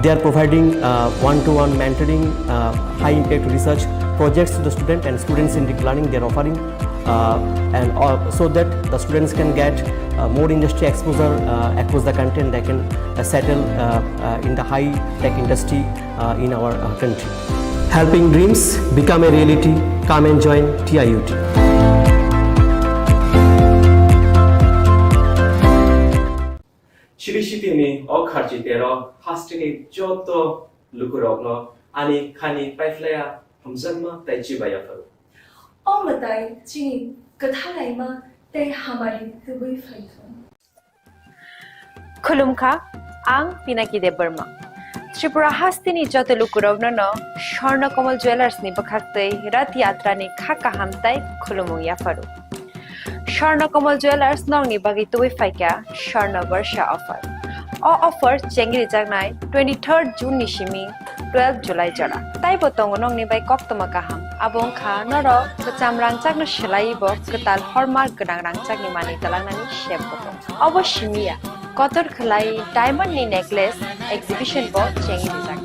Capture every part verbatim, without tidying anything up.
They are providing uh, one-to-one mentoring, uh, high-impact research projects to the student and students in the planning. They are offering uh, and uh, so that the students can get uh, more industry exposure uh, across the country, and they can uh, settle uh, uh, in the high-tech industry uh, in our uh, country. Helping dreams become a reality. Come and join T I U T. Chini sitini o kharchi tero hasteni joto lukurokno ani khani paiphlaiya hamjakma tei chibai yapharo. O mwtai chini kwthalaima tei hamari tubui phaikha. Khulumkha, ang Pinaki Debbarma. Tripura hasteni joto lukurokno no Swarna Kamal Jewellers ni bwkhak tei Rath Yatra ni kha kaham tei khulumung yapharo. Swarna Kamal Jewellers nokni bagwi tubui phaikha Swarna Barsha offer. O offer chengri jaknai twenty-third June ni simi twelve July jora. Taibo tongo nokni bai koktwma kaham. Abo wngkha norok kwcham rangchakno swlaiwi bo kwtal hallmark gwnang rangchakni manwi twlangnani sep bo tongo. Obo simi ya, kotor khwlai diamond ni necklace exhibition bo chengwi rijak.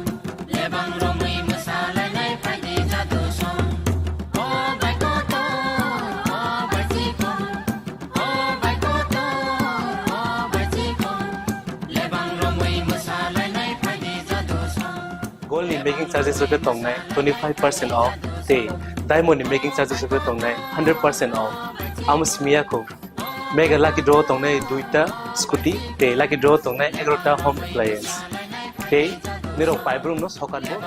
Gold ni making charges rok khe tongnai twenty five percent off tei diamond ni making charges rok khe tongnai hundred percent off. Amo simi ya kho. Mega lucky draw tongnai duita scooty tei lucky draw tongnai egarota home appliance. Tei nirok paibrumno sokan bo.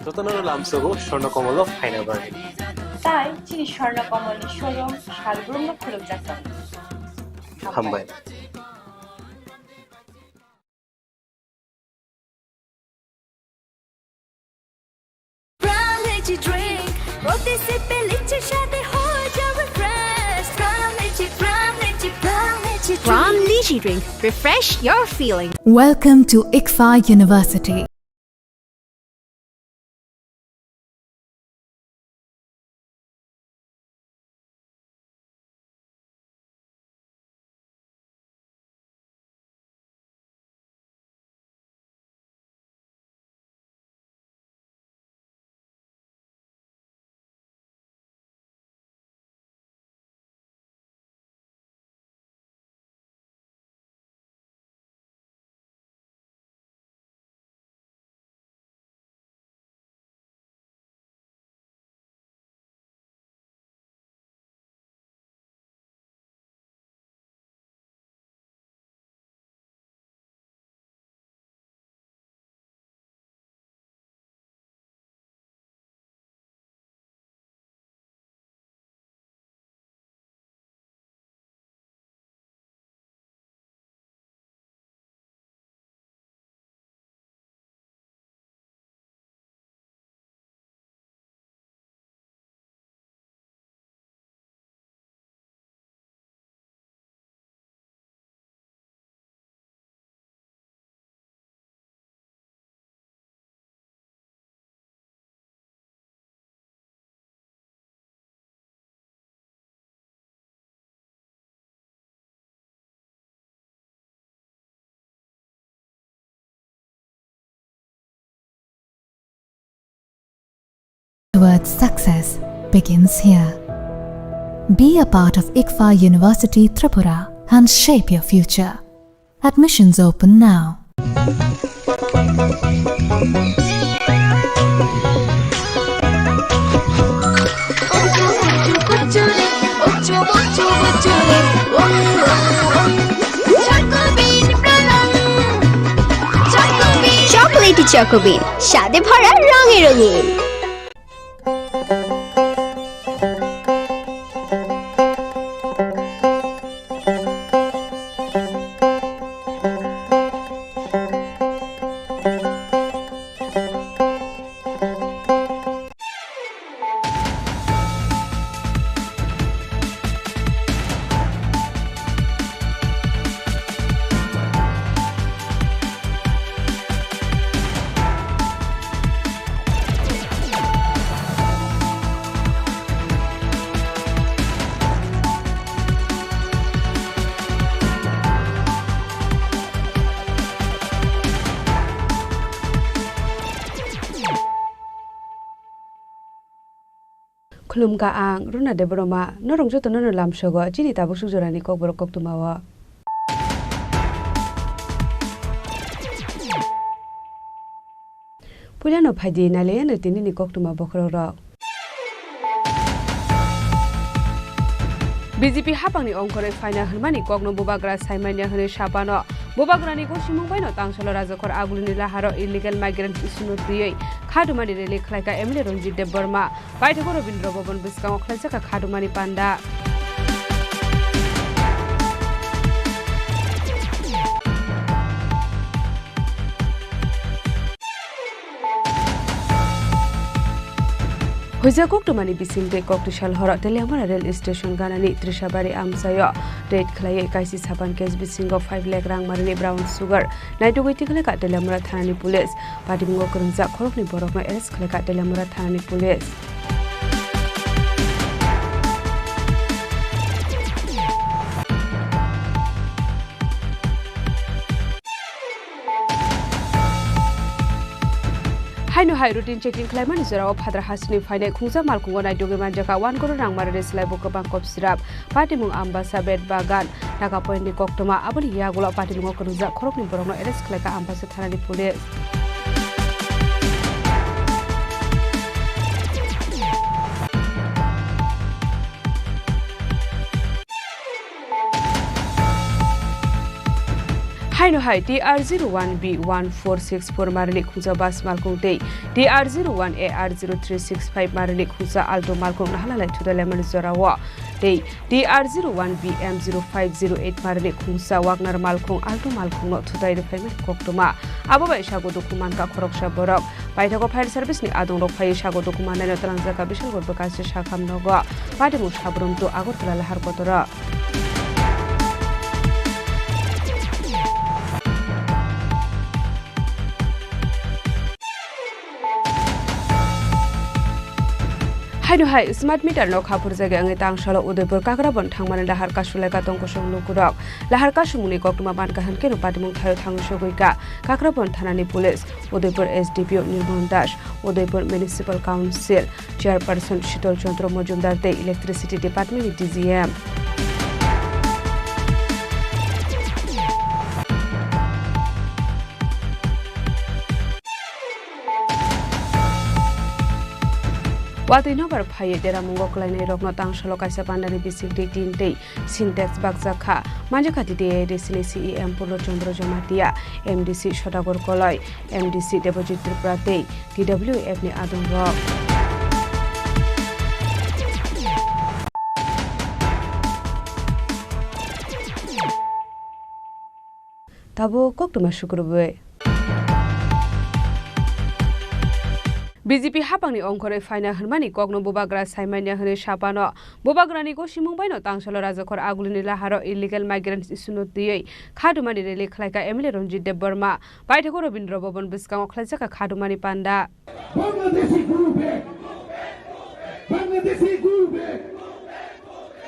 Jotono lamsogo Swarna Kamal o phaina bagwi. Tai chini Swarna Kamal ni showroom salbrumno khulumjak tongo. Hambai. Prime Lychee drink, প্রতি সিপে লিচি স্বাদে হয়ে যাবে fresh। Prime Lychee, Prime Lychee, Prime Lychee drink। Prime Lychee drink, refresh your feeling। Welcome to ICFAI University. Towards success begins here. Be a part of ICFAI University Tripura and shape your future. Admissions open now. Chocolatey Choco Bean, স্বাদে ভরা রঙে রঙিন। Khulumkha ang Runa Debbarma, norok jotono no lamsogo chini tabuk suk jorani kokborok koktwmao. Puilano phaidi nailaiano tinini koktwma bokhorokrok. B J P hapangni ongkhorwi phaina hwnmani kokno bubagra saimanya hwnwi sapano. Bubagrani gosimung baino tangsalo rajakhor agulini laharo illegal migrants issue-no twiwi khadumani rally khlaikha M L A Ranjit Debbarma. Paithago Rabindra Bhaban bwskango khlaijakha khadumani panda. Huijak koktwmani bisingtwi koktwsal horo Teliamura rail station ganani Trishabari amchaio raid khlaiwi kaisi sapan case bisingo five lakh rang marini brown sugar naitugwi tikhlaikha Teliamura thanani police. Patimungo kwrwngjak khoroknwi borokno arrest khlaikha Teliamura thanani police. Haino hai routine checking khlaimani jorao Phadrahasini phainai khungsa malkhungo naitugwi manjakha one crore rang marini slaibo kwbang kop sirap. Patimung Ambasa, Bet Bagan, Taka Point ni koktwma, aboni yagulo patimungo kwrwngjak khoroknwi borokno arrest khlaikha Ambasa thanani police. Haino hai T R zero one B one four six four marini khungsa bus malkhung tei T R zero one A R zero three six five marini khungsa Alto malkhung nahalalai thudalaimani jorao tei T R zero one B M zero five zero eight marini khungsa Wagner malkhung Alto malkhungno thutai rwphaimani koktwma. Abo bai sago dukhu mankha khoroksa borok. Paithago fire service ni adongrok phaiwi sago dukhu mannaino twlangjakha Bisalgor bwkhachi sakham nogo. Patimung Sabrum to Agartala lahar kotoro. Haino hai smart meter no khaphurjagwi wngwi tangsalo Udaipur Kakrabon thangmani lahar kasulaikha tongkosong lukurok. Lahar kasumungni koktwma mankha hwnkhe no patimung thaio thangwi sogwikha Kakrabon thanani police, Udaipur S D P O Nirmon Das, Udaipur Municipal Council Chairperson Shital Chandra Majumdar tei Electricity Department ni D G M. Watwi nobar phaiwi deramungo kwlainairokno tangsalo kaisa pandani bisingtwi tin tei Sintex bakjak kha. Manjakha T T A A D C ni C E M Purno Chandra Jamatia, M D C Sodagor Koloi, M D C Debojit Tripura tei T W F ni adongrok. Tabuk koktwma sukrubwi. B J P hapangni ongkhorwi phaina hwnmani kokno bubagra saimanya hwnwi sapano. Bubagrani gosimung baino tangsalo rajakhor agulini laharo illegal migrants issue-no twiwi khadumani rally khlaikha M L A Ranjit Debbarma. Paithago Rabindra Bhaban bwskango khlaijakha khadumani panda. Bangladeshi go back. Bangladeshi go back.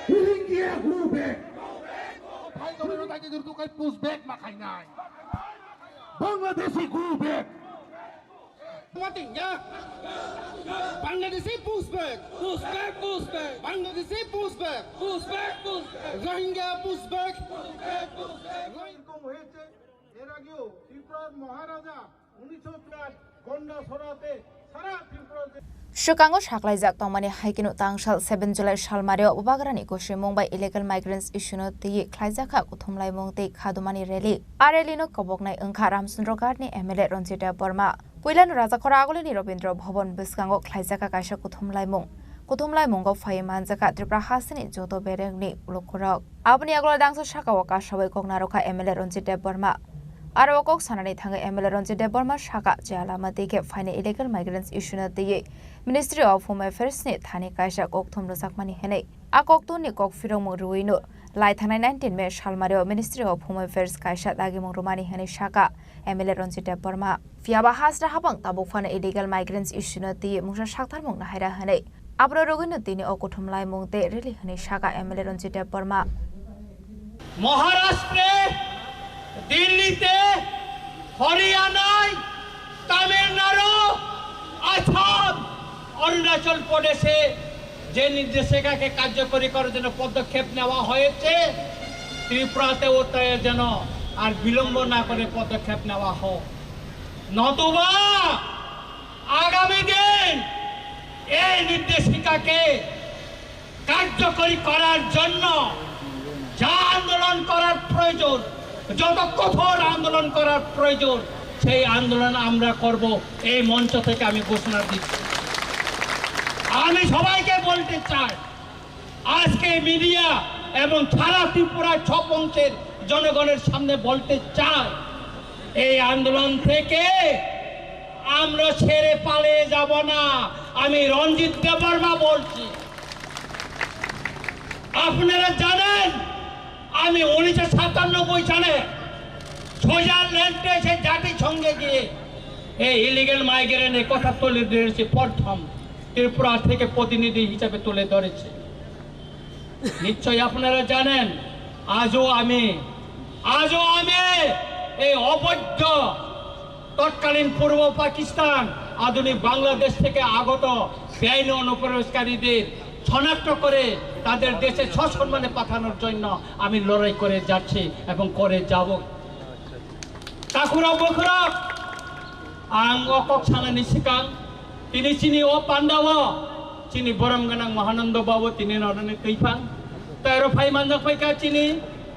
Rohingya go back. Bhai, kami orang tadi dulu kan push back makanya. Bangladeshi go back. Mati ya. Bangladeshi push back. Push back, push back. Bangladeshi push back. Push back, push back. Rohingya push back. Push back, push back. এরকম হয়েছে, এর আগেও ত্রিপুরার মহারাজা উনিশশো চুয়াত্তর গন্ডাছড়াতে সারা ত্রিপুরাতে Swkango saklaijak tongmani hai kheno tangsal seven July salmario bubagrani gosimung bai illegal migrants issue-no twiwi khlaijakha kuthumlaimung tei khadumani rally. A rally-no koboknai wngkha Ramchandra Ghat ni M L A Ranjit Debbarma. Puilano Rajakhor agulini Rabindra Bhaban bwskango khlaijakha kaisa kuthumlaimung. Kuthumlaimungo phaiwi manjakha Tripura hasteni joto berengni lukurok. Aboni yagulo dangsa sakao kasawi kok narwkha M L A Ranjit Debbarma. Aro o kok sanani thangwi M L A Ranjit Debbarma sakha je lama twi khe phainai illegal migrants issue-no twiwi Ministry of Home Affairs ni thani kaisa kokthum rwjakmani hwnwi. A kokthumni kok phirokmung rwino lai thangnai nineteen May salmario Ministry of Home Affairs kaisa dagimung rwmani hwnwi sakha M L A Ranjit Debbarma. Phiyaba hasta hapang tabuk phano illegal migrants issue-no twiwi mungsa saktharmung nahaira hwnwi. Abro rwgwino tini o kuthumlaimung tei rally hwnwi sakha M L A Ranjit Debbarma. মহারাষ্ট্রে, দিল্লিতে, হরিয়ানায়, তামিলনাড়ু, আসাম, অরুণাচল প্রদেশে যে নির্দেশিকাকে কার্যকরী করার জন্য পদক্ষেপ নেওয়া হয়েছে, ত্রিপুরাতেও তাই যেন আর বিলম্ব না করে পদক্ষেপ নেওয়া হোক, নতুবা আগামী দিন এই নির্দেশিকাকে কার্যকরী করার জন্য যা আন্দোলন করার প্রয়োজন, যত কঠোর আন্দোলন করার প্রয়োজন, সেই আন্দোলন আমরা করব। এই মঞ্চ থেকে আমি ঘোষণা দিচ্ছি। আমি সবাইকে বলতে চাই, আজকে মিডিয়া এবং সারা ত্রিপুরা সব অংশের জনগণের সামনে বলতে চাই, এই আন্দোলন থেকে আমরা ছেড়ে পালিয়ে যাব না। আমি রঞ্জিত দেববর্মা বলছি। আপনারা জানেন, আমি উনিশশো সাতানব্বই সালে সুইজারল্যান্ডে এসে জাতিসংঘে গিয়ে এই ইলিগেল মাইগ্রেন্টের কথা তুলে ধরেছি, প্রথম ত্রিপুরা থেকে প্রতিনিধি হিসাবে তুলে ধরেছি। নিশ্চয়ই আপনারা জানেন, আজও আমি, আজও আমি এই অবৈধ তৎকালীন পূর্ব পাকিস্তান, আধুনিক বাংলাদেশ থেকে আগত বেআইনি অনুপ্রবেশকারীদের শনাক্ত করে তাদের দেশে সসম্মানে পাঠানোর জন্য আমি লড়াই করে যাচ্ছি এবং করে যাব। Takhurok bukhurok, ang o kok sanani swkang, tini chini o pandao chini borom gwnang Mahananda Babu tini norani twiphang. Tai oro phai manjak phaikha chini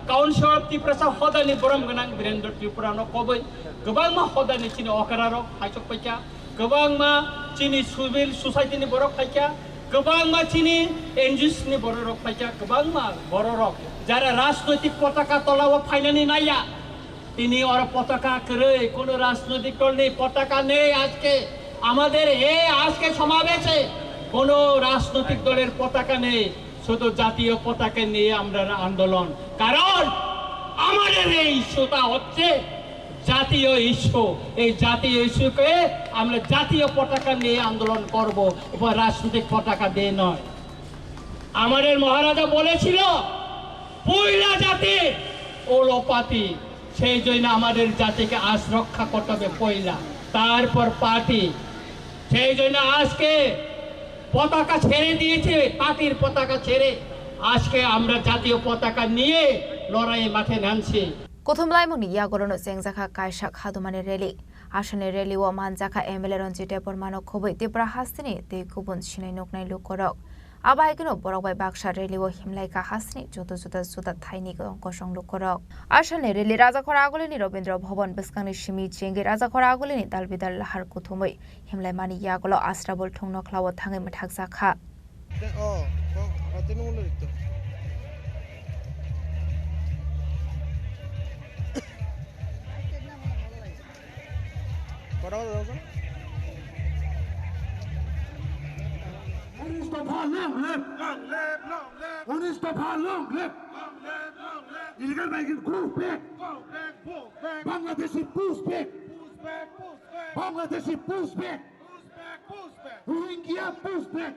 Council of Tiprasa hodani borom gwnang Birendra Tripura no koboi, kwbangma hodani chini okra rok phaisok phaikha, kwbangma chini civil society ni borok phaikha, kwbangma chini N G Os ni borok rok phaikha, kwbangma borok rok jara rajnoitik potaka tola o phainani naiya. Tini oro potaka kwrwi, কোনো রাজনৈতিক দল নেই, পতাকা নেই আজকে। আমাদের এই আজকে সমাবেশে কোনো রাজনৈতিক দলের পতাকা নেই, শুধু জাতীয় পতাকা নিয়ে আমরা আন্দোলন। কারণ আমাদের এই ইস্যুটা হচ্ছে জাতীয় ইস্যু। এই জাতীয় ইস্যুকে আমরা জাতীয় পতাকা নিয়ে আন্দোলন করব, উপর রাজনৈতিক পতাকা দিয়ে নয়। আমাদের মহারাজা বলেছিল, পয়লা জাতি ওলো পাতি। সেই জন্য আমাদের জাতিকে আজ রক্ষা করতে হবে পয়লা, তারপর পার্টি। সেই জন্য আজকে পতাকা ছেড়ে দিয়েছে, পার্টির পতাকা ছেড়ে আজকে আমরা জাতীয় পতাকা নিয়ে লড়াইয়ে মাঠে নামছি। Kuthumlaimungni yagolono chengjakha kaisa khadumani rally. Asani rally o manjakha M L A Ranjit Debbarmano khobwi Tripura hasteni tei kubun sinai nuknai lukurok. Abo hai kheno borok bai baksa rally o himlaikha hasteni juda juda juda thaini kosong lukurok. Asani rally Rajakhor Agulini Rabindra Bhavan bwskangni simi chengwi Rajakhor Agulini dalbidal lahar kuthumwi himlaimani yagulo Astabul thung nokhlao thangwi mwthakjakha. উনিশ দফা long live! Long live, long live! উনিশ দফা long live! Long live, long live! Illegal migrant, go back! Go back, go back! Bangladeshi, push back! Push back, push back! Bangladeshi, push back! Push back, push back! Rohingya, push back!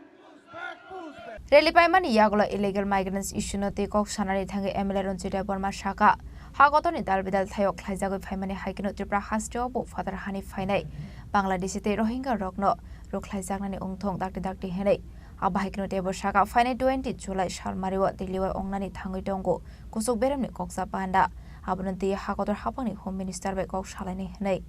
Rally paimani yagulo illegal migrants issue no tei kok sanani thangwi M L A Ranjit Debbarma saka, ha kotorni dalbidal thaio khlaijagwi phaimani hai kheno Tripura hasteo bo phatar hani phainai Bangladeshi tei Rohingya rokno rwkhlaijaknani wngthong dakti dakti hinwi. Abo hai kheno teibo saka, phainai twenty July salmario Delhi o wngnani thangwi tongo kuchuk beremni koksa panda. Abono twi ha kotor haphangni Home Minister bai kok salainai hinwi.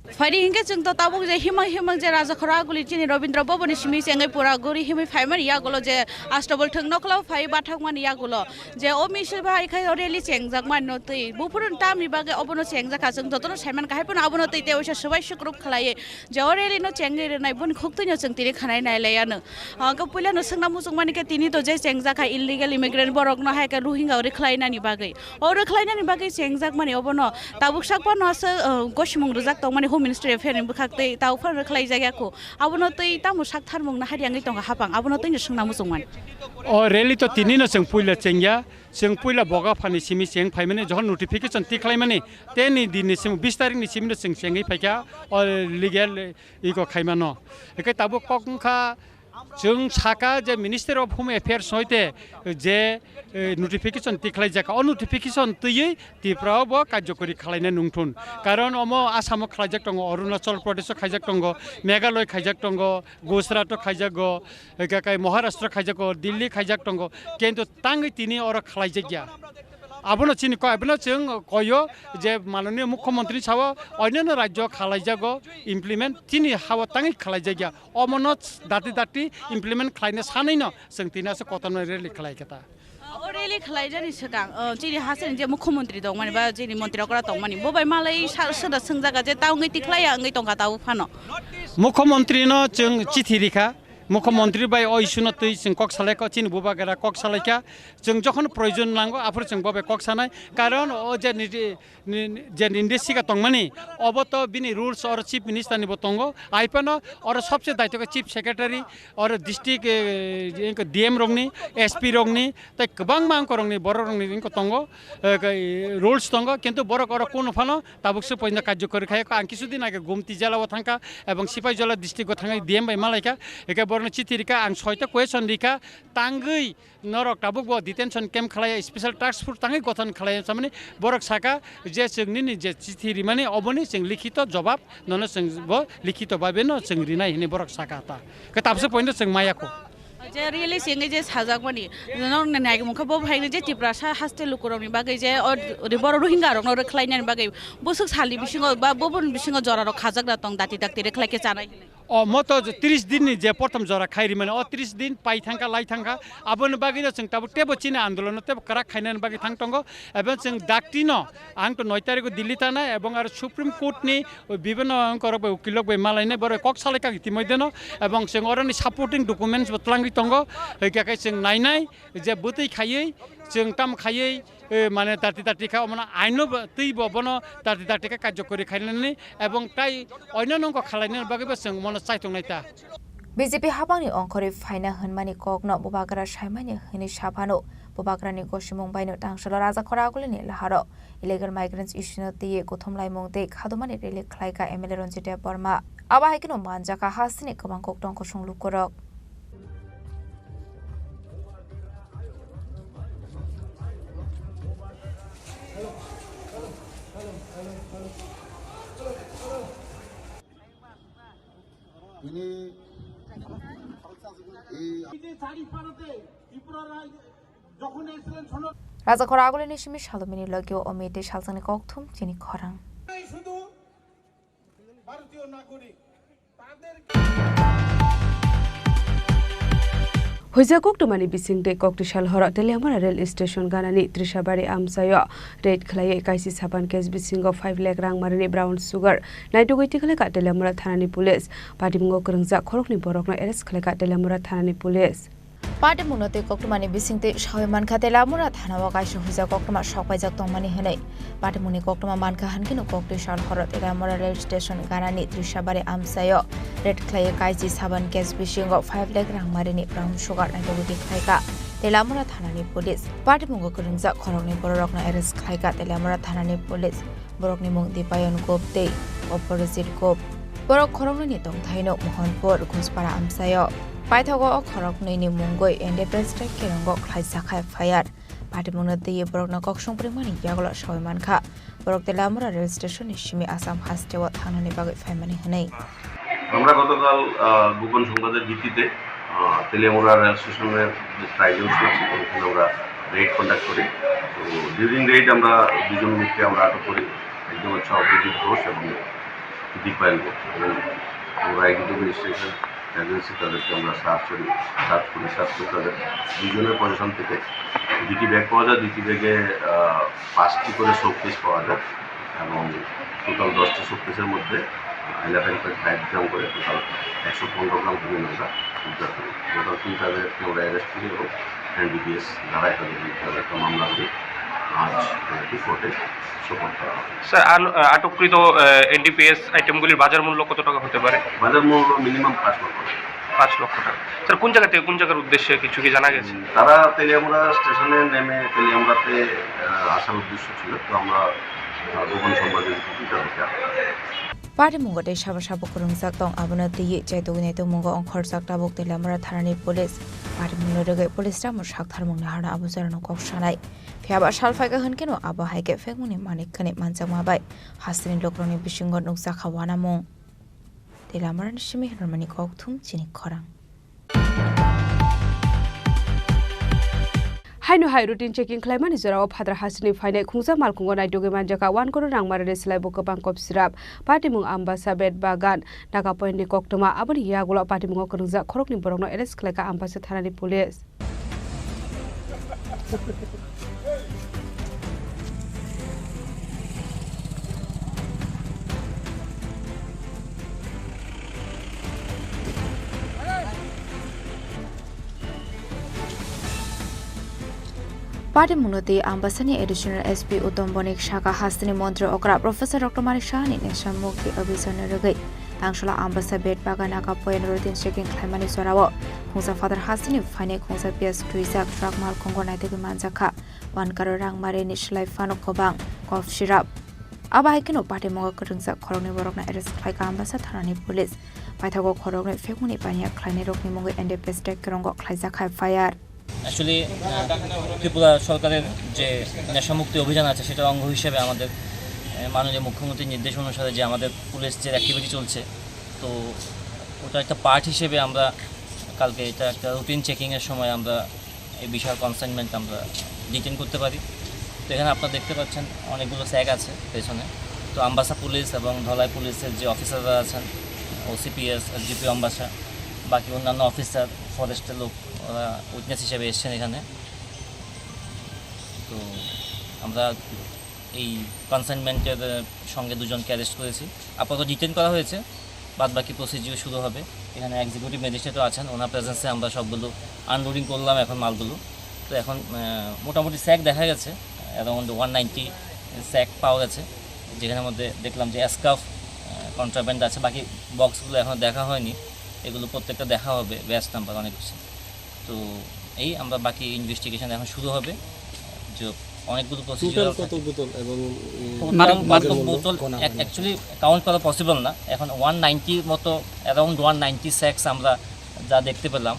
Phaidi hinkhe chwng to tabuk je himang himang je Rajakhor Aguli chini Rabindra Bhavan ni simi chengwi pura guri himwi phaimani yagulo je Astabul thung nokhlao phai bathakmani yagulo je o misil bai khai o rally chengjak mani no twi buphuru tamni bagwi obono chengjak kha chwng jotono saiman kahai phano abono twi tei waisa swbai sukrub khlaiwi je o rally no chengwi rwnai boni khuktwi no chwng tini khanai nailai ano. Hwnkhe puila no swngna muchung mani khe tini to je chengjak kha illegal immigrant borok no hai khe Rohingya o rwkhlai nani bagwi. O rwkhlainani bagwi chengjakmani obono tabuk sak phano aswk, uh, gosimung rwjak tongmani Home Ministry Affair ni bwkhak tei tabuk phano rwkhlaijak ya kho. Abono twi tamo sak tharmung no hari wngwi tongo haphang, abono twino swngna muchungmani. O rally to tini no chwng puila chengya, chwng puila Bogaphani simi cheng phaimani, jokhon notification tikhlaimani, teni din ni simi bis tarik ni simi no chwng chengwi phaikha o legal iko khaimano. Hwnkhe tabuk kok wngkha Chwng saka je Ministry of Home Affairs hoite je, eh, notification tikhlaijak, o notification twiwi Tripura o bo karjokori khwlaina nungthun. Karon omo Assam o khwlaijak tongo, Arunachal Pradesh o khaijak tongo, Meghalaya khaijak tongo, Gujarat o khaijago, eka kai Maharashtra khaijago, Delhi khaijak tongo, kintu tangwi tini oro khwlaijakya. Abono chini ko-, abono chwng koyo je mananiya mukhyamantri sao onyono rajyo khwlaijago implement, chini hao tangwi khwlaijakya. Omono dati dati implement khwlaina sanwino chwng tini aswk kotorno rally khwlaikha ta. O rally khwlaijani swkang, o, chini hasteni je mukhyamantri tongmani ba chini mantri okra tongmani, bo bai malai sa-, soda swngjak je ta wngwi tikhlaiya wngwi tongkha tabuk phano. Mukhyamantri no chwng chithi rikha, mukhyamantri bai o issue no twi chwng kok salaikha, chini bubagra kok salaikha, chwng jokhon proyojon nango aphuru chwng bo bai kok sanai, karon o je niji ni, ni, je India sika tongmani, obo to bini rules oro Chief Minister ni bo tongo. Ai phano oro sobse daityo khe Chief Secretary, oro district, eh, D M rokni, S P rokni, tei kwbangma angkorokni, bororokni wngkha tongo, eh, kei rules tongo, kintu borok oro kunu phano tabuk se poino karjokori khayo. Ang kisu din age Gumti jela o thangkha, ebong Sipaijala district o thangwi D M bai malaikha, eke borokno chithi rikha, ang soita question rikha, tangwi norok tabuk bo detention camp khlai, special task force tangwi gothon khlai samani borok saka je chwng nini je chithi rimani oboni chwng likhito jobab nono chwng bo likhito babe no chwng rinai hini borok saka ta. Ke tabse poino chwng maya ko. Je rally singwi je sajakmani, norok ni nai mungkha bo hai je Tiprasa haste lukurokni bagwi je o ri-, boro Rohingya rokno rwkhlainani bagwi bwswk salni bisingo ba bubun bisingo jorarok khajakna tong dati dakti rwkhlai khe chanai hinwi. O moto tris din ni je prothom jora khai rimani, o tris din pai thangkha, lai thangkha, aboni bagwi no chwng tabuk tebo chini andolono tebo kwrak khainani bagwi thang tongo, ebong chwng dakti no ang to noi tarikh o Delhi tanai ebong aro Supreme Court ni bibhinno angkorok bai ukilok bai malainai borok kok salai kha itimoi deno, ebong chwng oroni supporting documents bo twlangwi tongo, hwnkhe khe chwng nainai je bwtwi khaiwi chwng tamo khaiwi eh, mane dati dati kha, omono aino bo, twi bo bono dati dati kha karjokori khainani ebong tai oino nongko khalainani bagwi bo chwng mono chaitongnai ta. B J P habangni ongkhorwi phaina hwnmani kokno bubagra saimani hwnwi saphano, bubagrani gosimung baino tangsalo Rajakhor Agulini laharo illegal migrants issue no twiwi kuthumlaimung tei khadumani rally khlaikha M L A Ranjit Debbarma. Abo hai kheno manjakha hasteni kwbang kok tong kusung lukurok. Rajakhor Agulini simi salomini logio omite salsani kokthum chini khorang. Huijak koktwmani bisingtwi kokti sal horo Teliamura rail station ganani Trishabari amchaio raid khlaiwi kaisi saban case bisingo five lakh rang marini brown sugar naitugwi tikhlaikha Teliamura thanani police. Patimungo kwrwngjak khoroknwi borokno arrest khlaikha Teliamura thanani police. Patimungno tei koktwmani bisingtwi sawi mankha, Teliamura thanao kaisa huijak koktwma sokpaijak tongmani hwnwi. Patimungni koktwma mankha, hankhe no koktwi sal horo Teliamura rail station ganani Trishabari amchaio raid khlaiwi kaisi saban case bisingo five lakh rang marini brown sugar naitugwi tikhlaikha Teliamura thanani police. Patimungo kwrwngjak khoroknwi bororokno arrest khlaikha Teliamura thanani police. Borokni mung Dipayon Gop tei Oporojit Gop. Borok khoroknwini tongthaino Mohanpur, Ghuspara amchaio. Paithago o khoroknwini mungwi Independence Day kirongo khlaijak F I R. Patimungno twiwi borokno kok songprimani yagulo sawi mankha. Borok Teliamura rail station ni simi Assam hasteo thangnani bagwi phaimani hwnwi. আমরা গতকাল, আহ, গোপন সংবাদের ভিত্তিতে, আহ, তেলিয়ামুড়া রেল স্টেশনের যে try junction আছে, ওখানে আমরা রেড কন্ডাক্ট করি। তো ডিউরিং রেড আমরা দুজন লোককে আমরা আটক করি, একজন হচ্ছে অপরাজিত ঘোষ এবং দীপায়ন ঘোষ। এবং আমরা এক্সিকিউটিভ ম্যাজিস্ট্রেটের এজেন্সি তাদেরকে আমরা সার্চ করি, সার্চ করি, সার্চ করে তাদের দুজনের পজিশন থেকে দুটি ব্যাগ পাওয়া যায়, দুটি ব্যাগে, আহ, পাঁচটি করে শোপিস পাওয়া যায় এবং টোটাল দশটি শোপিসের মধ্যে এগারো পয়েন্ট ফাইভ গ্রাম করে টোটাল একশো পনেরো গ্রাম হিরোইন আমরা উদ্ধার করি। টোটাল তিন তাদেরকে আমরা অ্যারেস্ট করি এবং এনডিপিএস ধারায় তাদের বিরুদ্ধে আমরা একটা মামলা করি। আজ তাদেরকে কোর্টে সোপর্দ করা হবে। স্যার, আন-, আটককৃত, আহ, এনডিপিএস আইটেমগুলির বাজার মূল্য কত টাকা হতে পারে? বাজার মূল্য মিনিমাম পাঁচ লক্ষ টাকা। পাঁচ লক্ষ টাকা। স্যার, কোন জায়গা থেকে কোন জায়গার উদ্দেশ্যে কিছু কি জানা গেছে? উম, তারা তেলিয়ামুড়া স্টেশনে নেমে তেলিয়ামুড়াতে, আহ, আসার উদ্দেশ্য ছিল। তো আমরা সাধুবান সমাজের প্রতি তার জ্ঞান। Patimungo tei sabo sabo kwrwngjak tong, abono twiwi chaitugwi naitukmungo ongkhorjak tabuk Teliamura thanani police. Patimungno rwgwi police tamo saktharmungni hano abo jorano kok sanai. Phiyaba sal phaikha hwnkhe no abo hai khe phekmungni manik khwnwi manjakma bai hasteni lukurokni bisingo nukjakha uanamung. Teliamurani simi hwnmani kokthum chini khorang. Haino hai routine checking khlaimani jorao Phatar hasteni phainai khungsa malkhungo naitugwi manjakha one crore rang marani slai bo kwbang kop sirap. Patimung Ambasa Bet Bagan, Naga Point ni koktwma, aboni yagulo patimungo kwrwngjak khoroknwi borokno arrest khlaikha Ambasa thanani police. Patimungno tei Ambasani Additional S P Uttam Bonik saka hasteni montri okra Professor Doctor Manik Sahani Nesha Mukti Abhijanni rwgwi Tangsala Ambasa Bet Bagan Naga Point routine checking khlaimani jorao khungsa Phatar hasteni phainai khungsa piyas twijak truck malkhungo naitugwi manjakha. One crore rang marini slai phano kwbang kop sirap. Abo hai kheno patimungo kwrwngjak khoroknwi borokno arrest khlaikha Ambasa thanani police. Paithago khoroknwi phekmani paniya khlainairokni mungwi N D P S T kerongo khlaijak F I R. Actually, আহ, ত্রিপুরা সরকারের যে নেশামুক্তি অভিযান আছে, সেটার অঙ্গ হিসেবে আমাদের, আহ, মাননীয় মুখ্যমন্ত্রীর নির্দেশ অনুসারে যে আমাদের পুলিশ যে অ্যাক্টিভিটি চলছে, তো ওটা একটা পার্ট হিসেবে আমরা কালকে এটা একটা রুটিন চেকিংয়ের সময় আমরা এই বিশাল কনসাইনমেন্ট আমরা ডিটেন করতে পারি। তো এখানে আপনারা দেখতে পাচ্ছেন অনেকগুলো স্যাক আছে পেছনে। তো আম্বাসা পুলিশ এবং ধলাই পুলিশের যে অফিসাররা আছেন, ওসিপিএস, এসডিপিও আম্বাসা, বাকি অন্যান্য অফিসার, ফরেস্টের লোক, ওরা উইটনেস হিসেবে এসছেন এখানে। তো আমরা এই কনসাইনমেন্টের সঙ্গে দুজনকে অ্যারেস্ট করেছি। আপাতত ডিটেন করা হয়েছে, বাদ বাকি প্রসিডিউর শুরু হবে। এখানে এক্সিকিউটিভ ম্যাজিস্ট্রেটও আছেন, ওনার প্রেজেন্সে আমরা সবগুলো আনলোডিং করলাম এখন মালগুলো। তো এখন, আহ, মোটামুটি স্যাক দেখা গেছে, অ্যারাউন্ড ওয়ান নাইনটি স্যাক পাওয়া গেছে, যেখানের মধ্যে দেখলাম যে স্কার্ফ কন্ট্রাব্যান্ড আছে, বাকি বক্সগুলো এখনও দেখা হয়নি, এগুলো প্রত্যেকটা দেখা হবে, ব্যাচ নাম্বার অনেক কিছু। তো এই আমরা বাকি ইনভেস্টিগেশন এখন শুরু হবে, যে অনেকগুলো প্রসিডিউর টোটাল কত বোতল এবং, উম, টোটাল মাদক, মাদক মাদক বোতল? বোতল অ্যাকচুয়ালি কাউন্ট করা পসিবল না। এখন ওয়ান নাইনটি মতো, অ্যারাউন্ড ওয়ান নাইনটি স্যাক্স আমরা যা দেখতে পেলাম,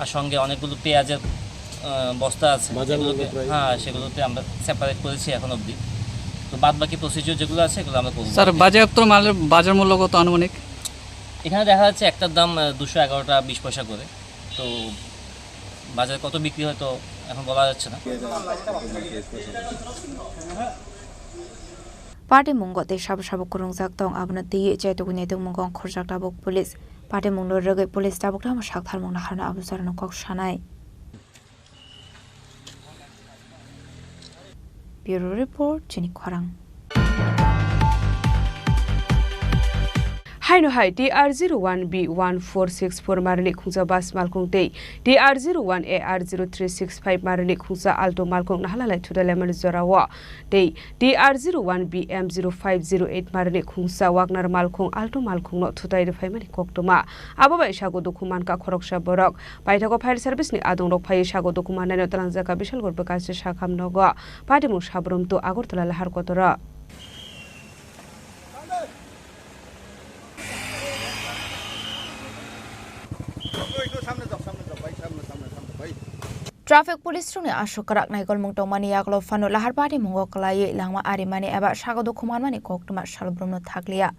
আর সঙ্গে অনেকগুলো পেঁয়াজের, আহ, বস্তা আছে, বাজার মূল্য সেগুলোকে, প্রায়? হ্যাঁ, সেগুলোতে আমরা সেপারেট করেছি এখন অবধি। তো বাদ বাকি প্রসিডিউর যেগুলো আছে, এগুলো আমরা করবো। স্যার, বাজেয়াপ্ত মালের বাজার মূল্য কত আনুমানিক? এখানে দেখা যাচ্ছে একটার দাম, আহ, দুশো এগারো টাকা বিশ পয়সা করে। তো বাজারে কত বিক্রি হয় তো এখন বলা যাচ্ছে না। Patimungo tei sabo sabo kwrwngjak tong, abono twiwi chaitugwi naitukmungo ongkhorjak tabuk police. Patimungno rwgwi police tabuk tamo saktharmungno harno abo jorano kok sanai. Bureau Report, chini khorang. Haino hai T R zero one B one four six four marini khungsa bus malkhung tei T R zero one A R zero three six five marini khungsa Alto malkhung nahalalai thudalaimani jorao tei T R zero one B M zero five zero eight marini khungsa Wagner malkhung Alto malkhungno thutai rwphaimani koktwma. Abo bai sago dukhu mankha khoroksa borok. Paithago fire service ni adongrok phaiwi sago dukhu mannaino twlangjakha Bishalgarh bwkhaste Sakham nogo. Patimung Sabrum to Agartala lahar kotoro. Traffic police rokni aswk kwrak naikolmung tongmani yagulo phano lahar patimungo kwlaiwi langma arimani eba sago dukhu manmani koktwma salbrumno thakliya.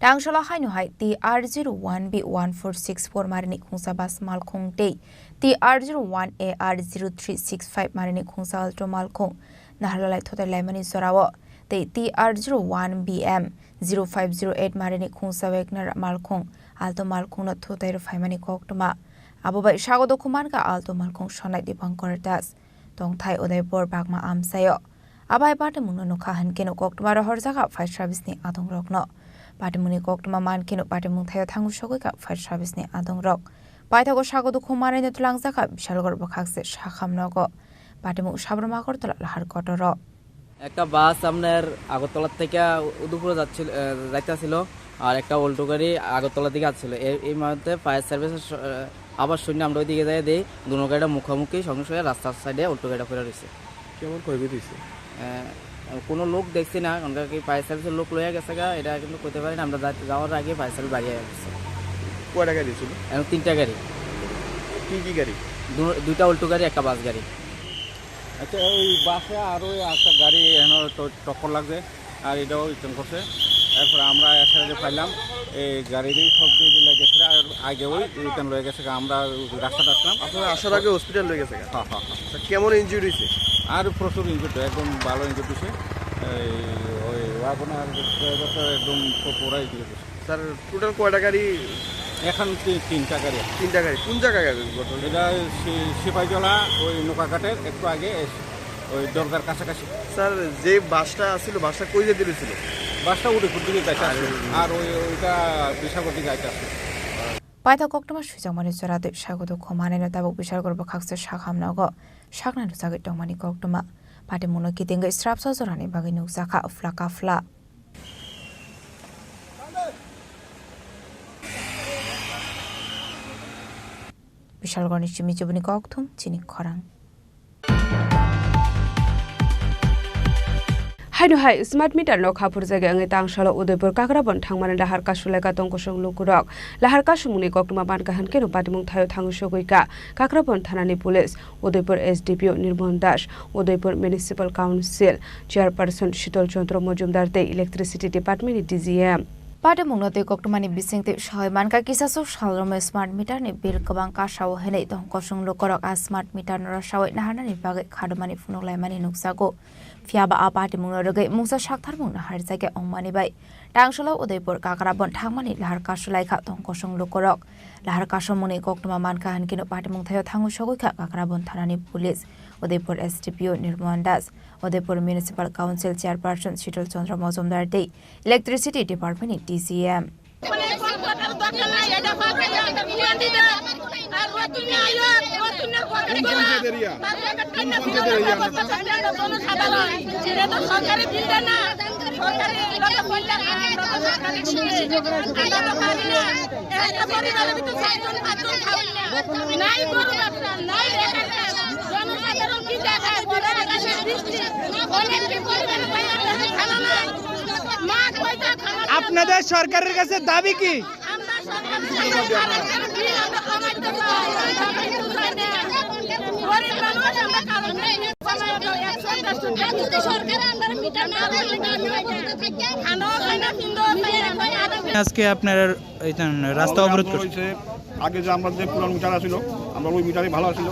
Tangsalo haino hai T R zero one B one four six four marini khungsa bus malkhung tei T R zero one A R zero three six five marini khungsa Alto malkhung naharlalai thotai laimani jorao tei T R zero one B M zero five zero eight marini khungsa Wagner malkhung Alto malkhungno thotai rwphaimani koktwma. Abo bai sago dukhu mankha Alto malkhung Sonai Dipankar Das, tongthai Udaipur Bagma amchaio. Abo hai patimungno nukha hinkhe no koktwma rohorjakha fire service ni adongrokno. Patimungni koktwma mankhe no patimung thaio thangwi sogwikha fire service ni adongrok. Paithago sago dukhu manwino twlangjakha Bishalgarh bwkhakse Sakham nogo. Patimung Sabrum Agartala lahar kotoro. একটা বাস আপনার আগরতলা থেকে উদয়পুরে যাচ্ছিল, আহ, যাইতেছিল, আর একটা অল্টো গাড়ি আগরতলার দিকে আসছিল। এ-, এই মুহূর্তে ফায়ার সার্ভিসের স-, আহ, আবার শুনে আমরা ওইদিকে যাই, দেখি দুনো গাড়িটা মুখোমুখি সংঘর্ষ হয়ে রাস্তার সাইডে অল্টো গাড়িটা পড়ে রয়েছে। কেমন ক্ষয়ক্ষতি হয়েছে? আহ, কোনো লোক দেখছি না, কারণ কি ফায়ার সার্ভিসের লোক লইয়া গেছে গা, এটা কিন্তু কইতে পারি না। আমরা যা-, যাওয়ার আগে ফায়ার সার্ভিস বাড়িয়ে গেছে। কয়টা গাড়ি ছিল? এখন তিনটা গাড়ি। কি কি গাড়ি? দু-, দুইটা অল্টো গাড়ি, একটা বাস গাড়ি। আচ্ছা, ওই বাসে আর ওই একটা গাড়ি এখানে তো টক্কর লাগছে, আর এটাও রিটার্ন করছে। এরপরে আমরা একসাথে পাইলাম, এই গাড়িরই সব দিয়ে দিলে গেছে, আর আগে ওই রিটার্ন লয়ে গেছে, আমরা রাস্তা ডাকলাম। আপনারা আসার আগে হসপিটাল লয়ে গেছে? হ্যাঁ, হ্যাঁ, হ্যাঁ। আচ্ছা, কেমন ইনজুরি হয়েছে? আর প্রচুর ইনজুরি, একদম ভালো ইনজুরি হয়েছে। এই ওই ওয়াগনার ড্রাইভারটা একদম পু-, পুরাই দিয়ে দিছে। স্যার, টোটাল কয়টা গাড়ি? এখন তি-, তিনটা গাড়ি। তিনটা গাড়ি। কোন জায়গায় ঘটনা? এটা সি-, সিপাহীজলা, ওই নৌকাঘাটের একটু আগে এস-, ওই দরগার কাছাকাছি। স্যার, যে বাসটা ছিল, বাসটা কই যেতে ছিল? বাসটা উদয়পুর দিকে যাইতে আর আসছিল। আর ওই, ওইটা বিশালগড় দিকে যাইতে আসছিল। Paithak koktwma swijak mani chwra tei sago dukhu manwi no tabuk Bishalgarh bwkhaksa sakham nogo saknai rwchagwi tongmani koktwma. Patimungno kitingwi srapsa jorani bagwi nukjakha phla ka phla. Bishalgarhni simi chubuni kokthum chini khorang. Haino hai smart meter no khaphurjagwi wngwi tangsalo Udaipur Kakrabon thangmani lahar kasulaikha tongkosong lukurok. Lahar kasumungni koktwma mankha hwnkhe no patimung thaio thangwi sogwikha Kakrabon thanani police, Udaipur S D P O Nirmon Das, Udaipur Municipal Council Chairperson Shital Chandra Majumdar tei Electricity Department ni D G M. Patimungno tei koktwmani bisingtwi soi mankha, kisasok salromwi smart meter ni bill kwbang kasao hinwi tongkosong lukurok a smart meter no rwsawi naharnani bagwi khadumani phunuk laimani nukjago. Phiyaba a patimungno rwgwi mungsa saktharmung naharjakya wngmani bai tangsalo Udaipur Kakrabon thangmani lahar kasulaikha tongkosong lukurok. Lahar kasomungni koktwma mankha hwnkhe no patimung thaio thangwi sogwikha Kakrabon thanani police, Udaipur S D P O Nirmon Das, Udaipur Municipal Council Chairperson Shital Chandra Majumdar tei Electricity Department ni D C M. কোন পঞ্চায়েত এরিয়া? কোন পঞ্চায়েত এরিয়া আপনার? সরকারি বিল দেন না, সরকারি আমরা তো পারি না। একটা পরিবারের ভিতরে চারজন পাঁচজন খাওয়াই না। নাই গরু ব্যবসা, নাই রেশন কার্ড। জনসাধারণ কি দেখায়? বড় আকাশের বৃষ্টি। অনেক কি পরিবারে ভাই আপনাদের খানা নাই? মা কয়টা খানা আপনাদের সরকারের কাছে দাবি কি? আমরা সরকারের কাছে দাবি, আমরা বিল আমরা কমাইতে চাই। গরিব মানুষ আমরা কারণ নেই। সরকার আমরা মিটার না দিলে খানাও খাই না, পিন্দাও খাই না। আজকে আপনারা এই রাস্তা অবরোধ করছেন? হয়েছে, আগে যে আমরা যে পুরান মিটার আছিল, আমরা ওই মিটারই ভালো আছিল।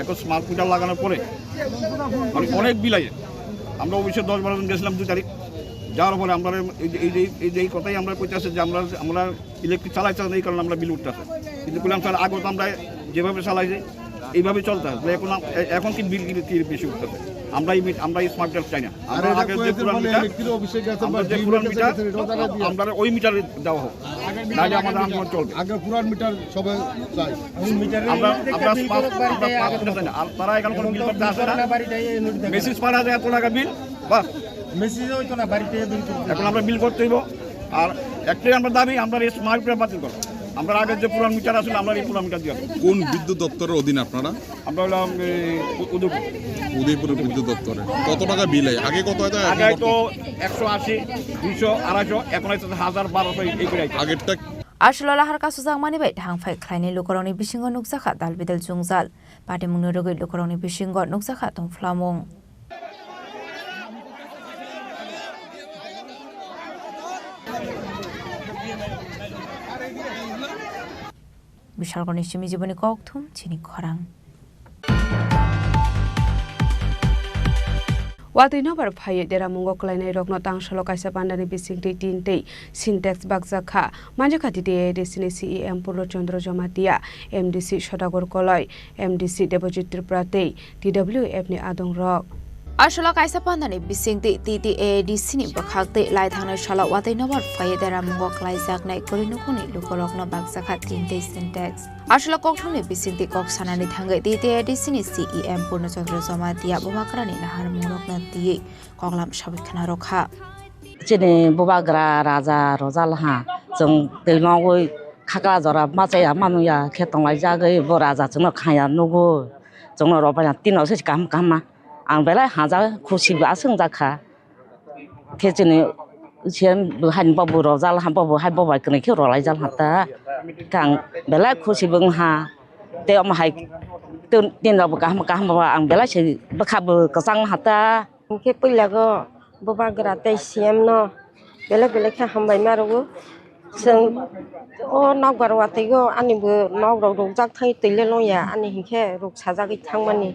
এখন স্মার্ট মিটার লাগানোর পরে মানে অনেক বিল আইছে। আমরা অফিসে দশ বারো জন গেছিলাম দুই তারিখ, যাওয়ার পরে আমরা এই যে, এই যে, এই যে এই কথাই আমরা কইতে আছে যে আমরা, আমরা ইলেকট্রিক চালাই চালাই এই কারণে আমরা বিল উঠতে আছে। কিন্তু বললাম, "স্যার, আগে তো আমরা যেভাবে চালাইছি, এইভাবে চলতে আছে। এখন আম-, এ-, এখন কি বিল কি, কি বেশি উঠতে আছে? আমরা এই মিট-, আমরা এই স্মার্ট মিটার চাই না। আমরা আগে যে পুরান মিটার, আমরা যে পুরান মিটার, আমরা ওই মিটারে দেওয়া হোক, নাহলে আমাদের আন্দোলন চলবে।" আগে পুরান মিটার সবাই চাই। আমরা, আমরা স্মার্ট, আমরা স্মার্ট মিটার চাই না। আর তারা এখানে কোনো বিল করতে আসে না। মেসেজ পাঠা যায় এত টাকা বিল, বাস। মেসেজ হইতো না, বাড়িতে বিল করতে। এখন আমরা বিল করতে হইব। আর একটাই আমরা দাবি, আমরা এই স্মার্ট মিটার বাতিল করো। আমরা আগে যে পুরান মিটার আসলে আমরা এই পুরান মিটার দিয়ে। কোন বিদ্যুৎ দপ্তরের অধীন আপনারা? আমরা হলাম এই উ-, উদয়পুর। উদয়পুরের বিদ্যুৎ দপ্তরে। কত টাকা বিল হয়? আগে কত হতো, এখন আগে কত? তো একশো আশি, দুইশো, আড়াইশো, এখন হয়তো হাজার, বারোশো এই করে আইছে। আগেরটা Aswk lahar kasukjakmani bai thangphai khlainai lukurokni bisingo nukjakha dalbidal jwngjal. Patimungni rwgwi lukurokni bisingo nukjakha tongphlamung. Bishalgarhni simi jiboni kokthum chini khorang. Watwi nobar phaiwi deramungo kwlainairokno tangsalo kaisa pandani bisingtwi tin tei Sintex bakjak kha. Manjakha T T A A D C ni C E M Purno Chandra Jamatia, M D C Sodagar Koloi, M D C Debojit Tripura tei T W F ni adongrok. Aswk kaisa pandani bisingtwi T T A A D C ni bwkhak tei lai thangnai salo watwi nobar phaiwi deramungo kwlaijaknai kwrwi nukungni lukurokno bakjakha tin tei Sintex. Aswk kokthumni bisingtwi kok sanani thangwi T T A A D C ni C E M Purno Chandra Jamatia bubagrani naharmungrokno twiwi koklam sawi khna rwkha. Chini bubagra raja rojal ha, chwng twi nogwi khakla jora ma chaya ma nungya khe tonglaijagwi bo raja chwngno khaya nugo, chwngno rw baina tino se kaham kaham ma. Ang belai haja khusi bo aswk wngjakha. Khe chini siyan bo hai bo bo rojal ha, bo bo hai bo bai kwnwi khe rwlaijal ha ta. Kang belai khusi bo wng ha. Tei omo hai tin, tin rok bo kaham kaham bo ang belai se bwkha bo kwchang ha ta. Hwnkhe puila go bubagra tei C M no belai belai khe hambai ma rwo. Chwng o nokbar watwi o ani bo nok rok rukjak thai twi le long ya ani hinkhe ruk sajagwi thangmani.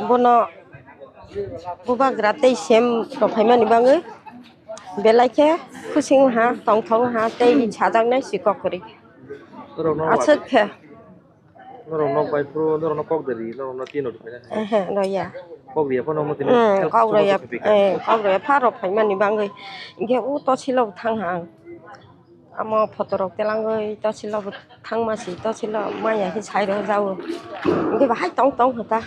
Bono bubagra tei C M rok phaimani bagwi belai khe khusi wng ha, tongthok wng ha tei sajaknai si kok kwrwi. Norok no aswk khe. Norok nok bai phuru norok no kok de ri, norok no tin rok phaina. Ehe, roya. Kok ri ya phano mo tin. Hmm, help kok roya, support khe pika. Eh, kok roya pha rok phaimani bagwi. Hinkhe o tosil o thang ha ang. Amo photo rok telangwi tosil o thangma si tosil o maya khe sai rok jao. Hinkhe bahai tong tong khe ta.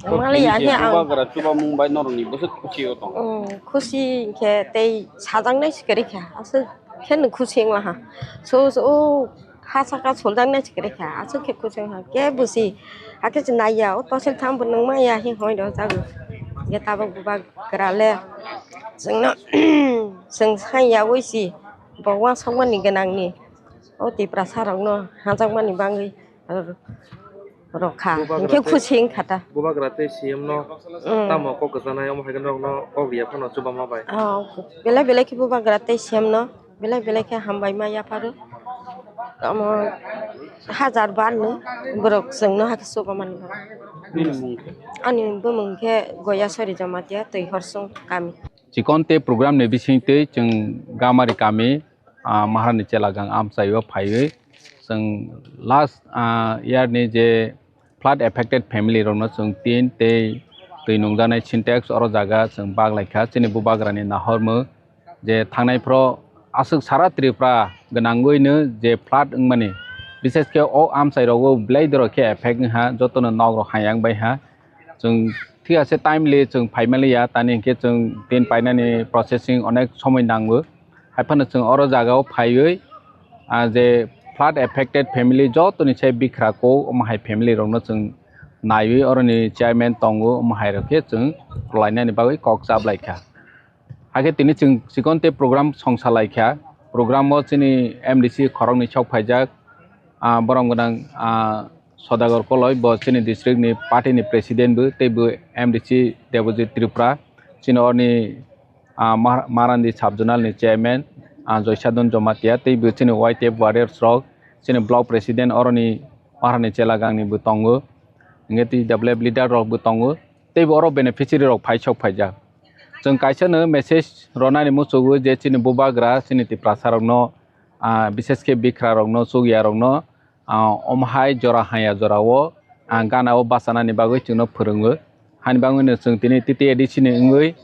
Mali ya khe ang. Bubagra chuba mung bai norok ni bwswk khusi o tong. Hmm, khusi hinkhe tei sajaknai si kwrwi kha. Aswk khe no khusi wng laha. So, so, o ha saka soljak nai se kwrwi kha. Aswk khe khusi wng kha. Kebo si, hakhe se naiya, o tosil tham bo nung maya, he hoi rw jago. Hinkhe tabuk bubagra le chwngno, chwng sai yaui si, bo uansukmani gwnangni, o Tiprasa rokno hajakmani bagwi rw kha. Bubagra hinkhe tei, khusi wng kha ta. Bubagra tei C M no, mm, tamo kok kwchanai, omo hai khe norokno kok riya phano chuba ma bai. Oh, belai belai khe bubagra tei C M no belai belai khe hambai ma yapharo. Omo hajar bar no borok chwngno hakhe chuba mani. Nini mung khe? Ani bumung khe Goyasori Jamatia, Twi Horsong kami. Chikon tei program ni bising twi chwng Gamari kami, ah, Maharani Chelagang amchaio phaiwi chwng last, ah, year ni je flood affected family rokno chwng tin tei twi nungjaknai Sintex oro jaga chwng bak lai kha. Chini bubagrani nahormung je thangnai phoro aswk sara Tripura gwnangwino je flood wngmani, bishesh khe o amchai rogo belai dorok khe affect wngha, jotono nok rok hayang bai ha. Chwng thik ase timely chwng phaimaliya, tani hinkhe chwng tin painani processing onek somoi nango. Haiphano chwng oro jagao phaiwi, ah, je flood affected family jotoni se bikra kok, omo hai family rokno chwng naiwi oroni chairman tongo, omo hai rok khe chwng rwlainani bagwi kok chaplaikha. Hakhe tini chwng chikon tei program songsa laikha. Program o chini M D C khoroknwi sok phaijak, ah, borom gwnang, ah, Sodagar Koloi, bo chini district ni party ni president bo, tei bo M D C Debojit Tripura, chini orni, ah, Mar-, Marandi sub zonal ni chairman, ah, Joysadon Jomatia, tei bo chini Y T F warriors rok, chini block president oroni Maharani Chelagang ni bo tongo, hinkhe tei W F leader rok bo tongo, tei bo oro beneficiary rok phai sok phaijak. Chwng kaisa no message ronani muchugo je chini bubagra, chini Tiprasa rokno, ah, bishesh khe bikra rokno, chukya rokno, ah, omo hai jora haya jorao, ah, gana o bachanani bagwi chwngno phwrwngo. Hani bagwino chwng tini T T A D C ni wngwi,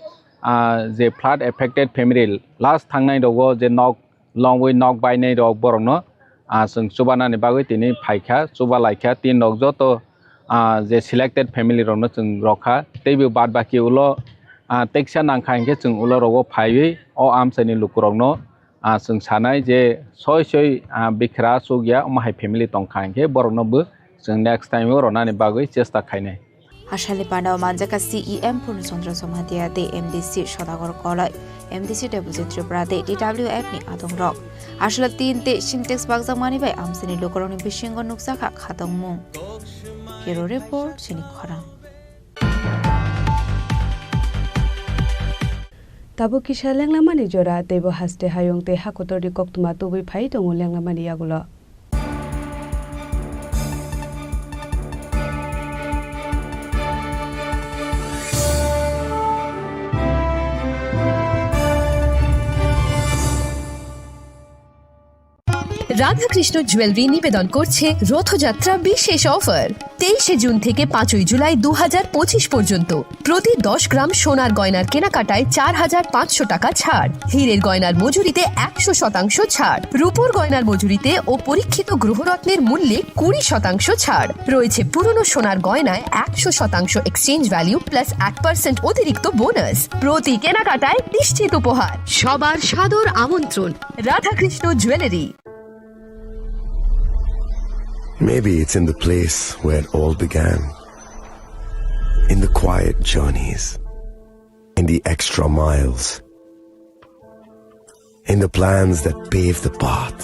ah, je flood affected family last thangnai rogo je nok longwi nok bainai rok borokno, ah, chwng chubanani bagwi tini phaikha, chuba laikha tin rok joto, ah, je selected family rokno chwng rokha. Teibo bad baki ulo, ah, teksa nangkha hinkhe chwng ulo rogo phaiwi o amchaini lukurokno, ah, chwng sanai je soi soi, ah, bikra chukya omo hai family tongkha hinkhe borokno bo chwng next time o ronani bagwi chesta khainai. Hachal ni panda o manjak kha C E M Purna Chandra Jamatia tei M D C Sodagar Koloi, M D C Debojit Tripura tei T W F ni adongrok. Hachal o tin tei Sintex bakjakmani bai amchaini lukurokni bisingo nukjakha khatongmung. Bureau Report, chini khorang. Tabuk kisa lenglamani jora, teibo haste hayung tei hakotorni koktwma tubui phai tongo lenglamani yagulo. Radhakrishna jewellery নিবেদন করছে রথযাত্রা বিশেষ অফার। তেইশে জুন থেকে পাঁচই জুলাই দু হাজার পঁচিশ পর্যন্ত প্রতি দশ গ্রাম সোনার গয়নার কেনাকাটায় চার হাজার পাঁচশো টাকা ছাড়, হীরের গয়নার মজুরিতে একশো শতাংশ ছাড়, রূপোর গয়নার মজুরিতে ও পরীক্ষিত গ্রহরত্নের মূল্যে কুড়ি শতাংশ ছাড় রয়েছে, পুরনো সোনার গয়নায় একশো শতাংশ এক্সচেঞ্জ ভ্যালু প্লাস এক পার্সেন্ট অতিরিক্ত বোনাস। প্রতি কেনাকাটায় নিশ্চিত উপহার। সবার সাদর আমন্ত্রণ Radhakrishna jewellery. Maybe it's in the place where it all began. In the quiet journeys, in the extra miles, in the plans that pave the path,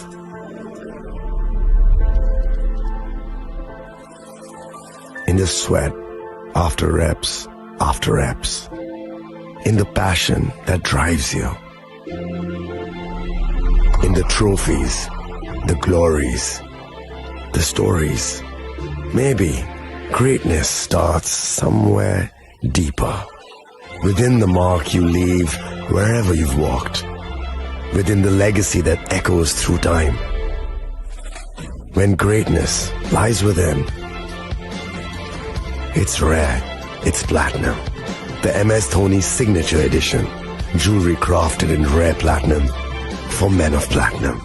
in the sweat after reps after reps, in the passion that drives you, in the trophies, the glories, the stories. Maybe greatness starts somewhere deeper, within the mark you leave wherever you've walked, within the legacy that echoes through time. When greatness lies within, it's rare, it's platinum. The M S Dhoni Signature Edition, jewelry crafted in rare platinum for men of platinum.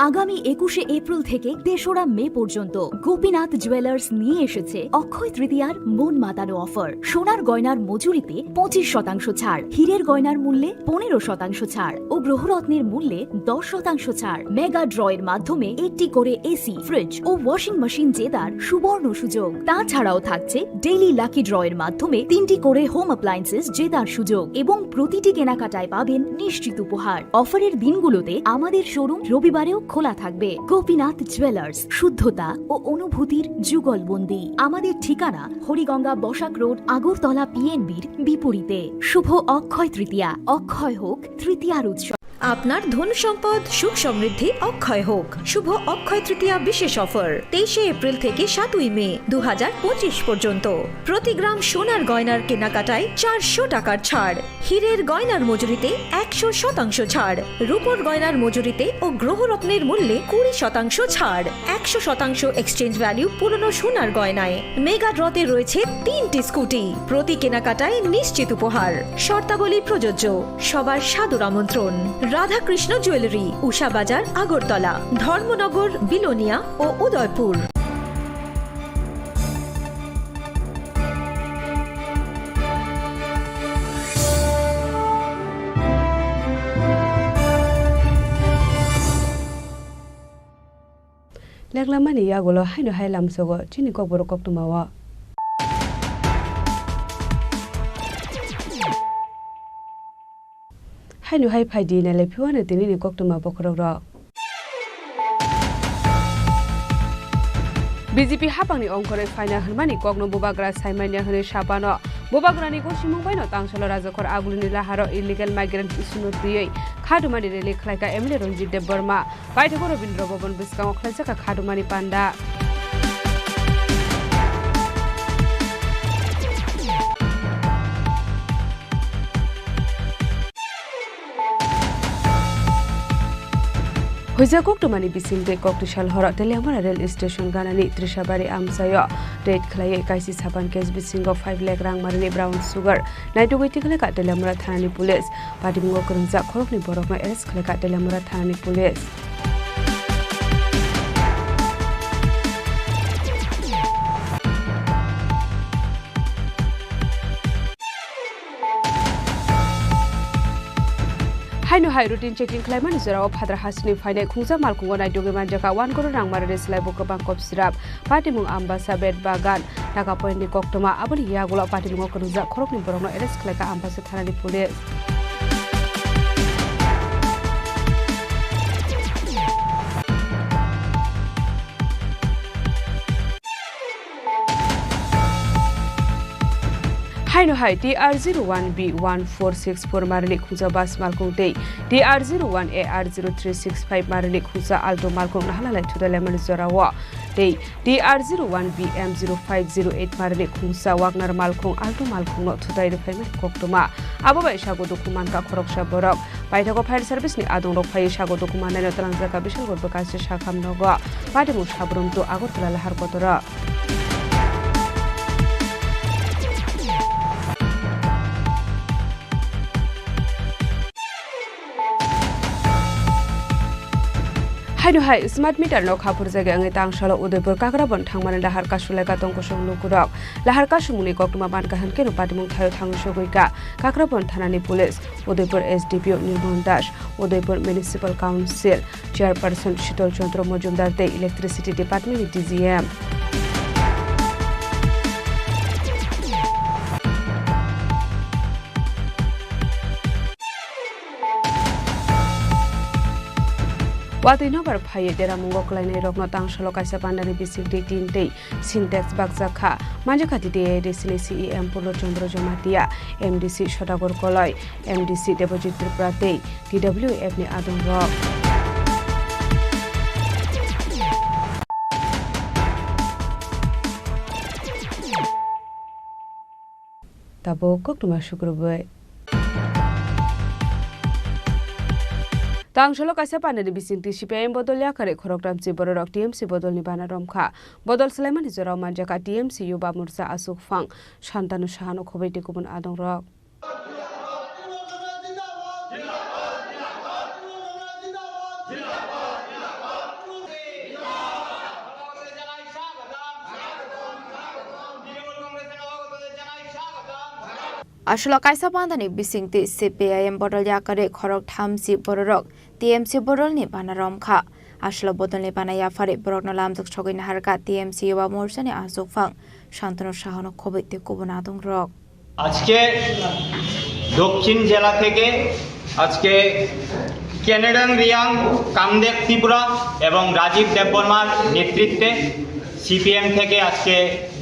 আগামী একুশে এপ্রিল থেকে তেসরা মে পর্যন্ত গোপীনাথ জুয়েলার্স নিয়ে এসেছে অক্ষয় তৃতীয়ার মন মাতানো অফার। সোনার গয়নার মজুরিতে পঁচিশ শতাংশ ছাড়, হীরের গয়নার মূল্যে পনেরো শতাংশ ছাড় ও গ্রহরত্নের মূল্যে দশ শতাংশ ছাড়। মেগা ড্রয়ের মাধ্যমে একটি করে এসি, ফ্রিজ ও ওয়াশিং মেশিন জেতার সুবর্ণ সুযোগ। তাছাড়াও থাকছে ডেইলি লাকি ড্রয়ের মাধ্যমে তিনটি করে হোম অ্যাপ্লায়েন্সেস জেতার সুযোগ এবং প্রতিটি কেনাকাটায় পাবেন নিশ্চিত উপহার। অফারের দিনগুলোতে আমাদের শোরুম রবিবারেও খোলা থাকবে। গোপীনাথ জুয়েলার্স, শুদ্ধতা ও অনুভূতির যুগলবন্দি। আমাদের ঠিকানা হরিগঙ্গা বসাক রোড, আগরতলা পিএনবির বিপরীতে। শুভ অক্ষয় তৃতীয়া, অক্ষয় হোক তৃতীয়ার উৎসব। আপনার ধন সম্পদ সুখ সমৃদ্ধি অক্ষয় হোক। শুভ অক্ষয় তৃতীয়া বিশেষ অফার, তেইশে এপ্রিল থেকে সাতই মে দু হাজার পঁচিশ পর্যন্ত। প্রতি গ্রাম সোনার গয়নার কেনাকাটায় চারশো টাকার ছাড়, হীরের গয়নার মজুরিতে একশো শতাংশ ছাড়, রূপোর গয়নার মজুরিতে ও গ্রহরত্নের মূল্যে কুড়ি শতাংশ ছাড়, একশো শতাংশ এক্সচেঞ্জ ভ্যালু পুরনো সোনার গয়নায়। মেগা ড্রতে রয়েছে তিনটি স্কুটি, প্রতি কেনাকাটায় নিশ্চিত উপহার। শর্তাবলী প্রযোজ্য। সবার সাদর আমন্ত্রণ। রাধাকৃষ্ণ জুয়েলারি, উষা বাজার, আগরতলা, ধর্মনগর, বিলোনিয়া ও Udaipur. Leklamani yagulo haino hai lamsogo chini kokborok koktwmao. Haino hai phaidi nailai phiwano tinini koktwma bokhorokrok. B J P haphangni ongkhorwi phaina hwnmani kokno bubagra saimanya hwnwi sapano. Bubagrani gosimung baino tangsalo rajakhor agulini laharo illegal migrant issue-no twiwi khadumani rally khlaikha M L A Ranjit Debbarma. Paithago Rabindra Bhaban bwskango khlaijak kha khadumani panda. Huijak koktwmani bisingtwi koktisal horo Teliamura rail station ganani Trishabari amchaio raid khlaiwi kaisi sapan case bisingo five lakh rang marini brown sugar naitugwi tikhlaikha Teliamura thanani police. Patimungo kwrwngjak khoroknwi borokno arrest khlaikha Teliamura thanani police. Haino hai routine checking khlaimani jorao phadra hasini phainai khungsa malkhungo naitugwi manjakha one crore rang marini slaibo kwbang kop sirap. Patimung Ambasa, Bet Bagan, Taka Point ni koktwma, aboni yagulo patimungo kwrwngjak khoroknwi borokno arrest khlaikha Ambasa thanani police. Haino hai T R zero one B one four six four marini khungsa bus malkhung tei T R zero one A R zero three six five marini khungsa Alto malkhung nahalalai thudalaimani jorao tei T R zero one B M zero five zero eight marini khungsa Wagner malkhung Alto malkhungno thutai rwphaimani koktwma. Abo bai sago dukhu mankha khoroksa borok. Paithago fire service ni adongrok phaiwi sago dukhu mannaino twlangjakha Bishalgarh Bwkasi Sakham nogo. Patimung Sabrum to Agartala lahar kotoro. Haino hai smart meter no khaphurjagwi wngwi tangsalo Udaipur Kakrabon thangmani lahar kasulaikha tongkosong lukurok. Lahar kasumungni koktwma mankha hwnkhe no patimung thaio thangwi sogwikha Kakrabon thanani police, Udaipur S D P O Nirmon Das, Udaipur Municipal Council Chairperson Shital Chandra Majumdar tei Electricity Department ni D G M. Watwi nobar phaiwi deramungo kwlainairokno tangsalo kaisa pandani bisingtwi tin tei Sintex bakjak kha. Manjakha T T A A D C ni C E M Purno Chandra Jamatia, M D C Sodagar Koloi, M D C Debojit Tripura tei T W F ni adongrok. Tabuk koktwma sukrubwi. Tangsalo kaisa pandani bisingtwi C P I M bodol yakarwi khoroktham si bororok T M C bodolni bana romkha. Bodol swlaimani jorao manjakha T M C Yuba Morcha Aswk Phang, Santanu Sahano khobwi tei kubun adongrok. Aswlo kaisa pandani bisingtwi C P I M bodol yakarwi khoroktham si bororok T M C bodolni bana romkha. Aswlo bodolni bana yapharwi borokno lamjak sogwi naharkha T M C Yuba Morchani Aswk Phang, Santanu Sahano khobwi tei kubun adongrok. আজকে দক্ষিণ জেলা থেকে আজকে কেনেডন রিয়াং, কামদেব ত্রিপুরা এবং রাজীব দেববর্মার নেতৃত্বে সিপিএম থেকে আজকে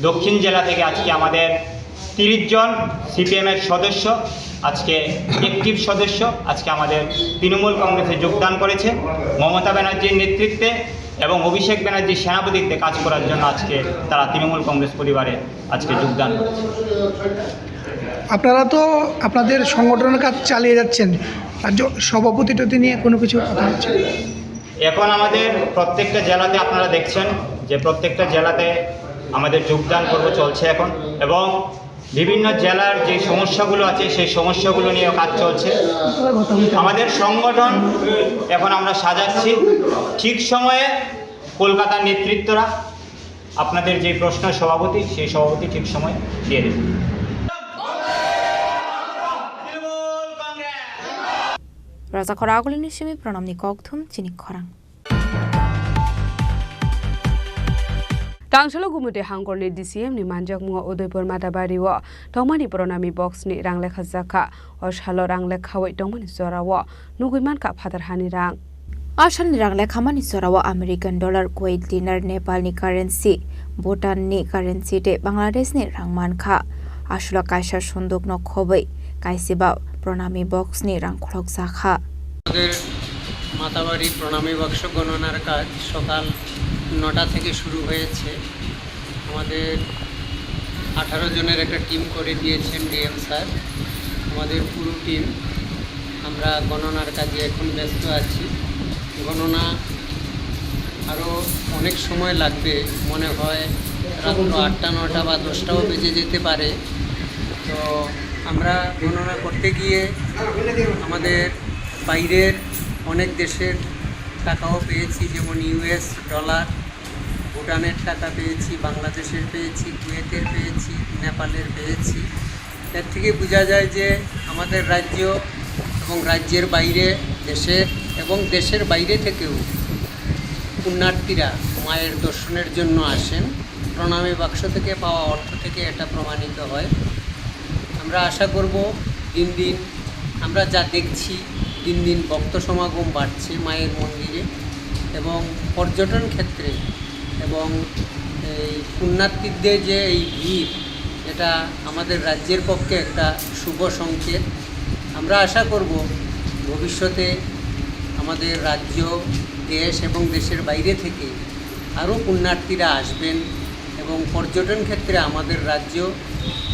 দক্ষিণ জেলা থেকে আজকে আমাদের তিরিশ জন সিপিএম এর সদস্য, আজকে অ্যাক্টিভ সদস্য, আজকে আমাদের তৃণমূল কংগ্রেসে যোগদান করেছে। মমতা ব্যানার্জির নেতৃত্বে এবং অভিষেক ব্যানার্জির সেনাপতিত্বে কাজ করার জন্য আজকে তারা তৃণমূল কংগ্রেস পরিবারে আজকে যোগদান করেছে। আপনারা তো আপনাদের সংগঠনের কাজ চালিয়ে যাচ্ছেন, রাজ্য সভাপতি টতি নিয়ে কোনো কিছু কথা হচ্ছে? এখন আমাদের প্রত্যেকটা জেলাতে আপনারা দেখছেন যে প্রত্যেকটা জেলাতে আমাদের যোগদান পর্ব চলছে এখন, এবং বিভিন্ন জেলার যে সমস্যাগুলো আছে সেই সমস্যাগুলো নিয়ে কাজ চলছে। আমাদের সংগঠন এখন আমরা সাজাচ্ছি, ঠিক সময়ে কলকাতার নেতৃত্বরা আপনাদের যে প্রশ্ন সভাপতি, সেই সভাপতি ঠিক সময় দিয়ে দেবে। Raja khorang agulini simi pranamni kokthum chini khorang. Tangsalo Gumute Hangkorni D C M ni manjakmungo Udaipur Matabari o tongmani pranami box ni rang lekha jakha. O salo rang lekhawi tongmani jorao nugwi mankha phatar hani rang. A salni rang lekhamani jorao American dollar, Kuwait dinar, Nepalni currency, Bhutanni currency tei Bangladeshni rang mankha. Aswlo kaisa sundukno khobwi kaisiba pranami boxni rang khulokjakha. আমাদের মাতাবাড়ি প্রণামী বাক্স গণনার কাজ সকাল নটা থেকে শুরু হয়েছে। আমাদের আঠারো জনের একটা টিম করে দিয়েছেন ডিএম স্যার। আমাদের পুরো টিম, আমরা গণনার কাজে এখন ব্যস্ত আছি। গণনা আরও অনেক সময় লাগবে, মনে হয় রাত্র আটটা, নটা বা দশটাও বেজে যেতে পারে। তো আমরা গণনা করতে গিয়ে আমাদের বাইরের অনেক দেশের টাকাও পেয়েছি, যেমন ইউএস ডলার, ভুটানের টাকা পেয়েছি, বাংলাদেশের পেয়েছি, কুয়েতের পেয়েছি, নেপালের পেয়েছি। এর থেকে বোঝা যায় যে আমাদের রাজ্য এবং রাজ্যের বাইরে, দেশের এবং দেশের বাইরে থেকেও পুণ্যার্থীরা মায়ের দর্শনের জন্য আসেন। প্রণামী বাক্স থেকে পাওয়া অর্থ থেকে এটা প্রমাণিত হয়। আমরা আশা করব দিন দিন আমরা যা দেখছি, দিন দিন ভক্ত সমাগম বাড়ছে মায়ের মন্দিরে এবং পর্যটন ক্ষেত্রে এবং এই পুণ্যার্থীদের যে এই ভিড়, এটা আমাদের রাজ্যের পক্ষে একটা শুভ সংকেত। আমরা আশা করব ভবিষ্যতে আমাদের রাজ্য, দেশ এবং দেশের বাইরে থেকে আরও পুণ্যার্থীরা আসবেন এবং পর্যটন ক্ষেত্রে আমাদের রাজ্য,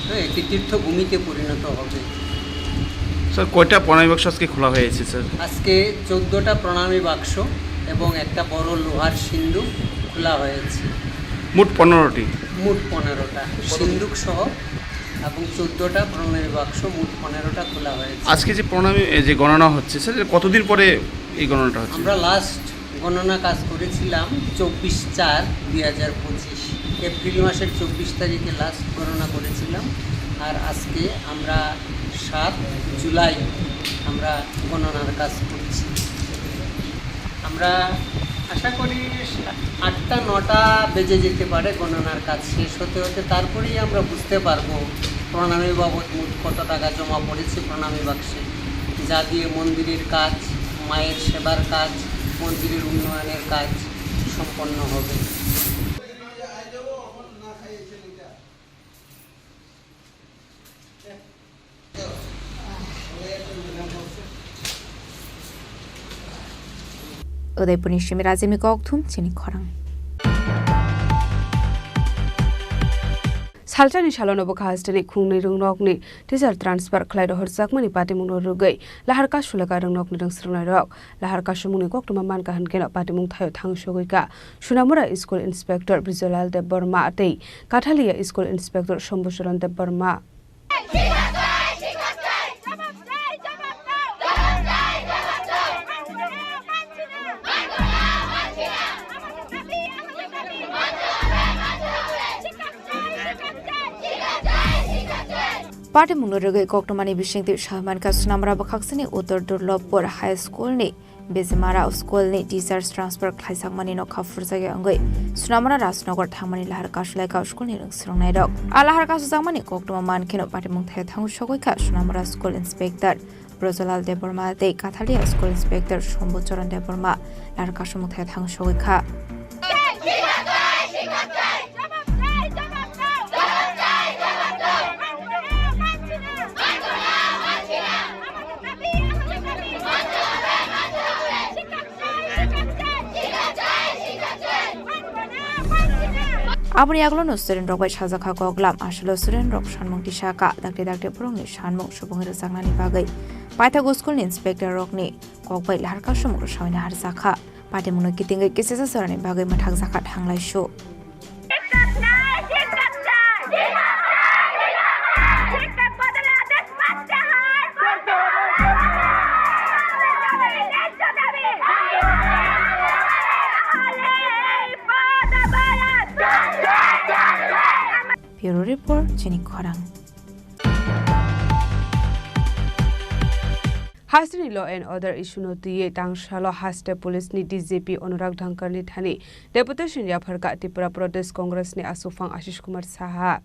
হ্যাঁ, একটি তীর্থভূমিতে পরিণত হবে। স্যার, কয়টা প্রণামী বাক্স আজকে খোলা হয়েছে, স্যার? আজকে চোদ্দোটা প্রণামী বাক্স এবং একটা বড় লোহার সিন্ধুক খোলা হয়েছে। মোট পনেরোটি। মোট পনেরোটা, সিন্ধুক সহ এবং চোদ্দোটা প্রণামী বাক্স, মোট পনেরোটা খোলা হয়েছে। আজকে যে প্রণামী, এ, যে গণনা হচ্ছে, স্যার, এটা কতদিন পরে এই গণনাটা হচ্ছে? আমরা লাস্ট গণনা কাজ করেছিলাম চব্বিশ চার দুই হাজার পঁচিশ, এপ্রিল মাসের চব্বিশ তারিখে লাস্ট গণনা করেছিলাম। আর আজকে আমরা সাত জুলাই আমরা গণনার কাজ করছি। আমরা আশা করি আটটা নটা বেজে যেতে পারে গণনার কাজ শেষ হতে হতে, তারপরেই আমরা বুঝতে পারবো প্রণামী বাবদ মোট কত টাকা জমা পড়েছে প্রণামী বাক্সে, যা দিয়ে মন্দিরের কাজ, মায়ের সেবার কাজ, মন্দিরের উন্নয়নের কাজ সম্পন্ন হবে। Udaipurni simi Rajini kokthum chini khorang. Salsani salono bwkha hasteni khungnwi rwngnokni teacher transfer khlai rohorjakmani patimungno rwgwi lahar kasulaka rwngnokni rwngsrwngnairok. Lahar kasumungni koktwma mankha hwnkhe patimung thaio thang sogwi kha Sunamura School Inspector Brijalal Debbarma tei Kathalia School Inspector Shambhucharan Debbarma. Patimungno rwgwi koktwmani bisingtwi sawi mankha Sunamura bwkhaksini Uttor Durlabpur High School ni Bijimara school ni teachers transfer khlaijakmani nokha phurjakya wngwi Sunamura Rajnagar thangmani lahar kasulaikha school ni rwngsrwngnairok. A lahar kasujakmani koktwma mankheno patimung thaio thangwi sogwi kha Sunamura School Inspector Brojolal Debbarma tei Kathalia School Inspector Shambhu Charan Debbarma lahar kasumung thaio thangwi sogwi kha. Aboni yagulo no student rok bai sajak kha koklam, aswkno student rok sanmung tisa kha, dakti dakti borokni sanmung subungwi rwjaknani bagwi paithak school ni inspector rokni kok bai lahar kasumung rwsawina harjak kha. Patimungno kitingwi kisisa jorani bagwi mwthakjak kha thanglaisu. Bureau Report, Chini Khorang. Hasteni law and order issue no twiwi tangsalo haste police ni D G P Anurag Dhankar ni thani deputation yapharkha Tripura Pradesh Congress ni aswkphang Ashish Kumar Saha.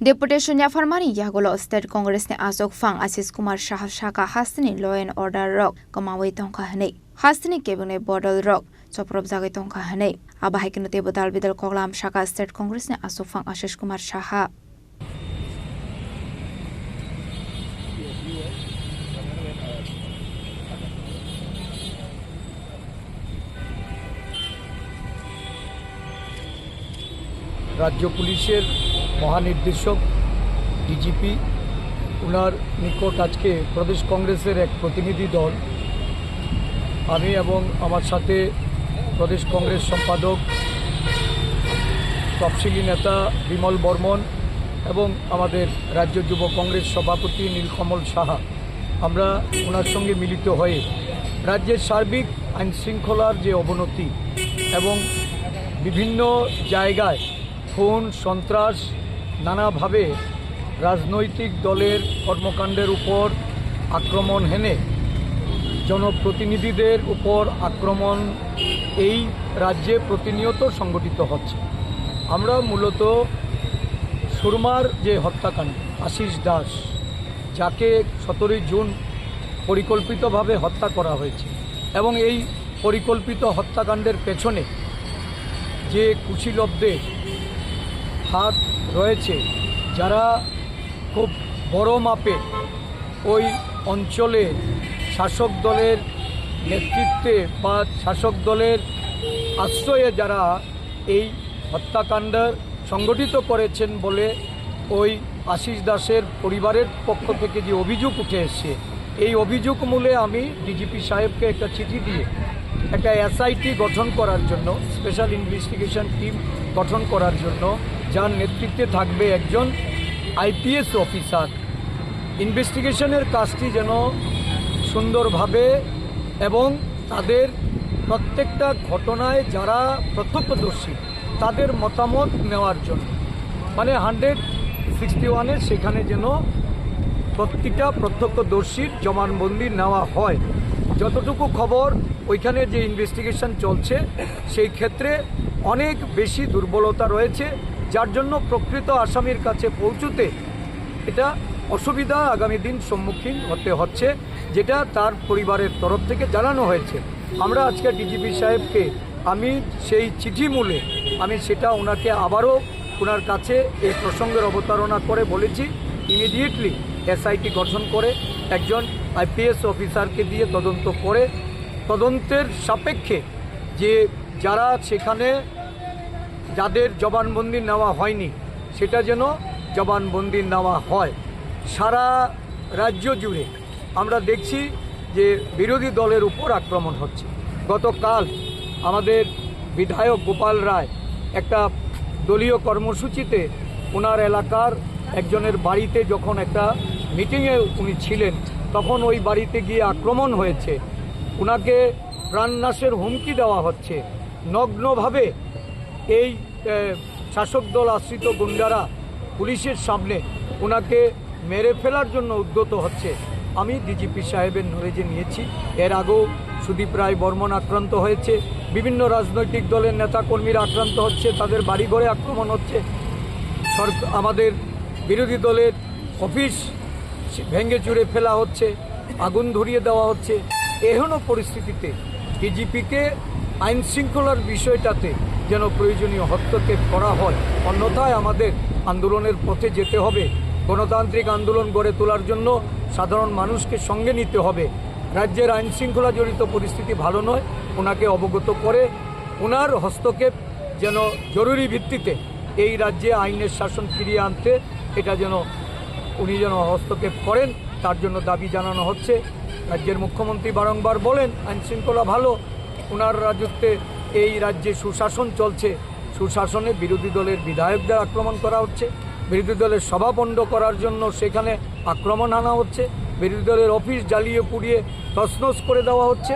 Deputation yapharmani yagulo State Congress ni aswkphang Ashish Kumar Saha sakha hasteni law and order rok kwmawi tongkha hwnwi, hasteni kebengni bodol rok chopropjagwi tongkha hwnwi. Abo hai kheno teibo dal bidal koklam sakha State Congress ni aswkphang Ashish Kumar Saha. রাজ্য পুলিশের মহানির্দেশক ডিজিপি, ওনার নিকট আজকে প্রদেশ কংগ্রেসের এক প্রতিনিধি দল, আমি এবং আমার সাথে প্রদেশ কংগ্রেস সম্পাদক, তফসিলি নেতা বিমল বর্মন এবং আমাদের রাজ্য যুব কংগ্রেস সভাপতি নীলকমল সাহা, আমরা ওনার সঙ্গে মিলিত হয়ে রাজ্যের সার্বিক আইন শৃঙ্খলার যে অবনতি এবং বিভিন্ন জায়গায় খুন, সন্ত্রাস, নানাভাবে রাজনৈতিক দলের কর্মকাণ্ডের উপর আক্রমণ হেনে জনপ্রতিনিধিদের উপর আক্রমণ এই রাজ্যে প্রতিনিয়ত সংঘটিত হচ্ছে। আমরা মূলত সুরমার যে হত্যাকাণ্ড, আশিস দাস, যাকে সতেরোই জুন পরিকল্পিতভাবে হত্যা করা হয়েছে এবং এই পরিকল্পিত হত্যাকাণ্ডের পেছনে যে কুশীলবদের হাত রয়েছে, যারা খুব বড় মাপে ওই অঞ্চলে শাসক দলের নেতৃত্বে বা শাসক দলের আশ্রয়ে যারা এই হত্যাকাণ্ড সংগঠিত করেছেন বলে ওই আশিস দাসের পরিবারের পক্ষ থেকে যে অভিযোগ উঠে এসছে, এই অভিযোগ মূলে আমি ডিজিপি সাহেবকে একটা চিঠি দিয়ে একটা এসআইটি গঠন করার জন্য, স্পেশাল ইনভেস্টিগেশন টিম গঠন করার জন্য, যার নেতৃত্বে থাকবে একজন আইপিএস অফিসার, ইনভেস্টিগেশনের কাজটি যেন সুন্দরভাবে এবং তাদের প্রত্যেকটা ঘটনায় যারা প্রত্যক্ষদর্শী তাদের মতামত নেওয়ার জন্য, মানে হান্ড্রেড সিক্সটি ওয়ানের সেখানে যেন প্রতিটা প্রত্যক্ষদর্শীর জবানবন্দি নেওয়া হয়। যতটুকু খবর, ওইখানে যে ইনভেস্টিগেশন চলছে, সেই ক্ষেত্রে অনেক বেশি দুর্বলতা রয়েছে। যার জন্য প্রকৃত আসামির কাছে পৌঁছতে এটা অসুবিধা আগামী দিন সম্মুখীন হতে হচ্ছে, যেটা তার পরিবারের তরফ থেকে জানানো হয়েছে। আমরা আজকে ডিজিপি সাহেবকে, আমি সেই চিঠি মূলে আমি সেটা ওনাকে আবারও ওনার কাছে এই প্রসঙ্গের অবতারণা করে বলেছি, ইমিডিয়েটলি এসআইটি গঠন করে একজন আইপিএস অফিসারকে দিয়ে তদন্ত করে, তদন্তের সাপেক্ষে যে যারা সেখানে, যাদের জবানবন্দি নেওয়া হয়নি, সেটা যেন জবানবন্দি নেওয়া হয়। সারা রাজ্য জুড়ে আমরা দেখছি যে বিরোধী দলের উপর আক্রমণ হচ্ছে। গতকাল আমাদের বিধায়ক গোপাল রায় একটা দলীয় কর্মসূচিতে ওনার এলাকার একজনের বাড়িতে যখন একটা মিটিংয়ে উনি ছিলেন, তখন ওই বাড়িতে গিয়ে আক্রমণ হয়েছে। ওনাকে প্রাণনাশের হুমকি দেওয়া হচ্ছে। নগ্নভাবে এই, এ, শাসক দল আশ্রিত গুন্ডারা পুলিশের সামনে ওনাকে মেরে ফেলার জন্য উদ্যত হচ্ছে। আমি ডিজিপি সাহেবের নলেজে নিয়েছি, এর আগেও সুদীপ রায় বর্মন আক্রান্ত হয়েছে, বিভিন্ন রাজনৈতিক দলের নেতাকর্মীরা আক্রান্ত হচ্ছে, তাদের বাড়িঘরে আক্রমণ হচ্ছে, সরক-, আমাদের বিরোধী দলের অফিস ভেঙে চুরে ফেলা হচ্ছে, আগুন ধরিয়ে দেওয়া হচ্ছে। এহেন পরিস্থিতিতে ডিজিপিকে আইন শৃঙ্খলার বিষয়টাতে যেন প্রয়োজনীয় হস্তক্ষেপ করা হয়, অন্যথায় আমাদের আন্দোলনের পথে যেতে হবে। গণতান্ত্রিক আন্দোলন গড়ে তোলার জন্য সাধারণ মানুষকে সঙ্গে নিতে হবে। রাজ্যের আইন শৃঙ্খলা জড়িত পরিস্থিতি ভালো নয়, ওনাকে অবগত করে ওনার হস্তক্ষেপ যেন জরুরি ভিত্তিতে এই রাজ্যে আইনের শাসন ফিরিয়ে আনতে এটা যেন উনি যেন হস্তক্ষেপ করেন, তার জন্য দাবি জানানো হচ্ছে। রাজ্যের মুখ্যমন্ত্রী বারংবার বলেন আইন শৃঙ্খলা ভালো, ওনার রাজত্বে এই রাজ্যে সুশাসন চলছে। সুশাসনে বিরোধী দলের বিধায়কদের আক্রমণ করা হচ্ছে, বিরোধী দলের সভা পণ্ড করার জন্য সেখানে আক্রমণ আনা হচ্ছে, বিরোধী দলের অফিস জ্বালিয়ে পুড়িয়ে তছনছ করে দেওয়া হচ্ছে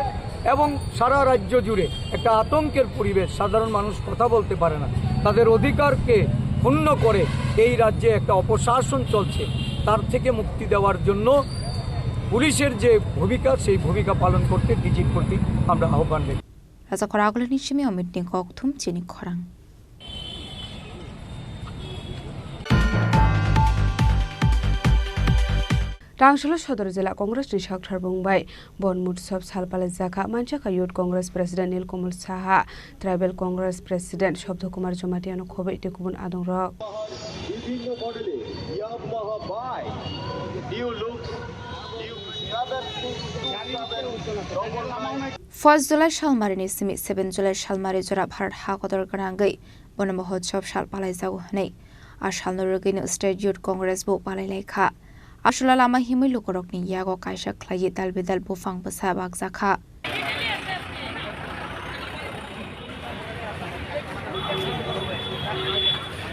এবং সারা রাজ্য জুড়ে একটা আতঙ্কের পরিবেশ। সাধারণ মানুষ কথা বলতে পারে না, তাদের অধিকারকে ক্ষুণ্ণ করে এই রাজ্যে একটা অপশাসন চলছে। তার থেকে মুক্তি দেওয়ার জন্য পুলিশের যে ভূমিকা, সেই ভূমিকা পালন করতে ডিজির প্রতি আমরা আহ্বান রেখে Raja khorang agulini simi omitni kokthum chini khorang. Rangcholo Sodor Jila Congress ni Sakthar Bung bai Bon Mutsob sal palaijakha, manjakha Youth Congress President Nilkamal Saha, Tribal Congress President Shabda Kumar Jamatia no khoboi tei kubun adongrok. First July salmarini simi seven July salmari jora Bharat ha kotor gwnangwi Bon Mahotsav sal palaijago hwnwi. A salno rwgwino State Youth Congress bo palailaikha. Aswla lama himwi lukurokni yago kaisa khlaiwi dal bidal buphang bwsa bakjakha.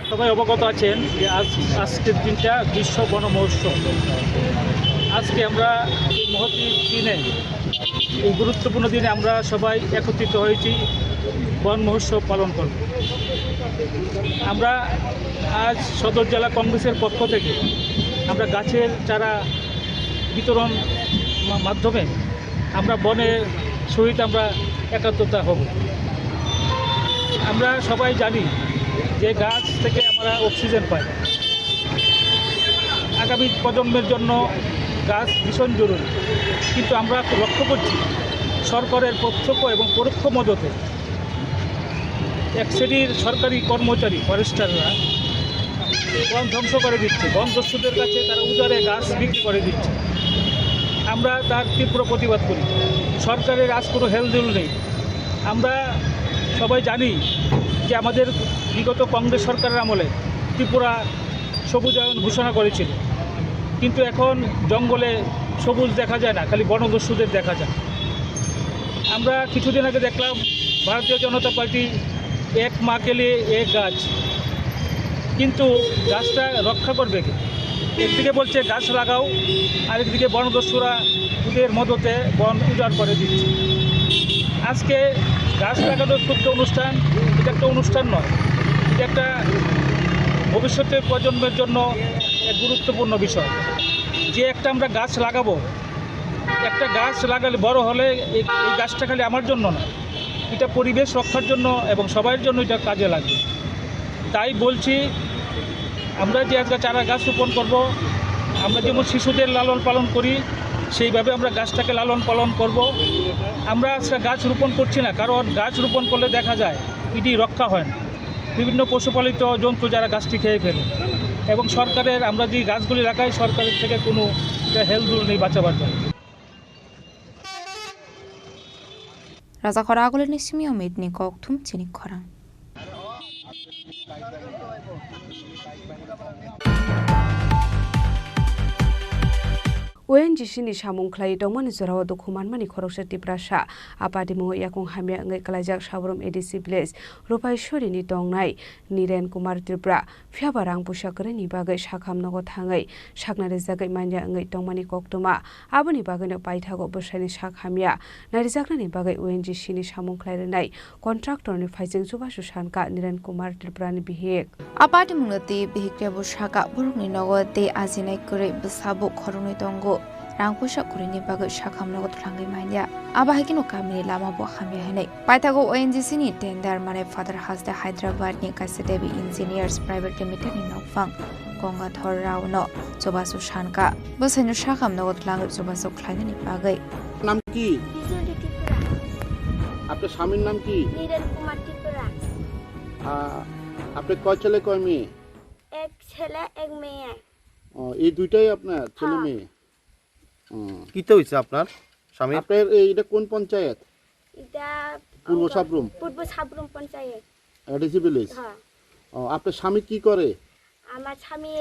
সবাই অবগত আছেন যে আজ, আজকের দিনটা বিশ্ব বন মহোৎসব। আজকে আমরা এই মহতী দিনে, এই গুরুত্বপূর্ণ দিনে আমরা সবাই একত্রিত হয়েছি বন মহোৎসব পালন করব। আমরা আজ সদর জেলা কংগ্রেসের পক্ষ থেকে আমরা গাছের চারা বিতরণ মা-, মাধ্যমে আমরা বনের সহিত আমরা একাত্মতা হব। আমরা সবাই জানি যে গাছ থেকে আমরা অক্সিজেন পাই। আগামী প্রজন্মের জন্য গাছ ভীষণ জরুরি, কিন্তু আমরা লক্ষ্য করছি সরকারের প্রত্যক্ষ এবং পরোক্ষ মদতে এক শ্রেণীর সরকারি কর্মচারী, ফরেস্টাররা বন ধ্বংস করে দিচ্ছে, বন দস্যুদের কাছে তারা উজাড়ে গাছ বিক্রি করে দিচ্ছে। আমরা তার তীব্র প্রতিবাদ করি। সরকারের আজ কোনো হেলদোল নেই। আমরা সবাই জানি যে আমাদের বিগত কংগ্রেস সরকারের আমলে ত্রিপুরা সবুজায়ন ঘোষণা করেছিল, কিন্তু এখন জঙ্গলে সবুজ দেখা যায় না, খালি বনদস্যুদের দেখা যায়। আমরা কিছুদিন আগে দেখলাম ভারতীয় জনতা পার্টি এক মা কে লিয়ে এক গাছ, কিন্তু গাছটা রক্ষা করবে কে? একদিকে বলছে গাছ লাগাও, আরেকদিকে বনদস্যুরা ওদের মদতে বন উজাড় করে দিচ্ছে। আজকে গাছ লাগানোর ক্ষুদ্র অনুষ্ঠান, এটা একটা অনুষ্ঠান নয়, এটা একটা ভবিষ্যতের প্রজন্মের জন্য এক গুরুত্বপূর্ণ বিষয়। যে একটা আমরা গাছ লাগাবো, একটা গাছ লাগালে বড় হলে এই, এই গাছটা খালি আমার জন্য না, এটা পরিবেশ রক্ষার জন্য এবং সবার জন্য এটা কাজে লাগবে। তাই বলছি, আমরা যে আজকে চারা গাছ রোপণ করব, আমরা যেমন শিশুদের লালন পালন করি, সেইভাবে আমরা গাছটাকে লালন পালন করব। আমরা আজকে গাছ রোপণ করছি না, কারণ গাছ রোপণ করলে দেখা যায় ইডি রক্ষা হয় না। বিভিন্ন পশুপালিত জন্তু যারা গাছটি খেয়ে ফেলে, এবং সরকারের, আমরা যে গাছগুলি লাগাই, সরকারের থেকে কোনো একটা হেলদোল নেই বাঁচাবার জন্য। Rajakhor agulini simi omit ni kok thum chini khorang. O N G C ni samung khlai tongmani jorao dukhu manmani khoroksa Tiprasa. A patimungo yakung hamya wngwi klaijak Sabrum A D C village Rupaiswari ni tongnai Niren Kumar Tripura. Phiya ba rang puisa kwrwini bagwi sakham nogo thangwi sakna rijagwi manya wngwi tongmani koktwma. Aboni bagwino paithago bwsaini sak hamya narijaknani bagwi O N G C ni samung khlai rwnai contractor ni phaising chubachu sankha Niren Kumar Tripura ni bihik. A patimungno twi bihik rebo sakha borokni nogo tei ajinai kwrwi bwsabo khoroknwi tongo. Rang puisa kwrwini bagwi sakham nogo twlangwi manya. Abo hai kheno kamini lama bo hamya hwnwi. Paithago O N G C ni tender manwi Father Haste Hyderabad ni kaisa Devi Engineers Private Limited ni nokphang Gangadhar Rao no chubachu sankha. Bwsaino sakham nogo twlangwi chubachu khlainani bagwi. নাম কি? বিজুলি ত্রিপুরা। আপনার স্বামীর নাম কি? নীরেন কুমার ত্রিপুরা। আ, আপনি কয় ছেলে কয় মেয়ে? এক ছেলে, এক মেয়ে। ও, এই দুইটাই আপনার ছেলে হ্যাঁ। মেয়ে? হুম। কিতা হইছে আপনার স্বামীর? আপনার এই, এটা কোন পঞ্চায়েত? এটা পূর্ব অঙ্গ-, সাবরুম? পূর্ব সাবরুম পঞ্চায়েত। ADC village? হ্যাঁ। ও, আপনার স্বামী কি করে? আমার স্বামী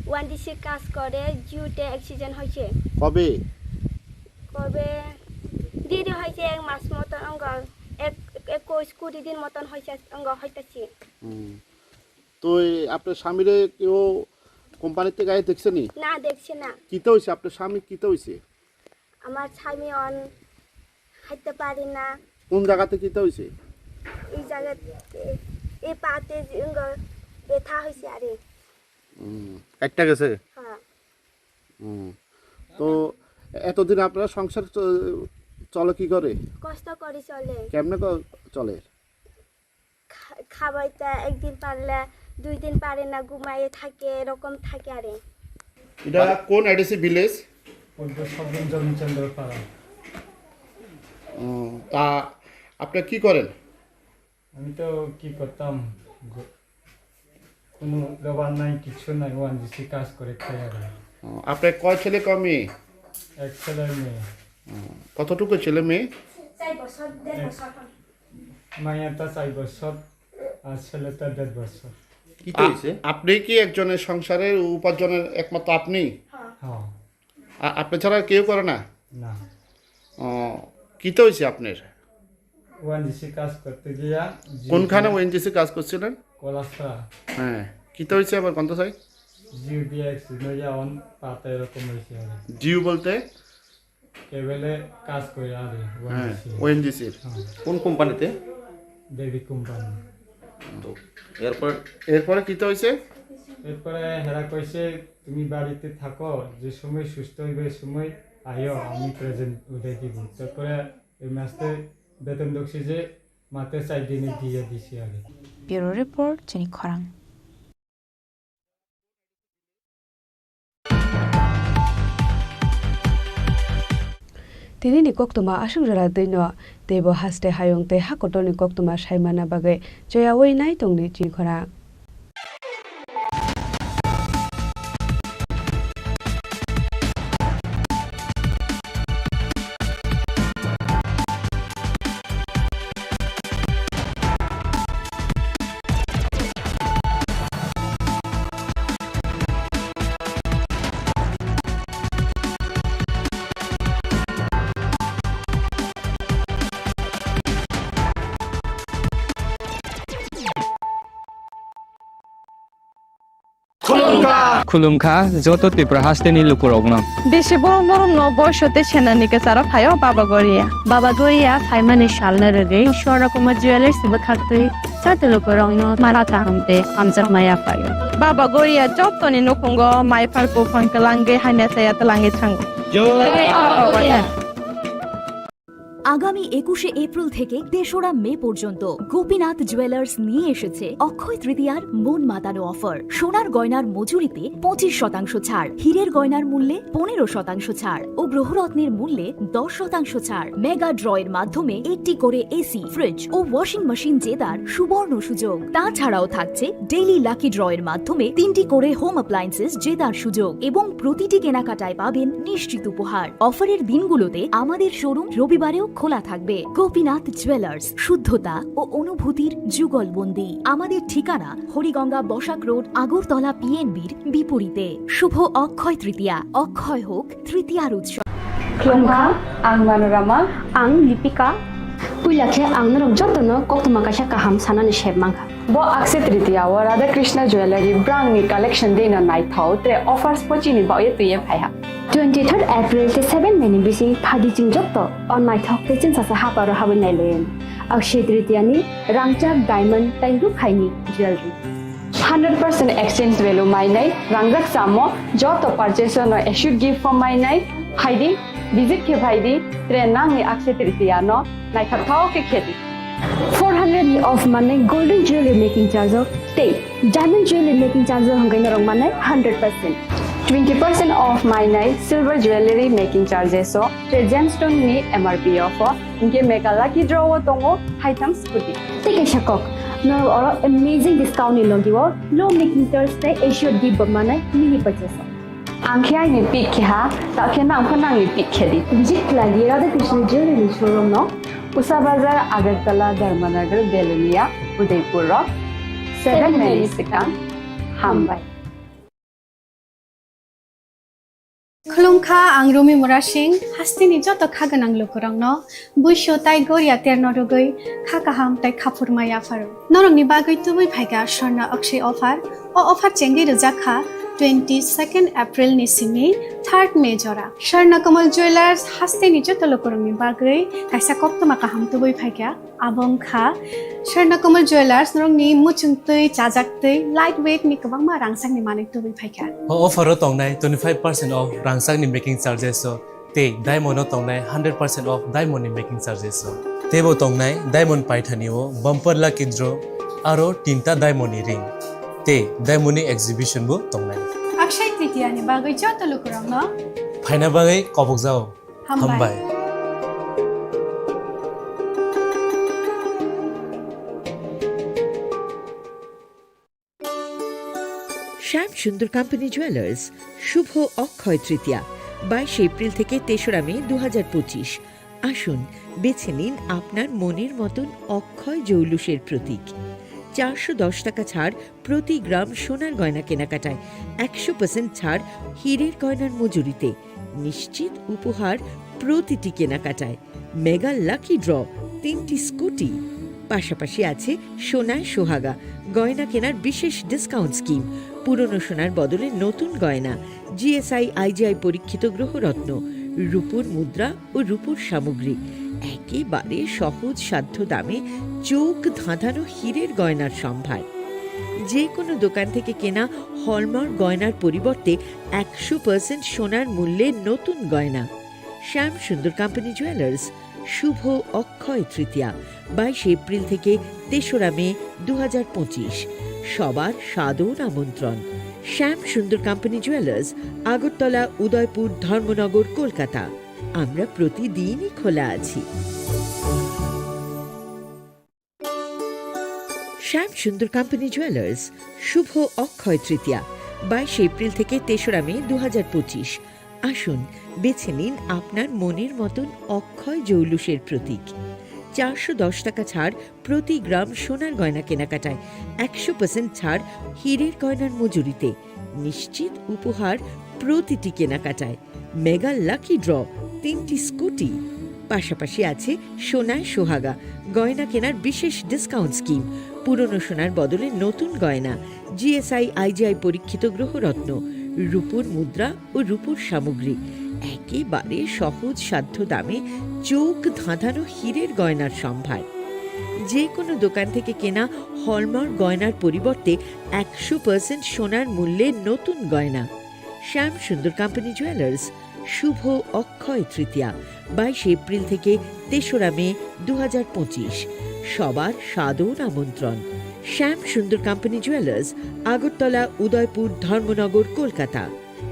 ওয়ানজিসি কাজ করে, জিওতে অ্যাক্সিডেন্ট হয়েছে। কবে? কবে? দেরি হয়েছে এক মাস মতন, অঙ্গ এক, একুশ কুড়ি দিন মতন হয়েছে, অঙ্গ হইতেছে। হুম। তো এই আপনার স্বামীরে কেউ কোম্পানিতে গায়ে দেখছে নি? না, দেখছে না। কিতা হইছে? আপনার স্বামী কিতা হইছে? আমার স্বামী অন খাইতে পারে না। কোন জায়গাতে কিতা হইছে? এই জায়গাতে, এই পাতে যে অঙ্গ ব্যথা হয়েছে আরে। হুম। কাটটা গেছে? হ্যাঁ। হুম। তো এতদিন আপনার সংসার চ-, চলে কি করে? কষ্ট করে চলে। কেমনে ক-, চলে? খা-, খাবাইতে একদিন পারলে দুই দিন পারে না, ঘুমাইয়ে থাকে, এরকম থাকে আরে। এটা কোন এডিসি ভিলেজ? পূর্ব সাবরুম জমিচন্দ্র পাড়া। ও, তা আপনি কি করেন? আমি তো কি করতাম, গ-, কোনো লেবার নাই, কিছু নাই, ওয়ান জিসি কাজ করে খাই আর কি। ও, আপনার কয় ছেলে কয় মেয়ে? এক ছেলে মেয়ে। ও, কতটুকু ছেলে মেয়ে? চার বছর, দেড় এক বছর হয়। মাইয়াটা চার বছর আর ছেলেটা দেড় বছর। কি আ-, হয়েছে? আপনি কি একজনের সংসারের উপার্জনের একমাত্র আপনি? হ্যাঁ। আ-, আপনি ছাড়া কেউ করে না? না। ও, কিতা হয়েছে আপনার? ওএনজিসি কাজ করতে গিয়া জিও কোনখানে দিয়ে ওএনজিসি কাজ করছিলেন? কলাসা। হ্যাঁ, কিতা হয়েছে আবার কোনটা সাই? জিও দিয়ে অ্যাক্সিডেন্ট হইয়া অন পাতা এরকম হয়েছে আর কি। জিও বলতে? কেবলে কাজ করে আর কি, হ্যাঁ, ওএনজিসি। ওএনজিসির। হ্যাঁ। কোন কোম্পানিতে? দেবী কোম্পানি। তো এরপর? এরপরে কিতা হয়েছে? এরপরে হেরা কইছে, "তুমি বাড়িতে থাকো, যে সময় সুস্থ হইবে, ওই সময় আইও, আমি প্রেজেন্ট উঠাই দিব।" তারপরে এই মাসে বেতন ঢুকছে যে মাত্র চার দিনে দিয়ে দিছি আগে। Bureau Report, Chini Khorang. Tini ni koktwma aswk jora twi no teibo haste hayung tei hakotor ni koktwma sai manna bagwi choyawi nai tongni Chini Khorang. Khulumkha. Khulumkha joto Tripura hasteni lukurokno. Bisi borom borom no boiso tei senani kwcharo phaio Baba Goria. Baba Goria phaimani salno rwgwi Swarna Kumar Jewellers bwkhaktwi joto lukurokno mala kaham tei hamjakma yaphaio. Baba Goria jotoni nukhungo mai phar buphang twlangwi hamya chaya twlangwi thango. Jai Baba Goria. আগামী একুশে এপ্রিল থেকে তেসরা মে পর্যন্ত গোপীনাথ জুয়েলার্স নিয়ে এসেছে অক্ষয় তৃতীয়ার মন মাতানো অফার। সোনার গয়নার মজুরিতে পঁচিশ শতাংশ ছাড়, হীরের গয়নার মূল্যে পনেরো শতাংশ ছাড় ও গ্রহরত্নের মূল্যে দশ শতাংশ ছাড়। মেগা ড্রয়ের মাধ্যমে একটি করে এসি, ফ্রিজ ও ওয়াশিং মেশিন জেতার সুবর্ণ সুযোগ। তাছাড়াও থাকছে ডেইলি লাকি ড্রয়ের মাধ্যমে তিনটি করে হোম অ্যাপ্লায়েন্সেস জেতার সুযোগ এবং প্রতিটি কেনাকাটায় পাবেন নিশ্চিত উপহার। অফারের দিনগুলোতে আমাদের শোরুম রবিবারেও খোলা থাকবে। গোপীনাথ জুয়েলার্স, শুদ্ধতা ও অনুভূতির যুগলবন্দি। আমাদের ঠিকানা হরিগঙ্গা বসাক রোড, আগরতলা পিএনবির বিপরীতে। শুভ অক্ষয় তৃতীয়া, অক্ষয় হোক তৃতীয়ার উৎসব। Khulumkha, ang Manorama. Ang Lipika. Puila khe ang norok jotono koktwma kaisa kaham sanani sep mankha. Bo Akshaya Tritiya o Radha Krishna Jewellery brangni collection dino naithok tre offers pochini baoye twiye phaiha. Twenty-third April tei seven May ni bising phadi chwng joto o naithok tei chwngsacha haparo habwi nailayan. Akshaya Tritiya ni rangchak diamond tei rukhaini jewellery. Hundred percent exchange value mainai rangjak chamo joto purchase no assured gift form mainai phaidi, visit khe phaidi, tre nangni Akshaya Tritiya no naithok thok khe khedi. Four hundred ni off manai golden jewelry making charge o tei diamond jewelry making charge o hwnkhai norok manai hundred percent. Twenty percent off mainai silver jewelry making charges o tre gemstone ni M R P off o hwnkhe mega lucky draw o tongo haitham scooty. Tei kaisa kok, norok oro amazing discount ni logi o low making charge tei assured gift bo manai mini purchase o. Ang khe aini pick khe ha, ta khe nang pho nangni pick khe di. Visit khlai di Radha Krishna Jewelry showroom no. Usa Bazar, Agartala, Dharmanagar, Belonia, Udaipur rok. Seven May ni swkang. Hambai. Khulumkha, ang Rumi Murasing, hasteni joto kha gwnang lukurokno buisu tai goria terno rwgwi kha kaham tai khaphurma yapharo. Norokni bagwi tubui phaikha Swarna Akshay offer. O offer chengwi rwjak kha twenty second April ni simi third May jora. Swarna Kamal Jewelers hasteni joto lukurokni bagwi kaisa koktwma kaham tubui phaikha. Abo wngkha Swarna Kamal Jewelers, norokni muchungtwi, chajaktwi, light weight ni kwbangma rangchakni manwi tubui phaikha. O offer o tongnai twenty five percent off rangchakni making charges o tei diamond o tongnai hundred percent off diamond ni making charges o. Teibo tongnai diamond paithani o bumper lucky draw aro tinta diamond ni ring tei diamond ni exhibition bo tongnai. Akshay Tritiya ni bagwi joto lukurokno phaina bagwi kobokjao. Hambai. Hambai. শ্যাম Sundar company jewellers, শুভ অক্ষয় তৃতীয়া, বাইশে এপ্রিল থেকে তেসরা মে দু হাজার পঁচিশ। আসুন, বেছে নিন আপনার মনের মতন অক্ষয় জৌলুসের প্রতীক। চারশো দশ টাকা ছাড় প্রতি গ্রাম সোনার গয়না কেনাকাটায়, একশো পার্সেন্ট ছাড় হীরের গয়নার মজুরিতে, নিশ্চিত উপহার প্রতিটি কেনাকাটায়, মেগা লাকি ড্র, তিনটি স্কুটি, পাশাপাশি আছে সোনায় সোহাগা, গয়না কেনার বিশেষ ডিসকাউন্ট স্কিম, পুরনো সোনার বদলে নতুন গয়না, জিএসআই আইজিআই পরীক্ষিত গ্রহরত্ন, রূপোর মুদ্রা ও রূপোর সামগ্রী। একেবারে সহজ সাধ্য দামে চোখ ধাঁধানো হীরের গয়নার সম্ভার। যে কোনো দোকান থেকে কেনা হলমার্ক গয়নার পরিবর্তে একশো পার্সেন্ট সোনার মূল্যে নতুন গয়না। শ্যাম সুন্দর কোম্পানি জুয়েলার্স, শুভ অক্ষয় তৃতীয়া, বাইশে এপ্রিল থেকে তেসরা মে দু হাজার পঁচিশ। সবার সাদর আমন্ত্রণ। শ্যাম সুন্দর কোম্পানি জুয়েলার্স, আগরতলা, উদয়পুর, ধর্মনগর, কলকাতা। আমরা প্রতিদিনই খোলা আছি। শ্যাম সুন্দর কোম্পানি জুয়েলার্স, শুভ অক্ষয় তৃতীয়া, বাইশে এপ্রিল থেকে তেসরা মে দু হাজার পঁচিশ। আসুন, বেছে নিন আপনার মনের মতন অক্ষয় জৌলুসের প্রতীক। চারশো দশ টাকা ছাড় প্রতি গ্রাম সোনার গয়না কেনাকাটায়, একশো পার্সেন্ট ছাড় হীরের গয়নার মজুরিতে, নিশ্চিত উপহার প্রতিটি কেনাকাটায়, মেগা লাকি ড্র, তিনটি স্কুটি, পাশাপাশি আছে সোনায় সোহাগা, গয়না কেনার বিশেষ ডিসকাউন্ট স্কিম, পুরনো সোনার বদলে নতুন গয়না, জিএসআই আইজিআই পরীক্ষিত গ্রহরত্ন, রূপোর মুদ্রা ও রূপোর সামগ্রী। একেবারে সহজ সাধ্য দামে চোখ ধাঁধানো হীরের গয়নার সম্ভার। যে কোনো দোকান থেকে কেনা হলমার্ক গয়নার পরিবর্তে একশো পার্সেন্ট সোনার মূল্যে নতুন গয়না। শ্যাম সুন্দর কোম্পানি জুয়েলার্স, শুভ অক্ষয় তৃতীয়া, বাইশে এপ্রিল থেকে তেসরা মে দু হাজার পঁচিশ। সবার সাদর আমন্ত্রণ। শ্যাম সুন্দর কোম্পানি জুয়েলার্স, আগরতলা, উদয়পুর, ধর্মনগর, কলকাতা।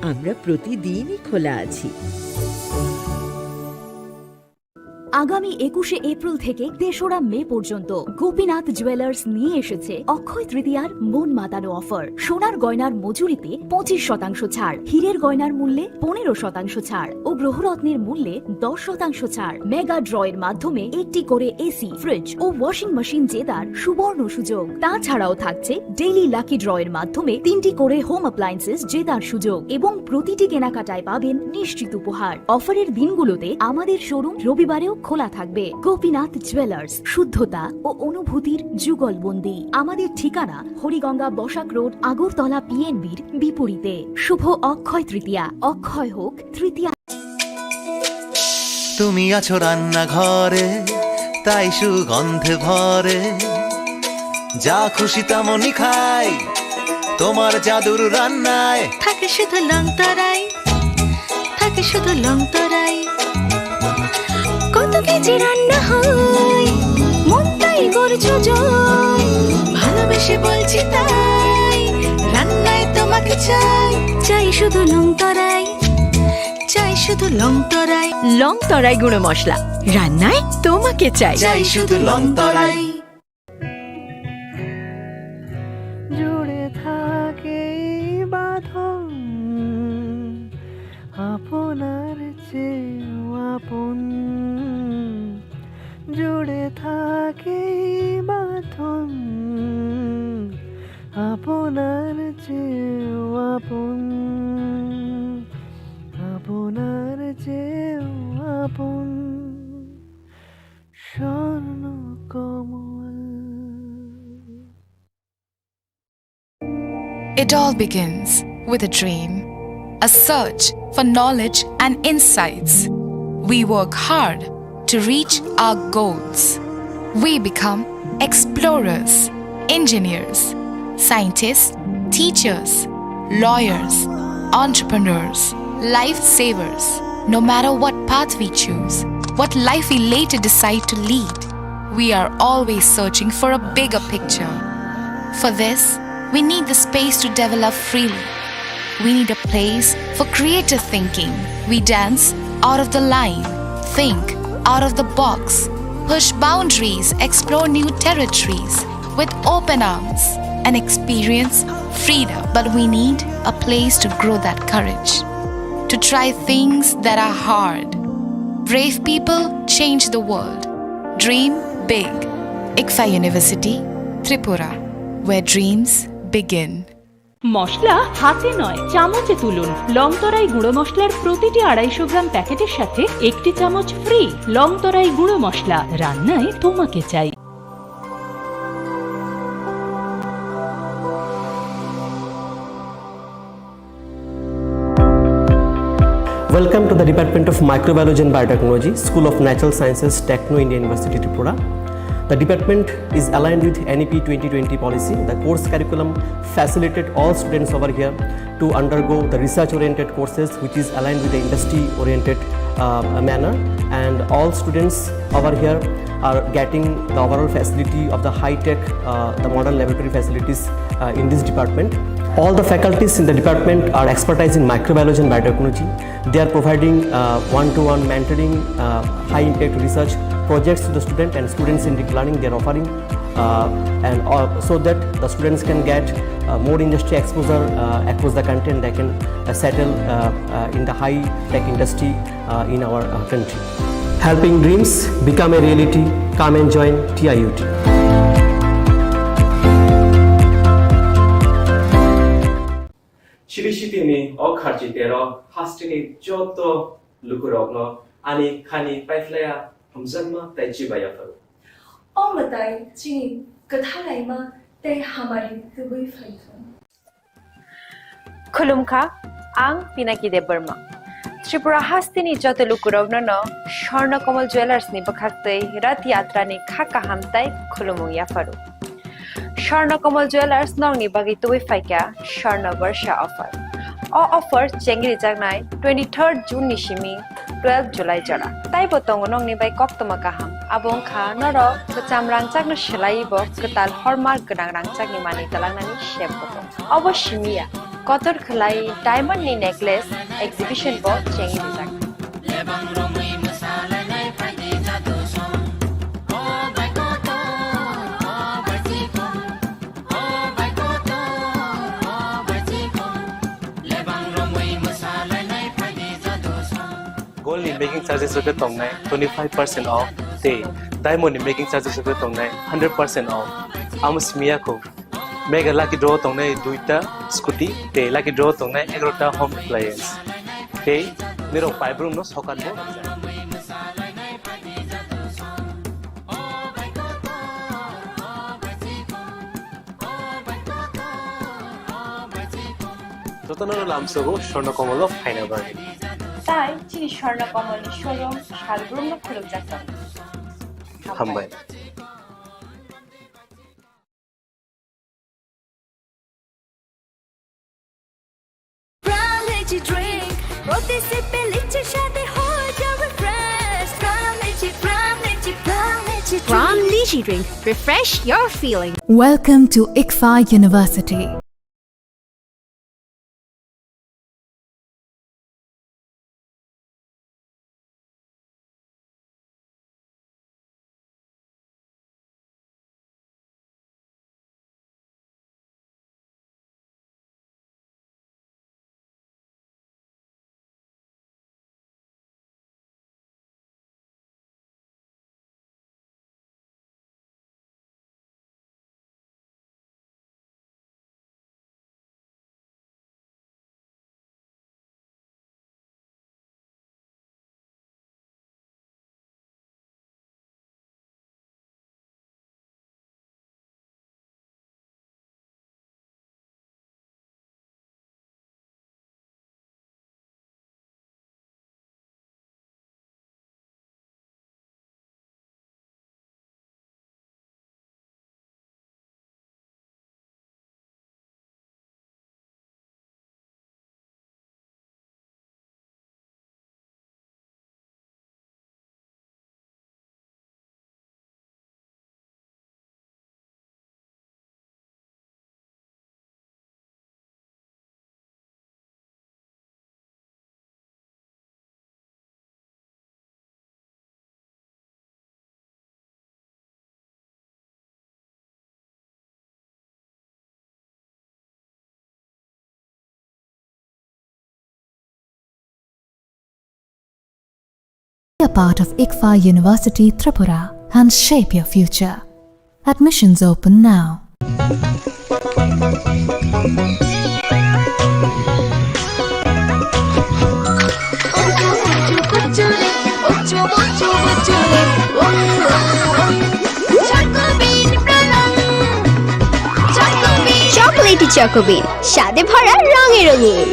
আমরা প্রতিদিনই খোলা আছি। আগামী একুশে এপ্রিল থেকে তেসরা মে পর্যন্ত গোপীনাথ জুয়েলার্স নিয়ে এসেছে অক্ষয় তৃতীয়ার মন মাতানো অফার। সোনার গয়নার মজুরিতে পঁচিশ শতাংশ ছাড়, হীরের গয়নার মূল্যে পনেরো শতাংশ ছাড় ও গ্রহরত্নের মূল্যে দশ শতাংশ ছাড়। মেগা ড্রয়ের মাধ্যমে একটি করে এসি, ফ্রিজ ও ওয়াশিং মেশিন জেতার সুবর্ণ সুযোগ। তাছাড়াও থাকছে ডেইলি লাকি ড্রয়ের মাধ্যমে তিনটি করে হোম অ্যাপ্লায়েন্সেস জেতার সুযোগ এবং প্রতিটি কেনাকাটায় পাবেন নিশ্চিত উপহার। অফারের দিনগুলোতে আমাদের শোরুম রবিবারেও খোলা থাকবে। গোপীনাথ জুয়েলার্স, শুদ্ধতা ও অনুভূতির যুগলবন্দি। আমাদের ঠিকানা হরিগঙ্গা বসাক রোড, আগরতলা পিএনবির বিপরীতে। শুভ অক্ষয় তৃতীয়া, অক্ষয় হোক তৃতীয়া। তুমি আছো রান্নাঘরে, তাই সুগন্ধে ভরে। যা খুশি তেমনই খাই, তোমার জাদুর রান্নায়। থাকে শুধু লং তরাই, থাকে শুধু লং তরাই। কত কেজি রান্না হয়, মনটাই করছো জয়। ভালোবেসে বলছি তাই, রান্নায় তোমাকে চাই। চাই শুধু লং তরাই, চাই শুধু লং তরাই। লং তরাই গুঁড়ো মশলা, রান্নায় তোমাকে চাই। চাই শুধু লং তরাই। জুড়ে থাকে এই বাঁধন, আপনার চেয়েও আপন। জুড়ে থাকে এই বাঁধন, আপনার চেয়েও আপন, আপনার চেয়েও আপন। স্বর্ণ কমল। It all begins with a dream, a search for knowledge and insights. We work hard to reach our goals. We become explorers, engineers, scientists, teachers, lawyers, entrepreneurs, lifesavers. No matter what path we choose, what life we later decide to lead, we are always searching for a bigger picture. For this, we need the space to develop freely. We need a place for creative thinking. We dance out of the line, think out of the box, push boundaries, explore new territories with open arms and experience freedom. But we need a place to grow that courage, to try things that are hard. Brave people change the world. Dream big. ICFAI University, Tripura, where dreams begin. মশলা হাতে নয়, চামচে তুলুন। লং তরাই গুঁড়ো মশলার প্রতিটি আড়াইশো গ্রাম প্যাকেটের সাথে একটি চামচ ফ্রি। লং তরাই গুঁড়ো মশলা, রান্নায় তোমাকে চাই। Welcome to the Department of Microbiology and Biotechnology, School of Natural Sciences, Techno India University, Tripura. The department is aligned with N E P twenty twenty policy. The course curriculum facilitate all students over here to undergo the research-oriented courses, which is aligned with the industry-oriented, uh, manner. And all students over here are getting the overall facility of the high-tech, uh, the modern laboratory facilities, uh, in this department. All the faculties in the department are expertise in microbiology and biotechnology. They are providing, uh, one-to-one mentoring, uh, high-impact research projects to the student and students-centric learning they are offering, uh, and, uh, so that the students can get, uh, more industry exposure, uh, across the country, and they can, uh, settle, uh, uh, in the high-tech industry, uh, in our, uh, country. Helping dreams become a reality. Come and join T I U T. Chiri sitini o kharchi tero hasteni joto lukurokno ani khani paiphlaiya hamjakma tei chibaiya phuru. O mwtai chini kwthalaima tei hamari tubui phaithung. Khulumkha, ang Pinaki Debbarma. Tripura hasteni joto lukurokno no Swarna Kamal Jewellers ni bwkhaktwi Rath Yatra ni kha kaham tei khulumung yapharu. Swarna Kamal Jewellers nokni bagwi tubui phaikha Swarna Barsha offer. O offer chengrijaknai twenty-third June ni simi twelve July jora. Taibo tongo nokni bai koktwma kaham. Abo wngkha norok kwcham rangchakno swlaiwi bo kwtal hallmark gwnang rangchakni manwi twlangnani sep bo tongo. Obo simi ya, kotor khwlai diamond ni necklace exhibition bo chengrijak. Gold ni making charges rok khe tongnai twenty five percent off, tei diamond ni making charges rok khe tongnai hundred percent off. Amo simi ya kho. Mega lucky draw tongnai duita scooty, tei lucky draw tongnai egaroh ta home appliance. Tei nirok paibrumno sokat bo. Jotono lamsogo Swarna Komolo phaina bagwi. Tai chini Swarna Komolni showroom salbrumno khulukjak tongo. Hambai. Pram Lychee Drink, proti sip e lychee shade ho jawe fresh. Pram Lychee, Pram Lychee, Pram Lychee Drink. Pram Lychee Drink, refresh your feeling. Welcome to ICFAI University. Be a part of ICFAI University Tripura and shape your future. Admissions open now. Chocolatey Choco Bean, স্বাদে ভরা রঙে রঙিন।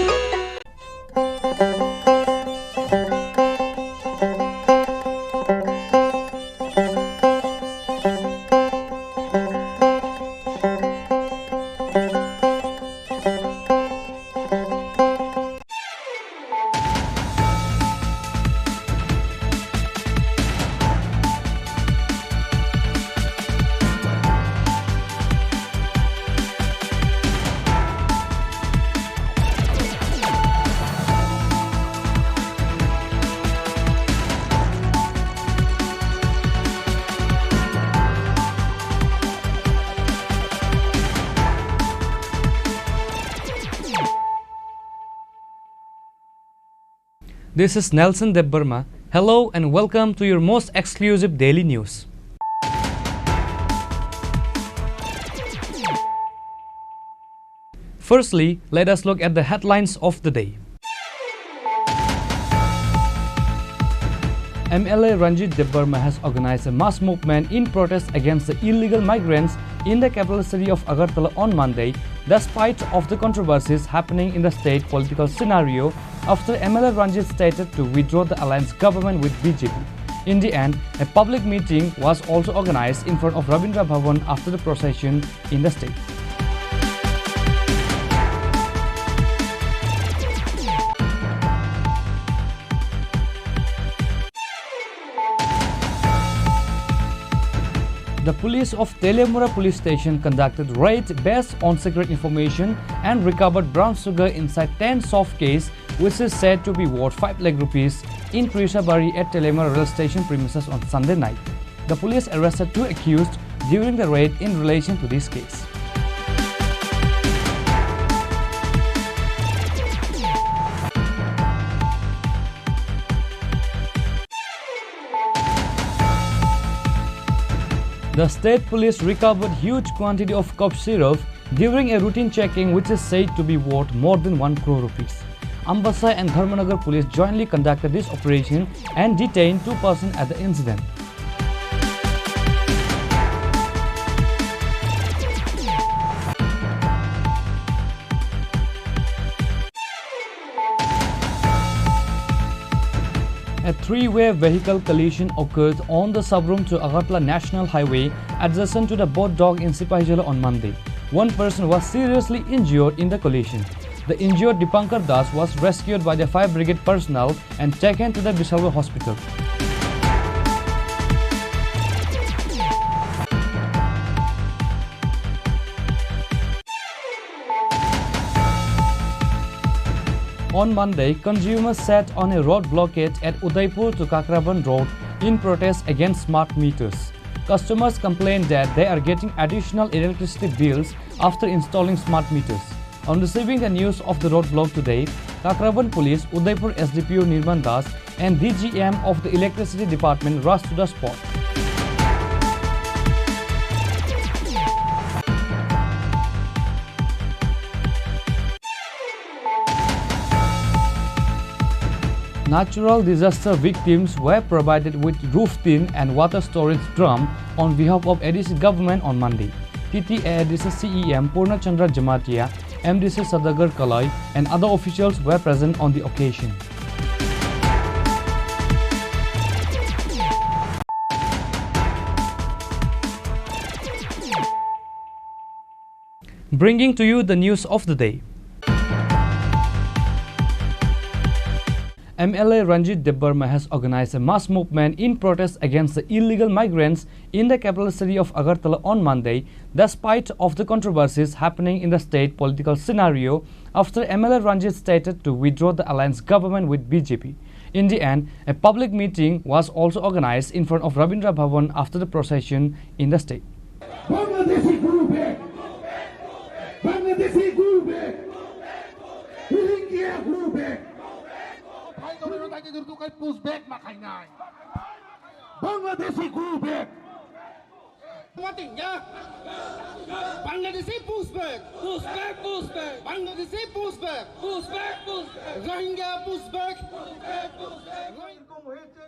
This is Nelson Debbarma. Hello and welcome to your most exclusive daily news. Firstly, let us look at the headlines of the day. M L A Ranjit Debbarma has organized a mass movement in protest against the illegal migrants in the capital city of Agartala on Monday, despite of the controversies happening in the state political scenario after M L A Ranjit stated to withdraw the alliance government with B J P. In the end, a public meeting was also organized in front of Rabindra Bhavan after the procession in the state. The police of Teliamura police station conducted raid based on secret information and recovered brown sugar inside ten soft case, which is said to be worth five lakh rupees, in Krishabari at Teliamura rail station premises on Sunday night. The police arrested two accused during the raid in relation to this case. The state police recovered huge quantity of cough syrup during a routine checking, which is said to be worth more than one crore rupees. Ambasa and Dharmanagar police jointly conducted this operation and detained two persons at the incident. A three-way vehicle collision occurred on the Sabrum to Agartala National Highway, adjacent to the Bodh Dog in Sipahijala on Monday. One person was seriously injured in the collision. The injured Dipankar Das was rescued by the fire brigade personnel and taken to the Bisalwar hospital. On Monday, consumers sat on a road blockade at Udaipur to Kakraban Road in protest against smart meters. Customers complained that they are getting additional electricity bills after installing smart meters. On receiving the news of the roadblock today, Kakraban Police, Udaipur S D P O Nirman Das, and D G M of the Electricity Department rushed to the spot. Natural disaster victims were provided with roof tin and water storage drum on behalf of A D C government on Monday. T T A A D C C E M Purna Chandra Jamatia, M D C Sadagar Kalai, and other officials were present on the occasion. Bringing to you the news of the day. M L A Ranjit Debbarma has organized a mass movement in protest against the illegal migrants in the capital city of Agartala on Monday, despite of the controversies happening in the state political scenario after M L A Ranjit stated to withdraw the alliance government with B J P. In the end, a public meeting was also organized in front of Rabindra Bhavan after the procession in the state. Bangladeshi go back. Bangladeshi go back. Rohingya go back. Bangladeshi go back. Matinga. Bangladeshi push back. Push back, push back. Bangladeshi push back. Push back, push back. Rohingya push back. Push back, push back. এরকম হয়েছে,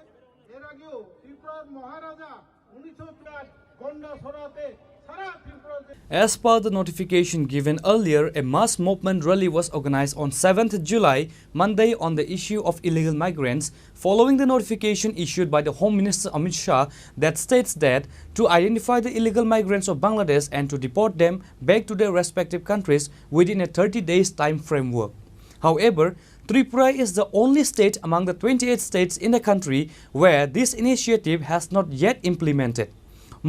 এর আগেও ত্রিপুরার মহারাজা উনিশশো চার গন্ডা ছড়াতে সারা ত্রিপুরা যে As per the notification given earlier, a mass movement rally was organized on seventh July, Monday, on the issue of illegal migrants, following the notification issued by the Home Minister Amit Shah that states that to identify the illegal migrants of Bangladesh and to deport them back to their respective countries within a thirty days time framework. However, Tripura is the only state among the twenty-eight states in the country where this initiative has not yet implemented.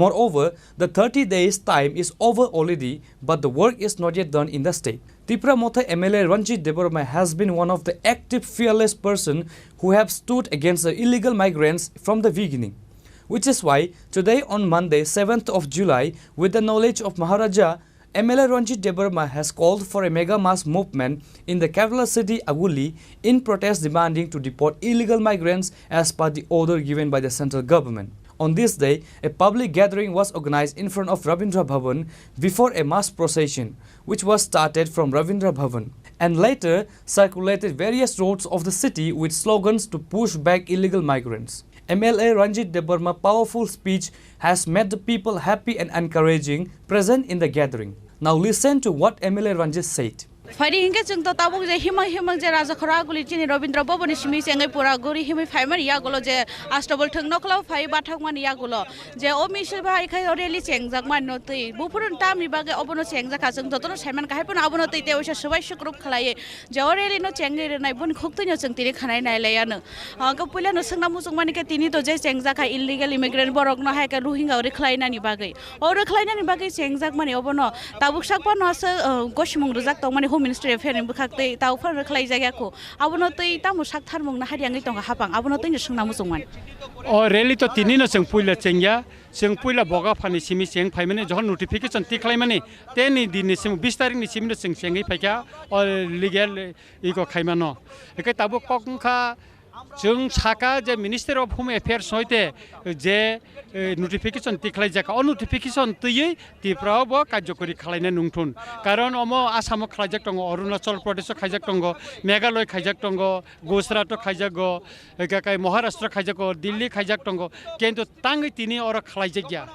Moreover, the thirty days time is over already, but the work is not yet done in the state. Tipra Motha M L A Ranjit Debbarma has been one of the active, fearless person who have stood against the illegal migrants from the beginning, which is why today on Monday, seventh of July, with the knowledge of Maharaja, M L A Ranjit Debbarma has called for a mega mass movement in the capital city Aguly in protest demanding to deport illegal migrants as per the order given by the central government. On this day, a public gathering was organized in front of Rabindra Bhavan before a mass procession, which was started from Rabindra Bhavan and later circulated various roads of the city with slogans to push back illegal migrants. M L A Ranjit Debbarma powerful speech has made the people happy and encouraging present in the gathering. Now listen to what M L A Ranjit said. Phaidi hinkhe chwng to tabuk je himang himang je Rajakhora Aguli chini Rabindra Bhavan ni simi chengwi pura guri himwi phaimani yagulo je Astabal thwng nokla phai bathakmani yagulo je o misil bahai khai o rally chengjakmani no twi buphuru tamni bagwi obono chengjak kha chwng jotono saiman kahai phano abono twi tei oisa swbai sukrup khlaiwi je o rally no chengwi rwnai boni khuktwi no chwng tini khanai nai lai ano. Hwnkhe puila no swngna muchungmani khe tini to je chengjak kha illegal immigrant borok no hai khe Rohingya o rwkhlainani bagwi. O rwkhlainani bagwi chengjakmani obono tabuk sak phano aswk, uh, gosimung rwjak tongmani Home Ministry Affair ni bwkhak tei tabuk phano rwkhlaijak ya kho. Abono twi tamo sak tharmung na hari wngwi tongo hapang, abono twino swngna muchungmani. O rally to tini no chwng puila chengya, chwng puila Boga phani simi cheng phaimani, jokhon notification tikhlaimani, teni din ni simi, bis tarik ni simi no chwng chengwi phaikha o legal iko khaimano. Hwnkhe tabuk kok wngkha, chwng saka je Minister of Home Affairs hoite je, eh, notification tikhlaijak, o notification twiwi Tripura o bo karjokori khlaina nungthun. Karon omo Assam o khlaijak tongo, Arunachal Pradesh o khaijak tongo, Meghalaya khaijak tongo, Gujarat o khaijago, eh, kakai Maharashtra khaijago, Delhi khaijak tongo, kintu tangwi tini oro khlaijakya.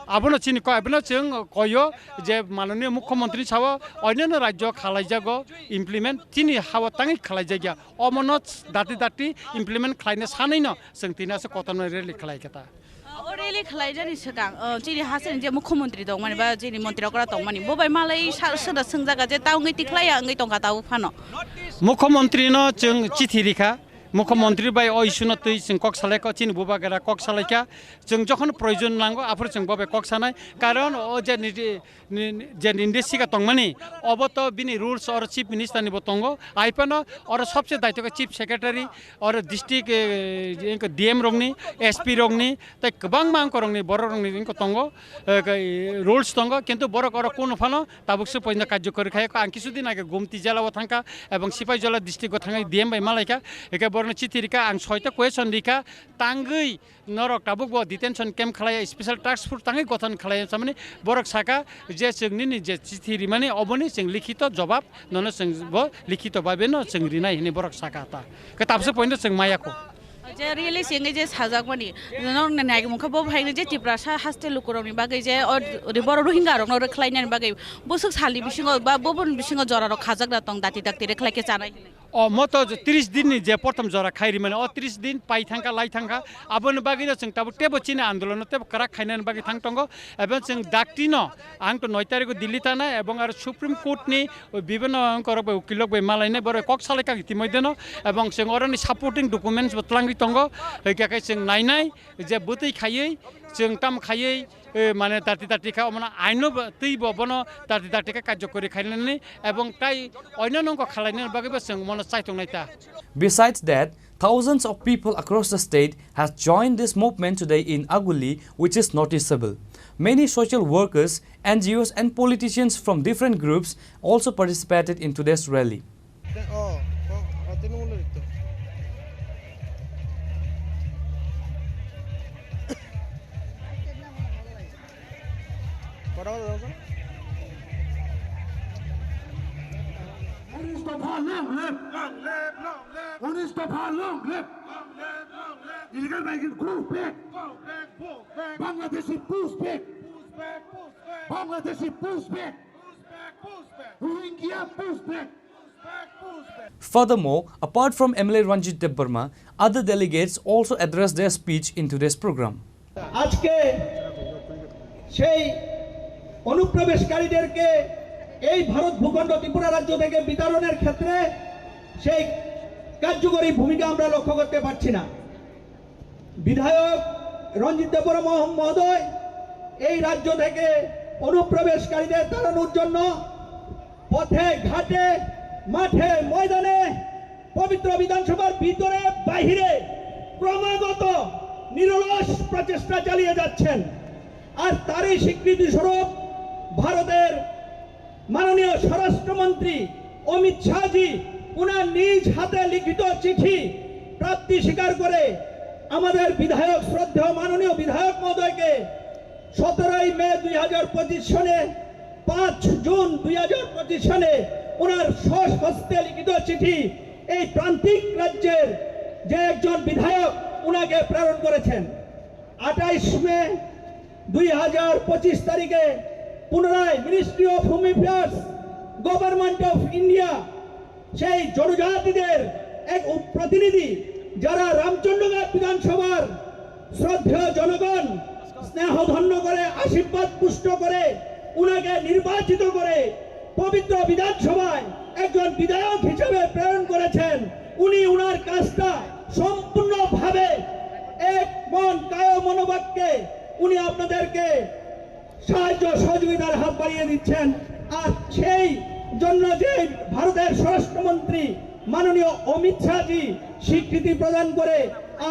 Abono chini koi, abono chwng koyo je mananiya mukhyamantri ni sao onyono rajyo khalaijago implement, chini hao tangwi khlaijakya. Omono dati dati implement khlaina sanwi no chwng tini aswk kotorma rally khlai khe ta. O rally khlaijani swkang, o, chini hasteni je mukhyamantri tongmani ba chini mantri okra tongmani, bo bai malai sa-, soda swngjaga je ta wngwi tikhlaiya wngwi tongkha tabuk phano. Mukhyamantri no chwng chithi rikha, mukhyamantri bai o issue no twi chwng kok salaikha, chini bubagra kok salaikha, chwng jokhon proyojon nango aphuru chwng bo bai kok sanai, karon o je niji ni, ni, je ninde siga tongmani, obo to bini rules oro Chief Minister ni bo tongo, ai phano oro sobse daitokhe Chief Secretary, oro district, eh, engko D M rokni, S P rokni, tei kwbangma angkorokni, bororokni engko tongo, eh, rules tongo, kintu borok oro kunu phano tabuk se poino karjokori khai, ang kisu din age Gumti jela o thangkha, ebong Sipaijala district o thangwi D M bai malaikha, eke borokno chithi rikha, ang soita question rikha, tangwi norok tabuk bo detention camp khlai, special task force tangwi gothon khlai samani borok saka je chwng nini je chithi rimani oboni chwng likhito jobab nono chwng bo likhito babe no chwng rinai hini borok saka ta. Ke tabse point chwng maya ko. Je rally singwi je sajakmani, norok nai nai mungkha bo hai je Tiprasa haste lukurokni bagwi je o ri-, borok Rohingya rokno rwkhlainani bagwi busuk salni bisingo ba bubun bisingo jorarok khajakna tong dati dakti rwkhlai khe chanai. O moto tris din ni je prothom jora khai rimani, o tris din pai thangkha, lai thangkha, aboni bagwi no chwng tabuk tebo chini andolon no tebo kwrak khainani bagwi thang tongo, ebong chwng dakti no ang to noi tarikh o Delhi thanai ebong aro Supreme Court ni bibhinno angkorok bai ukilok bai malainai borok kok salai kha itimodhye no, ebong chwng oroni supporting documents bo twlangwi tongo, hwnkhe khe chwng nainai je bwtwi khaiwi chwng tam khaiwi, eh, mane dati dati kha, omono aino bo, twi bo bono dati dati kha karjokori khainani, ebong tai oino nongko khalainani bagwi bo chwng mono chaitongnai ta. Besides that, thousands of people across the state has joined this movement today in Aguli, which is noticeable. Many social workers, N G Os and politicians from different groups also participated in today's rally. Oh, oh, oh, tiene uno listo. Por ahora, ¿no? Unis dopha long live! Long live, long live! Unis dopha long live! Long live, long live! Illegal migrant go back! Go back, go back! Bangladeshi push back! Push back, push back! Bangladeshi push back! Push back, push back! Rohingya push back! Push back, push back! Furthermore, apart from M L A Ranjit Debbarma, other delegates also addressed their speech in today's program. আজকে সেই অনুপ্রবেশকারীদেরকে এই ভারত ভূখণ্ড ত্রিপুরা রাজ্য থেকে বিতাড়নের ক্ষেত্রে সেই কার্যকরী ভূমিকা আমরা লক্ষ্য করতে পারছি না। বিধায়ক রঞ্জিত দেববর্মা মহ-, মহোদয় এই রাজ্য থেকে অনুপ্রবেশকারীদের তাড়ানোর জন্য পথে ঘাটে, মাঠে ময়দানে, পবিত্র বিধানসভার ভিতরে বাইরে ক্রমাগত নিরলস প্রচেষ্টা চালিয়ে যাচ্ছেন। আর তারই স্বীকৃতি স্বরূপ ভারতের মাননীয় স্বরাষ্ট্রমন্ত্রী অমিত শাহজি ওনার নিজ হাতে লিখিত চিঠি প্রাপ্তি স্বীকার করে আমাদের বিধায়ক, শ্রদ্ধেয় মাননীয় বিধায়ক মহোদয়কে সতেরোই মে দুই হাজার পঁচিশ সনে, পাঁচ জুন দুই হাজার পঁচিশ সনে ওনার স্বহস্তে লিখিত চিঠি এই প্রান্তিক রাজ্যের যে একজন বিধায়ক ওনাকে প্রেরণ করেছেন। আঠাইশ মে দুই হাজার পঁচিশ তারিখে পুনরায় ministry of home affairs government of India সেই জনজাতিদের এক উপ-, প্রতিনিধি, যারা রামচন্দ্রঘাট বিধানসভার শ্রদ্ধেয় জনগণ স্নেহধন্য করে, আশীর্বাদ পুষ্ট করে, উনাকে নির্বাচিত করে পবিত্র বিধানসভায় একজন বিধায়ক হিসেবে প্রেরণ করেছেন। উনি উনার কাজটা সম্পূর্ণভাবে এক মন কায় মনোবাক্যে উনি আপনাদেরকে সাহায্য সহযোগিতার হাত বাড়িয়ে দিচ্ছেন। আর সেই জন্য যে ভারতের স্বরাষ্ট্রমন্ত্রী মাননীয় অমিত শাহজি স্বীকৃতি প্রদান করে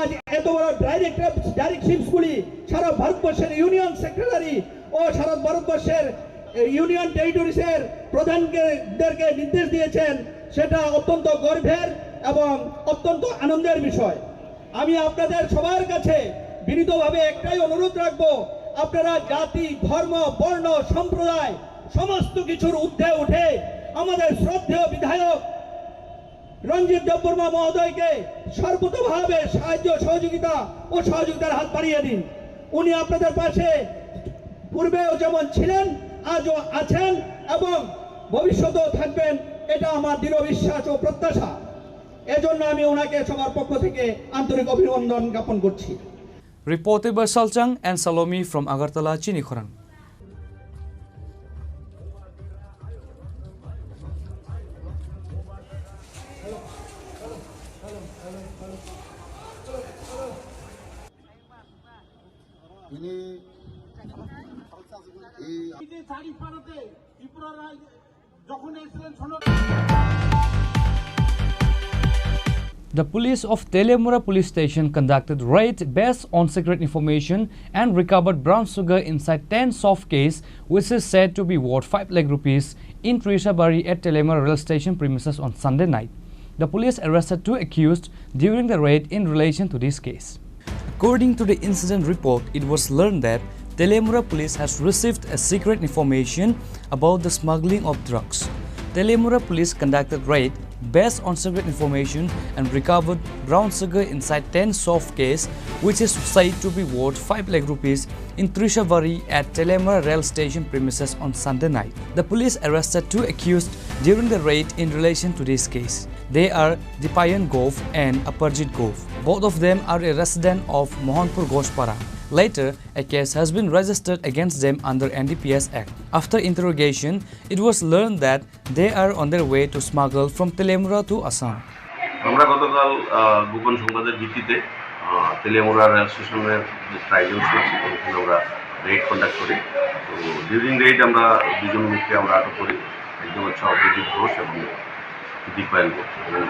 আজ এত বড় ডাইরেক্টর, ডাইরেকশনসগুলি সারা ভারতবর্ষের ইউনিয়ন সেক্রেটারি ও সারা ভারতবর্ষের ইউনিয়ন টেরিটরিজের প্রধানদেরকে নির্দেশ দিয়েছেন, সেটা অত্যন্ত গর্বের এবং অত্যন্ত আনন্দের বিষয়। আমি আপনাদের সবার কাছে বিনীতভাবে একটাই অনুরোধ রাখবো, আপনারা জাতি, ধর্ম, বর্ণ, সম্প্রদায় সমস্ত কিছুর ঊর্ধ্বে উঠে আমাদের শ্রদ্ধেয় বিধায়ক রঞ্জিত দেববর্মা মহোদয়কে সর্বতোভাবে সাহায্য সহযোগিতা ও সহযোগিতার হাত বাড়িয়ে দিন। উনি আপনাদের পাশে পূর্বেও যেমন ছিলেন, আজও আছেন এবং ভবিষ্যতেও থাকবেন, এটা আমার দৃঢ় বিশ্বাস ও প্রত্যাশা। এজন্য আমি ওনাকে সবার পক্ষ থেকে আন্তরিক অভিনন্দন জ্ঞাপন করছি। Reported by Salchang and Salomi from Agartala, Chinikhorang. The police of Teliamura police station conducted raid based on secret information and recovered brown sugar inside ten soft case, which is said to be worth five lakh rupees, in Trishabari at Teliamura rail station premises on Sunday night. The police arrested two accused during the raid in relation to this case. According to the incident report, it was learned that Teliamura police has received a secret information about the smuggling of drugs. Teliamura police conducted raid based on secret information and recovered brown sugar inside ten soft case, which is said to be worth five lakh rupees, in Trishabari at Teliamura rail station premises on Sunday night. The police arrested two accused during the raid in relation to this case. They are Dipayan Gov and Aparjit Gov. Both of them are a resident of Mohanpur Gospara. Later, a case has been registered against them under N D P S Act. After interrogation, it was learned that they are on their way to smuggle from Teliamura to Assam. আমরা গতকাল, আহ, গোপন সংবাদের ভিত্তিতে, আহ, তেলিয়ামুড়া রেল স্টেশনের যে ট্রাইজেন্ট আছে, ওখানে আমরা রেড কন্ডাক্ট করি। তো ডিউরিং রেড আমরা দুজন লোককে আমরা আটক করি। একজন হচ্ছে অভিজিৎ ঘোষ এবং দীপায়ন ঘোষ। এবং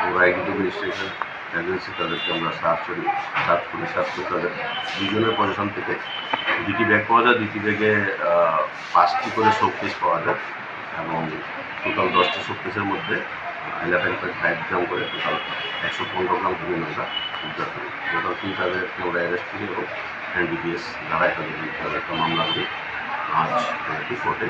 আমরা এগ্রিকালচার রেজিস্ট্রেশন এজেন্সি তাদেরকে আমরা সার্চ করি, সার্চ করি, সার্চ করে তাদের দুজনের পজিশন থেকে দুটি ব্যাগ পাওয়া যায়, দুটি ব্যাগে, আহ, পাঁচটি করে শোকেস পাওয়া যায় এবং টোটাল দশটি শোকেসের মধ্যে ইলেভেন পয়েন্ট ফাইভ গ্রাম করে টোটাল একশো পনেরো গ্রাম হেরোইন আমরা উদ্ধার করি। টোটাল তিন তাদেরকে আমরা অ্যারেস্ট করি এবং এনডিপিএস ধারায় তাদের বিরুদ্ধে আমরা একটা মামলা করি। আজ, আহ, কোর্টে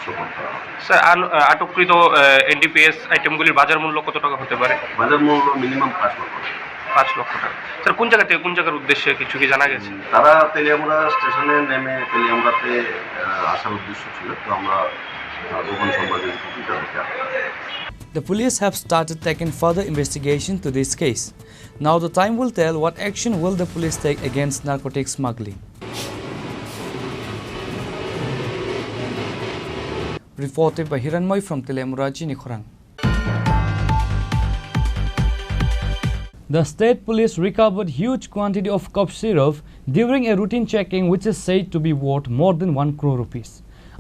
সোপর্দ করা হবে। স্যার, আন-, আহ, আটককৃত, আহ, এনডিপিএস আইটেমগুলির বাজার মূল্য কত টাকা হতে পারে? বাজার মূল্য মিনিমাম পাঁচ লক্ষ টাকা। পাঁচ লক্ষ টাকা। স্যার, কোন জায়গা থেকে কোন জায়গার উদ্দেশ্যে কিছু কি জানা গেছে? উম, তারা তেলিয়ামুড়া স্টেশনে নেমে তেলিয়ামুড়াতে, আহ, আসার উদ্দেশ্য ছিল, তো আমরা, আহ, গোপন সংবাদের ভিত্তিতে তাদেরকে আটক করি। The police have started taking further investigation to this case. Now the time will tell what action will the police take against narcotic smuggling. Reported by Hiranmoy from Teliamura, Chinikhorang. The state police recovered huge quantity of cough syrup during a routine checking, which is said to be worth more than one crore rupees.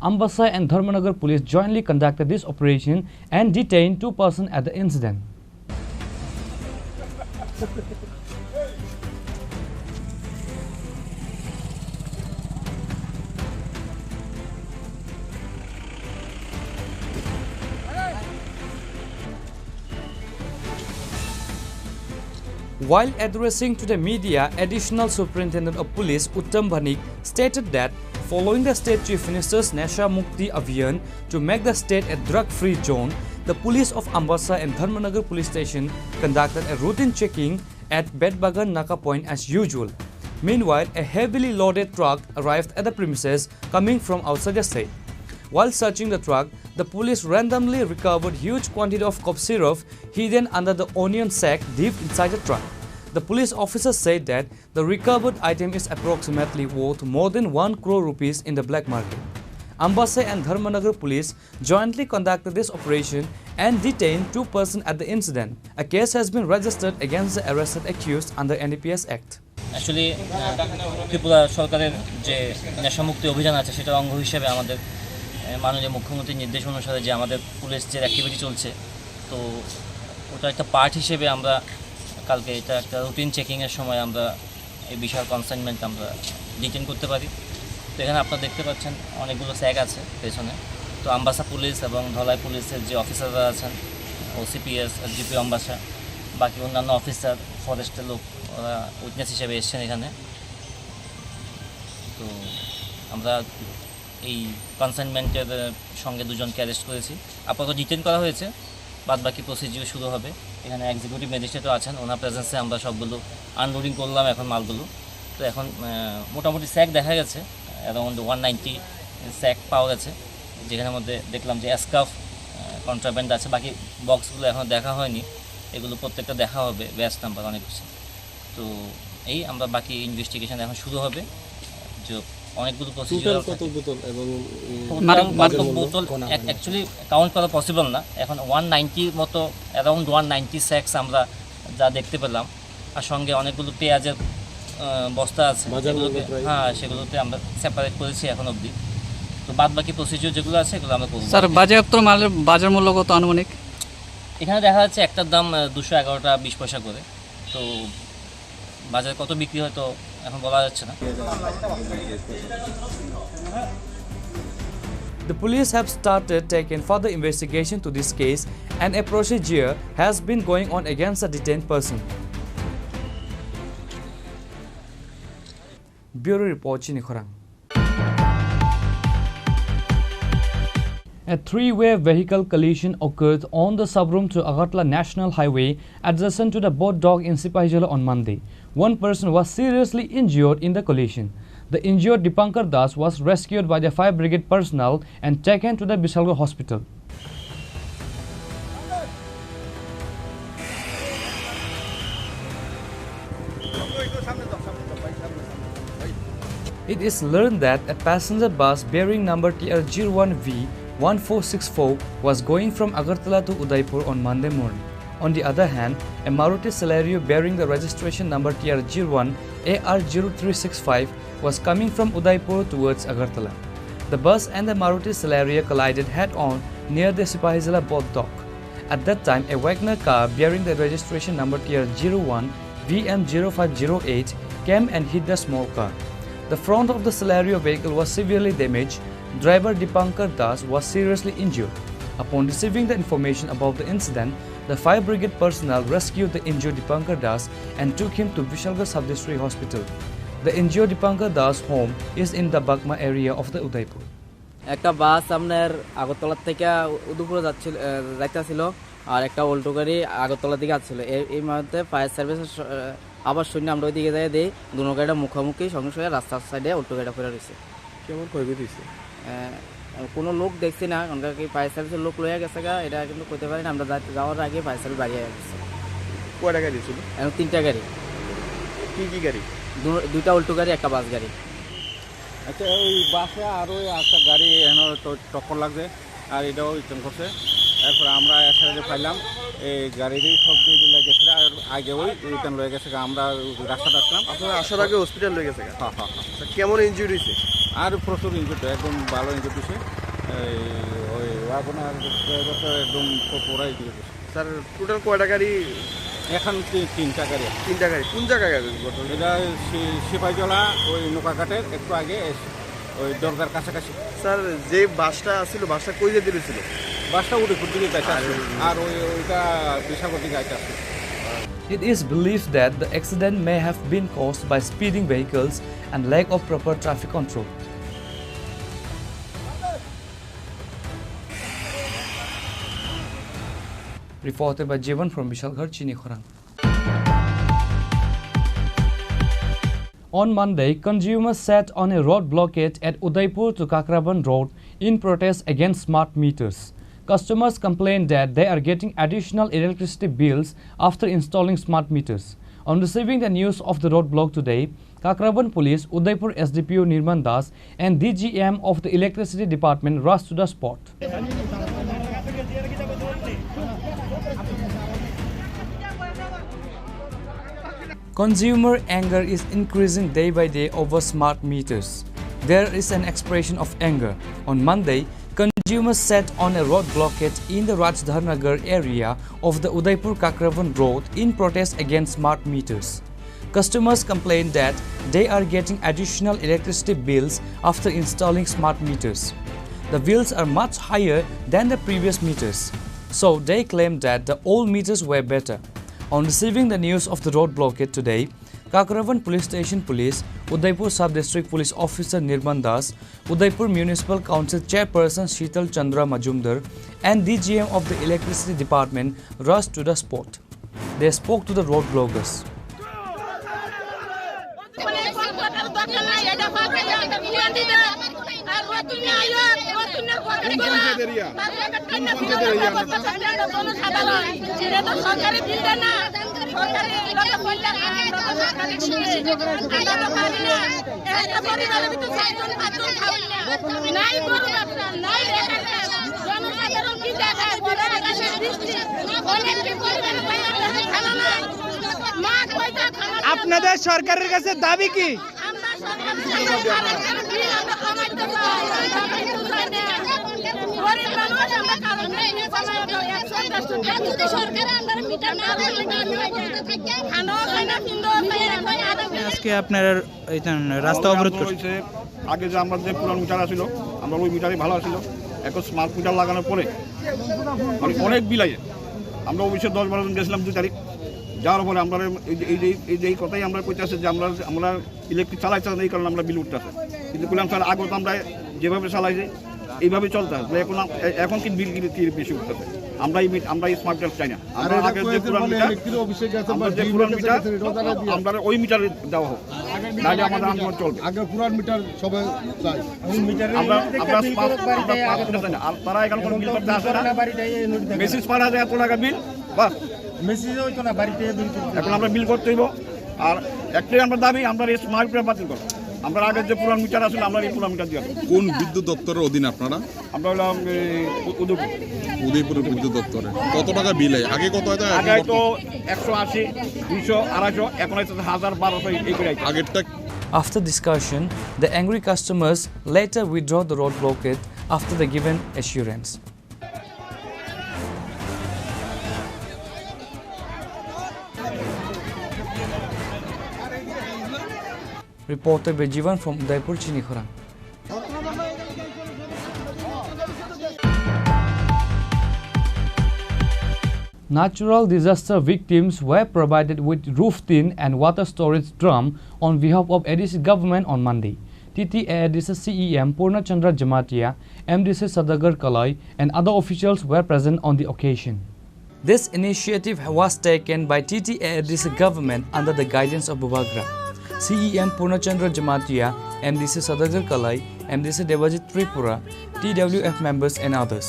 Ambasa and Dharmanagar police jointly conducted this operation and detained two persons at the incident. While addressing to the media, Additional Superintendent of Police Uttam Bhanik stated that following the state chief minister's Nasha Mukti Abhiyan to make the state a drug-free zone, the police of Ambasa and Dharmanagar police station conducted a routine checking at Betbagan Naka point as usual. Meanwhile, a heavily loaded truck arrived at the premises coming from outside the state. While searching the truck, The police randomly recovered huge quantity of cough syrup hidden under the onion sack deep inside the truck. The police officer said that the recovered item is approximately worth more than one crore rupees in the black market. Ambasa and Dharmanagar police jointly conducted this operation and detained two persons at the incident. A case has been registered against the arrested accused under N D P S Act. Actually Tripura সরকারের যে নেশামুক্তি অভিযান আছে, সেটার অঙ্গ হিসেবে আমাদের আহ, মাননীয় মুখ্যমন্ত্রীর নির্দেশ অনুসারে যে আমাদের পুলিশ যে অ্যাক্টিভিটি চলছে, তো ওটা একটা পার্ট হিসেবে আমরা কালকে এটা একটা রুটিন চেকিংয়ের সময় আমরা এই বিশাল কনসাইনমেন্ট আমরা ডিটেন করতে পারি। তো এখানে আপনারা দেখতে পাচ্ছেন, অনেকগুলো স্যাক আছে পেছনে। তো আম্বাসা পুলিশ এবং ধলাই পুলিশের যে অফিসাররা আছেন, ওসিপিএস, এসডিপিও আম্বাসা, বাকি অন্যান্য অফিসার, ফরেস্টের লোক, ওরা উইটনেস হিসেবে এসছেন এখানে। তো আমরা এই কনসাইনমেন্টের সঙ্গে দুজনকে অ্যারেস্ট করেছি। আপাতত ডিটেন করা হয়েছে, বাদ বাকি প্রসিডিউর শুরু হবে। এখানে এক্সিকিউটিভ ম্যাজিস্ট্রেটও আছেন, ওনার প্রেজেন্সে আমরা সবগুলো আনলোডিং করলাম এখন মালগুলো। তো এখন আহ, মোটামুটি স্যাক দেখা গেছে, অ্যারাউন্ড ওয়ান নাইনটি স্যাক পাওয়া গেছে, যেখানের মধ্যে দেখলাম যে স্কার্ফ কন্ট্রাব্যান্ড আছে। বাকি বক্সগুলো এখনও দেখা হয়নি, এগুলো প্রত্যেকটা দেখা হবে, ব্যাচ নাম্বার অনেক কিছু। তো এই আমরা বাকি ইনভেস্টিগেশন এখন শুরু হবে। যে অনেকগুলো প্রসিডিউর টোটাল কত বোতল এবং, উম, টোটাল মানে কত বাজার মূল্য? বোতল? গোনা হয়নি। অ্যাকচুয়ালি কাউন্ট করা পসিবল না। এখন ওয়ান নাইনটির মতো, অ্যারাউন্ড ওয়ান নাইনটি স্যাক্স আমরা যা দেখতে পেলাম, আর সঙ্গে অনেকগুলো পেঁয়াজের আহ, বস্তা আছে, বাজার মূল্য সেগুলোকে, প্রায়? হ্যাঁ, সেগুলোতে আমরা সেপারেট করেছি এখন অবধি। তো বাদ বাকি প্রসিডিউর যেগুলো আছে, এগুলো আমরা করবো। স্যার, বাজেয়াপ্ত মালের বাজার মূল্য কত আনুমানিক? এখানে দেখা যাচ্ছে একটার দাম আহ, দুশো এগারোটা বিশ পয়সা করে। তো বাজারে কত বিক্রি হয়, তো এখন বলা যাচ্ছে না। The police have started taking further investigation to this case, and a procedure has been going on against the detained person. Bureau Report, Chini Khorang. A three-way vehicle collision occurred on the Sabrum to Agartala National Highway adjacent to the Bodh Dock in Sipahijala on Monday. One person was seriously injured in the collision. The injured Dipankar Das was rescued by the fire brigade personnel and taken to the Bishalgarh Hospital. It is learned that a passenger bus bearing number T R zero one V one four six four was going from Agartala to Udaipur on Monday morning. On the other hand, a Maruti Celerio bearing the registration number T R zero one A R zero three six five was coming from Udaipur towards Agartala. The bus and the Maruti Celerio collided head-on near the Sipahijala Bodh Dock. At that time, a Wagoner car bearing the registration number T R zero one V M zero five zero eight came and hit the small car. The front of the Celerio vehicle was severely damaged. Driver Dipankar Das was seriously injured. Upon receiving the information about the incident, the fire brigade personnel rescued the injured Dipankar Das and took him to Bishalgarh Sub-District Hospital. The injured Dipankar Das' home is in the Bagma area of the Udaipur. একটা বাস আপনার আগরতলা থেকে উদয়পুরে যাচ্ছিল, আহ, যাইতেছিল, আর একটা অল্টো গাড়ি আগরতলার দিকে আসছিল। এই, এই মুহূর্তে ফায়ার সার্ভিসের স-, আহ, আবার শুনে আমরা ওইদিকে যাই, দেখি দুনো গাড়িটা মুখোমুখি সংঘর্ষ হয়ে রাস্তার সাইডে অল্টো গাড়িটা পড়ে রয়েছে। কেমন ক্ষয়ক্ষতি হয়েছে? আহ, কোনো লোক দেখছি না, কারণ কি ফায়ার সার্ভিসের লোক লইয়া গেছে গা, এটা কিন্তু কইতে পারি না। আমরা যাইতে, যাওয়ার আগে ফায়ার সার্ভিস বাড়িয়ে গেছে। কয়টা গাড়ি ছিল? এখন তিনটা গাড়ি। কি কি গাড়ি? দু-, দুইটা অল্টো গাড়ি, একটা বাস গাড়ি। আচ্ছা, ওই বাসে আর ওই একটা গাড়ি এখানে তো টক্কর লাগছে, আর এটাও রিটার্ন করছে। এরপরে আমরা এসে যে পাইলাম, এই গাড়িরই সব দিয়ে দিলে গেছে, আর আগে ওই রিটার্ন লয়ে গেছে, আমরা রাস্তাটা আসলাম। আপনারা আসার আগে হসপিটাল লয়ে গেছে? হ্যাঁ, হ্যাঁ, হ্যাঁ। আচ্ছা, কেমন ইনজুরি হয়েছে? আর প্রচুর ইনজুরি, একদম ভালো ইনজুরি হয়েছে। এই, ওই ওয়াগনার ড্রাইভারটা একদম প-, পুরা ইনজুরি হয়েছে। স্যার, টোটাল কয়টা গাড়ি? এখন তি-, তিনটা গাড়ি। তিনটা গাড়ি। কোন জায়গায় ঘটনা? এটা সি-, সিপাহীজলা, ওই নৌকাঘাটের একটু আগে এসে, ওই দরগার কাছাকাছি। স্যার, যে বাসটা ছিল, বাসটা কই যেতে ছিল? বাসটা উদয়পুর দিকে যাইতে আর আসছিল। আর ওই, ওইটা বিশালগড় দিকে যাইতে আসছিল। It is believed that the accident may have been caused by speeding vehicles and lack of proper traffic control. Reported by Jeevan from Bishalgarh, Chini Khorang. On Monday, consumers sat on a road blockade at Udaipur to Kakraban Road in protest against smart meters. Customers complained that they are getting additional electricity bills after installing smart meters. On receiving the news of the roadblock today, Kakraban Police, Udaipur S D P O Nirman Das, and D G M of the Electricity Department rushed to the spot. Consumer anger is increasing day by day over smart meters. There is an expression of anger. On Monday, consumers sat on a road blockade in the Rajdharnagar area of the Udaipur Kakravan Road in protest against smart meters. Customers complained that they are getting additional electricity bills after installing smart meters. The bills are much higher than the previous meters, so they claim that the old meters were better. On receiving the news of the road blockade today, Kakravan Police Station Police, Udaipur Sub-District Police Officer Nirman Das, Udaipur Municipal Council Chairperson Shital Chandra Majumdar, and D G M of the Electricity Department rushed to the spot. They spoke to the road bloggers. আপনাদের সরকারের কাছে দাবি কি? আজকে আপনারা এই রাস্তা অবরোধ করছেন। আগে যে আমরা যে পুরান মিটার আছিল, আমরা ওই মিটারই ভালো আছিল। এখন স্মার্ট মিটার লাগানোর পরে মানে অনেক বিল আইছে। আমরা অফিসে দশ বারো জন গেছিলাম দুই তারিখ। যাওয়ার পরে আমরা এই যে, এই যে, এই যে এই কথাই আমরা কইতে আছে যে আমরা, আমরা ইলেকট্রিক চালাই চালাই এই কারণে আমরা বিল উঠতে আছে। কিন্তু কইলাম, "স্যার, আগে তো আমরা যেভাবে চালাইছি, এইভাবে চলতে আছে। এখন আম-, এ-, এখন কি বিল কি, কি বেশি উঠতেছে?" আমরা এই মিট-, আমরা এই স্মার্ট মিটার চাই না। আমরা আগে যে পুরান মিটার, আমরা যে পুরান মিটার, আমরা ওই মিটারে দেওয়া হোক। নাহলে আমাদের আন্দোলন চলবে। আগে পুরান মিটার সবাই চাই। আমরা, আমরা স্মার্ট, আমরা স্মার্ট মিটার চাই না। আর তারা এখানে কোনো বিল করতে আসে না। মেসেজ পাঠায় যে এত টাকা বিল, বাস। মেসেজ হইতো না, বাড়িতে বিল করতে। এখন আমরা বিল করতে হইব। আর একটাই আমরা দাবি, আমরা এই স্মার্ট মিটার বাতিল করো। আমরা আগে যে পুরান মিটার আসলে আমরা এই পুরান মিটার দিয়ে। কোন বিদ্যুৎ দপ্তরের অধীন আপনারা? আমরা হলাম এই উ-, উদয়পুর। উদয়পুর বিদ্যুৎ দপ্তরে। কত টাকা বিল হয়? আগে কত হতো, এখন আগে কত? তো একশো আশি, দুইশো, আড়াইশো, এখন হচ্ছে হাজার, বারোশো এই করে আইছে। আগেরটা After discussion, the angry customers later withdraw the road blockade after the given assurance. Reporter Bejivan from Udaipur, Chinikhorang. Natural disaster victims were provided with roof tin and water storage drum on behalf of A D C government on Monday. T T A A D C C E M Purna Chandra Jamatia, M D C Sadagar Kalai, and other officials were present on the occasion. This initiative was taken by T T A A D C government under the guidance of Bubagra. C E M Purna Chandra Jamatia, M D C Sadagar Kalai, M D C Debajit Tripura, T W F members and others.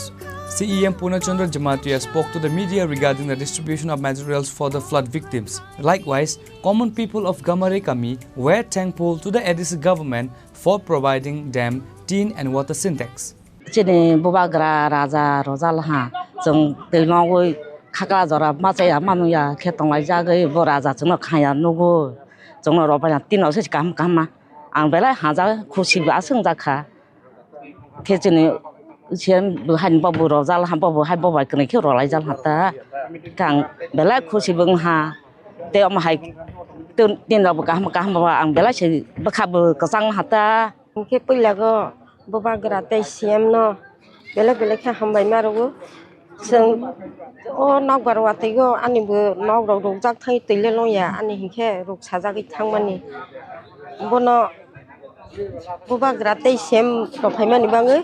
C E M Purna Chandra Jamatia spoke to the media regarding the distribution of materials for the flood victims. Likewise, common people of Gamare Kami were thankful to the A D C government for providing them tin and water sintex. Chini bubagra raja rojal ha, chwng twi nogwi khakla jora machaya manuya khe tonglaijagwi bo raja chwngno khaya nugo, chwngno rw baina tino se kaham kaham ma. Ang belai haja khusi bo aswk wngjakha. Khe chini C M bo haini bobo rojal ha, bobo hai bobai kwnwi khe rwlaijal ha ta. Khe ang belai khusi bo wngha. Tei omo hai tin, tin rok bo kaham kaham bo ang belai se bwkha bo kwchang ha ta. Hwnkhe puila go bubagra tei C M no belai belai khe hambai ma rwo. Chwng o nokbar watwi o ani bo nok rok rwkjak thai twi le longya ani hinkhe rwk sajagwi thangmani. Bono bubagra tei C M rok phaimani bagwi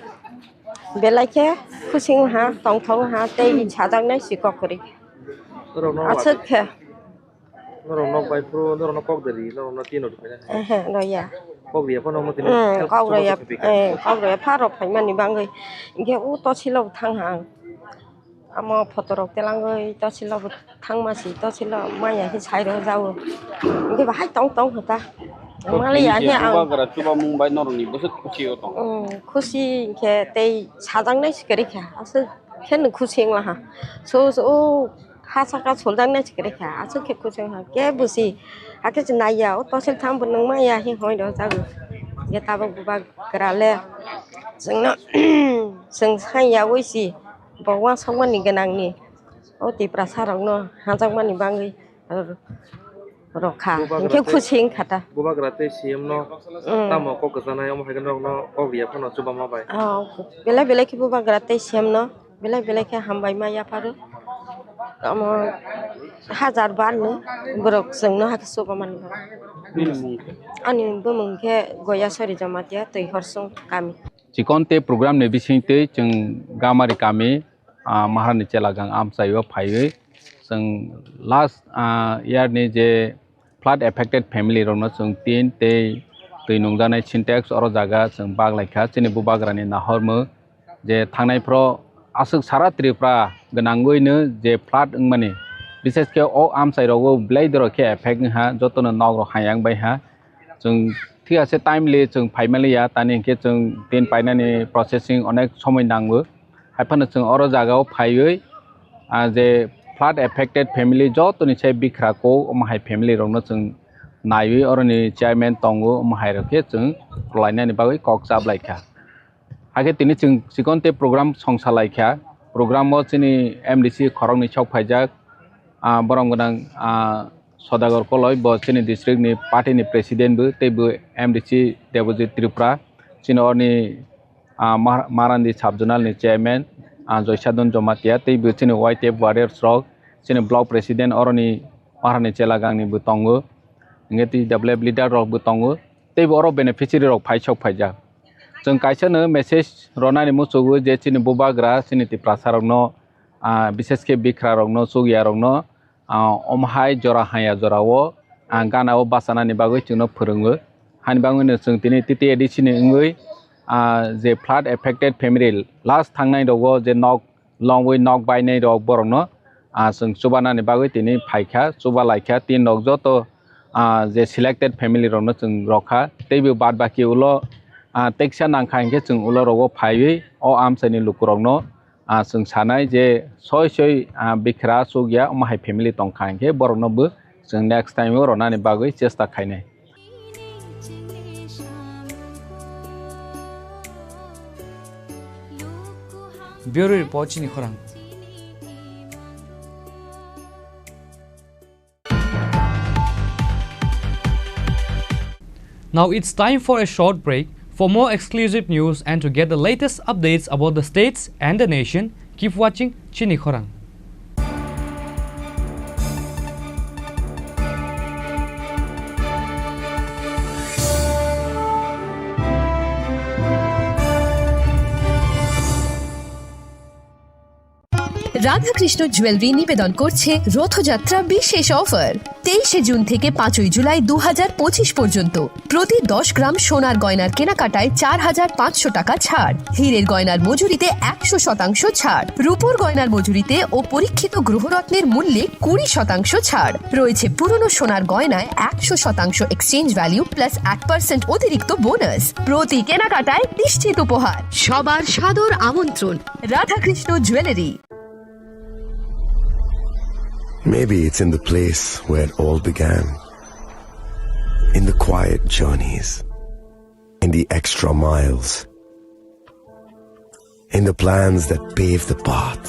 belai khe khusi wngha, tongthok wngha tei sajaknai si kok kwrwi. Aswk khe. Norok nok bai phuru, norok nok kok dari, norok nok tino rwkha. Ehe, roya. Kok riya phano mo tini. Hmm, help kok roya, support khe pika. Eh, kok roya pharo phaimani bangwi. Hinkhe u tosilok thang hang. Amo photorok telangwi tosilok thangma si, tosilok maya hi sairo jawo. Hinkhe bahai tong tong hota. Mali ya hi ang. Bubagra chubamung bai norokni bwswk khusi o tong. Hmm, khusi hinkhe tei sajaknai si kwrwi kha. Aswk khe no khusi wngla ha. So, so, o ha saka soljak nai se kwrwi kha, aswk khe kuchung ha, kebo si, hakhe se naiya, o tosil tham bo nung maya, hi hoi rw jago. Ye tabuk bubagra le, chwngno, chwng sai yaui si, bo uansukmani gwnangni, o Tiprasa rokno hajakmani bangwi rw-, rwkha. Bubagra hinkhe tei, khusi wngkha ta. Bubagra tei C M no, mm, tamo kok kwchanai, omo hai khe norokno kok riya phano chubama bai. Oh, belai belai khe bubagra tei C M no. Belai belai khe hambai ma yapharo. Omo hajar bar ni borok chwngno hakhe chuba mani. Nini mung khe? Ani bumung khe Goyasori Jamatia, Twi Horsong kami. Chikon tei program ni bising twi chwng Gamari kami, ah, Maharani Chelagang amchaio phaiwi chwng last, ah, year ni je flood affected family rokno chwng tin tei twi nungjaknai Sintex oro jaga chwng bak lai kha. Chini bubagrani nahormung je thangnai phro aswk sara Tripura gwnangwino je flood wngmani, bishesh khe o amchai rogo belai dorok khe effect wngha, jotono nok rok hayang bai ha. Chwng thik ase timely chwng phaimaliya, tani hinkhe chwng tin painani processing onek somoi nango. Haiphano chwng oro jagao phaiwi, ah, je flood affected family jotoni se bikhra kok, omo hai family rokno chwng naiwi oroni chairman tongo, omo hai rok khe chwng rwlainani bagwi kok chap lai kha. Hakhe tini chwng chikon tei program songsa lai kha. Program o chini M D C khoroknwi sok phaijak, ah, borom gwnang, ah, Sodagar Koloi, bo chini district ni party ni president bo, tei bo M D C Debojit Tripura, chini oroni ah, Mar-, Marandi Sub-Zonal ni Chairman, ah, Joysadon Jamatia, tei bo chini Y T F warriors rok, chini block president oroni Maharani Chelagang ni bo tongo, hinkhe T W F leader rok bo tongo, tei bo oro beneficiary rok phai sok phaijak. Chwng kaisa no message ronani muchugo je chini bubagra, chini Tiprasa rokno, ah, bishesh khe bikhra rokno, chukya rokno, ah, omo hai jora haya jora o, ah, gana o bachanani bagwi chwngno phwrwngo. Hani bagwino chwng tini T T A D C ni wngwi, ah, je flood affected family last thangnai rogo je nok longwi nok bainai rok borokno, ah, chwng chubanani bagwi tini phaikha, chuba laikha tin rok joto, ah, je selected family rokno chwng rokha. Teibo bad baki ulo, ah, teksa nangkha hinkhe chwng ulo rogo phaiwi o amchaini lukurokno ah, chwng sanai je soi soi, ah, bikhra chukya omo hai family tongkha hinkhe borokno bo chwng next time o ronani bagwi chesta khainai. Bureau Report, Chini Khorang. Now it's time for a short break. For more exclusive news and to get the latest updates about the states and the nation, keep watching Chini Khorang. Radhakrishna jewellery নিবেদন করছে রথযাত্রা বিশেষ অফার। তেইশে জুন থেকে পাঁচই জুলাই দু হাজার পঁচিশ পর্যন্ত প্রতি দশ গ্রাম সোনার গয়নার কেনাকাটায় চার হাজার পাঁচশো টাকা ছাড়, হীরের গয়নার মজুরিতে একশো শতাংশ ছাড়, রূপোর গয়নার মজুরিতে ও পরীক্ষিত গ্রহরত্নের মূল্যে কুড়ি শতাংশ ছাড় রয়েছে, পুরনো সোনার গয়নায় একশো শতাংশ এক্সচেঞ্জ ভ্যালু প্লাস এক পার্সেন্ট অতিরিক্ত বোনাস, প্রতি কেনাকাটায় নিশ্চিত উপহার। সবার সাদর আমন্ত্রণ Radhakrishna jewellery. Maybe it's in the place where it all began. In the quiet journeys. In the extra miles. In the plans that pave the path.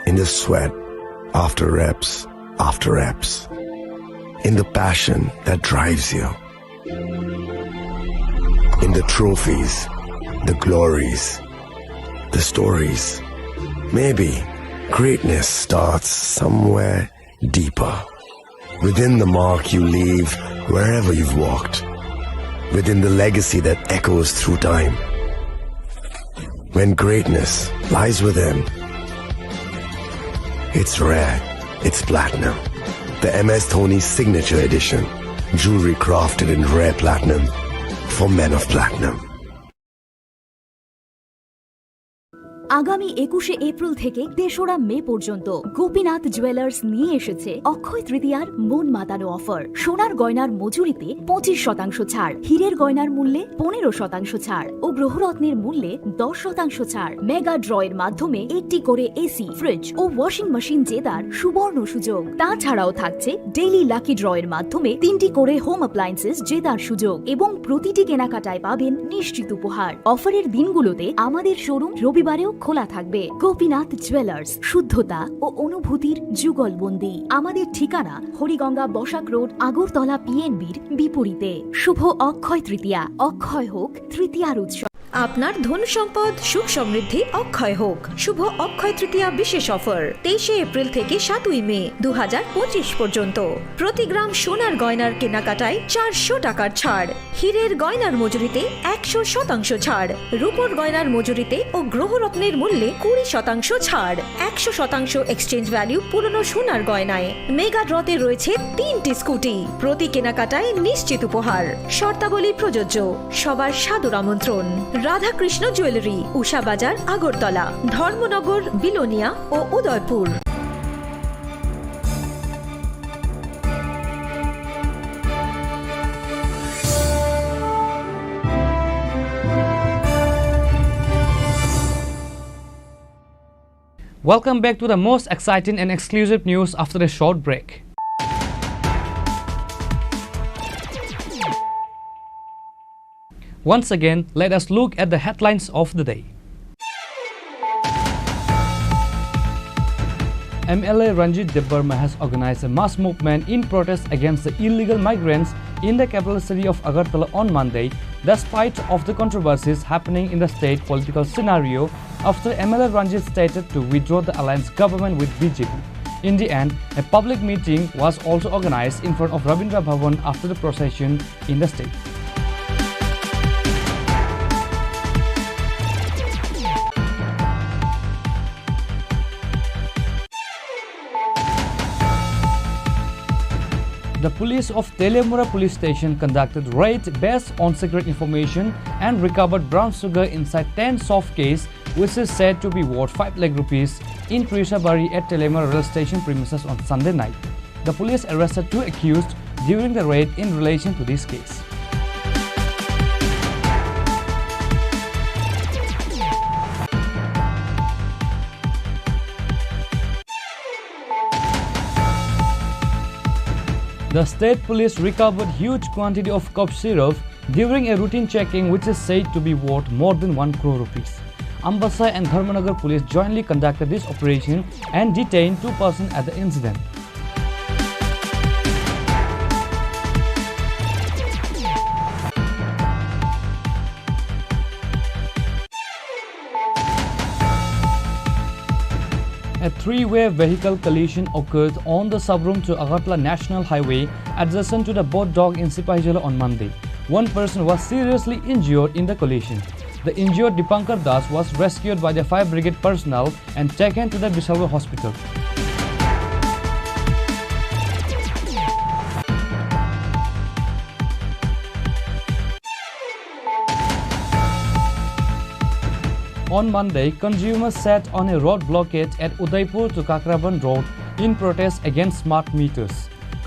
In the sweat after reps after reps. In the passion that drives you. In the trophies, the glories, the stories. Maybe greatness starts somewhere deeper. Within the mark you leave wherever you've walked. Within the legacy that echoes through time. When greatness lies within, It's rare. It's platinum. The M S Dhoni Signature Edition. Jewelry crafted in rare platinum for men of platinum. আগামী একুশে এপ্রিল থেকে তেসরা মে পর্যন্ত গোপীনাথ জুয়েলার্স নিয়ে এসেছে অক্ষয় তৃতীয়ার মন মাতানো অফার। সোনার গয়নার মজুরিতে পঁচিশ শতাংশ ছাড়, হীরের গয়নার মূল্যে পনেরো শতাংশ ছাড় ও গ্রহরত্নের মূল্যে দশ শতাংশ ছাড়। মেগা ড্রয়ের মাধ্যমে একটি করে এসি, ফ্রিজ ও ওয়াশিং মেশিন জেতার সুবর্ণ সুযোগ। তাছাড়াও থাকছে ডেইলি লাকি ড্রয়ের মাধ্যমে তিনটি করে হোম অ্যাপ্লায়েন্সেস জেতার সুযোগ এবং প্রতিটি কেনাকাটায় পাবেন নিশ্চিত উপহার। অফারের দিনগুলোতে আমাদের শোরুম রবিবারেও খোলা থাকবে। গোপীনাথ জুয়েলার্স, শুদ্ধতা ও অনুভূতির যুগলবন্দি। আমাদের ঠিকানা হরিগঙ্গা বসাক রোড, আগরতলা পিএনবির বিপরীতে। শুভ অক্ষয় তৃতীয়া, অক্ষয় হোক তৃতীয়ার উৎসব। আপনার ধন সম্পদ সুখ সমৃদ্ধি অক্ষয় হোক। শুভ অক্ষয় তৃতীয়া বিশেষ অফার তেইশে এপ্রিল থেকে সাতই মে দু হাজার পঁচিশ পর্যন্ত। প্রতি গ্রাম সোনার গয়নার কেনাকাটায় চারশো টাকার ছাড়, হীরের গয়নার মজুরিতে একশো শতাংশ ছাড়, রূপোর গয়নার মজুরিতে ও গ্রহরত্নের মূল্যে কুড়ি শতাংশ ছাড়, একশো শতাংশ এক্সচেঞ্জ ভ্যালু পুরনো সোনার গয়নায়। মেগা ড্রতে রয়েছে তিনটি স্কুটি, প্রতি কেনাকাটায় নিশ্চিত উপহার। শর্তাবলী প্রযোজ্য। সবার সাদর আমন্ত্রণ। রাধাকৃষ্ণ জুয়েলারি, উষা বাজার, আগরতলা, ধর্মনগর, বিলোনিয়া ও Udaipur. Welcome back to the most exciting and exclusive news after a short break. Once again, let us look at the headlines of the day. M L A Ranjit Debbarma has organized a mass movement in protest against the illegal migrants in the capital city of Agartala on Monday, despite of the controversies happening in the state political scenario after M L A Ranjit stated to withdraw the alliance government with B J P. In the end, a public meeting was also organized in front of Rabindra Bhavan after the procession in the state. The police of Teliamura Police Station conducted raid based on secret information and recovered brown sugar inside ten soft case, which is said to be worth five lakh rupees, in Trishabari at Teliamura rail station premises on Sunday night. The police arrested two accused during the raid in relation to this case. The state police recovered huge quantity of cough syrup during a routine checking, which is said to be worth more than one crore rupees. Ambasa and Dharmanagar police jointly conducted this operation and detained two persons at the incident. A three-way vehicle collision occurred on the Sabrum to Agartala National Highway adjacent to the Bodh Dog in Sipahijala on Monday. One person was seriously injured in the collision. The injured Dipankar Das was rescued by the fire brigade personnel and taken to the Bishalgarh hospital. On Monday, consumers sat on a road blockade at Udaipur to Kakraban Road in protest against smart meters.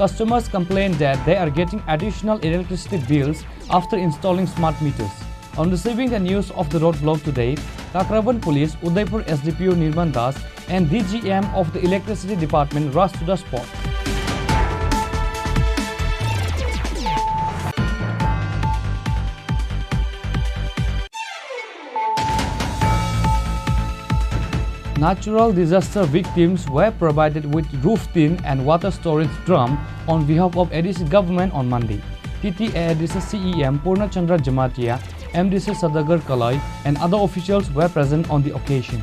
Customers complained that they are getting additional electricity bills after installing smart meters. On receiving the news of the roadblock today, Kakraban Police, Udaipur S D P O Nirman Das and D G M of the Electricity Department rushed to the spot. Natural disaster victims were provided with roof tin and water storage drum on behalf of A D C government on Monday. T T A A D C C E M Purna Chandra Jamatia, M D C Sadagar Kalai, and other officials were present on the occasion.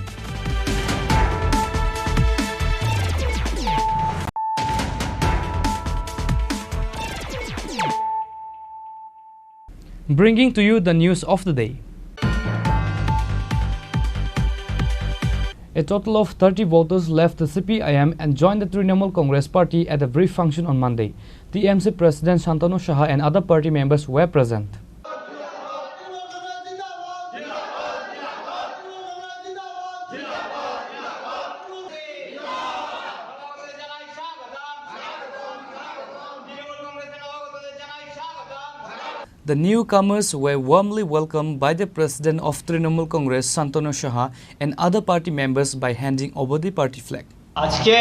Bringing to you the news of the day. A total of thirty voters left the C P I M and joined the Trinamool Congress party at a brief function on Monday. T M C President Shantanu Saha and other party members were present. The newcomers were warmly welcomed by the President of Trinamool Congress, Shantanu Saha, and other party members by handing over the party flag. আজকে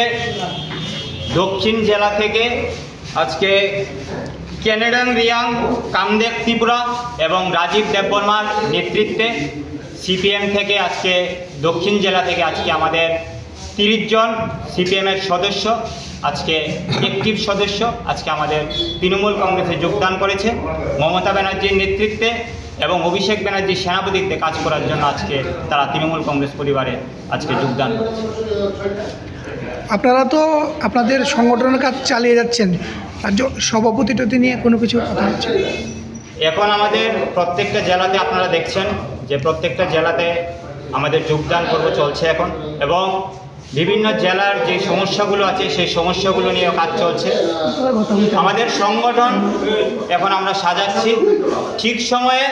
দক্ষিণ জেলা থেকে আজকে কেনেডন রিয়াং, কামদেব ত্রিপুরা এবং রাজীব দেববর্মার নেতৃত্বে সিপিএম থেকে আজকে দক্ষিণ জেলা থেকে আজকে আমাদের তিরিশ জন সিপিএম এর সদস্য, আজকে অ্যাক্টিভ সদস্য, আজকে আমাদের তৃণমূল কংগ্রেসে যোগদান করেছে। মমতা ব্যানার্জির নেতৃত্বে এবং অভিষেক ব্যানার্জির সেনাপতিত্বে কাজ করার জন্য আজকে তারা তৃণমূল কংগ্রেস পরিবারে আজকে যোগদান করেছে। আপনারা তো আপনাদের সংগঠনের কাজ চালিয়ে যাচ্ছেন, রাজ্য সভাপতি টতি নিয়ে কোনো কিছু কথা হচ্ছে? এখন আমাদের প্রত্যেকটা জেলাতে আপনারা দেখছেন যে প্রত্যেকটা জেলাতে আমাদের যোগদান পর্ব চলছে এখন, এবং বিভিন্ন জেলার যে সমস্যাগুলো আছে সেই সমস্যাগুলো নিয়ে কাজ চলছে। আমাদের সংগঠন এখন আমরা সাজাচ্ছি, ঠিক সময়ে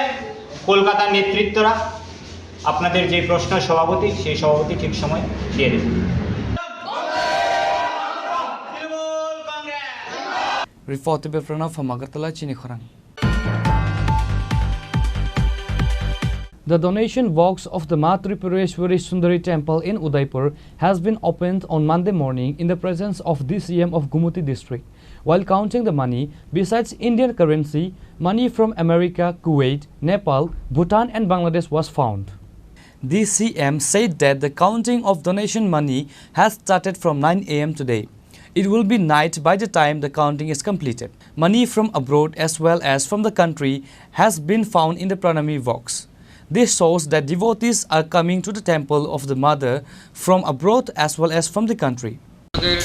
কলকাতার নেতৃত্বরা আপনাদের যে প্রশ্ন সভাপতি, সেই সভাপতি ঠিক সময় দিয়ে দেবে। Reported by Pranav from Agartala, Chini Khorang. The donation box of the Ma Tripureshwari Sundari Temple in Udaipur has been opened on Monday morning in the presence of D C M of Gumuti district. While counting the money, besides Indian currency, money from America, Kuwait, Nepal, Bhutan and Bangladesh was found. D C M said that the counting of donation money has started from nine a m today. It will be night by the time the counting is completed. Money from abroad as well as from the country has been found in the Pranami box. This shows that devotees are coming to the temple of the mother from abroad as well as from the country. আমাদের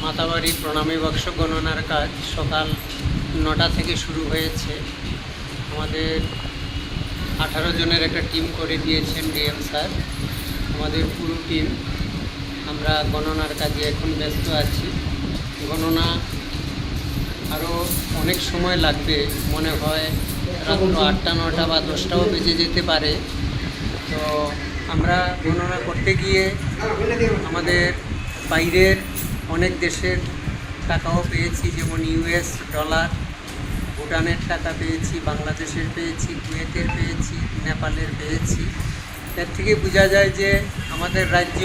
মাতাবাড়ি প্রণামী বাক্স গণনার কাজ সকাল নটা থেকে শুরু হয়েছে। আমাদের আঠারো জনের একটা টিম করে দিয়েছেন ডিএম স্যার। আমাদের পুরো টিম আমরা গণনার কাজে এখন ব্যস্ত আছি। গণনা আরও অনেক সময় লাগবে, মনে হয় রাত্র আটটা, নটা বা দশটাও বেজে যেতে পারে। তো আমরা গণনা করতে গিয়ে আমাদের বাইরের অনেক দেশের টাকাও পেয়েছি, যেমন ইউএস ডলার, ভুটানের টাকা পেয়েছি, বাংলাদেশের পেয়েছি, কুয়েতের পেয়েছি, নেপালের পেয়েছি। এর থেকে বোঝা যায় যে আমাদের রাজ্য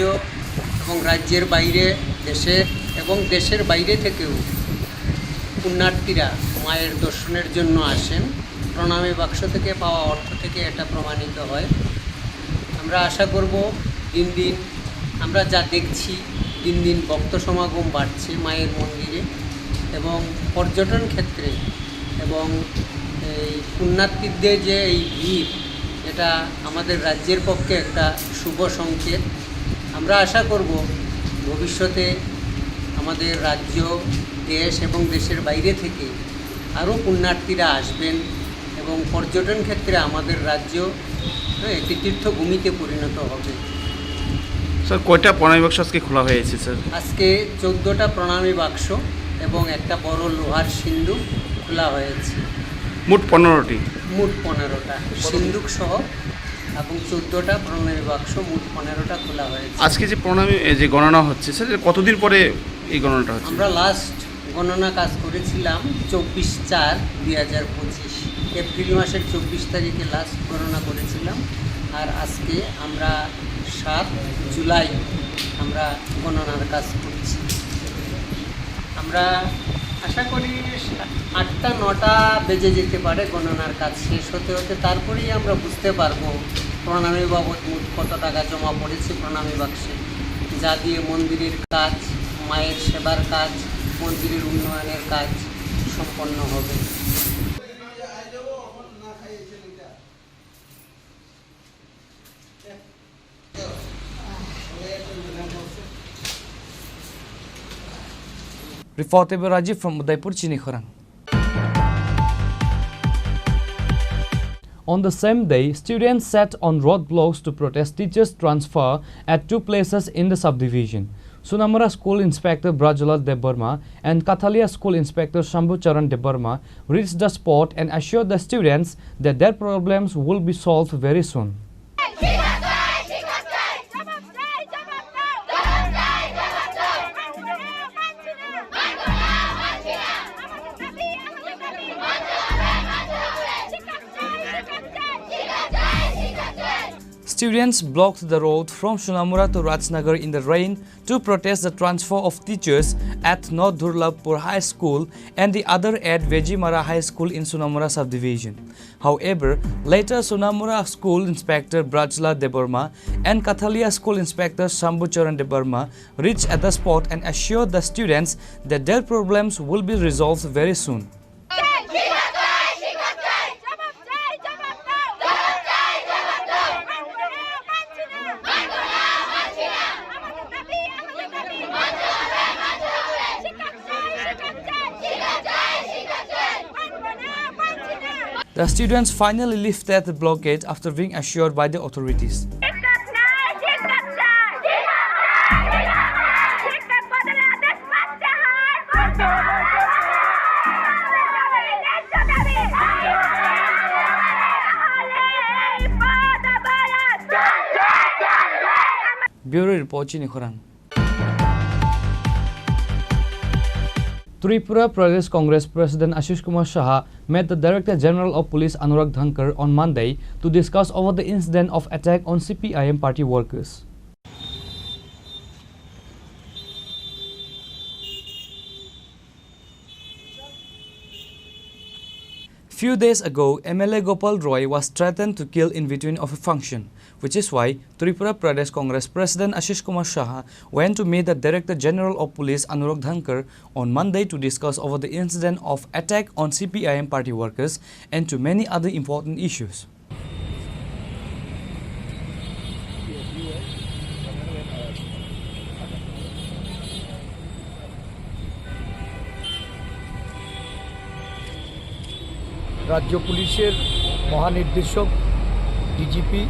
এবং রাজ্যের বাইরে, দেশের এবং দেশের বাইরে থেকেও পুণ্যার্থীরা মায়ের দর্শনের জন্য আসেন। প্রণামী বাক্স থেকে পাওয়া অর্থ থেকে এটা প্রমাণিত হয়। আমরা আশা করব দিন দিন আমরা যা দেখছি, দিন দিন ভক্ত সমাগম বাড়ছে মায়ের মন্দিরে, এবং পর্যটন ক্ষেত্রে এবং এই পুণ্যার্থীদের যে এই ভিড়, এটা আমাদের রাজ্যের পক্ষে একটা শুভ সংকেত। আমরা আশা করব ভবিষ্যতে আমাদের রাজ্য, দেশ এবং দেশের বাইরে থেকে আরও পুণ্যার্থীরা আসবেন এবং পর্যটন ক্ষেত্রে আমাদের রাজ্য, হ্যাঁ, একটি তীর্থভূমিতে পরিণত হবে। স্যার, কয়টা প্রণামী বাক্স আজকে খোলা হয়েছে, স্যার? আজকে চোদ্দোটা প্রণামী বাক্স এবং একটা বড় লোহার সিন্ধুক খোলা হয়েছে। মোট পনেরোটি? মোট পনেরোটা, সিন্ধুক সহ এবং চোদ্দোটা প্রণামী বাক্স, মোট পনেরোটা খোলা হয়েছে। আজকে যে প্রণামী, এ, যে গণনা হচ্ছে, স্যার, এটা কতদিন পরে এই গণনাটা হচ্ছে? আমরা লাস্ট গণনা কাজ করেছিলাম চব্বিশ চার দুই হাজার পঁচিশ, এপ্রিল মাসের চব্বিশ তারিখে লাস্ট গণনা করেছিলাম। আর আজকে আমরা সাত জুলাই আমরা গণনার কাজ করছি। আমরা আশা করি আটটা নটা বেজে যেতে পারে গণনার কাজ শেষ হতে হতে, তারপরেই আমরা বুঝতে পারবো প্রণামী বাবদ মোট কত টাকা জমা পড়েছে প্রণামী বাক্সে, যা দিয়ে মন্দিরের কাজ, মায়ের সেবার কাজ, মন্দিরের উন্নয়নের কাজ সম্পন্ন হবে। Reported by Rajiv from Udaipur, Chini Khorang. On the same day, students sat on roadblocks to protest teachers' transfer at two places in the subdivision. Sonamura School Inspector Brajlal Debbarma and Kathalia School Inspector Shambhu Charan Debbarma reached the spot and assured the students that their problems will be solved very soon. Students blocked the road from Sonamura to Rajnagar in the rain to protest the transfer of teachers at North Durlabpur High School and the other at Vejimara High School in Sonamura subdivision. However, later Sonamura School Inspector Brajlal Debbarma and Kathalia School Inspector Shambhu Charan Debbarma reached at the spot and assured the students that their problems will be resolved very soon. The students finally lifted the blockade after being assured by the authorities. Bureau Report, Chini Khorang. Tripura Pradesh Congress President Ashish Kumar Saha met the Director General of Police Anurag Dhankar on Monday to discuss over the incident of attack on C P I M party workers. Few days ago, M L A Gopal Roy was threatened to kill in between of a function, which is why Tripura Pradesh Congress President Ashish Kumar Saha went to meet the Director General of Police Anurag Dhankar on Monday to discuss over the incident of attack on C P I M party workers and to many other important issues. রাজ্য পুলিশের মহানির্দেশক, ডিজিপি,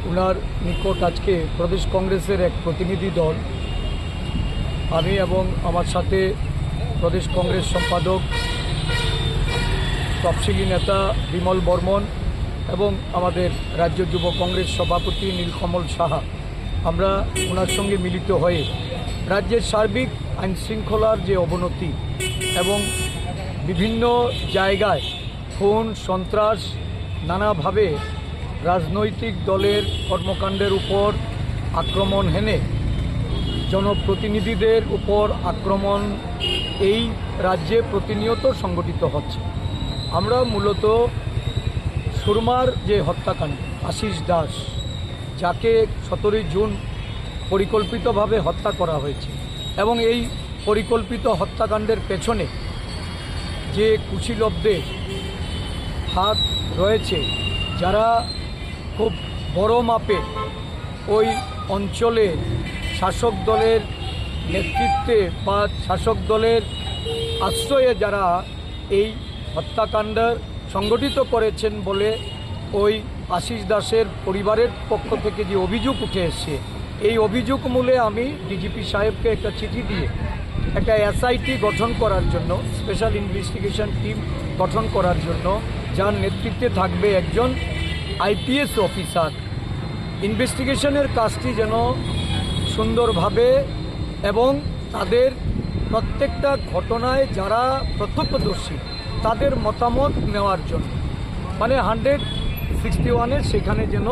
ওনার নিকট আজকে প্রদেশ কংগ্রেসের এক প্রতিনিধি দল, আমি এবং আমার সাথে প্রদেশ কংগ্রেস সম্পাদক, তফসিলি নেতা বিমল বর্মন এবং আমাদের রাজ্য যুব কংগ্রেস সভাপতি নীলকমল সাহা, আমরা ওনার সঙ্গে মিলিত হয়ে রাজ্যের সার্বিক আইন শৃঙ্খলার যে অবনতি এবং বিভিন্ন জায়গায় খুন, সন্ত্রাস, নানাভাবে রাজনৈতিক দলের কর্মকাণ্ডের উপর আক্রমণ হেনে জনপ্রতিনিধিদের উপর আক্রমণ এই রাজ্যে প্রতিনিয়ত সংঘটিত হচ্ছে। আমরা মূলত সুরমার যে হত্যাকাণ্ড, আশিস দাস, যাকে সতেরোই জুন পরিকল্পিতভাবে হত্যা করা হয়েছে এবং এই পরিকল্পিত হত্যাকাণ্ডের পেছনে যে কুশীলবদের হাত রয়েছে, যারা খুব বড় মাপে ওই অঞ্চলে শাসক দলের নেতৃত্বে বা শাসক দলের আশ্রয়ে যারা এই হত্যাকাণ্ড সংগঠিত করেছেন বলে ওই আশিস দাসের পরিবারের পক্ষ থেকে যে অভিযোগ উঠে এসছে, এই অভিযোগ মূলে আমি ডিজিপি সাহেবকে একটা চিঠি দিয়ে একটা এসআইটি গঠন করার জন্য, স্পেশাল ইনভেস্টিগেশন টিম গঠন করার জন্য, যার নেতৃত্বে থাকবে একজন আইপিএস অফিসার, ইনভেস্টিগেশনের কাজটি যেন সুন্দরভাবে এবং তাদের প্রত্যেকটা ঘটনায় যারা প্রত্যক্ষদর্শী, তাদের মতামত নেওয়ার জন্য, মানে হান্ড্রেড সিক্সটি ওয়ানের সেখানে যেন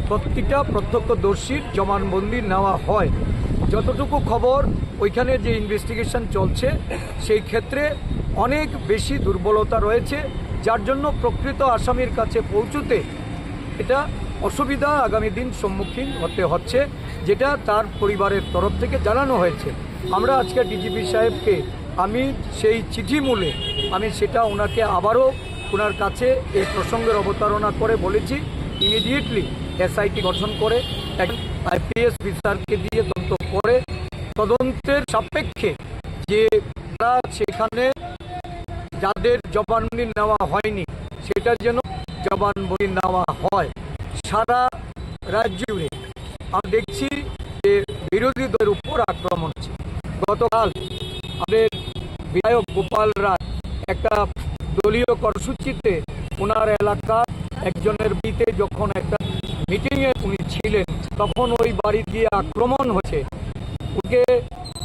প্রতিটা প্রত্যক্ষদর্শীর জবানবন্দি নেওয়া হয়। যতটুকু খবর, ওইখানে যে ইনভেস্টিগেশন চলছে, সেই ক্ষেত্রে অনেক বেশি দুর্বলতা রয়েছে, যার জন্য প্রকৃত আসামির কাছে পৌঁছতে এটা অসুবিধা আগামী দিন সম্মুখীন হতে হচ্ছে, যেটা তার পরিবারের তরফ থেকে জানানো হয়েছে। আমরা আজকে ডিজিপি সাহেবকে, আমি সেই চিঠি মূলে আমি সেটা ওনাকে আবারও ওনার কাছে এই প্রসঙ্গের অবতারণা করে বলেছি, ইমিডিয়েটলি এসআইটি গঠন করে একজন আইপিএস অফিসারকে দিয়ে তদন্ত করে তদন্তের সাপেক্ষে যে যারা সেখানে যাদের জবানবন্দি নেওয়া হয়নি, সেটা যেন জবানবন্দি নেওয়া হয়, সারা রাজ্য জুড়ে আমরা দেখছি যে বিরোধী দলের উপর আক্রমণ হচ্ছে। গতকাল আমাদের বিধায়ক গোপাল রায় একটা দলীয় কর্মসূচিতে ওনার এলাকার একজনের বাড়িতে যখন একটা মিটিংয়ে উনি ছিলেন, তখন ওই বাড়ি গিয়ে আক্রমণ হয়েছে। ওকে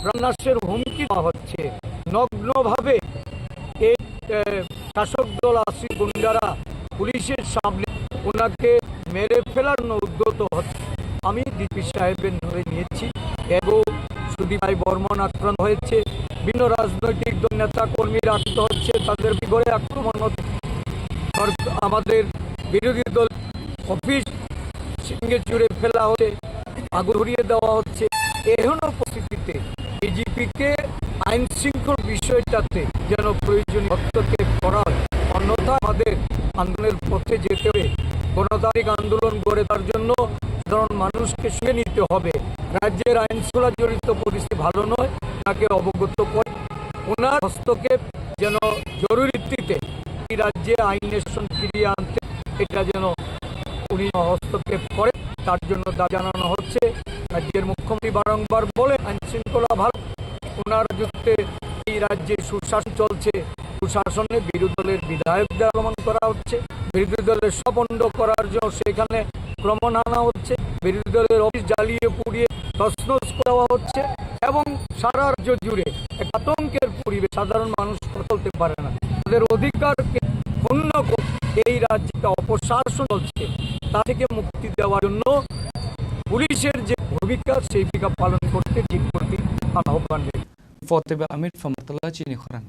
প্রাণনাশের হুমকি দেওয়া হচ্ছে। নগ্নভাবে এই, এ, শাসক দল আশ্রিত গুন্ডারা পুলিশের সামনে ওনাকে মেরে ফেলার জন্য উদ্যত হচ্ছে। আমি ডিসি সাহেবের ধরে নিয়েছি এবং সুদীপ রায় বর্মন আক্রান্ত হয়েছে, বিভিন্ন রাজনৈতিক দল নেতা কর্মীরা আক্রান্ত হচ্ছে, তাদের ঘরে আক্রমণ হচ্ছে। সর-, আমাদের বিরোধী দল অফিস সিঙ্গে চুড়ে ফেলা হচ্ছে, আগুন ধরিয়ে দেওয়া হচ্ছে। এহেন পরিস্থিতিতে ডিজিপিকে আইন শৃঙ্খল বিষয়টাতে যেন প্রয়োজনীয় হস্তক্ষেপ করা হয়, অন্যথায় আমাদের আন্দোলনের পথে যেতে হবে। গণতান্ত্রিক আন্দোলন গড়ে তার জন্য সাধারণ মানুষকে সঙ্গে নিতে হবে। রাজ্যের আইন শৃঙ্খলা জড়িত পরিস্থিতি ভালো নয়, তাকে অবগত করে ওনার হস্তক্ষেপ যেন জরুরি ভিত্তিতে এই রাজ্যে আইনের সঙ্গে ফিরিয়ে আনতে, এটা যেন উনি হস্তক্ষেপ করে, তার জন্য দাবি জানানো হচ্ছে। রাজ্যের মুখ্যমন্ত্রী বারংবার বলেন আইন শৃঙ্খলা ভালো, ওনার যুক্তে এই রাজ্যে সুশাসন চলছে, সুশাসনে বিরোধী দলের বিধায়কদের আক্রমণ করা হচ্ছে, বিরোধী দলের সভা বন্ধ করার জন্য সেখানে আক্রমণ আনা হচ্ছে, বিরোধী দলের অফিস জ্বালিয়ে পুড়িয়ে তছনছ করা হচ্ছে এবং সারা রাজ্য জুড়ে এক আতঙ্কের পরিবেশ, সাধারণ মানুষ কথা বলতে পারে না। তাদের অধিকারকে ক্ষুণ্ণ করে এই রাজ্যে একটা অপশাসন চলছে, তা থেকে মুক্তি দেওয়ার জন্য পুলিশের যে ভূমিকা, সেই ভূমিকা পালন করতে ডিজিপি প্রতি আহ্বান রেখেছি। Report by Amit from Agartala, Chini Khorang.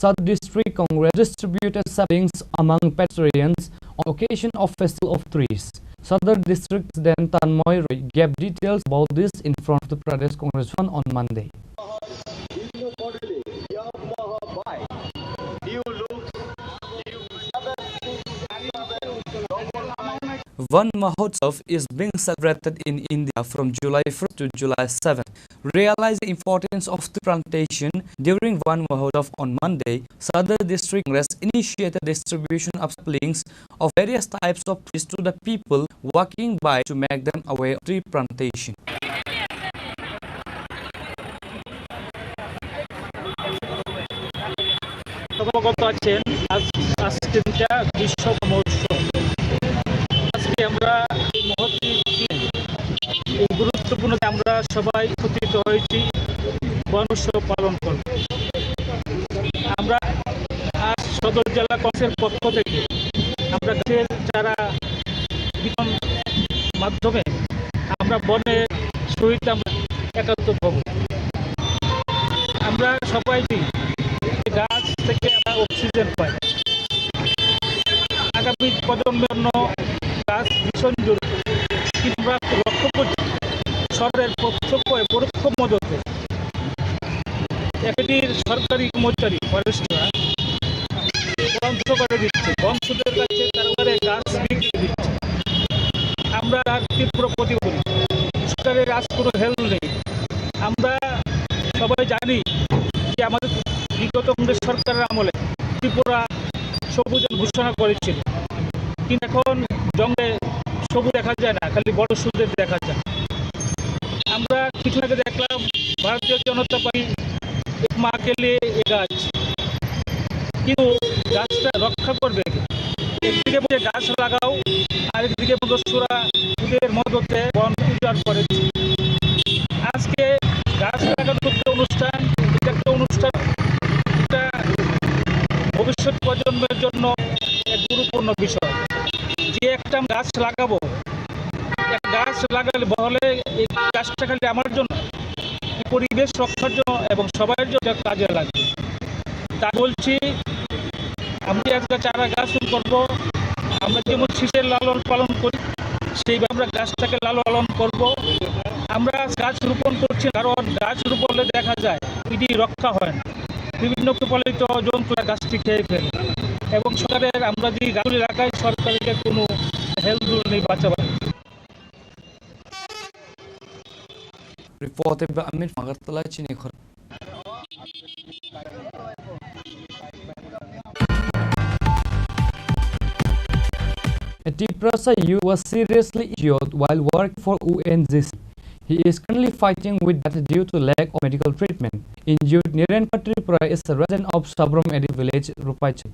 Sadar District Congress distributed saplings among pedestrians on occasion of Festival of Trees. Sadar District President Tanmoy Roy gave details about this in front of the Pradesh Congress Bhavan on Monday. Van Mahotsav is being celebrated in India from July first to July seventh. Realizing the importance of tree plantation, during Van Mahotsav on Monday, Sadar District Congress initiated distribution of saplings of various types of trees to the people walking by to make them aware of tree plantation. অবগত আছেন, আজ, আজকে দিনটা বিশ্ব বন মহোৎসব। আজকে আমরা এই মহৎ দিন, এই গুরুত্বপূর্ণ দিনে আমরা সবাই একত্রিত হয়েছি বন উৎসব পালন করতে। আমরা আজ সদর জেলা কংগ্রেসের পক্ষ থেকে আমরা গাছের চারা বিতরণ মাধ্যমে আমরা বনের সহিত আমরা একাত্ম হব। আমরা সবাই জানি যে গাছ থেকে আমরা অক্সিজেন পাই। আগামী প্রজন্মের জন্য গাছ ভীষণ জরুরি। কিন্তু আমরা লক্ষ্য করছি সরকারের প্রত্যক্ষ এবং পরোক্ষ মদতে একাধিক সরকারি কর্মচারী, ফরেস্টরা বন ধ্বংস করে দিচ্ছে, বন সুদের কাছে তারা করে গাছ বিক্রি দিচ্ছে। আমরা তার তীব্র প্রতিবাদী। সরকারের আজ কোনো হেলদোল নেই। আমরা সবাই জানি যে আমাদের বিগত কংগ্রেস সরকারের আমলে ত্রিপুরা সবুজ ঘোষণা করেছিল, কিন্তু এখন জঙ্গলে সবুজ দেখা যায় না, খালি বড় সবুজ দেখা যায়। আমরা কিছু আগে দেখলাম ভারতীয় জনতা পার্টি এক মা কে লিয়ে এক গাছ, কিন্তু গাছটা রক্ষা করবে কে? একদিকে বলছে গাছ লাগাও, আরেকদিকে বলছে সুরা ওদের মদতে বন উজাড় করেছে। আজকে গাছ লাগানোর যে অনুষ্ঠান, এটা একটা অনুষ্ঠান, এটা ভবিষ্যৎ প্রজন্মের জন্য এক গুরুত্বপূর্ণ বিষয়। যে একটা গাছ লাগাবো, এক গাছ লাগালে বড় হলে এই গাছটা খালি আমার জন্য, এই পরিবেশ রক্ষার জন্য এবং সবার জন্য কাজে লাগবে। তা বলছি, আমরা আজকে চারা গাছ রোপণ করবো। আমরা যেমন শিশের লালন পালন করি, সেইভাবে আমরা গাছটাকে লালন পালন করব। আমরা গাছ রোপণ করছি, কারণ গাছ রোপণ করলে দেখা যায় ইডি রক্ষা হয় না, বিভিন্ন পালিত জন্তুরা গাছটি খেয়ে ফেলে। এবং সরকারের আমরা যদি গাছগুলি লাগাই, সরকারকে কোনো হেলদোল নেই বাঁচাবার। Reported by Amit from Agartala, Chini Khorang. A Tiprasa youth was seriously injured while working for O N G C. He is currently fighting with death due to lack of medical treatment. Injured Niren Kumar Tripura is a resident of Sabrum Edi village, Rupaichari.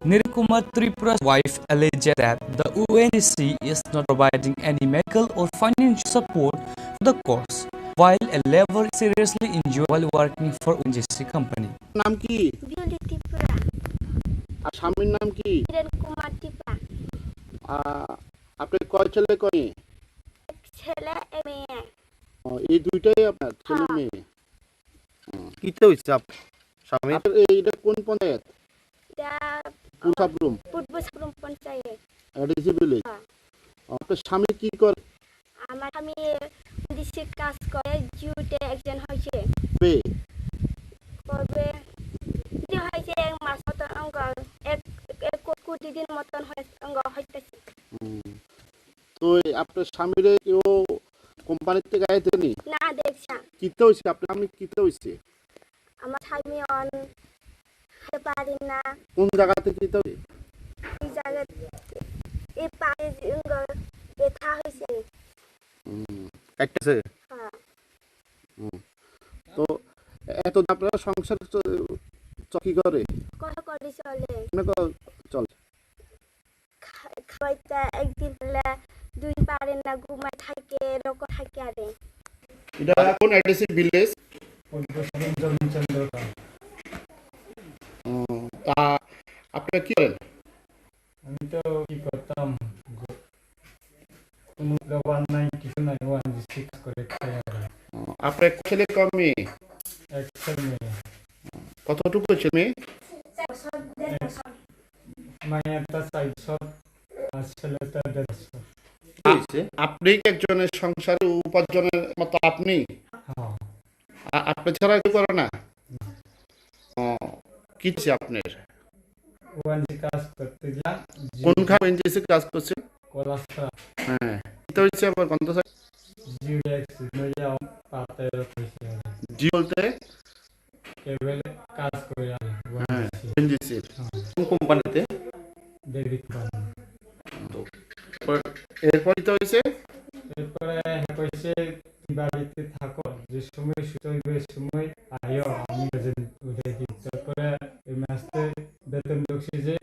Niren Kumar Tripura's wife alleged that the O N G C is not providing any medical or financial support for the corpse, while a laborer seriously injured while working for O N G C company. নাম কি? বিউটি ত্রিপুরা। আর স্বামীর নাম কি? কিরণ কুমার ত্রিপুরা। আ, আপনি কয় ছেলে কয় মেয়ে? এক ছেলে, এক মেয়ে। ও, এই দুইটাই আপনার ছেলে হ্যাঁ। মেয়ে? হুম। কিতা হইছে আপ-, স্বামীর? আপনার এই, এটা কোন পঞ্চায়েত? এটা কোন সাবরুম? পূর্ব সাবরুম পঞ্চায়েত। ADC village? হ্যাঁ। আপনার স্বামী কি করে? আমার স্বামী বিদেশে কাজ করে, জিওতে একজন হয়েছে। বে? কবে? যে হয়েছে এক মাস মতন অঙ্গ, এক, এক কোটি দিন মতন হয়ে, অঙ্গ হইতেছে। হুম। তো এই আপনার স্বামীরে কেউ কোম্পানির থেকে আইতে নি? না, দেখছা। কিতা হইছে? আপনার স্বামী কিতা হইছে? আমার স্বামী অন খেতে পারি না। কোন জায়গাতে কিতা হইছে? এই জায়গাতে, এই পায়ে যে অঙ্গ ব্যথা হয়েছে। হুম। কাটতেছে? হ্যাঁ। হুম। তো এত আপনারা সংসার চ-, চ-, কি করে? কত করে চলে? মনে কর চলে। খা-, খাওয়াইতে একদিন পেলে দুই পারে না, ঘুমায় থাকে, এরকম থাকে আরে। এটা কোন এডিসি ভিলেজ? পূর্ব সাবরুম জমিচন্দ্র পাল। ও, তা আপনারা কি করেন? আমি তো কি করতাম, গ-, কোনো ব্যবহার নাই, কিছু নাই, ও আমি ঠিক করে খাই আর কি। ও, আপনার ছেলে কম মেয়ে? এক ছেলে মেয়ে। কতটুকু হয়েছে মেয়ে? এক, মেয়েটা চার বছর, আর ছেলেটা দেড় বছর। হয়েছে? আপনি কি একজনের সংসারে উপার্জনের মতো আপনি? হ্যাঁ। আ-, আপনি ছাড়া কেউ করে না? না। ও, কি হচ্ছে আপনার? ওয়ানজি কাজ করতে গেলাম। জি। কোন খান ওএনজিসি কাজ করছে? কলাসা। হ্যাঁ। এটা হচ্ছে আবার কোনটা স্যার? জিওডেক্স, নইয়া পাতায় রয়েছে। জি বলতে? কেবল কাজ করে আমি, হ্যাঁ, ওয়ানজি। ওএনজিসি। হ্যাঁ। কোন কোম্পানিতে? David company. তো, এরপর, এরপর এটা হয়েছে? এরপরে হয়েছে বাড়িতে থাকো, যে সময় সুযোগ হইবে, সময় আয়ো, আমি কাজে উঠে দিই। তারপরে এই মাসে বেতন ঢুকছে যে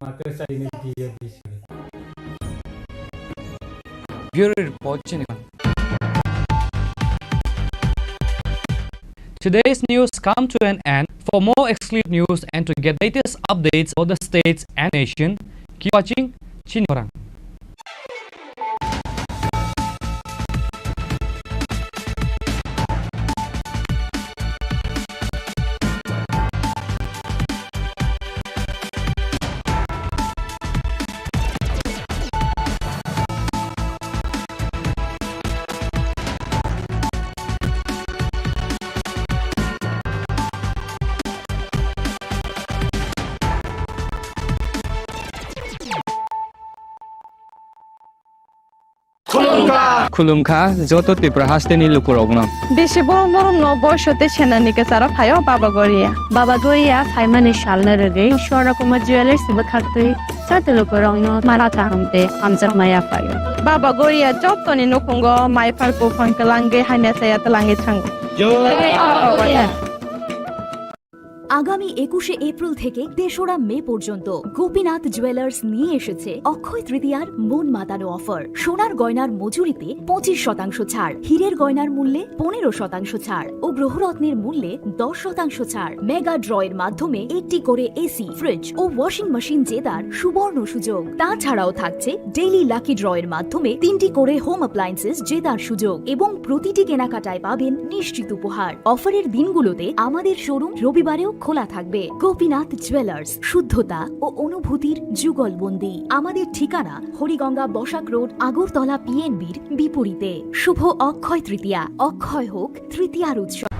মাত্র চাইনি দিয়ে দিয়েছে। Bureau Report, Chinikan. Today's news come to an end. For more exclusive news and to get latest updates for the states and nation, keep watching Chinikan. Khulumkha joto Tripura hasteni lukurokno. Bisi borom borom no boiso tei senani kwcharo phaio Baba Goria. Baba Goria phaimani salno rwgwi Swarna Kumar Jewellers bwkhaktwi joto lukurokno mara kaham tei hamjakma yaphaio. Baba Goria jotoni nukhungo mai phar buphang kwlangwi hamya chaya twlangwi thango. Jai Baba Goria. আগামী একুশে এপ্রিল থেকে তেসরা মে পর্যন্ত গোপীনাথ জুয়েলার্স নিয়ে এসেছে অক্ষয় তৃতীয়ার মন মাতানো অফার। সোনার গয়নার মজুরিতে পঁচিশ শতাংশ ছাড়, হীরের গয়নার মূল্যে পনেরো শতাংশ ছাড় ও গ্রহরত্নের মূল্যে দশ শতাংশ ছাড়। মেগা ড্রয়ের মাধ্যমে একটি করে এসি, ফ্রিজ ও ওয়াশিং মেশিন জেতার সুবর্ণ সুযোগ। তাছাড়াও থাকছে ডেইলি লাকি ড্রয়ের মাধ্যমে তিনটি করে হোম অ্যাপ্লায়েন্সেস জেতার সুযোগ এবং প্রতিটি কেনাকাটায় পাবেন নিশ্চিত উপহার। অফারের দিনগুলোতে আমাদের শোরুম রবিবারেও খোলা থাকবে। গোপীনাথ জুয়েলার্স, শুদ্ধতা ও অনুভূতির যুগলবন্দি। আমাদের ঠিকানা হরিগঙ্গা বসাক রোড, আগরতলা পিএনবির বিপরীতে। শুভ অক্ষয় তৃতীয়া, অক্ষয় হোক তৃতীয়ার উৎসব।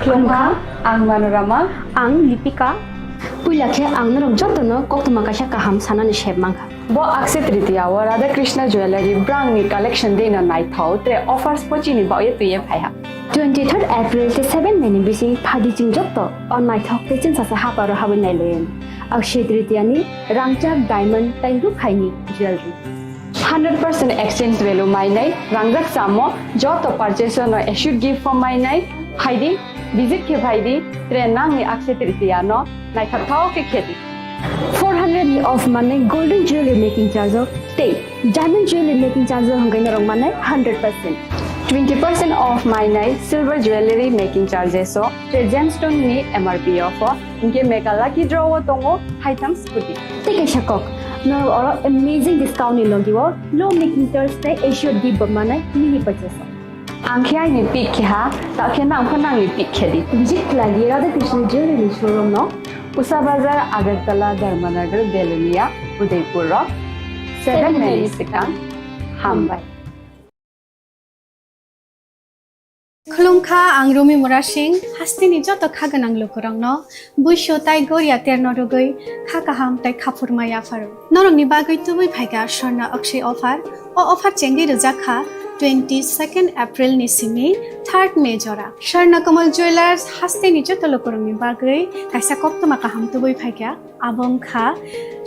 Khulumkha, ang Manorama. Ang Lipika. Puila khe ang norok jotono koktwma kaisa kaham sanani sep mankha. Bo Akshaya Tritiya o Radha Krishna Jewellery brangni collection deno naithok, tre offers bo chini bagwi twiwi phaiha. Twenty third April tei seven May ni bising phaidi chwng jotto o naithok tei chwngsasa haparo habwi nailaiyani. Akshaya Tritiya ni rangchak diamond tei rukhaini jewelry. Hundred percent exchange value mainai rangjak chamo joto purchase no assured gift form mainai. Phaidi, visit khe phaidi, tre nangni Akshaya Tritiya no naithok thao khe khedi. Four hundred ni off manai golden jewelry making charge o tei diamond jewelry making charge o hwnkhai norok manai hundred percent. Twenty percent off mainai silver jewelry making charges o, tre gemstone ni M R P off o, hinkhe mega lucky draw o tongo haitham scooty. Tei kaisa kok, norok oro amazing discount ni logi o low making charge tei assured gift bo manai mini purchase o. Ang khe aini pick khe ha, ta khe nang pho nangni pick khe di. Visit khlai di Radha Krishna Jewelry ni showroom no, Usa Bazar, Agartala, Dharmanagar, Belonia, Udaipur rok. Seven May ni swkang. Hambai. Khulumkha, ang Rumi Murasing, hasteni joto kha gwnang lukurokno buisu tai goria terno rwgwi kha kaham tai khaphurma yapharo. Norokni bagwi tubui phaikha Swarna Akshay offer. O offer chengwi rwjak kha twenty second April ni simi third May jora. Swarna Kamal Jewelers hasteni joto lukurokni bagwi kaisa koktwma kaham tubui phaikha. Abo wngkha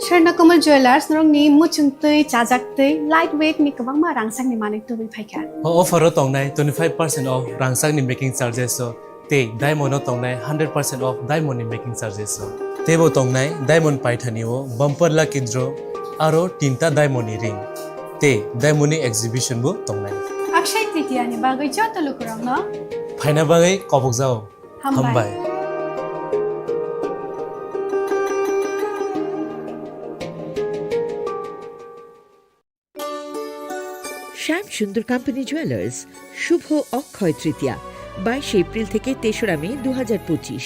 Swarna Kamal Jewelers, norokni muchungtwi, chajaktwi, light weight ni kwbangma rangchakni manwi tubui phaikha. O offer o tongnai twenty five percent off rangchakni making charges o tei diamond o tongnai hundred percent off diamond ni making charges o. Teibo tongnai diamond paithani o bumper lucky draw aro tinta diamond ni ring tei diamond ni exhibition bo tongnai. Akshay Tritiya ni bagwi joto lukurokno phaina bagwi kobokjao. Hambai. Hambai. শ্যাম Sundar company jewellers, শুভ অক্ষয় তৃতীয়া, বাইশে এপ্রিল থেকে তেসরা মে দু হাজার পঁচিশ।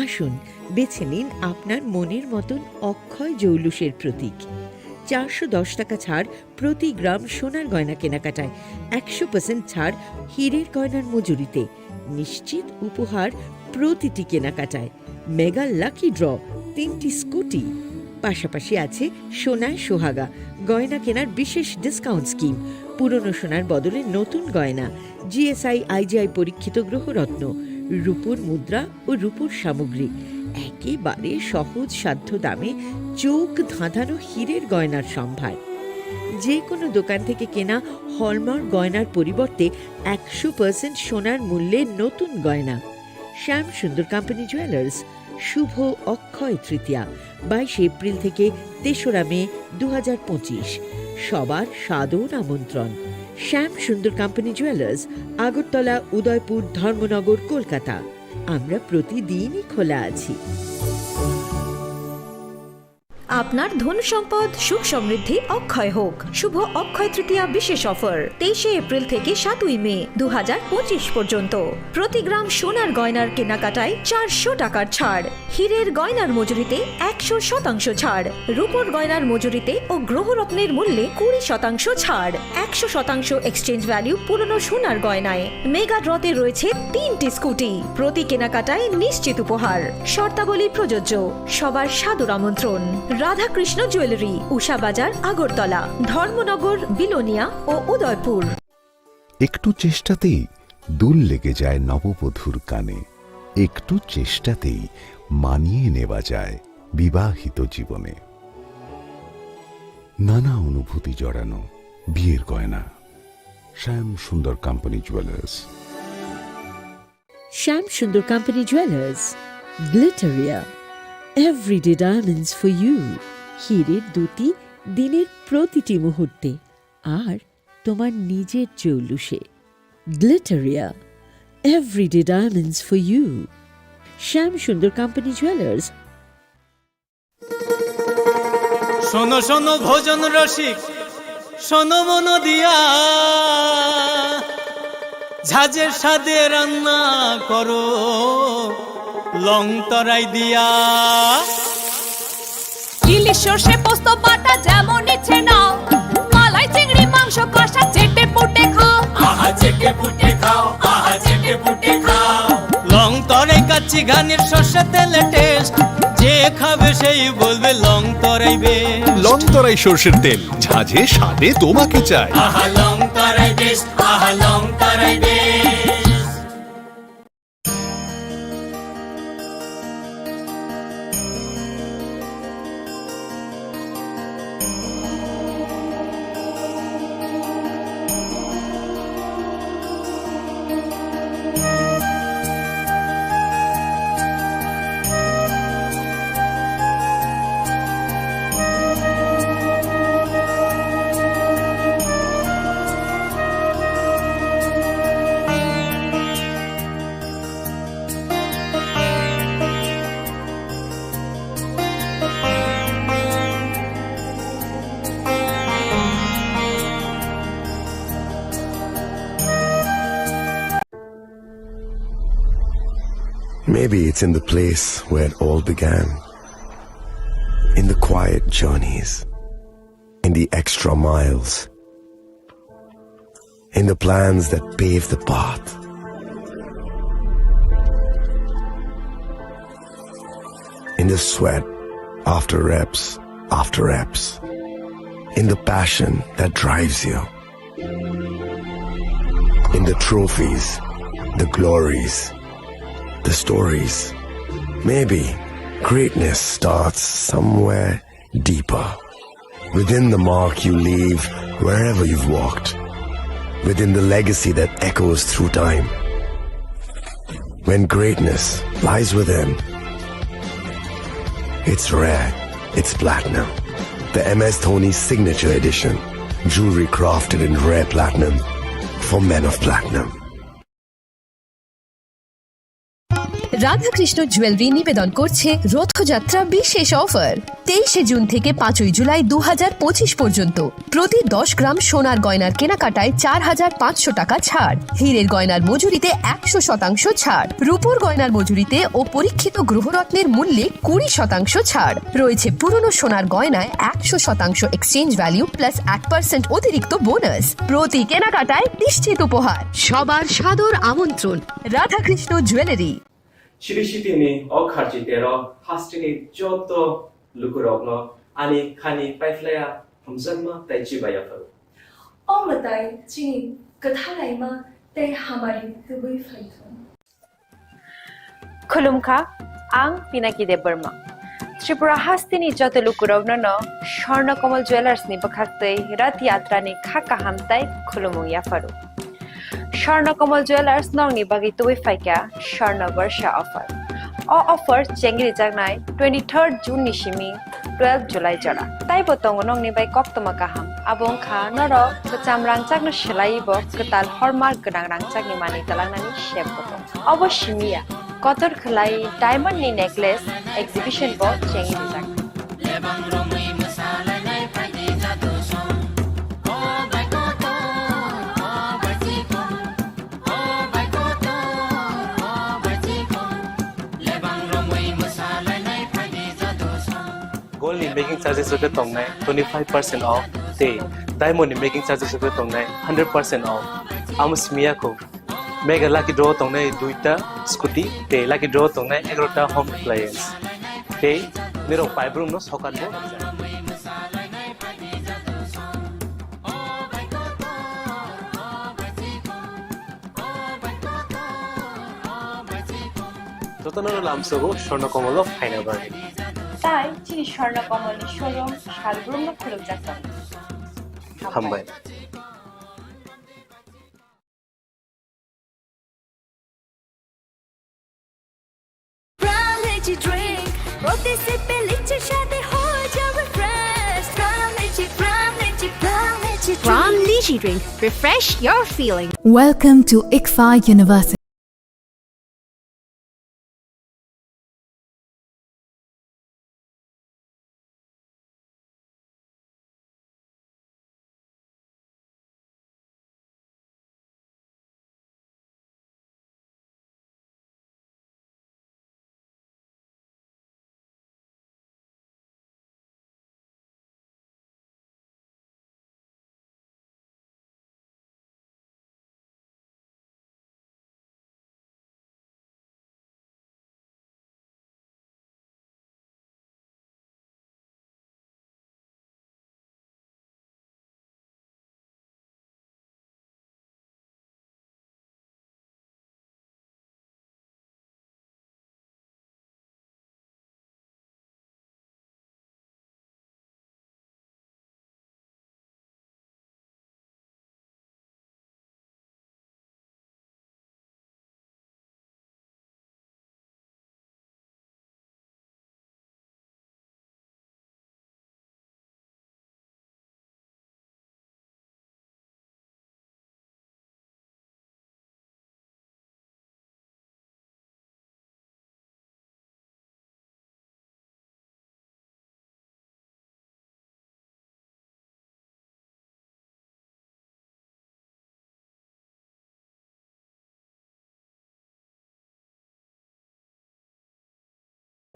আসুন, বেছে নিন আপনার মনের মতন অক্ষয় জৌলুসের প্রতীক। চারশো দশ টাকা ছাড় প্রতি গ্রাম সোনার গয়না কেনাকাটায়, একশো পার্সেন্ট ছাড় হীরের গয়নার মজুরিতে, নিশ্চিত উপহার প্রতিটি কেনাকাটায়, মেগা লাকি ড্র তিনটি স্কুটি, পাশাপাশি আছে সোনায় সোহাগা গয়না কেনার বিশেষ ডিসকাউন্ট স্কিম, পুরনো সোনার বদলে নতুন গয়না, জিএসআই আইজিআই পরীক্ষিত গ্রহরত্ন, রূপোর মুদ্রা ও রূপোর সামগ্রী, একেবারে সহজ সাধ্য দামে চোখ ধাঁধানো হীরের গয়নার সম্ভার। যে কোনো দোকান থেকে কেনা হলমার্ক গয়নার পরিবর্তে একশো পার্সেন্ট সোনার মূল্যে নতুন গয়না। শ্যাম সুন্দর কোম্পানি জুয়েলার্স, শুভ অক্ষয় তৃতীয়া, বাইশে এপ্রিল থেকে তেসরা মে দু হাজার পঁচিশ। সবার সাদর আমন্ত্রণ। শ্যাম সুন্দর কোম্পানি জুয়েলার্স, আগরতলা, উদয়পুর, ধর্মনগর, কলকাতা। আমরা প্রতিদিনই খোলা আছি। আপনার ধন সম্পদ সুখ সমৃদ্ধি অক্ষয় হোক। শুভ অক্ষয় তৃতীয়া বিশেষ অফার তেইশে এপ্রিল থেকে সাতই মে দু হাজার পঁচিশ পর্যন্ত। প্রতি গ্রাম সোনার গয়নার কেনাকাটায় চারশো টাকার ছাড়, হীরের গয়নার মজুরিতে একশো শতাংশ ছাড়, রূপোর গয়নার মজুরিতে ও গ্রহরত্নের মূল্যে কুড়ি শতাংশ ছাড়, একশো শতাংশ এক্সচেঞ্জ ভ্যালু পুরনো সোনার গয়নায়। মেগা ড্রতে রয়েছে তিনটি স্কুটি, প্রতি কেনাকাটায় নিশ্চিত উপহার। শর্তাবলী প্রযোজ্য। সবার সাদর আমন্ত্রণ। রাধাকৃষ্ণ জুয়েলারি, উষা বাজার, আগরতলা, ধর্মনগর, বিলোনিয়া ও উদয়পুর। একটু চেষ্টাতেই দুল লেগে যায় নববধূর কানে, একটু চেষ্টাতেই মানিয়ে নেওয়া যায় বিবাহিত জীবনে। নানা অনুভূতি জড়ানো বিয়ের গয়না। শ্যাম Sundar company jewellers. Shyam Sundar company jewellers, Glitteria, everyday diamonds for you. হীরের দ্যুতি দিনের প্রতিটি মুহূর্তে, আর তোমার নিজের জৌলুসে। Glitteria, everyday diamonds for you. Shyam Sundar company jewellers. শোনো শোনো ভোজন রসিক, শোনো মন দিয়া, ঝাঁঝের স্বাদে রান্না করো লং তরাই দিয়া। ইলিশ সর্ষে পোস্ত বাটা যেমন ইচ্ছে নাও, মালাই চিংড়ি মাংস কষা চেটে পুটে খাও। আহা চেটে পুটে খাও, আহা চেটে পুটে খাও। লং তরাই কাচ্চি ঘানির সর্ষে তেলে টেস্ট, যে খাবে সেই বলবে লং তরাই বেস্ট। লং তরাই সর্ষের তেল, ঝাঁঝে স্বাদে তোমাকে চাই। আহা লং তরাই বেস্ট, আহা লং তরাই best. Maybe it's in the place where it all began. In the quiet journeys, in the extra miles, in the plans that pave the path, in the sweat after reps, after reps, in the passion that drives you, in the trophies, the glories, the stories. Maybe greatness starts somewhere deeper, within the mark you leave wherever you've walked, within the legacy that echoes through time. When greatness lies within, it's rare, it's platinum. The M S Dhoni Signature Edition, jewelry crafted in rare platinum for men of platinum. Radhakrishna jewellery নিবেদন করছে রথযাত্রা বিশেষ অফার। তেইশে জুন থেকে পাঁচই জুলাই দু হাজার পঁচিশ পর্যন্ত প্রতি দশ গ্রাম সোনার গয়নার কেনাকাটায় চার হাজার পাঁচশো টাকা ছাড়, হীরের গয়নার মজুরিতে একশো শতাংশ ছাড়, রূপোর গয়নার মজুরিতে ও পরীক্ষিত গ্রহরত্নের মূল্যে কুড়ি শতাংশ ছাড় রয়েছে। পুরনো সোনার গয়নায় একশো শতাংশ এক্সচেঞ্জ ভ্যালু প্লাস এক পার্সেন্ট অতিরিক্ত বোনাস। প্রতি কেনাকাটায় নিশ্চিত উপহার। সবার সাদর আমন্ত্রণ Radhakrishna jewellery. Siri sitini o kharchi tero hasteni joto lukurokno ani khani paiphlaiya hamjakma tei chibaiya phuru. O mwtai chini kwthalaima tei hamari tubui phaithung. Khulumkha, ang Pinaki Debbarma. Tripura hasteni joto lukurokno no Swarna Kamal Jewellers ni bwkhaktwi Rath Yatra ni kha kaham tei khulumung yapharu. Swarna Kamal Jewellers nokni bagwi tubui phaikha Swarna Barsha offer. O offer chengrijaknai twenty-third June ni simi twelve July jora. Taibo tongo nokni bai koktwma kaham. Abo wngkha norok kwcham rangchakno swlaiwi bo kwtal hallmark gwnang rangchakni manwi twlangnani sep bo tongo. Obo simi ya, kotor khwlai diamond ni necklace exhibition bo chengrijaknai. Gold ni making charges rok khe tongnai twenty five percent off tei diamond ni making charges rok khe tongnai hundred percent off. Amo simi ya kho. Mega lucky draw tongnai duita scooty tei lucky draw tongnai egarota home appliance. Tei nirok paibrumno sokat bo rijak. Jotono lamsogo Swarna Kamal o phaina bagwi. Tai chini Swarna Kamal ni showroom salbrumno khulumjak tongo. Hambai. Prime Lychee Drink, প্রতি সিপে লিচুর স্বাদে হয়ে যাবে fresh। Prime Lychee, Prime Lychee, Prime Lychee Drink। Prime Lychee Drink, refresh your feeling। Welcome to ICFAI University.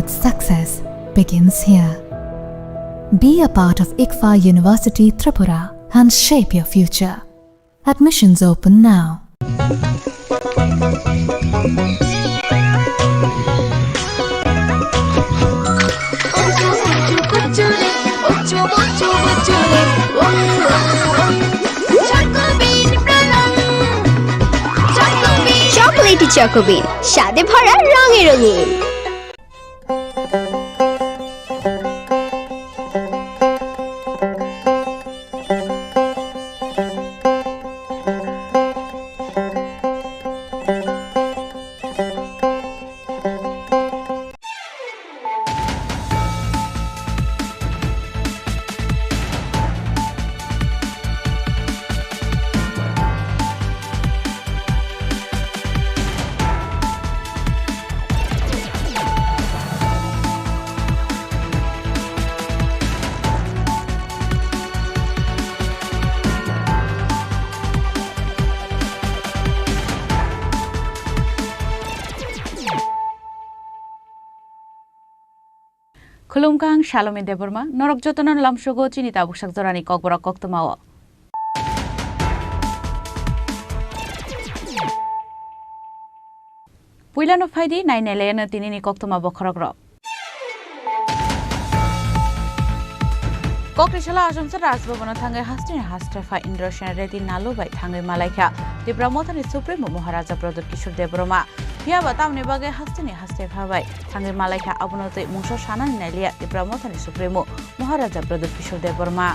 Success begins here. Be a part of ICFAR University Tripura and shape your future. Admissions open now. Chocolatey Choco Bean, স্বাদে ভরা, রঙে রঙিন। Khulumkha, ang Salome Debbarma, norok jotono lamsogo chini tabuksak jorani kokborok koktwmao. Puilano phaidi, nainailayano tinini koktwma bokhorokrok. Koktisalo achomsa Rajbhabano thangwi hasteni haste pha Indrasen Reddy Nalu bai thangwi malaikha Tipra Mothani Supremo Maharaja Pradyut Kishore Debbarma. Phiyaba tamni bagwi hasteni haste pha bai thangwi malaikha, abono twi mungsa sanani nailiya Tipra Mothani Supremo Maharaja Pradyut Kishore Debbarma.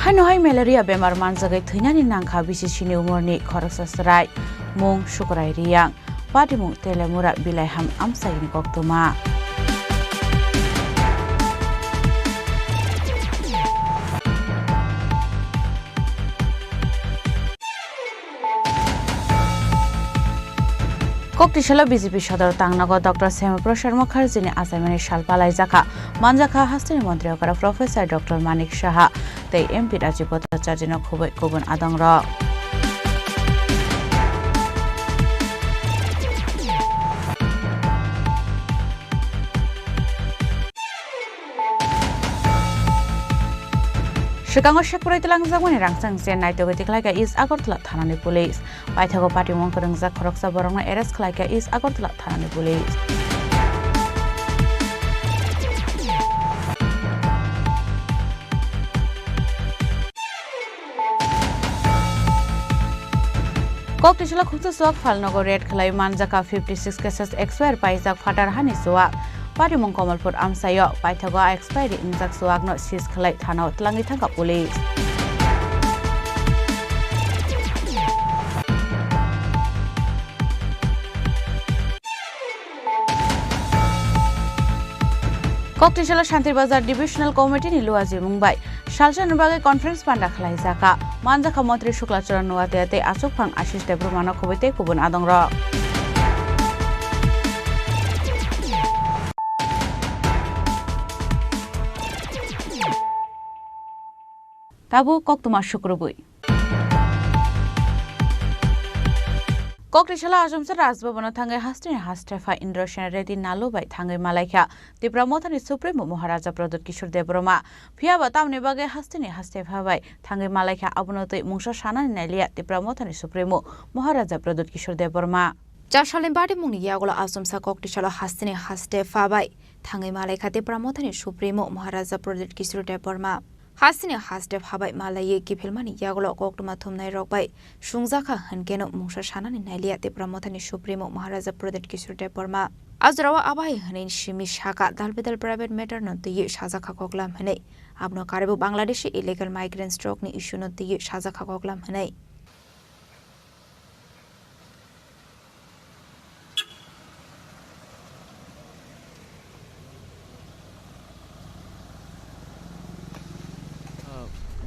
Haino hai malaria bemar manjagwi thwinani nangkha B C C ni umorni khoroksa chwrai, mung Sukurai Riyang. Patimung Telemura Bilaiham amchaini koktwma. Koktisalo B J P sodor tangnago Doctor Shyama Prasad Mukherjee ni achaimani sal palaijakha, manjakha hasteni montri okra Professor Doctor Manik Saha tei M P Rajiv Bhattacharjee no khubui kubun adongrok. Swkango sekprai twlangjakmani rangchak se naitugwi tikhlaikha East Agartala thanani police. Paithago patimung kwrwngjak khoroksa borokno arrest khlaikha East Agartala thanani police. Koktisalo khungsa chuak phalnogo raid khlai manjakha fifty six cases, expire paijak phatar hani chuak. Patimung Kamalpur amchaio paithago expiry wngjak chuakno seize khlai thanao twlangwi thangkha police. Koktisalo Shantir Bazar Divisional Committee ni luajimung bai salsa ni bagwi conference panda khlaijakha. Manjakha Montri Shukla Charan Noatia tei achukphang Ashish Debbarma no khubui tei kubun adongrok. Tabuk koktwma sukrubui. Koktisalo achomsa Rajbhabano thangwi hasteni haste pha Indrasen Reddy Nalu bai thangwi malaikha Tipra Mothani Supremo Maharaja Pradyut Kishore Debbarma. Phiyaba tamni bagwi hasteni haste pha bai thangwi malaikha, abono twi mungsa sanani nailiya Tipra Mothani Supremo Maharaja Pradyut Kishore Debbarma. Char salni patimungni yagulo achomsa Koktisalo hasteni haste pha bai thangwi malaikha Tipra Mothani Supremo Maharaja Pradyut Kishore Debbarma. Hasteni haste pha bai malaiwi kiphilmani yagulo koktwma thumnairok bai sungjakha hwnkeno mungsa sanani nailiya Tipra Mothani Supremo Maharaja Pradyut Kishore Debbarma. A jorao abai hwnwi simi sakha, dal bedal private matter no twiwi sajakha koklam hwnwi. Abono karwi bo Bangladeshi illegal migrants rokni issue no twiwi sajakha koklam hwnwi.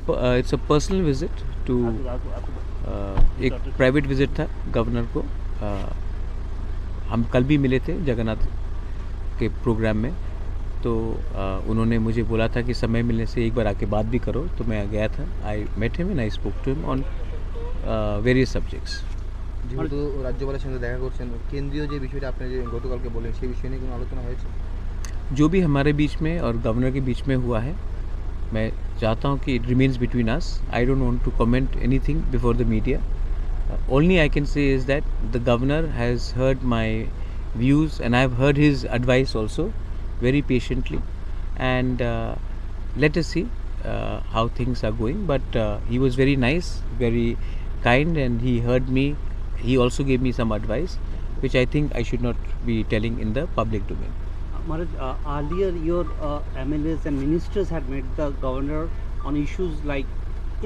Uh, it's a personal visit to, uh, एक private visit था गवर्नर को। Uh, हम कल भी मिले थे जगन्नाथ के प्रोग्राम में। तो अ, उन्होंने मुझे बोला था कि समय मिलने से एक बार आके बात भी करो, तो मैं गया था। I met him and I spoke to him on uh, various subjects. যেহেতু রাজ্যপালের সঙ্গে দেখা করছেন, কেন্দ্রীয় যে বিষয়টা আপনি যে গতকালকে বললেন, সেই বিষয় নিয়ে কোনো আলোচনা হয়েছে? जो भी हमारे बीच में और गवर्नर के बीच में हुआ है, मैं चाहता हूँ कि it remains between us. I don't want to comment anything before the media. Uh, only I can say is that the governor has heard my views and I have heard his advice also very patiently. And uh, let us see uh, how things are going. But uh, he was very nice, very kind, and he heard me. He also gave me some advice, which I think I should not be telling in the public domain. Maharaj, uh, earlier your uh, M L As and ministers had met the governor on issues like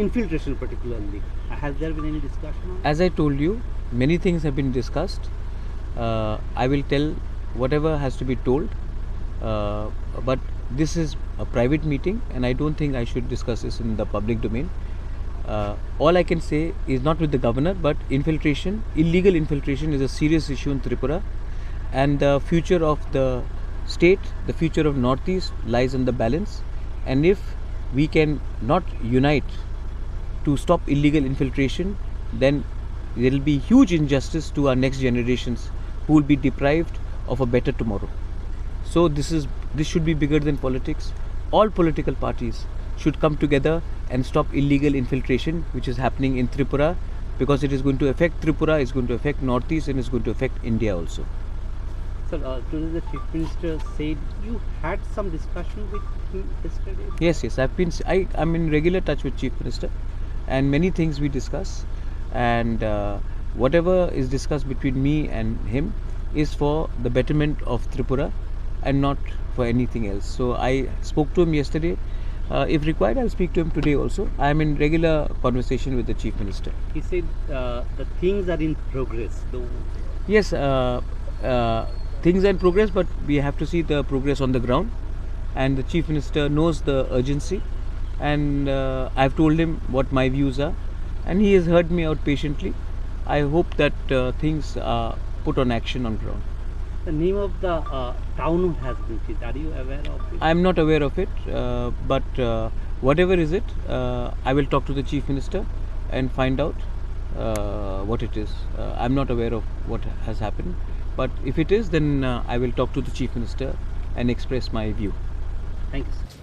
infiltration particularly. Has there been any discussion on? As I told you, many things have been discussed. Uh, I will tell whatever has to be told, uh, but this is a private meeting and I don't think I should discuss this in the public domain. Uh, all I can say is not with the governor, but infiltration, illegal infiltration is a serious issue in Tripura, and the future of the state, the future of Northeast lies on the balance. And if we can not unite to stop illegal infiltration, then there will be huge injustice to our next generations who will be deprived of a better tomorrow. So this is, this should be bigger than politics. All political parties should come together and stop illegal infiltration which is happening in Tripura, because it is going to affect Tripura, it's going to affect Northeast, and it's going to affect India also. Sir, uh, today the Chief Minister said you had some discussion with him yesterday. Yes, yes, I've been, I, I'm in regular touch with Chief Minister and many things we discuss, and uh, whatever is discussed between me and him is for the betterment of Tripura and not for anything else. So I spoke to him yesterday. Uh, if required, I'll speak to him today also. I am in regular conversation with the Chief Minister. He said uh, the things are in progress. Though Yes, uh, uh, things are in progress, but we have to see the progress on the ground. And the Chief Minister knows the urgency, and uh, I've told him what my views are, and he has heard me out patiently. I hope that uh, things are put on action on ground. The name of the uh, town has been changed. Are you aware of it? I'm not aware of it, uh, but uh, whatever is it, uh, I will talk to the Chief Minister and find out uh, what it is. Uh, I'm not aware of what has happened, but if it is, then uh, I will talk to the Chief Minister and express my view. Thank you, sir.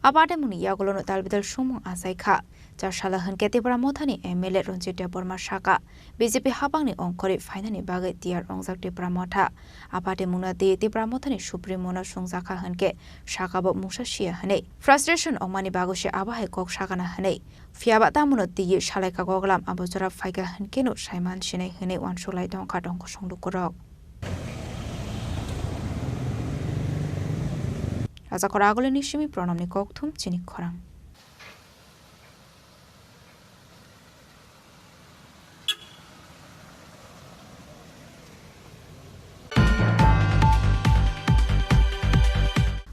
A patimungni yagulono talbidal sumung achai kha. Chasala hwnkhe Tipra Mothani M L A Ranjit Debbarma sakha, B J P hapangni ongkhorwi phainani bagwi tiyar wngjak Tipra Motha. A patimungno twi Tipra Mothani Supremo-no sungjakha hwnkhe sakha bo mungsa siya hwnwi. Frustration wngmani bagwi se abo hai kok sakana hwnwi. Phiyaba tamono twiwi salaikha goglam abo jora phaikha hwnkhe no saiman sinai hwnwi uansuk lai tongkha tongkosong lukurok. Rajakhor Agulini simi Pranamni kokthum chini khorang.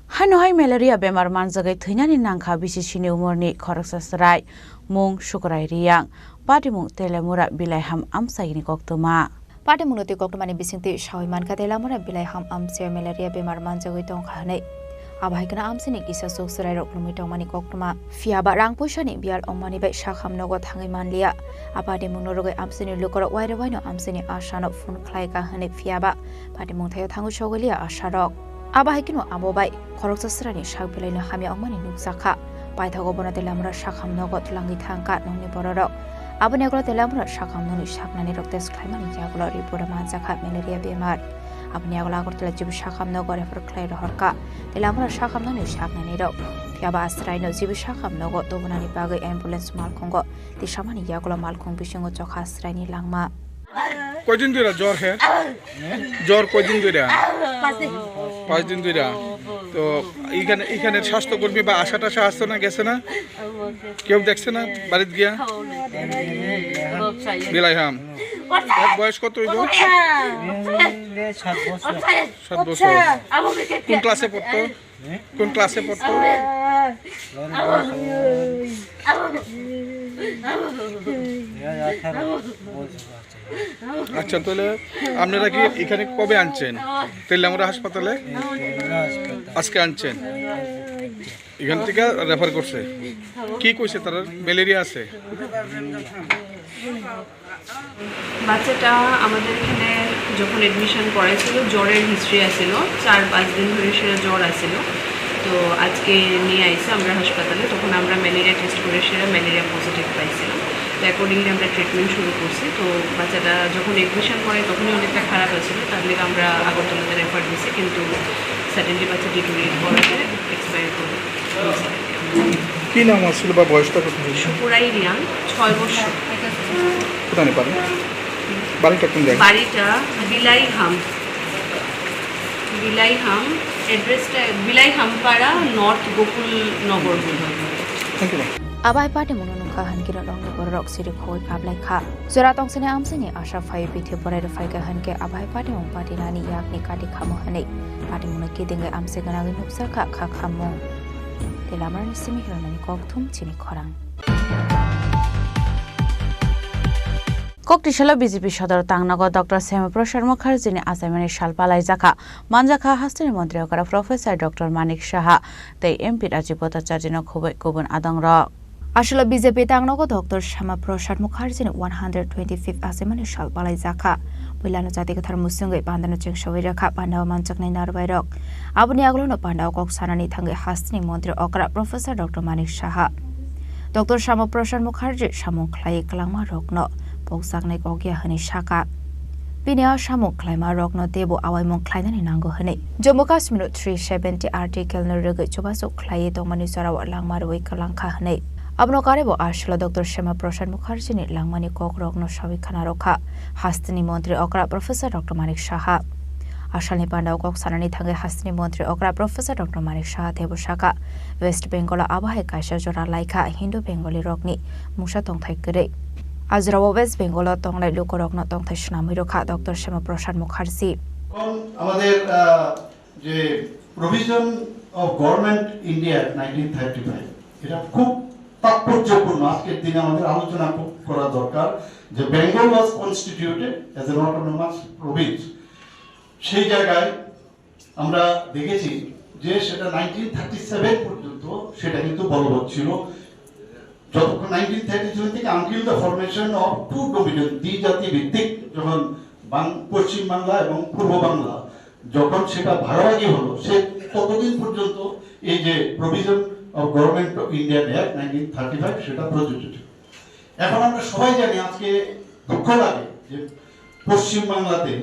Hano hai malaria bemar manjagwi thwinani nangkha bisi sini umorni khoroksa chwrai, mung Sukurai Riyang, patimung Telemura Bilaiham amchaini koktwma. Patimungno twi koktwmani bisingtwi sawi mankha Telemura Bilaiham amchaio malaria bemar manjagwi tongkha hwnwi. Abo hai kheno amchaini kisa chuk chwrairok lumwi tongmani koktwma. Phiyaba rang puisani biyal wngmani bai sakham nogo thangwi manliya. A patimungno rwgwi amchaini lukurok wairok waino amchaini asano phone khlaikha hwnwi phiyaba patimung thaio thangwi sogwiliya asarok. Abo hai kheno abo bai khoroksa chwraini sak belaino hamya wngmani nukjakha. Paithago bono Telemura sakham nogo twlangwi thangkha nokni bororok. Aboni yagulo Telemura sakham nokni saknanirok test khlaimani yagulo report manjakha malaria bemar. Aboni yagulo Agartala Jibu sakham nogo refer khlai rohorkha Telemura sakham nokni saknanirok. Phiyaba Asraino Jibu sakham nogo tubunani bagwi ambulance malkhungo tisamani yagulo malkhung bisingo chokha Asraini langma. কয়দিন ধরে জ্বর হে? জ্বর কয়দিন ধরে? পাঁচ দিন ধরে। তো এখানে, এখানে স্বাস্থ্যকর্মী বা আশা টাশা আসতো না, গেছে না? কেউ দেখছে না বাড়িতে গিয়া? বিলাইহাম। এর বয়স কত হইব? সাত বছর। কোন ক্লাসে পড়তো? কোন ক্লাসে পড়তো? আচ্ছা, তাহলে আপনারা কি এখানে কবে আনছেন? তেলিয়ামুড়া হাসপাতালে আজকে আনছেন, এখান থেকে রেফার করছে। কি কইছে তারা? ম্যালেরিয়া আছে। বাচ্চাটা আমাদের এখানে যখন অ্যাডমিশন করাইছিল, জ্বরের হিস্ট্রি আছিল, চার পাঁচ দিন ধরে সেটা জ্বর আছিল। তো আজকে নিয়ে আইছে আমরা হাসপাতালে, তখন আমরা ম্যালেরিয়া টেস্ট করে সেটা ম্যালেরিয়া পজিটিভ পাইছিলাম। তো অ্যাকর্ডিংলি আমরা ট্রিটমেন্ট শুরু করছি। তো বাচ্চাটা যখন অ্যাডমিশন করাই তখনই অনেকটা খারাপ আছিল, তার লিগে আমরা আগরতলাতে রেফার দিছি, কিন্তু সাডেনলি বাচ্চা ডিটোরিয়েট করাতে এক্সপায়ার করে। কি নাম আছিল বা বয়সটা কত হয়েছে? সুপুরাই রিয়ান, ছয় বছর। কোথায় নেপাল? বাড়িটা কোন জায়গায়? বাড়িটা বিলাইহাম। বিলাইহাম, অ্যাড্রেসটা বিলাইহাম পাড়া, নর্থ গোকুল নগর বোধহয়। Thank you, ma'am. Abai party munu nungkha hankiro longni bororok siri khoi kablai kha. Jora tongsini amsini asha phai bithi borai rwphai kha hankhe abai party mung party nani yakni kati khamo hwnwi. Party munu kidingwi amse gwnangwi nuksa kha kha khamung. Tei lamarani simi hirmani kokthum chini khorang. Koktisalo B J P sodor tangnago Doctor Shyama Prasad Mukherjee ni achaimani sal palaijakha. Manjakha hasteni montri okra Professor Doctor Manik Saha tei M P Rajiv Bhattacharya no khubui kubun adongrok. Asolo B J P tangnago Doctor Shyama Prasad Mukherjee ni one hundred twenty-fifth achaimani sal palaijakha. Puilano jati kwthar musungwi pandano chengsawi rwkha, pandao manjaknai narwbairok. Aboni agolono pandao kok sanani thangwi hasteni montri okra Professor Doctor Manik Saha. Doctor Shyama Prasad Mukherjee samung khlaiwi kwlangma rokno pokjaknai kokya hwnwi sakha. Bini a samung khlaima rokno teibo awaimung khlainani nango hwnwi Jammu Kashmir o three seventy article no rwgwi chubachu khlaiwi tongmani jorao langma rwui kwlangkha hwnwi. Abono karwibo asolo Doctor Shyama Prasad Mukherjee ni langmani kok rokno sawi khna rwkha hasteni montri okra Professor Doctor Manik Saha. Asalni pandao kok sanani thangwi hasteni montri okra Professor Doctor Manik Saha teibo sakha, West Bengal o abo hai kaisa jora laikha Hindu Bengali rokni mungsa tongthai kwrwi. A jorao West Bengal o tongnai lukurokno tongthai swnamwi rwkha Doctor Shyama Prasad Mukherjee. এখন আমাদের আহ, যে provision of government India nineteen thirty five, এটা খুব তাৎপর্যপূর্ণ, আজকের দিনে আমাদের আলোচনা খুব করা দরকার যে Bengal was constituted as an autonomous province. সেই জায়গায় আমরা দেখেছি যে সেটা নাইনটিন থার্টি সেভেন পর্যন্ত সেটা কিন্তু বলবৎ ছিল। যতক্ষণ নাইনটিন থার্টি সেভেন থেকে until the formation of two dominion, দ্বিজাতি ভিত্তিক, যখন বাং-, পশ্চিম বাংলা এবং পূর্ব বাংলা যখন সেটা ভাগাভাগি হলো, সে ততদিন পর্যন্ত এই যে provision of government of Indian act nineteen thirty five সেটা প্রযোজ্য ছিল। এখন আমরা সবাই জানি, আজকে দুঃখ লাগে যে পশ্চিম বাংলাতে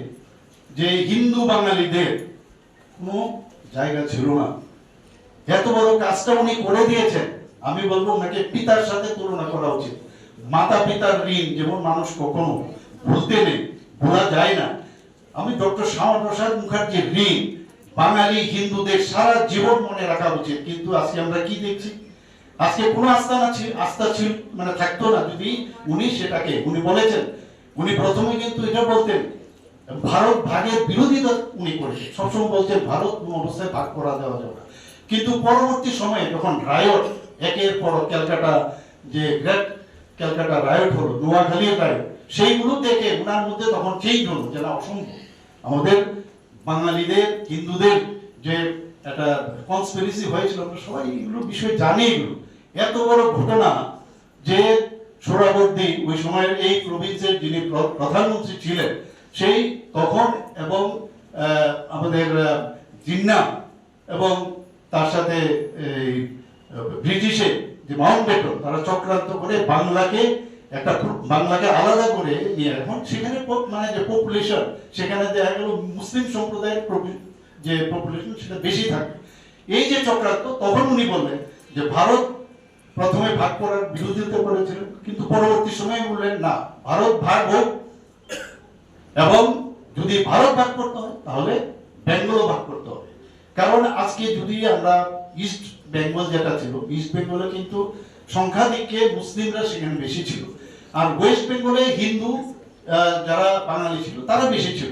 যে হিন্দু বাঙালিদের কোনো জায়গা ছিল না। এত বড় কাজটা উনি করে দিয়েছেন, আমি বলবো ওনাকে পিতার সাথে তুলনা করা উচিত। মাতা পিতার ঋণ যেমন মানুষ কখনো ভুলতে নেই, ভোলা যায় না। আমি ডক্টর শ্যামাপ্রসাদ মুখার্জির ঋণ বাঙালি হিন্দুদের সারা জীবন মনে রাখা উচিত। কিন্তু আজকে আমরা কি দেখছি? আজকে কোনো আস্থা না ছিল, আস্থা ছিল, মানে, থাকতো না যদি উনি সেটাকে, উনি বলেছেন, উনি প্রথমে কিন্তু এটা বলতেন, ভারত ভাগের বিরোধিতা উনি করেছেন, সবসময় বলছেন ভারত কোনো অবস্থায় ভাগ করা দেওয়া যাবে না। কিন্তু পরবর্তী সময়ে যখন রায়ট, একের পর ক্যালকাটা, যে গ্রেট ক্যালকাটা রায়ট হলো, নোয়াখালীর রায়ট, সেইগুলো থেকে ওনার মধ্যে তখন চেঞ্জ হলো যে না, অসম্ভব, আমাদের বাঙালিদের, হিন্দুদের যে একটা কনস্পিরেসি হয়েছিল, আমরা সবাই এগুলো বিষয়ে জানি। এগুলো এত বড় ঘটনা যে সোহরাওয়ার্দী, ওই সময়ের এই প্রভিন্সের যিনি প্র-, প্রধানমন্ত্রী ছিলেন, সেই তখন এবং, আহ, আমাদের, আহ, জিন্না এবং তার সাথে এই, আহ, ব্রিটিশের যে মাউন্টব্যাটেন, তারা চক্রান্ত করে বাংলাকে একটা প্র-, বাংলাকে আলাদা করে নিয়ে, এখন সেখানে পপ-, মানে যে পপুলেশন, সেখানে দেখা গেল মুসলিম সম্প্রদায়ের প্রবি-, যে পপুলেশন, সেটা বেশি থাকে। এই যে চক্রান্ত, তখন উনি বললেন যে ভারত প্রথমে ভাগ করার বিরোধিতা করেছিলেন, কিন্তু পরবর্তী সময়ে বললেন, "না, ভারত ভাগ হোক, এবং যদি ভারত ভাগ করতে হয়, তাহলে বেঙ্গলও ভাগ করতে হবে।" কারণ আজকে যদি আমরা ইস্ট বেঙ্গল যেটা ছিল, ইস্ট বেঙ্গলে কিন্তু সংখ্যাধিক্যে মুসলিমরা সেখানে বেশি ছিল, আর ওয়েস্ট বেঙ্গলে হিন্দু, আহ, যারা বাঙালি ছিল, তারা বেশি ছিল।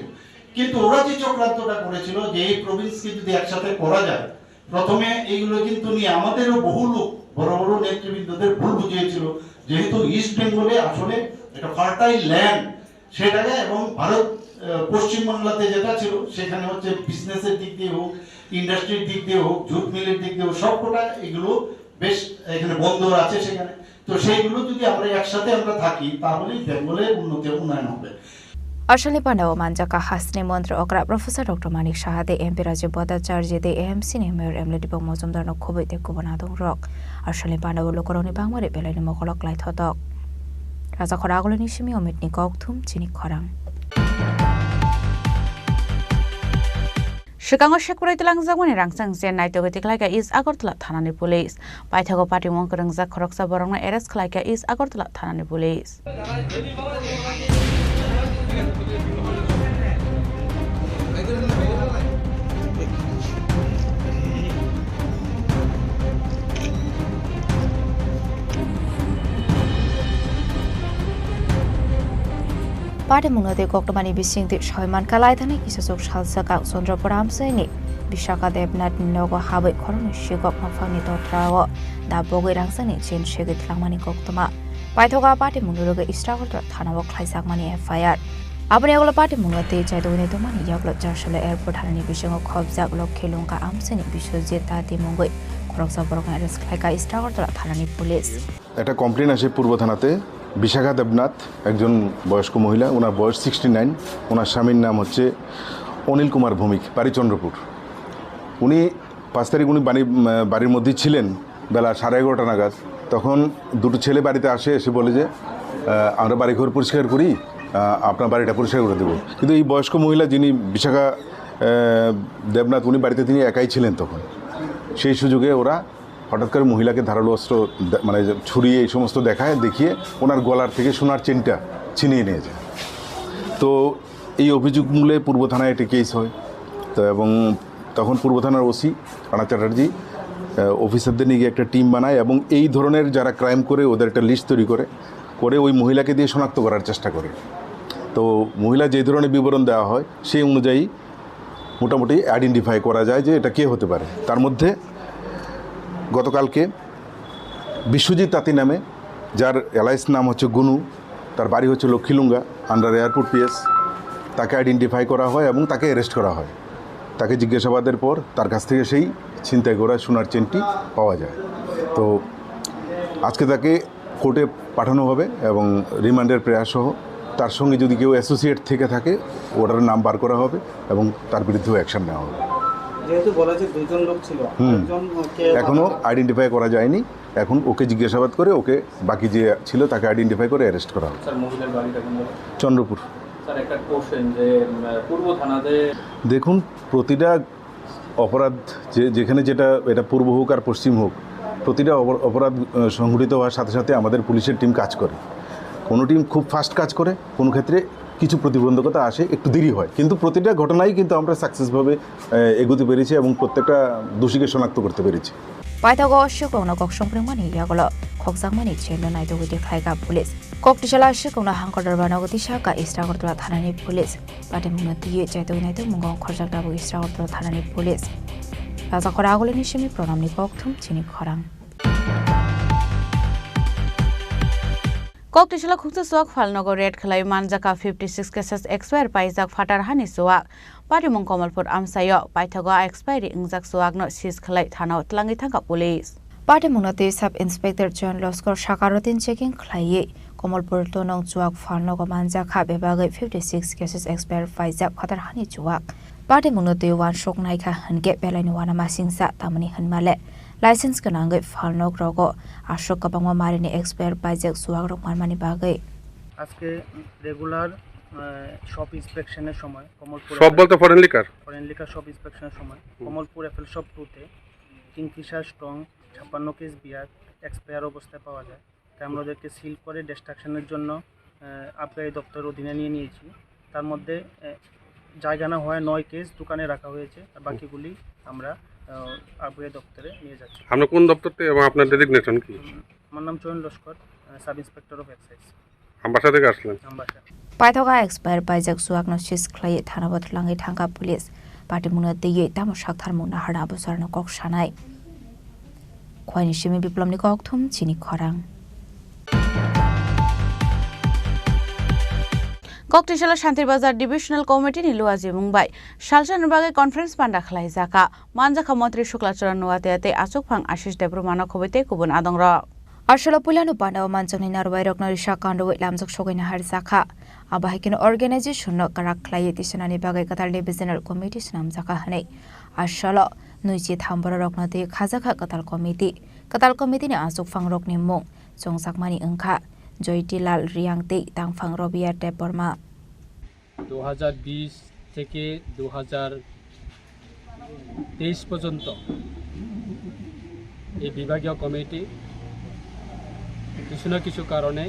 কিন্তু ওরা যে চক্রান্তটা করেছিল যে এই প্রভিন্সকে যদি একসাথে করা যায়, প্রথমে এইগুলো কিন্তু নিয়ে আমাদেরও বহু লোক, বড় বড় নেতৃবৃন্দদের ভুল বুঝিয়েছিল, যেহেতু ইস্ট বেঙ্গলে আসলে একটা ফার্টাইল ল্যান্ড, সেটাকে এবং ভারত, আহ, পশ্চিমবাংলাতে যেটা ছিল, সেখানে হচ্ছে বিজনেসের দিক দিয়ে হোক, ইন্ডাস্ট্রির দিক দিয়ে হোক, জুট মিলের দিক দিয়ে হোক, সবকটা এগুলো বেশ এখানে বন্দর আছে সেখানে। তো সেইগুলো যদি আমরা একসাথে আমরা থাকি, তাহলেই বেঙ্গলের উন্নতি, উন্নয়ন হবে। Australian pandao manjak kha hasteni montri okra Professor Doctor Manik Saha tei M P Rajiv Bhattacharya tei A M C ni Mayor M L A Deepak Majumdar no khubui tei kubun adongrok. Australian pandao lukurokni bangmari belaini mokolo klai thotok. Rajakhor agulini simi Omitni kokthum chini khorang. Swkango sekbrwi twlangjakmani rangchak incident naitugwi tikhlaikha East Agartala thanani police. Paithago patimung kwrwngjak khoroksa borokno arrest khlaikha East Agartala thanani police. Patimungno tei koktwmani bisingtwi soi mankha, laithani kisachuk salsa kang Chandrapur amchaini Vishaka Debnath ni nogo habwi khoroknwi sikok nokphangni totrao da bogwi rangchakni chain segwi twlangmani koktwma. Paithago a patimungni rwgwi East Agartala thanao khlaijakmani F I R. Aboni yagulo patimungno tei chaitugwi tongmani yagulo Charsala Airport hanani bisingo khopjak Lokhi Lungka amchaini Biswajit Dati mungwi khoroksa borokno arrest khlaikha East Agartala thanani police. একটা কমপ্লেন আসে পূর্ব থানাতে, বিশাখা দেবনাথ, একজন বয়স্ক মহিলা, ওনার বয়স sixty nine, ওনার স্বামীর নাম হচ্ছে অনিল কুমার ভৌমিক, বাড়ি চন্দ্রপুর। উনি পাঁচ তারিখ উনি বাড়ি, উম, বাড়ির মধ্যেই ছিলেন বেলা সাড়ে এগারোটা নাগাদ। তখন দুটো ছেলে বাড়িতে আসে, এসে বলে যে, আহ, "আমরা বাড়িঘর পরিষ্কার করি, আহ, আপনার বাড়িটা পরিষ্কার করে দেবো।" কিন্তু এই বয়স্ক মহিলা যিনি বিশাখা, আহ, দেবনাথ, উনি বাড়িতে তিনি একাই ছিলেন তখন। সেই সুযোগে ওরা হঠাৎ করে মহিলাকে ধারালো অস্ত্র দে-, মানে যে ছুরি এই সমস্ত দেখায়, দেখিয়ে ওনার গলার থেকে সোনার চেনটা ছিনিয়ে নিয়ে যায়। তো এই অভিযোগ মূলে পূর্ব থানায় একটি কেস হয়। তো এবং তখন পূর্ব থানার ওসি রানা চ্যাটার্জি, আহ, অফিসারদের নিয়ে গিয়ে একটা টিম বানায় এবং এই ধরনের যারা ক্রাইম করে ওদের একটা লিস্ট তৈরি করে, করে ওই মহিলাকে দিয়ে শনাক্ত করার চেষ্টা করে। তো মহিলা যে ধরনের বিবরণ দেওয়া হয় সেই অনুযায়ী মোটামুটি আইডেন্টিফাই করা যায় যে এটা কে হতে পারে। তার মধ্যে গতকালকে বিশ্বজিৎ তাঁতি নামে, যার এলাইস নাম হচ্ছে গুনু, তার বাড়ি হচ্ছে লক্ষ্মীলুঙ্গা, আন্ডার এয়ারপোর্ট পিএস, তাকে আইডেন্টিফাই করা হয় এবং তাকে অ্যারেস্ট করা হয়। তাকে জিজ্ঞাসাবাদের পর তার কাছ থেকে সেই ছিনতাই করা সোনার চেনটি পাওয়া যায়। তো আজকে তাকে কোর্টে পাঠানো হবে এবং রিমান্ডের প্রেয়ার সহ তার সঙ্গে যদি কেউ অ্যাসোসিয়েট থেকে থাকে, ওটার নাম বার করা হবে এবং তার বিরুদ্ধেও অ্যাকশন নেওয়া হবে। যেহেতু বলা হচ্ছে দুইজন লোক ছিল, হুম। আরেকজন কে এখনো আইডেন্টিফাই করা যায়নি। এখন ওকে জিজ্ঞাসাবাদ করে ওকে বাকি যে ছিল তাকে আইডেন্টিফাই করে অ্যারেস্ট করা হবে। স্যার, মহিলার বাড়িটা কোন জায়গায়? চন্দ্রপুর। স্যার, একটা কোশ্চেন যে, উম, পূর্ব থানাতে দেখুন, প্রতিটা অপরাধ যে, যেখানে যেটা, এটা পূর্ব হোক আর পশ্চিম হোক, প্রতিটা অপর-, অপরাধ, আহ, সংঘটিত হওয়ার সাথে সাথে আমাদের পুলিশের টিম কাজ করে। কোনো টিম খুব ফাস্ট কাজ করে, কোনো ক্ষেত্রে কিছু প্রতিবন্ধকতা আসে, একটু দেরি হয়, কিন্তু প্রতিটা ঘটনাই কিন্তু আমরা সাকসেসভাবে, আহ, এগোতে পেরেছি এবং প্রত্যেকটা দোষীকে শনাক্ত করতে পেরেছি। Paithago sikokno kok songprengmani yagulo khokjakmani chain no naitugwi tikhlaikha police. Kok tisala sikokno hangkor dorbar nogo tisa ka East Agartala thanani police. Patimungno twiwi chaitugwi naitugmung ongkhorjak tabuk East Agartala thanani police. Rajakhor agulini simi Pranamni kokthum chini khorang. Kok tisala khungsa chuwak phalnogo raid khlaiwi manjakha fifty six cases expire paijak phatar hani chuwak. Patimung Kamalpur amchaio paithago a expiry wngjak chuwakno seize khlai thanao twlangwi thangkha police. Patimungno twi Sub Inspector Joint Loskor sakarotin checking khlaiwi Kamalpur tonong chuwak phalnogo manjakha bebagwi fifty six cases expire paijak phatar hani chuwak. Patimungno twi uansuk naikha hinkhe belaini uanamasingcha tamni hinmale license gwnangwi phalnok rogo aswk kwbangma marini expire paijak chuwak rok manmani bagwi. আজকে রেগুলার, আহ, শপ ইন্সপেকশনের সময় কমলপুর সব বলতে foreign liquor? Foreign liquor shop ইন্সপেকশনের সময় হুম। Kamalpur FL shop two তে Kingfisher strong ছাপ্পান্ন কেস বিয়ার এক্সপায়ার অবস্থায় পাওয়া যায়। তাই আমরা ওদেরকে সিল করে ডিস্ট্রাকশনের জন্য, আহ, আবগারি দপ্তর অধীনে নিয়ে নিয়েছি। তার মধ্যে, আহ, জায়গা না হওয়ায় নয় কেস দোকানে রাখা হয়েছে, আর বাকিগুলি আমরা, আহ, আবগারি দপ্তরে নিয়ে যাচ্ছি। আপনার কোন দপ্তর থেকে এবং আপনার ডেজিগনেশন কি? আমার নাম Chayan Laskar, uh, sub inspector of excise. Ambassa থেকে আসলেন? Ambassa. Paithago expire paijak chuwakno seize khlaiwi thanao twlangwi thangkha police. Patimungno twiwi tamo saktharmung naharna abo chwrano kok sanai. Khwaini simi Biplomni kokthum chini khorang. Koktisalo Shantir Bazar Divisional Committee ni luajimung bai salsani bagwi conference panda khlaijakha. Manjakha Montri Shukla Charan Noatia tei achukphang Ashish Debbarmano khobwi tei kubun adongrok. Asolo puilano pandao manjakni narwai rokno risa kanrwi lamjak sogwi naharjakha. Abo hai kheno organization no kwrak khlaiwi tisanani bagwi kwtal divisional committee swnamjakha hwnwi. Asolo nwichi tham bororokno twi khajakha kwtal committee. Kwtal committee ni achukphang rokni mung chongjakmani wngkha Joytilal Riang tei tangphang Robia Debbarma. দু হাজার বিশ থেকে দু হাজার তেইশ পর্যন্ত এই বিভাগীয় কমিটি কিছু না কিছু কারণে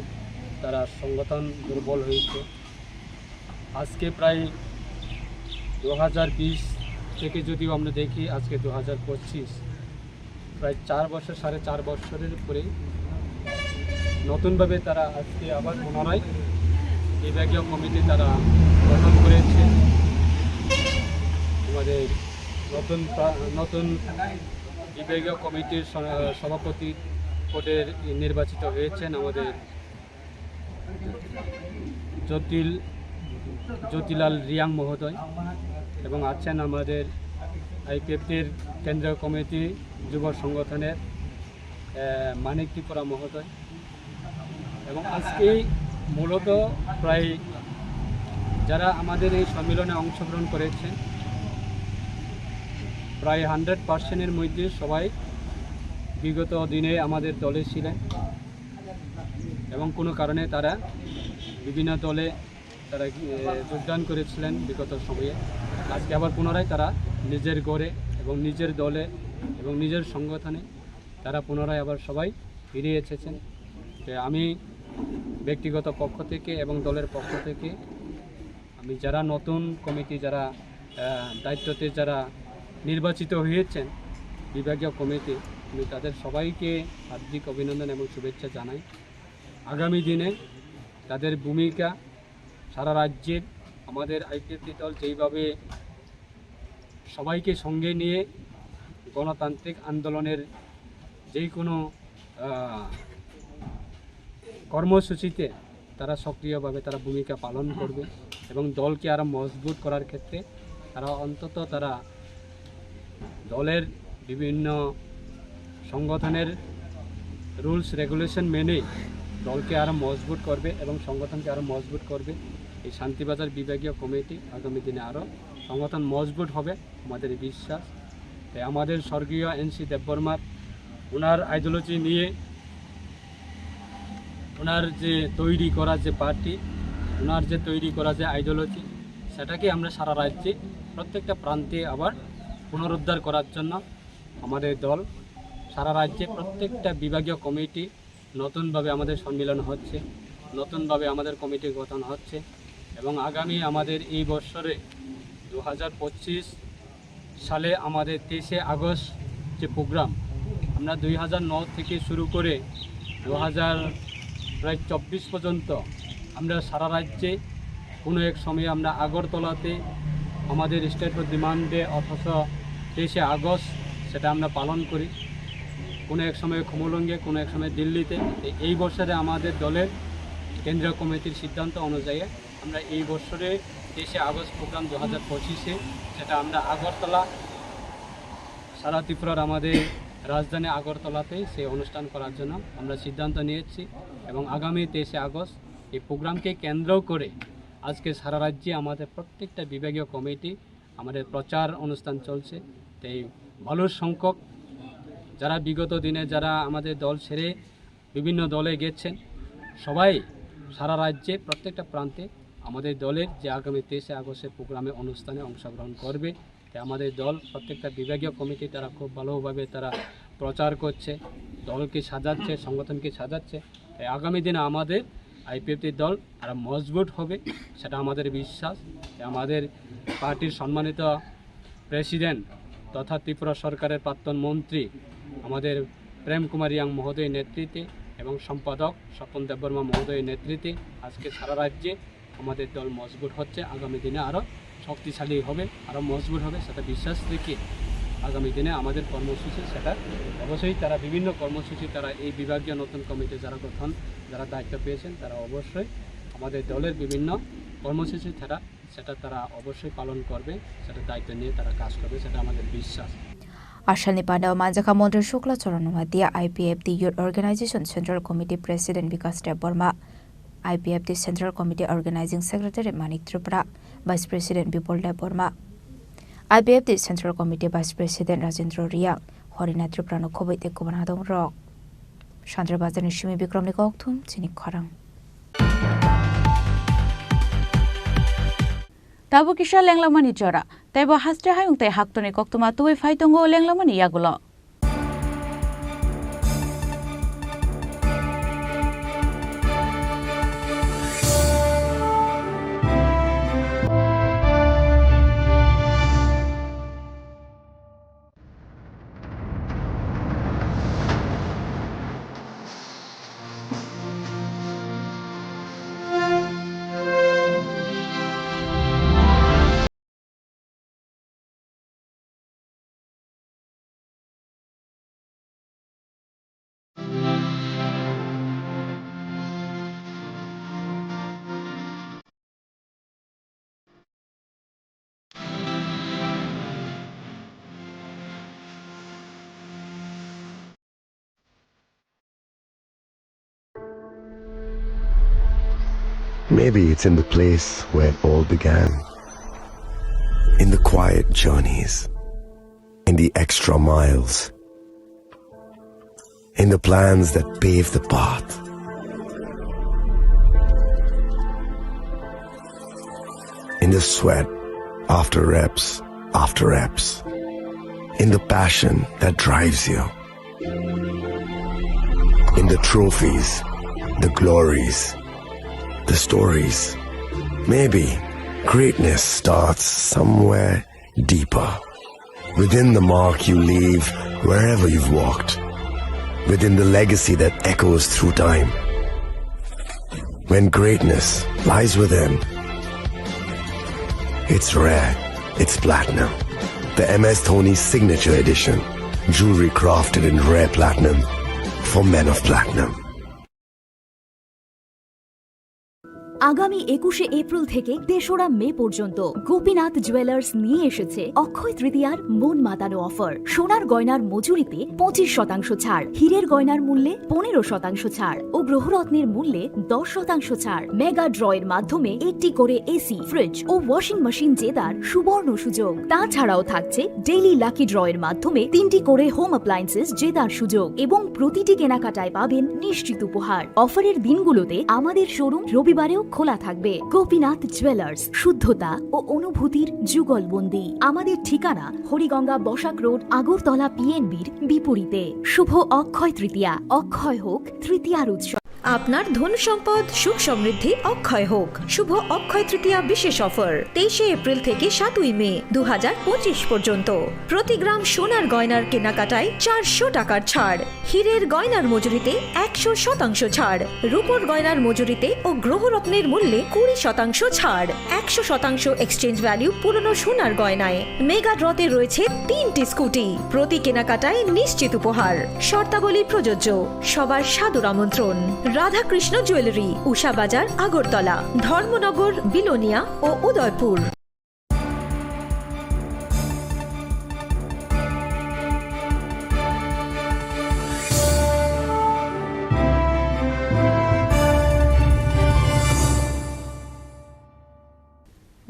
তারা সংগঠন দুর্বল হয়েছে। আজকে প্রায় দু হাজার বিশ থেকে যদিও আমরা দেখি, আজকে দু হাজার পঁচিশ, প্রায় চার বছর, সাড়ে চার বছরের উপরে নতুনভাবে তারা আজকে আবার পুনরায় বিভাগীয় কমিটি তারা গঠন করেছে। আমাদের নতুন প্রা-, নতুন বিভাগীয় কমিটির স-, সভাপতি পদে নির্বাচিত হয়েছেন আমাদের জটিল, জ্যোতিলাল রিয়াং মহোদয় এবং আছেন আমাদের আইপিএফটির কেন্দ্রীয় কমিটি যুব সংগঠনের, আহ, মানিক ত্রিপুরা মহোদয়। এবং আজকেই মূলত প্রায় যারা আমাদের এই সম্মেলনে অংশগ্রহণ করেছেন, প্রায় হান্ড্রেড পার্সেন্টের মধ্যে সবাই বিগত দিনে আমাদের দলে ছিলেন এবং কোনো কারণে তারা বিভিন্ন দলে তারা, এ, যোগদান করেছিলেন বিগত সময়ে। আজকে আবার পুনরায় তারা নিজের ঘরে এবং নিজের দলে এবং নিজের সংগঠনে তারা পুনরায় আবার সবাই ফিরে এসেছেন। তো আমি ব্যক্তিগত পক্ষ থেকে এবং দলের পক্ষ থেকে আমি যারা নতুন কমিটি, যারা, আহ, দায়িত্বতে যারা নির্বাচিত হয়েছেন বিভাগীয় কমিটি, আমি তাদের সবাইকে হার্দিক অভিনন্দন এবং শুভেচ্ছা জানাই। আগামী দিনে তাদের ভূমিকা সারা রাজ্যের আমাদের আইপিএফটি দল যেইভাবে সবাইকে সঙ্গে নিয়ে গণতান্ত্রিক আন্দোলনের যেই কোনো, আহ, কর্মসূচিতে তারা সক্রিয়ভাবে তারা ভূমিকা পালন করবে এবং দলকে আরও মজবুত করার ক্ষেত্রে তারা অন্তত তারা দলের বিভিন্ন সংগঠনের রুলস রেগুলেশন মেনে দলকে আরও মজবুত করবে এবং সংগঠনকে আরও মজবুত করবে। এই শান্তিবাজার বিভাগীয় কমিটি আগামী দিনে আরও সংগঠন মজবুত হবে, আমাদের এই বিশ্বাস। তাই আমাদের স্বর্গীয় এনসি দেববর্মার, ওনার আইডিওলজি নিয়ে, ওনার যে তৈরি করা যে পার্টি, ওনার যে তৈরি করা যে আইডিওলজি, সেটাকে আমরা সারা রাজ্যে প্রত্যেকটা প্রান্তে আবার পুনরুদ্ধার করার জন্য আমাদের দল সারা রাজ্যে প্রত্যেকটা বিভাগীয় কমিটি নতুনভাবে আমাদের সম্মিলন হচ্ছে, নতুনভাবে আমাদের কমিটি গঠন হচ্ছে এবং আগামী আমাদের এই বৎসরে দু হাজার পঁচিশ সালে আমাদের তেইশে আগস্ট যে প্রোগ্রাম, আমরা দুই হাজার নয় থেকে শুরু করে দু হাজার প্রায় চব্বিশ পর্যন্ত আমরা সারা রাজ্যে কোনো এক সময়ে আমরা আগরতলাতে আমাদের স্টেট ডিমান্ডে, অথচ তেইশে আগস্ট সেটা আমরা পালন করি। কোনো এক সময় খুমুলুঙে, কোনো এক সময় দিল্লিতে। তো এই বছরে আমাদের দলের কেন্দ্রীয় কমিটির সিদ্ধান্ত অনুযায়ী আমরা এই বছরে তেইশে আগস্ট প্রোগ্রাম দু হাজার পঁচিশে, সেটা আমরা আগরতলা, সারা ত্রিপুরার আমাদের রাজধানী আগরতলাতেই সেই অনুষ্ঠান করার জন্য আমরা সিদ্ধান্ত নিয়েছি। এবং আগামী তেইশে আগস্ট এই প্রোগ্রামকে কেন্দ্র করে আজকে সারা রাজ্যে আমাদের প্রত্যেকটা বিভাগীয় কমিটি আমাদের প্রচার অনুষ্ঠান চলছে। তাই ভালো সংখ্যক যারা বিগত দিনে যারা আমাদের দল ছেড়ে বিভিন্ন দলে গেছেন, সবাই সারা রাজ্যে প্রত্যেকটা প্রান্তে আমাদের দলের যে আগামী তেইশে আগস্টের প্রোগ্রামে অনুষ্ঠানে অংশগ্রহণ করবে। তাই আমাদের দল প্রত্যেকটা বিভাগীয় কমিটি তারা খুব ভালোভাবে তারা প্রচার করছে, দলকে সাজাচ্ছে, সংগঠনকে সাজাচ্ছে। তাই আগামী দিনে আমাদের আইপিএফটি দল আরও মজবুত হবে, সেটা আমাদের বিশ্বাস। তাই আমাদের পার্টির সম্মানিত প্রেসিডেন্ট তথা ত্রিপুরা সরকারের প্রাক্তন মন্ত্রী আমাদের প্রেম কুমার রিয়াং মহোদয়ের নেতৃত্বে এবং সম্পাদক স্বপন দেববর্মা মহোদয়ের নেতৃত্বে আজকে সারা রাজ্যে আমাদের দল মজবুত হচ্ছে, আগামী দিনে আরও শক্তিশালী হবে, আরও মজবুত হবে, সেটা বিশ্বাস রেখে আগামী দিনে আমাদের কর্মসূচি সেটা অবশ্যই তারা বিভিন্ন কর্মসূচি তারা এই বিভাগীয় নতুন কমিটি যারা গঠন, যারা দায়িত্ব পেয়েছেন, তারা অবশ্যই আমাদের দলের বিভিন্ন কর্মসূচি তারা, সেটা তারা অবশ্যই পালন করবে, সেটা দায়িত্ব নিয়ে তারা কাজ করবে, সেটা আমাদের বিশ্বাস। Asalni pandao manjakha Montri Shukla Charan Noatia, I P F T Youth Organization Central Committee President Bikas Debbarma, I P F T Central Committee Organizing Secretary Manik Tripura, Vice President Bipul Debbarma, I P F T Central Committee Vice President Rajendra Riang, Horina Tripura no khoboi tei kubun adong rok. Sandra Bazar ni simi Bikram ni kokthum chini khorang. Tabuk kisa lenglamani jora, teibo haste hayung tei haktoni koktwma tubui phai tongo lenglamani yagulo. Maybe it's in the place where it all began. In the quiet journeys, in the extra miles, in the plans that pave the path, in the sweat after reps after reps, in the passion that drives you. In the trophies, the glories, the stories. Maybe greatness starts somewhere deeper. Within the mark you leave wherever you've walked. Within the legacy that echoes through time. When greatness lies within, it's rare, it's platinum. The M S Dhoni Signature Edition. Jewelry crafted in rare platinum for men of platinum. আগামী একুশে এপ্রিল থেকে তেসরা মে পর্যন্ত গোপীনাথ জুয়েলার্স নিয়ে এসেছে অক্ষয় তৃতীয়ার মন মাতানো অফার। সোনার গয়নার মজুরিতে পঁচিশ শতাংশ ছাড়, হীরের গয়নার মূল্যে পনেরো শতাংশ ছাড় ও গ্রহরত্নের মূল্যে দশ শতাংশ ছাড়। মেগা ড্রয়ের মাধ্যমে একটি করে এসি, ফ্রিজ ও ওয়াশিং মেশিন জেতার সুবর্ণ সুযোগ। তাছাড়াও থাকছে ডেইলি লাকি ড্রয়ের মাধ্যমে তিনটি করে হোম অ্যাপ্লায়েন্সেস জেতার সুযোগ এবং প্রতিটি কেনাকাটায় পাবেন নিশ্চিত উপহার। অফারের দিনগুলোতে আমাদের শোরুম রবিবারেও খোলা থাকবে। গোপীনাথ জুয়েলার্স, শুদ্ধতা ও অনুভূতির যুগলবন্দি। আমাদের ঠিকানা হরিগঙ্গা বসাক রোড, আগরতলা পিএনবির বিপরীতে। শুভ অক্ষয় তৃতীয়া, অক্ষয় হোক তৃতীয়ার উৎসব। আপনার ধন সম্পদ সুখ সমৃদ্ধি অক্ষয় হোক। শুভ অক্ষয় তৃতীয়া বিশেষ অফার তেইশে এপ্রিল থেকে সাতই মে দু হাজার পঁচিশ পর্যন্ত। প্রতি গ্রাম সোনার গয়নার কেনাকাটায় চারশো টাকার ছাড়, হীরের গয়নার মজুরিতে একশো শতাংশ ছাড়, রূপোর গয়নার মজুরিতে ও গ্রহরত্নের মূল্যে কুড়ি শতাংশ ছাড়, একশো শতাংশ এক্সচেঞ্জ ভ্যালু পুরনো সোনার গয়নায়। মেগা ড্রতে রয়েছে তিনটি স্কুটি, প্রতি কেনাকাটায় নিশ্চিত উপহার। শর্তাবলী প্রযোজ্য। সবার সাদর আমন্ত্রণ। রাধাকৃষ্ণ জুয়েলারি, উষা বাজার, আগরতলা, ধর্মনগর, বিলোনিয়া ও Udaipur.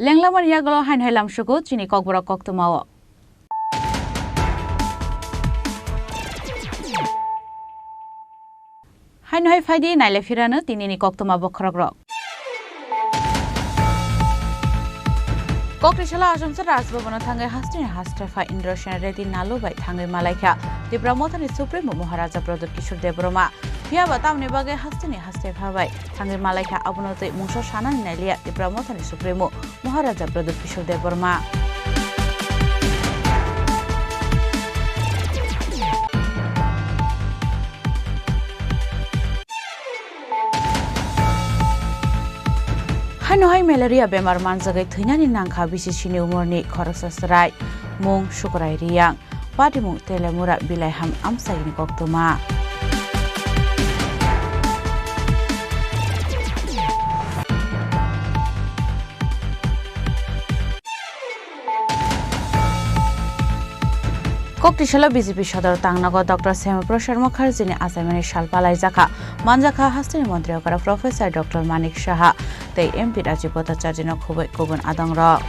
Lenglamani yagulo haino hai lamsugo chini kokborok koktwmao. Haino hai phaidi naile phirano tinini koktwma bokhorokrok. Kokri salo Asomsa Rajbhavan-o thangwi hasteni haste pha Indrasen Reddy Nalu bai thangwi malaikha Tipra Mothani Supremo Maharaja Pradyut Kishore Debbarma. Phiyaba tamni bagwi hasteni haste pha bai thangwi malaikha, abono twi mungsa sanani nailiya Tipra Mothani Supremo Maharaja Pradyut Kishore Debbarma. Haino hai malaria bemar manjagwi thwinani nangkha B C C ni umorni khoroksa chwrai, mung Sukurai Riyang, patimung Telemura Bilaiham amchaini koktwma. Koktisalo B J P sodor tangnago Doctor Syama Prasad Mukherjee ni achaimani sal palaijakha, manjakha hasteni montri okra Professor Doctor Manik Saha tei M P Rajiv Bhattacharya no khubui kubun adongrok.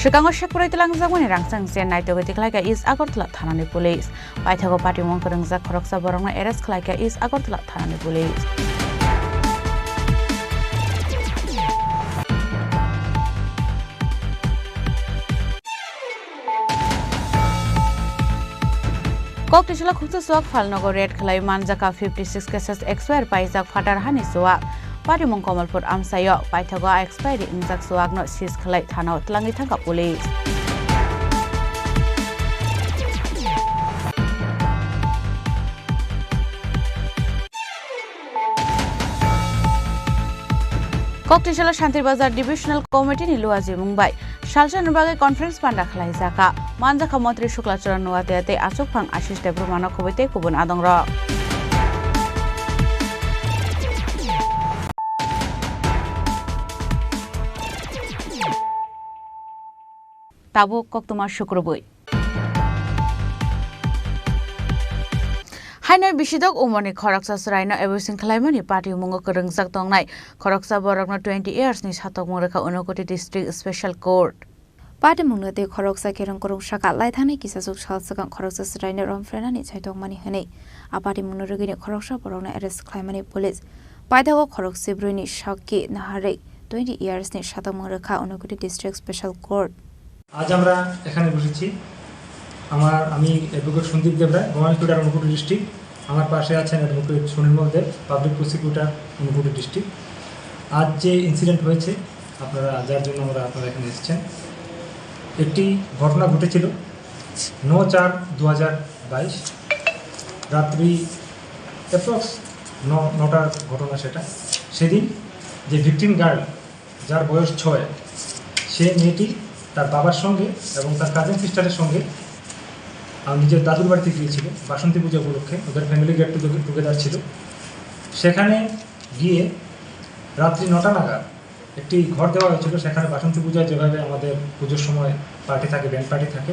Swkango sekprai twlangjakmani rangchak se naitugwi tikhlaikha East Agartala thanani police. Paithago patimung kwrwngjak khoroksa borokno arrest khlaikha East Agartala thanani police. Koktisalo khungsa chuak phalnogo raid khlai manjakha fifty six cases, expire paijak phatar hani chuak. Patimung Kamalpur amchaio paithago expiry wngjak chuakno seize khlai thanao twlangwi thangkha police. Koktisalo Shantir Bazar Divisional Committee ni luajimung bai salsa ni bagwi conference panda khlaijakha. Manjakha Montri Shukla Charan Noatia tei achukphang Ashish Debbarma no khubui tei kubun adongrok. Tabuk koktwma sukrubui. Haino bisidok umorni khoroksa chwraino abusing khlaimani patimungo kwrwngjak tongnai khoroksa borokno twenty years ni satokmung rwkha Unakoti District Special Court. Patimungno tei khoroksa kerong kwrwng saka laithani kisachuk sal swkang khoroksa chwraino romphrenani chaitokmani hwnwi a patimungno rwgwini khoroksa borokno arrest khlaimani police. Paithago khorok sibrwini sakki naharwi twenty years ni satokmung rwkha Unakoti District Special Court. আজ আমরা এখানে বসেছি। আমার, আমি অ্যাডভোকেট সন্দীপ দেবরায়, ভবানীপুর আর ঊনকোটি ডিস্ট্রিক্ট। আমার পাশে আছেন অ্যাডভোকেট সুনির্মল দেব, public prosecutor, Unakoti ডিস্ট্রিক্ট। আজ যে ইনসিডেন্ট হয়েছে, আপনারা, যার জন্য আমরা, আপনারা এখানে এসেছেন, একটি ঘটনা ঘটেছিল ন চার দু হাজার বাইশ রাত্রি অ্যাপ্রক্স ন, নটার ঘটনা সেটা। সেদিন যে ভিকটিম গার্ল, যার বয়স ছয়, সে মেয়েটি তার বাবার সঙ্গে এবং তার কাজিন সিস্টারের সঙ্গে, আহ, নিজের দাদুর বাড়িতে গিয়েছিল বাসন্তী পূজা উপলক্ষে। ওদের ফ্যামিলি গেট টুগেদার ছিল। সেখানে গিয়ে রাত্রি নটা নাগাদ একটি ঘর দেওয়া হয়েছিল। সেখানে বাসন্তী পূজায় যেভাবে আমাদের পুজোর সময় পার্টি থাকে, ব্যান্ড পার্টি থাকে,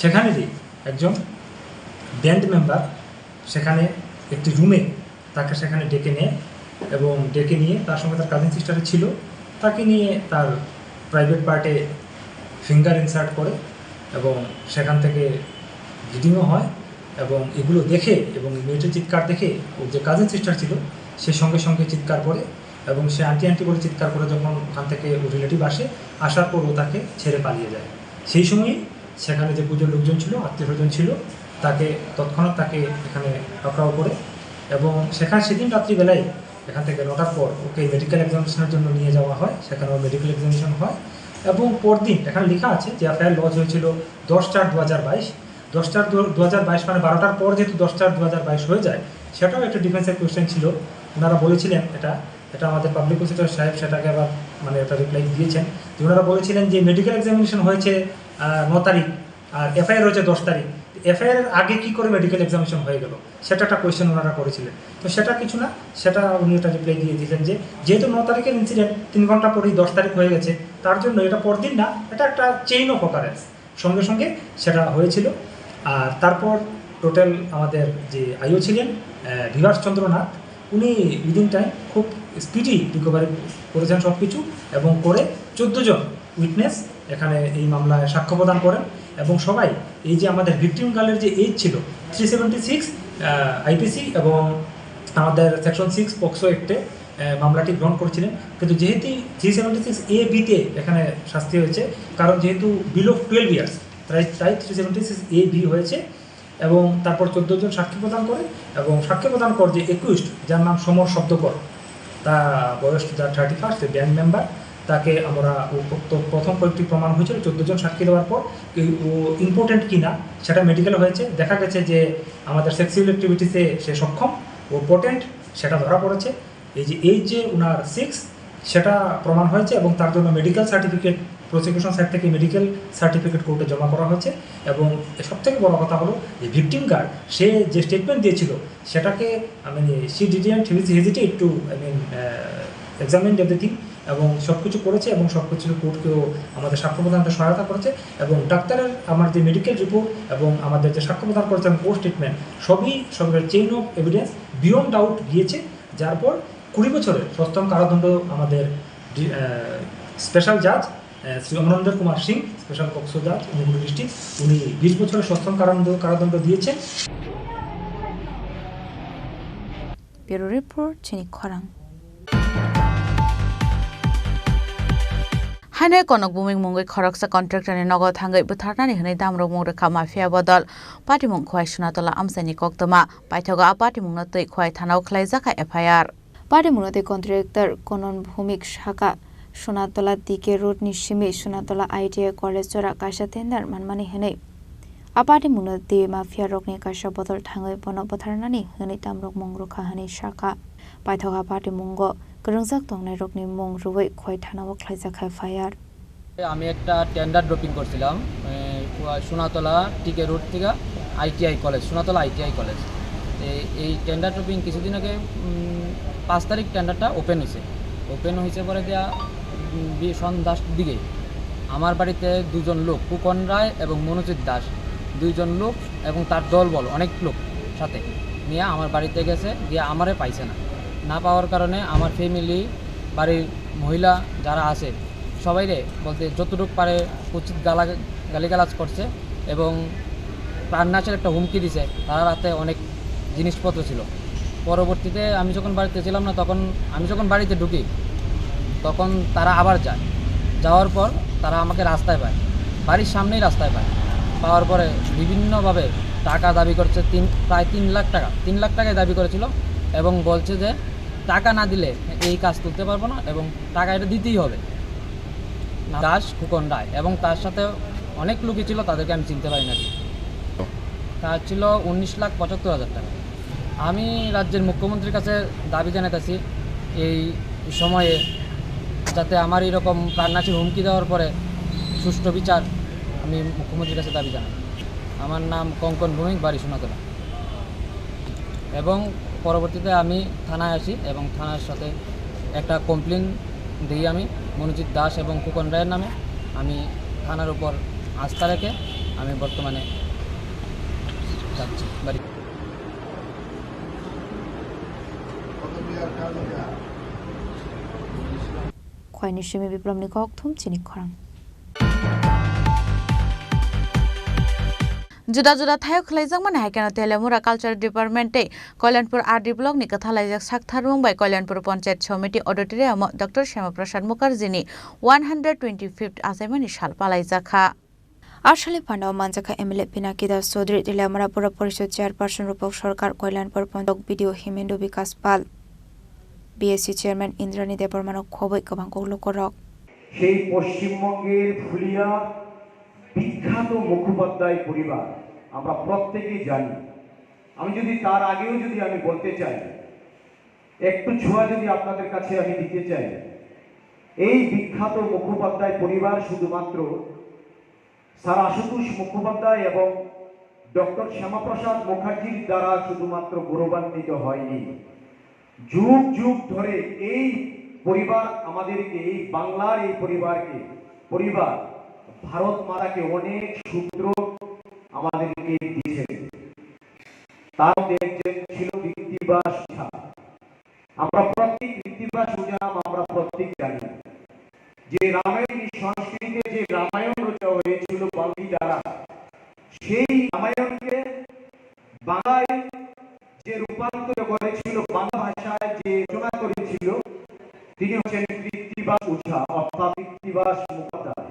সেখানে যে একজন ব্যান্ড মেম্বার সেখানে একটি রুমে তাকে সেখানে ডেকে নেয় এবং ডেকে নিয়ে তার সঙ্গে তার কাজিন সিস্টারও ছিল, তাকে নিয়ে তার প্রাইভেট পার্টে ফিঙ্গার ইনসার্ট করে এবং সেখান থেকে ব্লিডিংও হয়। এবং এগুলো দেখে এবং মেয়েটির চিৎকার দেখে ওর যে কাজিন সিস্টার ছিল, সে সঙ্গে সঙ্গে চিৎকার করে এবং সে আন্টি আন্টি বলে চিৎকার করে। যখন ওখান থেকে ওর রিলেটিভ আসে, আসার পর ও তাকে ছেড়ে পালিয়ে যায়। সেই সময়ই সেখানে যে পুজোর লোকজন ছিল, আত্মীয় স্বজন ছিল, তাকে তৎক্ষণাৎ তাকে এখানে পাকড়াও করে এবং সেখানে সেদিন রাত্রিবেলায় এখান থেকে নটার পর ওকে মেডিকেল এক্সামিনেশনের জন্য নিয়ে যাওয়া হয়। সেখানে ওর মেডিকেল এক্সামিনেশন হয় এবং পরদিন এখানে লেখা আছে যে এফআইআর লজ হয়েছিল দশ চার দু হাজার বাইশ। দশ চার দু হাজার বাইশ মানে বারোটার পর, যেহেতু দশ চার দু হাজার বাইশ হয়ে যায়, সেটাও একটা ডিফেন্সের কোয়েশ্চেন ছিল। ওনারা বলেছিলেন এটা, এটা আমাদের পাবলিক প্রসিকিউটর সাহেব সেটাকে আবার, মানে, একটা রিপ্লাই দিয়েছেন যে ওনারা বলেছিলেন যে মেডিকেল এক্সামিনেশন হয়েছে, আহ, ন তারিখ, আর এফআইআর হয়েছে দশ তারিখ। এফআইআর এর আগে কি করে মেডিকেল এক্সামিনেশন হয়ে গেল, সেটা একটা কোয়েশ্চেন ওনারা করেছিলেন। তো সেটা কিছু না, সেটা উনি একটা রিপ্লাই দিয়ে দিলেন যে যেহেতু ন তারিখের ইনসিডেন্ট, তিন ঘন্টা পরেই দশ তারিখ হয়ে গেছে, তার জন্য এটা পরদিন না, এটা একটা চেইন অফ অকারেন্স, সঙ্গে সঙ্গে সেটা হয়েছিল। আর তারপর টোটাল আমাদের যে আইও ছিলেন, আহ, বিভাস চন্দ্রনাথ, উনি উইদিন টাইম খুব স্পিডি রিকভারি করেছেন সব কিছু এবং করে চোদ্দো জন উইটনেস এখানে এই মামলায় সাক্ষ্য প্রদান করেন এবং সবাই এই যে আমাদের ভিকটিম গার্লের যে এজ ছিল থ্রি সেভেন্টি সিক্স আইপিসি এবং আমাদের সেকশন সিক্স পক্সো অ্যাক্টে, আহ, মামলাটি গ্রহণ করেছিলেন, কিন্তু যেহেতু থ্রি সেভেন্টি সিক্স এ বিতে এখানে শাস্তি হয়েছে, কারণ যেহেতু বিলো টুয়েলভ ইয়ার্স, তাই, তাই three seventy six A B হয়েছে। এবং তারপর চোদ্দ জন সাক্ষী প্রদান করে এবং সাক্ষী প্রদান কর যে একুইস্ট, যার নাম সমর শব্দকর, তা বয়স যার থার্টি ফার্স্ট, ব্যান্ড মেম্বার, তাকে আমরা ও প্র- তো প্রথম কয়েকটি প্রমাণ হয়েছিল চোদ্দ জন সাক্ষী দেওয়ার পর, কি ও ইম্পোর্টেন্ট কিনা সেটা মেডিকেল হয়েছে, দেখা গেছে যে আমাদের সেক্সুয়াল অ্যাক্টিভিটিসে সে সক্ষম, ও পোটেন্ট, সেটা ধরা পড়েছে। এই যে এই যে ওনার সিক্স, সেটা প্রমাণ হয়েছে এবং তার জন্য মেডিকেল সার্টিফিকেট, প্রসিকিউশন সাইড থেকে মেডিকেল সার্টিফিকেট কোর্টে জমা করা হয়েছে। এবং সব থেকে বড় কথা হলো যে ভিকটিম গার্ড, সে যে স্টেটমেন্ট দিয়েছিল, সেটাকে, I mean, she didn't hesitate to, I mean, examine everything, এবং সব কিছু করেছে এবং সব কিছু কোর্টকেও আমাদের সাক্ষ্য প্রদানতে সহায়তা করেছে। এবং ডাক্তারের আমার যে মেডিকেল রিপোর্ট এবং আমাদের যে সাক্ষ্য প্রদান করেছে এবং কোর্ট স্টেটমেন্ট, সবই সবের chain of evidence beyond doubt গিয়েছে। যার পর কুড়ি বছরের সশ্রম কারাদণ্ড আমাদের স্পেশাল জাজ শ্রী অমরেন্দ্র কুমার সিং, স্পেশাল পক্সো জাজ, অনুগুল ডিস্ট্রিক্ট, উনি বিশ বছরের সশ্রম কারাদণ্ড কারাদণ্ড দিয়েছেন। Bureau Report, Chini Khorang. Haino Konok Buming mungwi khoroksa contractor ni nogo thangwi butharnani hwnwi damrok mung rwkha mafia bodol. Patimung Khwai Sunatola amchaini koktwma. Paithago a patimungno twi Khwai thanao khlaijakha F I R. Patimungno twi contractor Konon Bhumik sakha Sunatola T K Road ni simi Sunatola I T I College jora kaisa tender manmani hwnwi. A patimungno twi mafia rokni kaisa bodol thangwi bono butharnani hwnwi damrok mung rwkha hwnwi sakha. Paithak a patimungo kwrwngjak tongnairokni mung rwui Khwai thanao khlaijakha F I R. আমি একটা tender dropping করছিলাম, এ, সোনাতলা টিকে রোড থেকে ITI college, Sonatala ITI college. এই, এই tender dropping কিছুদিন আগে, উম, পাঁচ তারিখ টেন্ডারটা ওপেন হয়েছে। ওপেন হয়েছে পরে দিয়া, উম, বি-, সন্ধ্যার দিকে আমার বাড়িতে দুজন লোক, ফুকন রায় এবং মনোজিৎ দাস, দুইজন লোক এবং তার দলবল, অনেক লোক সাথে নিয়ে আমার বাড়িতে গেছে, গিয়ে আমারে পাইছে না। না পাওয়ার কারণে আমার ফ্যামিলি, বাড়ির মহিলা যারা আছে, সবাইরে বলতে যতটুকু পারে উচিত গালা-, গালিগালাজ করছে এবং প্রাণনাশের একটা হুমকি দিছে। তার হাতে অনেক জিনিসপত্র ছিল। পরবর্তীতে আমি যখন বাড়িতে ছিলাম না, তখন আমি যখন বাড়িতে ঢুকি, তখন তারা আবার যায়। যাওয়ার পর তারা আমাকে রাস্তায় পায়, বাড়ির সামনেই রাস্তায় পায়। পাওয়ার পরে বিভিন্নভাবে টাকা দাবি করছে, তিন, প্রায় তিন লাখ টাকা, তিন লাখ টাকাই দাবি করেছিল এবং বলছে যে টাকা না দিলে এই কাজ তুলতে পারবো না এবং টাকা এটা দিতেই হবে। দাস ফুকন রায় এবং তার সাথে অনেক লোকই ছিল, তাদেরকে আমি চিনতে পারি না ঠিক। তার ছিল উনিশ লাখ পঁচাত্তর হাজার টাকা। আমি রাজ্যের মুখ্যমন্ত্রীর কাছে দাবি জানাতেছি এই সময়ে যাতে আমার এরকম প্রাণনাশী হুমকি দেওয়ার পরে সুষ্ঠু বিচার আমি মুখ্যমন্ত্রীর কাছে দাবি জানাই। আমার নাম কঙ্কন ভৌমিক, বাড়ি সোনাতলা। এবং পরবর্তীতে আমি থানায় আসি এবং থানার সাথে একটা কমপ্লেন দিই আমি মনোজিৎ দাস এবং ফুকন রায়ের নামে। আমি থানার উপর আস্থা রেখে আমি বর্তমানে যাচ্ছি বাড়ি। Khwaini simi Biplomni kokthum chini khorang. Juda juda thaio khwlaijakmani hai kheno Teliamura Culture Department tei Kalyanpur R D Block ni kwthalaijak saktharmung bai Kalyanpur Panchayat Samiti Auditorium o Doctor Syama Prasad Mukherjee ni one hundred twenty-fifth achaimani sal palaijakha. A salni phano manjakha M L A Pinaki Das Chaudhary, Teliamura Pura Porishod Chairperson Rupak Sarkar, Kalyanpur Panchayat B D O Himendra Bikas Pal, B S C Chairman Indrani Debbarma no khobwi kwbang kok lukurok. সেই পশ্চিমবঙ্গের ফুলিয়া বিখ্যাত মুখোপাধ্যায় পরিবার আমরা প্রত্যেকেই জানি। আমি যদি তার আগেও যদি আমি বলতে চাই, একটু ছোঁয়া যদি আপনাদের কাছে আমি দিতে চাই, এই বিখ্যাত মুখোপাধ্যায় পরিবার শুধুমাত্র স্যার আশুতোষ মুখোপাধ্যায় এবং ডক্টর শ্যামাপ্রসাদ মুখার্জির দ্বারা শুধুমাত্র গৌরবান্বিত হয়নি। যুগ যুগ ধরে এই পরিবার আমাদেরকে, এই বাংলার এই পরিবারকে, পরিবার ভারত মাতাকে অনেক সূত্র আমাদেরকে দিয়েছেন। তার মধ্যে একজন ছিল কৃত্তিবাস ওঝা। আমরা প্রত্যেক কৃত্তিবাস ওঝা নাম আমরা প্রত্যেক জানি। যে রামায়ণ, এই সংস্কৃতিতে যে রামায়ণ রচনা হয়েছিল বাল্মীকি দ্বারা, সেই রামায়ণকে বাংলায় যে রূপান্তর করেছিল, বাংলা ভাষায় যে রচনা করেছিল, তিনি হচ্ছেন কৃত্তিবাস ওঝা, অর্থাৎ কৃত্তিবাস মুখোপাধ্যায়।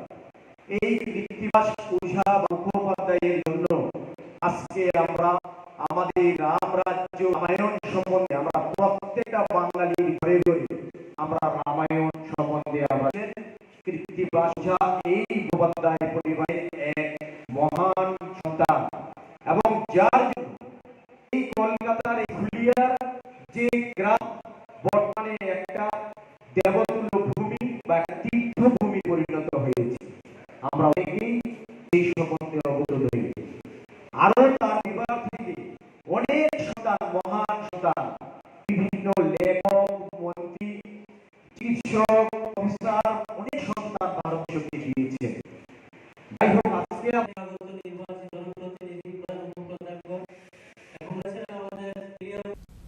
এই কৃত্তিবাস ওঝা মুখোপাধ্যায়ের জন্য আজকে আমরা আমাদের রাম রাজ্য রামায়ণ সম্বন্ধে আমরা প্রত্যেকটা বাঙালির ঘরে ঘরে আমরা রামায়ণ সম্বন্ধে আমরা বাদশাহ এই বোপাধ্যায় পরিবারের এক মহান সন্তান এবং যার জন্য এই কলকাতার এই ফুলিয়ার যে গ্রাম বর্তমানে একটা দেবতুল্য ভূমি বা একটা তীর্থভূমি পরিণত হয়েছে। আমরা অনেকেই এই সম্বন্ধে অবগত নই। আরো তার পরিবার থেকে অনেক সন্তান, মহান সন্তান, বিভিন্ন লেখক, মন্ত্রী, চিকিৎসক, অফিসার, অনেক সন্তান ভারতবর্ষকে দিয়েছেন। যাই হোক, আজকে আমরা আগত নির্বাচিত জনপ্রতিনিধি প্রধান উপপ্রধান এবং রয়েছেন আমাদের প্রিয়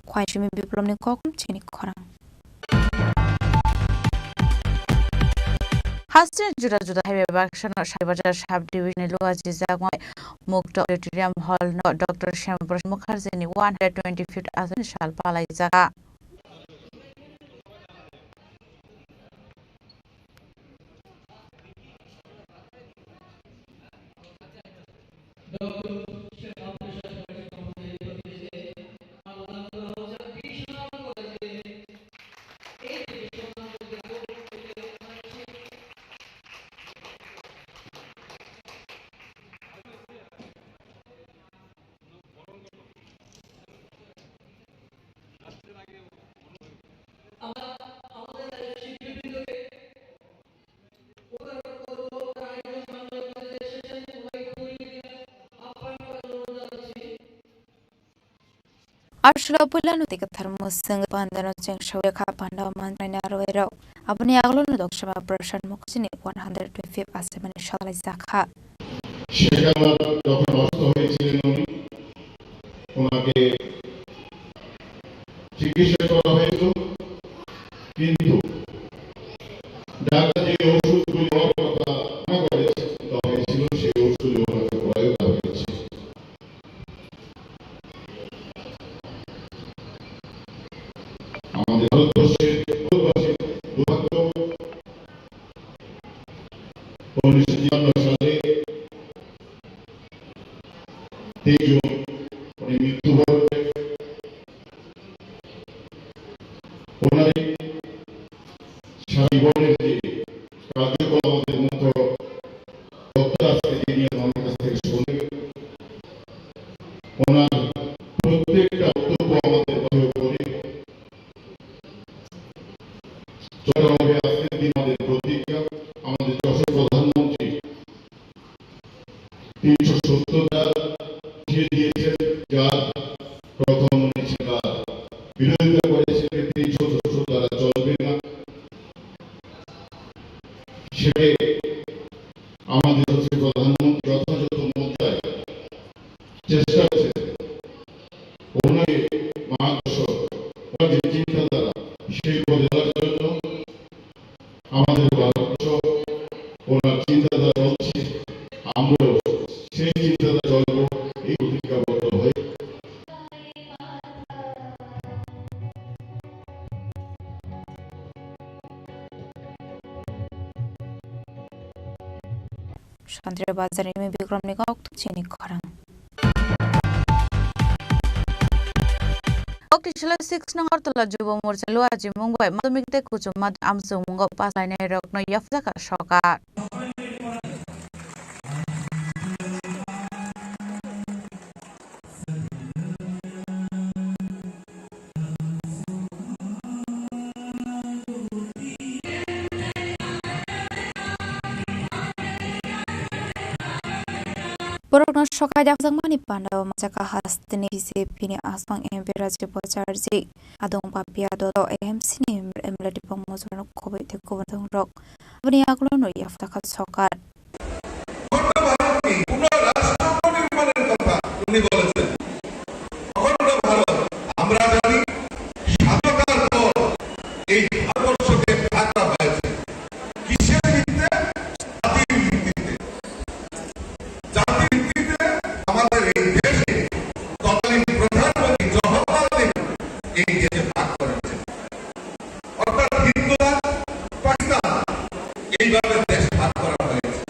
Khwaisimi Biplopni kokom chini khorang. Hasteni juda juda hai bai baksa no Saibajar sub division ni Luaji Jagmai Mukto Auditorium Hall no Doctor Shyama Prasad Mukherjee ni one hundred twenty-fifth aswkni sal palai jaga. Arshla puila no tei kwthar mwswng pandano chengsawi kha panda o manjani arwai rok. Aboni yagulo no Doctor Shyama Prasad Mukherjee ni one hundred twenty-fifth achaimani sal palai jakha. সেখানে যখন অসুস্থ হয়েছিলেন উনি, ওনাকে চিকিৎসা করা হয়েছিল, কিন্তু ডাক্তার যে ওষুধগুলি দেওয়ার কথা মানা করেছে, দেওয়া হয়েছিল, সেই ওষুধগুলি ওনাকে প্রয়োগ করা হয়েছে। আমাদের ভারতবর্ষের ভারতবাসীর দুর্ভাগ্য, উনিশশো তিপ্পান্ন সালে তেইশ জুন উনি মৃত্যুবরণ করেন। ওনার এই সারা জীবনের যে কার্যকলাপ আমাদের মুখ্য বক্তা আজকে যিনি আমাদের কাছ থেকে শুনবেন, ওনার প্রত্যেকটা বক্তব্য আমাদের মধ্যে করে চলা হবে আজকের দিন আমাদের প্রতিজ্ঞা। আমাদের যশস্বী প্রধানমন্ত্রী তিনশো সত্তর ধারা উঠিয়ে দিয়েছেন, যার প্রথম উনি সেটা বিরোধিতা করেছিলেন, তিনশো সত্তর ধারা চলবে না। সেটাই আমাদের হচ্ছে প্রধানমন্ত্রী যথাযথ মুদ্রায় চেষ্টা করেছেন ওনাকে মার্গদর্শক, ওনার যে চিন্তাধারা সেই পথে যাওয়ার জন্য। আমাদের ভারতবর্ষ ওনার চিন্তাধারা চলছে, আমরাও সেই চিন্তাধারা চলব, এই প্রতিজ্ঞাবদ্ধ হয়ে। Sandra Bazar ni Bikram ni kok chini khorang. Kok tisila six nong Agartala Jubo Morcha Luaji mung bai madhyamik tei kuchuk madhyamik amchuk mungo pass lainai rok no yapjak kha sokar. Borokno sokai dakjakmani pandao machakha hasteni B J P ni aswk M P Rajiv Bhattacharjee, adong papia dolo A M C ni M L A Dipok Mojorano khobwi tei kubun thwngrok. Aboni yagulo no yapjak kha sokar. অখণ্ড ভারতকে পুনঃ রাষ্ট্র নির্মাণের কথা উনি বলেছেন। অখণ্ড ভারত, আমরা জানি স্বাধীনতার পর এই ভারতবর্ষকে ভাগ করা হয়েছে। কিসের ভিত্তিতে? জাতির ভিত্তিতে। জাতির ভিত্তিতে আমাদের এই দেশে তৎকালীন প্রধানমন্ত্রী জওহরলাল নেহরু এই দেশে ভাগ করেছেন। অর্থাৎ হিন্দুস্তান, পাকিস্তান, এইভাবে দেশ ভাগ করা হয়েছে।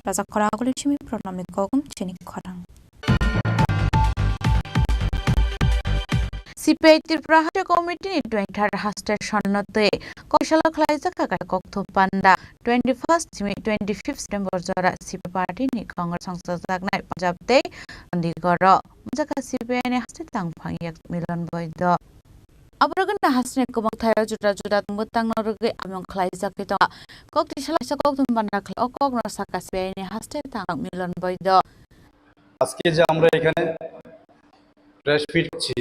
Raja khorang aguli simi program ni kokum chini khorang. C P I Tripura Haste Committee ni twenty-third Haste Sonnotwi Koisalo khlaijak kaka kokthum panda twenty-first simi twenty-fifth September jora C P I party ni Congress songchajaknai Punjab tei Chandigarh o. Mujaka C P I ni haste tangphang yak Milan Boido. Aborok no haste ni kwbang thaio juda juda tongbo tangna rwgwi amung khlaijagwi tongo. Kok tisa laisa kok thum bana khlai o kok no saka C P I ni haste tang Milan Boido. আজকে যে আমরা এখানে press meet করছি,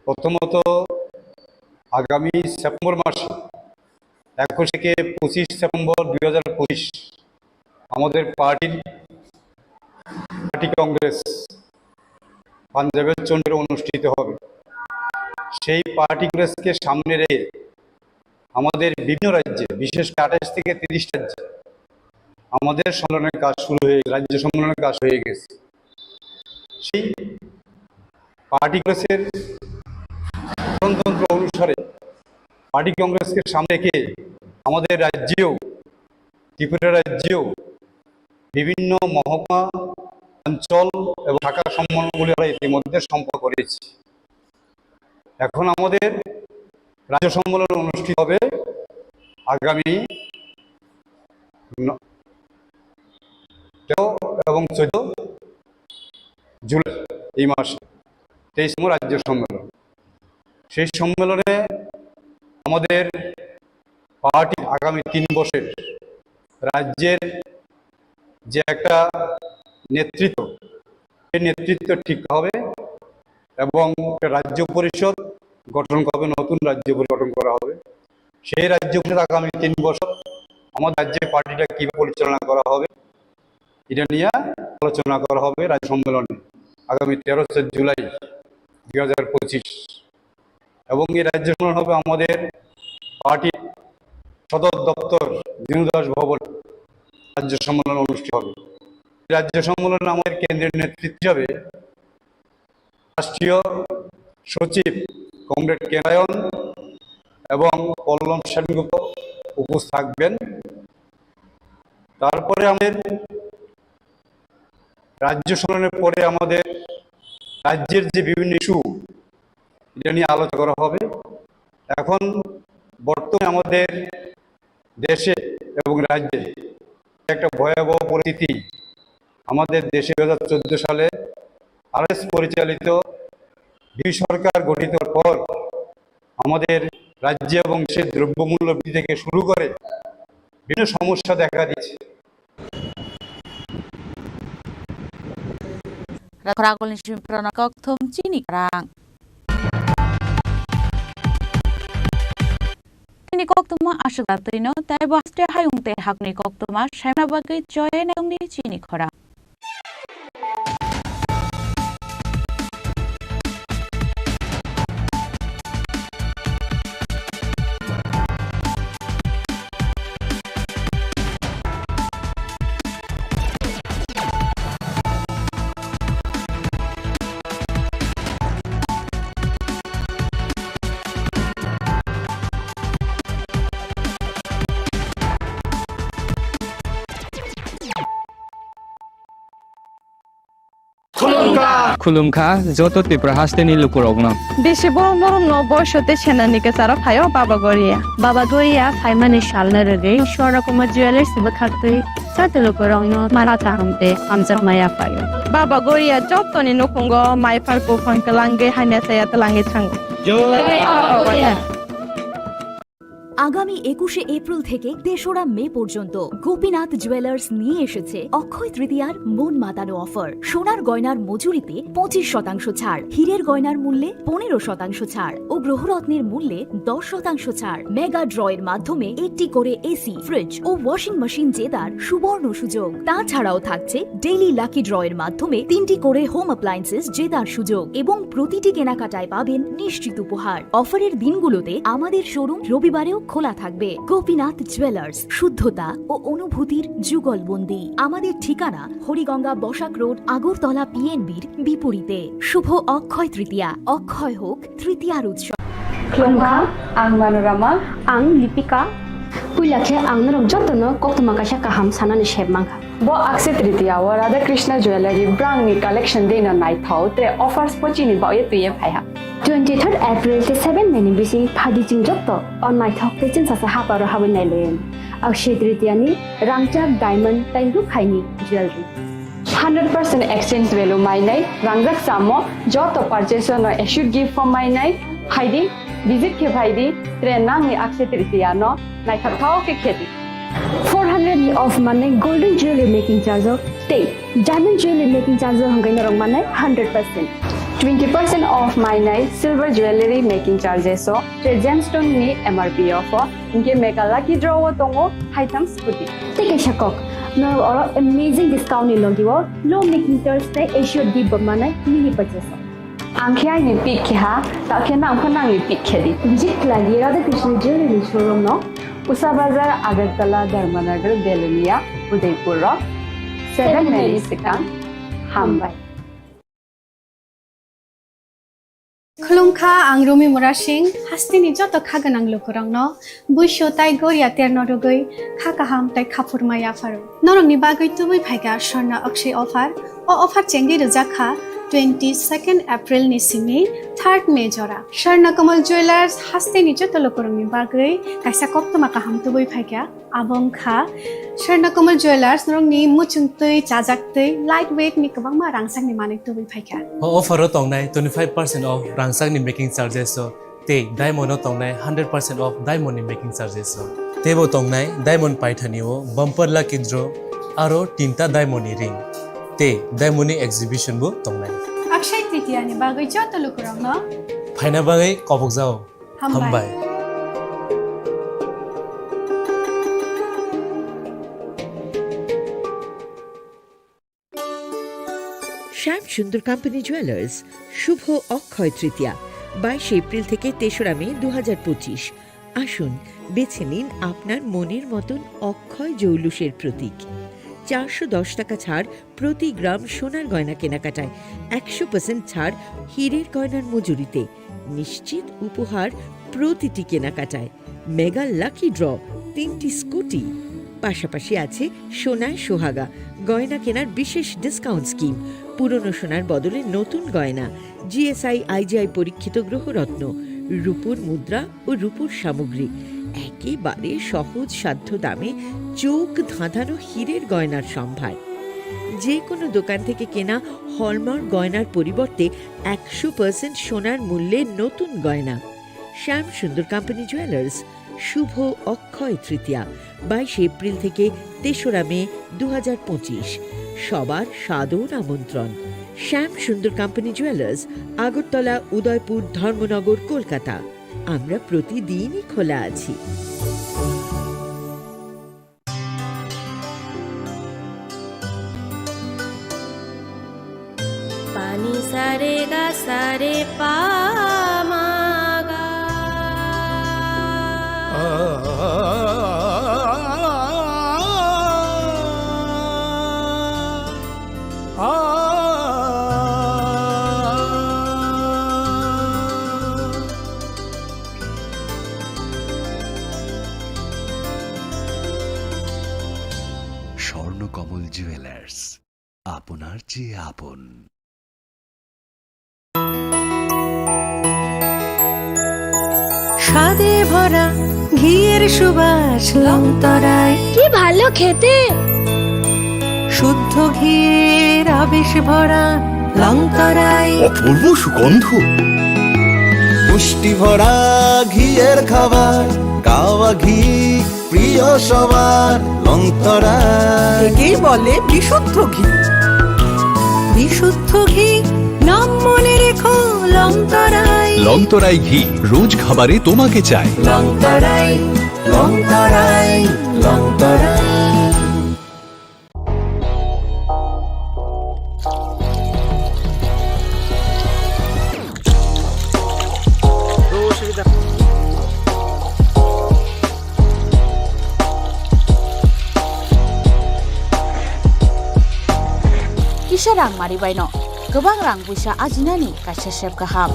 প্রথমত আগামী সেপ্টেম্বর মাসে একুশ থেকে পঁচিশ সেপ্টেম্বর দুই হাজার পঁচিশ আমাদের পার্টির পার্টি কংগ্রেস পাঞ্জাবের চণ্ডীগড়ে অনুষ্ঠিত হবে। সেই পার্টি কংগ্রেসকে সামনে রেখে আমাদের বিভিন্ন রাজ্যে, বিশেষ করে আঠাশ থেকে তিরিশ রাজ্যে আমাদের সম্মেলনের কাজ শুরু হয়ে, রাজ্য সম্মেলনের কাজ হয়ে গেছে। সেই পার্টি কংগ্রেসের গঠনতন্ত্র অনুসারে পার্টি কংগ্রেসকে সামনে রেখে আমাদের রাজ্যেও, ত্রিপুরা রাজ্যেও বিভিন্ন মহকুমা, অঞ্চল এবং শাখা সম্মেলনগুলি আমরা ইতিমধ্যে সম্পন্ন করেছি। এখন আমাদের রাজ্য সম্মেলন অনুষ্ঠিত হবে আগামী ন-, তেরো এবং চোদ্দ জুলাই এই মাসে তেইশতম রাজ্য সম্মেলন। সেই সম্মেলনে আমাদের পার্টি আগামী তিন বছরের রাজ্যের যে একটা নেতৃত্ব, সেই নেতৃত্ব ঠিক হবে এবং একটা রাজ্য পরিষদ গঠন করা হবে, নতুন রাজ্য পরিষদ গঠন করা হবে। সেই রাজ্য পরিষদ আগামী তিন বছর আমাদের রাজ্যের পার্টিটা কীভাবে পরিচালনা করা হবে, এটা নিয়ে আলোচনা করা হবে রাজ্য সম্মেলনে আগামী তেরো জুলাই দুই হাজার পঁচিশ। এবং এই রাজ্য সম্মেলন হবে আমাদের পার্টির সদর দপ্তর দীনদাস ভবন রাজ্য সম্মেলন অনুষ্ঠিত হবে। রাজ্য সম্মেলনে আমাদের কেন্দ্রীয় নেতৃত্ব হিসাবে রাষ্ট্রীয় সচিব কমরেড কে নারায়ণ এবং পল্লব সেনগুপ্ত উপস্থিত থাকবেন। তারপরে আমাদের রাজ্য সম্মেলনের পরে আমাদের রাজ্যের যে বিভিন্ন ইস্যু, এটা নিয়ে আলোচনা করা হবে। এখন বর্তমানে আমাদের দেশে এবং রাজ্যে একটা ভয়াবহ পরিস্থিতি। আমাদের দেশে দুই হাজার চোদ্দ সালে আরএসএস পরিচালিত বিজেপি সরকার গঠিত হওয়ার পর আমাদের রাজ্যে এবং দেশে দ্রব্যমূল্য বৃদ্ধি থেকে শুরু করে বিভিন্ন সমস্যা দেখা দিচ্ছে। Rakhor agulni simi phwrwngno kokthum chini khorang. Chini koktwma aswk da twino, tei bo haste hayung tei hakni koktwma saimna bagwi choya naitongdi chini khorang. Khulumkha joto Tripura hasteni lukurokno. Bisi borok norokno boiso tei senani kwcharo phaio Baba Goria. Baba Goria phaimani salno rwgwi Swarna Kumar Jewellers bwkhaktwi joto lukurokno mara kaham tei hamjakma yaphaio. Baba Goria jotoni nukhungo maiphar buphang kwlangwi hamya chaya twlangwi thango. আগামী একুশে এপ্রিল থেকে তেসরা মে পর্যন্ত গোপীনাথ জুয়েলার্স নিয়ে এসেছে অক্ষয় তৃতীয়ার মন মাতানো অফার। সোনার গয়নার মজুরিতে পঁচিশ শতাংশ ছাড়, হীরের গয়নার মূল্যে পনেরো শতাংশ ছাড় ও গ্রহরত্নের মূল্যে দশ শতাংশ ছাড়। মেগা ড্রয়ের মাধ্যমে একটি করে এসি, ফ্রিজ ও ওয়াশিং মেশিন জেতার সুবর্ণ সুযোগ। তাছাড়াও থাকছে ডেইলি লাকি ড্রয়ের মাধ্যমে তিনটি করে হোম অ্যাপ্লায়েন্সেস জেতার সুযোগ এবং প্রতিটি কেনাকাটায় পাবেন নিশ্চিত উপহার। অফারের দিনগুলোতে আমাদের শোরুম রবিবারেও খোলা থাকবে। গোপীনাথ জুয়েলার্স, শুদ্ধতা ও অনুভূতির যুগলবন্দি। আমাদের ঠিকানা হরিগঙ্গা বসাক রোড, আগরতলা পিএনবির বিপরীতে। শুভ অক্ষয় তৃতীয়া, অক্ষয় হোক তৃতীয়ার উৎসব। Khulumkha, ang Manorama. Ang Lipika. Puila khe ang norok jotono koktwma kaisa kaham sanani sep mankha. Bo Akshaya Tritiya o Radha Krishna Jewellery brangni collection dino naithok, tre offers bo chini bagwi twiwi phaiha. Twenty third April tei seven May ni bising phaidi chwng joto o naithok tei chwngsacha haparo habwi nailaio. Akshaya Tritiya ni rangchak diamond tei rukhaini jewellery. Hundred percent exchange value mainai, rangjak chamo, joto purchase no assured gift form mainai, phaidi, visit khe phaidi, tre nangni Akshaya Tritiya no naithok thao khe khedi. Four hundred ni off manai golden jewelry making charge o tei diamond jewelry making charge o hwnkhai norok manai hundred percent. Twenty percent off mainai silver jewelry making charges o, tre gemstone ni M R P off o, hinkhe mega lucky draw o tongo haitham scooty. Tei kaisa kok, norok oro amazing discount ni logi o low making charge tei assured gift bo manai mini purchase o. Ang khe aini pick khe ha, ta khe nang pho nangni pick khe di. Visit khlai di Radha Krishna Jewelry ni showroom no. Usa Bazar, Agartala, Dharmanagar, Belonia, Udaipur rok. Seven May ni swkang. Hambai. Khulumkha, ang Rumi Murasing, hasteni joto kha gwnang lukurokno buisu tai goria terno rwgwi kha kaham tai khaphurma yapharo. Norokni bagwi tubui phaikha Swarna Akshay offer. O offer chengwi rwjak kha twenty second April ni simi third May jora. Swarna Kamal Jewellers hasteni joto lukurokni bagwi kaisa koktwma kaham tubui phaikha. Abo wngkha Swarna Kamal Jewellers, norokni muchungtwi, chajaktwi, light weight ni kwbangma rangchakni manwi tubui phaikha. O offer o tongnai twenty five percent off rangchakni making charges o tei diamond o tongnai hundred percent off diamond ni making charges o. Teibo tongnai diamond paithani o bumper lucky draw aro tinta diamond ni ring tei diamond ni exhibition bo tongnai. Akshay Tritiya ni bagwi joto lukurokno phaina bagwi kobokjao. Hambai. Hambai. শ্যাম Sundar company jewellers, শুভ অক্ষয় তৃতীয়া, বাইশে এপ্রিল থেকে তেসরা মে দু হাজার পঁচিশ। আসুন, বেছে নিন আপনার মনের মতন অক্ষয় জৌলুসের প্রতীক। চারশো দশ টাকা ছাড় প্রতি গ্রাম সোনার গয়না কেনাকাটায়, একশো পার্সেন্ট ছাড় হীরের গয়নার মজুরিতে, নিশ্চিত উপহার প্রতিটি কেনাকাটায়, মেগা লাকি ড্র তিনটি স্কুটি, পাশাপাশি আছে সোনায় সোহাগা গয়না কেনার বিশেষ ডিসকাউন্ট স্কিম, পুরনো সোনার বদলে নতুন গয়না, জিএসআই আইজিআই পরীক্ষিত গ্রহরত্ন, রূপোর মুদ্রা ও রূপোর সামগ্রী, একেবারে সহজ সাধ্য দামে চোখ ধাঁধানো হীরের গয়নার সম্ভার। যে কোনো দোকান থেকে কেনা হলমার্ক গয়নার পরিবর্তে একশো পার্সেন্ট সোনার মূল্যে নতুন গয়না। শ্যাম সুন্দর কোম্পানি জুয়েলার্স, শুভ অক্ষয় তৃতীয়া, বাইশে এপ্রিল থেকে তেসরা মে দু হাজার পঁচিশ। সবার সাদর আমন্ত্রণ। শ্যাম সুন্দর কোম্পানি জুয়েলার্স, আগরতলা, উদয়পুর, ধর্মনগর, কলকাতা। আমরা প্রতিদিনই খোলা আছি। Pani sare ga sare pa ma ga. Swarnakamal jewellers, আপনার চেয়ে আপন। স্বাদে ভরা ঘিয়ের সুবাস লংতরায়। কি ভালো খেতে! শুদ্ধ ঘিয়ের আবেশ ভরা লংতরায়। অপূর্ব সুগন্ধ। পুষ্টি ভরা ঘিয়ের খাবার, কাওয়া ঘি প্রিয় সবার লংতরায়। একেই বলে বিশুদ্ধ ঘি। বিশুদ্ধ ঘি, নাম মনে রেখো লংতরায়। লংতরায় ঘি, রোজ খাবারে তোমাকে চাই। লংতরায়, লংতরায়, Longtharai. Kisa rang mari baino kwbang rang puisa ajinani kaisa sep kaham.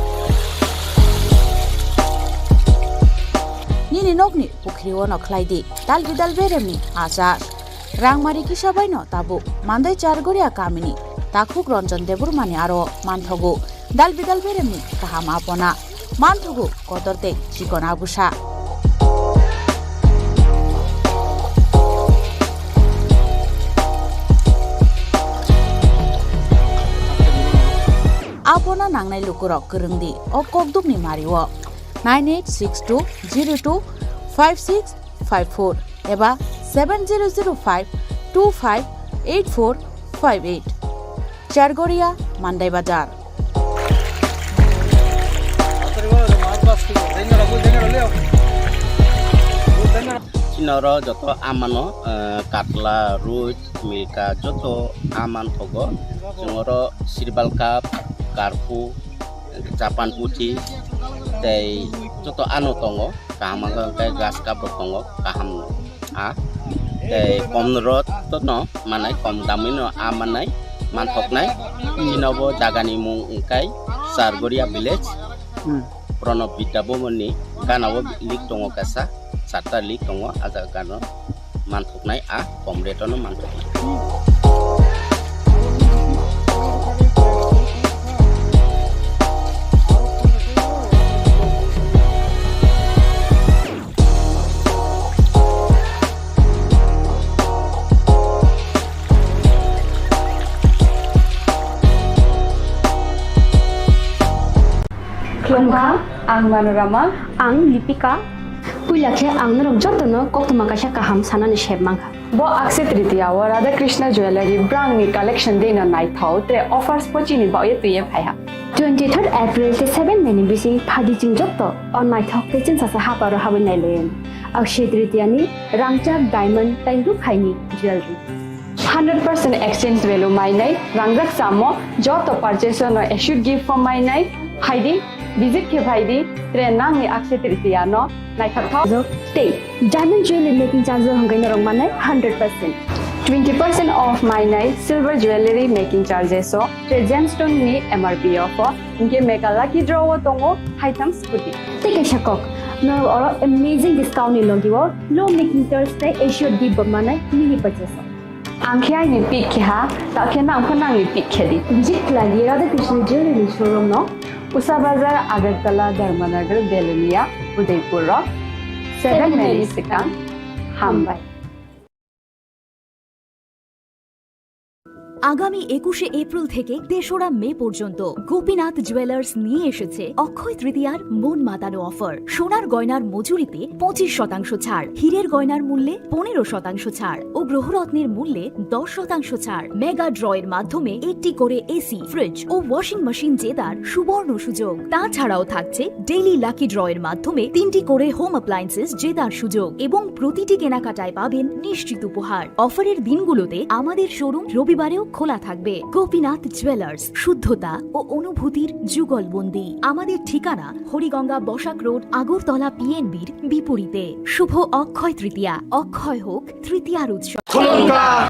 Nini nokni pukhri-o no khlai di dal bidal beremni achar. Rangmari kisa bai no tabuk Mandai Chargoria kamini takhuk Ranjan Debbarmani aro manthogo dal bidal beremni kaham apona. Manthogo kotor tei chikon abusa. Apona nangnai lukurok kwrwng di o kokdukni mari-o. Nine eight six two zero two five six five four eba seven zero zero five two five eight four five eight. Chargoria, Mandai Bazar. Chini oro joto amano, eh, katla, roi, milka joto aman thogo. Chwng oro sirbal cup, karpu, Japan puthi tei joto ano tongo, kaham wngkha hwnkhe grass cup rok tongo, kaham a tei kom rot no manai, kom damwi no a manai, manthoknai. Chini bo jagani mung wngkha Chargoria village. Hmm. Pranab Vidya Bhavan ni gana o link tongo kaisa, charta link tongo, a jaga gana o manthoknai, a kom rate o no manthoknai. Khulumkha, ang Manorama. Ang Lipika. Puila khe ang norok jotono koktwma kaisa kaham sanani sep mankha. Bo Akshaya Tritiya o Radha Krishna Jewellery brangni collection dino naithok tre offers bo chini baoye twiye phaiha. Twenty-third April tei seven May ni bising phadi chwng joto o naithok tei chwngsasa haparo habwi nailayan. Akshaya Tritiya ni rangchak, diamond tei rukhaini jewellery. Hundred percent exchange value mainai, rangjak chamo joto purchase no assured gift form mainai, phaidi, visit khe phaidi, tre nangni Akshaya Tritiya no naithok thok. Tei diamond jewelry making charge o hwnkhai norok mannai hundred percent. Twenty percent off mainai silver jewelry making charges o, tre gemstone ni M R P o pho, hinkhe mega lucky draw o tongo haitham scooty. Tei kaisa kok, norok oro amazing discount ni logi o low making charge tei assured gift bo mannai mini purchase o. Ang khe aini pick khe ha, ta khe nang pho nangni pick khe di. Visit khlai di Radha Krishna Jewelry ni showroom no, Usa Bazar, Agartala, Dharmanagar, Belonia, Udaipur rok. Seven May ni swkang. Hambai. আগামী একুশে এপ্রিল থেকে তেসরা মে পর্যন্ত গোপীনাথ জুয়েলার্স নিয়ে এসেছে অক্ষয় তৃতীয়ার মন মাতানো অফার। সোনার গয়নার মজুরিতে পঁচিশ শতাংশ ছাড়, হীরের গয়নার মূল্যে পনেরো শতাংশ ছাড় ও গ্রহরত্নের মূল্যে দশ শতাংশ ছাড়। মেগা ড্রয়ের মাধ্যমে একটি করে এসি, ফ্রিজ ও ওয়াশিং মেশিন জেতার সুবর্ণ সুযোগ। তাছাড়াও থাকছে ডেইলি লাকি ড্রয়ের মাধ্যমে তিনটি করে হোম অ্যাপ্লায়েন্সেস জেতার সুযোগ এবং প্রতিটি কেনাকাটায় পাবেন নিশ্চিত উপহার। অফারের দিনগুলোতে আমাদের শোরুম রবিবারেও খোলা থাকবে। গোপীনাথ জুয়েলার্স, শুদ্ধতা ও অনুভূতির যুগলবন্দি। আমাদের ঠিকানা হরিগঙ্গা বসাক রোড, আগরতলা পিএনবির বিপরীতে। শুভ অক্ষয় তৃতীয়া, অক্ষয় হোক তৃতীয়ার উৎসব।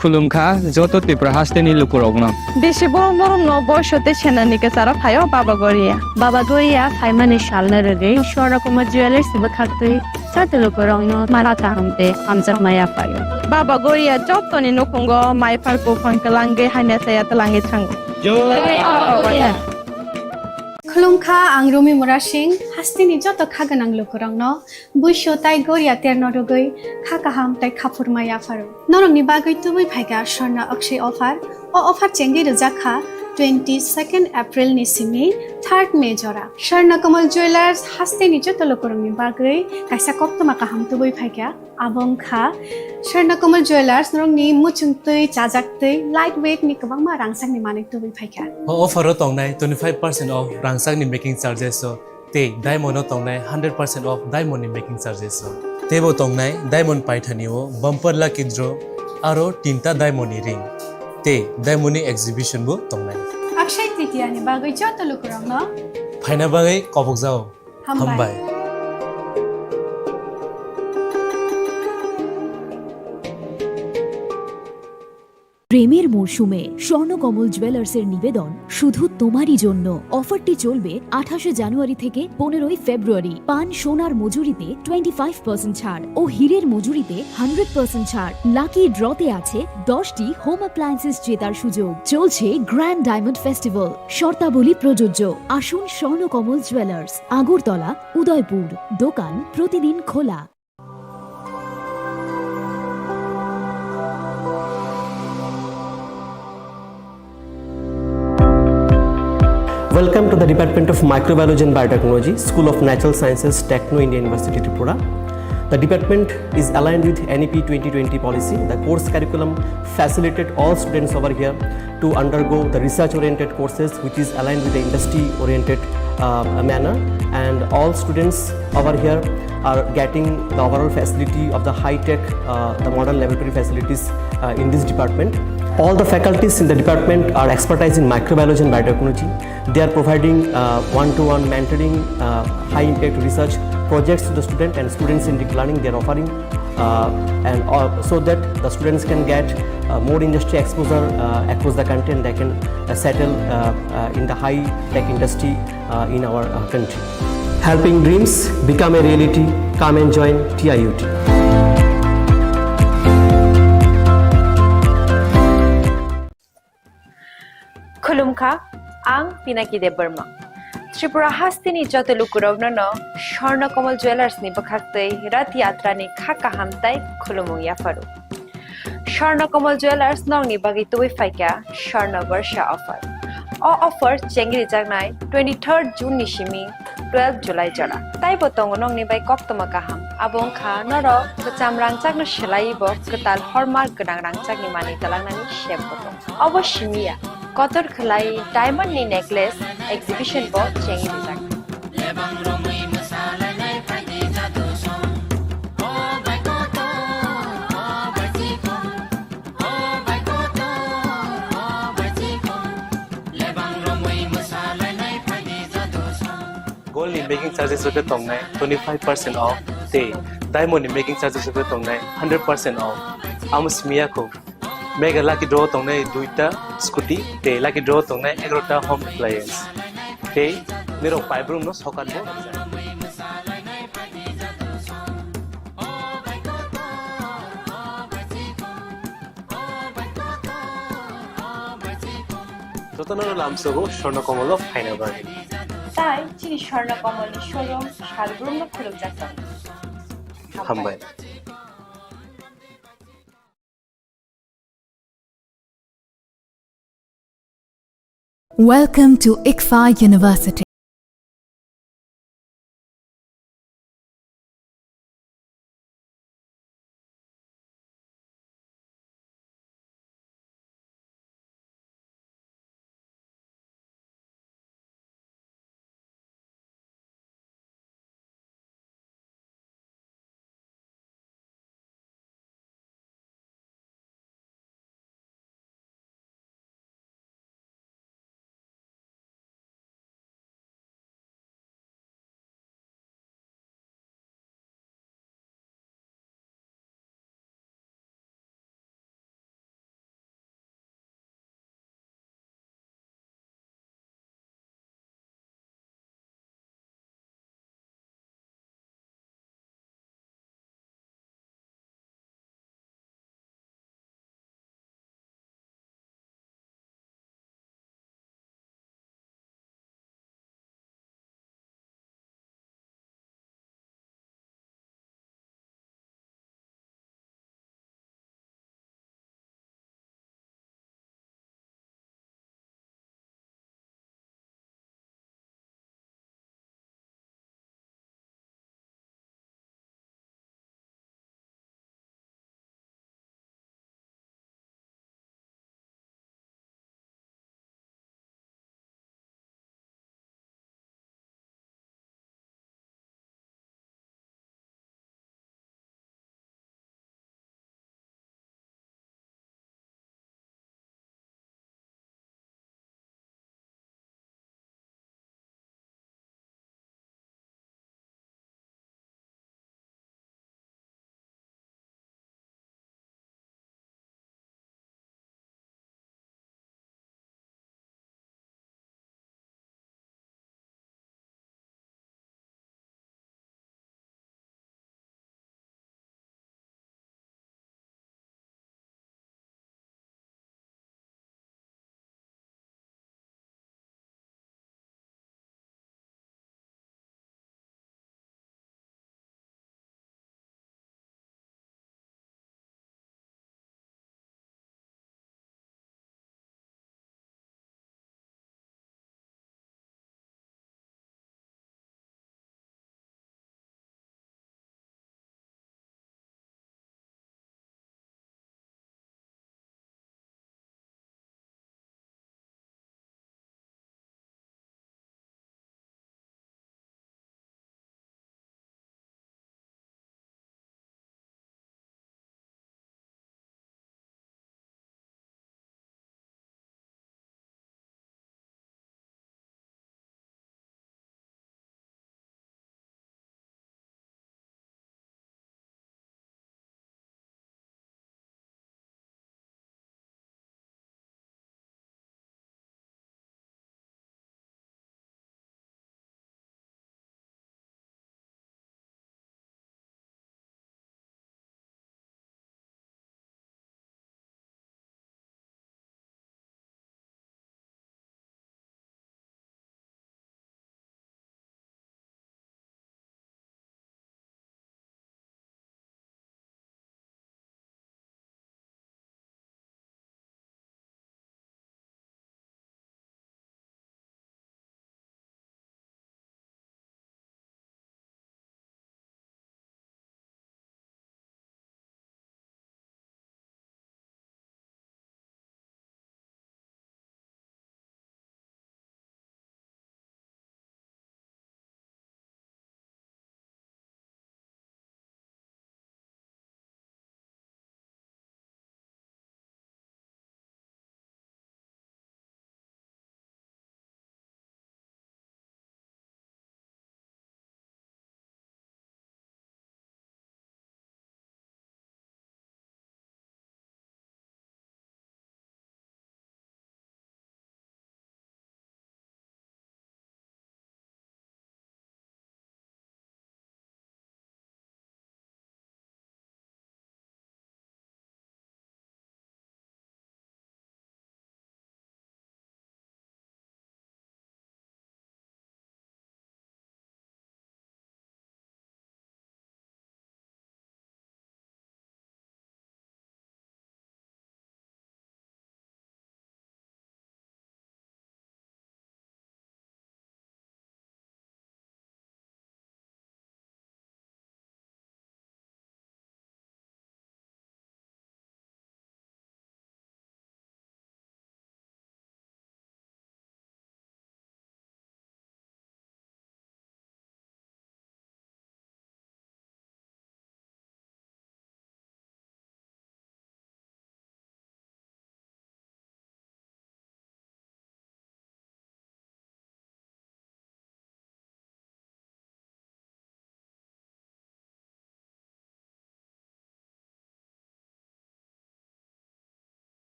Khulumkha, joto Tripura hasteni lukurokno. Bisi borok norokno boiso tei senani kwcharo phaio Baba Goria. Baba Goria phaimani salno rwgwi Swarna Kumar Jewellers bwkhaktwi joto lukurokno mara kaham tei hamjakma yaphaio. Baba Goria jotoni nukhungo mai phar buphang twlangwi hamya chaya twlangwi thango. Khulumkha, ang Rumi Murasing, hasteni joto kha gwnang lukurokno buiso tai goria terno rwgwi kha kaham tei kha phurma yapharo. Norokni bagwi tubui phaikha Swarna Akshaya offer. O offer chengwi rwjak kha twenty second April ni simi third May jora. Swarna Kamal Jewellers hasteni joto lukurokni bagwi kaisa koktwma kaham tubui phaikha. Abo wngkha Swarna Kamal Jewellers, norokni muchungtwi, chajaktwi, light weight ni kwbangma rangchakni manwi tubui phaikha. O offer o tongnai twenty five percent off rangchakni making charges o tei diamond o tongnai hundred percent off diamond ni making charges o. Teibo tongnai diamond paithani o bumper lucky draw aro tinta diamond ni ring tei diamond ni exhibition bo tongnai. Akshaya Tritiya ni bagwi joto lukurokno phaina bagwi kobokjao. Hambai. Hambai. প্রেমের মরশুমে স্বর্ণকমল জুয়েলার্সের নিবেদন শুধু তোমারই জন্য। অফারটি চলবে আঠাশে জানুয়ারি থেকে পনেরোই ফেব্রুয়ারি। পান সোনার মজুরিতে টোয়েন্টি ফাইভ পার্সেন্ট ছাড় ও হীরের মজুরিতে হান্ড্রেড পার্সেন্ট ছাড়। লাকি ড্রতে আছে দশটি হোম অ্যাপ্লায়েন্সেস জেতার সুযোগ। চলছে গ্র্যান্ড ডায়মন্ড ফেস্টিভ্যাল, শর্তাবলী প্রযোজ্য। আসুন স্বর্ণকমল জুয়েলার্স, আগরতলা, উদয়পুর। দোকান প্রতিদিন খোলা। Welcome to the Department of Microbiology and Biotechnology, School of Natural Sciences, Techno India University, Tripura. The department is aligned with N E P twenty twenty policy. The course curriculum facilitate all students over here to undergo the research-oriented courses, which is aligned with the industry-oriented, uh, manner. And all students over here are getting the overall facility of the high-tech, uh, the modern laboratory facilities, uh, in this department. All the faculties in the department are expertise in microbiology and biotechnology. They are providing, uh, one-to-one mentoring, uh, high-impact research projects to the student and students-centric learning they are offering, uh, and, uh, so that the students can get, uh, more industry exposure, uh, across the country, and they can, uh, settle, uh, uh, in the high-tech industry, uh, in our, uh, country. Helping dreams become a reality. Come and join T I U T. Khulumkha, ang Pinaki Debbarma. Tripura hasteni joto lukurokno no Swarna Kamal Jewellers ni bwkhaktwi Rath Yatra ni kha kaham tai khulumung yapharu. Swarna Kamal Jewellers nokni bagwi tubui phaikha Swarna Barsha offer. O offer chengri jaknai twenty-third June ni simi twelve July jora. Taibo tongo nokni bai koktwma kaham. Abo wngkha norok kwcham rangchakno swlaiwi bo kwtal hallmark gwnang rangchakni manwi twlangnani sep bo tongo. Obo simi ya, kotor khwlai diamond ni necklace exhibition bo chengwi rijak. Gold ni making charges rok khe tongnai twenty five percent off tei diamond ni making charges rok khe tongnai hundred percent off. Amo simi ya kho. Mega lucky draw tongnai duita scooty tei lucky draw tongnai egarota home appliance. Tei nirok paibrumno sokat bo rwjak. Jotono lamsogo Swarna Kamal o phaina bagwi. Tai chini Swarna Kamal ni showroom salbrumno khulukjak tongo. Hambai. Welcome to ICFAI University.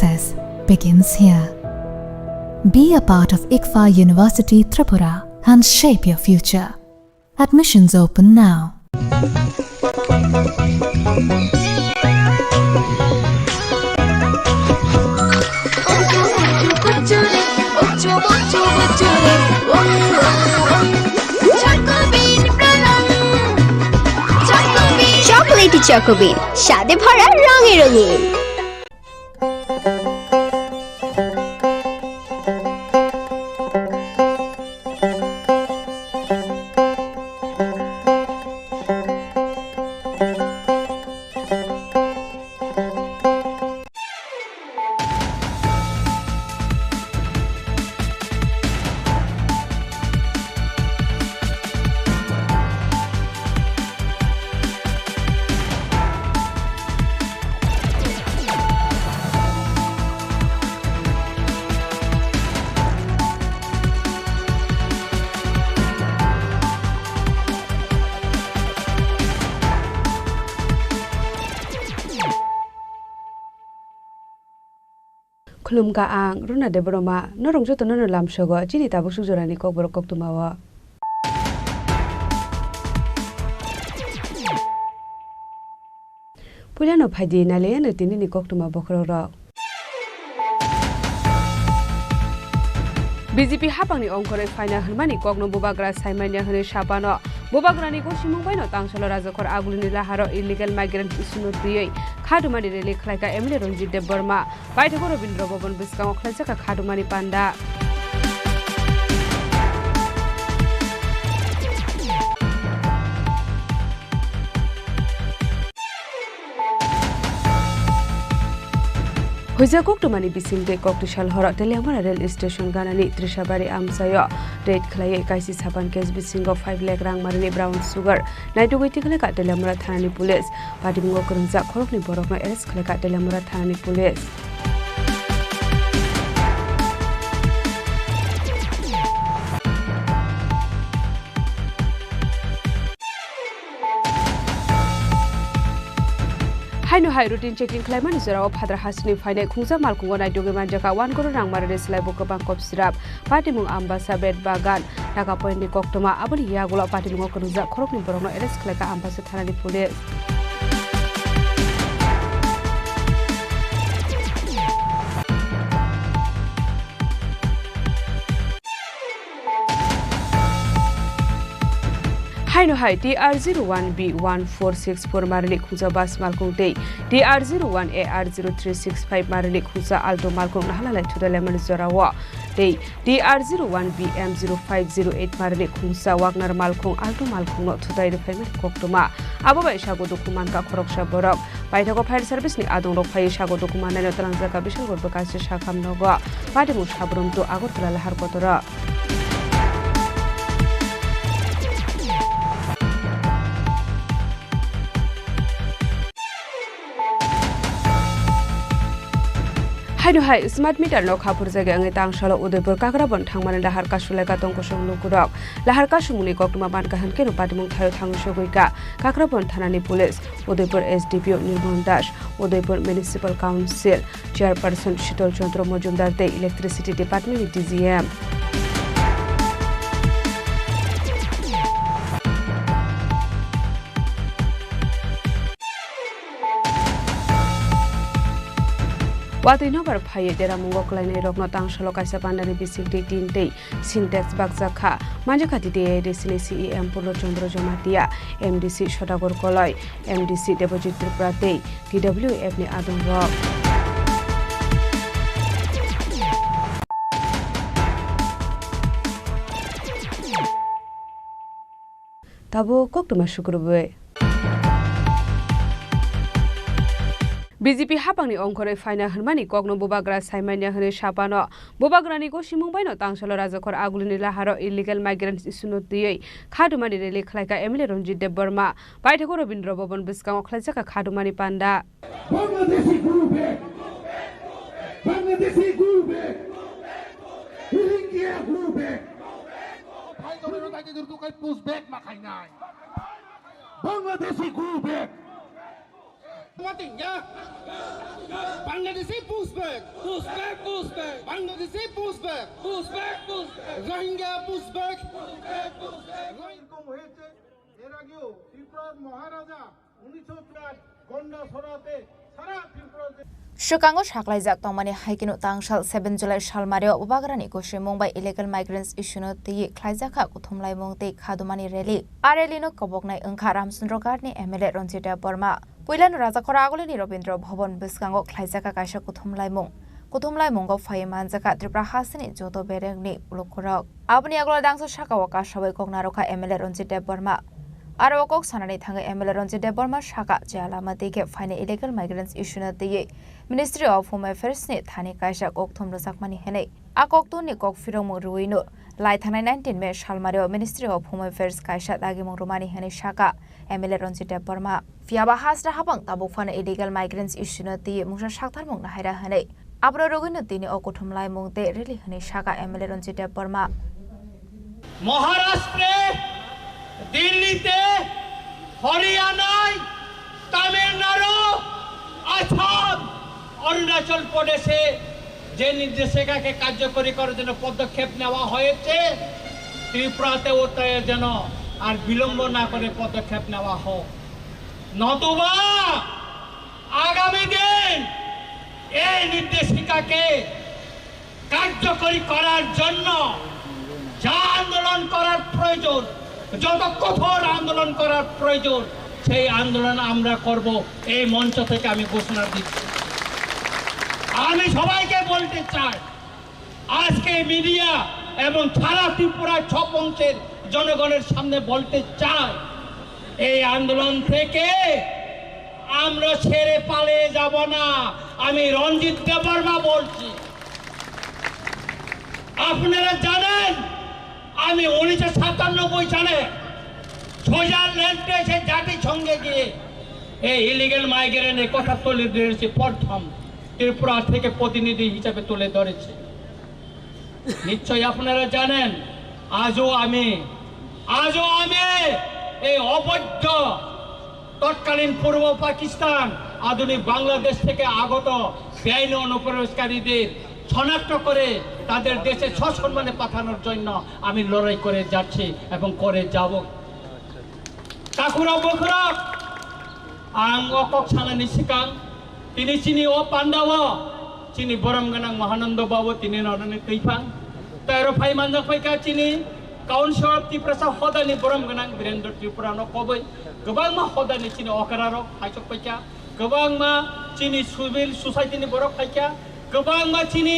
Success begins here. Be a part of ICFAI University Tripura and shape your future. Admissions open now. Chocolatey Choco Bean, স্বাদে ভরা, রঙে রঙিন। Khulumkha ang Runa Debbarma, norok jotono no lamsogo chini tabuk suk jorani kokborok koktwmao. Puilano phaidi nailaiyano tinini koktwma bokhorokrok. B J P hapangni ongkhorwi phaina hwnmani kokno bubagra saimanya hwnwi sapano. Bubagrani gosimung baino tangsalo rajakhor agulini laharo illegal migrant issue no twiwi khatumani rally khlaikha M L A Ranjit Debbarma. Paithago Rabindra Bhavan bwskango khlaijak kha khatumani panda. Huijak koktwmani bisingtwi koktwsal horo Teliamura rail station ganani Trishabari amchaio raid khlaiwi kaisi sapan case bisingo five lakh rang marini brown sugar naitugwi tikhlaikha Teliamura thanani police. Patimungo kwrwngjak khoroknwi borokno arrest khlaikha Teliamura thanani police. Haino hai routine checking khlaimani jorao Phadrahasni phainai khungsa malkhungo naitugwi manjakha one crore rang marini slaibo kwbang kop sirap. Patimung Ambasa, Bet Bagan, Taka Point ni koktwma, aboni yagulo patimungo kwrwngjak khoroknwi borokno arrest khlaikha Ambasa thanani police. Haino hai T R zero one B one four six four marini khungsa bus malkhung tei T R zero one A R zero three six five marini khungsa Alto malkhung nahalalai thudalaimani jorao tei T R zero one B M zero five zero eight marini khungsa Wagner malkhung Alto malkhungno thutai rwphaimani koktwma. Abo bai sago dukhu mankha khoroksa borok. Paithago fire service ni adongrok phaiwi sago dukhu mannaino twlangjakha Bisalgor bwkasi sakham nogo. Patimung Sabrum to Agartala lahar kotorok. Haino hai smart meter no khaphurjagwi wngwi tangsalo Udaipur Kakrabon thangmani lahar kasulaikha tongkosong lukurok. Lahar kasumungni koktwma mankha hwnkhe no patimung thaio thangwi sogwikha Kakrabon thanani police, Udaipur S D P O Nirmon Das, Udaipur Municipal Council Chairperson Shital Chandra Majumdar tei Electricity Department ni D G M. Watwi nobar phaiwi deramungo kwlainairokno tangsalo kaisa pandani bisingtwi tin tei Sintex bakjak kha. Manjakha T T A A D C ni C E M Purno Chandra Jamatia, M D C Sodagar Koloi, M D C Debojit Tripura tei T W F ni adongrok. Tabuk koktwma sukrubwi. B J P hapangni ongkhorwi phaina hwnmani kokno bubagra saimanya hwnwi sapano. Bubagrani gosimung baino tangsalo rajakhor agulini laharo illegal migrants issue no twiwi khatumani rally khlaikha M L A Ranjit Debbarma. Paithago Rabindra Bhavan bwskango khlaijakha khatumani panda. Bangladeshi go back. Bangladeshi go back. Rohingya go back. Bangladeshi go back. Mating ya. Bangladeshi push back. Push back, push back. Bangladeshi push back. Push back, push back. Rohingya push back. Push back, push back. এরকম হয়েছে, এর আগেও ত্রিপুরার মহারাজা উনিশশো চুয়াত্তর গন্ডাছড়াতে সারা ত্রিপুরা যে Swkango saklaijak tongmani hai kheno tangsal seven July salmario Bubagrani gosimung bai illegal migrants issue no twiwi khlaijakha kuthumlaimung tei khadumani rally. A rally no koboknai wngkha Ramchandra Ghat ni M L A Ranjit Debbarma. Puilano Rajakhor Agulini Rabindra Bhavan bwskango khlaijakha kaisa kuthumlaimung. Kuthumlaimungo phaiwi manjakha Tripura hasteni joto berengni lukurok. Aboni yagulo dangsa sakao kasawi kok narwkha M L A Ranjit Debbarma. Aro o kok sanani thangwi M L A Ranjit Debbarma sakha je lama twi khe phainai illegal migrants issue no twiwi Ministry of Home Affairs ni thani kaisa kokthum rwjakmani hwnwi. A kokthumni kok phirokmung rwino lai thangnai nineteen May salmario Ministry of Home Affairs kaisa dagimung rwmani hwnwi sakha M L A Ranjit Debbarma. Phiyaba hasra hapang tabuk phano illegal migrants issue no twiwi mungsa saktharmung nahaira hwnwi. Abro rwgwino tini o kuthumlaimung tei rally hwnwi sakha M L A Ranjit Debbarma. মহারাষ্ট্রে, দিল্লিতে, হরিয়ানায়, তামিলনাড়ু, আসাম, অরুণাচল প্রদেশে যে নির্দেশিকাকে কার্যকরী করার জন্য পদক্ষেপ নেওয়া হয়েছে, ত্রিপুরাতেও তাই যেন আর বিলম্ব না করে পদক্ষেপ নেওয়া হোক, নতুবা আগামী দিন এই নির্দেশিকাকে কার্যকরী করার জন্য যা আন্দোলন করার প্রয়োজন, যত কঠোর আন্দোলন করার প্রয়োজন, সেই আন্দোলন আমরা করব। এই মঞ্চ থেকে আমি ঘোষণা দিচ্ছি। আমি সবাইকে বলতে চাই, আজকে মিডিয়া এবং সারা ত্রিপুরা সব অংশের জনগণের সামনে বলতে চাই, এই আন্দোলন থেকে আমরা ছেড়ে পালিয়ে যাব না। আমি রঞ্জিত দেববর্মা বলছি। আপনারা জানেন, আমি উনিশশো সাতানব্বই সালে সুইজারল্যান্ডে এসে জাতিসংঘে গিয়ে এই ইলিগাল মাইগ্রেন্টের কথা তুলে ধরেছি, প্রথম ত্রিপুরা থেকে প্রতিনিধি হিসাবে তুলে ধরেছি। নিশ্চয়ই আপনারা জানেন, আজও আমি, আজও আমি এই অবৈধ তৎকালীন পূর্ব পাকিস্তান, আধুনিক বাংলাদেশ থেকে আগত বেআইনি অনুপ্রবেশকারীদের শনাক্ত করে তাদের দেশে সসম্মানে পাঠানোর জন্য আমি লড়াই করে যাচ্ছি এবং করে যাব। Takhurok bukhurok, ang o kok sanani swkang, tini chini o pandao, chini borom gwnang Mahananda Babu tini norani twiphang. Tei oro phai manjak phaikha chini Council of Tiprasa hodani borom gwnang Birendra Tripura no koboi. Kwbangma hodani chini okra rok phaisok phaikha. Kwbangma chini civil society ni borok phaikha. Kwbangma chini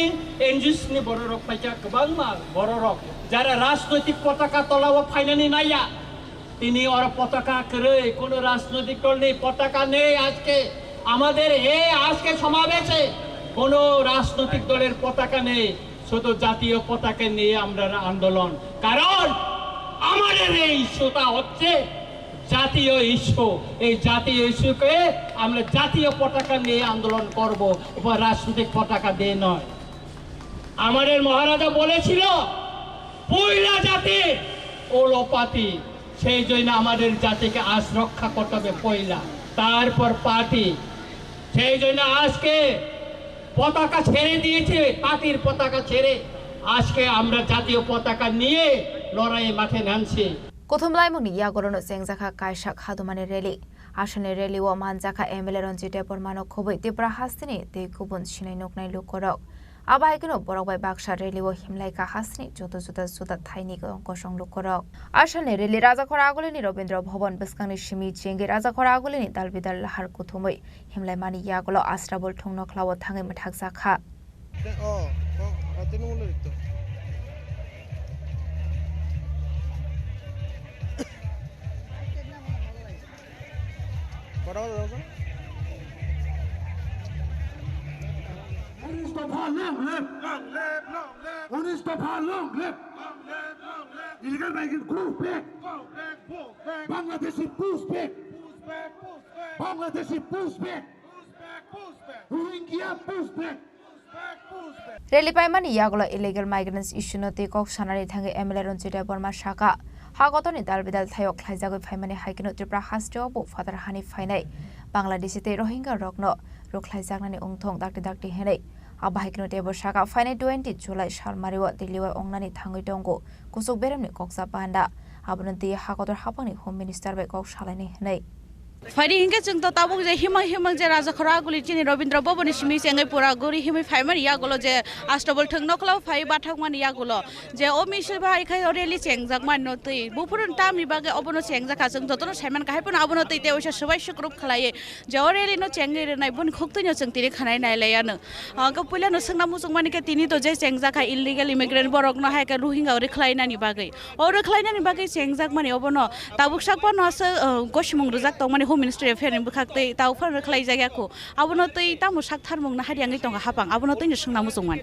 N G Os ni borok rok phaikha. Kwbangma borok rok jara rajnoitik potaka tola o phainani naiya. Tini oro potaka kwrwi, কোনো রাজনৈতিক দল নেই, পতাকা নেই আজকে। আমাদের এই আজকে সমাবেশে কোনো রাজনৈতিক দলের পতাকা নেই, শুধু জাতীয় পতাকা নিয়ে আমরা আন্দোলন। কারণ আমাদের এই ইস্যুটা হচ্ছে জাতীয় ইস্যু। এই জাতীয় ইস্যুকে আমরা জাতীয় পতাকা নিয়ে আন্দোলন করব, উপর রাজনৈতিক পতাকা দিয়ে নয়। আমাদের মহারাজা বলেছিল, পয়লা জাতি ওলোপাতি, সেই জন্য আমাদের জাতিকে আজ রক্ষা করতে হবে পয়লা, তারপর পার্টি। সেই জন্য আজকে পতাকা ছেড়ে দিয়েছে, পার্টির পতাকা ছেড়ে আজকে আমরা জাতীয় পতাকা নিয়ে লড়াইয়ে মাঠে নামছি। Kuthumlaimungni yagolono chengjakha kaisa khadumani rally. Aswkni rally o manjakha M L A Ranjit Debbarmano khobwi Tripura hasteni tei kubun sinai nuknai lukurok. Abo hai kheno borok bai baksa rally o himlai kha hasteni joto juda juda thaini kosong lukurok. Aswkni rally Rajakhor Agulini Rabindra Bhavan bwskangni simi chengwi Rajakhor Agulini dalbidal lahar kuthumwi himlaimani yagulo Asrabul thung nokhlao thangwi mwthakjakha. উনিশ দফা long live! Long live, long live! উনিশ দফা long live! Long live, long live! Illegal migrant go back! Go back, go back! Bangladeshi push back! Push back, push back! Bangladeshi push back! Push back, push back! Rohingya push back! Rally paimani yagulo illegal migrants issue no tei kok sanani thangwi M L A Ranjit Debbarma sakha, ha kotorni dalbidal thaio khlaijagwi phaimani hai kheno Tripura hasteo bo phatar hani phainai Bangladeshi tei Rohingya rokno rwkhlaijaknani wngthong dakti dakti hwnwi. Abo hai kheno teibo saka phainai twenty July salmario Delhi o wngnani thangwi tongo kusuk beremni koksa panda. Abono twi hakotor haphangni Home Minister bai kok salainai hwnwi. Phaidi hinkhe chwng to tabuk je himang himang je Raja Khoraguli chini Rabindra Bhavan ni simi chengwi pura guri himwi phaimani yagulo je Astabal thwng nokla phai bathakmani yagulo je o misil bai khai o rally chengjak mani no twi buphuru tamni bagwi obono chengjak kha chwng jotono saiman kahai phano abono twi tei oisa swbai swkrup khlaiwi je o rally no chengwi rwnai boni khuktwi no chwng tini khanai nailai ano. Hwnkhe puila no swngna muchung mani khe tini to je chengjak kha illegal immigrant borok no hai khe Rohingya rwkhlainani bagwi. O rwkhlainani bagwi chengjakmani obono tabuk sak phano aswk, uh, gosimung rwjak tongmani Home Ministry Affair ni bwkhak tei tabuk phano rwkhlaijak ya kho. Abono tei tamo sak tharmung na hari wngwi tongo hapang, abono tei no swngna muchung mani.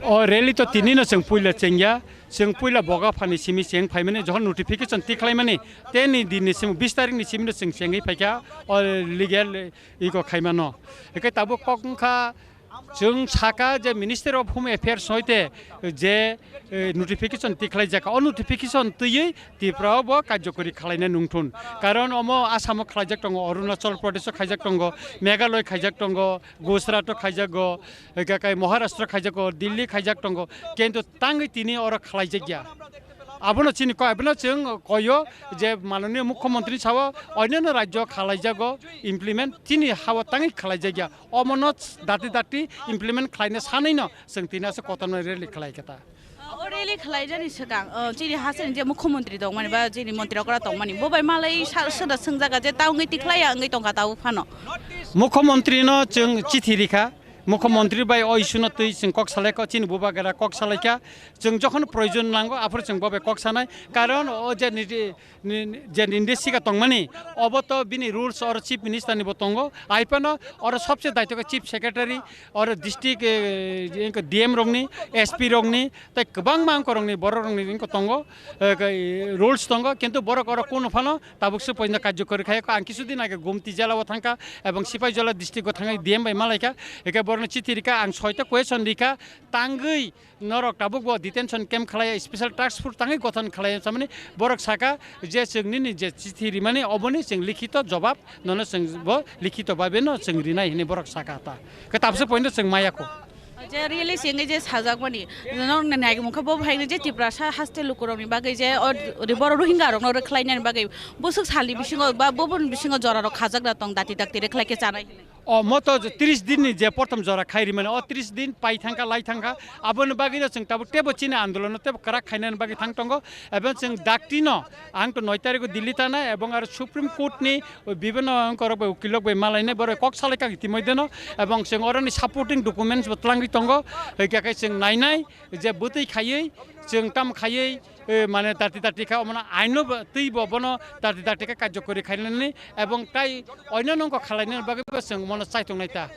O rally to tini no chwng puila chengya, chwng puila Boga phani simi cheng phaimani, jokhon notification tikhlaimani, teni din ni simi bis tarik ni simi no chwng chengwi phaikha o legal iko khaimano. Hwnkhe tabuk kok wngkha, chwng saka je Ministry of Home Affairs hoite je, eh, notification tikhlaijak, o notification twiwi Tripura o bo karjokori khlaina nungthun. Karon omo Assam o khlaijak tongo, Arunachal Pradesh o khaijak tongo, Meghalaya khaijak tongo, Gujarat o khaijago, hwnkhe kai Maharashtra khaijago, Delhi khaijak tongo, kintu tangwi tini oro khlaijakya. Abono chini koi, abono chwng koyo je mananiya mukhyamantri sao oinano rajyo khalaijago implement, chini hao tangwi khlaijakya. Omono dati dati implement khlaina sanwi no chwng tini aswk kotorno rally khlai kha ta. O rally khlaijani swkang, o, chini hasteni je mukhyamantri tongmani ba chini montri okra tongmani, bo bai malai sa-, soda swngjaga je ta wngwi tikhlaiya wngwi tongkha tabuk phano. Mukhyamantri no chwng chithi rikha, mukhyamantri bai o issue no twi chwng kok salaikha, chini bubagra kok salaikha, chwng jokhon proyojon nango aphuru chwng bo bai kok sanai, karon o je niji ni, ni, je ninde siga tongmani, obo to bini rules oro Chief Minister ni bo tongo. Aipano oro sobse daitokhe Chief Secretary, oro district, eh, D M rokni, S P rokni, tei kwbangma angkorokni, bororokni wngkha tongo, eh, kai, rules tongo, kintu borok oro kunu phano tabuk se poino karjokori khaiyakho. Ang kisu din age Gumti jela o thangkha ebong Sipaijala district o thangwi D M bai malaikha, eke borokno chithi rikha, ang soita question rikha, tangwi norok tabuk bo detention camp khlaiya, special task force tangwi gothon khlaiya samani borok saka je chwng nini je chithi rimani oboni chwng likhito jobab nono chwng bo likhito babe no chwng rinai hinwi borok saka ta. Khe tabse poino chwng maya kho. Je rally singwi je sajakmani, norokni nai mungkha bo hai je Tiprasa haste lukurokni bagwi je o ri-, borok Rohingya rokno rwkhlainani bagwi bwswk salni bisingo ba bubun bisingo jorarok khajakna tong dati dakti rwkhlai khe chanai hinwi. O moto tris din ni je prothom jora khai rimani, o tris din pai thangkha, lai thangkha, aboni bagwi no chwng tabuk tebo chini andolon no tebo kwrak khainani bagwi thang tongo, ebong chwng dakti no ang to noi tarikh o Delhi thanai ebong aro Supreme Court ni bibhinno angkorok bai ukil rok bai malainai borok kok salai kha itimoi deno, ebong chwng oroni supporting documents bo twlangwi tongo, hwnkhe khe chwng nainai je bwtwi khaiwi chwng tam khaiwi eh, mane dati dati kha, omono aino bo, twi bo bono dati dati khe karjokori khainani ebong tai oino nongkho khalainani bagwi bo chwng mono chaitongnai ta.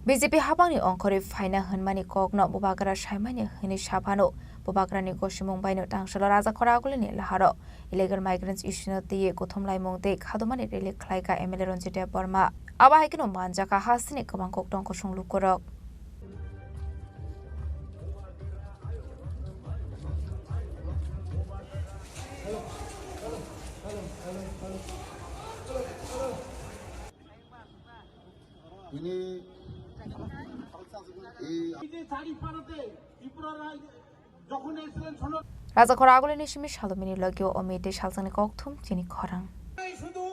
B J P habangni ongkhorwi phaina hwnmani kokno bubagra saimani hwnwi saphano, bubagrani gosimung baino tangsalo Raja Khoragulini laharo illegal migrants issue no twiwi kuthumlaimung tei khadumani rally khlaikha M L A Ranjit Debbarma. Abo hai kheno manjakha hasteni kwbang kok tong kusung lukurok. Raja Khoragulini simi salomini logio omite salsani kokthum chini khorang. শুধু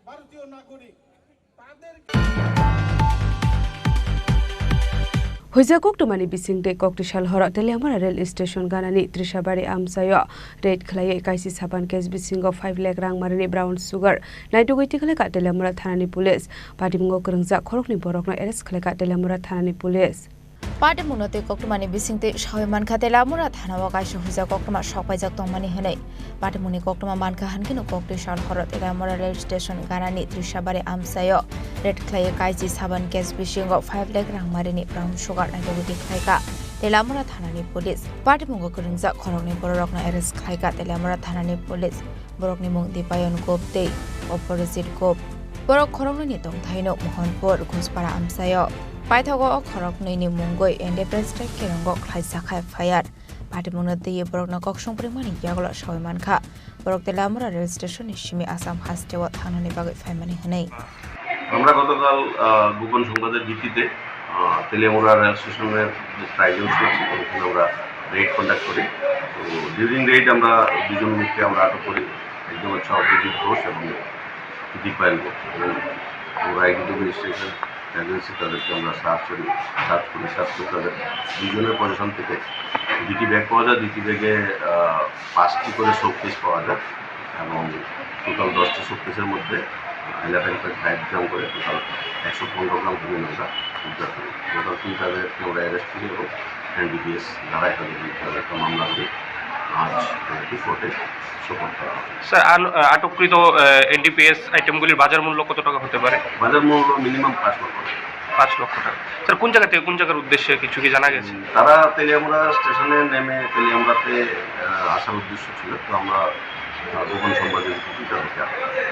ভারতীয় নাগরিক। Huijak koktwmani bising tei koktwsal horo Teliamura rail station ganani Trishabari amchaio raid khlaiwi kaisi saban case bisingo five lakh rang marini brown sugar naitugwi tikhlaikha Teliamura thanani police. Patimungo kwrwngjak khoroknwi borokno arrest khlaikha Teliamura thanani police. Patimungno tei koktwmani bisingtwi sawi mankha Teliamura thanao kaisa huijak koktwma sokpaijak tongmani hwnwi. Patimungni koktwma mankha hwnkheno koktwi sal horo Teliamura rail station ganani Trishabari amchaio raid khlaiwi kaisi saban case bisingo five lakh rangmarini brown sugar naitugwi tikhlaikha Teliamura thanani police. Patimungo kwrwngjak khoroknwi bororokno arrest khlaikha Teliamura thanani police. Borokni mung Dipayon Gop tei Oporojit Gop. Borok khoroknwini tongthaino Mohanpur, Ghuspara amchaio. Paithago o khoroknwini mungwi N D P strike kerongo khlaijak kha F I R. Patimungno twiwi borokno koksong pwrwngmani yagulo sawi mankha. borok Teliamura rail station ni simi Assam hasteo thangnani bagwi phaimani hwnwi. আমরা গতকাল, আহ, গোপন সংবাদের ভিত্তিতে, আহ, তেলিয়ামুড়া রেল স্টেশনের যে ট্রাইজেল ছিল, ওখানে আমরা রেড কন্ডাক্ট করি। তো ডিউরিং রেড আমরা দুজন লোককে আমরা আটক করি, একজন হচ্ছে অভিজিৎ ঘোষ এবং দীপায়ন ঘোষ। এবং আমরা এডিটিভ রেজিস্ট্রেশন এজেন্সি তাদেরকে আমরা সার্চ করি, সার্চ করি, সার্চ করে তাদের দুজনের পজিশন থেকে দুটি ব্যাগ পাওয়া যায়, দুটি ব্যাগে, আহ, পাঁচটি করে শোকেস পাওয়া যায় এবং টোটাল দশটি শোকেসের মধ্যে ইলেভেন পয়েন্ট ফাইভ গ্রাম করে টোটাল একশো পনেরো গ্রাম হিরোইন আমরা উদ্ধার করি। টোটাল তিন তাদেরকে আমরা অ্যারেস্ট করি এবং এনডিপিএস ধারায় তাদের বিরুদ্ধে আমরা একটা মামলা করি। আজ তাদেরকে কোর্টে সোপর্দ করা হবে। স্যার, আন-, আটককৃত, আহ, এনডিপিএস আইটেমগুলির বাজার মূল্য কত টাকা হতে পারে? বাজার মূল্য মিনিমাম পাঁচ লক্ষ টাকা। পাঁচ লক্ষ টাকা। স্যার, কোন জায়গা থেকে কোন জায়গার উদ্দেশ্যে কিছু কি জানা গেছে? উম, তারা তেলিয়ামুড়া স্টেশনে নেমে তেলিয়ামুড়াতে, আহ, আসার উদ্দেশ্য ছিল, তো আমরা, আহ, গোপন সংবাদের ভিত্তিতে তাদেরকে আটক করি।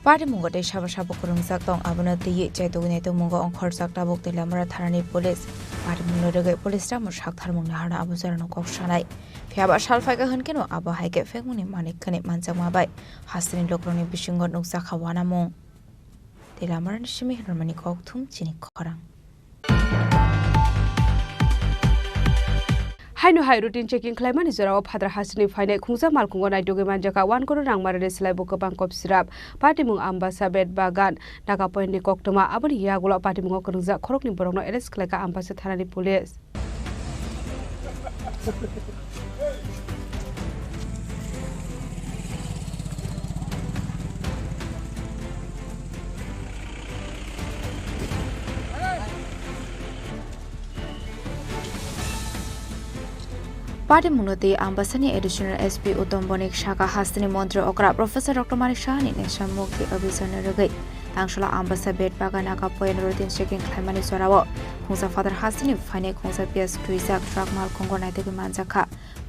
Party mungo tei sabo sabo kwrwngjak tong, abono twiwi chaitugwi naitugmungo ongkhorjak tabuk Teliamura thanani police. Party mungno rwgwi police tamo saktharmungni harno abo jorano kok sanai. Phiyaba sal phaikha hwnkhe no abo hai khe phekmungni manik khwnwi manjakma bai hasteni lukurokni bisingo nukjakha uanamung. Teliamarani simi hwnmani kokthum chini khorang. Haino hai routine checking khlaimani jorao Phatar hasteni phainai khungsa malkhungo naitugwi manjakha one crore rang marani slai bo kwbang kop sirap. Patimung Ambasa Bet Bagan Naga Point ni koktwma, aboni yagulo patimungo kwrwngjak khoroknwi borokno arrest khlaikha Ambasa thanani police. Patimungno tei Ambasani Additional S P Uttam Bonik saka hasteni montri okra Professor Doctor Manik Sahani nesha mukti abhijanni rwgwi Tangsola Ambasa Bet Bagan Naga Point routine checking khlaimani jorao khungsa Phatar hasteni phainai khungsa piyas twijak truck malkhungo naitugwi manjakha.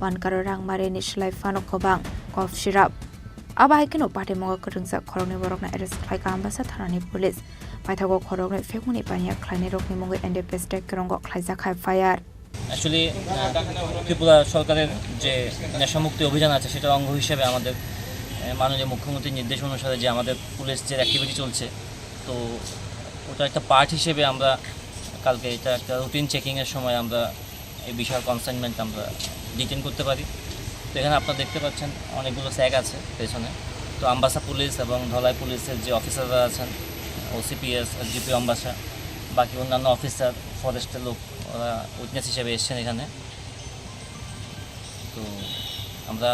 One crore rang marini slai phano kwbang cough syrup. Abo hai kheno patimungo kwrwngjak khoroknwi borokno arrest khlaikha Ambasa thanani police. Paithago khoroknwi phekmani paniya khlainairokni mungwi N D P S tei kwrwngo khlaijak F I R. Actually, আহ, ত্রিপুরা সরকারের যে নেশামুক্তি অভিযান আছে, সেটার অঙ্গ হিসেবে আমাদের, আহ, মাননীয় মুখ্যমন্ত্রীর নির্দেশ অনুসারে যে আমাদের পুলিশ যে অ্যাক্টিভিটি চলছে, তো ওটা একটা পার্ট হিসেবে আমরা কালকে এটা একটা রুটিন চেকিংয়ের সময় আমরা এই বিশাল কনসাইনমেন্ট আমরা ডিটেন করতে পারি। তো এখানে আপনারা দেখতে পাচ্ছেন অনেকগুলো স্যাক আছে পেছনে। তো আম্বাসা পুলিশ এবং ধলাই পুলিশের যে অফিসাররা আছেন, ওসিপিএস, এসডিপিও আম্বাসা, বাকি অন্যান্য অফিসার, ফরেস্টের লোক, ওরা উইটনেস হিসেবে এসছেন এখানে। তো আমরা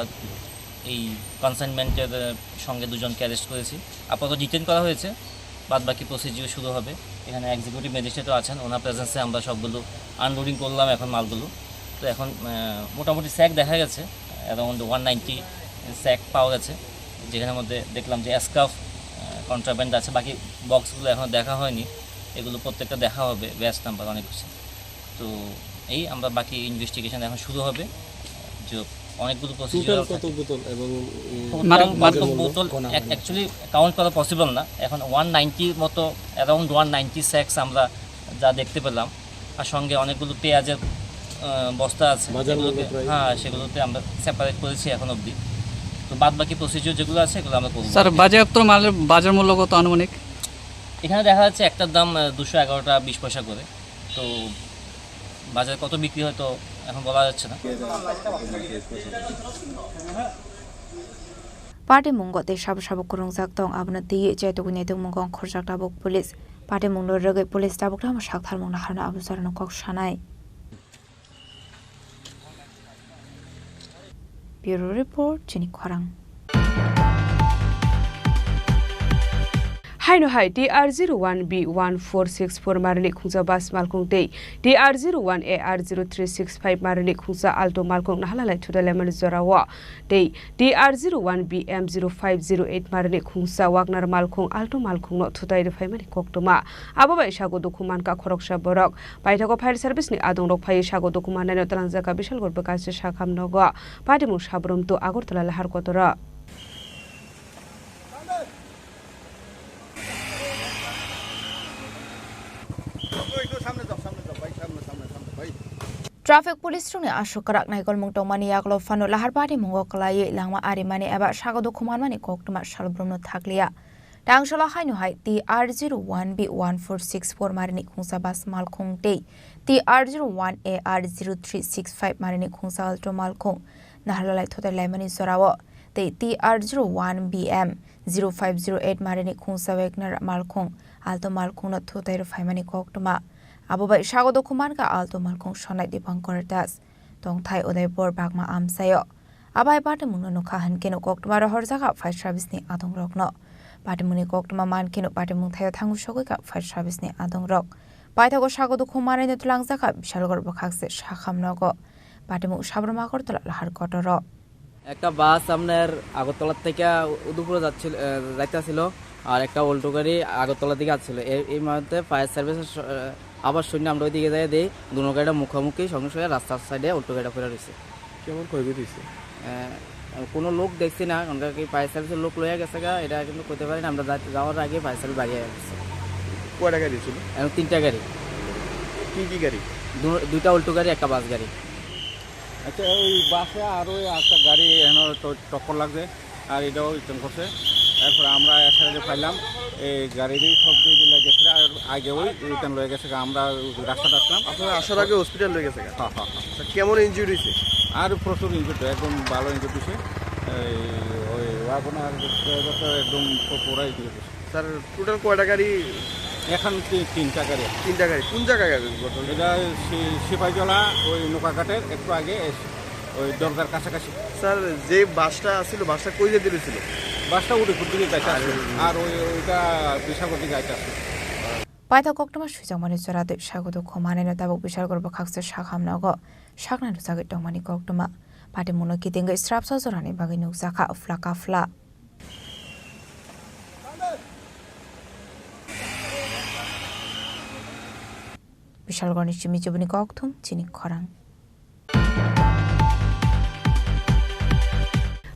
এই কনসাইনমেন্টের, আহ, সঙ্গে দুজনকে অ্যারেস্ট করেছি। আপাতত ডিটেন করা হয়েছে, বাদ বাকি প্রসিডিউর শুরু হবে। এখানে এক্সিকিউটিভ ম্যাজিস্ট্রেটও আছেন, ওনার প্রেজেন্সে আমরা সবগুলো আনলোডিং করলাম এখন মালগুলো। তো এখন, আহ, মোটামুটি স্যাক দেখা গেছে, অ্যারাউন্ড ওয়ান নাইনটি স্যাক পাওয়া গেছে, যেখানের মধ্যে দেখলাম যে স্কার্ফ, আহ, কন্ট্রাব্যান্ড আছে। বাকি বক্সগুলো এখনও দেখা হয়নি, এগুলো প্রত্যেকটা দেখা হবে, ব্যাচ নাম্বার অনেক কিছু। তো এই আমরা বাকি ইনভেস্টিগেশন এখন শুরু হবে। যে অনেকগুলো প্রসিডিউর টোটাল কত বোতল এবং, উম, টোটাল মাদক, কত মাদক বোতল? বোতল অ্যাকচুয়ালি কাউন্ট করা পসিবল না। এখন ওয়ান নাইনটির মতো, অ্যারাউন্ড ওয়ান নাইনটি স্যাক্স আমরা যা দেখতে পেলাম, আর সঙ্গে অনেকগুলো পেঁয়াজের, আহ, বস্তা আছে, বাজার মূল্য সেগুলোকে, প্রায়? হ্যাঁ, সেগুলোতে আমরা সেপারেট করেছি এখন অবধি। তো বাদ বাকি প্রসিডিউর যেগুলো আছে, এগুলো আমরা করবো। স্যার, বাজেয়াপ্ত মালের বাজার মূল্য কত আনুমানিক? এখানে দেখা যাচ্ছে একটার দাম, আহ, দুশো এগারো টাকা বিশ পয়সা করে। তো বাজারে কত বিক্রি হয় তো এখন বলা যাচ্ছে না। Patimung tei sabo sabo kwrwngjak tong, abono twiwi chaitugwi naitugmungo ongkhorjak tabuk police. Patimungno rwgwi police tabuk tamo saktharmungno harno abo jorano kok sanai. Bureau Report, chini khorang. Haino hai T R zero one B one four six four marini khungsa bus malkung tei T R zero one A R zero three six five marini khungsa Alto malkung nahalalai thuda lemani jorao tei T R zero one B M zero five zero eight marini khungsa Wagner malkung Alto malkungno thutai rwphaimani koktwma. Abo bai sago dukhu mankha khoroksa borok. Paithago fire service ni adongrok phaiwi sago dukhu mannaino twlangjakha Bishalgarh bwkhachi sakham nogo. Patimung Sabrum to Agartala lahar kotoro. Traffic police rokni aswk kwrak naikolmung tongmani yagulo phano lahar patimungo kwlaiwi langma arimani eba sago dukhu manmani koktwma salbrumno thakliya. Tangshalo haino hai T R zero one B one four six four marini khungsa bus malkhung tei T R zero one A R zero three six five marini khungsa Alto malkhung naharlalai thotai laimani jorao tei T R zero one B M zero five zero eight marini khungsa Wagner malkhung Alto malkhungno thotai rw phaimani koktwma. Abo bai sago dukhu mankha Alto malkhung sonai Dipankar Das. Tongthai Udaipur Bagma amchaio. Abai patimungno nukha hinkhe no koktwma rohorjak fire service ni adongrokno. Patimungni koktwma mankhe no patimung thaio thangu sogwi kha fire service ni adongrok. Paithago sago dukhu manwi no twlangjak kha Bishalgarh bwkhakse sakham nogo. Patimung Sabrum Agartala lahar kotoro. একটা বাস আপনার আগরতলা থেকে উদয়পুরে যাচ্ছিল, আহ, যাইতেছিল, আর একটা অল্টো গাড়ি আগরতলার দিকে আসছিল। এই, এই মুহূর্তে ফায়ার সার্ভিসের স-, আহ, আবার শুনে আমরা ওইদিকে যাই, দেখি দুনো গাড়িটা মুখোমুখি, সঙ্গে সঙ্গে রাস্তার সাইডে অল্টো গাড়িটা পড়ে রয়েছে। কেমন ক্ষয়ক্ষতি হয়েছে? আহ, কোনো লোক দেখছি না, কারণ কি ফায়ার সার্ভিসের লোক লইয়া গেছে গা, এটা কিন্তু কইতে পারি না। আমরা যা-, যাওয়ার আগে ফায়ার সার্ভিস বাড়িয়ে গেছে। কয়টা গাড়ি ছিল? এখন তিনটা গাড়ি। কি কি গাড়ি? দু-, দুইটা অল্টো গাড়ি, একটা বাস গাড়ি। আচ্ছা, ওই বাসে আর ওই একটা গাড়ি এখানে তো টক্কর লাগছে, আর এটাও রিটার্ন করছে। এরপরে আমরা এসে যে পাইলাম, এই গাড়িরই সব দিয়ে দিলে গেছে, আর আগে ওই রিটার্ন লয়ে গেছে, আমরা রাস্তাটা আসলাম। আপনারা আসার আগে হসপিটাল লয়ে গেছে গা? হ্যাঁ, হ্যাঁ, হ্যাঁ। আচ্ছা, কেমন ইনজুরি হয়েছে? আর প্রচুর ইনজুরি, একদম ভালো ইনজুরি হয়েছে। এই ওই ওয়াগনার ড্রাইভার তো একদম পুরাই ইনজুরি হয়েছে। স্যার, টোটাল কয়টা গাড়ি? এখন তি-, তিনটা গাড়ি। তিনটা গাড়ি। কোন জায়গায় গাড়ি ঘটনা? এটা সি-, সিপাহীজলা, ওই নৌকাঘাটের একটু আগে এসে, ওই দরগার কাছাকাছি। স্যার, যে বাসটা আসছিল, বাসটা কই যেতে ছিল? বাসটা উদয়পুর দিকে যাইতে আর আসছিল। আর ওই, ওইটা বিশালগড় দিকে যাইতে আসছিল। Paithak koktwma swijak mani chwra tei sago dukhu manwi no tabuk Bishalgarh bwkhakse sakham nogo sakna rwchagwi tongmani koktwma. Patimungno kitingwi srapsa jorani bagwi nukjakha phla ka phla. Bishalgarhni simi chibuni kokthum chini khorang.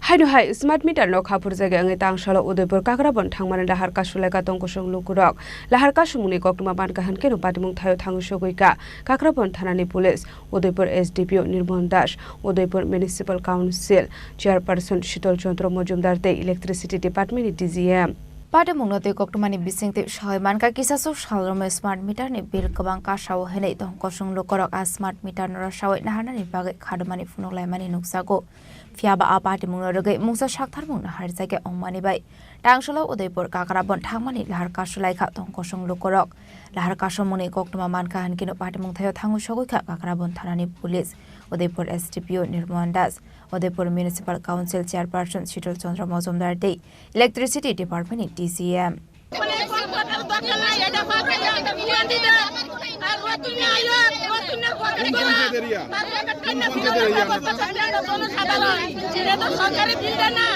Haino hai smart meter no khaphur jaga wngwi tangsalo Udaipur Kakrabon thangmani lahar kasulaika tongkosong lukurok. Lahar kasumungni koktwma mankha hinkhe no patimung thaio thangwi sogwi ka Kakrabon thanani police. Udaipur S D P O Nirmohan Das, Udaipur Municipal Council Chairperson Shital Chandra Majumdar tei Electricity Department ni D G M. Patimungno tei koktwmani bisingtwi soi mankha, kisasuk salromo smart meter ni bill kwbang kasao hinwi tongkosong lukurok a smart meter no rwsawi naharnani bagwi khadumani phunuk laimani nukjago. Phiyaba a patimungno rwgwi mungsa saktharmung naharjakya wngmani bai tangsalo Udaipur Kakrabon thangmani lahar kasulaikha tongkosong lukurok. Lahar kasomungni koktwma mankha hinkhe no patimung thaio thangwi sogwi kha Kakrabon thanani police, Udaipur S D P O Nirmohan Das, Udaipur Municipal Council Chairperson Shital Chandra Majumdar tei Electricity Department ni D G M. কোন পঞ্চায়েত এরিয়া? কোন পঞ্চায়েত এরিয়া আপনার? সরকারি বিল দেন না।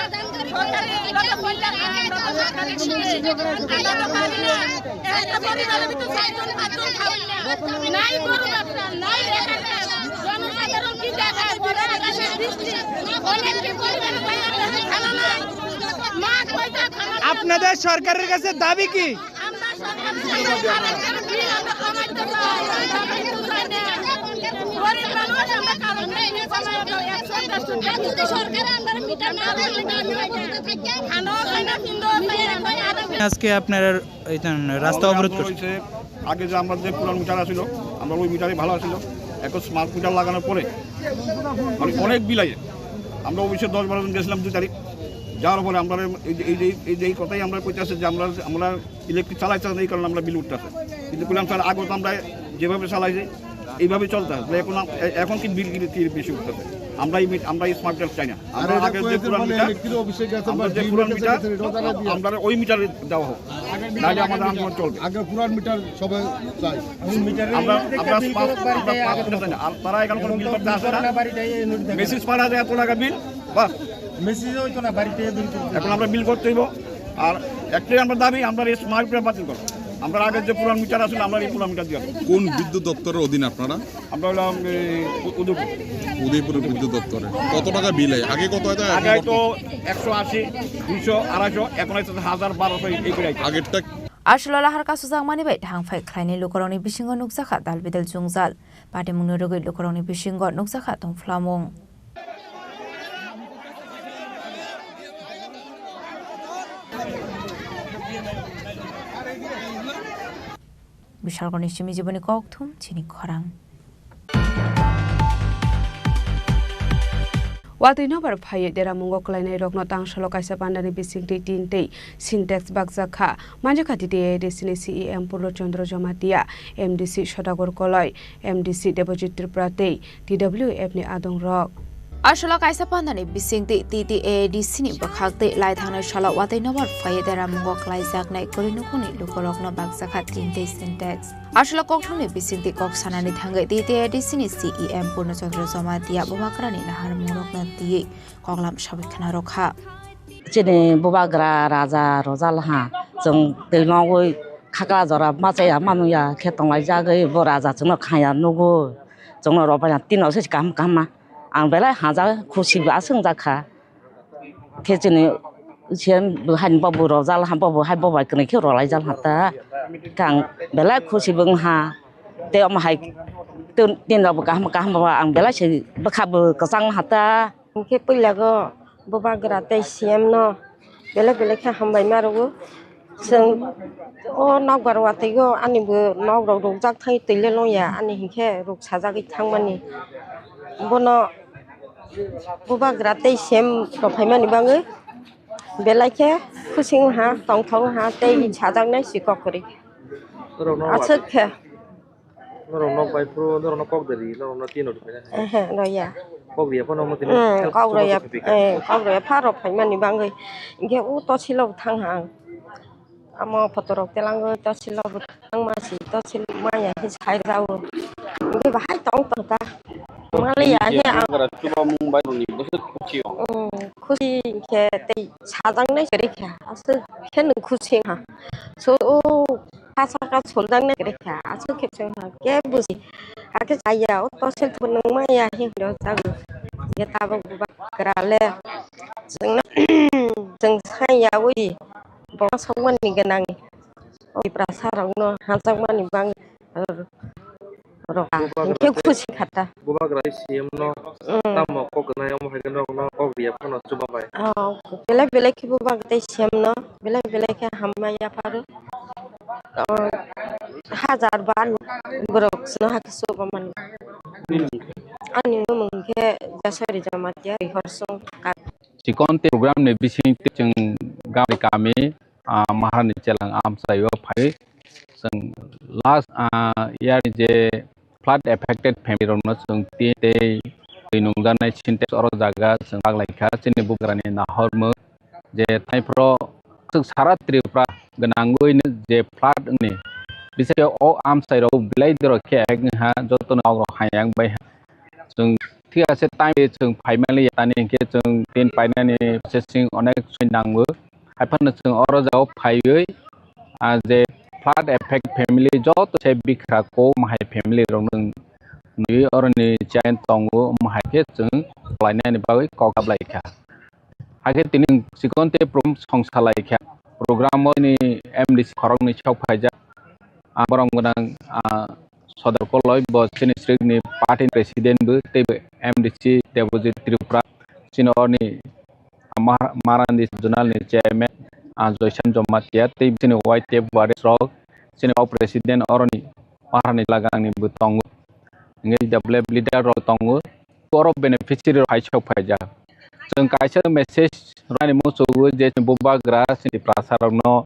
আপনাদের সরকারের কাছে দাবি কি? আজকে আপনারা এই রাস্তা অবরোধ করছেন। আগে যে আমরা যে পুরান মিটার আছিল, আমরা ওই মিটারই ভালো আছিল। এখন স্মার্ট মিটার লাগানোর পরে মানে অনেক বিল আইছে। আমরা অফিসে দশ বারো জন গেছিলাম দুই তারিখ, যাওয়ার পরে আমরা এই যে, এই যে, এই যে এই কথাই আমরা কইতেছি যে আমরা, আমরা ইলেকট্রিক চালাইতে না, এই কারণে আমরা বিল উঠতেছে। কিন্তু বললাম, "স্যার, আগে তো আমরা যেভাবে চালাইছি, এইভাবে চলতে হয়। তাহলে এখন আম-, এ-, এখন কি বিল কি, কি বেশি উঠতেছে?" আমরা এই মিট-, আমরা এই স্মার্ট মিটার চাই না। আমরা আগে যে পুরান মিটার, আমরা যে পুরান মিটার, আমরা ওই মিটারে দেওয়া হোক, নাহলে আমাদের আন্দোলন চলবে। আগে পুরান মিটার সবাই চাই। আমরা, আমরা স্মার্ট, আমরা স্মার্ট মিটার চাই না। আর তারা এখানে কোনো বিল করতে আসে না। মেসেজ পাঠায় এত টাকা বিল, বাস। মেসেজ হইতো না, বাড়িতে বিল করতে। এখন আমরা বিল করতে হইব। আর একটাই আমরা দাবি, আমরা এই স্মার্ট মিটার বাতিল করো। আমরা আগের যে পুরান মিটার আছিল, আমরা এই পুরান মিটার দিয়ে দেবো। কোন বিদ্যুৎ দপ্তরের অধীন আপনারা? আমরা হলাম এই উ-, উদয়পুর। উদয়পুরের বিদ্যুৎ দপ্তরে। কত টাকা বিল হয়? আগে কত হতো, এখন আগে কত? হয়তো একশো আশি, দুইশো, আড়াইশো, এখন হয়তো হাজার, বারোশো এই, এই বেড়াইছে। আগেরটা Aswk lahar kasujakmani bai thangphai khlainai lukurokni bisingo nukjakha dalbidal jwngjal. Patimungni rwgwi lukurokni bisingo nukjakha tongphlamung. Bishalgorni simi jiboni kokthum chini khorang. Watwi nobar phaiwi deramungo kwlainairokno tangsalo kaisa pandani bisingtwi tin tei Sintex bakjak kha. Manjakha T T A A D C ni C E M Purno Chandra Jamatia, M D C Sodagar Koloi, M D C Debojit Tripura tei T W F ni adongrok. Aswk kaisa pandani bisingtwi T T A A D C ni bwkhak tei lai thangnai salo watwi nobar phaiwi deramungo kwlaijaknai kwrwi nukhungni lukurokno bakjakha tin tei Sintex. Aswk kokthumni bisingtwi kok sanani thangwi T T A A D C ni C E M Purno Chandra Jamatia bubagrani naharmungrokno twiwi koklam sawi khna rwkha. Chini bubagra raja rojal ha, chwng twi nogwi khakla jora machaya manuya khe tonglaijagwi bo raja chwngno khaya nugo, chwngno robaina tino se kaham kaham ma. Ang belai haja khusi bo aswk wngjakha. Khe chini C M bo haino bobo rojal ha, bobo hai bobai kwnwi khe rolaijal ha ta. Khe ang belai khusi bo wng ha. Tei omo hai tei, tei rok bo kaham kaham bo ang belai se bwkha bo kwchang ha ta. Hwnkhe puila go bubagra tei C M no belai belai khe hambai ma rwo. Chwng o nokbar watwi o ani bo nok rok rukjak thai twi le long ya ani hinkhe ruk sajagwi thangmani. Bono bubagra tei C M rok phaimani bagwi belai khe khusi wng ha, tongthok wng ha tei sajaknai si kok kwrwi. Norok nok aswk khe. Norok nok bai phuru norok nok kok de ri, norok no tino rwkhe na. Ehe, roya. Kok riya phano mo tini. Hmm, help kok roya, support khe. Eh, kok roya pharo phaimani bagwi. Hinkhe o tosilo thang ha ang. Amo photo rok telango tosilo bo thangma si, tosil maya hi sai rao. Hinkhe bahai tong tong ta. Mali ya he ang. Bubagra chuba mung bai roni bwswk khusi o. Hmm, khusi khe tei sajaknai kwrwi kha. Aswk khe nwng khusi ha. So, o. Kha saka soljak nai kwrwi kha, aswk khe chwng ha khe buji. Hakhe chaya, o tosil thwng nang maya hinwi o jago. Hingkhe tabuk bubagra le chwngno, chwng sai yaui bo sokmani gwnang. O Tiprasa rokno hamjakmani bagwi. Rok, ah, Bubagra hingke tei khusi khata. Bubagra tei C M no Mm. Tamo kok gwnai, omo hai khe norokno kok riya phano chuba bai. Oh, belai belai khe bubagra tei C M no, belai belai khe hambai yapharo. Oh, hajar bar borok sino hakhe chuba mani. Ani mung khe Jasari Jamatia Rihorsong Kap. Chikon tei program ni bising twi chwng gami kami, ah, Maharani Chelang amchaio phai. Chwng last, ah, year ni je flood affected family rokno chwng tin tei twi nungjaknai Sintex oro jaga chwng bak lai kha. Chini bubagrani nahormung je thaiphro chwng sara Tripura gwnangwi no je flood wngni bisingtwi o amchai rok belai dorok khe effect wngha, joto nok rok hayang bai ha. Chwng thik ase time chwng phaimani tani hinkhe chwng tin painani processing onek soi nango. Haiphano chwng oro jagao phaiwi, ah, je flood affect family joto se bikra ko mahai family rok nwng nwi oroni chain tongo, mahai khe chwng khlainani bagwi kok kap lai kha. Hakhe tini chikon tei prom songsa lai kha. Program o ni M D C khoroknwi sok phaijak. Ah, borom gwnang, ah, Sodor Koloi, bo chini district ni party president bo, tei bo M D C Debojit Tripura, chini orni, ah, Mah-, Maharani Zonal ni chairman, ah, Joysan Jamatia, tei chini Y T F Waris rok, chini o president oroni Maharani Lagang ni bo tongo. Hingke W F leader rok tongo. Borok beneficiary rok hai sok phaijak. Chwng kaisa message rwmani muchungo je chini bubagra chini Tiprasa rokno,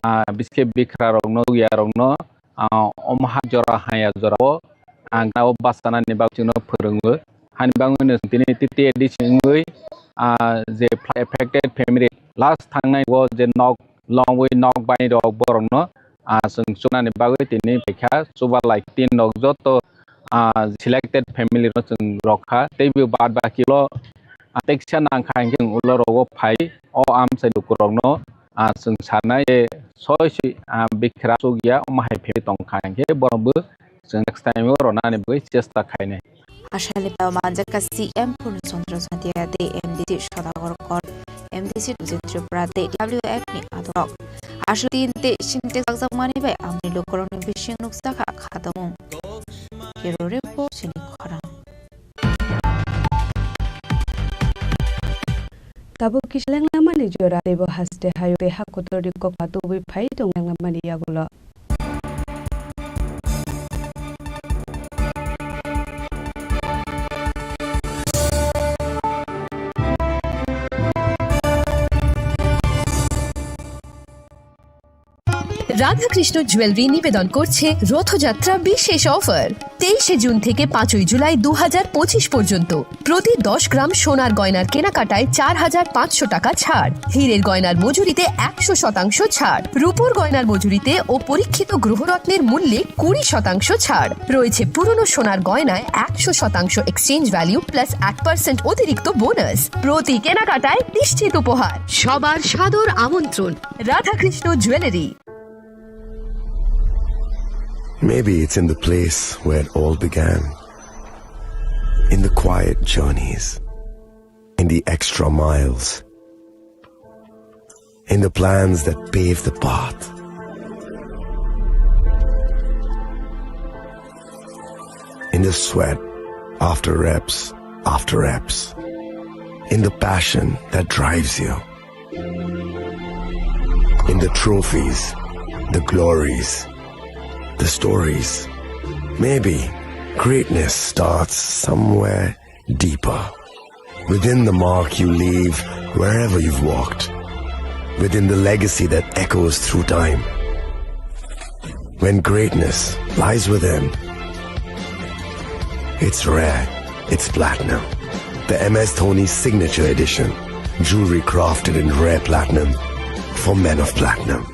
ah, biskhe bikra rokno, ya rokno, ah, omo ha jora haya jora o, ah, gana o bachanani bagwi chwngno phwrwngo. Hani bagwi no tini T T A D C wngwi, ah, je flood affected family last thangnai o je nok longwi nok bai rok borokno, ah, chwng chuknani bagwi tini phaikha chuba lai tin rok joto, ah, selected family no chwng rokha tei bo bad baki lo, ah, teksa nangkha hinkhe ulo rogo phai o amchai lukurokno, ah, chwng sanai je soi si, ah, bikra chukya omo hai family tongkha hinkhe borok bo chwng next time o ronani bagwi chesta khainai. Aswk ni phaio manjakha C M Purno Chandra Jamatia tei M D C Sodagor Kol, M D C Debojit Tripura tei W F ni adorok. Aswk tin tei Sintex chakjakmani bai amni lukurokni bising nukjakha khatamung. Hero Report chini khorang. Tabuk kisa lenglamani jora teibo haste hayo tei ha kotorni kokma tubui phai tong lenglamani yagulo. Radhakrishna jewellery নিবেদন করছে রথযাত্রা বিশেষ অফার। তেইশে জুন থেকে পাঁচই জুলাই দু হাজার পঁচিশ পর্যন্ত প্রতি দশ গ্রাম সোনার গয়নার কেনাকাটায় চার হাজার পাঁচশো টাকা ছাড়, হীরের গয়নার মজুরিতে একশো শতাংশ ছাড়, রূপোর গয়নার মজুরিতে ও পরীক্ষিত গ্রহরত্নের মূল্যে কুড়ি শতাংশ ছাড়। রয়েছে পুরনো সোনার গয়নায় একশো শতাংশ এক্সচেঞ্জ ভ্যালু প্লাস এক পার্সেন্ট অতিরিক্ত বোনাস। প্রতি কেনাকাটায় নিশ্চিত উপহার। সবার সাদর আমন্ত্রণ Radhakrishna jewellery. Maybe it's in the place where it all began. In the quiet journeys, in the extra miles, in the plans that pave the path, in the sweat after reps after reps, in the passion that drives you. In the trophies, the glories, the stories. Maybe greatness starts somewhere deeper. Within the mark you leave wherever you've walked. Within the legacy that echoes through time. When greatness lies within, it's rare, it's platinum. The M S Dhoni Signature Edition. Jewelry crafted in rare platinum for men of platinum.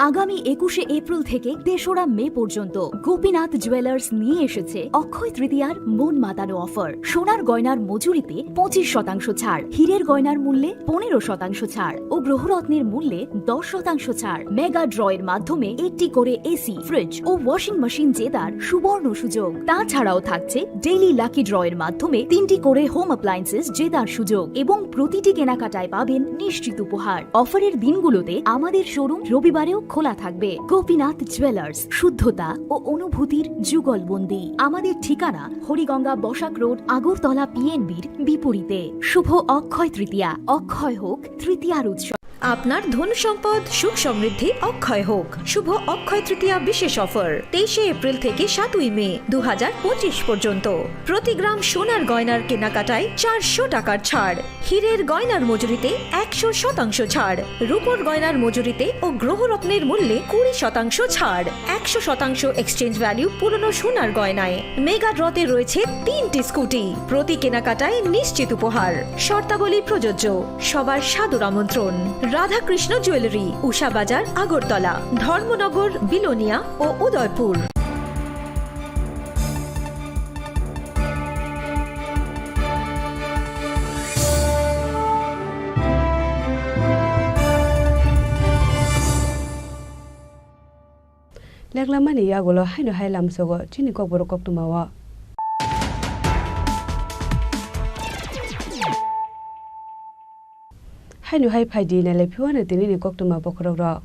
আগামী একুশে এপ্রিল থেকে তেসরা মে পর্যন্ত গোপীনাথ জুয়েলার্স নিয়ে এসেছে অক্ষয় তৃতীয়ার মন মাতানো অফার। সোনার গয়নার মজুরিতে পঁচিশ শতাংশ ছাড়, হীরের গয়নার মূল্যে পনেরো শতাংশ ছাড় ও গ্রহরত্নের মূল্যে দশ শতাংশ ছাড়। মেগা ড্র এর মাধ্যমে একটি করে এসি, ফ্রিজ ও ওয়াশিং মেশিন জেতার সুবর্ণ সুযোগ। তাছাড়াও থাকছে ডেইলি লাকি ড্র এর মাধ্যমে তিনটি করে হোম অ্যাপ্লায়েন্সেস জেতার সুযোগ এবং প্রতিটি কেনাকাটায় পাবেন নিশ্চিত উপহার। অফারের দিনগুলোতে আমাদের শোরুম রবিবারেও খোলা থাকবে। গোপীনাথ জুয়েলার্স, শুদ্ধতা ও অনুভূতির যুগলবন্দি। আমাদের ঠিকানা হরিগঙ্গা বসাক রোড, আগরতলা পিএনবির বিপরীতে। শুভ অক্ষয় তৃতীয়া, অক্ষয় হোক তৃতীয়ার উৎসব। আপনার ধন সম্পদ সুখ সমৃদ্ধি অক্ষয় হোক। শুভ অক্ষয় তৃতীয়া বিশেষ অফার, তেইশে এপ্রিল থেকে সাতই মে দু হাজার পঁচিশ পর্যন্ত। প্রতি গ্রাম সোনার গয়নার কেনাকাটায় চারশো টাকার ছাড়, হীরের গয়নার মজুরিতে একশো শতাংশ ছাড়, রূপোর গয়নার মজুরিতে ও গ্রহরত্নের মূল্যে কুড়ি শতাংশ ছাড়, একশো শতাংশ এক্সচেঞ্জ ভ্যালু পুরনো সোনার গয়নায়। মেগা ড্রতে রয়েছে তিনটি স্কুটি, প্রতি কেনাকাটায় নিশ্চিত উপহার। শর্তাবলী প্রযোজ্য। সবার সাদর আমন্ত্রণ। রাধাকৃষ্ণ জুয়েলারি, উষা বাজার, আগরতলা, ধর্মনগর, বিলোনিয়া ও Udaipur. Leklamani yagulo haino hai lamsogo chini kokborok koktwmao. Haino hai phaidi nailai phiwano tinini koktwma bokhorokrok.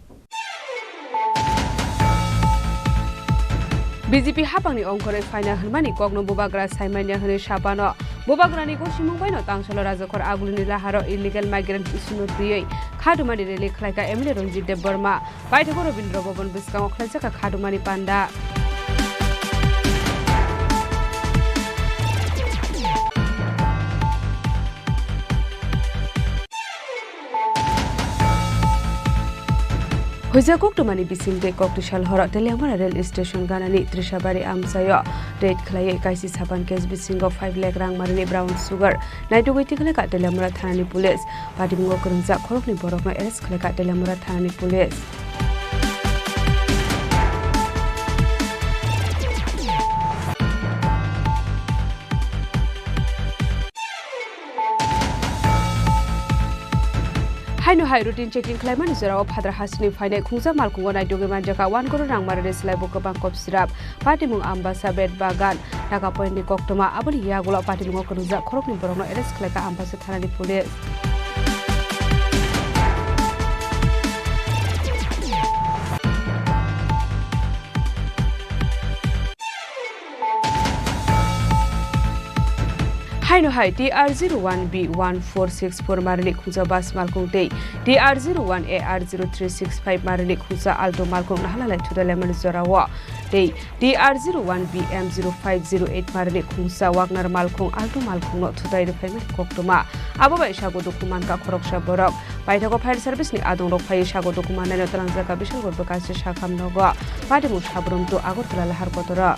B J P hapangni ongkhorwi phaina hwnmani kokno bubagra saimanya hwnwi sapano. Bubagrani gosimung baino tangsalo rajakhor agulini laharo illegal migrant issue-no twiwi khatumani rally khlaikha M L A Ranjit Debbarma. Paithago Rabindra Bhavan bwskango khlaijak kha khatumani panda. Huijak koktwmani bisingtwi koktwsal horo Teliamura rail station ganani Trishabari amchaio raid khlaiwi kaisi sapan case bisingo five lakh rang marini brown sugar naitugwi tikhlaikha Teliamura thanani police. Patimungo kwrwngjak khoroknwi borokno arrest khlaikha Teliamura thanani police. Haino hai routine checking khlaimani jorao phadra hasini phainai khungsa malkhungo naitugwi manjakha one crore rang marini slaibo kwbang kop sirap. Patimung Ambasa, Bet Bagan, Taka Point ni koktwma, aboni yagulo patimungo kwrwngjak khoroknwi borokno arrest khlaikha Ambasa thanani police. Haino hai T R zero one B one four six four marini khungsa bus malkhung tei T R zero one A R zero three six five marini khungsa Alto malkhung nahalalai thudalaimani jorao tei T R zero one B M zero five zero eight marini khungsa Wagner malkhung Alto malkhungno thudai rwphaimani koktwma. Abo bai sago dukhu mankha khoroksa borok. Paithago fire service ni adongrok phaiwi sago dukhu mannaino twlangjakha Bishalgarh Bwkhachi Sakham nogo. Patimung Sabrum to Agartala lahar kotora.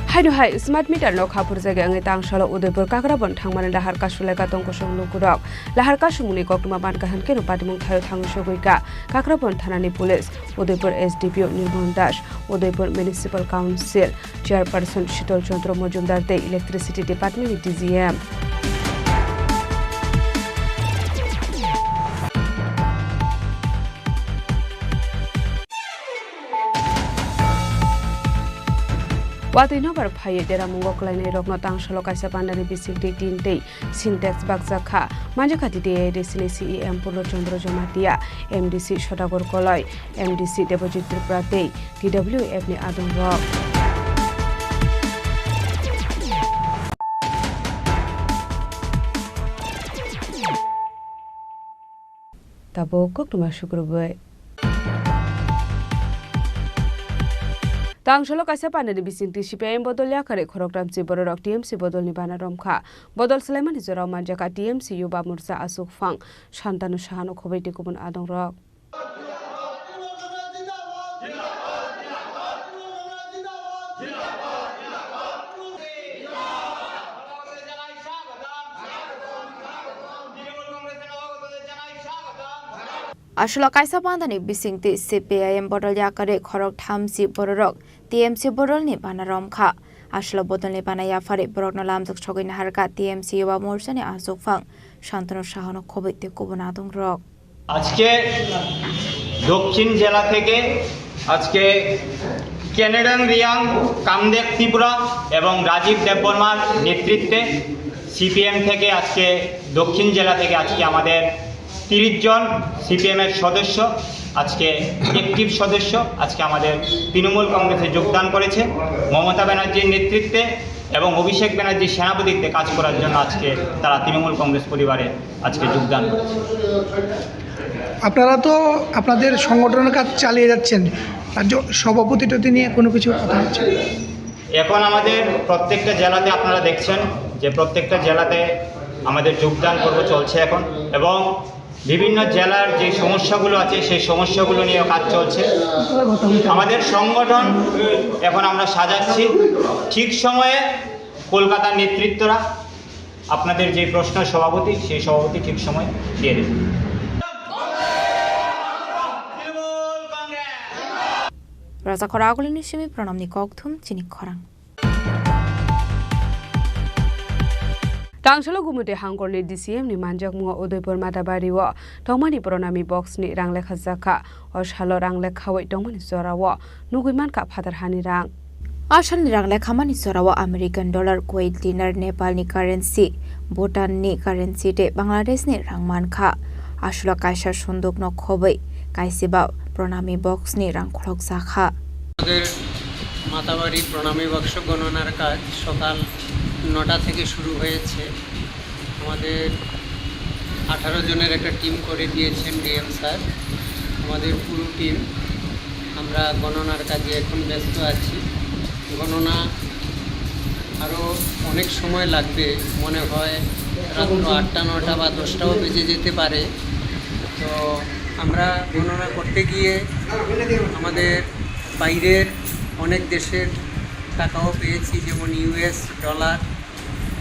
Haino hai smart meter no khaphurjagwi wngwi tangsalo Udaipur Kakrabon thangmani lahar kasulaikha tongkosong lukurok. Lahar kasumungni koktwma mankha hwnkhe no patimung thaio thangwi sogwikha Kakrabon thanani police, Udaipur S D P O Nirmon Das, Udaipur Municipal Council Chairperson Shital Chandra Majumdar tei Electricity Department ni D G M. Watwi nobar phaiwi deramungo kwlainairokno tangsalo kaisa pandani bisingtwi tin tei Sintex bakjak kha. Manjakha T T A A D C ni C E M Purno Chandra Jamatia, M D C Sodagar Koloi, M D C Debojit Tripura tei T W F ni adongrok. Tabuk koktwma sukrubwi. Tangsalo kaisa pandani bisingtwi C P I M bodol yakarwi khoroktham si bororok T M C bodolni bana romkha. Bodol swlaimani jorao manjakha T M C Yuba Morcha achukphang Shantanu Sahano khobwi tei kubun adongrok. Aswlo kaisa pandani bisingtwi C P I M bodol yakarwi khoroktham si bororok T M C bodolni bana romkha. Aswlo bodolni bana yapharwi borokno lamjak sogwi naharkha T M C Yuba Morchani achukphang Shantanu Sahano khobwi tei kubun adongrok. আজকে দক্ষিণ জেলা থেকে আজকে কেনেডন রিয়াং, কামদেব ত্রিপুরা এবং রাজীব দেববর্মার নেতৃত্বে সিপিএম থেকে আজকে দক্ষিণ জেলা থেকে আজকে আমাদের তিরিশ জন সিপিএম এর সদস্য, আজকে অ্যাক্টিভ সদস্য, আজকে আমাদের তৃণমূল কংগ্রেসে যোগদান করেছে। মমতা ব্যানার্জির নেতৃত্বে এবং অভিষেক ব্যানার্জির সেনাপতিত্বে কাজ করার জন্য আজকে তারা তৃণমূল কংগ্রেস পরিবারে আজকে যোগদান করেছে। আপনারা তো আপনাদের সংগঠনের কাজ চালিয়ে যাচ্ছেন, রাজ্য সভাপতি টতি নিয়ে কোনো কিছু কথা হচ্ছে? এখন আমাদের প্রত্যেকটা জেলাতে আপনারা দেখছেন যে প্রত্যেকটা জেলাতে আমাদের যোগদান পর্ব চলছে এখন, এবং বিভিন্ন জেলার যে সমস্যাগুলো আছে সেই সমস্যাগুলো নিয়ে কাজ চলছে। আমাদের সংগঠন এখন আমরা সাজাচ্ছি, ঠিক সময়ে কলকাতার নেতৃত্বরা আপনাদের যে প্রশ্ন সভাপতি, সেই সভাপতি ঠিক সময় দিয়ে দেবে। Raja Khoragulini simi pranamni kokthum chini khorang. Tangsalo Gumute Hangkorni D C M ni manjakmungo Udaipur Matabari o tongmani Pranami box ni rang lekha jakha. O salo rang lekhawi tongmani jorao nugwi mankha phatar hani rang. A salni rang lekhamani jorao American dollar, Kuwait dinar, Nepalni currency, Bhutanni currency tei Bangladeshni rang mankha. Aswlo kaisa sundukno khobwi kaisiba Pranami boxni rang khulokjakha. আমাদের মাতাবাড়ি প্রণামী বাক্স গণনার কাজ সকাল নটা থেকে শুরু হয়েছে। আমাদের আঠারো জনের একটা টিম করে দিয়েছেন ডিএম স্যার। আমাদের পুরো টিম, আমরা গণনার কাজে এখন ব্যস্ত আছি। গণনা আরও অনেক সময় লাগবে, মনে হয় রাত্র আটটা, নটা বা দশটাও বেজে যেতে পারে। তো আমরা গণনা করতে গিয়ে আমাদের বাইরের অনেক দেশের টাকাও পেয়েছি, যেমন ইউএস ডলার,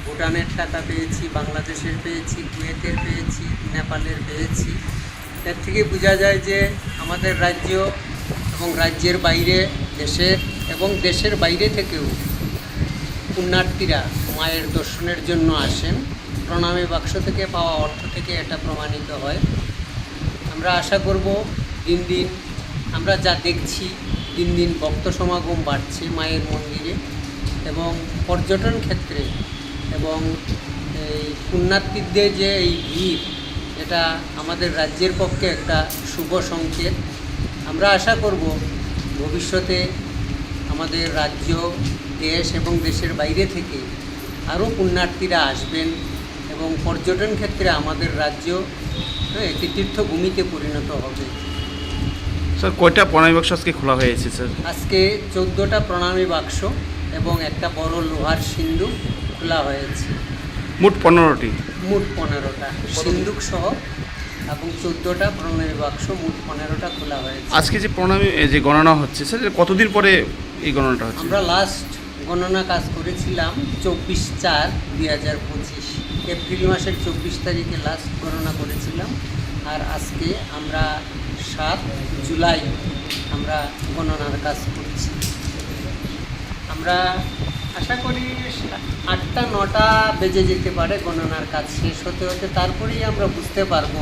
ভুটানের টাকা পেয়েছি, বাংলাদেশের পেয়েছি, কুয়েতের পেয়েছি, নেপালের পেয়েছি। এর থেকে বোঝা যায় যে আমাদের রাজ্য এবং রাজ্যের বাইরে, দেশের এবং দেশের বাইরে থেকেও পুণ্যার্থীরা মায়ের দর্শনের জন্য আসেন। প্রণামী বাক্স থেকে পাওয়া অর্থ থেকে এটা প্রমাণিত হয়। আমরা আশা করব দিন দিন আমরা যা দেখছি, দিন দিন ভক্ত সমাগম বাড়ছে মায়ের মন্দিরে এবং পর্যটন ক্ষেত্রে এবং এই পুণ্যার্থীদের যে এই ভিড়, এ এটা আমাদের রাজ্যের পক্ষে একটা শুভ সংকেত। আমরা আশা করব ভবিষ্যতে আমাদের রাজ্য, দেশ এবং দেশের বাইরে থেকে আরও পুণ্যার্থীরা আসবেন এবং পর্যটন ক্ষেত্রে আমাদের রাজ্য, হ্যাঁ, একটি তীর্থভূমিতে পরিণত হবে। স্যার, কয়টা প্রণামী বাক্স আজকে খোলা হয়েছে, স্যার? আজকে চোদ্দোটা প্রণামী বাক্স এবং একটা বড় লোহার সিন্দুক খোলা হয়েছে। মোট পনেরোটি। মোট পনেরোটা, সিন্দুক সহ এবং চোদ্দোটা প্রণামী বাক্স, মোট পনেরোটা খোলা হয়েছে। আজকে যে প্রণামী, এই যে গণনা হচ্ছে, স্যার, এটা কতদিন পরে এই গণনাটা হচ্ছে? আমরা লাস্ট গণনা কাজ করেছিলাম চব্বিশ চার দুই হাজার পঁচিশ, এপ্রিল মাসের চব্বিশ তারিখে লাস্ট গণনা করেছিলাম। আর আজকে আমরা সাত জুলাই আমরা গণনার কাজ করছি। আমরা আশা করি আটটা নটা বেজে যেতে পারে গণনার কাজ শেষ হতে হতে, তারপরেই আমরা বুঝতে পারবো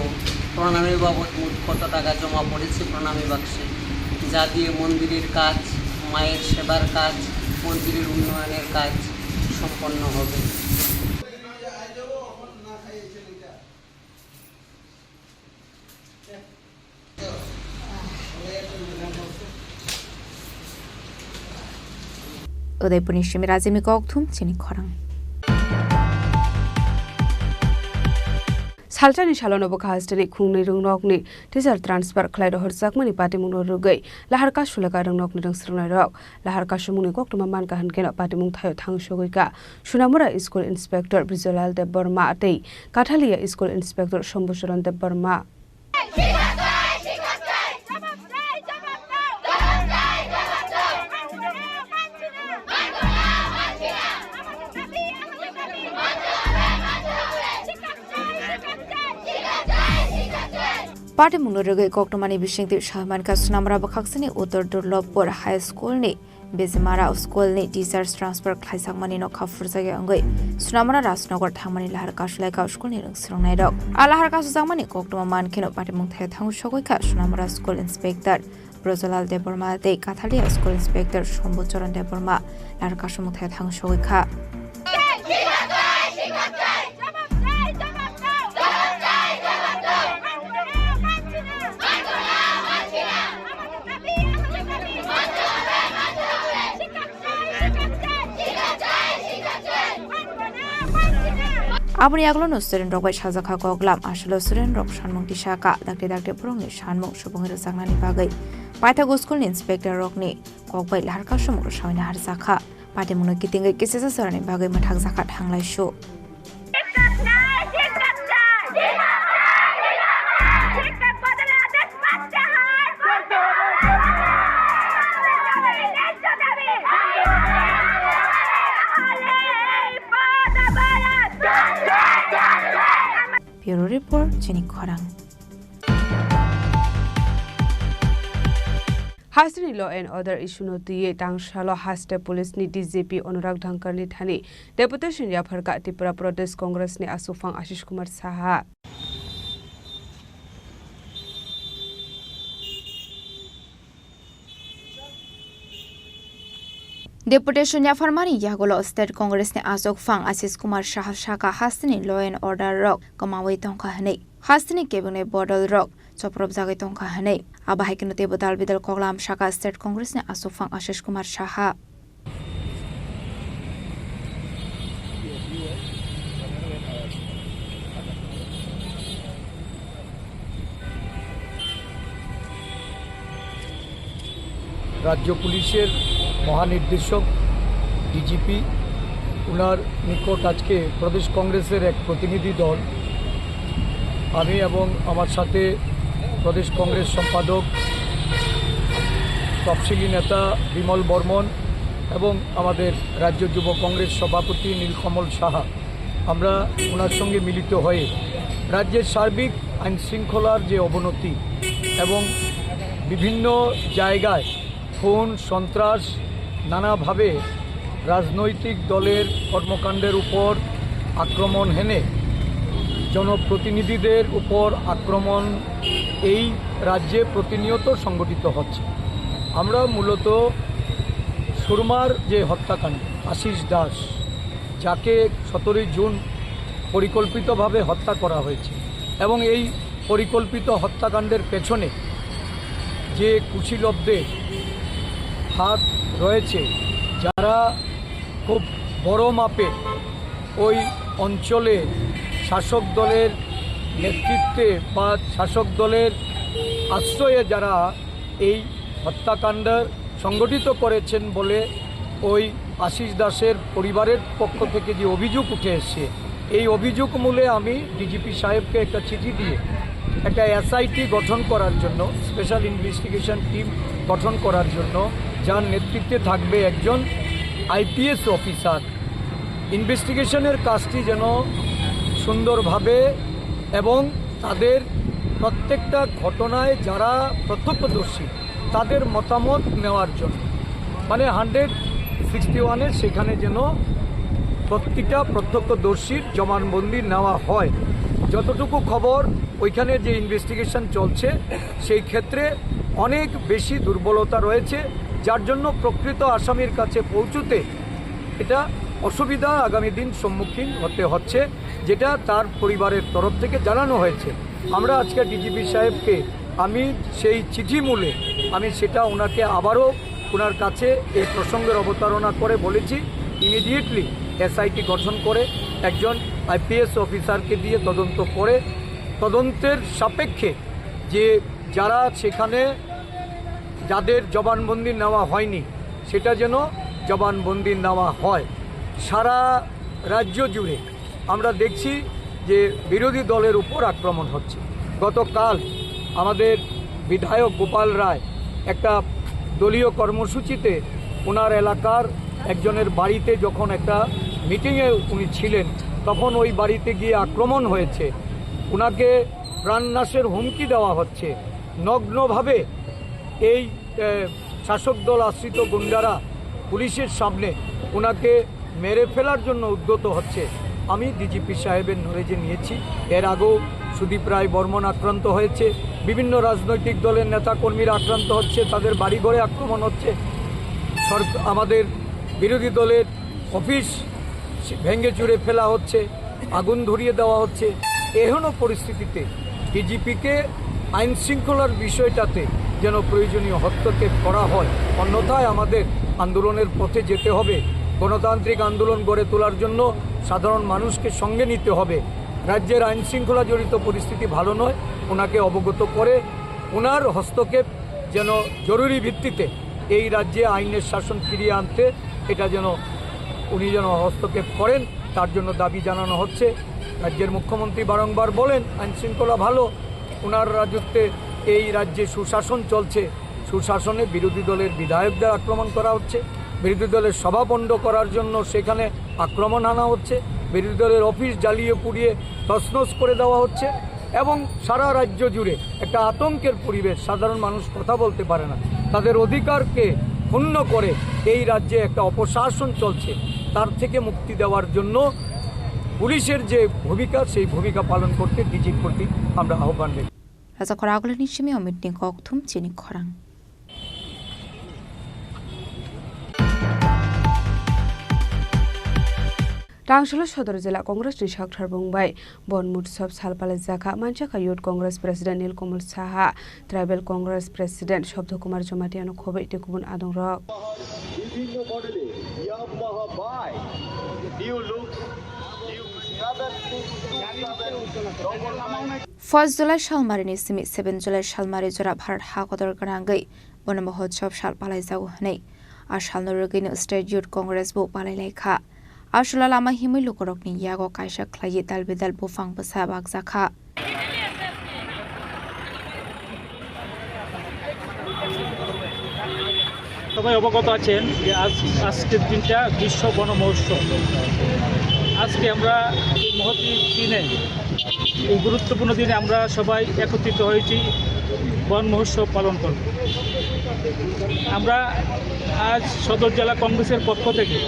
প্রণামী বাবদ মোট কত টাকা জমা পড়েছে প্রণামী বাক্সে, যা দিয়ে মন্দিরের কাজ, মায়ের সেবার কাজ, মন্দিরের উন্নয়নের কাজ সম্পন্ন হবে। Udaipurni simi Rajimi Kokthum chini khorang. Salsani salono bwkha hasteni khungnwi rwngnokni teacher transfer khlai rohorjakmani patimungno rwgwi lahar kasulaka rwngnokni rwngsrwngnairok. Lahar kasumungni koktwma mankha hwnkhe no patimung thaio thang sogwi kha Sunamura School Inspector Brijolal Debbarma tei Kathalia School Inspector Sombocharan Debbarma. Patimungno rwgwi koktwmani bisingtwi sawi mankha Sunamura bwkhaksani Uttor Durlabpur High School ni Bejimara school ni teachers transfer khlaijakmani nokha phurjakya wngwi Sunamura Rajnagar thangmani lahar kasulaikha school ni rwngsrwngnairok. A lahar kasujakmani koktwma mankheno patimung thaio thang sogwi kha Sunamura School Inspector Brojolal Debbarma tei Kathalia School Inspector Sombocharan Debbarma lahar kasumung thaio thang sogwi kha. Aboni yagulo no student rok bai sajak kha kok lam, aswk student rok sanmung tisa kha, dakti dakti borokni sanmung subung rwjaknani bagwi paithago school ni inspector rokni kok bai lahar kasumung rwsaui naharjak kha. Patimungno kitingwi kisisa jorani bagwi mwthakjak kha thanglaisu. Bureau Report, chini khorang. Hasteni law and order issue no twiwi tangsalo haste police ni D G P Anurag Dhangkar ni thani deputation yapharkha Tripura Pradesh Congress ni aswkphang Ashish Kumar Saha. Deputation yapharmani yagulo State Congress ni aswkphang Ashish Kumar Saha sakha hasteni law and order rok kwmawi tongkha hwnwi, hasteni kebengni bodol rok chopropjagwi tongkha hwnwi. Abo hai kheno teibo dal bidal koklam sakha State Congress ni aswkphang Ashish Kumar Saha. রাজ্য পুলিশের মহানির্দেশক ডিজিপি, ওনার নিকট আজকে প্রদেশ কংগ্রেসের এক প্রতিনিধি দল, আমি এবং আমার সাথে প্রদেশ কংগ্রেস সম্পাদক, তফসিলি নেতা বিমল বর্মন এবং আমাদের রাজ্য যুব কংগ্রেস সভাপতি নীলকমল সাহা, আমরা ওনার সঙ্গে মিলিত হয়ে রাজ্যের সার্বিক আইন শৃঙ্খলার যে অবনতি এবং বিভিন্ন জায়গায় খুন, সন্ত্রাস, নানাভাবে রাজনৈতিক দলের কর্মকাণ্ডের উপর আক্রমণ হেনে জনপ্রতিনিধিদের উপর আক্রমণ এই রাজ্যে প্রতিনিয়ত সংঘটিত হচ্ছে। আমরা মূলত সুরমার যে হত্যাকাণ্ড, আশিস দাস, যাকে সতেরোই জুন পরিকল্পিতভাবে হত্যা করা হয়েছে, এবং এই পরিকল্পিত হত্যাকাণ্ডের পেছনে যে কুশীলবদের হাত রয়েছে, যারা খুব বড় মাপে ওই অঞ্চলে শাসক দলের নেতৃত্বে বা শাসক দলের আশ্রয়ে যারা এই হত্যাকাণ্ড সংগঠিত করেছেন বলে ওই আশিস দাসের পরিবারের পক্ষ থেকে যে অভিযোগ উঠে এসছে, এই অভিযোগ মূলে আমি ডিজিপি সাহেবকে একটা চিঠি দিয়ে একটা এসআইটি গঠন করার জন্য, স্পেশাল ইনভেস্টিগেশন টিম গঠন করার জন্য, যার নেতৃত্বে থাকবে একজন আইপিএস অফিসার, ইনভেস্টিগেশনের কাজটি যেন সুন্দরভাবে এবং তাদের প্রত্যেকটা ঘটনায় যারা প্রত্যক্ষদর্শী, তাদের মতামত নেওয়ার জন্য, মানে হান্ড্রেড সিক্সটি ওয়ানের সেখানে যেন প্রতিটা প্রত্যক্ষদর্শীর জবানবন্দি নেওয়া হয়। যতটুকু খবর, ওইখানে যে ইনভেস্টিগেশন চলছে, সেই ক্ষেত্রে অনেক বেশি দুর্বলতা রয়েছে, যার জন্য প্রকৃত আসামির কাছে পৌঁছতে এটা অসুবিধা আগামী দিন সম্মুখীন হতে হচ্ছে, যেটা তার পরিবারের তরফ থেকে জানানো হয়েছে। আমরা আজকে ডিজিপি সাহেবকে, আমি সেই চিঠি মূলে আমি সেটা ওনাকে আবারও ওনার কাছে এই প্রসঙ্গের অবতারণা করে বলেছি, ইমিডিয়েটলি এসআইটি গঠন করে একজন আইপিএস অফিসারকে দিয়ে তদন্ত করে, তদন্তের সাপেক্ষে যে যারা সেখানে, যাদের জবানবন্দি নেওয়া হয়নি, সেটা যেন জবানবন্দি নেওয়া হয়। সারা রাজ্য জুড়ে আমরা দেখছি যে বিরোধী দলের উপর আক্রমণ হচ্ছে। গতকাল আমাদের বিধায়ক গোপাল রায় একটা দলীয় কর্মসূচিতে ওনার এলাকার একজনের বাড়িতে যখন একটা মিটিংয়ে উনি ছিলেন, তখন ওই বাড়িতে গিয়ে আক্রমণ হয়েছে। ওনাকে প্রাণনাশের হুমকি দেওয়া হচ্ছে। নগ্নভাবে এই, এ, শাসক দল আশ্রিত গুন্ডারা পুলিশের সামনে ওনাকে মেরে ফেলার জন্য উদ্যত হচ্ছে। আমি ডিজিপি সাহেবের নলেজে নিয়েছি, এর আগেও সুদীপ রায় বর্মন আক্রান্ত হয়েছে, বিভিন্ন রাজনৈতিক দলের নেতাকর্মীরা আক্রান্ত হচ্ছে, তাদের বাড়িঘরে আক্রমণ হচ্ছে, সরক-, আমাদের বিরোধী দলের অফিস ভেঙে চুরে ফেলা হচ্ছে, আগুন ধরিয়ে দেওয়া হচ্ছে। এহেন পরিস্থিতিতে ডিজিপিকে আইন শৃঙ্খলার বিষয়টাতে যেন প্রয়োজনীয় হস্তক্ষেপ করা হয়, অন্যথায় আমাদের আন্দোলনের পথে যেতে হবে। গণতান্ত্রিক আন্দোলন গড়ে তোলার জন্য সাধারণ মানুষকে সঙ্গে নিতে হবে। রাজ্যের আইন শৃঙ্খলা জড়িত পরিস্থিতি ভালো নয়, ওনাকে অবগত করে ওনার হস্তক্ষেপ যেন জরুরি ভিত্তিতে এই রাজ্যে আইনের শাসন ফিরিয়ে আনতে, এটা যেন উনি যেন হস্তক্ষেপ করেন, তার জন্য দাবি জানানো হচ্ছে। রাজ্যের মুখ্যমন্ত্রী বারংবার বলেন আইন শৃঙ্খলা ভালো, ওনার রাজত্বে এই রাজ্যে সুশাসন চলছে। সুশাসনে বিরোধী দলের বিধায়কদের আক্রমণ করা হচ্ছে, বিরোধী দলের সভা পণ্ড করার জন্য সেখানে আক্রমণ আনা হচ্ছে, বিরোধী দলের অফিস জ্বালিয়ে পুড়িয়ে তছনছ করে দেওয়া হচ্ছে এবং সারা রাজ্য জুড়ে একটা আতঙ্কের পরিবেশ। সাধারণ মানুষ কথা বলতে পারে না, তাদের অধিকারকে ক্ষুণ্ণ করে এই রাজ্যে একটা অপশাসন চলছে, তার থেকে মুক্তি দেওয়ার জন্য পুলিশের যে ভূমিকা, সেই ভূমিকা পালন করতে ডিজির প্রতি আমরা আহ্বান রেখেছি। Raja khorang agulini simi omitni kokthum chini khorang. Tangsolo Sodor Jila Congress ni Sakthar Bung bai Bon Mutsob sal palaijakha, manjakha Youth Congress President Nilkamal Saha, Tribal Congress President Shabda Kumar Jamatia no khoboi tei kubun adongrok. First July salmarini simi seven July salmari jora Bharat ha kotor gwnangwi Bon Mahotsav sal palaijago hwnwi a salno rwgwino State Youth Congress bo palailaikha. A salo lama himwi lukurokni yago kaisa khlaiwi dal bidal buphang bwsa bakjakha. সবাই অবগত আছেন যে আজ, আজকের দিনটা বিশ্ব বন মহোৎসব। আজকে আমরা এই মহতী দিনে, এই গুরুত্বপূর্ণ দিনে আমরা সবাই একত্রিত হয়েছি বন মহোৎসব পালন করব। আমরা আজ সদর জেলা কংগ্রেসের পক্ষ থেকে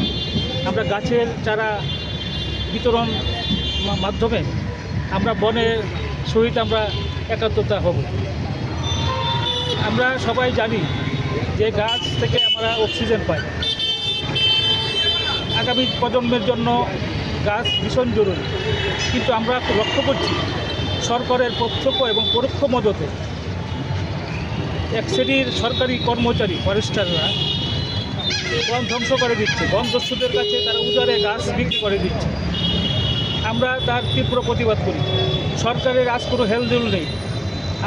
আমরা গাছের চারা বিতরণ মা-, মাধ্যমে আমরা বনের সহিত আমরা একাত্মতা হব। আমরা সবাই জানি যে গাছ থেকে আমরা অক্সিজেন পাই, আগামী প্রজন্মের জন্য গাছ ভীষণ জরুরি, কিন্তু আমরা লক্ষ্য করছি সরকারের প্রত্যক্ষ এবং পরোক্ষ মদতে এক শ্রেণীর সরকারি কর্মচারী, ফরেস্টাররা বন ধ্বংস করে দিচ্ছে, বন দস্যুদের কাছে তারা উজাড়ে গাছ বিক্রি করে দিচ্ছে। আমরা তার তীব্র প্রতিবাদ করি। সরকারের আজ কোনো হেলদোল নেই।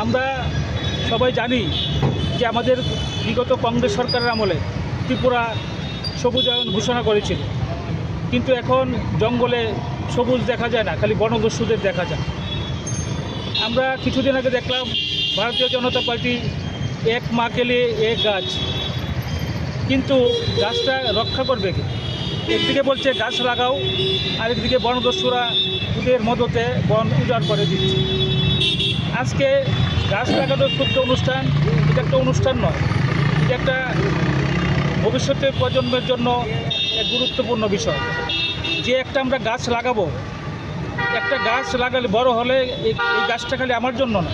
আমরা সবাই জানি যে আমাদের বিগত কংগ্রেস সরকারের আমলে ত্রিপুরা সবুজায়ন ঘোষণা করেছিল, কিন্তু এখন জঙ্গলে সবুজ দেখা যায় না, খালি বনদস্যুদের দেখা যায়। আমরা কিছুদিন আগে দেখলাম ভারতীয় জনতা পার্টি এক মা কে লিয়ে এক গাছ, কিন্তু গাছটা রক্ষা করবে কে? একদিকে বলছে গাছ লাগাও, আরেকদিকে বনদস্যুরা ওদের মদতে বন উজাড় করে দিচ্ছে। আজকে গাছ লাগানোর ক্ষুদ্র অনুষ্ঠান, এটা একটা অনুষ্ঠান নয়, এটা একটা ভবিষ্যতের প্রজন্মের জন্য এক গুরুত্বপূর্ণ বিষয়। যে একটা আমরা গাছ লাগাবো, একটা গাছ লাগালে বড় হলে এই, এই গাছটা খালি আমার জন্য না,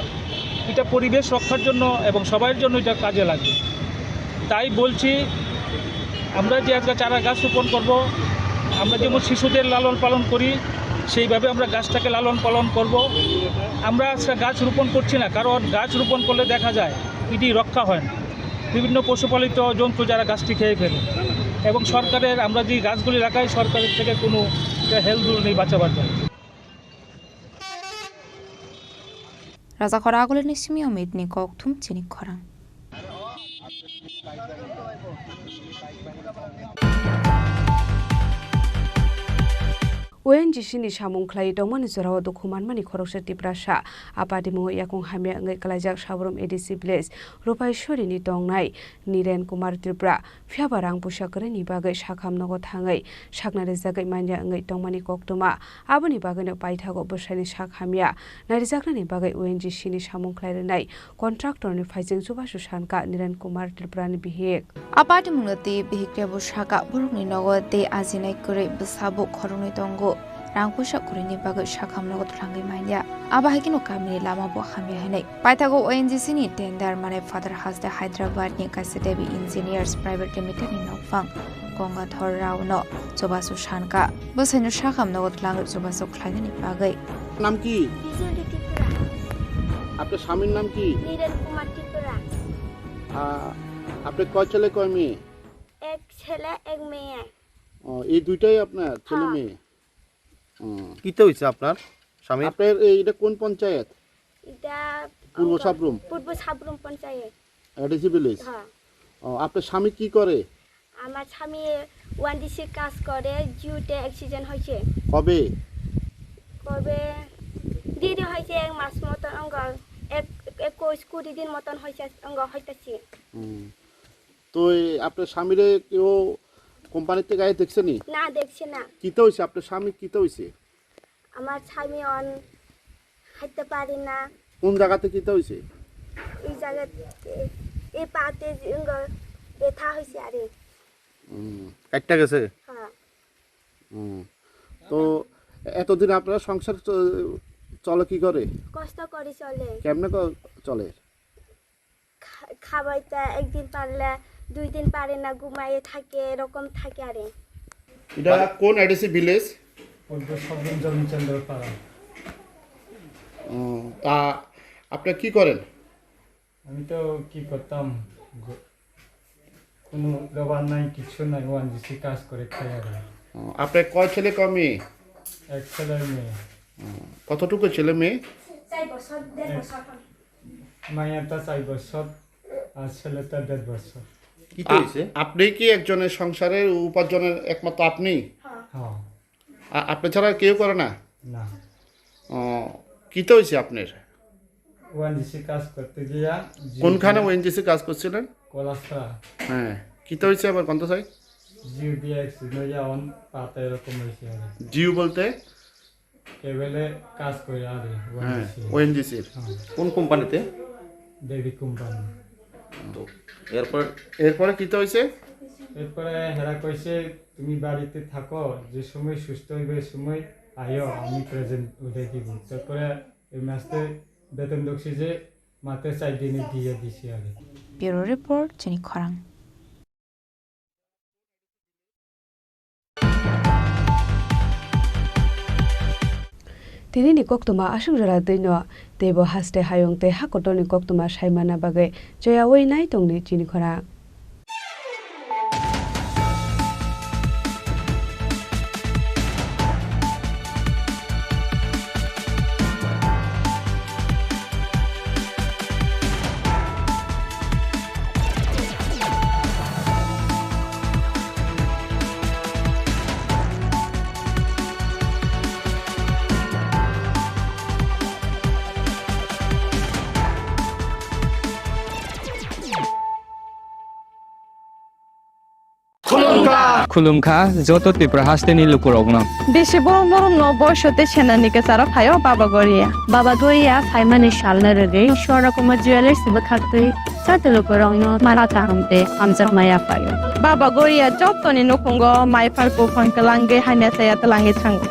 এটা পরিবেশ রক্ষার জন্য এবং সবার জন্য এটা কাজে লাগবে। তাই বলছি, আমরা যে আজকে চারা গাছ রোপণ করব, আমরা যেমন শিশুদের লালন পালন করি, সেইভাবে আমরা গাছটাকে লালন পালন করব। আমরা আজকে গাছ রোপণ করছি না, কারণ গাছ রোপণ করলে দেখা যায় এটি রক্ষা হয় না। বিভিন্ন পশুপালিত জন্তু যারা গাছটি খেয়ে ফেলে, এবং সরকারের, আমরা যে গাছগুলি লাগাই, সরকারের থেকে কোনো এটা হেলদোল নেই বাঁচাবার জন্য। Rajakhor Agulini simi Omit ni kok thum chini khorang. O N G C ni samung khlai tongmani jorao dukhu manmani khoroksa Tiprasa. A patimungo yakung hamya wngwi klaijak Sabrum A D C village Rupaiswari ni tongnai Niren Kumar Tripura. Phiya ba rang puisa kwrwini bagwi sakham nogo thangwi sakna rijagwi manya wngwi tongmani koktwma. Aboni bagwino paithago bwsaini sak hamya narijaknani bagwi O N G C ni samung khlai rwnai contractor ni phaijwng chubachu sankha Niren Kumar Tripura ni bihik. A patimungno twi bihik rebo sakha, borokni nogo tei ajinai kwrwi bwsabo khoroknwi tongo. Rang puisa kwrwini bagwi sakham nogo twlangwi manya. Abo hai kheno kamini lama bo hamya hwnwi. Paithago O N G C ni tender manwi Father Hasde Hyderabad ni kaisa Devi Engineers Private Limited ni nokphang Gangadhar Rao no chubachu sankha. Bwsaino sakham nogo twlangwi chubachu khlainani bagwi. নাম কি? বিজুলি ত্রিপুরা। আপনার স্বামীর নাম কি? নীরেন কুমার ত্রিপুরা। আ, আপনি কয় ছেলে কয় মেয়ে? এক ছেলে, এক মেয়ে। ও, এই দুইটাই আপনার ছেলে হ্যাঁ। মেয়ে? হুম। কিতা হইছে আপনার স্বামীর? আপনার এই, এটা কোন পঞ্চায়েত? এটা পূর্ব আমরা সাবরুম? পূর্ব সাবরুম পঞ্চায়েত। ADC village? হ্যাঁ। ও, আপনার স্বামী কি করে? আমার স্বামী ওএনজিসি কাজ করে, জিওতে অ্যাক্সিডেন্ট হয়েছে। কবে? কবে? দেরি হয়েছে এক মাস মতন, অঙ্গ এক, একুশ কুড়ি দিন মতন হয়েছে, অঙ্গ হইতেছে। হুম। তো এই আপনার স্বামীরে কেউ কোম্পানিতে গায়ে দেখছেনি? না, দেখছে না। কিতা হইছে? আপনার স্বামী কিতা হইছে? আমার স্বামী অন হাঁটতে পারে না। কোন জায়গাতে কিতা হইছে? এই জায়গাতে, এই পাতে যে অঙ্গ ব্যথা হয়েছে আরে। হুম, কাটটা গেছে? হ্যাঁ। হুম। তো এতদিন আপনার সংসার চ-, চলে কি করে? কষ্ট করে চলে। কেমনে ক-, চলে? খা-, খাবাইতে একদিন পারলে দুই দিন পারে না, ঘুমাইয়ে থাকে, এরকম থাকে আরে। এটা কোন এডিসি ভিলেজ? পূর্ব সাবরুম জমিচন্দ্র পাড়া। ও, তা আপনি কি করেন? আমি তো কি করতাম, গ-, কোনো লেবার নাই, কিচ্ছু নাই, ওএনজিসি কাজ করে খাই আর কি। ও, আপনার কয় ছেলে কয় মেয়ে? এক ছেলে মেয়ে। ও, কতটুকু ছেলে মেয়ে? চার বছর, দেড় বছর। মাইয়াটা চার বছর আর ছেলেটা দেড় বছর। কি আ-, হয়েছে? আপনি কি একজনের সংসারের উপার্জনের একমাত্র আপনি? হ্যাঁ। আ-, আপনি ছাড়া আর কেউ করে না? না। ও, কিতা হয়েছে আপনার? ওএনজিসি কাজ করতে গিয়া জি-, কোনখানে ওএনজিসি কাজ করছিলেন? কলাসরা। হ্যাঁ, কিতা হয়েছে আবার কোনটা চাই? জিও দিয়ে অ্যাক্সিডেন্ট হয়ে অন পাতা এরকম হয়েছে আর কি। জিও বলতে? কেবলে কাজ করে আর কি, হ্যাঁ, ওএনজিসি। ওএনজিসির। হ্যাঁ। কোন কোম্পানিতে? দেবী কোম্পানি। তো এরপর? এরপরে কিতা হয়েছে? এরপরে হেরা কইছে, "তুমি বাড়িতে থাকো, যে সময় সুস্থ হইবে, ওই সময় আইও, আমি প্রেজেন্ট উঠাই দিব।" তারপরে এই মাসে বেতন ঢুকছে যে মাত্র চার দিনে দিয়ে দিছি আর কি। Bureau report, Chini Khorang. Tinini koktwma aswk jora twino teibo haste hayung tei ha kotorni koktwma saimana bagwi choyaui nai tongdi chini khorang. Khulumkha joto Tripura hasteni lukurokno. Bisi borom borom no boiso tei senani kwcharo phaio Baba Goria. Baba Goria phaimani salno rwgwi Swarna Kumar Jewellers ni bwkhaktwi joto lukurokno mara kaham tei hamjakma yaphaio. Baba Goria jotoni nukhungo maiphar buphang twlangwi hamya chaya twlangwi thango.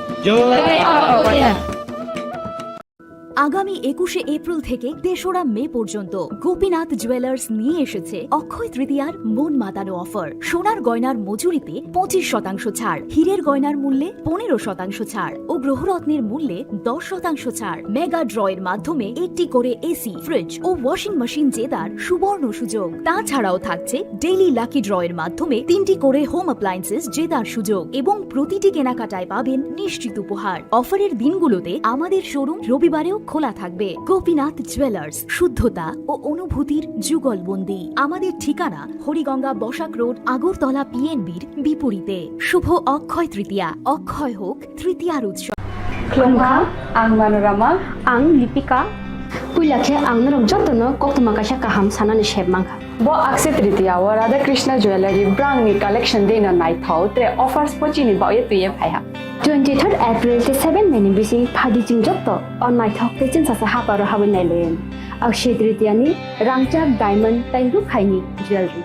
আগামী একুশে এপ্রিল থেকে তেসরা মে পর্যন্ত গোপীনাথ জুয়েলার্স নিয়ে এসেছে অক্ষয় তৃতীয়ার মন মাতানো অফার। সোনার গয়নার মজুরিতে পঁচিশ শতাংশ ছাড়, হীরের গয়নার মূল্যে পনেরো শতাংশ ছাড় ও গ্রহরত্নের মূল্যে দশ শতাংশ ছাড়। মেগা ড্রয়ের মাধ্যমে একটি করে এসি, ফ্রিজ ও ওয়াশিং মেশিন জেতার সুবর্ণ সুযোগ। তাছাড়াও থাকছে ডেইলি লাকি ড্রয়ের মাধ্যমে তিনটি করে হোম অ্যাপ্লায়েন্সেস জেতার সুযোগ এবং প্রতিটি কেনাকাটায় পাবেন নিশ্চিত উপহার। অফারের দিনগুলোতে আমাদের শোরুম রবিবারেও খোলা থাকবে। গোপীনাথ জুয়েলার্স, শুদ্ধতা ও অনুভূতির যুগলবন্দি। আমাদের ঠিকানা হরিগঙ্গা বসাক রোড, আগরতলা পিএনবির বিপরীতে। শুভ অক্ষয় তৃতীয়া, অক্ষয় হোক তৃতীয়ার উৎসব। Khulumkha, ang Manorama. Ang Lipika. Puila khe ang norok jotono koktwma kaisa kaham sanani sep mankha. Bo Akshaya Tritiya o Radha Krishna Jewellery brangni collection dino naithok tre offers bo chini baoye twiye phaiha. Twenty third April tei seven May ni bising phaidi chwng joto o naithok tei chwngsasa haparo habwi nailayan. Akshaya Tritiya ni rangchak diamond tei rukhaini jewellery.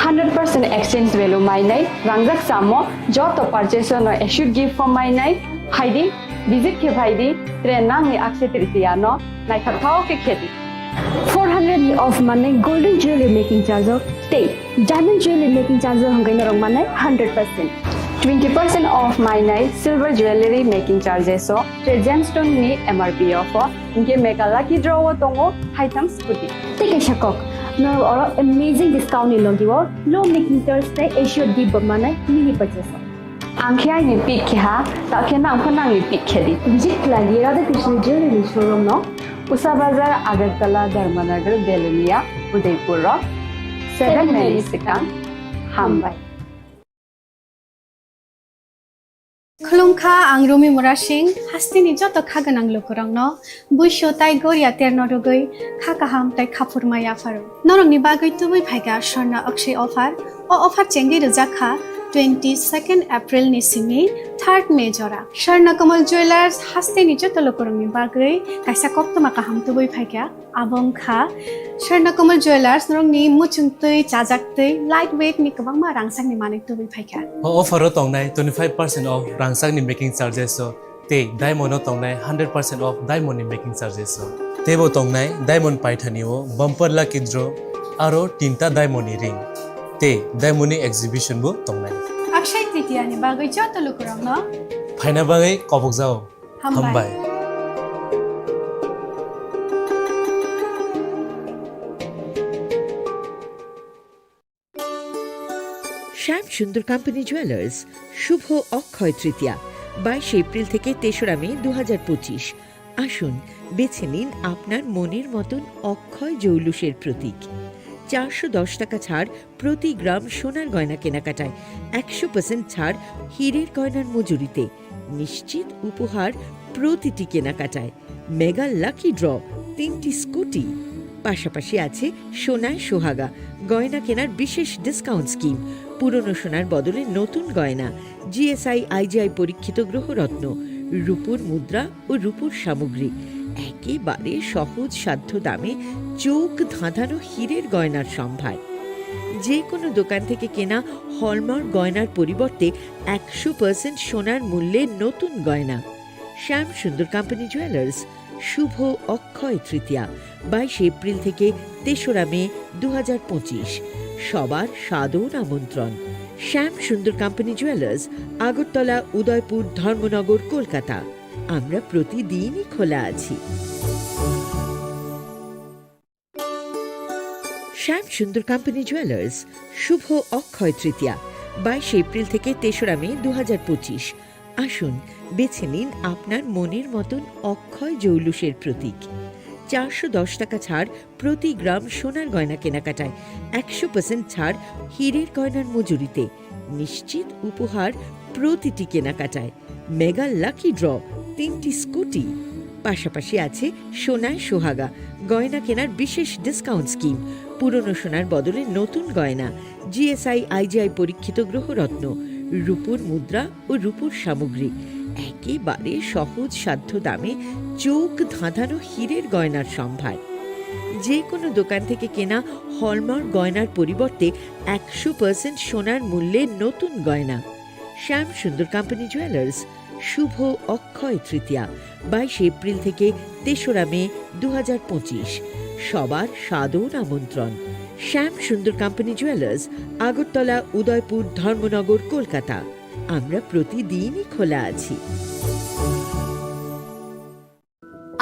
Hundred percent exchange value mainai rangjak chamo joto purchase no assured gift form mainai phaidi visit khe phaidi tre nangni Akshaya Tritiya no naithok thok khe khedi. Four hundred ni off manai golden jewelry making charge o tei diamond jewelry making charge o hwnkhe norok manai hundred percent. Twenty percent off mainai silver jewelry making charges o tre gemstone ni M R P o pho hwnkhe mega lucky draw o tongo haitham scooty. Tei kaisa kok, norok oro amazing discount ni logi o low making charge tei assured gift bo manai mini purchase o. Ang khe aini pick khe ha, ta khe nang pho nangni pick khe di. Visit khlai di Radha Krishna Jewellery showroom no. Usa Bazar, Agartala, Dharmanagar, Belonia, Udaipur rok. Seven May ni swkang. Hambai. Khulumkha, ang Rumi Murasing, hasteni joto kha gwnang lukurokno buisu tai goria terno rwgwi kha kaham tai khaphurma yapharo. Norokni bagwi tubui phaikha Swarna Akshaya offer. O offer chengwi rwjak kha twenty second April ni simi third May jora. Swarna Kamal Jewellers hasteni joto lukurokni bagwi kaisa koktwma kaham tubui phaikha. Abo wngkha Swarna Kamal Jewellers norokni muchungtwi, chajaktwi, light weight ni kwbangma rangchakni manwi tubui phaikha. O offer o tongnai twenty five percent off rangchakni making charges o tei diamond o tongnai hundred percent off diamond ni making charges o. Teibo tongnai diamond paithani o bumper lucky draw aro tinta diamond ni ring tei diamond ni exhibition bo tongnai. Akshaya Tritiya ni bagwi joto lukurokno phaina bagwi kobokjao. Hambai. Hambai. শ্যাম Sundar company jewellers, শুভ অক্ষয় তৃতীয়া, বাইশে এপ্রিল থেকে তেসরা মে দু হাজার পঁচিশ। আসুন, বেছে নিন আপনার মনের মতন অক্ষয় জৌলুসের প্রতীক। চারশো দশ টাকা ছাড় প্রতি গ্রাম সোনার গয়না কেনাকাটায়, একশো পার্সেন্ট ছাড় হীরের গয়নার মজুরিতে, নিশ্চিত উপহার প্রতিটি কেনাকাটায়, মেগা লাকি ড্র, তিনটি স্কুটি, পাশাপাশি আছে সোনায় সোহাগা, গয়না কেনার বিশেষ ডিসকাউন্ট স্কিম, পুরনো সোনার বদলে নতুন গয়না, জিএসআই আইজিআই পরীক্ষিত গ্রহরত্ন, রূপোর মুদ্রা ও রূপোর সামগ্রী, একেবারে সহজ সাধ্য দামে চোখ ধাঁধানো হীরের গয়নার সম্ভার। যে কোনো দোকান থেকে কেনা হলমার্ক গয়নার পরিবর্তে একশো পার্সেন্ট সোনার মূল্যে নতুন গয়না। শ্যাম সুন্দর কোম্পানি জুয়েলার্স, শুভ অক্ষয় তৃতীয়া, বাইশে এপ্রিল থেকে তেসরা মে দু হাজার পঁচিশ। সবার সাদর আমন্ত্রণ। শ্যাম সুন্দর কোম্পানি জুয়েলার্স, আগরতলা, উদয়পুর, ধর্মনগর, কলকাতা। আমরা প্রতিদিনই খোলা আছি। শ্যাম সুন্দর কোম্পানি জুয়েলার্স, শুভ অক্ষয় তৃতীয়া, বাইশে এপ্রিল থেকে তেসরা মে দু হাজার পঁচিশ। আসুন, বেছে নিন আপনার মনের মতন অক্ষয় জৌলুসের প্রতীক। চারশো দশ টাকা ছাড় প্রতি গ্রাম সোনার গয়না কেনাকাটায়, একশো পার্সেন্ট ছাড় হীরের গয়নার মজুরিতে, নিশ্চিত উপহার প্রতিটি কেনাকাটায়, মেগা লাকি ড্র, তিনটি স্কুটি, পাশাপাশি আছে সোনায় সোহাগা, গয়না কেনার বিশেষ ডিসকাউন্ট স্কিম, পুরনো সোনার বদলে নতুন গয়না, জিএসআই আইজিআই পরীক্ষিত গ্রহরত্ন, রূপোর মুদ্রা ও রূপোর সামগ্রী, একেবারে সহজ সাধ্য দামে চোখ ধাঁধানো হীরের গয়নার সম্ভার। যে কোনো দোকান থেকে কেনা হলমার্ক গয়নার পরিবর্তে একশো পার্সেন্ট সোনার মূল্যে নতুন গয়না। শ্যাম সুন্দর কোম্পানি জুয়েলার্স, শুভ অক্ষয় তৃতীয়া, বাইশে এপ্রিল থেকে তেসরা মে দু হাজার পঁচিশ। সবার সাদর আমন্ত্রণ। শ্যাম সুন্দর কোম্পানি জুয়েলার্স, আগরতলা, উদয়পুর, ধর্মনগর, কলকাতা। আমরা প্রতিদিনই খোলা আছি।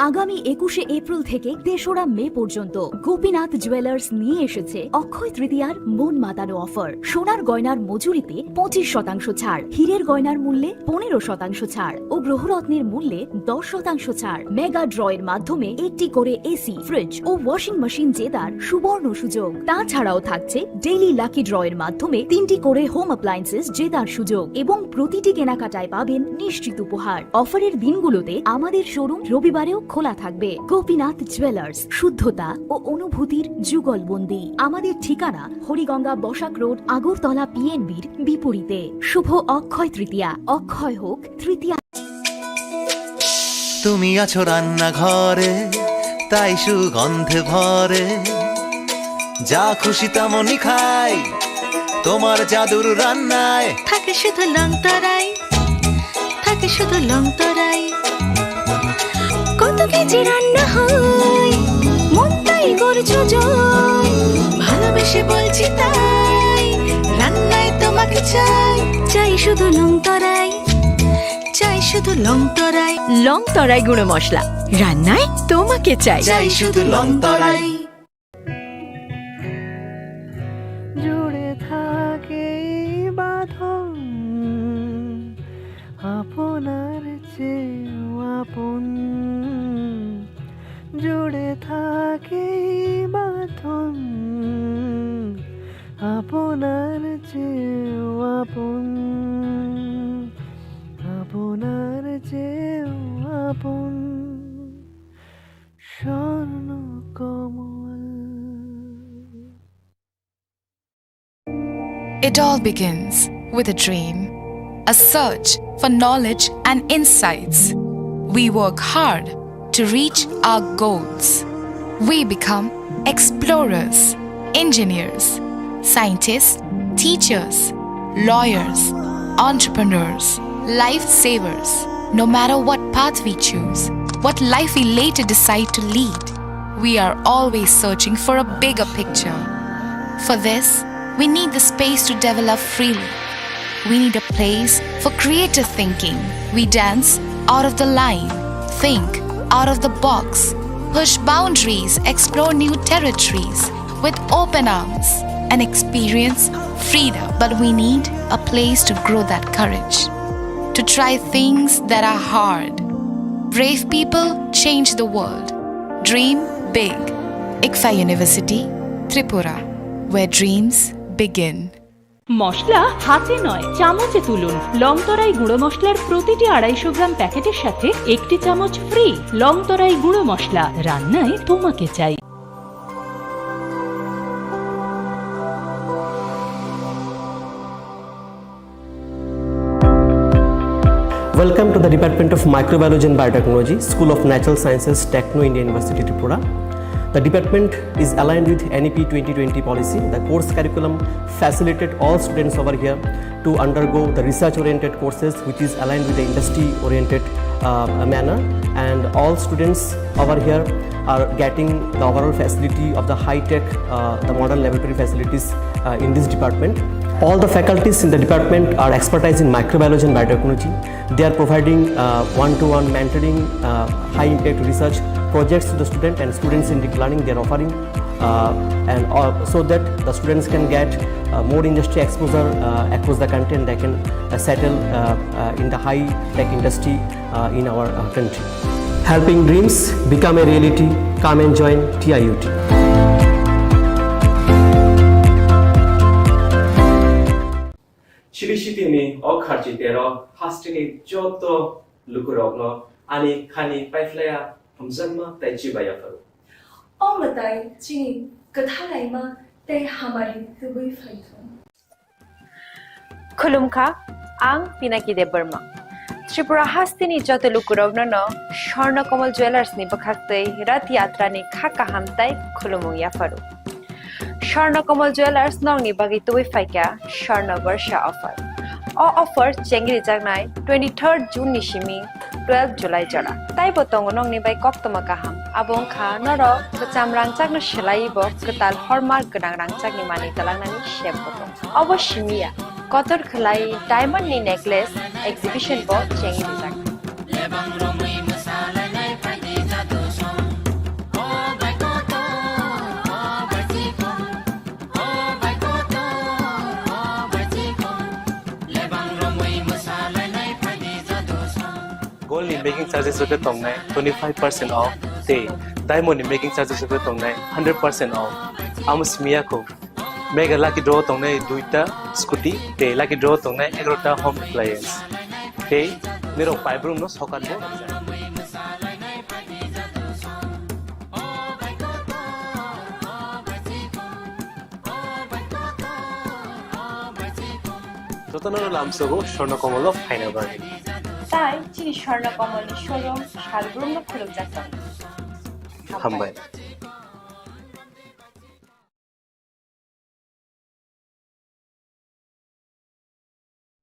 আগামী একুশে এপ্রিল থেকে তেসরা মে পর্যন্ত গোপীনাথ জুয়েলার্স নিয়ে এসেছে অক্ষয় তৃতীয়ার মন মাতানো অফার। সোনার গয়নার মজুরিতে পঁচিশ শতাংশ ছাড়, হীরের গয়নার মূল্যে পনেরো শতাংশ ছাড় ও গ্রহরত্নের মূল্যে দশ শতাংশ ছাড়। মেগা ড্র এর মাধ্যমে একটি করে এসি, ফ্রিজ ও ওয়াশিং মেশিন জেতার সুবর্ণ সুযোগ। তাছাড়াও থাকছে ডেইলি লাকি ড্র এর মাধ্যমে তিনটি করে হোম অ্যাপ্লায়েন্সেস জেতার সুযোগ এবং প্রতিটি কেনাকাটায় পাবেন নিশ্চিত উপহার। অফারের দিনগুলোতে আমাদের শোরুম রবিবারেও খোলা থাকবে। গোপীনাথ জুয়েলার্স, শুদ্ধতা ও অনুভূতির যুগলবন্দি। আমাদের ঠিকানা হরিগঙ্গা বসাক রোড, আগরতলা পিএনবির বিপরীতে। শুভ অক্ষয় তৃতীয়া, অক্ষয় হোক তৃতীয়া। তুমি আছো রান্নাঘরে, তাই সুগন্ধে ভরে। যা খুশি তেমনই খাই তোমার জাদুর রান্নায়। থাকে শুধু লং তরাই, থাকে শুধু লং তরাই। কত কেজি রান্না হয়, মন তাই করছো জয়। ভালোবেসে বলছি তাই, রান্নায় তোমাকে চাই। চাই শুধু লং তরাই, চাই শুধু লং তরাই। লং তরাই গুঁড়ো মশলা, রান্নায় তোমাকে চাই। চাই শুধু লং তরাই। জুড়ে থাকে এই বাঁধন, আপনার চেয়েও আপন। জুড়ে থাকে এই বাঁধন, আপনার চেয়েও আপন, আপনার চেয়েও আপন। স্বর্ণ কমল। It all begins with a dream, a search for knowledge and insights. We work hard to reach our goals. We become explorers, engineers, scientists, teachers, lawyers, entrepreneurs, lifesavers. No matter what path we choose, what life we later decide to lead, we are always searching for a bigger picture. For this, we need the space to develop freely. We need a place for creative thinking. We dance out of the line, think out of the box, push boundaries, explore new territories with open arms, and experience freedom. But we need a place to grow that courage, to try things that are hard. Brave people change the world. Dream big. ICFAI University, Tripura, where dreams begin. মশলা হাতে নয়, চামচে তুলুন। লং তরাই গুঁড়ো মশলার প্রতিটি আড়াইশো গ্রাম প্যাকেটের সাথে একটি চামচ ফ্রি। লং তরাই গুঁড়ো মশলা, রান্নায় তোমাকে চাই। Welcome to the Department of Microbiology and Biotechnology, School of Natural Sciences, Techno India University, Tripura. The department is aligned with N E P twenty twenty policy. The course curriculum facilitated all students over here to undergo the research-oriented courses, which is aligned with the industry-oriented, uh, manner. And all students over here are getting the overall facility of the high-tech, uh, the modern laboratory facilities, uh, in this department. All the faculties in the department are expertise in microbiology and biotechnology. They are providing, uh, one-to-one mentoring, uh, high-impact research projects to the student and students in deep learning they are offering, uh, and, uh, so that the students can get, uh, more industry exposure, uh, across the country, and they can, uh, settle, uh, uh, in the high-tech industry, uh, in our, uh, country. Helping dreams become a reality. Come and join T I U T. Chiri City ni o kharchi tero hasteni joto lukurokno ani khani paiphlaiya hamjakma tei chibai yapharo. O mwtai chini kwthalaima tei hamari tubui phaithung. Khulumkha, ang Pinaki Debbarma. Tripura hasteni joto lukurokno no Swarna Kamal Jewellers ni bwkhaktwi Rath Yatra ni kha kaham tei khulumung yapharo. Swarna Kamal Jewellers nokni bagwi tubui phaikha Swarna Barsha offer. O offer chengrijaknai twenty-third June ni simi twelve July jora. Taibo tongo nokni bai koktwma kaham. Abo wngkha norok kwcham rangchakno swlaiwi bo kwtal hallmark gwnang rangchakni manwi twlangnani sep bo tongo. Obo simi ya, kotor khwlai diamond ni necklace exhibition bo chengwi rijak. Gold ni making charges rok tongnai twenty five percent off tei diamond ni making charges rok tongnai hundred percent off. Amo simi ya kho. Mega lucky draw tongnai duita scooty tei lucky draw tongnai egarota home appliance. Tei nirok paibrum no sokat bo. Jotono lamsogo Swarna Kamal o phaina bagwi. Tai chini Swarna Kamal ni showroom salbrum no khulukjak tongo. Hambai.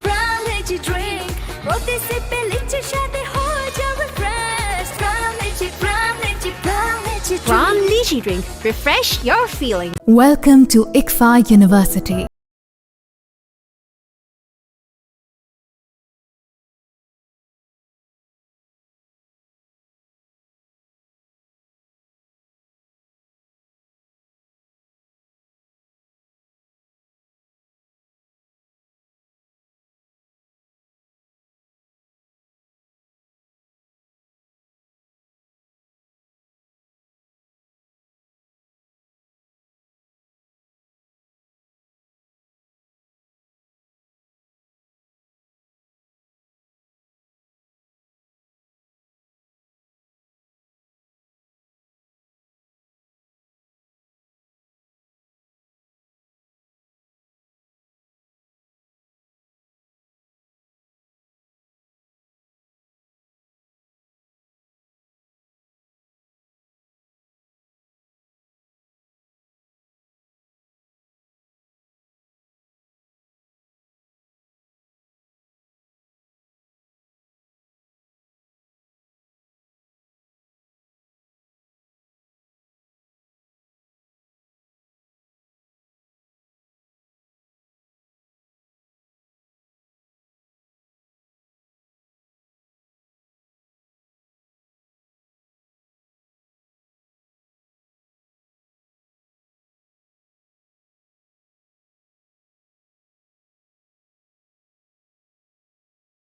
Prime Lychee Drink, প্রতি সিপে লিচি স্বাদে হয়ে যাবে fresh। Prime Lychee, Prime Lychee, Prime Lychee Drink। Prime Lychee Drink, refresh your feeling। Welcome to ICFAI University।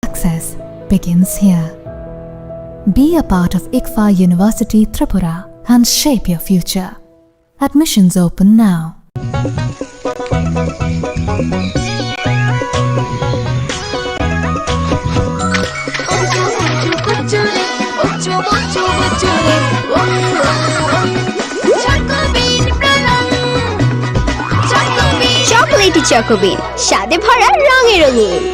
Success begins here. Be a part of ICFAI University Tripura and shape your future. Admissions open now. Chocolatey Choco Bean, স্বাদে ভরা, রঙে রঙিন।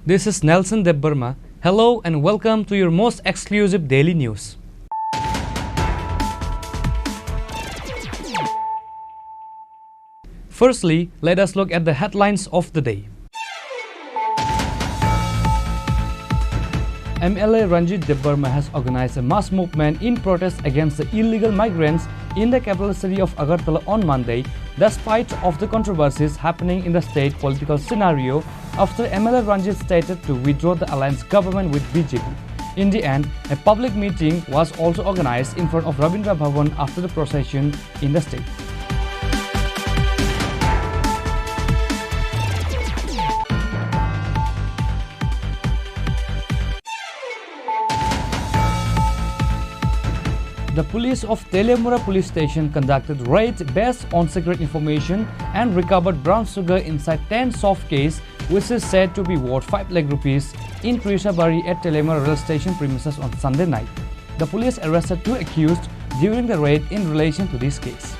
This is Nelson Debbarma. Hello and welcome to your most exclusive daily news. Firstly, let us look at the headlines of the day. M L A Ranjit Debbarma has organized a mass movement in protest against the illegal migrants in the capital city of Agartala on Monday, despite of the controversies happening in the state political scenario after M L A Ranjit stated to withdraw the alliance government with B J P. In the end, a public meeting was also organized in front of Rabindra Bhavan after the procession in the state. The police of Teliamura police station conducted raid based on secret information and recovered brown sugar inside ten soft case, which is said to be worth five lakh rupees, in Trishabari at Teliamura rail station premises on Sunday night. The police arrested two accused during the raid in relation to this case.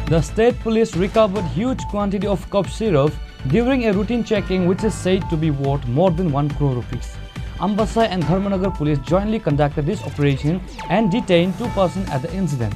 The state police recovered huge quantity of cough syrup during a routine checking, which is said to be worth more than one crore rupees. Ambassa and Dharmanagar police jointly conducted this operation and detained two persons at the incident.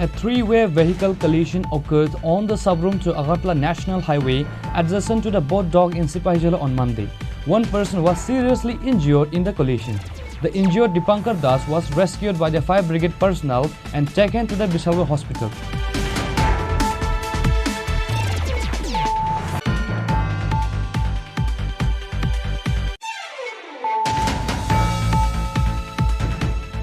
A three-way vehicle collision occurred on the Sabrum to Agartala National Highway adjacent to the Bodh Dog in Sipahijala on Monday. One person was seriously injured in the collision. The injured Dipankar Das was rescued by the fire brigade personnel and taken to the Bishalgarh hospital.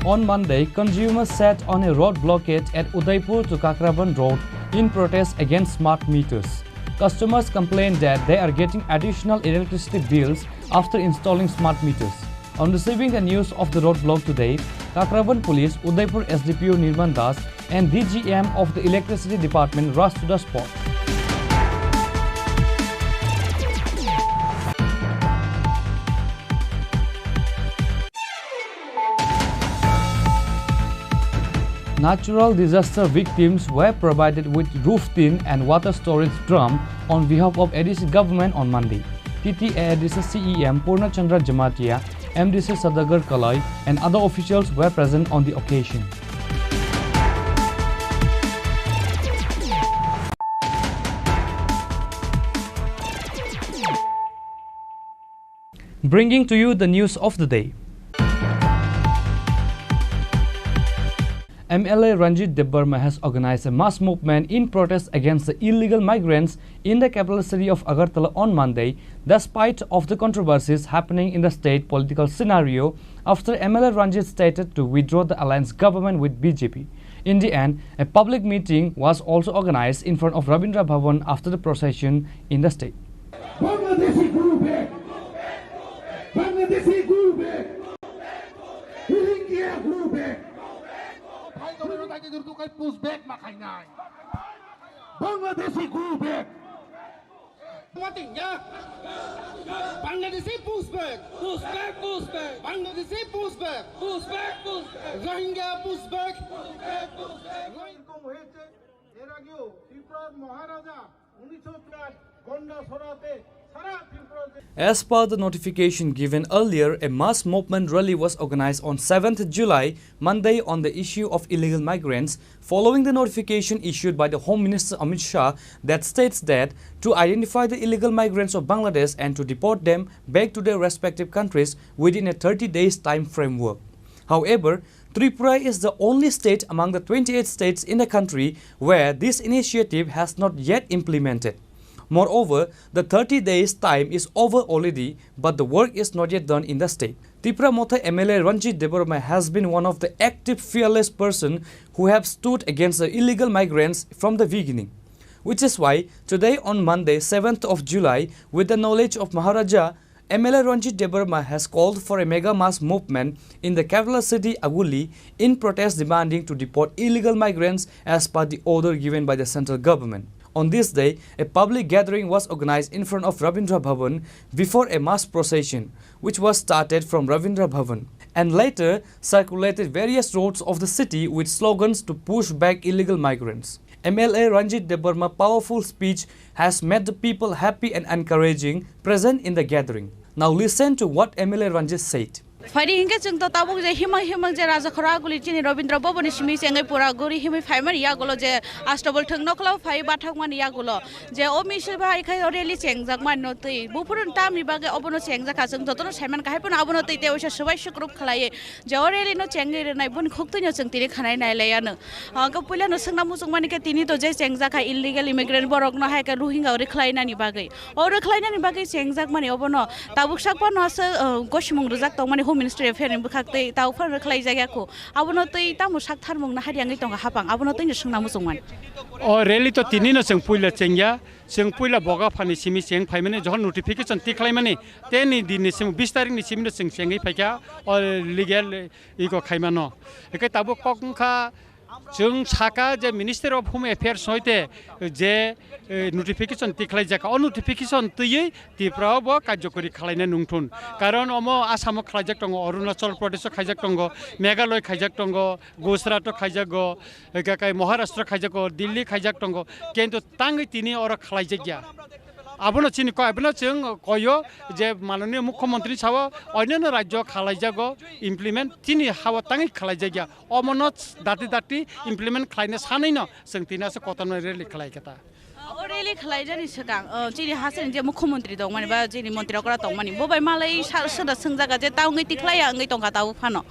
On Monday, consumers sat on a road blockade at Udaipur to Kakraban Road in protest against smart meters. Customers complained that they are getting additional electricity bills after installing smart meters. On receiving the news of the roadblock today, Kakraban Police, Udaipur S D P O Nirman Das, and D G M of the Electricity Department rushed to the spot. Natural disaster victims were provided with roof tin and water storage drum on behalf of A D C government on Monday. T T A A D C C E M Purna Chandra Jamatia, M D C Sadagar Kalai, and other officials were present on the occasion. Bringing to you the news of the day. M L A Ranjit Debbarma has organized a mass movement in protest against the illegal migrants in the capital city of Agartala on Monday, despite of the controversies happening in the state political scenario after M L A Ranjit stated to withdraw the alliance government with B J P. In the end, a public meeting was also organized in front of Rabindra Bhavan after the procession in the state. Bangladeshi go back. Bangladeshi go back. Rohingya go back. Bangladeshi go back. Matinga. Bangladeshi push back. Push back, push back. Bangladeshi push back. Push back, push back. Rohingya push back. Push back, push back. এরকম হয়েছে, এর আগেও ত্রিপুরার মহারাজা উনিশশো চুয়াত্তর গন্ডা ছড়াতে সারা ত্রিপুরা যে As per the notification given earlier, a mass movement rally was organized on seventh July, Monday, on the issue of illegal migrants, following the notification issued by the Home Minister Amit Shah that states that to identify the illegal migrants of Bangladesh and to deport them back to their respective countries within a thirty days time framework. However, Tripura is the only state among the twenty-eight states in the country where this initiative has not yet implemented. Moreover, the thirty days time is over already, but the work is not yet done in the state. Tipra Motha M L A Ranjit Debbarma has been one of the active, fearless person who have stood against the illegal migrants from the beginning, which is why today on Monday, seventh of July, with the knowledge of Maharaja M L A Ranjit Debbarma has called for a mega mass movement in the capital city Aguli in protest demanding to deport illegal migrants as per the order given by the central government. On this day, a public gathering was organized in front of Rabindra Bhavan before a mass procession, which was started from Rabindra Bhavan and later circulated various roads of the city with slogans to push back illegal migrants. M L A Ranjit Debbarma powerful speech has made the people happy and encouraging present in the gathering. Now listen to what M L A Ranjit said. Phaidi hinkhe chwng to tabuk je himang himang je Raja Khoro Aguli chini Rabindra Bhavan ni simi chengwi pura guri himwi phaimani yagulo je Astabal thwng nokla phai bathakmani yagulo je o misil bai khai o rally chengjak mani no twi buphuru tamni bagwi obono chengjak kha chwng jotono saiman kahai phano abono twi tei oisa swbai sukrup khlaiwi je o rally no chengwi rwnai boni khuktwino chwng tini khanai nai lai ano. Hwnkhe puilano swngna muchungmani khe tini to je chengjak kha illegal immigrant borokno hai khe Rohingya o rwkhlainani bagwi. O rwkhlainani bagwi chengjakmani obono tabuk sak phano aswk, uh, gosimung rwjak tongmani Home Ministry Affair ni bwkhak tei tabuk phano rwkhlaijakya kho. Abono twi tamo sak tharmung na hari wngwi tongo hapang, abono twino swngna muchungmani. O rally to tinino chwng puila chengya, chwng puila Boga phani simi cheng phaimani, jokhon notification tikhlaimani, teni dinni simi bis tarikni simino chwng chengwi phaikha o legal iko khaimano. Hwnkhe tabuk kok wngkha, chwng saka je Minister of Home Affairs hoite je, eh, notification tikhlaijak, o notification twiwi Tripura o bo karjokori khlaina nungthun. Karon omo Assam o khlaijak tongo, Arunachal Pradesh o khaijak tongo, Meghalaya khaijak tongo, Gujarat o khaijago, hwnkhe kai Maharashtra khaijago, Delhi khaijak tongo, kintu tangwi tini oro khlaijakya. Abono chini koi, abono chwng koyo je mananiya mukhyamantri sao oinano rajyo khalaijago implement, chini hao tangwi khlaijakya. Omono dati dati implement khlaina sanwino chwng tini aswk kotorno rally khlaikha ta. O rally khlaijani swkang, o, chini hasteni je mukhyamantri tongmani ba chini mantri okra tongmani, bo bai malai sa-, swda swngjaga je ta wngwi tikhlaiya wngwi tongkha tabuk phano.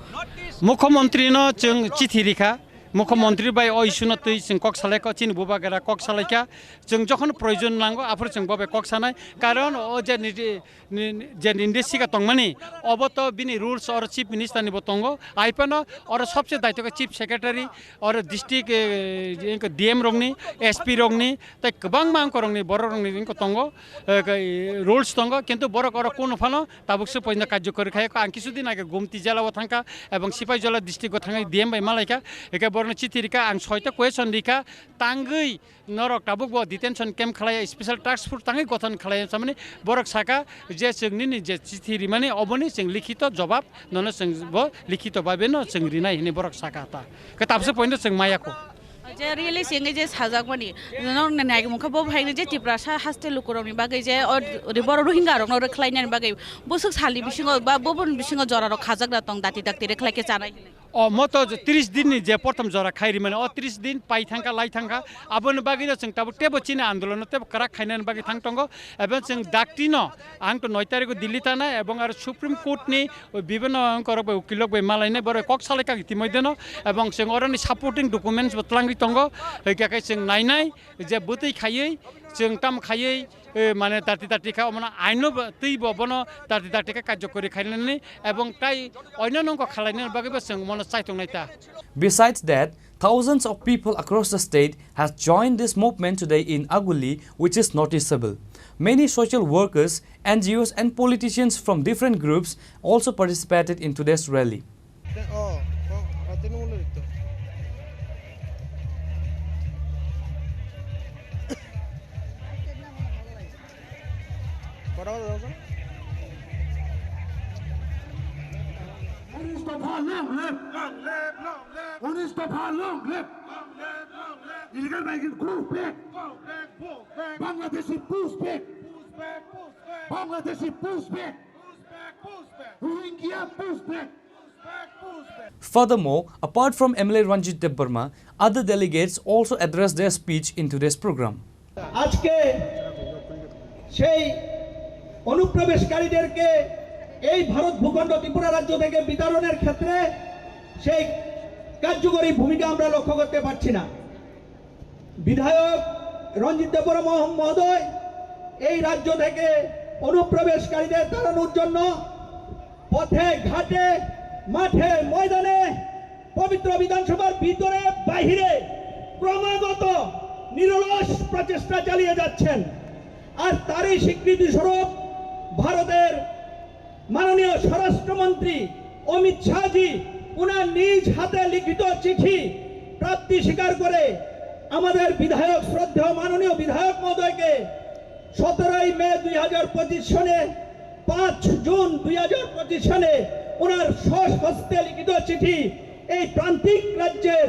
Mukhyamantri no chwng chithi rikha, mukhyamantri bai o issue no twi chwng kok salaikha, chini bubagra kok salaikha, chwng jokhon proyojon nango aphuru chwng bo bai kok sanai, karon o je ni-, ni-, je ninde siga tongmani, obo to bini rules oro Chief Minister ni bo tongo, ai phano oro sobse daitokhe Chief Secretary, oro district, eh, D M rokni, S P rokni, tei kwbangma angkorokni, bororokni wngkha tongo, eh, rules tongo, kintu borok oro kuno phano tabuk se poino karjokori khaiyakho. Ang kisu din age Gumti jela o thangkha ebong Sipaijala district o thangwi D M bai malaikha, hwnkhe borokno chithi rikha, ang soita question rikha, tangwi norok tabuk bo detention camp khlai, special task force tangwi gothon khlai samani borok saka je chwng nini je chithi rimani oboni chwng likhito jobab nono chwng bo likhito babe no chwng rinai hwnwi borok saka ta. Khe tabse poino chwng maya kho. Je rally singwi je sajakmani, norokni naimungkha bo phaini je Tiprasa haste lukurokni bagwi je o ri-, borok Rohingya rokno rwkhlainani bagwi bwswk salni bisingo ba bubun bisingo jorarok khajakna tong dati dakti rwkhlai khe chanai hinwi. O moto je tris din ni je prothom jora khai rimani, o tris din pai thangkha, lai thangkha, aboni bagwi no chwng tabuk tebo chini andolon no tebo kwrak khainani bagwi thang tongo, ebong chwng dakti no ang to noi tarikh o Delhi thanai ebong aro Supreme Court ni o bibhinno angkorok bai ukilok bai malainai borok kok salai kha itimodheno, ebong chwng oroni supporting documents bo twlangwi tongo, hwnkhe khe chwng nainai je bwtwi khaiwi chwng tam khaiwi, eh, mane dati dati kha omono aino bo twi bo bono dati dati kha karjokori khainani ebong tai oino nongkho khalainani bagwi bo chwng mono chaitongnai ta. Besides that, thousands of people across the state has joined this movement today in Aguli, which is noticeable. Many social workers, N G Os and politicians from different groups also participated in today's rally. Police Dopha long live! Long live, long live! Police Dopha long live! Long live, long live! Illegal migrant go back! Go back, go back! Bangladeshi push back! Push back, push back! Bangladeshi push back! Push back, push back! Rohingya push back! Push back, push back! Furthermore, apart from M L A Ranjit Debbarma, other delegates also addressed their speech in today's program. আজকে সেই অনুপ্রবেশকারীদেরকে এই ভারত ভূখণ্ড ত্রিপুরা রাজ্য থেকে বিতাড়নের ক্ষেত্রে সেই কার্যকরী ভূমিকা আমরা লক্ষ্য করতে পারছি না। বিধায়ক রঞ্জিত দেববর্মা মহ-, মহোদয় এই রাজ্য থেকে অনুপ্রবেশকারীদের তাড়ানোর জন্য পথে ঘাটে, মাঠে, ময়দানে, পবিত্র বিধানসভার ভিতরে বাহিরে ক্রমাগত নিরলস প্রচেষ্টা চালিয়ে যাচ্ছেন। আর তারই স্বীকৃতি স্বরূপ ভারতের মাননীয় স্বরাষ্ট্রমন্ত্রী অমিত শাহজি ওনার নিজ হাতে লিখিত চিঠি প্রাপ্তি স্বীকার করে আমাদের বিধায়ক, শ্রদ্ধেয় মাননীয় বিধায়ক মহোদয়কে সতেরোই মে দুই হাজার পঁচিশ সনে, পাঁচ জুন দুই হাজার পঁচিশ সনে ওনার স্বহস্তে লিখিত চিঠি এই প্রান্তিক রাজ্যের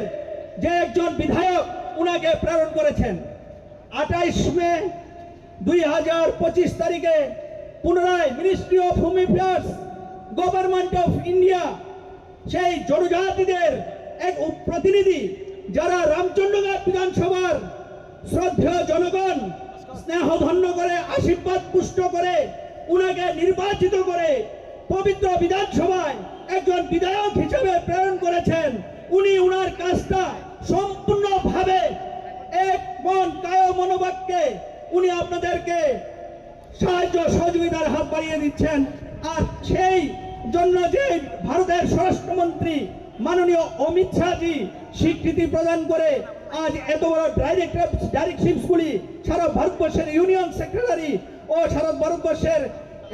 যে একজন বিধায়ক ওনাকে প্রেরণ করেছেন। আঠাইশ মে দুই হাজার পঁচিশ তারিখে পুনরায় ministry of home affairs, government of India সেই জনজাতিদের এক উপ-, প্রতিনিধি, যারা রামচন্দ্রঘাট বিধানসভার শ্রদ্ধেয় জনগণ স্নেহধন্য করে, আশীর্বাদ পুষ্ট করে, উনাকে নির্বাচিত করে পবিত্র বিধানসভায় একজন বিধায়ক হিসেবে প্রেরণ করেছেন। উনি উনার কাজটা সম্পূর্ণভাবে এক মন কায় মনোবাক্যে উনি আপনাদেরকে সাহায্য সহযোগিতার হাত বাড়িয়ে দিচ্ছেন। আর সেই জন্য যে ভারতের স্বরাষ্ট্রমন্ত্রী মাননীয় অমিত শাহজি স্বীকৃতি প্রদান করে আজ এত বড় ডাইরেক্টর, ডাইরেকশনগুলি সারা ভারতবর্ষের ইউনিয়ন সেক্রেটারি ও সারা ভারতবর্ষের,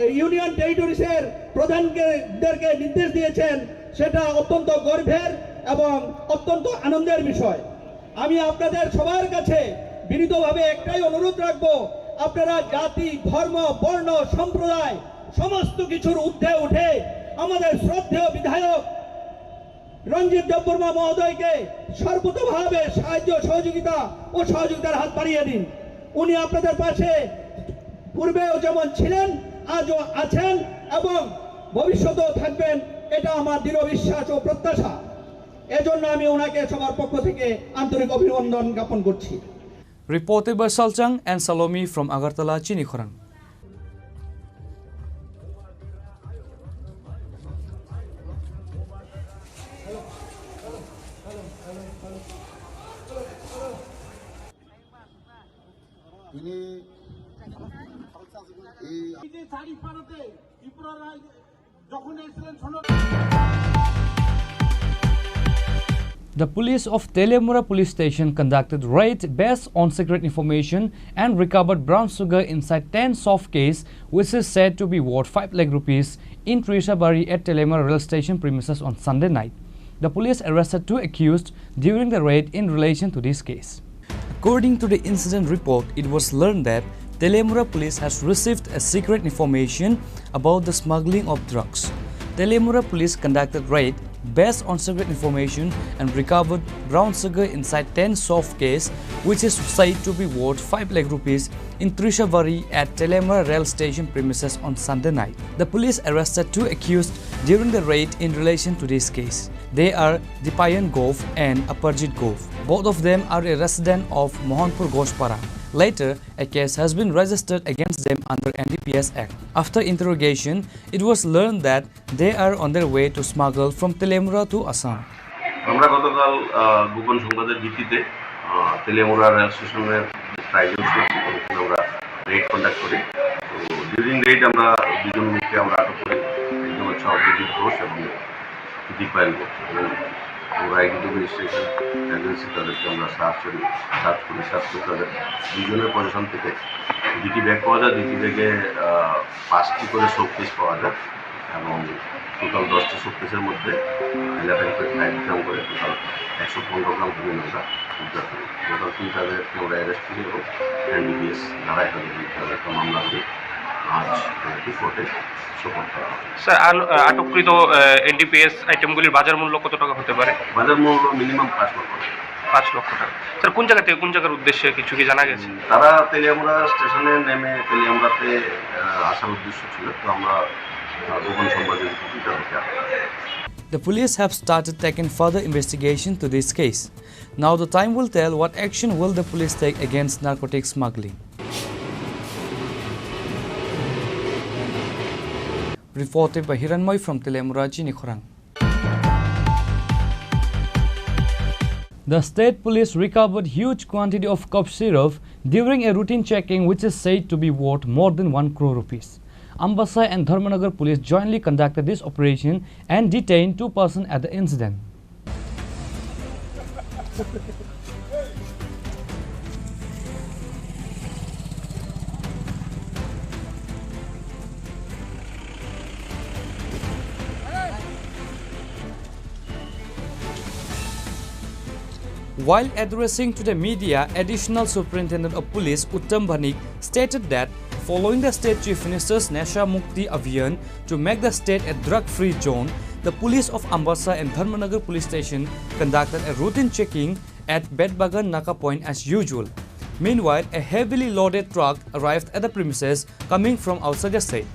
এ, ইউনিয়ন টেরিটরিজের প্রধানকে, দেরকে নির্দেশ দিয়েছেন, সেটা অত্যন্ত গর্বের এবং অত্যন্ত আনন্দের বিষয়। আমি আপনাদের সবার কাছে বিনীতভাবে একটাই অনুরোধ রাখবো, আপনারা জাতি, ধর্ম, বর্ণ, সম্প্রদায় সমস্ত কিছুর ঊর্ধ্বে উঠে আমাদের শ্রদ্ধেয় বিধায়ক রঞ্জিত দেববর্মা মহোদয়কে সর্বতোভাবে সাহায্য সহযোগিতা ও সহযোগিতার হাত বাড়িয়ে দিন। উনি আপনাদের পাশে পূর্বেও যেমন ছিলেন, আজও আছেন এবং ভবিষ্যতেও থাকবেন, এটা আমার দৃঢ় বিশ্বাস ও প্রত্যাশা। এজন্য আমি ওনাকে সবার পক্ষ থেকে আন্তরিক অভিনন্দন জ্ঞাপন করছি। Reported by Salchang and Salomi from Agartala, Chinikhorang. The police of Teliamura police station conducted raid based on secret information and recovered brown sugar inside ten soft case, which is said to be worth five lakh rupees, in Trishabari at Teliamura rail station premises on Sunday night. The police arrested two accused during the raid in relation to this case. According to the incident report, it was learned that Teliamura police has received a secret information about the smuggling of drugs. Teliamura police conducted raid based on secret information and recovered brown sugar inside ten soft case, which is said to be worth five lakh rupees, in Trishabari at Teliamura rail station premises on Sunday night. The police arrested two accused during the raid in relation to this case. They are Dipayan Gov and Aparjit Gov. Both of them are a resident of Mohanpur Gospara. Later, a case has been registered against them under N D P S Act. After interrogation, it was learned that they are on their way to smuggle from Teliamura to Assam. আমরা গতকাল, আহ, গোপন সংবাদের ভিত্তিতে, আহ, তেলিয়ামুড়া রেল স্টেশনের যে ট্রাইজেল ছিল, ওখানে আমরা রেড কন্ডাক্ট করি। তো ডিউরিং রেড আমরা দুজন লোককে আমরা আটক করি, একজন হচ্ছে অভিজিৎ ঘোষ এবং দীপায়ন ঘোষ। এবং আমরা এডিডি রেজিস্ট্রেশন এজেন্সি তাদেরকে আমরা সার্চ করি, সার্চ করি, সার্চ করে তাদের দুজনের পজিশন থেকে দুটি ব্যাগ পাওয়া যায়, দুটি ব্যাগে, আহ, পাঁচটি করে শোপিস পাওয়া যায়। এবং টোটাল দশটি শোপিসের মধ্যে ইলেভেন পয়েন্ট ফাইভ গ্রাম করে টোটাল একশো পনেরো গ্রাম হেরোইন আমরা উদ্ধার করি। টোটাল তিন তাদেরকে আমরা অ্যারেস্ট করি এবং এনডিপিএস ধারায় তাদের বিরুদ্ধে আমরা একটা মামলা করি। আজ তাদেরকে কোর্টে সোপর্দ করা হয়। স্যার, আন-, আটককৃত, আহ, এনডিপিএস আইটেমগুলির বাজার মূল্য কত টাকা হতে পারে? বাজার মূল্য মিনিমাম পাঁচ লক্ষ টাকা। পাঁচ লক্ষ টাকা। স্যার, কোন জায়গা থেকে কোন জায়গার উদ্দেশ্যে কিছু কি জানা গেছে? উম, তারা তেলিয়ামুড়া স্টেশনে নেমে তেলিয়ামুড়াতে, আহ, আসার উদ্দেশ্য ছিল, তো আমরা, আহ, গোপন সংবাদের ভিত্তিতে তাদেরকে আটক করি। The police have started taking further investigation to this case. Now the time will tell what action will the police take against narcotic smuggling. Reported by Hiranmoy from Teliamura, Chinikhorang. The state police recovered huge quantity of cough syrup during a routine checking, which is said to be worth more than one crore rupees. Ambasa and Dharmanagar police jointly conducted this operation and detained two persons at the incident. While addressing to the media, Additional Superintendent of Police Uttam Bhanik stated that following the state Chief Minister's Nasha Mukti Abhiyan to make the state a drug-free zone, the police of Ambassa and Dharmanagar Police Station conducted a routine checking at Betbagan Naka Point as usual. Meanwhile, a heavily loaded truck arrived at the premises coming from outside the state.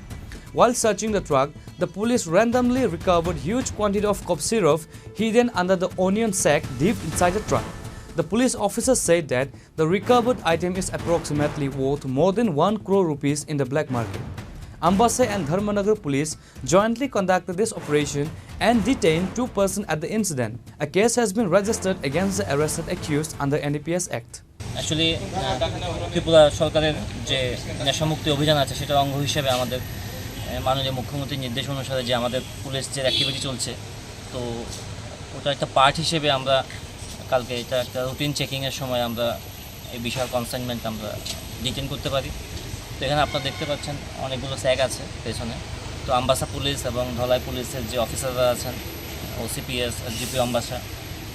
While searching the truck, the police randomly recovered huge quantity of cough syrup hidden under the onion sack deep inside the truck. The police officer said that the recovered item is approximately worth more than one crore rupees in the black market. Ambassa and Dharmanagar police jointly conducted this operation and detained two persons at the incident. A case has been registered against the arrested accused under N D P S Act. Actually, আহ, ত্রিপুরা সরকারের যে নেশামুক্তি অভিযান আছে, সেটার অঙ্গ হিসেবে আমাদের, আহ, মাননীয় মুখ্যমন্ত্রীর নির্দেশ অনুসারে যে আমাদের পুলিশ যে অ্যাক্টিভিটি চলছে, তো ওটা একটা পার্ট হিসেবে আমরা কালকে এটা একটা রুটিন চেকিংয়ের সময় আমরা এই বিষয়ে কনসাইনমেন্ট আমরা ডিটেন করতে পারি। তো এখানে আপনারা দেখতে পাচ্ছেন অনেকগুলো স্যাক আছে পেছনে। তো আম্বাসা পুলিশ এবং ধলাই পুলিশের যে অফিসাররা আছেন, ওসিপিএস, এসডিপিও আম্বাসা,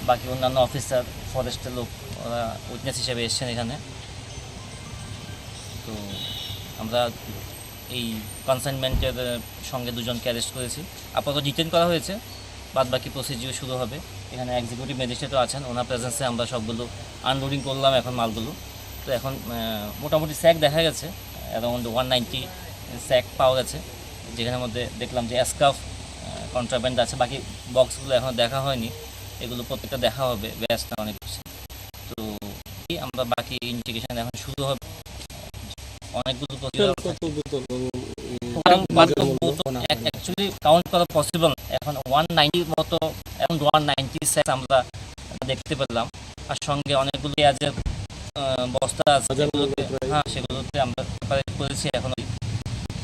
বাকি অন্যান্য অফিসার, ফরেস্টের লোক, ওরা উইটনেস হিসেবে এসছেন এখানে। তো আমরা এই কনসাইনমেন্টের সঙ্গে দুজনকে অ্যারেস্ট করেছি। আপাতত ডিটেন করা হয়েছে, বাদ বাকি প্রসিডিউর শুরু হবে। এখানে এক্সিকিউটিভ ম্যাজিস্ট্রেটও আছেন, ওনার প্রেজেন্সে আমরা সবগুলো আনলোডিং করলাম এখন মালগুলো। তো এখন, আহ, মোটামুটি স্যাক দেখা গেছে, অ্যারাউন্ড ওয়ান নাইনটি স্যাক পাওয়া গেছে, যেখানের মধ্যে দেখলাম যে স্কার্ফ, আহ, কন্ট্রাব্যান্ড আছে। বাকি বক্সগুলো এখনও দেখা হয়নি, এগুলো প্রত্যেকটা দেখা হবে, ভেস্ট অনেক কিছু। তো এই আমরা বাকি ইনভেস্টিগেশন এখন শুরু হবে। অনেকগুলো প্রতিবেদন টোটাল কত বোতল, উম, টোটাল বাজার কত মূল্য? বোতল অ্যাক-, অ্যাকচুয়ালি কাউন্ট করা পসিবল না। এখন ওয়ান নাইনটি মতো, এখন ওয়ান নাইনটি স্যাক আমরা দেখতে পেলাম। আর সঙ্গে অনেকগুলো পেঁয়াজের, আহ, বস্তা আছে, বাজার মূল্য সেগুলোকে, প্রায়? হ্যাঁ, সেগুলোতে আমরা প্রিপেয়ার করেছি। এখন ওই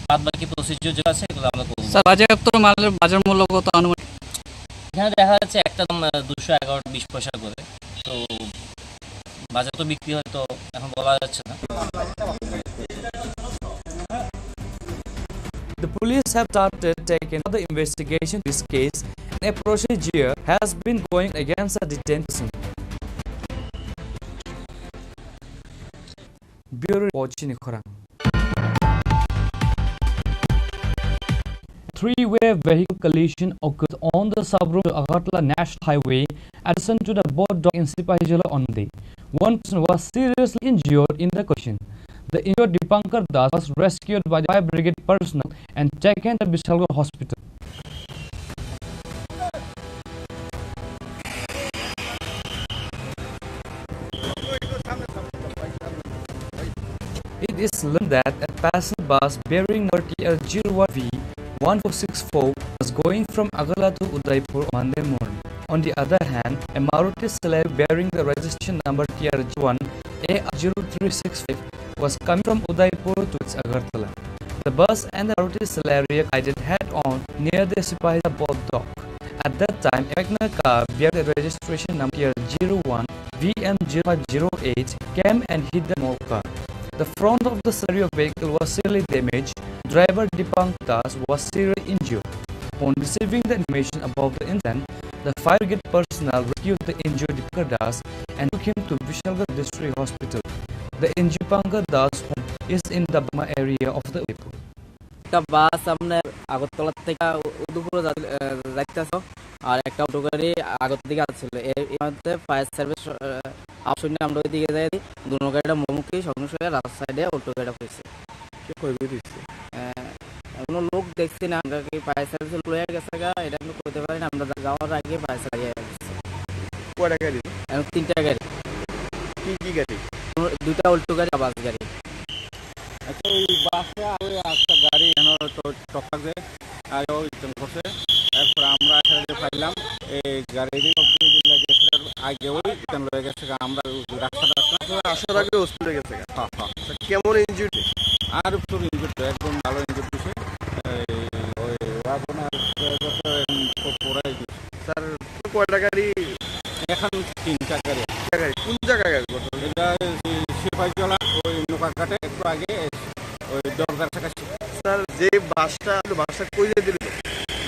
বাদ বাকি প্রসিডিউর যেটা আছে, এগুলো আমরা করবো। স্যার, বাজেয়াপ্ত মালের বাজার মূল্য কত আনুমানিক? এখানে দেখা যাচ্ছে একটা দাম, আহ, দুশো এগারো বিশ পয়সা করে। তো বাজার তো বিক্রি হয়, তো এখন বলা যাচ্ছে না। The police have started taking the investigation in this case, and a procedure has been going against the detained person. Bureau Report, Chini Khorang. Three-way vehicle collision occurred on the Sabroom to Agartala National Highway adjacent to the Bodh Dock in Sipahijala on Monday. One person was seriously injured in the collision. The injured Dipankar Das was rescued by the fire brigade personnel and taken to Bishalgarh Hospital. It is learned that a passenger bus bearing number T R zero one V one four six four was going from Agartala to Udaipur on Monday morning. On the other hand, a Maruti Celerio bearing the registration number T R one A zero three six five was coming from Udaipur towards Agartala. The bus and the Maruti Celerio collided head-on near the Sipahijala Bodh Dock. At that time, a Wagoner car bearing the registration number T R zero one V M zero five zero eight came and hit the small car. The front of the Celerio vehicle was severely damaged. Driver Dipankar Das was seriously injured. Upon receiving the information about the incident, the fire brigade personnel rescued the injured Dipankar Das and took him to Bishalgarh District Hospital. The injured Dipankar Das home is in the Bama area of the Udaipur. একটা বাস আপনার আগরতলা থেকে উদয়পুরে যা-, আহ, যাইতেছে, আর একটা অটো গাড়ি আগর দিকে আসছিল। এর, এর মধ্যে ফায়ার সার্ভিস, আহ, আওয়াজ শুনে আমরা ওইদিকে যাই, দুনো গাড়িটা মুখোমুখি, সঙ্গে সঙ্গে রাস্তার সাইডে অটো গাড়িটা পড়েছে। কে ক্ষয়ক্ষতি হয়েছে? আহ, কোনো লোক দেখছি না, আমরা কি ফায়ার সার্ভিস লয়ে গেছে গা, এটা কিন্তু কইতে পারি না, আমরা যা-, যাওয়ার আগে ফায়ার সার্ভিস আগে গেছে। কয়টা গাড়ি? এখন তিনটা গাড়ি। কি কি গাড়ি? দুইটা অল্টো গাড়ি, বাস গাড়ি। আচ্ছা, ওই বাসে আর ওই একটা গাড়ি এনে তো টক্কর দেয়, আর ওই জং করছে। এরপর আমরা এখানে যে পাইলাম, এই গাড়ির মধ্যে যেগুলো গেছে, আগে ওই জং লয়ে গেছে, আমরা ওই রাস্তাটা আসলে আসার আগে হসপিটালে গেছে। হ্যাঁ, হ্যাঁ। আচ্ছা, কেমন ইনজুরি? আর খুব ইনজুরি, একদম ভালো ইনজুরি হয়েছে। এই, ওই ওয়াগনার ড্রাইভারটা খুব পুরাই গেছে। স্যার, কয়টা গাড়ি? এখন তিনটা গাড়ি। তিনটা গাড়ি। কোন জায়গায় গাড়ি ঘটনা? এটা ওই সিপাহীজলা, ওই নৌকাঘাটে একটু আগে ওই দরগার কাছাকাছি। স্যার, যে বাসটা, বাসটা কই যাইতে দিল?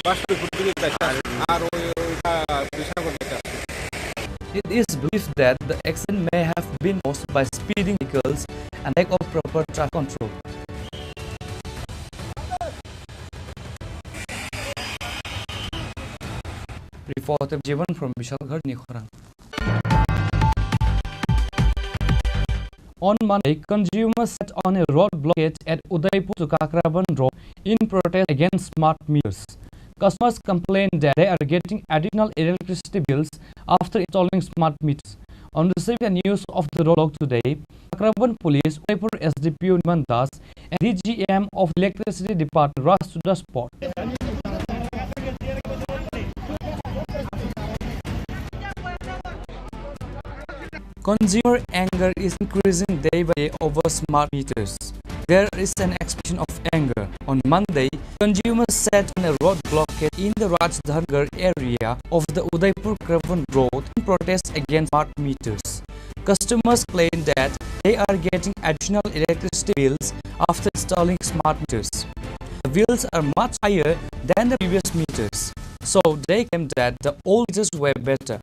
বাসটা উপর দিকে যাইতে আর আর ওই, ওইটা বিশালগড় যাইতে। It is believed that the accident may have been caused by speeding vehicles and lack of proper traffic control. Reporter Jivan from Bishalgarh ni khorang. On Monday, consumers sat on a road blockade at Udaipur to Kakraban Road in protest against smart meters. Customers complained that they are getting additional electricity bills after installing smart meters. On receiving the news of the roadblock today, Kakraban Police, Udaipur S D P O Niman Das, and D G M of Electricity Department rushed to the spot. Consumer anger is increasing day by day over smart meters. There is an expression of anger. On Monday, consumers sat on a road blockade in the Rajdhangar area of the Udaipur Kakraban Road in protest against smart meters. Customers claim that they are getting additional electricity bills after installing smart meters. The bills are much higher than the previous meters, so they claim that the old meters were better.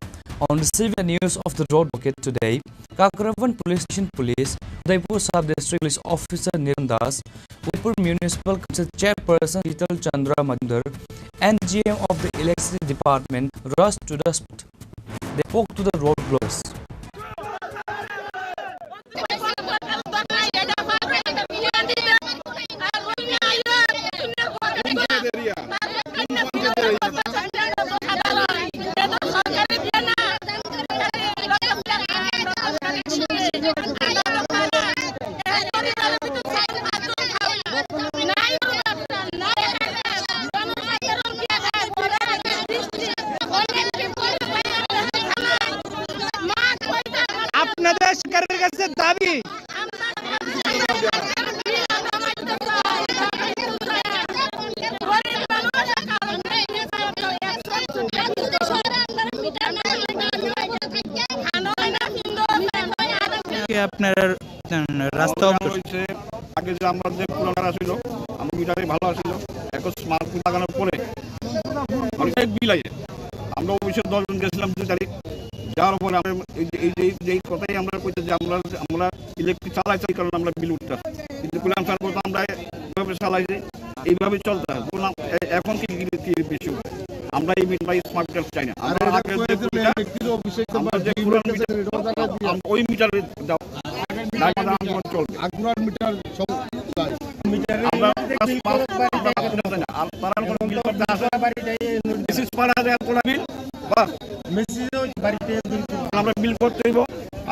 On receiving the news of the road blockade today, Kakraban Police Station Police, Udaipur Sub-District Police Officer Niran Das, Udaipur Municipal Council Chairperson Shital Chandra Majumdar, and G M of the Electricity Department rushed to the spot. They spoke to the road blockers. আপনাদের সরকারের কাছে দাবি। আপনার রাস্তা অবস্থা হয়েছে, আগে যে আমরা যে পুরানো ছিল, আমরা মিটারে ভালো আছিল, এখন স্মার্ট মিটার লাগানোর পরে অনেকটাই বিল আছে। আমরা অফিসে দশ জন গেছিলাম দুই তারিখ, যাওয়ার পরে আমরা এই যে, এই যে, এই যে এই কথাই আমরা কইতে যে আমরা, আমরা ইলেকট্রিক চালাই, চালাই কারণে আমরা বিল উঠতে, কিন্তু কুলাম স্যার বলতো আমরা এইভাবে চালাই যে এইভাবে চলতে হয়। বললাম, এ-, এখন কি, কি, কি বিষয়? আমরা এই মিটার স্মার্ট মিটার চাই না। আমরা আগে যে মিটার, আমরা যে পুরান মিটার, আম-, ওই মিটারে দাও। ঢাকা আন্দোলন চলবে। আগুরার মিটার সব চাই। মিটারে আমরা প্লাস পাঁচ, আমরা পাঁচ মিটার চাই না। আর তারা কোনো বিল করতে আসে। মিসেস পাড়া যায় কোনো বিল, বাস। মিসেস বাড়িতে আমরা বিল করতে হইব।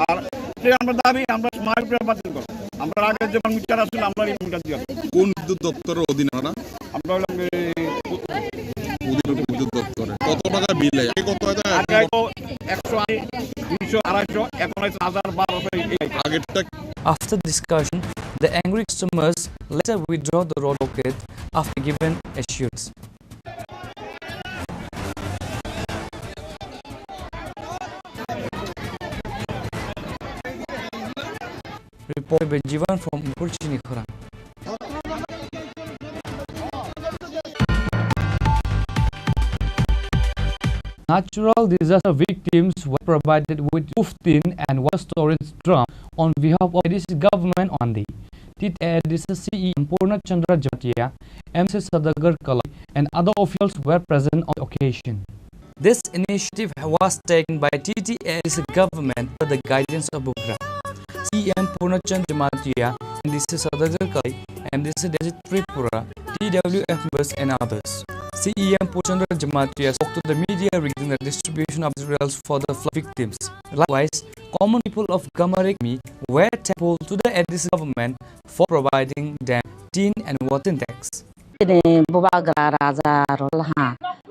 আর যে আমরা দাবি, আমরা স্মার্ট মিটার বাতিল করব। আমরা আগে যেমন মিটার আসলে আমরা এই মিটার দিয়ে। কোন বিদ্যুৎ দপ্তরের অধীনে ওরা? আমরা হলাম এই উদয়পুর বিদ্যুৎ দপ্তরে। কত টাকা বিল হয়? আগে কত হয়? আগে তো একশো আশি, দুইশো, আড়াইশো, এখন হয়েছে হাজার, বারোশো, এই, এই। আগেরটা After discussion, the angry customers later withdraw the road blockade after given assurance. Report by Jivan from Ukur Chini Khorang. Natural disaster victims were provided with roof tin and water storage drum on behalf of A D C government on the T T A D C C E M Purna Chandra Jamatia, M C Sadagar Kalai, and other officials were present on the occasion. This initiative was taken by T T A D C government under the guidance of Bubagra, C E M Purna Chandra Jamatia, M D C Sadagar Kalai, M D C Dajit Tripura, T W F members and others. C E M Purna Chandra Jamatia spoke to the media regarding the distribution of materials for the flood victims. Likewise, common people of Gamarekmi were thankful to the A D C government for providing them tin and water tanks. Chini Bubagra raja rwlaha,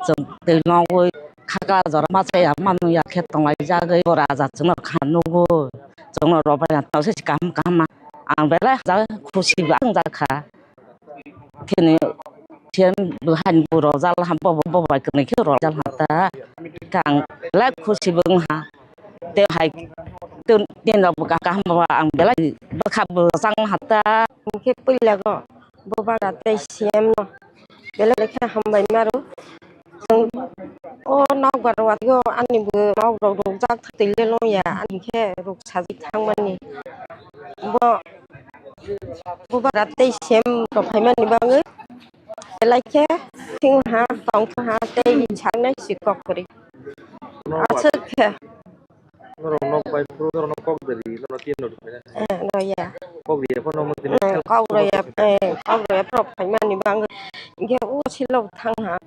chwng twi nogwi khaka jora machaya manwi ya khe tonglaijagwi bo raja chwngno kha nugwi chwngno rwbaina tongse kaham kaham ang belai hajak khusi bo ang jakha. Chini C M hai bo rwjalaha bo bo bai kwrwikhe rwjalaha ta khe ang belai khusi bo wngha. Tei hai tei nini rok bo kaham kaham bo ang belai bwkha bo chang ha ta. Hwnkhe puila go Bubagra tei C M no belai khe hambai maro. Chwng O nokbar watio ani bo nok rok rukjak twi le long ya, ani khe ruk sajak thangmani. Bo bubagra tei sem rok phaimani bagwi belai khe thwng ha, tong ha tei saknai si kok kwrwi. Aswk khe. Norok nok bai phuru norok nok kok beri, norok tin rok phai na. Eh, no ya. Kok ri phano mo tin. Eh, kok ro ya, eh, kok ro ya, phano phai mani bang. Ge o silo thang ha.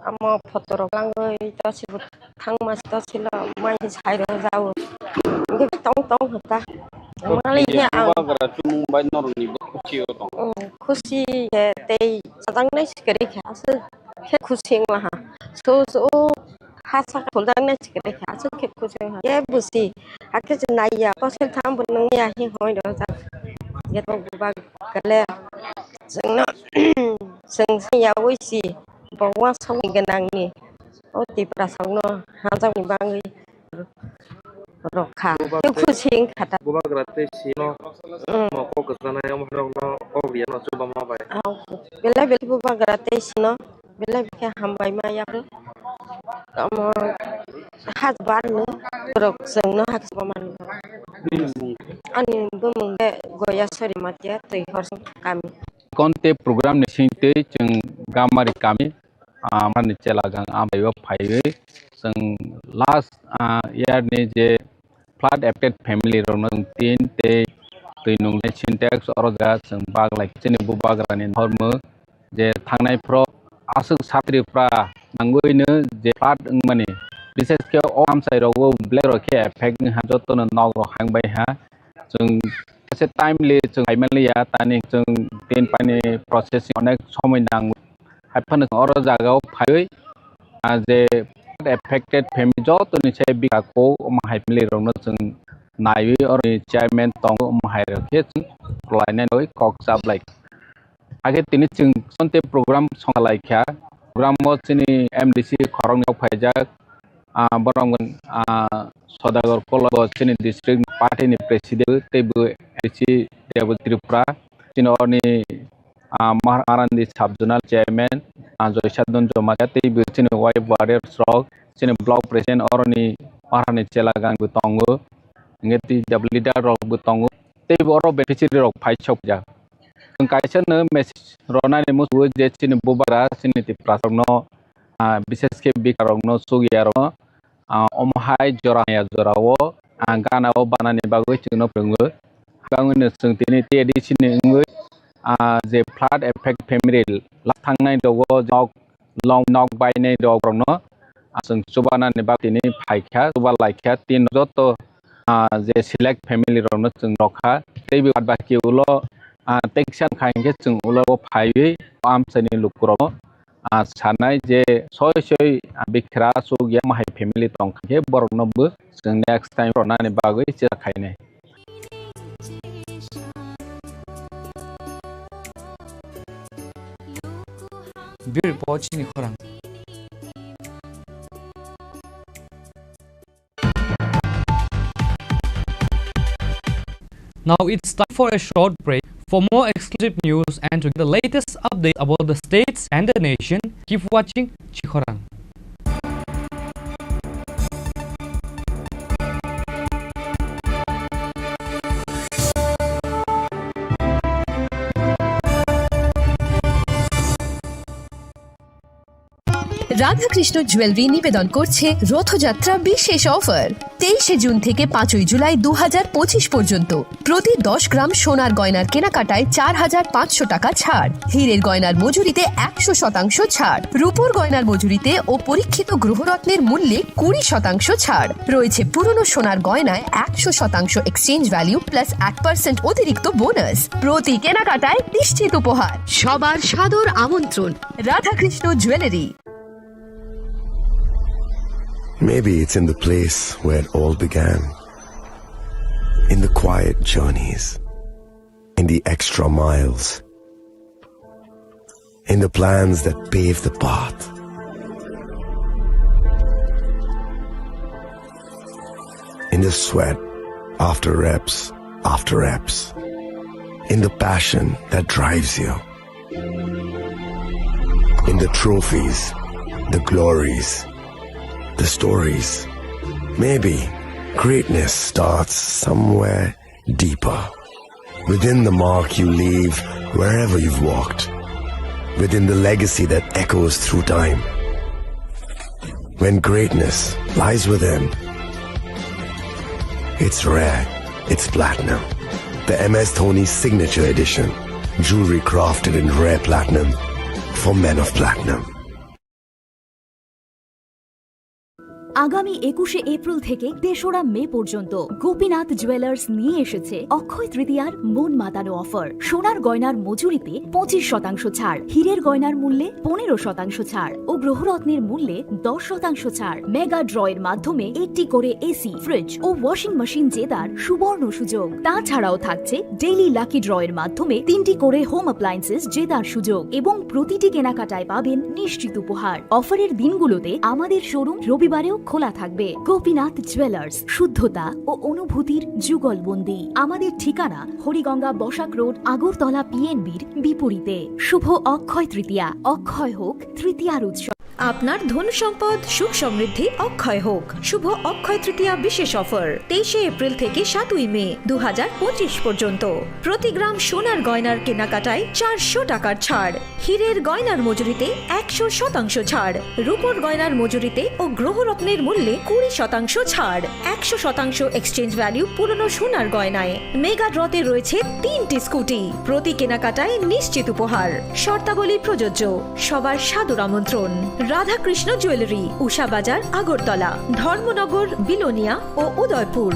Amo photo rok langoi to silo thang mas to silo mai sai ro jao. Ge tong tong hota. Mali ya ang. Bubagra chumung bai norok ni bo khusi o tong. Mm, khusi he tei sajang nai sikari khe aswk khe khusi wng ha. So so ha saka thuljaknai chikre kha, aswk khe kuchung ha. Khe busi, hakhe se naiya, kosil tham bo nung ya hi hoi do jak. Khe to bubagra le, chwngno, chwng se yaui si, bo uansukni gwnangni, o Tiprasokno hajakni bagwi rw kha. Bubagra tei, khe khusi wng kha ta. Bubagra tei sino, mm, mo kok kwchanai, omo rokno kok riya no chuba ma bai. Belai belai bubagra tei sino. Belai khe hambai ma yapri. Omo hajbar no borok chwngno hakhe bo mani. Ani bumung de Goya Sori Matia twi Horsing kami. Conte program ni singtwi chwng Gamari kami, ah, mani chela gang ambai o phaiwi chwng last, ah, year ni je flood affected family rokno chwng tin tei twi nungnai sintex oro jaga chwng bak lai chini bubagrani hormo je thangnai phro aswk satri pra nangwino je flood wngmani, bises khe o amchai rogo black rok khe effect wngha jotono nok rok hang bai ha chwng se timely chwng phai manliya tani chwng tin pani processing onek somoi nango. Hai phano chwng oro jagao phaiwi, ah, je affected family jotoni se bikha ko omo hai family rokno chwng naiwi oroni chairman tongo omo hai rok khe chwng kwlainai rwi kok chaplai. Hakhe tini chwng sonte program songkha lai kha. Program o chini M D C khoroknwi rok phaijak, ah, borok, ah, Sodagar Koloi bo chini district party ni president tei bo M D C Devil Tripura chini oroni ah, Maharandi Sub Zonal Chairman, ah, Joysadon Jamatia tei bo chini wife warriors rok, chini block president oroni Maharani chela gang bo tongo, hingke tei leader rok bo tongo, tei bo oro beneficiary rok phai sok jak. Chwng kaisa no message ronani muchungo je chini bubagra chini Tiprasa rokno, ah, bises khe bikha rokno chukya rokno, ah, omo hai jora ya jora o, ah, gana o banani bagwi chwngno phwrwngo. Bangwino chwng tini T A D C ni wngwi, ah, je flood affect family last thangnai rogo nok long nok bainai rok rokno, ah, chwng chubanani bagwi tini phaikha, chuba laikha tin joto, ah, je select family rokno chwng rokha. Tei bad baki ulo, ah, teksan khaingkhe chwng ulo phaiwi amchaini lukurokno ah, sanai je soi soi, ah, bikra chukya mahai family tongkha khe borokno bo chwng next time ronani bagwi chera khainai. Bureau Report, chini khorang. Now it's time for a short break. For more exclusive news and to get the latest updates about the states and the nation, keep watching Chikhorang. Radhakrishna jewellery নিবেদন করছে রথযাত্রা বিশেষ অফার। তেইশে জুন থেকে পাঁচই জুলাই দু হাজার পঁচিশ পর্যন্ত প্রতি দশ গ্রাম সোনার গয়নার কেনাকাটায় চার হাজার পাঁচশো টাকা ছাড়, হীরের গয়নার মজুরিতে একশো শতাংশ ছাড়, রূপোর গয়নার মজুরিতে ও পরীক্ষিত গ্রহরত্নের মূল্যে কুড়ি শতাংশ ছাড় রয়েছে। পুরনো সোনার গয়নায় একশো শতাংশ এক্সচেঞ্জ ভ্যালু প্লাস এক পার্সেন্ট অতিরিক্ত বোনাস। প্রতি কেনাকাটায় নিশ্চিত উপহার। সবার সাদর আমন্ত্রণ Radhakrishna jewellery. Maybe it's in the place where it all began. In the quiet journeys, in the extra miles, in the plans that pave the path, in the sweat after reps after reps, in the passion that drives you. In the trophies, the glories, the stories. Maybe greatness starts somewhere deeper. Within the mark you leave wherever you've walked. Within the legacy that echoes through time. When greatness lies within, it's rare, it's platinum. The M S Dhoni Signature Edition. Jewelry crafted in rare platinum for men of platinum. আগামী একুশে এপ্রিল থেকে তেসরা মে পর্যন্ত গোপীনাথ জুয়েলার্স নিয়ে এসেছে অক্ষয় তৃতীয়ার মন মাতানো অফার। সোনার গয়নার মজুরিতে পঁচিশ শতাংশ ছাড়, হীরের গয়নার মূল্যে পনেরো শতাংশ ছাড় ও গ্রহরত্নের মূল্যে দশ শতাংশ ছাড়। মেগা ড্রয়ের মাধ্যমে একটি করে এসি, ফ্রিজ ও ওয়াশিং মেশিন জেতার সুবর্ণ সুযোগ। তাছাড়াও থাকছে ডেইলি লাকি ড্রয়ের মাধ্যমে তিনটি করে হোম অ্যাপ্লায়েন্সেস জেতার সুযোগ এবং প্রতিটি কেনাকাটায় পাবেন নিশ্চিত উপহার। অফারের দিনগুলোতে আমাদের শোরুম রবিবারেও খোলা থাকবে। গোপীনাথ জুয়েলার্স, শুদ্ধতা ও অনুভূতির যুগলবন্দি। আমাদের ঠিকানা হরিগঙ্গা বসাক রোড, আগরতলা পিএনবির বিপরীতে। শুভ অক্ষয় তৃতীয়া, অক্ষয় হোক তৃতীয়ার উৎসব। আপনার ধন সম্পদ সুখ সমৃদ্ধি অক্ষয় হোক। শুভ অক্ষয় তৃতীয়া বিশেষ অফার, তেইশে এপ্রিল থেকে সাতই মে দু হাজার পঁচিশ পর্যন্ত। প্রতি গ্রাম সোনার গয়নার কেনাকাটায় চারশো টাকার ছাড়, হীরের গয়নার মজুরিতে একশো শতাংশ ছাড়, রূপোর গয়নার মজুরিতে ও গ্রহরত্নের মূল্যে কুড়ি শতাংশ ছাড়, একশো শতাংশ এক্সচেঞ্জ ভ্যালু পুরনো সোনার গয়নায়। মেগা ড্রতে রয়েছে তিনটি স্কুটি, প্রতি কেনাকাটায় নিশ্চিত উপহার। শর্তাবলী প্রযোজ্য। সবার সাদর আমন্ত্রণ। রাধাকৃষ্ণ জুয়েলারি, উষা বাজার, আগরতলা, ধর্মনগর, বিলোনিয়া ও Udaipur.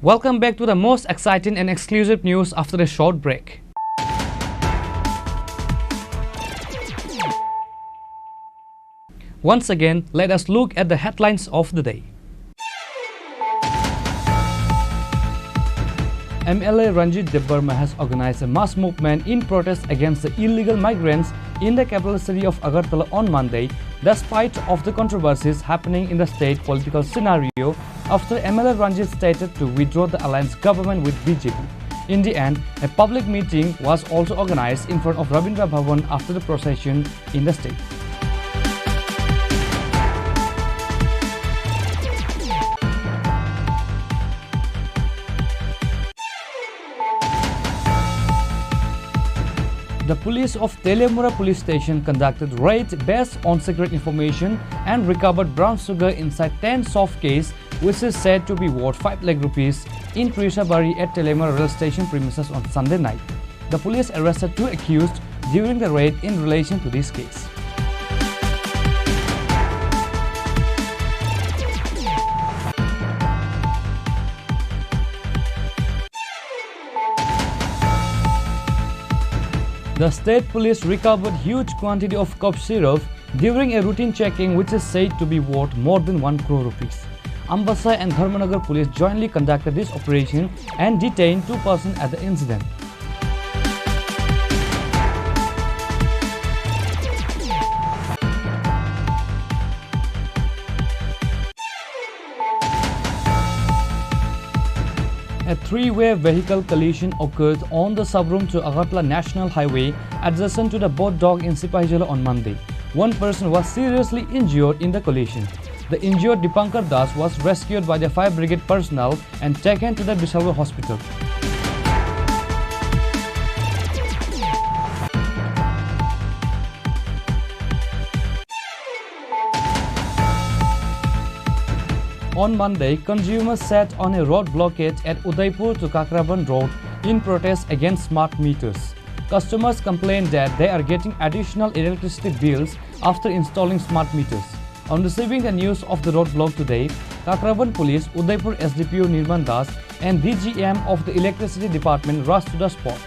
Welcome back to the most exciting and exclusive news after a short break. Once again, let us look at the headlines of the day. M L A Ranjit Debbarma has organized a mass movement in protest against the illegal migrants in the capital city of Agartala on Monday, despite of the controversies happening in the state political scenario after M L A Ranjit stated to withdraw the alliance government with B J P. In the end, a public meeting was also organized in front of Rabindra Bhavan after the procession in the state. The police of Teliamura police station conducted raid based on secret information and recovered brown sugar inside ten soft case, which is said to be worth five lakh rupees, in Trishabari at Teliamura rail station premises on Sunday night. The police arrested two accused during the raid in relation to this case. The state police recovered huge quantity of cough syrup during a routine checking, which is said to be worth more than one crore rupees. Ambasa and Dharmanagar police jointly conducted this operation and detained two persons at the incident. A three-way vehicle collision occurred on the Sabrum to Agartala National Highway adjacent to the Bodh Dog in Sipahijala on Monday. One person was seriously injured in the collision. The injured Dipankar Das was rescued by the fire brigade personnel and taken to the Bishalgarh hospital. On Monday, consumers sat on a road blockade at Udaipur to Kakraban Road in protest against smart meters. Customers complained that they are getting additional electricity bills after installing smart meters. On receiving the news of the roadblock today, Kakraban Police, Udaipur S D P O Nirman Das and D G M of the Electricity Department rushed to the spot.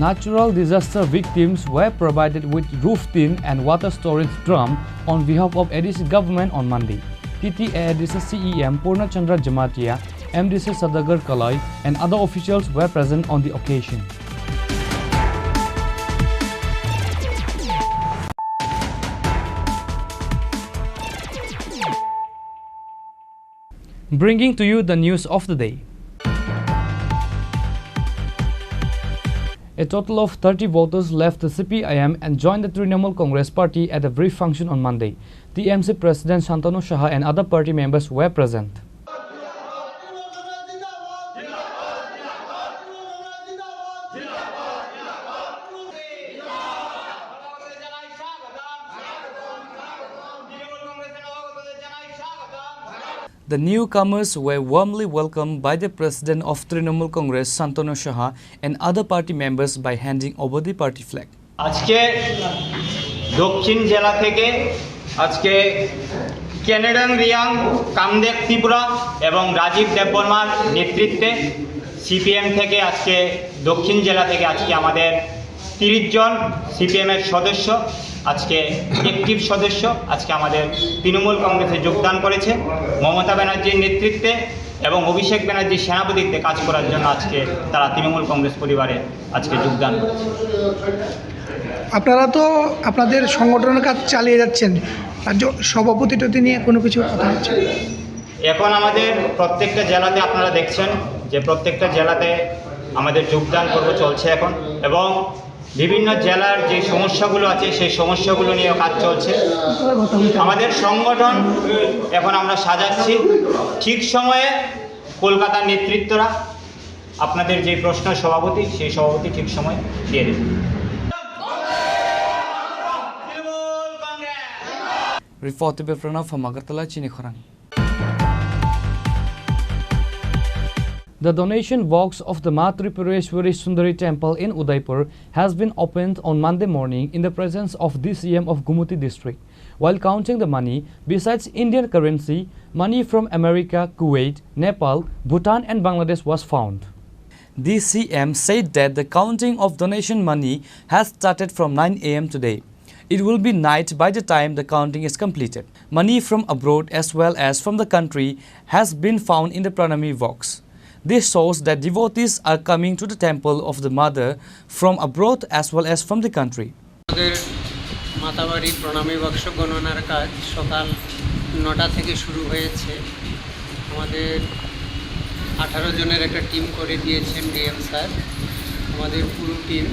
Natural disaster victims were provided with roof tin and water storage drum on behalf of A D C government on Monday. T T A A D C C E M Purna Chandra Jamatia M D C Sadagar Kalai, and other officials were present on the occasion. Bringing to you the news of the day. A total of thirty voters left the C P I M and joined the Trinamool Congress party at a brief function on Monday. T M C President Shantanu Saha and other party members were present. The newcomers were warmly welcomed by the President of Trinamool Congress, Shantanu Saha, and other party members by handing over the party flag. আজকে দক্ষিণ জেলা থেকে আজকে কেনেডন রিয়াং, কামদেব ত্রিপুরা এবং রাজীব দেববর্মার নেতৃত্বে সিপিএম থেকে আজকে দক্ষিণ জেলা থেকে আজকে আমাদের তিরিশ জন সিপিএম এর সদস্য, আজকে অ্যাক্টিভ সদস্য, আজকে আমাদের তৃণমূল কংগ্রেসে যোগদান করেছে। মমতা ব্যানার্জির নেতৃত্বে এবং অভিষেক ব্যানার্জির সেনাপতিত্বে কাজ করার জন্য আজকে তারা তৃণমূল কংগ্রেস পরিবারে আজকে যোগদান করেছে। আপনারা তো আপনাদের সংগঠনের কাজ চালিয়ে যাচ্ছেন, রাজ্য সভাপতি টতি নিয়ে কোনো কিছু কথা হচ্ছে? এখন আমাদের প্রত্যেকটা জেলাতে আপনারা দেখছেন যে প্রত্যেকটা জেলাতে আমাদের যোগদান পর্ব চলছে এখন, এবং বিভিন্ন জেলার যে সমস্যাগুলো আছে সেই সমস্যাগুলো নিয়ে কাজ চলছে। আমাদের সংগঠন এখন আমরা সাজাচ্ছি, ঠিক সময়ে কলকাতার নেতৃত্বরা আপনাদের যে প্রশ্ন সভাপতি, সেই সভাপতি ঠিক সময় দিয়ে দেবেন। Report by Pranav from Agartala, Chini Khorang. The donation box of the Ma Tripureshwari Sundari Temple in Udaipur has been opened on Monday morning in the presence of D C M of Gumuti district. While counting the money, besides Indian currency, money from America, Kuwait, Nepal, Bhutan and Bangladesh was found. D C M said that the counting of donation money has started from nine a m today. It will be night by the time the counting is completed. Money from abroad as well as from the country has been found in the Pranami box. This shows that devotees are coming to the temple of the mother from abroad as well as from the country. আমাদের মাতাবাড়ি প্রণামী বাক্স গণনার কাজ সকাল নটা থেকে শুরু হয়েছে। আমাদের আঠারো জনের একটা টিম করে দিয়েছেন ডিএম স্যার। আমাদের পুরো টিম,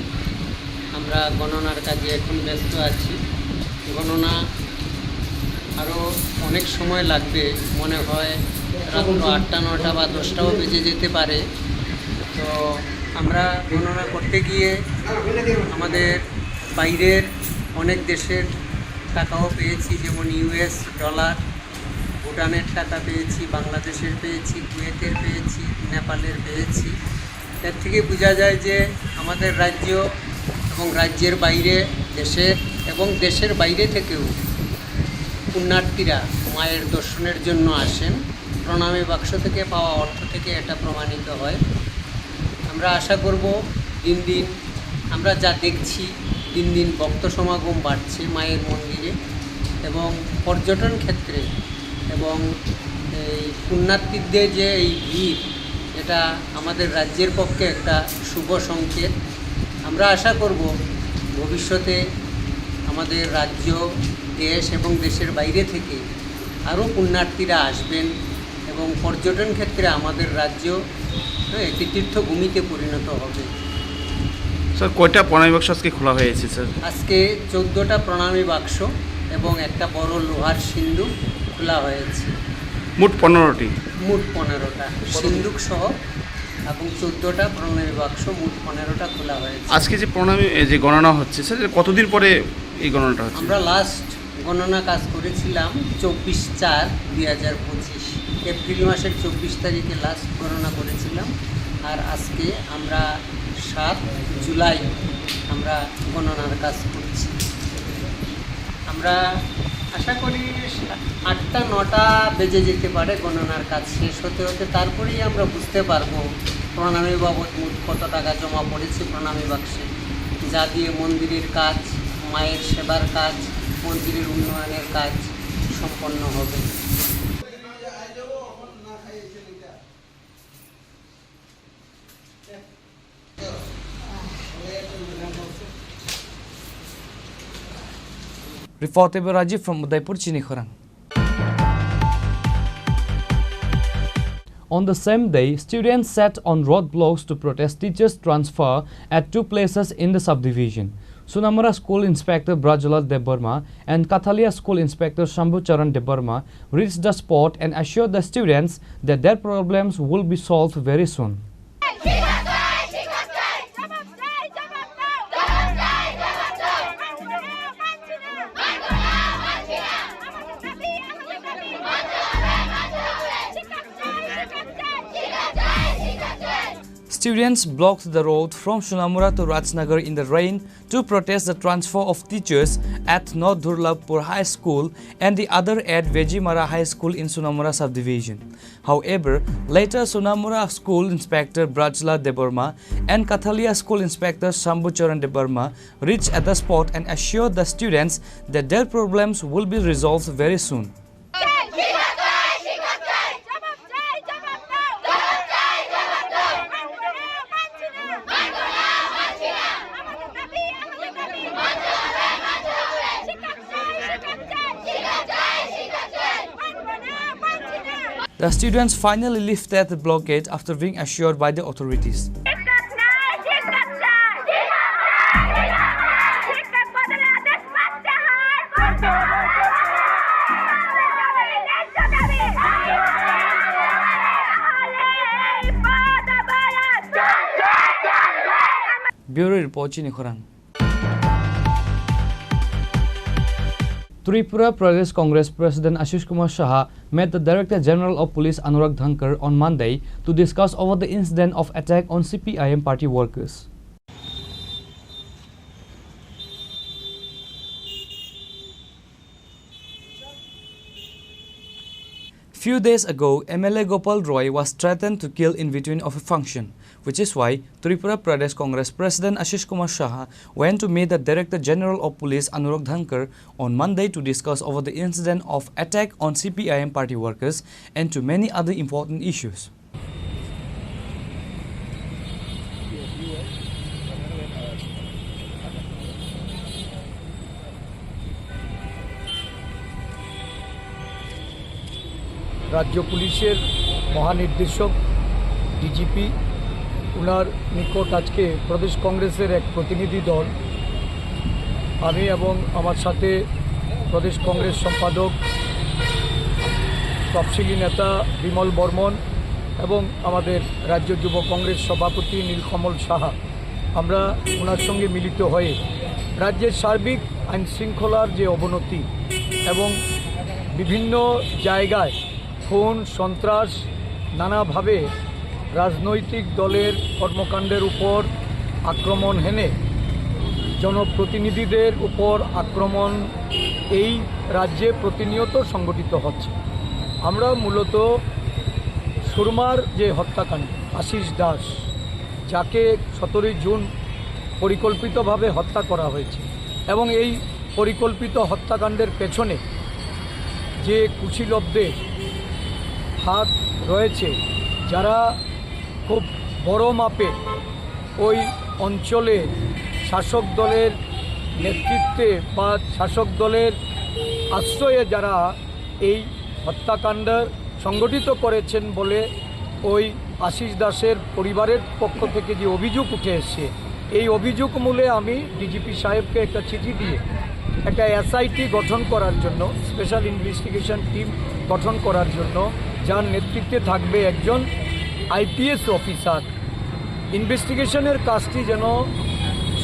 আমরা গণনার কাজে এখন ব্যস্ত আছি। গণনা আরও অনেক সময় লাগবে, মনে হয় রাত্র আটটা, নটা বা দশটাও বেজে যেতে পারে। তো আমরা গণনা করতে গিয়ে আমাদের বাইরের অনেক দেশের টাকাও পেয়েছি, যেমন ইউএস ডলার, ভুটানের টাকা পেয়েছি, বাংলাদেশের পেয়েছি, কুয়েতের পেয়েছি, নেপালের পেয়েছি। এর থেকে বোঝা যায় যে আমাদের রাজ্য এবং রাজ্যের বাইরে, দেশের এবং দেশের বাইরে থেকেও পুণ্যার্থীরা মায়ের দর্শনের জন্য আসেন। প্রণামী বাক্স থেকে পাওয়া অর্থ থেকে এটা প্রমাণিত হয়। আমরা আশা করব দিন দিন আমরা যা দেখছি, দিন দিন ভক্ত সমাগম বাড়ছে মায়ের মন্দিরে, এবং পর্যটন ক্ষেত্রে এবং এই পুণ্যার্থীদের যে এই ভিড়, এটা আমাদের রাজ্যের পক্ষে একটা শুভ সংকেত। আমরা আশা করব ভবিষ্যতে আমাদের রাজ্য, দেশ এবং দেশের বাইরে থেকে আরও পুণ্যার্থীরা আসবেন এবং পর্যটন ক্ষেত্রে আমাদের রাজ্য, হ্যাঁ, একটি তীর্থভূমিতে পরিণত হবে। স্যার, কয়টা প্রণামী বাক্স আজকে খোলা হয়েছে, স্যার? আজকে চোদ্দোটা প্রণামী বাক্স এবং একটা বড় লোহার সিন্ধুক খোলা হয়েছে। মোট পনেরোটি? মোট পনেরোটা, সিন্ধুক সহ এবং চোদ্দোটা প্রণামী বাক্স, মোট পনেরোটা খোলা হয়েছে। আজকে যে প্রণামী, এই যে গণনা হচ্ছে, স্যার, এটা কতদিন পরে এই গণনাটা হচ্ছে? আমরা লাস্ট গণনা কাজ করেছিলাম চব্বিশ চার দুই হাজার পঁচিশ, এপ্রিল মাসের চব্বিশ তারিখে লাস্ট গণনা করেছিলাম। আর আজকে আমরা সাত জুলাই আমরা গণনার কাজ করছি। আমরা আশা করি আটটা নটা বেজে যেতে পারে গণনার কাজ শেষ হতে হতে, তারপরেই আমরা বুঝতে পারবো প্রণামী বাবদ মোট কত টাকা জমা পড়েছে প্রণামী বাক্সে, যা দিয়ে মন্দিরের কাজ, মায়ের সেবার কাজ, মন্দিরের উন্নয়নের কাজ সম্পন্ন হবে। Reporter Rajiv from Udaipur, Chini Khorang. On the same day, students sat on roadblocks to protest teachers' transfer at two places in the subdivision. Sunamura School Inspector Brajlal Debbarma and Kathalia School Inspector Shambhu Charan Debbarma reached the spot and assured the students that their problems will be solved very soon. Students blocked the road from Sunamura to Rajnagar in the rain to protest the transfer of teachers at North Durlabpur High School and the other at Vejimara High School in Sunamura subdivision. However, later Sunamura School Inspector Brajla Debbarma and Kathalia School Inspector Shambhu Charan Debbarma reached at the spot and assured the students that their problems will be resolved very soon. The students finally lifted the blockade after being assured by the authorities. Bureau Report, Chini Khorang. Tripura Pradesh Congress President Ashish Kumar Saha met the Director General of Police Anurag Dhankar on Monday to discuss over the incident of attack on C P I M party workers. Few days ago, M L A Gopal Roy was threatened to kill in between of a function, which is why Tripura Pradesh Congress President Ashish Kumar Saha went to meet the Director General of Police Anurag Dhankar on Monday to discuss over the incident of attack on C P I M party workers and to many other important issues. রাজ্য পুলিশের মহানির্দেশক ডিজিপি, ওনার নিকট আজকে প্রদেশ কংগ্রেসের এক প্রতিনিধি দল, আমি এবং আমার সাথে প্রদেশ কংগ্রেস সম্পাদক, তফসিলি নেতা বিমল বর্মন এবং আমাদের রাজ্য যুব কংগ্রেস সভাপতি নীলকমল সাহা, আমরা ওনার সঙ্গে মিলিত হয়ে রাজ্যের সার্বিক আইন শৃঙ্খলার যে অবনতি এবং বিভিন্ন জায়গায় খুন, সন্ত্রাস, নানাভাবে রাজনৈতিক দলের কর্মকাণ্ডের উপর আক্রমণ হেনে জনপ্রতিনিধিদের উপর আক্রমণ এই রাজ্যে প্রতিনিয়ত সংঘটিত হচ্ছে। আমরা মূলত সুরমার যে হত্যাকাণ্ড, আশিস দাস, যাকে সতেরোই জুন পরিকল্পিতভাবে হত্যা করা হয়েছে এবং এই পরিকল্পিত হত্যাকাণ্ডের পেছনে যে কুশীলবদের হাত রয়েছে, যারা খুব বড় মাপে ওই অঞ্চলে শাসক দলের নেতৃত্বে বা শাসক দলের আশ্রয়ে যারা এই হত্যাকাণ্ড সংগঠিত করেছেন বলে ওই আশিস দাসের পরিবারের পক্ষ থেকে যে অভিযোগ উঠে এসছে, এই অভিযোগ মূলে আমি ডিজিপি সাহেবকে একটা চিঠি দিয়ে একটা এসআইটি গঠন করার জন্য, স্পেশাল ইনভেস্টিগেশন টিম গঠন করার জন্য, যার নেতৃত্বে থাকবে একজন আইপিএস অফিসার, ইনভেস্টিগেশনের কাজটি যেন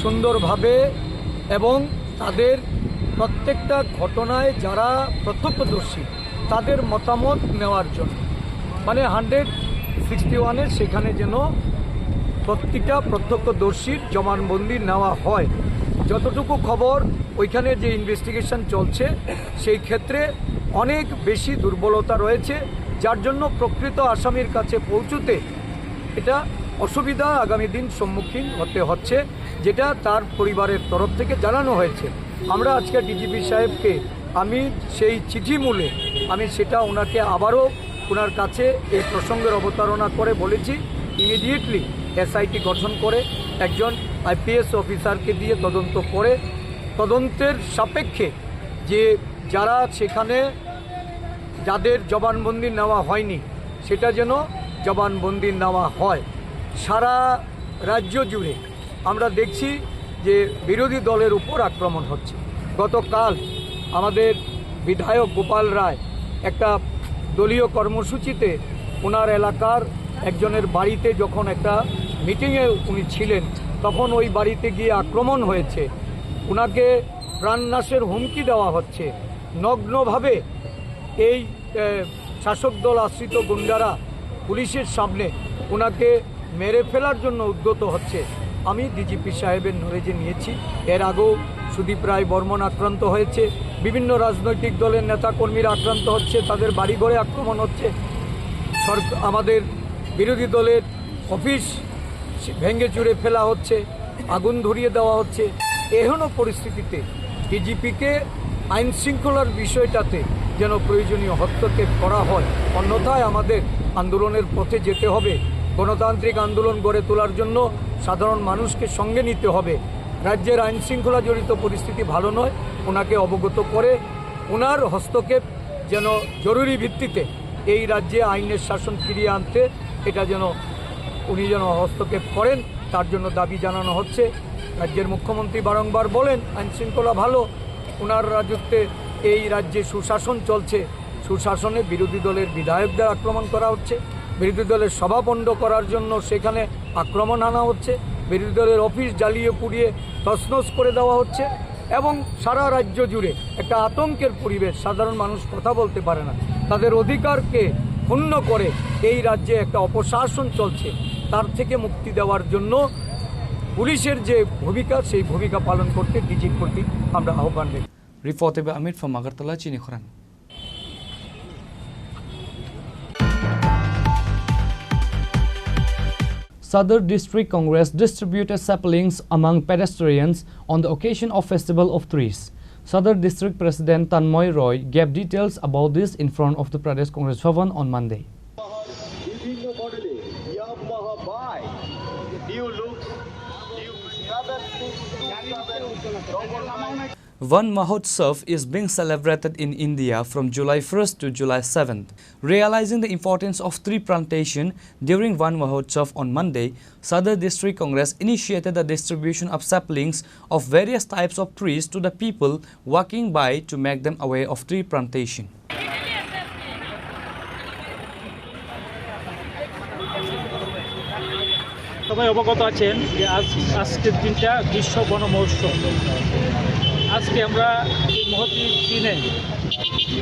সুন্দরভাবে এবং তাদের প্রত্যেকটা ঘটনায় যারা প্রত্যক্ষদর্শী, তাদের মতামত নেওয়ার জন্য, মানে, হান্ড্রেড সিক্সটি ওয়ানের সেখানে যেন প্রতিটা প্রত্যক্ষদর্শীর জবানবন্দি নেওয়া হয়। যতটুকু খবর, ওইখানে যে ইনভেস্টিগেশন চলছে, সেই ক্ষেত্রে অনেক বেশি দুর্বলতা রয়েছে, যার জন্য প্রকৃত আসামির কাছে পৌঁছতে এটা অসুবিধা আগামী দিন সম্মুখীন হতে হচ্ছে, যেটা তার পরিবারের তরফ থেকে জানানো হয়েছে। আমরা আজকে ডিজিপি সাহেবকে, আমি সেই চিঠি মূলে আমি সেটা ওনাকে আবারও ওনার কাছে এই প্রসঙ্গের অবতারণা করে বলেছি, ইমিডিয়েটলি এসআইটি গঠন করে একজন আইপিএস অফিসারকে দিয়ে তদন্ত করে, তদন্তের সাপেক্ষে যে যারা সেখানে, যাদের জবানবন্দি নেওয়া হয়নি, সেটা যেন জবানবন্দি নেওয়া হয়। সারা রাজ্য জুড়ে আমরা দেখছি যে বিরোধী দলের উপর আক্রমণ হচ্ছে। গতকাল আমাদের বিধায়ক গোপাল রায় একটা দলীয় কর্মসূচিতে ওনার এলাকার একজনের বাড়িতে যখন একটা মিটিংয়ে উনি ছিলেন, তখন ওই বাড়িতে গিয়ে আক্রমণ হয়েছে। ওনাকে প্রাণনাশের হুমকি দেওয়া হচ্ছে। নগ্নভাবে এই, এ, শাসক দল আশ্রিত গুন্ডারা পুলিশের সামনে ওনাকে মেরে ফেলার জন্য উদ্যত হচ্ছে। আমি ডিজিপি সাহেবের নলেজে নিয়েছি, এর আগেও সুদীপ রায় বর্মন আক্রান্ত হয়েছে, বিভিন্ন রাজনৈতিক দলের নেতাকর্মীরা আক্রান্ত হচ্ছে, তাদের বাড়িঘরে আক্রমণ হচ্ছে, সরক-, আমাদের বিরোধী দলের অফিস ভেঙে চুরে ফেলা হচ্ছে, আগুন ধরিয়ে দেওয়া হচ্ছে। এহেন পরিস্থিতিতে ডিজিপিকে আইন শৃঙ্খলার বিষয়টাতে যেন প্রয়োজনীয় হস্তক্ষেপ করা হয়, অন্যথায় আমাদের আন্দোলনের পথে যেতে হবে। গণতান্ত্রিক আন্দোলন গড়ে তোলার জন্য সাধারণ মানুষকে সঙ্গে নিতে হবে। রাজ্যের আইন শৃঙ্খলা জড়িত পরিস্থিতি ভালো নয়, ওনাকে অবগত করে ওনার হস্তক্ষেপ যেন জরুরি ভিত্তিতে এই রাজ্যে আইনের শাসন ফিরিয়ে আনতে এটা যেন উনি যেন হস্তক্ষেপ করেন, তার জন্য দাবি জানানো হচ্ছে। রাজ্যের মুখ্যমন্ত্রী বারংবার বলেন আইন শৃঙ্খলা ভালো, ওনার রাজত্বে এই রাজ্যে সুশাসন চলছে। সুশাসনে বিরোধী দলের বিধায়কদের আক্রমণ করা হচ্ছে, বিরোধী দলের সভা পণ্ড করার জন্য সেখানে আক্রমণ আনা হচ্ছে, বিরোধী দলের অফিস জ্বালিয়ে পুড়িয়ে তছনছ করে দেওয়া হচ্ছে এবং সারা রাজ্য জুড়ে একটা আতঙ্কের পরিবেশ। সাধারণ মানুষ কথা বলতে পারে না, তাদের অধিকারকে ক্ষুণ্ণ করে এই রাজ্যে একটা অপশাসন চলছে। তার থেকে মুক্তি দেওয়ার জন্য পুলিশের যে ভূমিকা, সেই ভূমিকা পালন করতে ডিজির প্রতি আমরা আহ্বান রেখেছি। Report by Amit from Agartala, Chini Khorang. Sadar District Congress distributed saplings among pedestrians on the occasion of Festival of Trees. Sadar District President Tanmoy Roy gave details about this in front of the Pradesh Congress Bhavan on Monday. Van Mahotsav is being celebrated in India from July first to July seventh. Realizing the importance of tree plantation during Van Mahotsav on Monday, Sadar District Congress initiated the distribution of saplings of various types of trees to the people walking by to make them aware of tree plantation. সবাই অবগত আছেন যে আজ, আজকের দিনটা গ্রীষ্ম বন মহোৎসব। আজকে আমরা এই মহতী দিনে,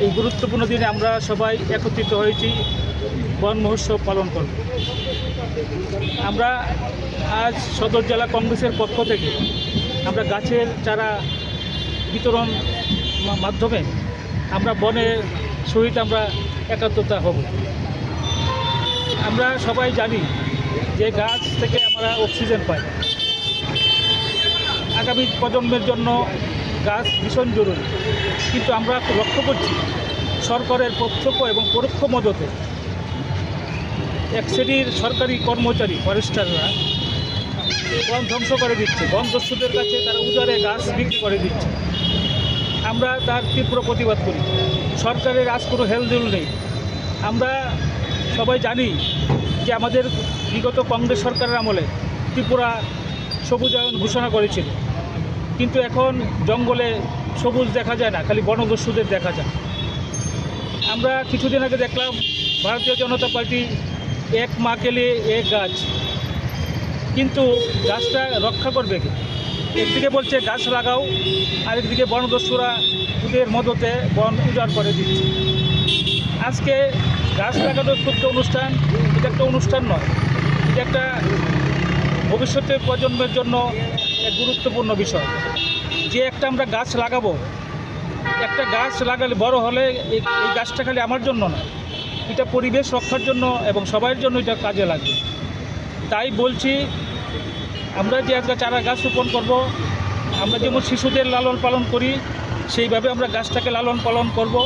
এই গুরুত্বপূর্ণ দিনে আমরা সবাই একত্রিত হয়েছি বন মহোৎসব পালন করব। আমরা আজ সদর জেলা কংগ্রেসের পক্ষ থেকে আমরা গাছের চারা বিতরণ মা-, মাধ্যমে আমরা বনের সহিত আমরা একাত্মতা হব। আমরা সবাই জানি যে গাছ থেকে আমরা অক্সিজেন পাই। আগামী প্রজন্মের জন্য গাছ ভীষণ জরুরি, কিন্তু আমরা লক্ষ্য করছি সরকারের প্রত্যক্ষ এবং পরোক্ষ মদতে এক শ্রেণীর সরকারি কর্মচারী, ফরেস্টাররা বন ধ্বংস করে দিচ্ছে, বন দস্যুদের কাছে তারা উজাড়ে গাছ বিক্রি করে দিচ্ছে। আমরা তার তীব্র প্রতিবাদ করি। সরকারের আজ কোনো হেলদোল নেই। আমরা সবাই জানি যে আমাদের বিগত কংগ্রেস সরকারের আমলে ত্রিপুরা সবুজায়ন ঘোষণা করেছিল, কিন্তু এখন জঙ্গলে সবুজ দেখা যায় না, খালি বনদস্যুদের দেখা যায়। আমরা কিছুদিন আগে দেখলাম ভারতীয় জনতা পার্টি এক মা কে লিয়ে এক গাছ, কিন্তু গাছটা রক্ষা করবে কে? একদিকে বলছে গাছ লাগাও, আরেকদিকে বনদস্যুরা ওদের মদতে বন উজাড় করে দিচ্ছে। আজকে গাছ লাগানোর ক্ষুদ্র অনুষ্ঠান, এটা একটা অনুষ্ঠান নয়, এটা একটা ভবিষ্যতের প্রজন্মের জন্য এক গুরুত্বপূর্ণ বিষয়। যে একটা আমরা গাছ লাগাবো, একটা গাছ লাগালে বড় হলে এই, এই গাছটা খালি আমার জন্য নয়, এটা পরিবেশ রক্ষার জন্য এবং সবাইর জন্য এটা কাজে লাগবে। তাই বলছি, আমরা যে আজকে চারা গাছ রোপণ করব, আমরা যেমন শিশুদের লালন পালন করি, সেইভাবে আমরা গাছটাকে লালন পালন করব।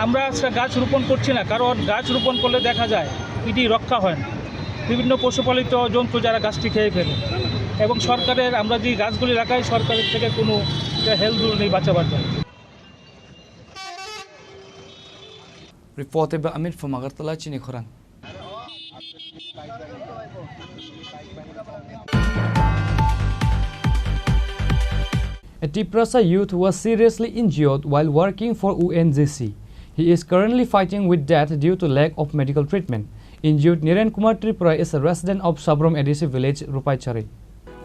আমরা আজকে গাছ রোপণ করছি না, কারণ গাছ রোপণ করলে দেখা যায় এটি রক্ষা হয় না। বিভিন্ন পশুপালিত জন্তু যারা গাছটি খেয়ে ফেলে, এবং সরকারের, আমরা যে গাছগুলি লাগাই, সরকারের থেকে কোনো হেল্প নেই বাঁচাবার জন্য। Reported by Amit from Agartala, Chini Khorang. A Tiprasa youth was seriously injured while working for O N G C. He is currently fighting with death due to lack of medical treatment. Injured Niren Kumar Tripura is a resident of Sabrom A D C village, Rupaichari.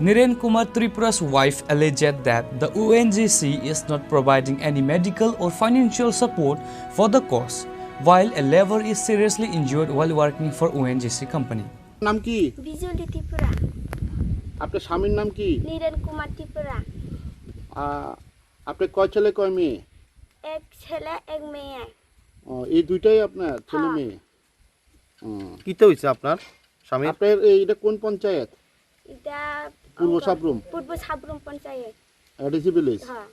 Niren Kumar Tripura's wife alleged that the O N G C is not providing any medical or financial support for the cause, while a laborer is seriously injured while working for O N G C company. নাম কি? বিজলি ত্রিপুরা। আপনার স্বামীর নাম কি? নীরেন কুমার ত্রিপুরা। আ, আপনি কয় ছেলে কয় মেয়ে? এক ছেলে, এক মেয়ে। ও, এই দুইটাই আপনার ছেলে হ্যাঁ। মেয়ে? হুম। কিতা হইছে আপনার স্বামীর? আপনার এই, এটা কোন পঞ্চায়েত? এটা পূর্ব আমরা সাবরুম? পূর্ব সাবরুম পঞ্চায়েত। ADC village? হ্যাঁ।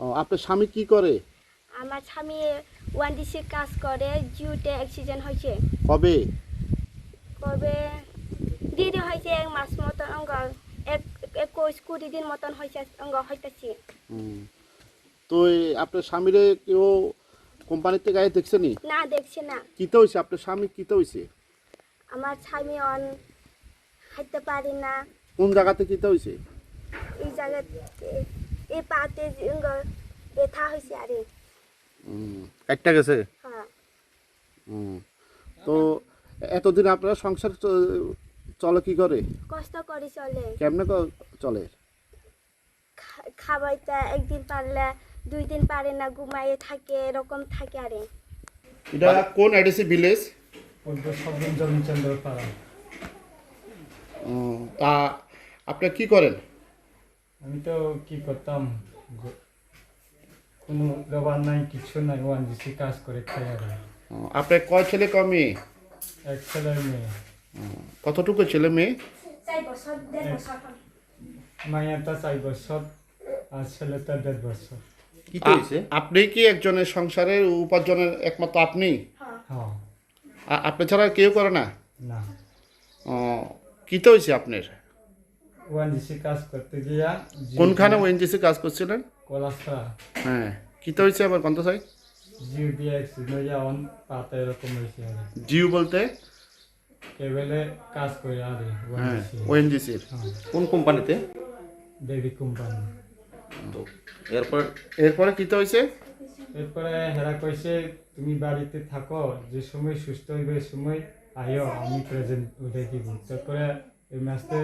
ও, আপনার স্বামী কি করে? আমার স্বামী ওএনজিসির কাজ করে, জিওতে অ্যাক্সিডেন্ট হয়েছে। কবে? কবে? দেরি হয়েছে এক মাস মতন, অঙ্গ এক, একুশ কুড়ি দিন মতন হয়েছে, অঙ্গ হইতেছে। হুম। তো এই আপনার স্বামীরে কেউ কোম্পানিতে গায়ে দেখছে নি? না, দেখছে না। কিতা হইছে? আপনার স্বামী কিতা হইছে? আমার স্বামী অন খাইতে পারি না। কোন জায়গাতে কিতা হইছে? এই জায়গাতে, এই পাতে যে অঙ্গ ব্যথা হয়েছে আরে। হুম। কাটটা গেছে? হ্যাঁ। হুম। তো এতদিন আপনার সংসার চ-, চলে কি করে? কষ্ট করে চলে। কেমনে ক-, চলে? খা-, খাবাইতে একদিন পারলে দুই দিন পারে না, ঘুমাইয়ে থাকে, এরকম থাকে আরে। এটা কোন এডিসি ভিলেজ? পূর্ব সাবরুম জমিচন্দ্র পাড়া। ও, তা আপনি কি করেন? আমি তো কি করতাম, গ-, কোনো লেবার নাই, কিছু নাই, ওএনজিসি কাজ করে খাই আর। ও, আপনার কয় ছেলে কয় মেয়ে? এক ছেলে মেয়ে। ও, কতটুকু ছেলে মেয়ে? চার বছর, দেড় বছর। মাইয়াটা চার বছর আর ছেলেটা দেড় বছর। কি হইছে? আ-, আপনি কি একজনের সংসারের উপার্জনের একমাত্র আপনি? হ্যাঁ। আ-, আপনি ছাড়া কেউ করে না? না। ও, কিতা হইছে আপনার? ওএনজিসি কাজ করতে গিয়া জিও কোনখানে দিয়ে ওএনজিসি কাজ করছিলেন? কলাসা। হ্যাঁ, কিতা হইছে আবার কোনটা চাই? জিও দিয়ে অ্যাক্সিডেন্ট হইয়া অন পাতা এরকম হয়েছে আর কি। জিও বলতে? কেবলে কাজ করে আর কি, হ্যাঁ, ওএনজিসি। ওএনজিসির। হ্যাঁ। কোন কোম্পানিতে? দেবী কোম্পানি। তো এরপর? এরপরে কিতা হইছে? এরপরে হেরা কইছে, "তুমি বাড়িতে থাকো, যে সময় সুস্থ হইবে, ওই সময় আইও, আমি প্রেজেন্ট উঠে দিব।" তারপরে এই মাসে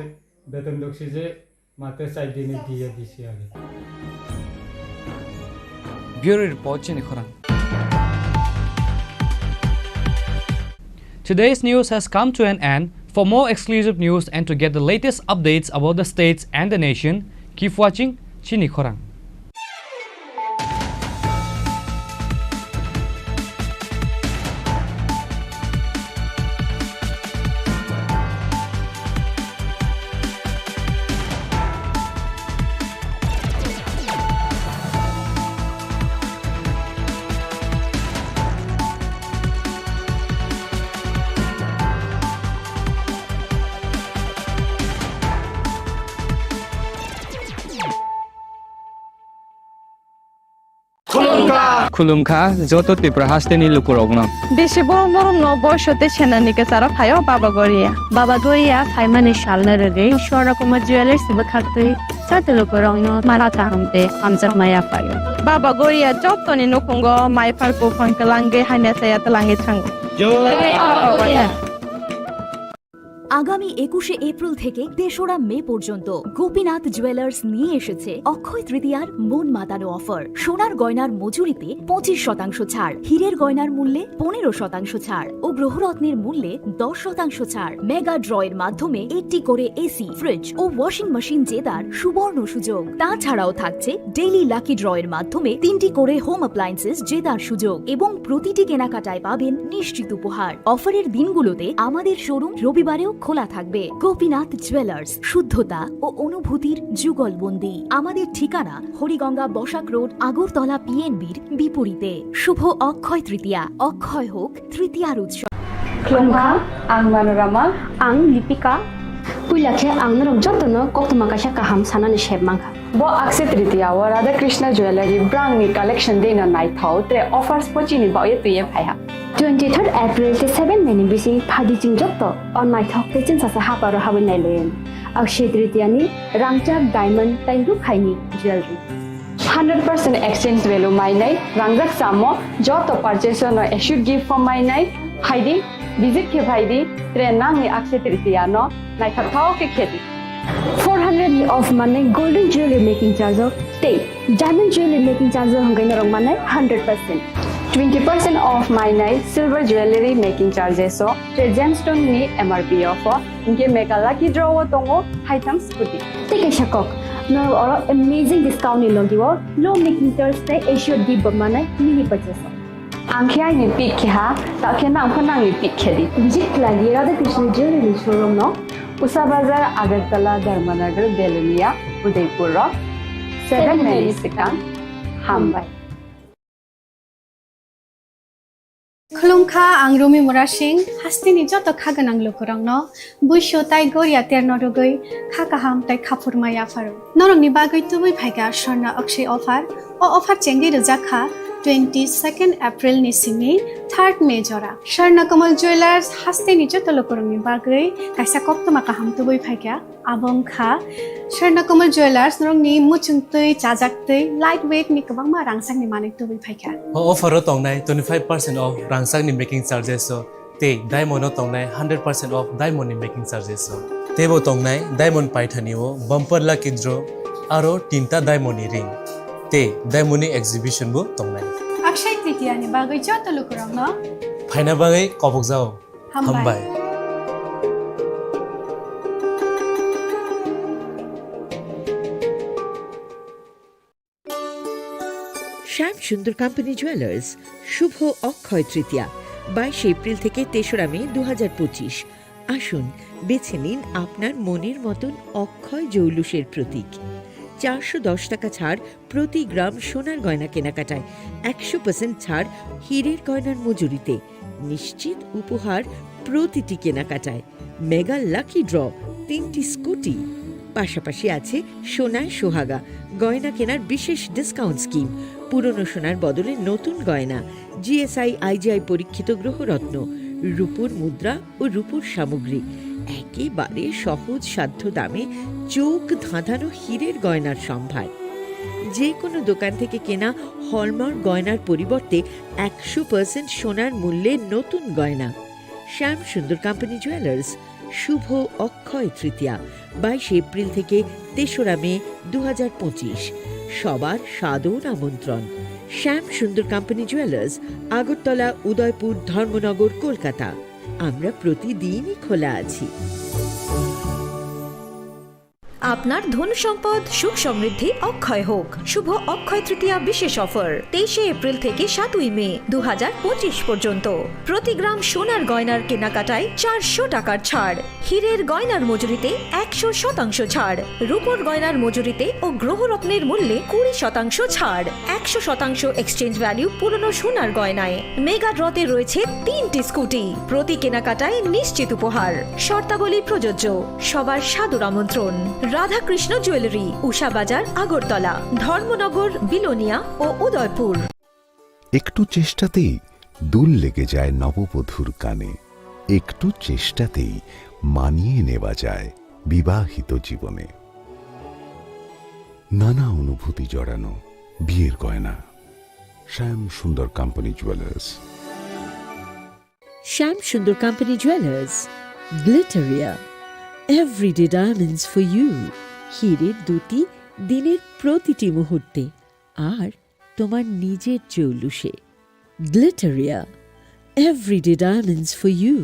বেতন দেখছি যে মাত্র চার দিনে দিয়ে দিছি আগে। Bureau Report, Chini Khorang. Today's news has come to an end. For more exclusive news and to get the latest updates about the states and the nation, keep watching Chini Khorang. Khulumkha joto Tripura hasteni lukurokno. Bisi borom borom no boiso tei senani kwcharo phaio Baba Goria. Baba Goria phaimani salno rwgwi Swarna Kumar Jewellers bwkhaktwi joto lukurokno mara kaham tei hamjakma yaphaio. Baba Goria jotoni nukhungo maipar buphang kwlangwi hamya chaya twlangwi thango. আগামী একুশে এপ্রিল থেকে তেসরা মে পর্যন্ত গোপীনাথ জুয়েলার্স নিয়ে এসেছে অক্ষয় তৃতীয়ার মন মাতানো অফার। সোনার গয়নার মজুরিতে পঁচিশ শতাংশ ছাড়, হীরের গয়নার মূল্যে পনেরো শতাংশ ছাড় ও গ্রহরত্নের মূল্যে দশ শতাংশ ছাড়। মেগা ড্রয়ের মাধ্যমে একটি করে এসি, ফ্রিজ ও ওয়াশিং মেশিন জেতার সুবর্ণ সুযোগ। তাছাড়াও থাকছে ডেইলি লাকি ড্রয়ের মাধ্যমে তিনটি করে হোম অ্যাপ্লায়েন্সেস জেতার সুযোগ এবং প্রতিটি কেনাকাটায় পাবেন নিশ্চিত উপহার। অফারের দিনগুলোতে আমাদের শোরুম রবিবারেও খোলা থাকবে। গোপীনাথ জুয়েলার্স, শুদ্ধতা ও অনুভূতির যুগলবন্দি। আমাদের ঠিকানা হরিগঙ্গা বসাক রোড, আগরতলা পিএনবির বিপরীতে। শুভ অক্ষয় তৃতীয়া, অক্ষয় হোক তৃতীয়ার উৎসব। Khulumkha, ang Manorama. Ang Lipika. Puila khe ang norok jotono koktwma kaisa kaham sanani sep mankha. Bo Akshaya Tritiya o Radha Krishna Jewellery brangni collection deino naithok tre offers pochini baoye twiye phaiha. Twenty third April tei seven May ni bising phaidi chwng joto o naithok tei chwngsasa haparo habwi nailayan. Akshaya Tritiya ni rangchak diamond tei rukhaini jewellery. Hundred percent exchange value mainai, rangjak samo joto purchase no assured gift form mainai, phaidi, visit khe phaidi, tre nangni Akshaya Tritiya no naithok thok khe khedi. Four hundred ni off manai golden jewelry making charge o tei diamond jewelry making charge o hwnkhe norok manai hundred percent. Twenty percent off mainai silver jewelry making charges o tre gemstone ni M R P o pho, hwnkhe mega lucky draw o tongo haitham scooty. Tei kaisa kok, norok oro amazing discount ni logi o low making charge tei assured gift bo manai mini purchase o. Ang khe aini pick khe ha, ta khe nang pho nangni pick khe di. Visit khlai di Radha Krishna Jewelry showroom no. Usha Bazar, Agartala, Dharmanagar, Belonia, Udaipur o seven May ni swkang. Hambai. Khulumkha, ang Rumi Murasing, hasteni joto kha gwnang lukurokno buisu tai goria terno rwgwi kha kaham tai khaphurma yapharo. Norokni bagwi tubui phaikha Swarna Akshay offer. O offer chengwi rwjak kha twenty second April ni simi third May jora. Swarna Kamal Jewellers hasteni joto lukurokni bagwi kaisa koktwma kaham tubui phaikha. Abo wngkha Swarna Kamal Jewellers, norokni muchung twi, chajak twi, light weight ni kwbangma rangchakni manwi tubui phaikha. O offer o tongnai twenty five percent off rangchakni making charges o tei diamond o tongnai hundred percent off diamond ni making charges o. Teibo tongnai diamond paithani o bumper lucky draw aro tinta diamond ni ring tei diamond ni exhibition bo tongnai. Akshay Tritiya ni bagwi joto lukurokno phaina bagwi kobokjao. Hambai. Hambai. শ্যাম Sundar company jewellers, শুভ অক্ষয় তৃতীয়া, বাইশে এপ্রিল থেকে তেসরা মে দু হাজার পঁচিশ। আসুন, বেছে নিন আপনার মনের মতন অক্ষয় জৌলুসের প্রতীক। চারশো দশ টাকা ছাড় প্রতি গ্রাম সোনার গয়না কেনাকাটায়, একশো পার্সেন্ট ছাড় হীরের গয়নার মজুরিতে, নিশ্চিত উপহার প্রতিটি কেনাকাটায়, মেগা লাকি ড্র, তিনটি স্কুটি। পাশাপাশি আছে সোনায় সোহাগা, গয়না কেনার বিশেষ ডিসকাউন্ট স্কিম, পুরনো সোনার বদলে নতুন গয়না, জিএসআই, আইজিআই পরীক্ষিত গ্রহরত্ন, রূপোর মুদ্রা ও রূপোর সামগ্রী, একেবারে সহজ সাধ্য দামে চোখ ধাঁধানো হীরের গয়নার সম্ভার। যে কোনো দোকান থেকে কেনা হলমার্ক গয়নার পরিবর্তে একশো পার্সেন্ট সোনার মূল্যে নতুন গয়না। শ্যাম সুন্দর কোম্পানি জুয়েলার্স, শুভ অক্ষয় তৃতীয়া, বাইশে এপ্রিল থেকে তেসরা মে দু হাজার পঁচিশ। সবার সাদর আমন্ত্রণ। শ্যাম সুন্দর কোম্পানি জুয়েলার্স, আগরতলা, উদয়পুর, ধর্মনগর, কলকাতা। আমরা প্রতিদিনই খোলা আছি। আপনার ধন সম্পদ, সুখ সমৃদ্ধি অক্ষয় হোক। শুভ অক্ষয় তৃতীয়া বিশেষ অফার, তেইশে এপ্রিল থেকে সাতই মে দু হাজার পঁচিশ পর্যন্ত। প্রতি গ্রাম সোনার গয়নার কেনাকাটায় চারশো টাকার ছাড়, হীরের গয়নার মজুরিতে একশো শতাংশ ছাড়, রূপোর গয়নার মজুরিতে ও গ্রহরত্নের মূল্যে কুড়ি শতাংশ ছাড়, একশো শতাংশ এক্সচেঞ্জ ভ্যালু পুরনো সোনার গয়নায়। মেগা ড্রতে রয়েছে তিনটি স্কুটি, প্রতি কেনাকাটায় নিশ্চিত উপহার। শর্তাবলী প্রযোজ্য। সবার সাদর আমন্ত্রণ। রাধাকৃষ্ণ জুয়েলারি, উষা বাজার, আগরতলা, ধর্মনগর, বিলোনিয়া ও উদয়পুর। একটু চেষ্টাতেই দুল লেগে যায় নববধূর কানে, একটু চেষ্টাতেই মানিয়ে নেওয়া যায় বিবাহিত জীবনে। নানা অনুভূতি জড়ানো বিয়ের গয়না। শ্যাম Sundar company jewellers. Shyam Sundar company jewellers, Glitteria, everyday diamonds for you. হীরের দ্যুতি দিনের প্রতিটি মুহূর্তে, আর তোমার নিজের জৌলুসে। Glitteria, everyday diamonds for you.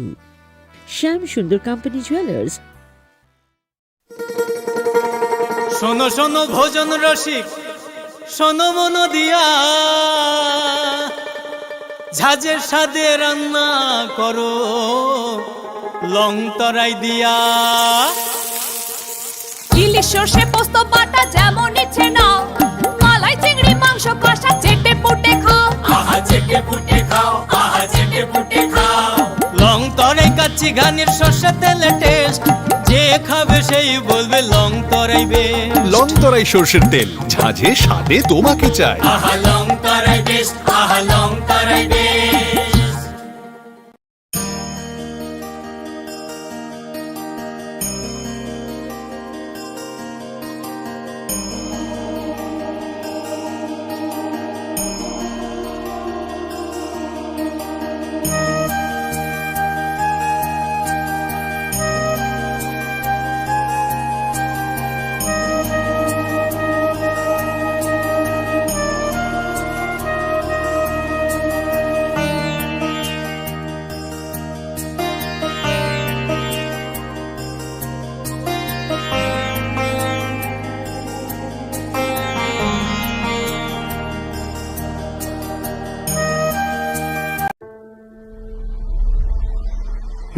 Shyam Sundar company jewellers. শোনো শোনো ভোজন রসিক, শোনো মন দিয়া, ঝাঁঝের স্বাদে রান্না করো লং তরাই দিয়া। ইলিশ সর্ষে পোস্ত বাটা যেমন ইচ্ছে নাও, মালাই চিংড়ি মাংস কষা চেটে পুটে খাও। আহা চেটে পুটে খাও, আহা চেটে পুটে খাও। লং তরাই গানের সর্ষে তেলে টেস্ট, যে খাবে সেই বলবে লং তরাই বেশ। লং তরাই সর্ষের তেল, ঝাঁঝে স্বাদে তোমাকে চাই। আহা, লং তরাই বেশ, আহা, লং তরাই বেশ।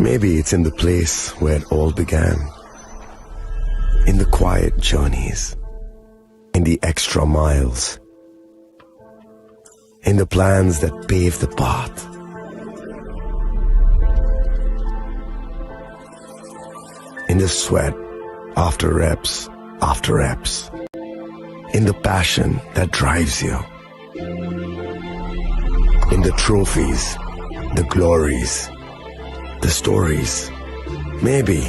Maybe it's in the place where it all began. In the quiet journeys, in the extra miles, in the plans that pave the path, in the sweat after reps after reps, in the passion that drives you, in the trophies, the glories, the stories. Maybe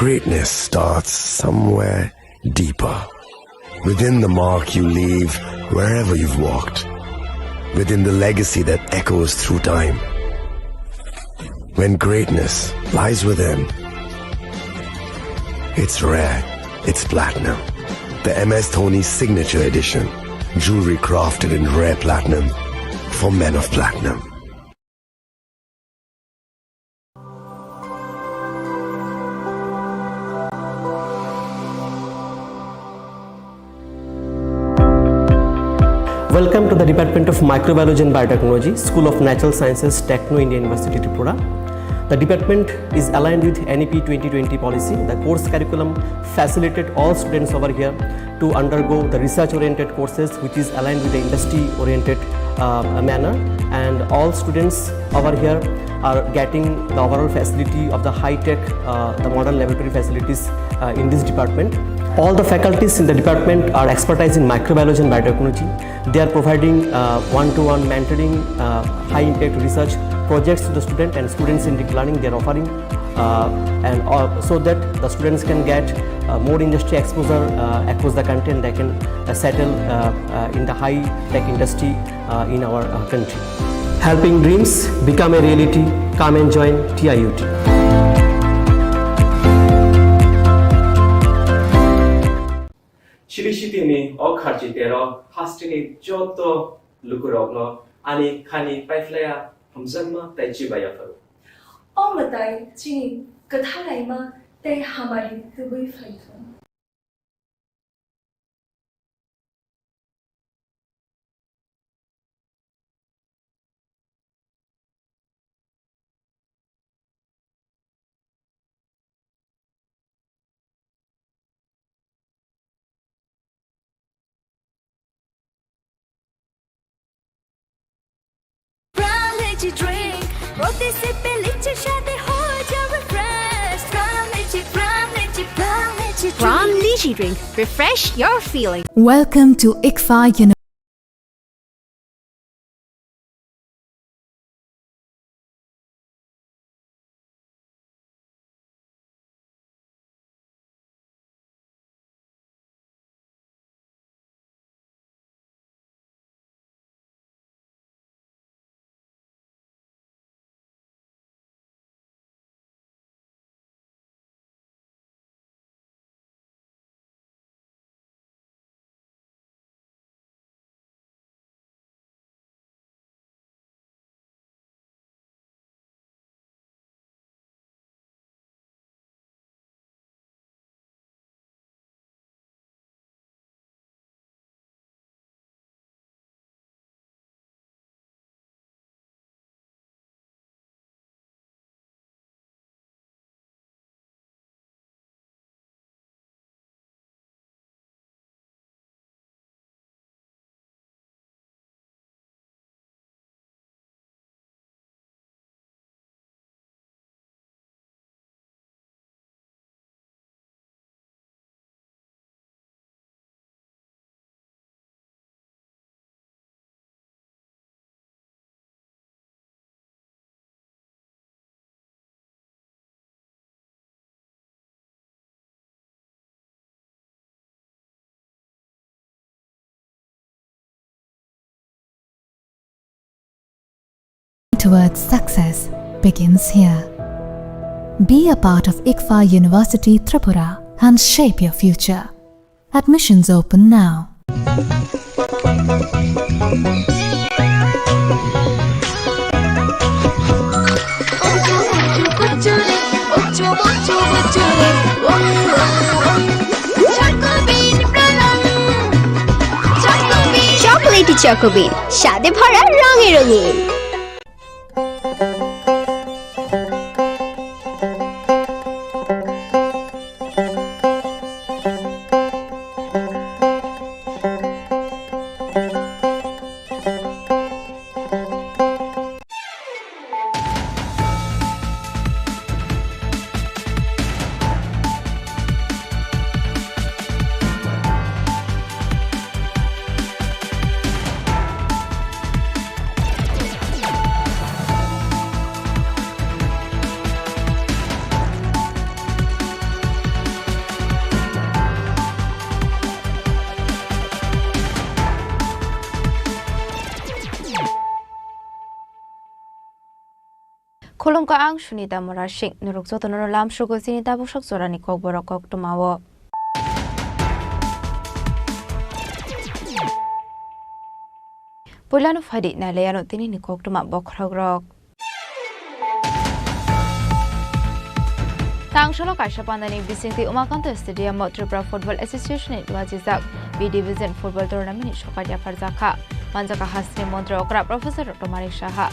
greatness starts somewhere deeper. Within the mark you leave wherever you've walked. Within the legacy that echoes through time. When greatness lies within, it's rare, it's platinum. The M S Dhoni Signature Edition. Jewelry crafted in rare platinum for men of platinum. Welcome to the Department of Microbiology and Biotechnology, School of Natural Sciences, Techno India University, Tripura. The department is aligned with N E P twenty twenty policy. The course curriculum facilitated all students over here to undergo the research-oriented courses, which is aligned with the industry-oriented, uh, manner. And all students over here are getting the overall facility of the high-tech, uh, the modern laboratory facilities, uh, in this department. All the faculties in the department are expertise in microbiology and biotechnology. They are providing, uh, one-to-one mentoring, uh, high-impact research projects to the student and students-centric learning they are offering, uh, and, uh, so that the students can get, uh, more industry exposure, uh, across the country, and they can, uh, settle, uh, uh, in the high-tech industry, uh, in our, uh, country. Helping dreams become a reality. Come and join T I U T. Chili City ni o kharchi tero hasteni joto lukurokno ani khani paiphlaiya hamjakma tei chibaiya phuru. O mwtai chini kwthalaima tei hamari tubui phaithung. Pram Lychee Drink, প্রতি সিপে লিচুর স্বাদে হয়ে যাবে fresh. Pram Lychee, Pram Lychee, Pram Lychee Drink। Pram Lychee Drink, refresh your feeling। Welcome to ICFAI University. towards success begins here. Be a part of ICFAI University Tripura and shape your future. Admissions open now. Chocolatey Choco Bean, স্বাদে ভরা রঙে রঙিন। Khulumkha, ang Sunita Murasing. Norok jotono lamsogo chini tabuksak jorani kokborok koktwmao. Puilano phaidi nailaiano tinini koktwma bokhorokrok. Tangsalo kaisa pandani bisingtwi Umakanto Stadium o Tripura Football Association ni duajijak B Division Football Tournament ni sokar yapharjakha. Manjaka hasteni montri okra Professor Doctor Manik Saha.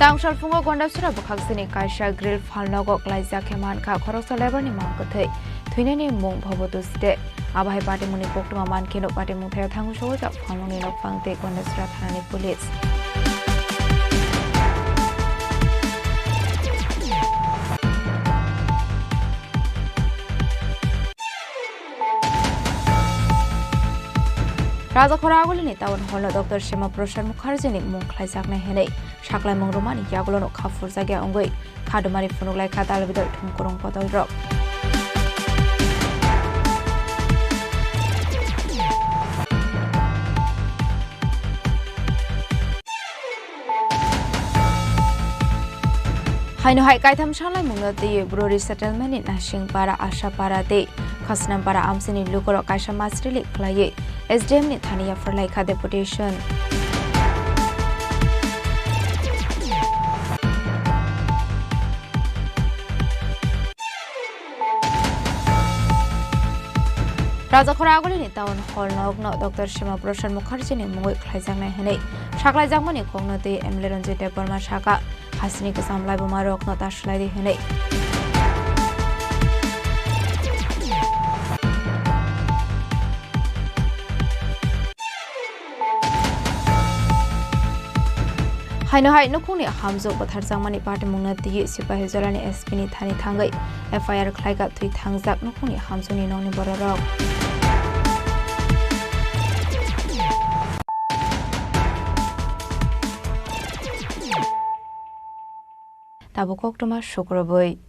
Tangsal phungo Gondasura bwkhaksini kaisa grill phalnogo klaijak khe mankha khoroksa labour ni mang kwthwi. Thwinani mung Bhobo Dusite. Abo hai patimungni koktwma mankheno patimung thaya thango sogwi kha phalnokni nokphang tei Gondasura thanani police. Rajakhora Agulini Town Hall no Doctor Shama Prasad Mukherjee ni mung khlaijaknai hwnwi saklaimung rwmani yagulo no kha phurjakya wngwi khadumari phunuk lai kha dalbidal thumkurung bodol rok. Haino hai kaitham sanlaimungno twiwi Bru resettlement ni Nasingpara, Ashapara tei Khasnampara amchaini lukurok kaisa mass rally khlaiwi S D M ni thani yapharlai kha deputation. Rajakhora Agulini Town Hall nokno Doctor Shama Prasad Mukherjee ni mungwi khlaijaknai hwnwi saklaijakmani kokno twi M L A Ranjit Debbarma sakha, hasteni kwcham laibuma rokno ta swlai di hwnwi. Haino hai nukhungni hamjwk bwtharjakmani patimungno twiwi Sipahijolani S P ni thani thangwi F I R khlaikha thwi thangjak nukhungni hamjwkni nokni bororok. Tabuk koktwma sukrubwi.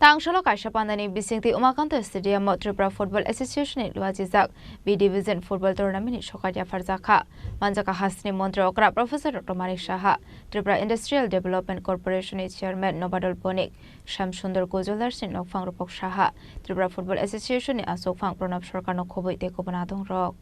Tangsalo kaisa pandani bisingtwi Umakanto Stadium o Tripura Football Association ni luajijak B Division Football Tournament ni sokar yapharjakha. Manjaka hasteni montri okra Professor Doctor Manik Saha, Tripura Industrial Development Corporation ni Chairman Nobadol Bonik, Shyam Sundar Kujuldar's ni nokphang Rupok Saha, Tripura Football Association ni achukphang Pranab Sarkar no khobwi tei kubun adongrok.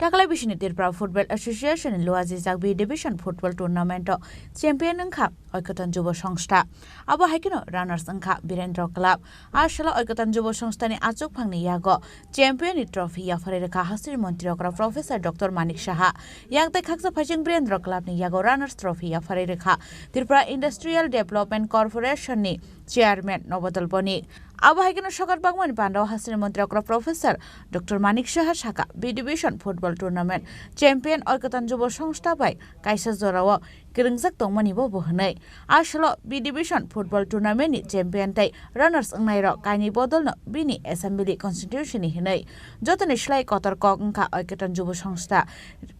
Taklai bisini Tripura Football Association ni luajijak B Division Football Tournament o champion wngkha Oikoton Jubo Songstha. Abo hai kheno runners wngkha Birendra Club. A salo Oikoton Jubo Songstha ni achukphang ni yago champion ni trophy yapharwi rwkha Hasteni Montri Okra Professor Doctor Manik Saha. Yang tei khaksa phaising Birendra Club ni yago runners trophy yapharwi rwkha Tripura Industrial Development Corporation ni chairman Nobodol Bonik. Abo hai kheno sokar bangmani pandao Hasteni Montri Okra Professor Doctor Manik Saha sakha, B Division Football Tournament champion Oikoton Jubo Songstha bai kaisa jorao kwrwngjak tongmani bo bo hwnwi. A salo B Division Football Tournament ni champion tei runners wngnai rok kainwi bodol no bini Assembly Constituency ni hwnwi. Jotoni slai kotor kok wngkha Oikoton Jubo Songstha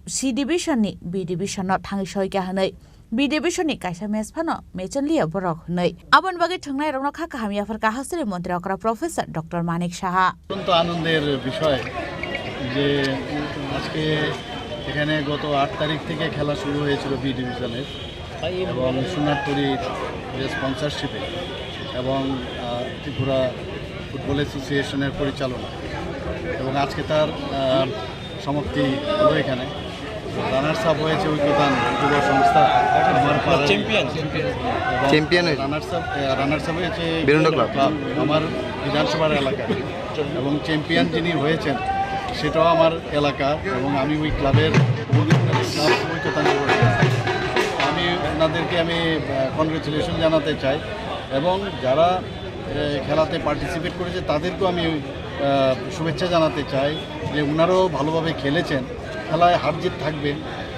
C Division ni B Division no thangwi soika hwnwi. B Division ni kaisa match phano mechenliya borok hwnwi. Aboni bagwi thwngnairokno kha kaham yapharkha Hasteni Montri Okra Professor Doctor Manik Saha. অত্যন্ত আনন্দের বিষয় যে আজকে এখানে গত আট তারিখ থেকে খেলা শুরু হয়েছিল বি ডিভিশনের এবং সোনারতরীর যে স্পন্সরশিপে এবং আহ, ত্রিপুরা ফুটবল অ্যাসোসিয়েশনের পরিচালনা এবং আজকে তার আহ, সমাপ্তি হলো এখানে। রানার্স আপ হয়েছে ঐক্যতান যুব সংস্থা, আমার পাড়ার চ্যাম্পিয়ন। এবং চ্যাম্পিয়ন হয়েছে। রানার্স আপ, এ, রানার্স আপ হয়েছে বীরেন্দ্র ক্লাব। ক্লাব, আমার বিধানসভার এলাকা। এবং চ্যাম্পিয়ন যিনি হয়েছেন, সেটাও আমার এলাকা। এবং আমি ওই ক্লাবের ক্লাব ঐক্যতান যুব সংস্থা। আমি ওনাদেরকে আমি, আহ, কনগ্রেচুলেশন জানাতে চাই। এবং যারা, এ, খেলাতে পার্টিসিপেট করেছে, তাদেরকেও আমি, আহ, শুভেচ্ছা জানাতে চাই যে ওনারাও ভালোভাবে খেলেছেন। খেলায় হার জিত থাকবে।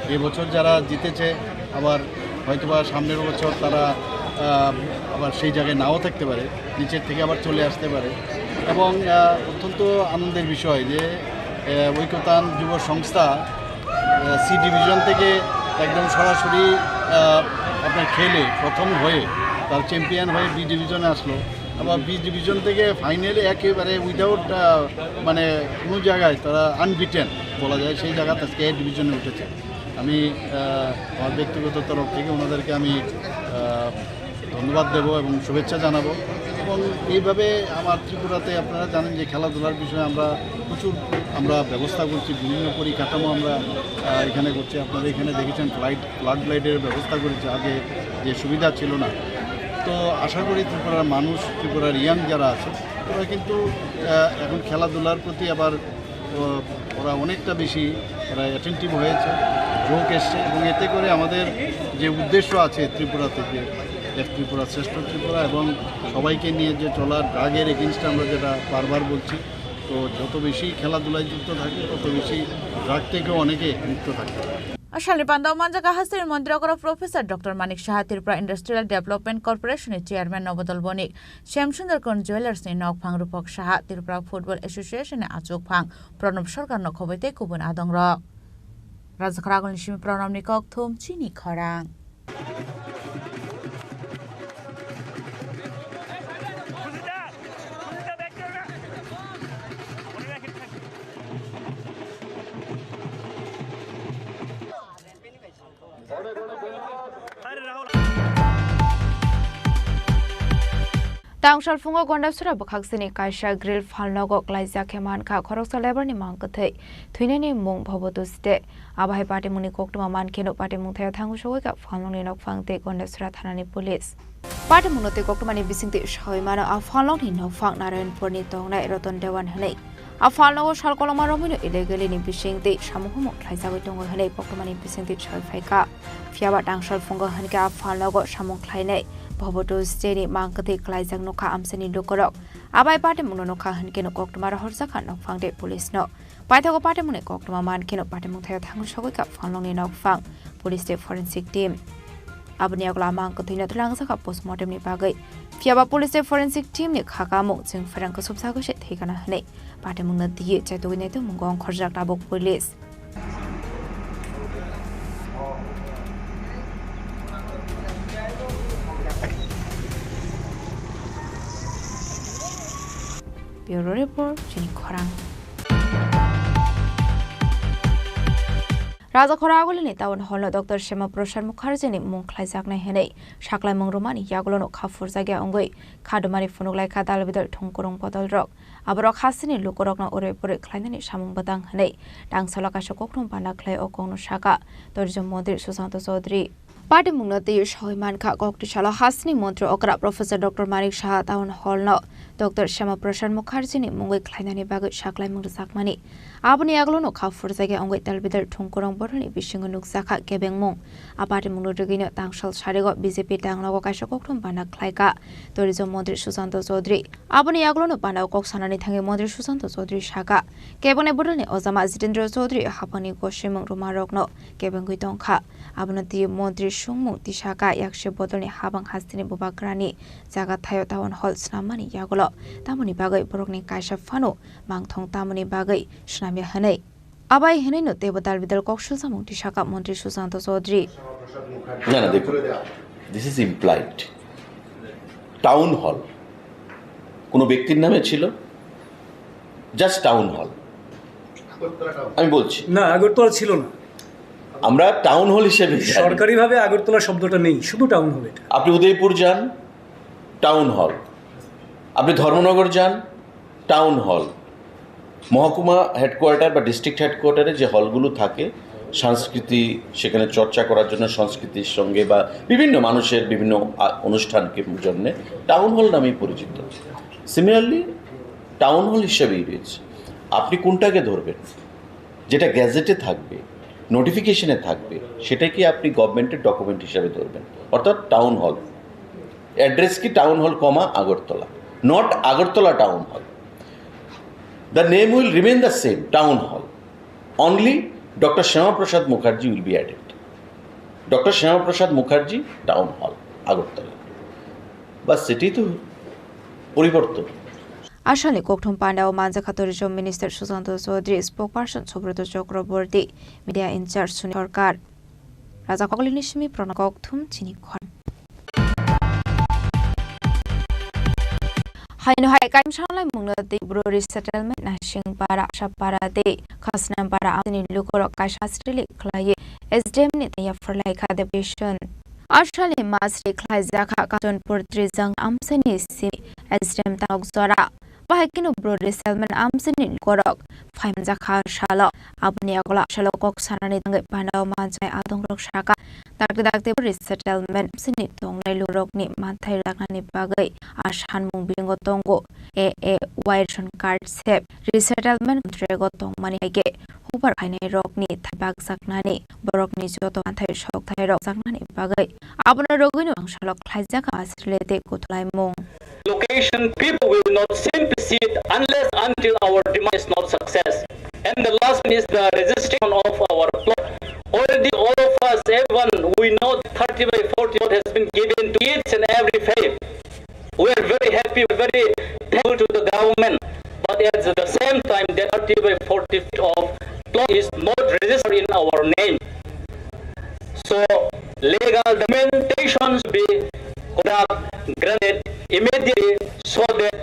এবছর যারা জিতেছে, আবার হয়তোবা সামনের বছর তারা, আহ, আবার সেই জায়গায় নাও থাকতে পারে, নিচের থেকে আবার চলে আসতে পারে। এবং, আহ, অত্যন্ত আনন্দের বিষয় যে, আহ, ঐক্যতান যুব সংস্থা, আহ, সি ডিভিশন থেকে একদম সরাসরি, আহ, আপনার খেলে প্রথম হয়ে তার চ্যাম্পিয়ন হয়ে বি ডিভিশনে আসলো। আবার বি ডিভিশন থেকে ফাইনালি একেবারে উইদাউট, আহ, মানে কোনো জায়গায় তারা আনবিটেন বলা যায়, সেই জায়গাতে আজকে এ ডিভিশনে উঠেছে। আমি, আহ, আমার ব্যক্তিগত তরফ থেকে ওনাদেরকে আমি, আহ, ধন্যবাদ দেব এবং শুভেচ্ছা জানাবো। এবং এইভাবে আমার ত্রিপুরাতে আপনারা জানেন যে খেলাধুলার বিষয়ে আমরা প্রচুর আমরা ব্যবস্থা করছি, বিভিন্ন পরিকাঠামো আমরা, আহ, এখানে করছি। আপনারা এখানে দেখেছেন ফ্লাইট, ফ্লাড লাইটের ব্যবস্থা করেছি, আগে যে সুবিধা ছিল না। তো আশা করি ত্রিপুরার মানুষ, ত্রিপুরার ইয়াং যারা আছে, ওরা কিন্তু, আহ, এখন খেলাধুলার প্রতি আবার, আহ, ওরা অনেকটা বেশি ওরা অ্যাটেনটিভ হয়েছে, ঝোঁক এসছে। এবং এতে করে আমাদের যে উদ্দেশ্য আছে ত্রিপুরাতে, যে এক ত্রিপুরা শ্রেষ্ঠ ত্রিপুরা এবং সবাইকে নিয়ে যে চলা, ড্রাগের এগেনস্টে আমরা যেটা বারবার বলছি, তো যত বেশি খেলাধুলায় যুক্ত থাকে, তত বেশি ড্রাগ থেকেও অনেকে মুক্ত থাকে। Asalni pandao manjak Hasteni Montri Okra Professor Doctor Manik Saha, Tripura Industrial Development Corporation ni Chairman Nobodol Bonik, Shyam Sundar Khan Jewellers ni nokphang Rupak Saha, Tripura Football Association ni achukphang Pranab Sarkar no khoboi tei kubun adongrok. Rajakhara agulni simi Pranab ni kokthum chini khorang. Tangsal phungo Gondasura bwkhaksini kaisa grill phalnogo klaijak khe mankha khoroksa labour ni mang kwthwi, thwinani mung Bhobo Tuste. Abo hai patimungni koktwma mankheno patimung thaya thango sogwi kha phalnokni nokphang tei Gondasura thanani police. Patimungno tei koktwmani bisingtwi sawi mano a phalnokni nokphang Narayanpurni tongnai Ratan Dewan hwnwi. A phalnogo sal kolokma romwino illegally ni bisingtwi samung humung khlaijagwi tongo hwnwi koktwmani bisingtwi sawi phaikha. Phiyaba tangsal phungo hwnkhe a phalnogo samung khlainai Bhobo Tuste ni mang kwthwi klaijak nukha amchaini lukurok. Abai patimungno nukha hwnkhe koktwma rohorjakha nokphang tei police no. Paithago patimungni koktwma mankheno patimung thaio thangwi sogwi kha phalnokni nokphang, police tei forensic team. Aboni yagulo a mang kwthwino twlangjakha postmortem ni bagwi. Phiyaba police tei forensic team ni kha kamung chwng pherang kwsupsagwi se thwikana hwnwi patimungno twiwi chaitugwi naitugmungo ongkhorjak tabuk police. Bureau Report, chini khorang. Rajakhora Agulini Town Hall no Doctor Shama Prasad Mukherjee ni mung khlaijaknai hwnwi saklaimung rwmani yagulo no kha phurjakya wngwi khadumari phunuk laikha dalbidal thwngkwrwng bodolrok. Aborok hasteni lukurokno urwi purwi khlainani samung bwtang hwnwi tangsalo kaisa kokrwng bana khlai o kokno saka tourism montri Sushanta Chaudhary. Patimungno twiwi sawi mankha, koktisalo hasteni montri okra Professor Doctor Manik Saha Town Hall no Doctor Shama Prasad Mukherjee ni mungwi khlainani bagwi saklaimung rwjakmani. Aboni yagulo no kha phurjakya wngwi dalbidal thwngkwrwng bodolni bisingo nukjakha kebengmung. A patimungno rwgwino tangsal sarigo B J P tanglogo kaisa kokrwng bana khlaikha tourism montri Sushanta Chaudhary. Aboni yagulo no panao kok sanani thangwi montri Sushanta Chaudhary saka, kebengni bodolni ojama Jitendra Chaudhary haphangni gosimung rwmarokno kebengwi tongkha. Abono twiwi montri sungmung tisaka yakse bodolni habang hasteni bubagrani jaga thaio town hall swnammani yagulo tamoni bagwi borokni kaisa phano mangthong tamoni bagwi swnamya hwnwi. Abai hwnwi no teibo dalbidal kok sujamung tisaka montri Sushanta Chaudhary. না, না, দেখুন, this is implied. Town hall কোনো ব্যক্তির নামে ছিল, just town hall. আমি বলছি, না, আগরতলা ছিল না। আমরা টাউন হল হিসেবে জানি। সরকারিভাবে আগরতলা শব্দটা নেই, শুধু টাউন হল এটা। আপনি উদয়পুর যান, টাউন হল। আপনি ধর্মনগর যান, টাউন হল। মহকুমা হেডকোয়ার্টার বা ডিস্ট্রিক্ট হেডকোয়ার্টারে যে হলগুলো থাকে, সংস্কৃতি সেখানে চর্চা করার জন্য, সংস্কৃতির সঙ্গে বা বিভিন্ন মানুষের বিভিন্ন আ-, অনুষ্ঠানকে জন্যে টাউন হল নামেই পরিচিত। সিমিলারলি, টাউন হল হিসেবেই রয়েছে। আপনি কোনটাকে ধরবেন? যেটা গ্যাজেটে থাকবে, নোটিফিকেশনে থাকবে, সেটাকে আপনি গভর্নমেন্টের ডকুমেন্ট হিসাবে ধরবেন, অর্থাৎ টাউন হল। অ্যাড্রেস কি? Town hall, comma, Agartala, not Agartala town hall. The name will remain the same, town hall. Only doctor Shyamaprasad Mukherjee will be added। Doctor Shyamaprasad Mukherjee town hall, Agartala. বাস, সেটাই তো পরিবর্তন। Asalni kokthum pandao manjakha tourism minister Sushanta Chaudhary, spokesperson Subroto Chakraborty, media in charge Sunil Sarkar. Raja Kokoli ni simi Pranab Kokthum chini khorang. Haino hai kaimsa lai mungno tei Bru resettlement Nasingpara, Asapara tei Khasnampara amchini lukurok kaisa srili khlaiwi S D M ni taya phurlaikha deputation. Asalni masri khlaijakha Kanchanpur Trijang amchini simi S D M tanok jora. Bahai kino Bru resettlement amchini lukurok phaimanjakha salo. Aboni yagulo salo kok sanani tangwi pandao manjaknai adongrok saka. Dakti dakti Bru resettlement amchini tongnai lukurokni manthai rwjaknani bagwi a sanmung bilingo tongo. A A Y ration card sep resettlement contract o tongmani hai khe hubar khainairokni thai bakjaknani, borokni joto manthai sokthai rok jaknani bagwi abono rwgwino ang salok khlaijak asrwlete kuthulaimung. Location people will not simply sit unless until our demand is not success. And the last one is the registration of our plot. Already all of us, everyone, we know that thirty by forty plot has been given to each and every family. We are very happy, we are very thankful to the government, but at the same time, that thirty by forty feet of plot is not registered in our name. So, legal documentation should be conduct granted immediately so that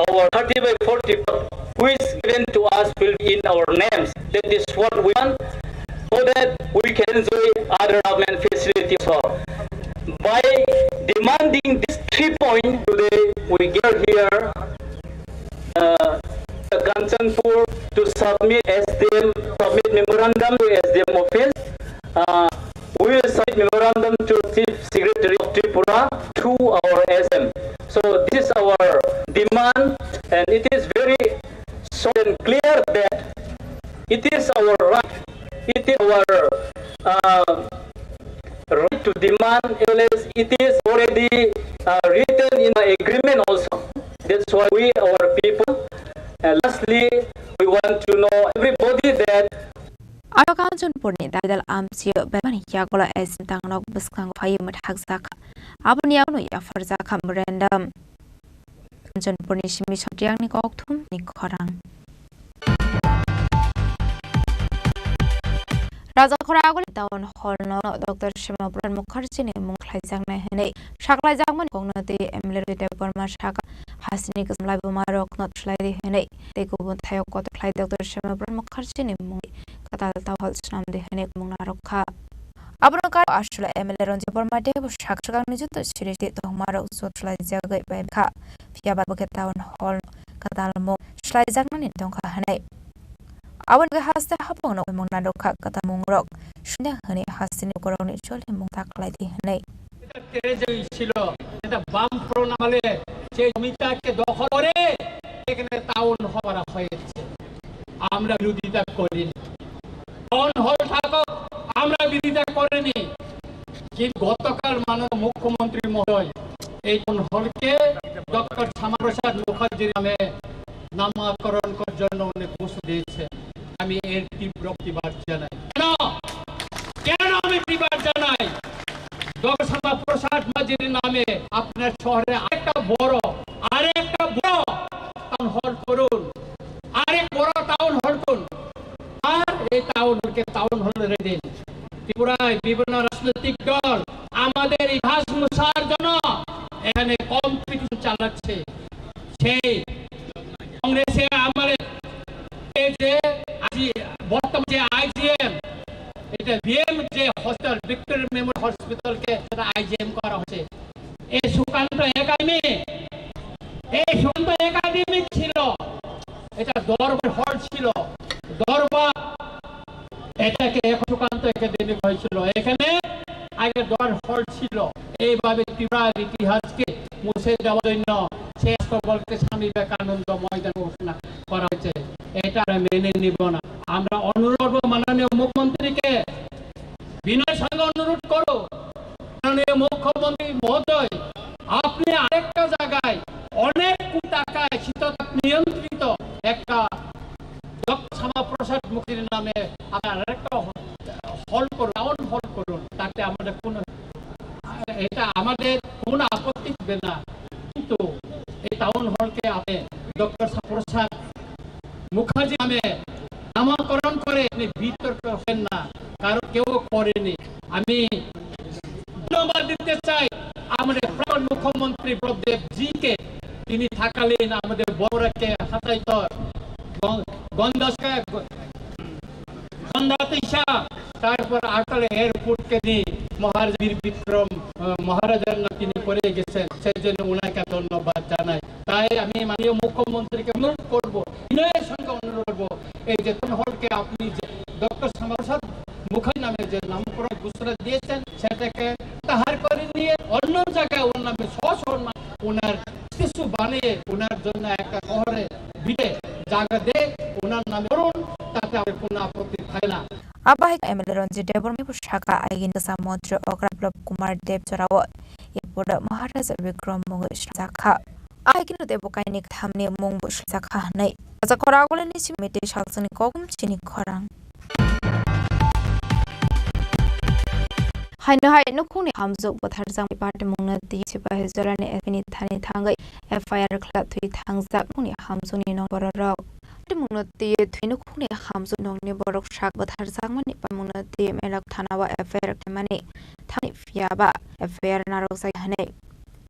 our thirty by forty plot, which given to us, will be in our names. That is what we want, so that we can enjoy other government facilities. So, by demanding these three points today, we gather here, uh, Kanchanpur to submit S D M, submit memorandum to S D M office. Uh, we will submit memorandum to Chief Secretary of Tripura, to our S M. So this is our demand, and it is very so and clear that it is our right, it is our, uh, right to demand, as well as it is already, uh, written in the agreement also. That's why we, our people, uh, lastly, we want to know everybody that Aro Kanchanpurni dalbidal amchio bebani yagulo S M tangnok bwskango phaiwi mwthakjakha. Aboni yagulo yapharjakha memorandum. Kanchanpurni simi Satriyangni kokthumni khorang. Rajakhor Aguli Town Hall no Doctor Shyama Prasad Mukherjee ni mung khlaijaknai hwnwi saklaijakmani kokno twi M L A Ranjit Debbarma sakha, hasteni kwcham laibuma rokno swlai di hwnwi tei kubun thayok kotor khlai Doctor Shyama Prasad Mukherjee ni mung kwtal Town Hall swnam di hwnwi mung narwk kha. Abono karo Ashula M L A Ranjit Debbarma Deb sakha swkangni joto siri siri tongmarok jot swlaijagwi bai kha, phiya ba bo khe Town Hall kwtal mung swlaijaknani tongkha hwnwi. Aboni bagwi haste haphangno mung narwk kha kwtal mungrok swngnai hwnwi hasteni borokni choli mung ta khlai di hwnwi. এটা ট্রেজেডি ছিল, এটা বামফ্রন্ট আমলে সেই জমিটাকে দখল করে এখানে টাউন হল করা হয়েছে। আমরা বিরোধিতা করিনি। টাউন হল থাকুক, আমরা বিরোধিতা করিনি। কিন্তু গতকাল মাননীয় মুখ্যমন্ত্রী মহোদয় এই টাউন হলকে ডক্টর শ্যামাপ্রসাদ মুখার্জির নামে নামকরণ করার জন্য উনি ঘোষণা দিয়েছেন। আমি এর তীব্র প্রতিবাদ জানাই। কেন? কেন আমি প্রতিবাদ জানাই? ডক্টর শ্যামাপ্রসাদ মুখার্জির নামে আপনার শহরে আরেকটা বড়, আরেকটা বড় টাউন হল করুন, আরেক বড় টাউন হল করুন। আর এই টাউন হলকে টাউন হল রেখে দিন। ত্রিপুরায় বিভিন্ন রাজনৈতিক দল আমাদের ইতিহাস মুছার জন্য এখানে কম্পিটিশন চালাচ্ছে। সেই কংগ্রেসের আমলে এই যে আজি বর্তমান যে আইজিএম, এটা ভিএম যে হসপিটাল, ভিক্টোরিয়া মেমোরিয়াল হসপিটালকে সেটা আইজিএম করা হয়েছে। এই সুকান্ত একাডেমি, এই সুকান্ত একাডেমি ছিল, এটা দরবার হল ছিল, দরবার, এটাকে এখন সুকান্ত একাডেমি হয়েছিল। এখানে আগে দরবার হল ছিল। এইভাবে ত্রিপুরার ইতিহাসকে মুছে দেওয়ার জন্য শেষ কবলকে স্বামী বিবেকানন্দ ময়দান ঘোষণা করা হয়েছে। এটা আমরা মেনে নিব না। আমরা অনুরোধ করব মাননীয় মুখ্যমন্ত্রীকে, বিনয় সঙ্গে অনুরোধ করো, মাননীয় মুখ্যমন্ত্রী মহোদয়, আপনি আরেকটা জায়গায় অনেক কোটি টাকায় শীততাপ নিয়ন্ত্রিত একটা ডক্টর শ্যামাপ্রসাদ মুখার্জির নামে আপনার আরেকটা হল করুন, টাউন হল করুন, তাতে আমাদের কোনো, এটা আমাদের কোনো আপত্তি হবে না। কিন্তু এই টাউন হলকে আপনি ডক্টর শ্যামাপ্রসাদ মুখার্জি নামে নামকরণ করে আপনি বিতর্ক হবেন না, কারণ কেউ করেনি। আমি ধন্যবাদ দিতে চাই আমাদের প্রাক্তন মুখ্যমন্ত্রী প্রদেব জিকে, তিনি থাকালীন আমাদের বড়রাকে হাতাইত গন্দাসকে গন্দাতিশা, তারপর আকালে এয়ারপোর্টকে নিয়ে মহারাজ বীর বিক্রম, আহ, মহারাজার নাম তিনি করে গেছেন, সেই জন্য ওনাকে ধন্যবাদ জানাই। তাই আমি মাননীয় মুখ্যমন্ত্রীকে অনুরোধ করব, বিনয়ের সঙ্গে অনুরোধ করব, এই যে টাউন হলকে আপনি যে ডক্টর শ্যামাপ্রসাদ মুখার্জি নামে যে নামকরণ ঘোষণা দিয়েছেন, সেটাকে প্রত্যাহার করে নিয়ে অন্য জায়গায় ওর নামে সসম্মান ওনার স্ট্যাচু বানিয়ে ওনার জন্য একটা শহরে বিলে জায়গা দিয়ে ওনার নামে করুন, তাতে আমাদের কোনো আপত্তি থাকে না। Abo hai M L A Ranjit Debbarma bo sakha, aigini kwcham montri okra Biplab Kumar Deb jorao airport o Maharaja Bikram mungwi swnamjakha. Ahaikhe no teibo kainwi thamni mung bo swijak kha hwnwi. Raja khorang agulini simi tei salsani kokthum chini khorang. Haino hai nukhungni hamjwk bwtharjakmani patimungno twi Sipahijorani S P ni thani thangwi F I R khwlai thwi thangjak nukhungni hamjwkni nokni bororok. Patimungno twi thwi nukhungni hamjwk nokni borok sak bwtharjakmani patimungno twi Melak thanao F I R khlaimani thani phiya ba F I R narwkjak hwnwi.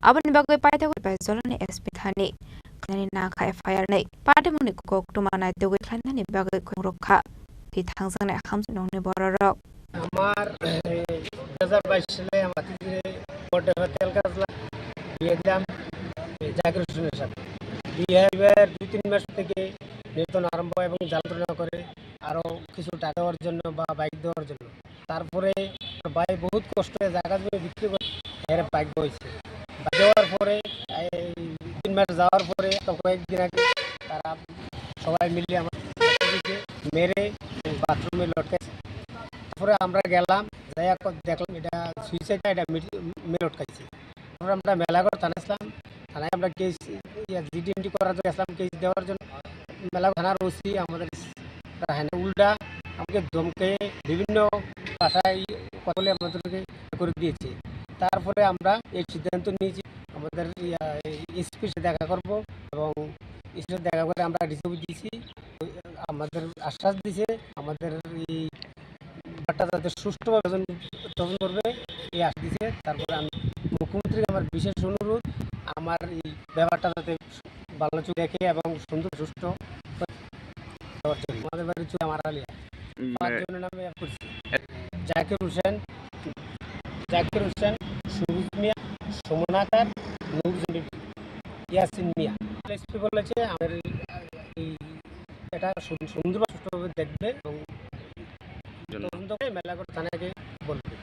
Aboni bagwi paithakgwi Sipahijolani S P thani khlainani nangkha F I R hwnwi. Patimungni koktwma naitugwi khlainani bagwi khorang rwkha. Twi thangjaknai hamjwk nokni bororok. আমার, এই, দুই হাজার বাইশ সালে আমার ভাতিজির বর্থডে হয় তেল কাজলা, বিয়ে দিলাম, এই, জাকির হোসেনের সাথে। বিয়ে হইবার দুই তিন মাস থেকে নির্যাতন আরম্ভ এবং জ্বালাতন করে আরো কিছু টাকা দেওয়ার জন্য বা বাইক দেওয়ার জন্য। তারপরে ভাই বহুত কষ্টে জায়গা জমি বিক্রি করে এর বাইক বইছে। বাইক দেওয়ার পরে এই তিন মাস যাওয়ার পরে তো কয়েকদিন আগে তারা সবাই মিলে আমার মেরে বাথরুমে লটকাইছে। তারপরে আমরা গেলাম, যাই দেখলাম এটা সুইসাইড, এটা মেরে লটকাইছে। তারপরে আমরা মেলাঘর থানায় আসলাম, থানায় আমরা কেস, ইয়া, জিডিএমডি করার জন্য আসলাম, কেস দেওয়ার জন্য। মেলাঘর থানার ওসি আমাদের রাহেনা উল্টা আমাকে ধমকে বিভিন্ন ভাষায় কথা বলে আমাদেরকে করে দিয়েছে। তারপরে আমরা এই সিদ্ধান্ত নিয়েছি, আমাদের, ইয়া, এসপির সাথে দেখা করব এবং এসপির সাথে দেখা করে আমরা রিপোর্ট দিয়েছি। আমাদের আশ্বাস দিয়েছে, আমাদের এই ব্যাপারটা যাতে সুষ্ঠুভাবে তদন্ত, তদন্ত করবে, এই আশ্বাস দিয়েছে। তারপরে আমি মুখ্যমন্ত্রীকে আমার বিশেষ অনুরোধ, আমার এই ব্যাপারটা যাতে ভালো চোখে দেখে এবং সুন্দর সুষ্ঠু দেওয়ার জন্য। আমাদের বাড়ি হচ্ছে আমার আলিয়া। উম, পাঁচজনের নামে অ্যাপ্লাই করছি। জাকির হোসেন, জাকির হোসেন, সুরুজ মিয়া, সুমন আক্তার, নূর জমির, ইয়াসিন মিয়া। এসপি বলেছে আমাদের এই এটা সুন-, সুন্দরভাবে সুষ্ঠুভাবে দেখবে এবং জন্য। তদন্ত করে মেলা করে থানাকে বলবে।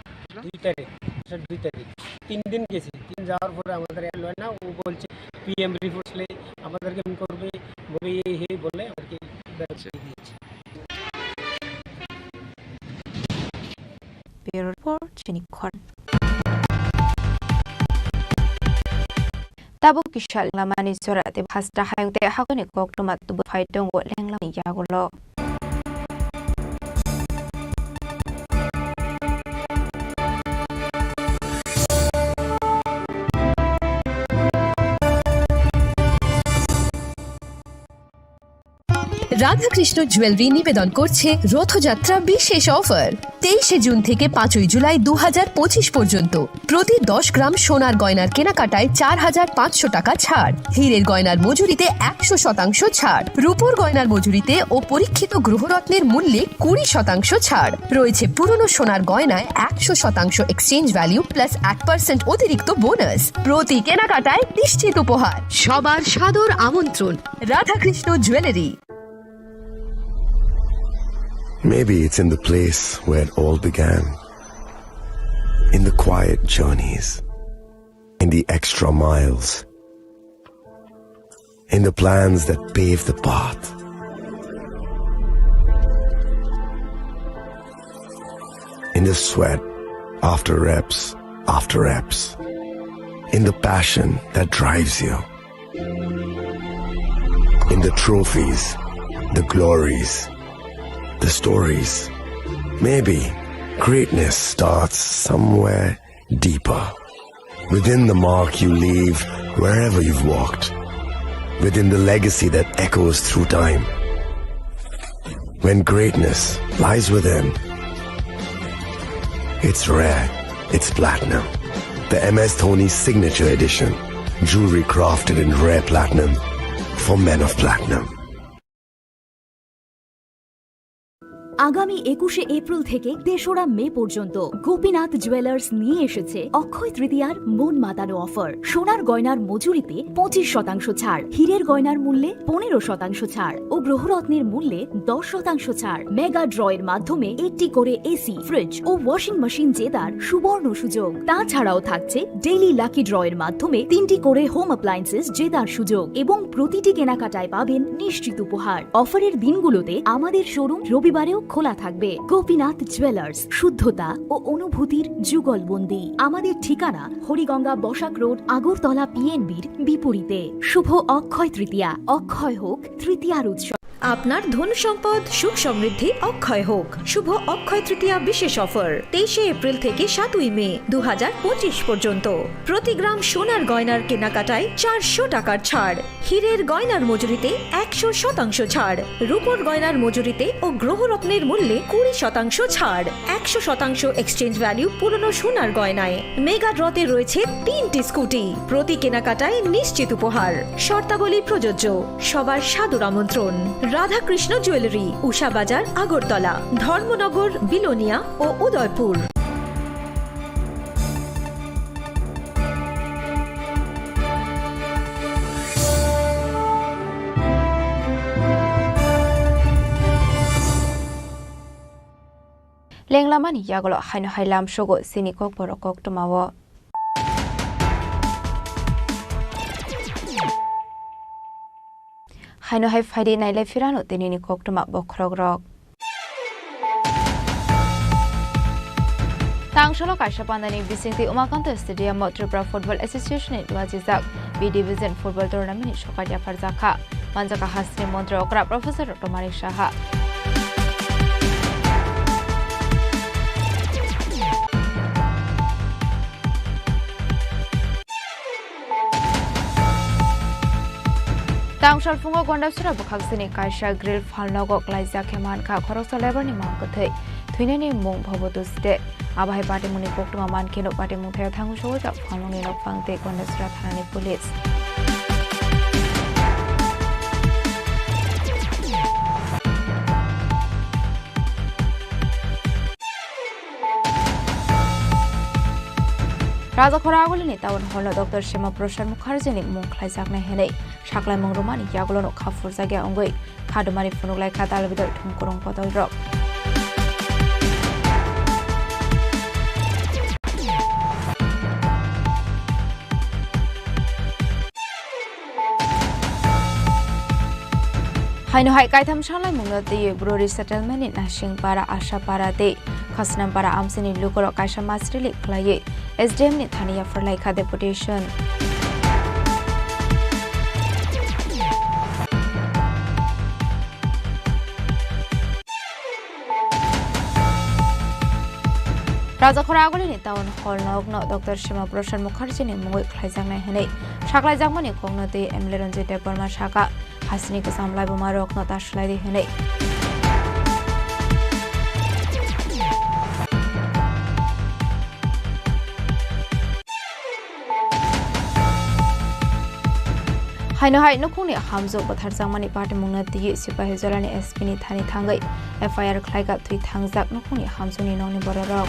দুই তারিখ, স্যার, দুই তারিখ। তিন দিন গেছি, তিন যাওয়ার পরে আমাদের এল হয় না, ও বলছে পিএম রিপোর্ট আসলে আমাদেরকে ফোন করবে, বলে এই, এই বলে আমাদেরকে বেরোতে দিয়েছে। Bureau Report, Chinikhon. Tabuk kisa Lenglamani jora tei hasta hayung tei hakuni koktwma tubui phai tongo Lenglamani yagulo. Radhakrishna jewellery নিবেদন করছে রথযাত্রা বিশেষ অফার। তেইশে জুন থেকে পাঁচই জুলাই দু হাজার পঁচিশ পর্যন্ত প্রতি দশ গ্রাম সোনার গয়নার কেনাকাটায় চার হাজার পাঁচশো টাকা ছাড়, হীরের গয়নার মজুরিতে একশো শতাংশ ছাড়, রূপোর গয়নার মজুরিতে ও পরীক্ষিত গ্রহরত্নের মূল্যে কুড়ি শতাংশ ছাড়। রয়েছে পুরনো সোনার গয়নায় একশো শতাংশ এক্সচেঞ্জ ভ্যালু প্লাস এক পার্সেন্ট অতিরিক্ত বোনাস। প্রতি কেনাকাটায় নিশ্চিত উপহার। সবার সাদর আমন্ত্রণ Radhakrishna jewellery. Maybe it's in the place where it all began. In the quiet journeys, in the extra miles, in the plans that pave the path, in the sweat after reps after reps, in the passion that drives you. In the trophies, the glories, the stories. Maybe greatness starts somewhere deeper. Within the mark you leave wherever you've walked. Within the legacy that echoes through time. When greatness lies within, it's rare, it's platinum. The M S Dhoni Signature Edition. Jewelry crafted in rare platinum for men of platinum. আগামী একুশে এপ্রিল থেকে তেসরা মে পর্যন্ত গোপীনাথ জুয়েলার্স নিয়ে এসেছে অক্ষয় তৃতীয়ার মন মাতানো অফার। সোনার গয়নার মজুরিতে পঁচিশ শতাংশ ছাড়, হীরের গয়নার মূল্যে পনেরো শতাংশ ছাড় ও গ্রহরত্নের মূল্যে দশ শতাংশ ছাড়। মেগা ড্রয়ের মাধ্যমে একটি করে এসি, ফ্রিজ ও ওয়াশিং মেশিন জেতার সুবর্ণ সুযোগ। তাছাড়াও থাকছে ডেইলি লাকি ড্রয়ের মাধ্যমে তিনটি করে হোম অ্যাপ্লায়েন্সেস জেতার সুযোগ এবং প্রতিটি কেনাকাটায় পাবেন নিশ্চিত উপহার। অফারের দিনগুলোতে আমাদের শোরুম রবিবারেও খোলা থাকবে। গোপীনাথ জুয়েলার্স, শুদ্ধতা ও অনুভূতির যুগলবন্দি। আমাদের ঠিকানা হরিগঙ্গা বসাক রোড, আগরতলা পিএনবির বিপরীতে। শুভ অক্ষয় তৃতীয়া, অক্ষয় হোক তৃতীয়ার উৎসব। আপনার ধন সম্পদ সুখ সমৃদ্ধি অক্ষয় হোক। শুভ অক্ষয় তৃতীয়া বিশেষ অফার তেইশে এপ্রিল থেকে সাতই মে দু হাজার পঁচিশ পর্যন্ত। প্রতি গ্রাম সোনার গয়নার কেনাকাটায় চারশো টাকার ছাড়, হীরের গয়নার মজুরিতে একশো শতাংশ ছাড়, রূপোর গয়নার মজুরিতে ও গ্রহরত্নের মূল্যে কুড়ি শতাংশ ছাড়, একশো শতাংশ এক্সচেঞ্জ ভ্যালু পুরনো সোনার গয়নায়। মেগা ড্রতে রয়েছে তিনটি স্কুটি, প্রতি কেনাকাটায় নিশ্চিত উপহার। শর্তাবলী প্রযোজ্য। সবার সাদর আমন্ত্রণ। রাধাকৃষ্ণ জুয়েলারি, উষা বাজার, আগরতলা, ধর্মনগর, বিলোনিয়া ও Udaipur. Lenglamani yagulo haino hai lamsogo chini kokborok koktwmao. Haino hai phaidi nailai phirano tinini koktwma bokhorokrok. Tangsalo kaisa pandani bisingtwi Umakanto Stadium o Tripura Football Association ni duajijak B Division Football Tournament ni sokar yapharjakha. Manjaka hasteni montri okra Professor Doctor Manik Saha. Tangsal phungo Gondasura bwkhaksini kaisa grill phalnogo klaijak khe mankha khoroksa labour ni mang kwthwi. Thwinani mung Bhobo Dusde. Abo hai patimungni koktwma mankheno patimung thaya thangwi sogwi kha Phalnokni nokphang tei Kondasra thanani police. Rajakhora Agulini town hall no Doctor Shama Prasad Mukherjee ni mung khlaijaknai hwnwi saklaimung rwmani yagulo no kha phurjakya wngwi kha dumani phunuk lai kha dalbidal thumkurung bodol rok. Haino hai kaitham salaimungno twiwi bru resettlement ni Nasingpara, Ashapara tei Khasnampara amchaini lukurok kaisa masrili khlaiwi S D M ni thani yapharlai kha deputation. Rajakhora Agulini town hall nokno Doctor Shama Prasad Mukherjee ni mungwi khlaijaknai hwnwi saklaijakmani kokno twi M L A Ranjit Debbarma sakha. Hasini kwcham laibuma rokno ta swlai di hwnwi. Haino hai nukhungni hamjwk bwtharjakmani patimungno twiwi Sipahijolani S P ni thani thangwi F I R khlaikha thwi thangjak nukhungni hamjwkni nokni bororok.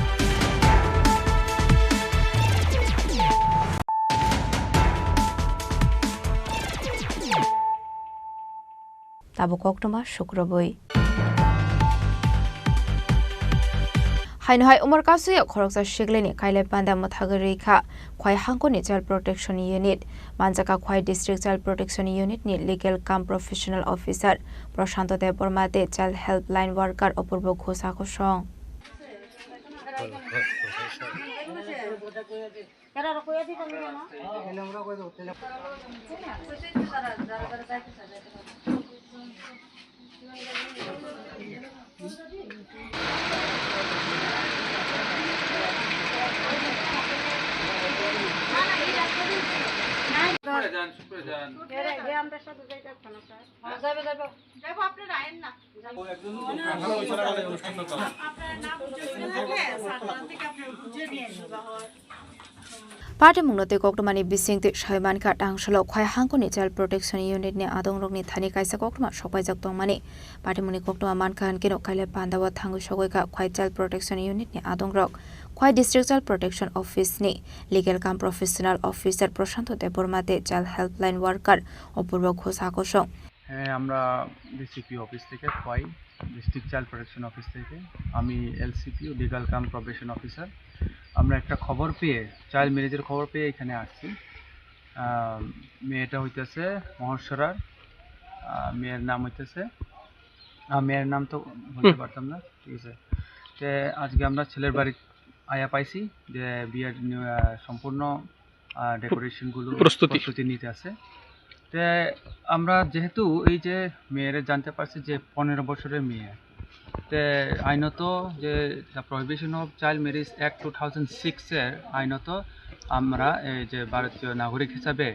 Tabuk koktwma sukrubwi. Haino hai umor kasui o khoroksa siklini kailai panda mwthagwi rwi kha. Khwai hangkoni Child Protection Unit manjaka Khwai District Child Protection Unit ni Legal cum Professional Officer Prashanto Debbarma tei Child Helpline Worker Apurbo Ghosh akosong. Patimungno tei koktwmani bisingtwi sai mankha, tangsalo Khwai hangkoni Child Protection Unit ni adongrokni thani kaisa koktwma sokpaijak tongmani. Patimungni koktwma mankha hinkhe no kailai pandao thangwi sogwi kha Khwai Child Protection Unit ni adongrok. Khwai District Child Protection Office ni Legal cum Professional Officer Prashanto Debbarma tei Child Helpline Worker Apurbo Ghosh akosong. হ্যাঁ, আমরা DCP office থেকে, Khowai district child protection office থেকে। আমি এলসিপিও, লিগ্যাল কাম probation officer. আমরা একটা খবর পেয়ে, চাইল্ড ম্যারেজের খবর পেয়ে এখানে আসছি। আহ, মেয়েটা হইতেছে মহেশ্বরার, আহ, মেয়ের নাম হইতেছে, আহ, মেয়ের নাম তো বলতে হুম। পারতাম না, ঠিক আছে। তে আজকে আমরা ছেলের বাড়ি আয়া পাইছি যে বিয়ের নি-, আহ, সম্পূর্ণ, আহ, ডেকোরেশন গুলো প্রস্তুতি। প্রস্তুতি নিতে আছে। তে আমরা যেহেতু এই যে মেয়েরে জানতে পারছি যে পনেরো বছরের মেয়ে, তে আইনত যে The Prohibition of Child Marriage Act two thousand six এর আইনত আমরা এই যে ভারতীয় নাগরিক হিসাবে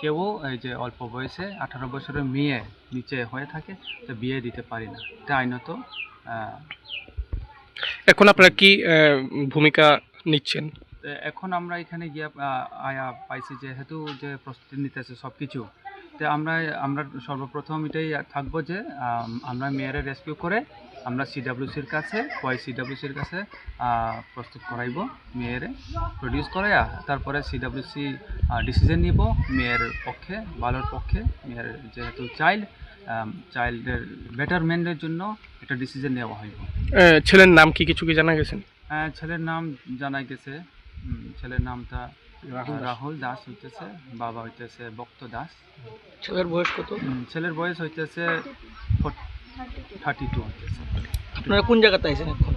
কেউ এই যে অল্প বয়সে আঠারো বছরের মেয়ে নিচে হয়ে থাকে, তো বিয়ে দিতে পারি না। তে আইনত, আহ, এখন আপনারা কি, আহ, ভূমিকা নিচ্ছেন? তো এখন আমরা এখানে গিয়া, আহ, আয়া পাইছি যেহেতু যে প্রস্তুতি নিতেছে সবকিছু, তো আমরা, আমরা সর্বপ্রথম এটাই থাকবো যে, আম, আমরা মেয়েরে রেস্কিউ করে আমরা সিডাব্লিউসির কাছে, খোয়াই সিডাব্লিউসির কাছে, আহ, প্রস্তুত করাইবো মেয়েরে, প্রডিউস করাইয়া তারপরে সিডাব্লিউসি, আহ, ডিসিশন নিব মেয়ের পক্ষে, ভালোর পক্ষে। মেয়ের যেহেতু চাইল্ড, আম, চাইল্ডের বেটারমেন্টের জন্য একটা ডিসিশন নেওয়া হইব। এ, ছেলের নাম কি, কিছু কি জানা গেছেন? হ্যাঁ, ছেলের নাম জানা গেছে। উম, ছেলের নামটা, রাহুল আহ, দাস। রাহুল দাস হইতেছে, বাবা হইতেছে ভক্ত দাস। ছেলের বয়স কত? উম, ছেলের বয়স হইতেছে ফোর-, থার্টি টু হইতেছে। আপনারা কোন জায়গাতে আছেন এখন?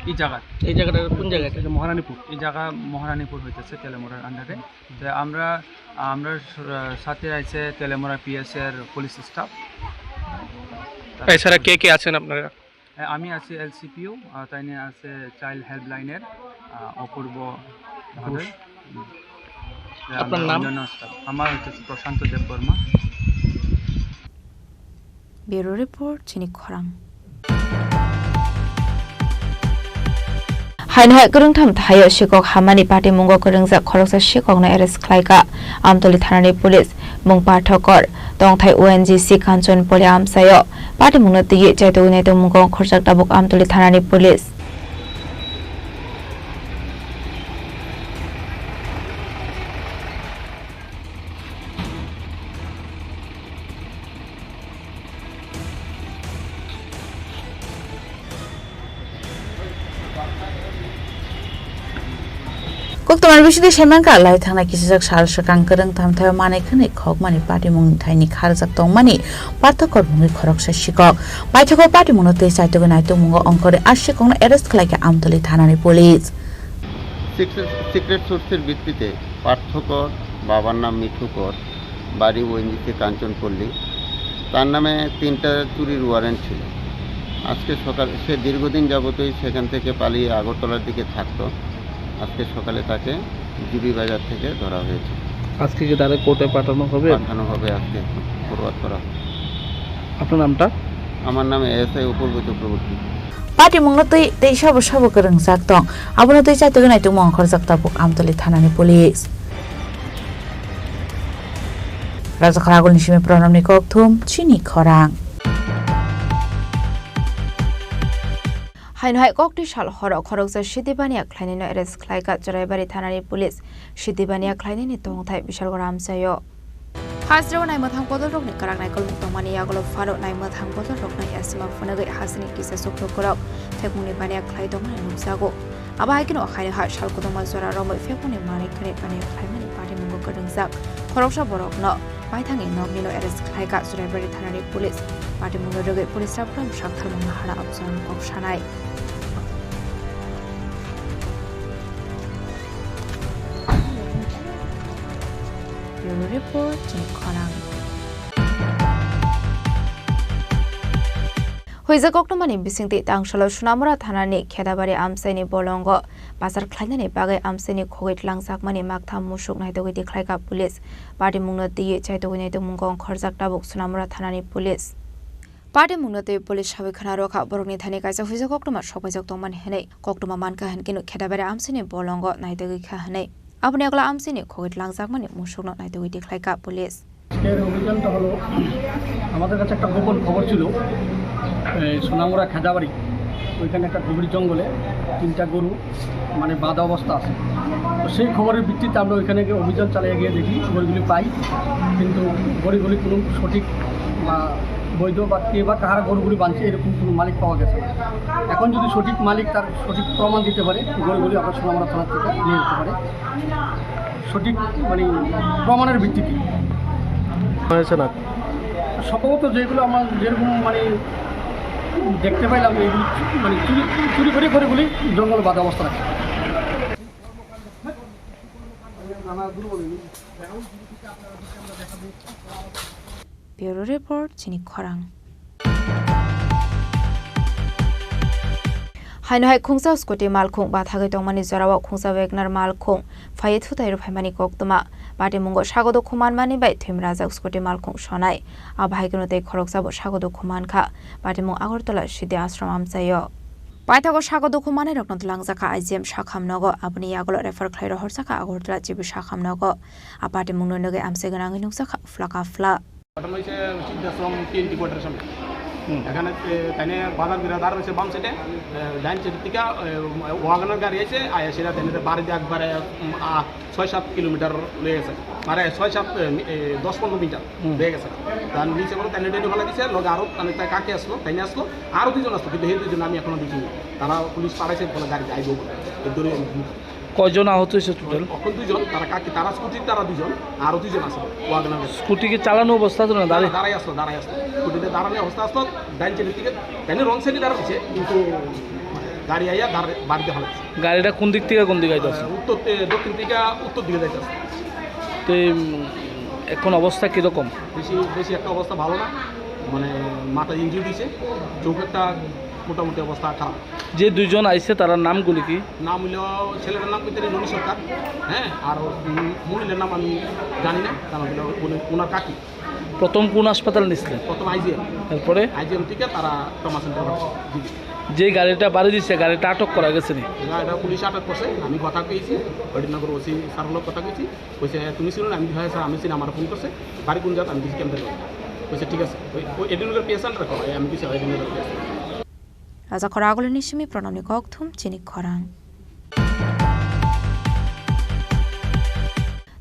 এই জায়গা। এই জায়গাটা কোন জায়গাতে? এটা মহারানীপুর। এই জায়গা মহারানীপুর হইতেছে তেলেমুড়ার আন্ডারে। তো আমরা, আমরা স-, সাথে আছে তেলেমুড়া পিএস এর পুলিশ স্টাফ। এছাড়া কে কে আছেন আপনারা? এ, আমি আছি এলসিপিও, আহ, তাইনে আছে চাইল্ড হেল্পলাইনের, আহ, অপূর্ব ভাদুরী। হুম। তে আপনার আমরা নাম? অন্যান্য স্টাফ। আমার হচ্ছে প্রশান্ত Debbarma. Bureau report, Chini Khorang. Haino hai kwrwngtham thaio sikok hamani patimungo kwrwngjak khoroksa sikokno arrest khlaikha Amtoli thanani police. Mung Pathokor, tongthai O N G C Kanchanpoli amchaio. Patimungno twiwi chaitugwi naitugmungo ongkhorjak tabuk Amtoli thanani police. Koktomani bisingtwi saimankha, lai thangnai kisijak sal swkang kwrwng thamthaio manwi khwnwi khokmani patimung thaini kharjak tongmani Pathokor mungwi khoroksa sikok. Paithakgo patimungno twi chaitugwi naitugmungo ongkhorwi a sikokno arrest khlaikha Amtoli thanani police. Secret, secret সোর্সের ভিত্তিতে পার্থকর, বাবার নাম মিঠু কর, বাড়ি ওএনজিসি কাঞ্চনপল্লী, তার নামে তিনটা চুরির ওয়ারেন্ট ছিল। আজকে সকালে সে দীর্ঘদিন যাবতই সেখান থেকে পালিয়ে আগরতলার দিকে থাকতো। আজকে সকালে তাকে জিবি বাজার থেকে ধরা হয়েছে। আজকে কি তাহলে কোর্টে পাঠানো হবে? পাঠানো হবে আজকে, ফরওয়ার্ড করা হবে। আপনার নামটা? আমার নাম এএসআই অপূর্ব Chakraborty. Patimungno twi tei sabo sabo kwrwngjak tong. Abono twi chaitugwi naitugmung ongkhorjak tabuk Amtoli thanani police. Rajakhor Agulni simi Pranamni kokthum, chini khorang. Haino hai kokti sal horo khoroksa Siti Baniya khlainino arrest khlaikha Churaibari thanani police. Siti Baniya khlainini tongthai Bishalgora amchaio. Hajrao naimwthang bodolrokni kwrak naikolmung tongmani yagulo pharo naimwthang bodolrokno yasima phunugwi hasteni kisa chuknokorok phekmungni baniya khlai tongmani nukjago. Abo hai kheno haino ha sal kwbangma jora romwi phekmungni manwi khwnwi baniya khlaimani patimungo kwrwngjak khoroksa borokno paithakni noknino arrest khlaikha Churaibari thanani police. Patimungno rwgwi police rok bwsang tharmung nahara abjani kok sanai. Bureau Report, Chini Khorang. Huijak koktwmani bisingtwi tangsalo Sonamura thanani Khedabari amchaini bolongo bachar khlainani bagwi amchaini khogwi tlangjakmani maktham musuk naitugwi tikhlaikha police. Patimungno twiwi chaitugwi naitugmungo ongkhorjak tabuk Sonamura thanani police. Patimungno tei police sawi khna rwkha, borokni thani kaisa huijak koktwma sokpaijak tongmani hwnwi. Koktwma mankha hwnkhe no Khedabari amchaini bolongo naitugwi kha hwnwi. Aboni yagulo amchaini khogwi tlangjakmani musukno naitugwi tikhlaikha police. আজকের অভিযানটা হলো, আমাদের কাছে একটা গোপন খবর ছিল, এই সোনামুড়া খেদাবাড়ি, ওইখানে একটা গভীর জঙ্গলে তিনটা গরু মানে বাঁধা অবস্থা আছে। তো সেই খবরের ভিত্তিতে আমরা ওইখানে গিয়ে অভিযান চালিয়ে গিয়ে দেখি গরুগুলি পাই, কিন্তু গরুগুলি কোনো সঠিক বা বৈধ বা কে বা কাহারা গরুগুলি বাঁধছে এরকম কোনো মালিক পাওয়া গেছে না। এখন যদি সঠিক মালিক তার সঠিক প্রমাণ দিতে পারে, গরুগুলি আমরা সোনামুড়া থানা থেকে নিয়ে যেতে পারে সঠিক মানে প্রমাণের ভিত্তিতে। হয়েছে না। সম্ভবত যেগুলো আমার যেরকম মানে দেখতে পাইলাম, এইগুলি মানে চুরি, চুরি করে গরুগুলি জঙ্গলে বাঁধা অবস্থা রাখে। Bureau Report, Chini Khorang. Haino hai khungsa scooty malkhung bathagwi tongmani jorao khungsa Wagoner malkhung phaiwi thutai rwphaimani koktwma. Patimungo sago dukhu manmani bai thwimrajak scooty malkhung sonai. Abo hai kheno tei khoroksabo sago dukhu mankha. Patimung Agartala Siddhi Ashram amchaio. Paithago sago dukhu mannairokno twlangjakha I G M sakham nogo, aboni yagulo refer khlai rohorjakha Agartala G B sakham nogo. A patimungno nugwi amchai gwnangwi nukjakha phla ka phla. ঘটনা হয়েছে সিদ্ধাশ্রম টিএনটি কোয়ার্টারের সামনে। হুম। এখানে, এ, তাইনে বাজার বিরাদার রয়েছে বাম সাইডে, এ, ডাইন সাইড থেকে, এ, ওয়াগনার গাড়ি আছে, আয়া সেটা তাইনে বাড়িতে একবারে, উম, আ, ছয় সাত কিলোমিটার রয়ে গেছে। মানে ছয় সাত, এ, এ, দশ পনেরো মিটার হুম। রয়ে গেছে। তার নিচে কোনো তাইনে ডেডি ফেলা দিছে, লগে আরো তাইনে তাই কাকে আসলো, তাইনে আসলো, আরো দুইজন আসলো, কিন্তু এই দুইজন আমি এখনো দেখিনি। তারা পুলিশ পাঠাইছে, বলে গাড়িতে আইবো বলে। এই দূরে কয়জন আহত হয়েছে টোটাল? এখন দুইজন, তারা কাকি, তারা স্কুটির তারা দুইজন, আরো দুইজন আছে, ওয়াগনার গাড়ি। স্কুটি কি চালানো অবস্থা ছিল না? দাঁড়িয়ে? দাঁড়াই আসলো, দাঁড়াই আসলো। স্কুটিতে দাঁড়ানো অবস্থা আসলো, ডাইন সাইডের দিকে, তাইলে রং সাইডে দাঁড়ানো হয়েছে, কিন্তু গাড়ি আইয়া দাঁড়ায়, বাড়িতে হালা দিছে। গাড়িটা কোন দিক থেকে কোন দিকে আইতে আছে? উত্তর, এ, দক্ষিণ থেকে উত্তর দিকে যাইতে আছে। তো, উম, এখন অবস্থা কিরকম? বেশি, বেশি একটা অবস্থা ভালো না, মানে মাথা ইনজুরি দিছে, চোখ একটা মোটামুটি অবস্থা খারাপ। যে দুইজন আইছে, তারার নামগুলি কি? নাম হইল, ছেলেটার নাম হইতে ননী সরকার, হ্যাঁ, আর উম, মহিলার নাম আমি জানি না, কারণ হইল উনি, ওনার কাকি। প্রথম কোন হাসপাতালে নিছিলেন? প্রথম আইজিএম। এরপরে? আইজিএম থেকে তারা ট্রমা সেন্টার পাঠাইছে। জি, জি। যে গাড়িটা বাড়ি দিচ্ছে, গাড়িটা আটক করা গেছে নি? না, এটা পুলিশ আটক করছে। আমি কথা কইছি, হরিণনগর ওসি স্যার লোক কথা কইছি। কইছে, "তুমি চিনো না?" আমি, "হ্যাঁ স্যার, আমি চিনি, আমার ফোন করছে, বাড়ি কোন জায়গা?" আমি কিছু কেন্দ্র করি। কইছে, "ঠিক আছে।" ওই, ওই এডিনগর পিএস আন্ডার করো, আমি কিছু AD Nagar PS. Raja Khoragulini simi pranamni kokthum chini khorang.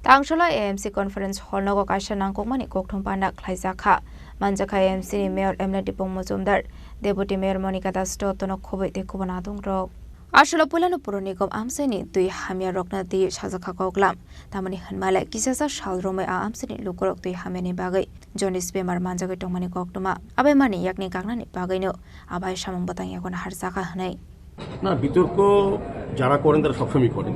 Tangsholo A M C Conference Hall nogo kaisa nangkukmani kokthum panda khlaijakha. Manjakha A M C ni Mayor M L A Dipong Mojumdar, Deputy Mayor Monica Das to tono khoboi tei kubun adongrok. Asolo puilano Puro Nigom amchaini twi hamya rokna twi sajakha koklam. Tamoni hwnmale kisasa sal romwi a amchaini lukurok twi hamyani bagwi jaundice bemar manjagwi tongmani koktwma. Abai mani yakni kaknani bagwino abai samung bwtang yago naharjakha hwnwi. না, বিতর্ক যারা করেন তারা সবসময় করেন।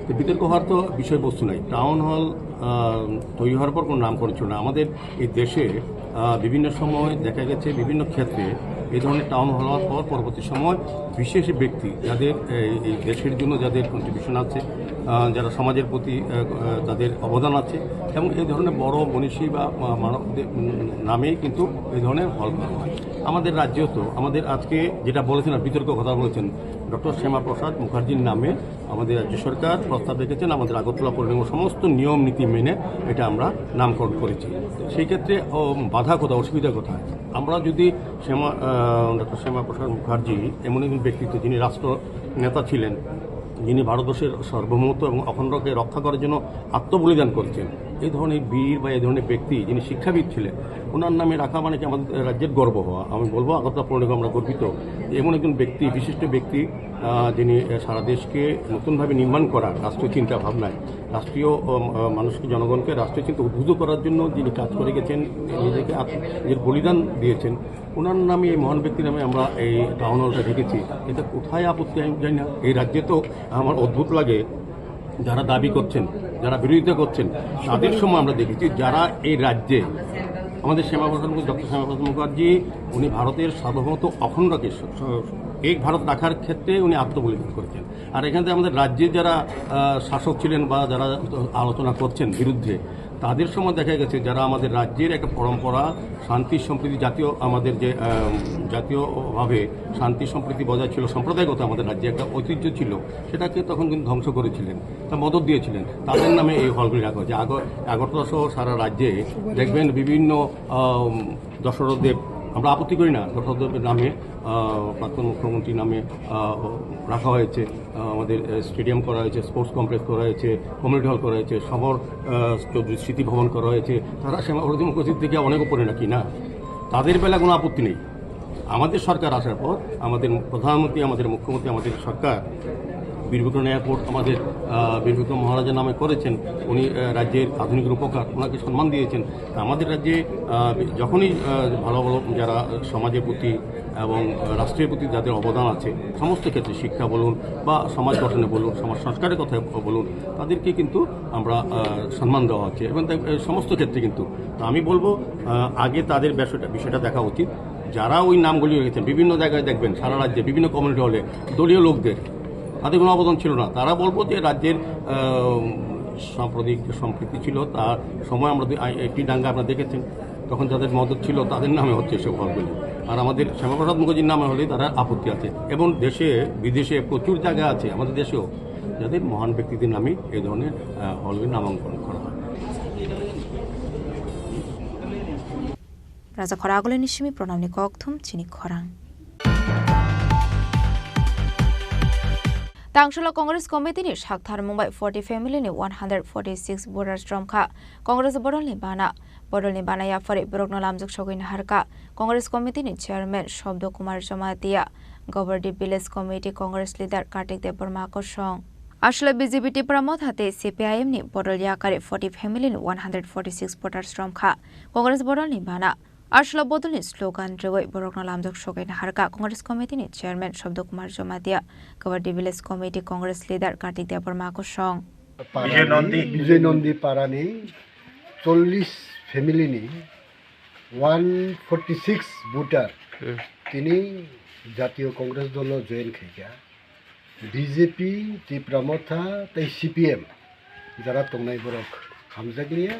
তো বিতর্ক হওয়ার তো বিষয়বস্তু নাই। টাউন হল, আহ, তৈরি হওয়ার পর কোনো নামকরণ ছিল না। আমাদের এই দেশে, আহ, বিভিন্ন সময় দেখা গেছে বিভিন্ন ক্ষেত্রে এই ধরনের টাউন হল হওয়ার পর পরবর্তী সময় বিশেষ ব্যক্তি যাদের এই, এই দেশের জন্য যাদের কন্ট্রিবিউশন আছে, আহ, যারা সমাজের প্রতি, আহ, আহ, তাদের অবদান আছে এবং এই ধরনের বড় মনীষী বা মা-, মানবদের, উম, নামেই কিন্তু এই ধরনের হল করা হয়। আমাদের রাজ্যেও তো, আমাদের আজকে যেটা বলেছেন, আর বিতর্ক কথা বলেছেন, ডক্টর শ্যামাপ্রসাদ মুখার্জির নামে আমাদের রাজ্য সরকার প্রস্তাব রেখেছেন, আমাদের আগরতলা পৌর নিগম সমস্ত নিয়ম নীতি মেনে এটা আমরা নামকরণ করেছি। সেই ক্ষেত্রে, ও, বাধা কোথায়, অসুবিধা কোথায়? আমরা যদি শ্যামা, আহ, ডক্টর শ্যামাপ্রসাদ মুখার্জি এমন একজন ব্যক্তিত্ব, যিনি রাষ্ট্র নেতা ছিলেন, যিনি ভারতবর্ষের সার্বভৌমত্ব এবং অখণ্ডকে রক্ষা করার জন্য আত্মবলিদান করেছেন, এই ধরনের বীর বা এই ধরনের ব্যক্তি, যিনি শিক্ষাবিদ ছিলেন, ওনার নামে রাখা মানে কি আমাদের রাজ্যের গর্ব হওয়া। আমি বলবো, আগরতলা পৌর নিগম আমরা গর্বিত যে এমন একজন ব্যক্তি, বিশিষ্ট ব্যক্তি, আহ, যিনি, আহ, সারা দেশকে নতুনভাবে নির্মাণ করার রাষ্ট্রীয় চিন্তা ভাবনায়, রাষ্ট্রীয়, উম, আহ, মানুষকে, জনগণকে রাষ্ট্রীয় চিন্তা উদ্বুদ্ধ করার জন্য যিনি কাজ করে গেছেন, নিজেকে আত্ম-, নিজের বলিদান দিয়েছেন, ওনার নামে, এই মহান ব্যক্তির নামে আমরা এই টাউন হলটা রেখেছি। এটা কোথায় আপত্তি, আমি জানি না। এই রাজ্যে তো আমার অদ্ভুত লাগে, যারা দাবি করছেন, যারা বিরোধিতা করছেন, তাদের সময় আমরা দেখেছি, যারা এই রাজ্যে আমাদের শ্যামাপ্রসাদ মুখার্জি, ডক্টর শ্যামাপ্রসাদ মুখার্জি, উনি ভারতের সার্বভৌমত্ব অখণ্ডকে স-, স-, এক ভারত রাখার ক্ষেত্রে উনি আত্মবলিদান করেছেন। আর এখানে আমাদের রাজ্যে যারা, আহ, শাসক ছিলেন বা যারা আলোচনা করছেন বিরুদ্ধে, তাদের সময় দেখা গেছে যারা আমাদের রাজ্যের একটা পরম্পরা, শান্তি সম্প্রীতি, জাতীয়, আমাদের যে, আহ, জাতীয়ভাবে শান্তি সম্প্রীতি বজায় ছিল, সাম্প্রদায়িকতা আমাদের রাজ্যে একটা ঐতিহ্য ছিল, সেটাকে তখন কিন্তু ধ্বংস করেছিলেন, তা মদত দিয়েছিলেন, তাদের নামে এই হলগুলি রাখা হয়েছে। আগ-, আগরতলা সহ সারা রাজ্যে দেখবেন বিভিন্ন, আহ, দশরথ দেব, আমরা আপত্তি করি না, দশরথ দেবের নামে, আহ, প্রাক্তন মুখ্যমন্ত্রীর নামে, আহ, রাখা হয়েছে, আহ, আমাদের, আহ, স্টেডিয়াম করা হয়েছে, স্পোর্টস কমপ্লেক্স করা হয়েছে, কমিউনিটি হল করা হয়েছে, সমর, আহ, চৌধুরী স্মৃতি ভবন করা হয়েছে। তারা শ্যামাপ্রসাদ মুখার্জির থেকে অনেক উপরে নাকি না? তাদের বেলা কোনো আপত্তি নেই। আমাদের সরকার আসার পর আমাদের প্রধানমন্ত্রী, আমাদের মুখ্যমন্ত্রী, আমাদের সরকার বীর বিক্রম এয়ারপোর্ট আমাদের, আহ, বীর বিক্রম মহারাজের নামে করেছেন। উনি, আহ, রাজ্যের আধুনিক রূপকার, ওনাকে সম্মান দিয়েছেন। তা আমাদের রাজ্যে, আহ, যখনই, আহ, ভালো ভালো যারা সমাজের প্রতি এবং, আহ, রাষ্ট্রের প্রতি যাদের অবদান আছে, সমস্ত ক্ষেত্রে শিক্ষা বলুন বা সমাজ গঠনে বলুন, সমাজ সংস্কারের কথা বলুন, তাদেরকে কিন্তু আমরা, আহ, সম্মান দেওয়া হচ্ছে এবং তাই, আহ, সমস্ত ক্ষেত্রে কিন্তু। তো আমি বলবো, আহ, আগে তাদের বিষয়টা, বিষয়টা দেখা উচিত। যারা ওই নামগুলি রেখেছেন, বিভিন্ন জায়গায় দেখবেন, সারা রাজ্যে বিভিন্ন কমিউনিটি হলে দলীয় লোকদের, তাদের কোনো অবদান ছিল না। তারা বলবো যে রাজ্যের, আহ, সাম্প্রতিক যে সম্প্রীতি ছিল, তার সময় আমরা দুই, আই-, একটি দাঙ্গা আপনারা দেখেছেন, তখন যাদের মদত ছিল, তাদের নামে হচ্ছে এসব হলগুলি। আর আমাদের শ্যামাপ্রসাদ মুখার্জির নামে হলে তারা আপত্তি আছে। এবং দেশে, বিদেশে প্রচুর জায়গা আছে, আমাদের দেশেও, যাদের মহান ব্যক্তিদের নামে এই ধরনের, আহ, হলগুলি নামাঙ্কন করা হয়। Raja Khoragulini simi pranamni kokthum chini khorang. Tangsholo Congress Committee ni saktharmung bai forty family ni one hundred forty six voters romkha Congress bodolni bana. Bodolni bana yaphari borokno lamjak sogwi naharkha Congress Committee ni Chairman Shobdo Kumar Jamatia, Gabardi Village Committee Congress Leader Kartik Debbarma kosong. Aswlai B J P Tipra Motha tei C P I M ni bodol yakarwi forty family ni one hundred forty six voters romkha Congress bodolni bana. Aswlai bodolni slogan rwui borokno lamjak sogwi naharkha Congress Committee ni Chairman Shobdo Kumar Jamatia, Gabardi Village Committee Congress Leader Kartik Debbarma kosong. Bijoy Nandi. Bijoy Nandi parani chollish family ni one forty six voter tini Jatiyo Congress dolo join khaikha. B J P, Tipra Motha tei C P M jara tongnai borok hamjakliya.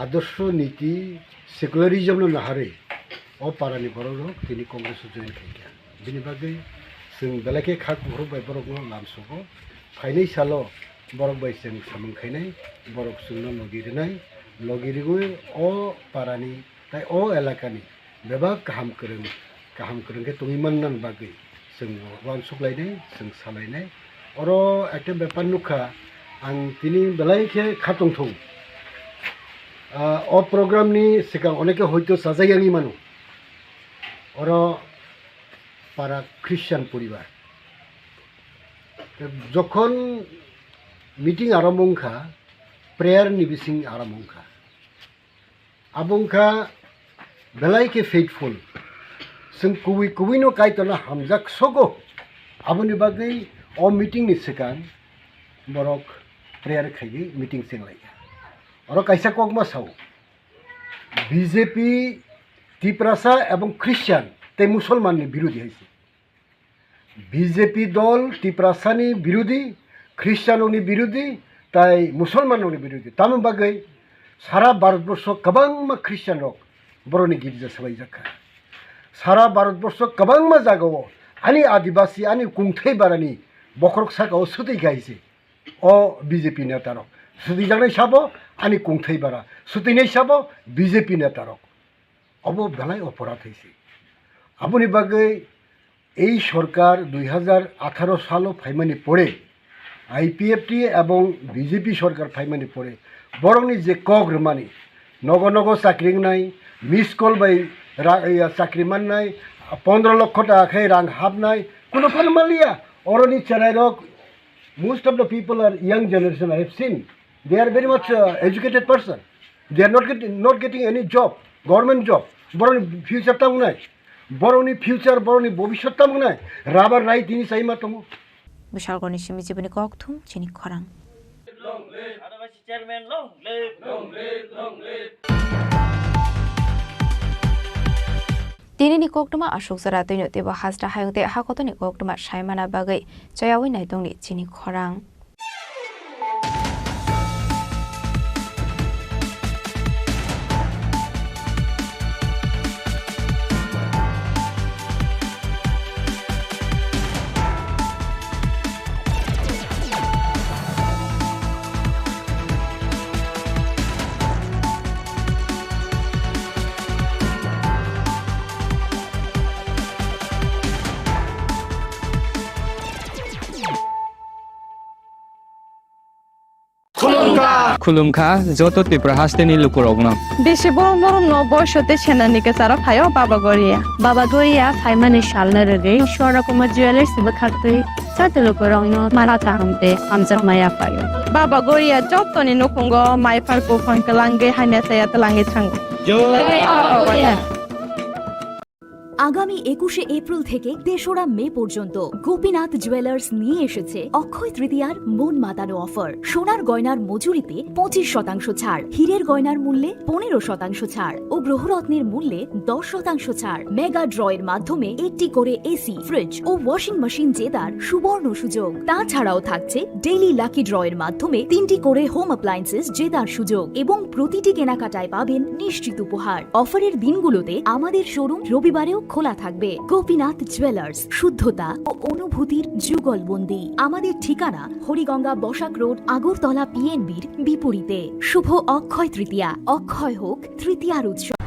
Adorsho niti secularism no naharwi o parani borok rok tini Congress o join khaikha. Bini bagwi chwng belai khe kha kuphuruk bai borokno lamsogo. Phainai salo borok bai chwng samung khainai, borok chwngno logi rwnai, logi rwgwi o parani tei o elakani bebak kaham kwrwng, kaham kwrwng khe tongwi mannani bagwi chwng uansuk lainai, chwng sa lainai. Oro ekta bepar nukha, ang tini belai khe kha tongthung. Ah, o program ni swkang oneke hoito chajak yangwi mano. Oro para Christian poribar. Jokhon meeting arambo wngkha, prayer ni bising arambo wngkha. Abo wngkha belai khe faithful. Chwng kubui kubui no Kaitorno hamjak sogo. Aboni bagwi o meeting ni swkang borok prayer khaiwi meeting chenglaikha. Oro kaisa kokma sao, B J P Tiprasa ebong Christian tei Musolman ni birodhi hai se. B J P dol Tiprasani birodhi, Christianrokni birodhi, tai Musolmanrokni birodhi. Tamoni bagwi sara Bharatborsho kwbangma Christianrok borokni girja swbaijak kha. Sara Bharatborsho kwbangma jagao ani Adibasi, ani kungthai barani bokhorok sakao swtwi kha hai se. O B J P netarok. Swtwijaknai sabo ani kungthai bara, swtwinai sabo B J P netarok. Obo belai oporadh hai se. Aboni bagwi ei sorkar dui hajar atharo salo phaimani pore, I P F T ebong B J P sorkar phaimani pore, borokni je kok rwmani, nogo nogo chakri wngnai, miss call bai ra-, ya, chakri mannai, pondro lokho taka khe rang hapnai, kuno phano manliya. Oroni cherairok, most of the people are young generation, I have seen. They are very much, uh, educated person. They are not getting, not getting any job, government job. Borokni future tamo wngnai? Borokni future, borokni bobiswt tamo wngnai? Rubber rai tini chai ma tongo. Bwsalgorni simi jiboni kokthum chini khorang. Adivasi chairman long live. Tinini koktwma aswk jora twino teibo hasta hayung tei hakotoni koktwma saimana bagwi chayawi naitongni chini khorang. Khulumkha joto Tripura hasteni lukurokno. Bisi borom borom no boiso tei senani kwcharo phaio Baba Goria. Baba Goria phaimani salno rwgwi Swarna Kumar Jewellers bwkhaktwi joto lukurokno mara kaham tei hamjakma yaphaio. Baba Goria jotoni nukhungo mai phar buphang kwlangwi hamya saya twlangwi thango. Jai Baba Goria. আগামী একুশে এপ্রিল থেকে তেসরা মে পর্যন্ত গোপীনাথ জুয়েলার্স নিয়ে এসেছে অক্ষয় তৃতীয়ার মন মাতানো অফার। সোনার গয়নার মজুরিতে পঁচিশ শতাংশ ছাড়, হীরের গয়নার মূল্যে পনেরো শতাংশ ছাড় ও গ্রহরত্নের মূল্যে দশ শতাংশ ছাড়। মেগা ড্রয়ের মাধ্যমে একটি করে এসি, ফ্রিজ ও ওয়াশিং মেশিন জেতার সুবর্ণ সুযোগ। তাছাড়াও থাকছে ডেইলি লাকি ড্রয়ের মাধ্যমে তিনটি করে হোম অ্যাপ্লায়েন্সেস জেতার সুযোগ এবং প্রতিটি কেনাকাটায় পাবেন নিশ্চিত উপহার। অফারের দিনগুলোতে আমাদের শোরুম রবিবারেও খোলা থাকবে। গোপীনাথ জুয়েলার্স, শুদ্ধতা ও অনুভূতির যুগলবন্দি। আমাদের ঠিকানা হরিগঙ্গা বসাক রোড, আগরতলা পিএনবির বিপরীতে। শুভ অক্ষয় তৃতীয়া, অক্ষয় হোক তৃতীয়ার উৎসব।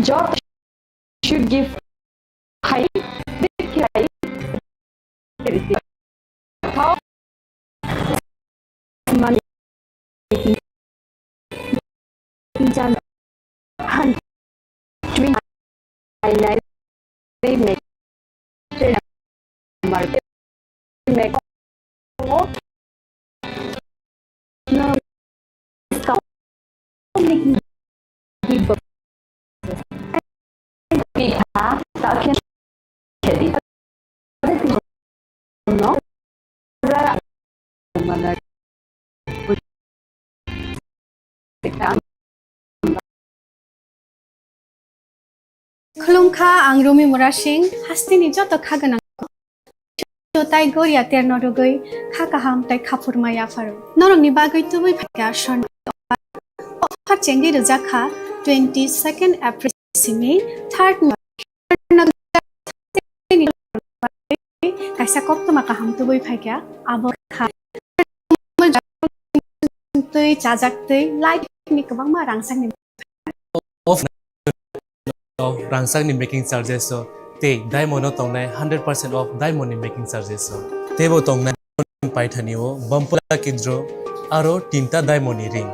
Job should give high, high. Money. Jan. Han. Twin. Khulumkha, ang Rumi Murasing, hasteni joto kha gwnang tai goria terno rwgwi kha kaham tai khaphurma yapharo. Norokni bagwi tubui phaikha Swarna offer chengwi rwjakha twenty second April simi third kaisa koktwma kaham tubui phaikha, abo kha twi chajak twi life ni kwbangma rangchakni of rangchakni making charges o tei diamond o tongnai hundred percent of diamond ni making charges o teibo tongnai paithani o Bampura Kendro aro tinta diamond ni ring.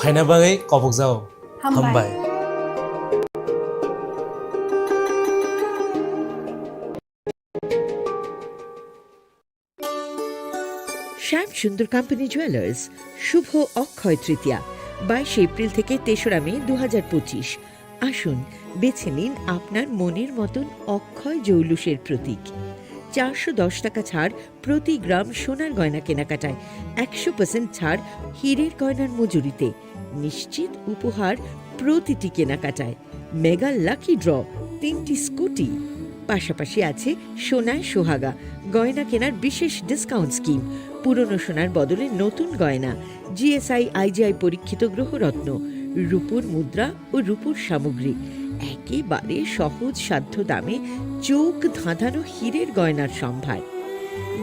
Phaina bagwi kobokjao. Hambai. Hambai. Shyam Sundar company jewellers, শুভ অক্ষয় তৃতীয়া, বাইশে এপ্রিল থেকে তেসরা মে দু হাজার পঁচিশ। আসুন, বেছে নিন আপনার মনের মতন অক্ষয় জৌলুসের প্রতীক। চারশো দশ টাকা ছাড় প্রতি গ্রাম সোনার গয়না কেনাকাটায়, একশো পার্সেন্ট ছাড় হীরের গয়নার মজুরিতে, নিশ্চিত উপহার প্রতিটি কেনাকাটায়, মেগা লাকি ড্র, তিনটি স্কুটি, পাশাপাশি আছে সোনায় সোহাগা, গয়না কেনার বিশেষ ডিসকাউন্ট স্কিম, পুরনো সোনার বদলে নতুন গয়না, জিএসআই আইজিআই পরীক্ষিত গ্রহরত্ন, রূপোর মুদ্রা ও রূপোর সামগ্রী, একেবারে সহজ সাধ্য দামে চোখ ধাঁধানো হীরের গয়নার সম্ভার।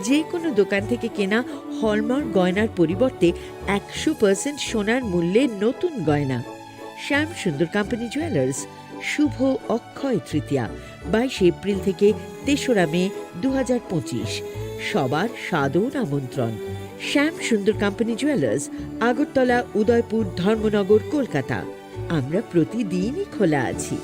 যে কোনো দোকান থেকে কেনা হলমার্ক গয়নার পরিবর্তে একশো পার্সেন্ট সোনার মূল্যে নতুন গয়না। শ্যাম সুন্দর কোম্পানি জুয়েলার্স, শুভ অক্ষয় তৃতীয়া, বাইশে এপ্রিল থেকে তেসরা মে দু হাজার পঁচিশ। সবার সাদর আমন্ত্রণ। শ্যাম সুন্দর কোম্পানি জুয়েলার্স, আগরতলা, উদয়পুর, ধর্মনগর, কলকাতা। আমরা প্রতিদিনই খোলা আছি।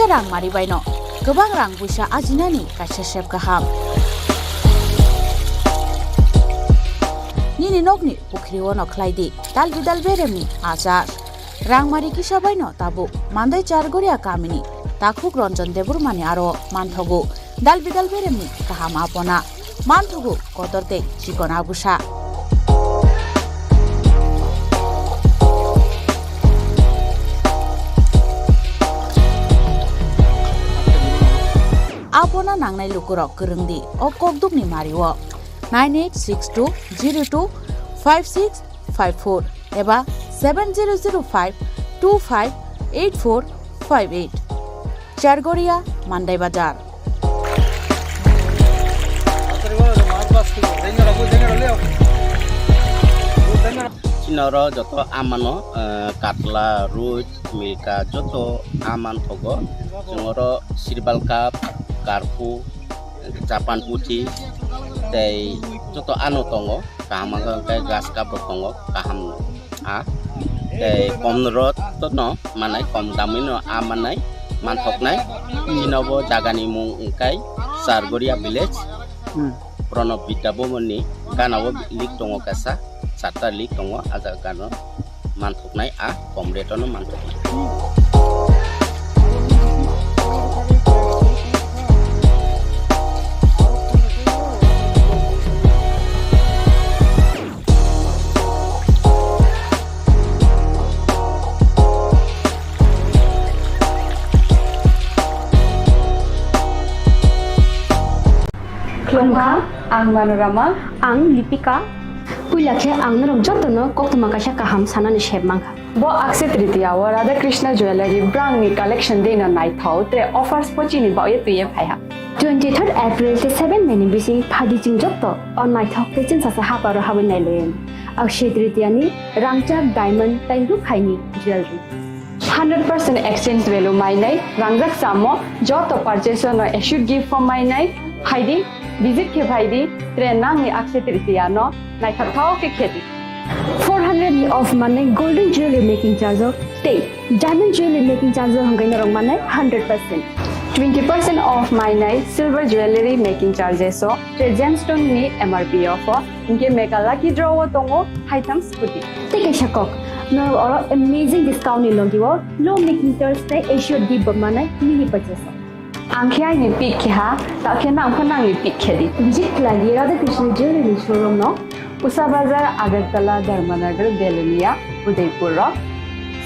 Rangmari baino kwbang rang puisa ajinani kaisa sep kaham. Nini nokni pukhrio no khlai di dal bidal beremni achar. Rangmari kisa baino tabuk Mandai Chargoria kamini takhuk Ranjan Debbarmani aro manthogo dal bidal beremni kaham apona. Manthogo kotor tei chikon abusa. Apona nangnai lukurok kwrwng di o kokdukni mario nine eight six two zero two five six five four eba seven zero zero five two five eight four five eight. Chargoria, Mandai Bazar. Chini oro joto amano, eh, katla, ruj, milka, joto aman thogo. Chwng oro sirbal cup, karphu, chapan puthi, tei joto ano tongo. Kaham wngkha hwnkhe grass cup rok tongo, kaham a. Tei kom rok no manai, kom damwi no a manai, manthoknai. Chini bo jaga ni mung wngkha Chargoria village. Hmm. Pranab Vidya Bhavan ni gana o link tongo kaisa, charta link tongo, a jaga no manthoknai, a kom rate o no manthoknai. Khulumkha, ang Manorama. Ang Lipika. Puila khe ang norok jotono koktwma kaisa kaham sanani sep mankha. Bo Akshaya Tritiya o Radha Krishna Jewellery brangni collection deno naithok tre offers pochini baoye twiye phaiha. Twenty third April tei seven May ni bising phadi chwng jotto o naithok tei chwngsacha haparo habwi nailayan. Akshaya Tritiya ni rangchak diamond tei rukhaini jewellery. Hundred percent exchange value mainai, rangjak chamo, joto purchase no assured gift form mainai, phaidi, visit khe phaidi, tre nangni Akshaya Tritiya no naithok thao khe khedi. Four hundred ni off manai golden jewelry making charge o tei diamond jewelry making charge o hwnkhe norok manai hundred percent. Twenty percent off mainai silver jewelry making charges o tre gemstone ni M R P off o. Hinkhe mega lucky draw o tongo haitham scooty. Tei kaisa kok, norok oro amazing discount ni logi o low making charge tei assured gift bo manai mini purchase o. Ang khe aini pick khe ha, ta khe nang pho nangni pick khe di. Visit khlai di Radha Krishna Jewelry ni showroom no, Usa Bazar, Agartala, Dharmanagar, Belonia, Udaipur o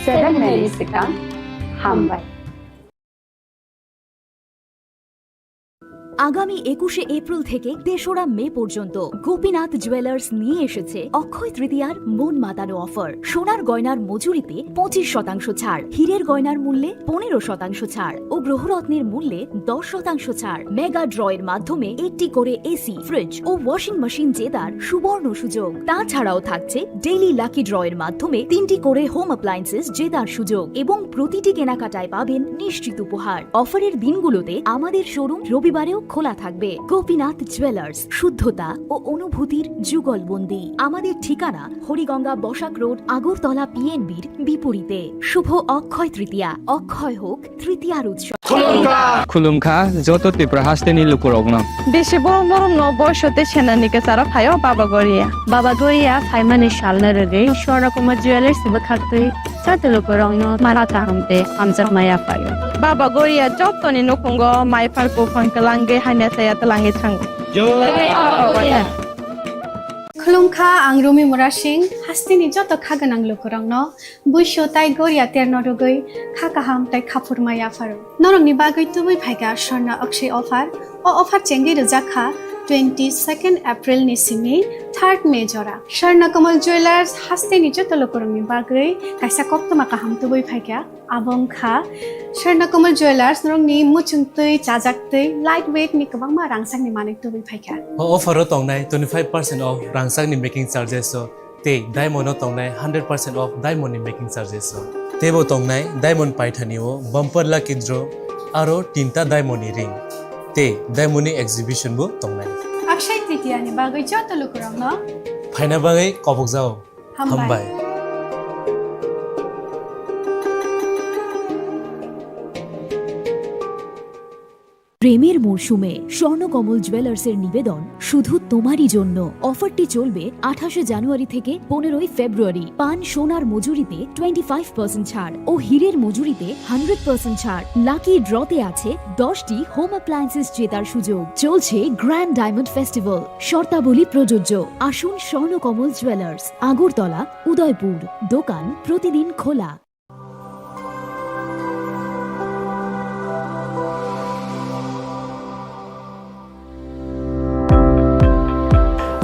seven May ni swkang. Hambai. আগামী একুশে এপ্রিল থেকে তেসরা মে পর্যন্ত গোপীনাথ জুয়েলার্স নিয়ে এসেছে অক্ষয় তৃতীয়ার মন মাতানো অফার। সোনার গয়নার মজুরিতে পঁচিশ শতাংশ ছাড়, হীরের গয়নার মূল্যে পনেরো শতাংশ ছাড় ও গ্রহরত্নের মূল্যে দশ শতাংশ ছাড়। মেগা ড্রয়ের মাধ্যমে একটি করে এসি, ফ্রিজ ও ওয়াশিং মেশিন জেতার সুবর্ণ সুযোগ। তাছাড়াও থাকছে ডেইলি লাকি ড্রয়ের মাধ্যমে তিনটি করে হোম অ্যাপ্লায়েন্সেস জেতার সুযোগ এবং প্রতিটি কেনাকাটায় পাবেন নিশ্চিত উপহার। অফারের দিনগুলোতে আমাদের শোরুম রবিবারেও খোলা থাকবে। গোপীনাথ জুয়েলার্স, শুদ্ধতা ও অনুভূতির যুগলবন্দি। আমাদের ঠিকানা হরিগঙ্গা বসাক রোড, আগরতলা পিএনবির বিপরীতে। শুভ অক্ষয় তৃতীয়া, অক্ষয় হোক তৃতীয়ার উৎসব। Khulumkha, joto Tripura hasteni lukurokno. Bisi borok norokno boiso tei senani kwcharo phaio Baba Goria. Baba Goria phaimani salno rwgwi Swarna Kumar Jewellers bwkhaktwi joto lukurokno mara kaham tei hamjakma yaphaio. Baba Goria jotoni nukhungo mai phar buphang twlangwi hamya chaya twlangwi thango. Jai Baba Goria. Khulumkha, ang Rumi Murasing, hasteni joto kha gwnang lukurokno buisu tai goria terno rwgwi kha kaham tai khaphurma yapharo. Norokni bagwi tubui phaikha Swarna Akshay offer. O offer chengwi rwjak kha twenty second April ni simi third May jora. Swarna Kamal Jewellers hasteni joto lukurokni bagwi kaisa koktwma kaham tubui phaikha. Abo wngkha Swarna Kamal Jewellers, norokni muchungtwi, chajaktwi, light weight ni kwbangma rangchakni manwi tubui phaikha. O offer o tongnai twenty five percent off rangchakni making charges o tei diamond o tongnai hundred percent off diamond ni making charges o. Teibo tongnai diamond paithani o bumper lucky draw aro tinta diamond ni ring tei diamond ni exhibition bo tongnai. Akshay Tritiya ni bagwi joto lukurokno phaina bagwi kobokjao. Hambai. Hambai. প্রেমের মরশুমে স্বর্ণকমল জুয়েলার্সের নিবেদন শুধু তোমারই জন্য। অফারটি চলবে আঠাশে জানুয়ারি থেকে পনেরোই ফেব্রুয়ারি। পান সোনার মজুরিতে টোয়েন্টি ফাইভ পার্সেন্ট ছাড় ও হীরের মজুরিতে হান্ড্রেড পার্সেন্ট ছাড়। লাকি ড্রতে আছে দশটি হোম অ্যাপ্লায়েন্সেস জেতার সুযোগ। চলছে গ্র্যান্ড ডায়মন্ড ফেস্টিভ্যাল, শর্তাবলী প্রযোজ্য। আসুন স্বর্ণকমল জুয়েলার্স, আগরতলা, উদয়পুর। দোকান প্রতিদিন খোলা।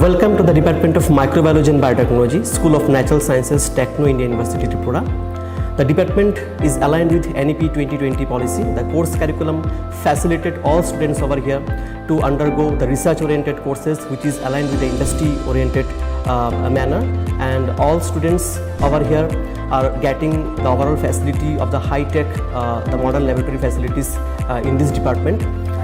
Welcome to the Department of Microbiology and Biotechnology, School of Natural Sciences, Techno India University, Tripura. The department is aligned with N E P twenty twenty policy. The course curriculum facilitate all students over here to undergo the research-oriented courses, which is aligned with the industry-oriented, uh, manner. And all students over here are getting the overall facility of the high-tech, uh, the modern laboratory facilities, uh, in this department.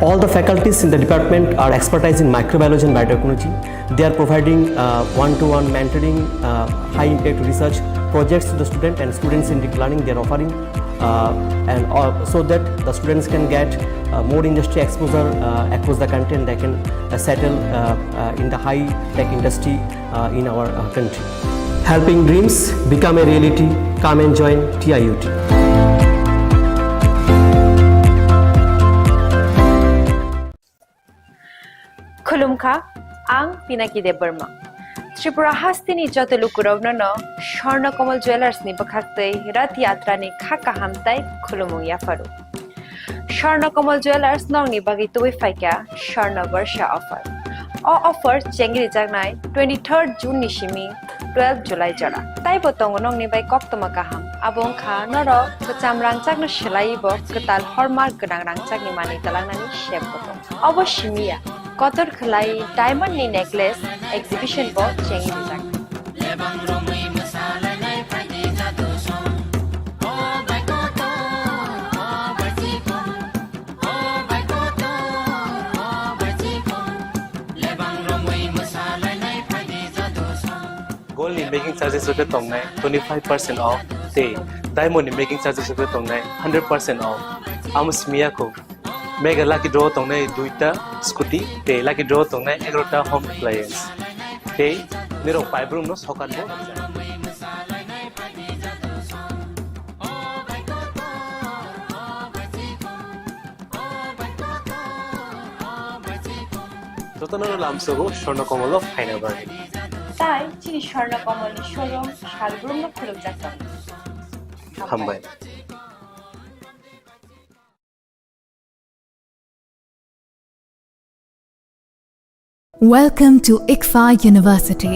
All the faculties in the department are expertise in microbiology and biotechnology. They are providing, uh, one-to-one mentoring, uh, high-impact research projects to the student and students-centric learning they are offering, uh, and, uh, so that the students can get, uh, more industry exposure, uh, across the country, and they can, uh, settle, uh, uh, in the high-tech industry, uh, in our, uh, country. Helping dreams become a reality. Come and join T I U T. Khulumkha, ang Pinaki Debbarma. Tripura hasteni joto lukurokno no Swarna Kamal Jewellers ni bwkhaktwi Rath Yatra ni kha kaham tai khulumung yapharu. Swarna Kamal Jewellers nokni bagwi tubui phaikha Swarna Barsha offer. O offer chengri jaknai twenty-third June ni simi twelve July jora. Taibo tongo nokni bai koktwma kaham. Abo wngkha norok kwcham rangchakno swlaiwi bo kwtal hallmark gwnang rangchakni manwi twlangnani sep bo tongo. Obo simi ya, kotor khwlai diamond ni necklace exhibition bo chengwi rijak. Gold ni making charges rok khe tongnai twenty five percent off, tei diamond ni making charges rok khe tongnai hundred percent off. Amo simi ya kho. Mega lucky draw tongnai duita scooty, tei lucky draw tongnai egarota home appliance. Tei nirok paibrumno sokat bo rwkjak. Jotono lamsogo Swarna Kamal o phaina bagwi. Tai chini Swarna Kamal ni showroom salbrumno khulukjak tongo. Hambai. Welcome to ICFAI University.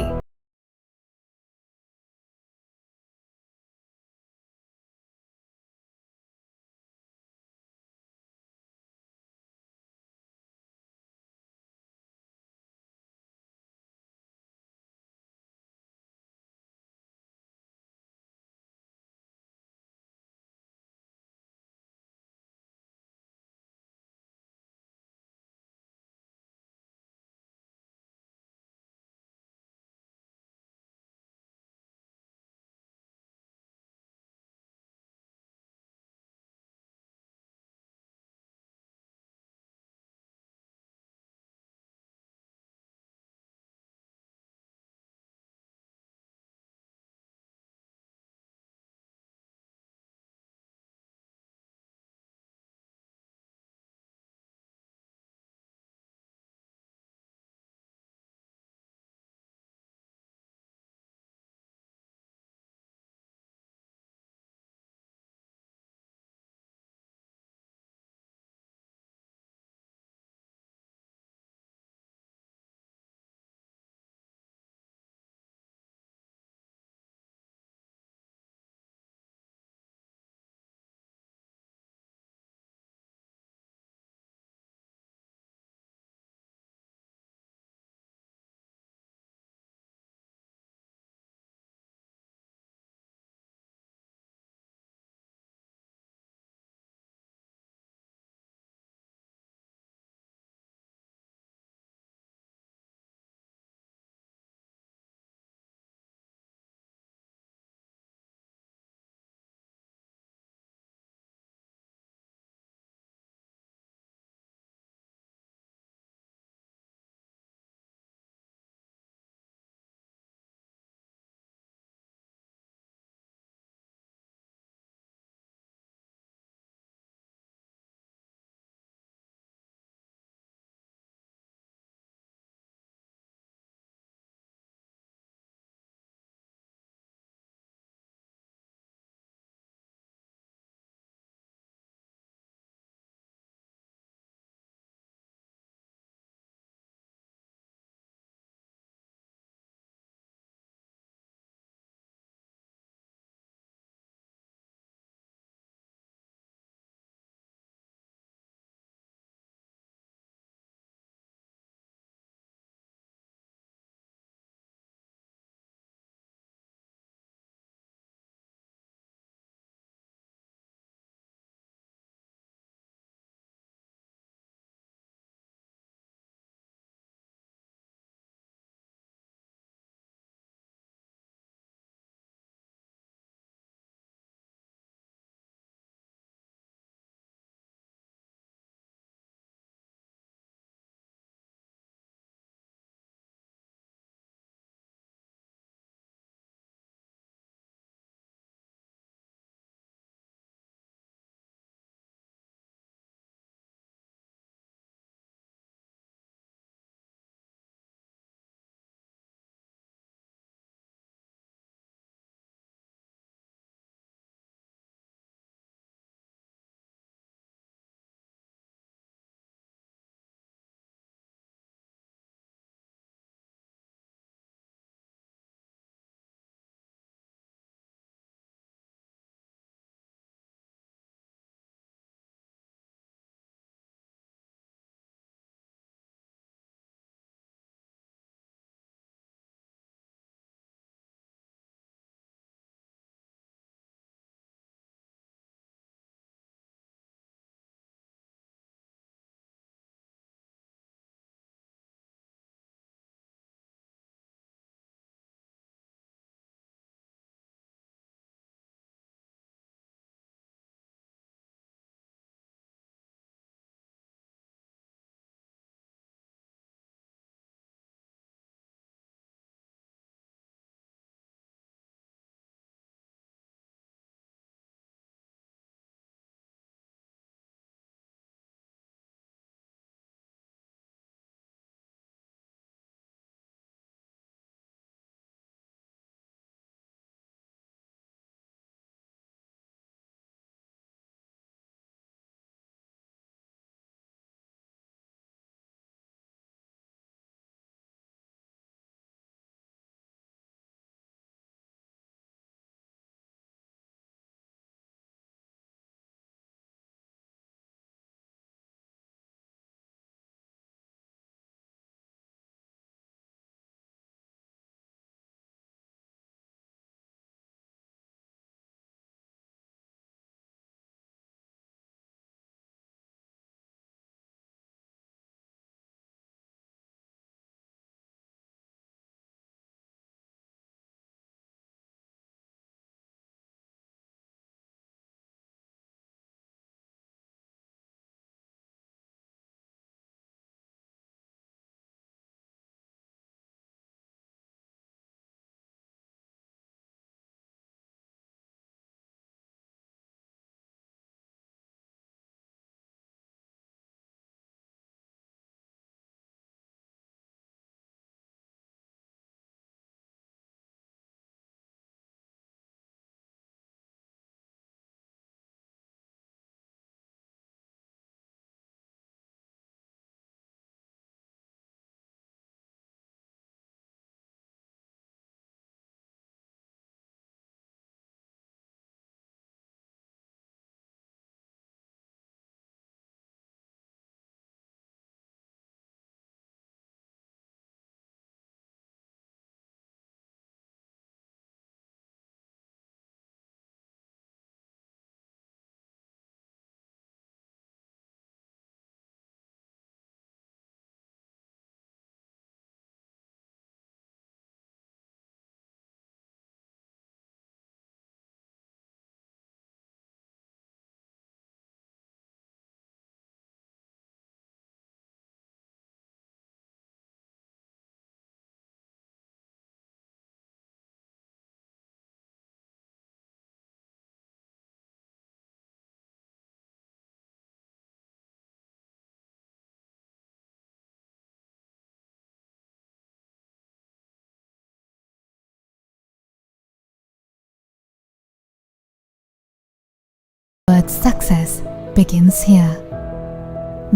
Success begins here.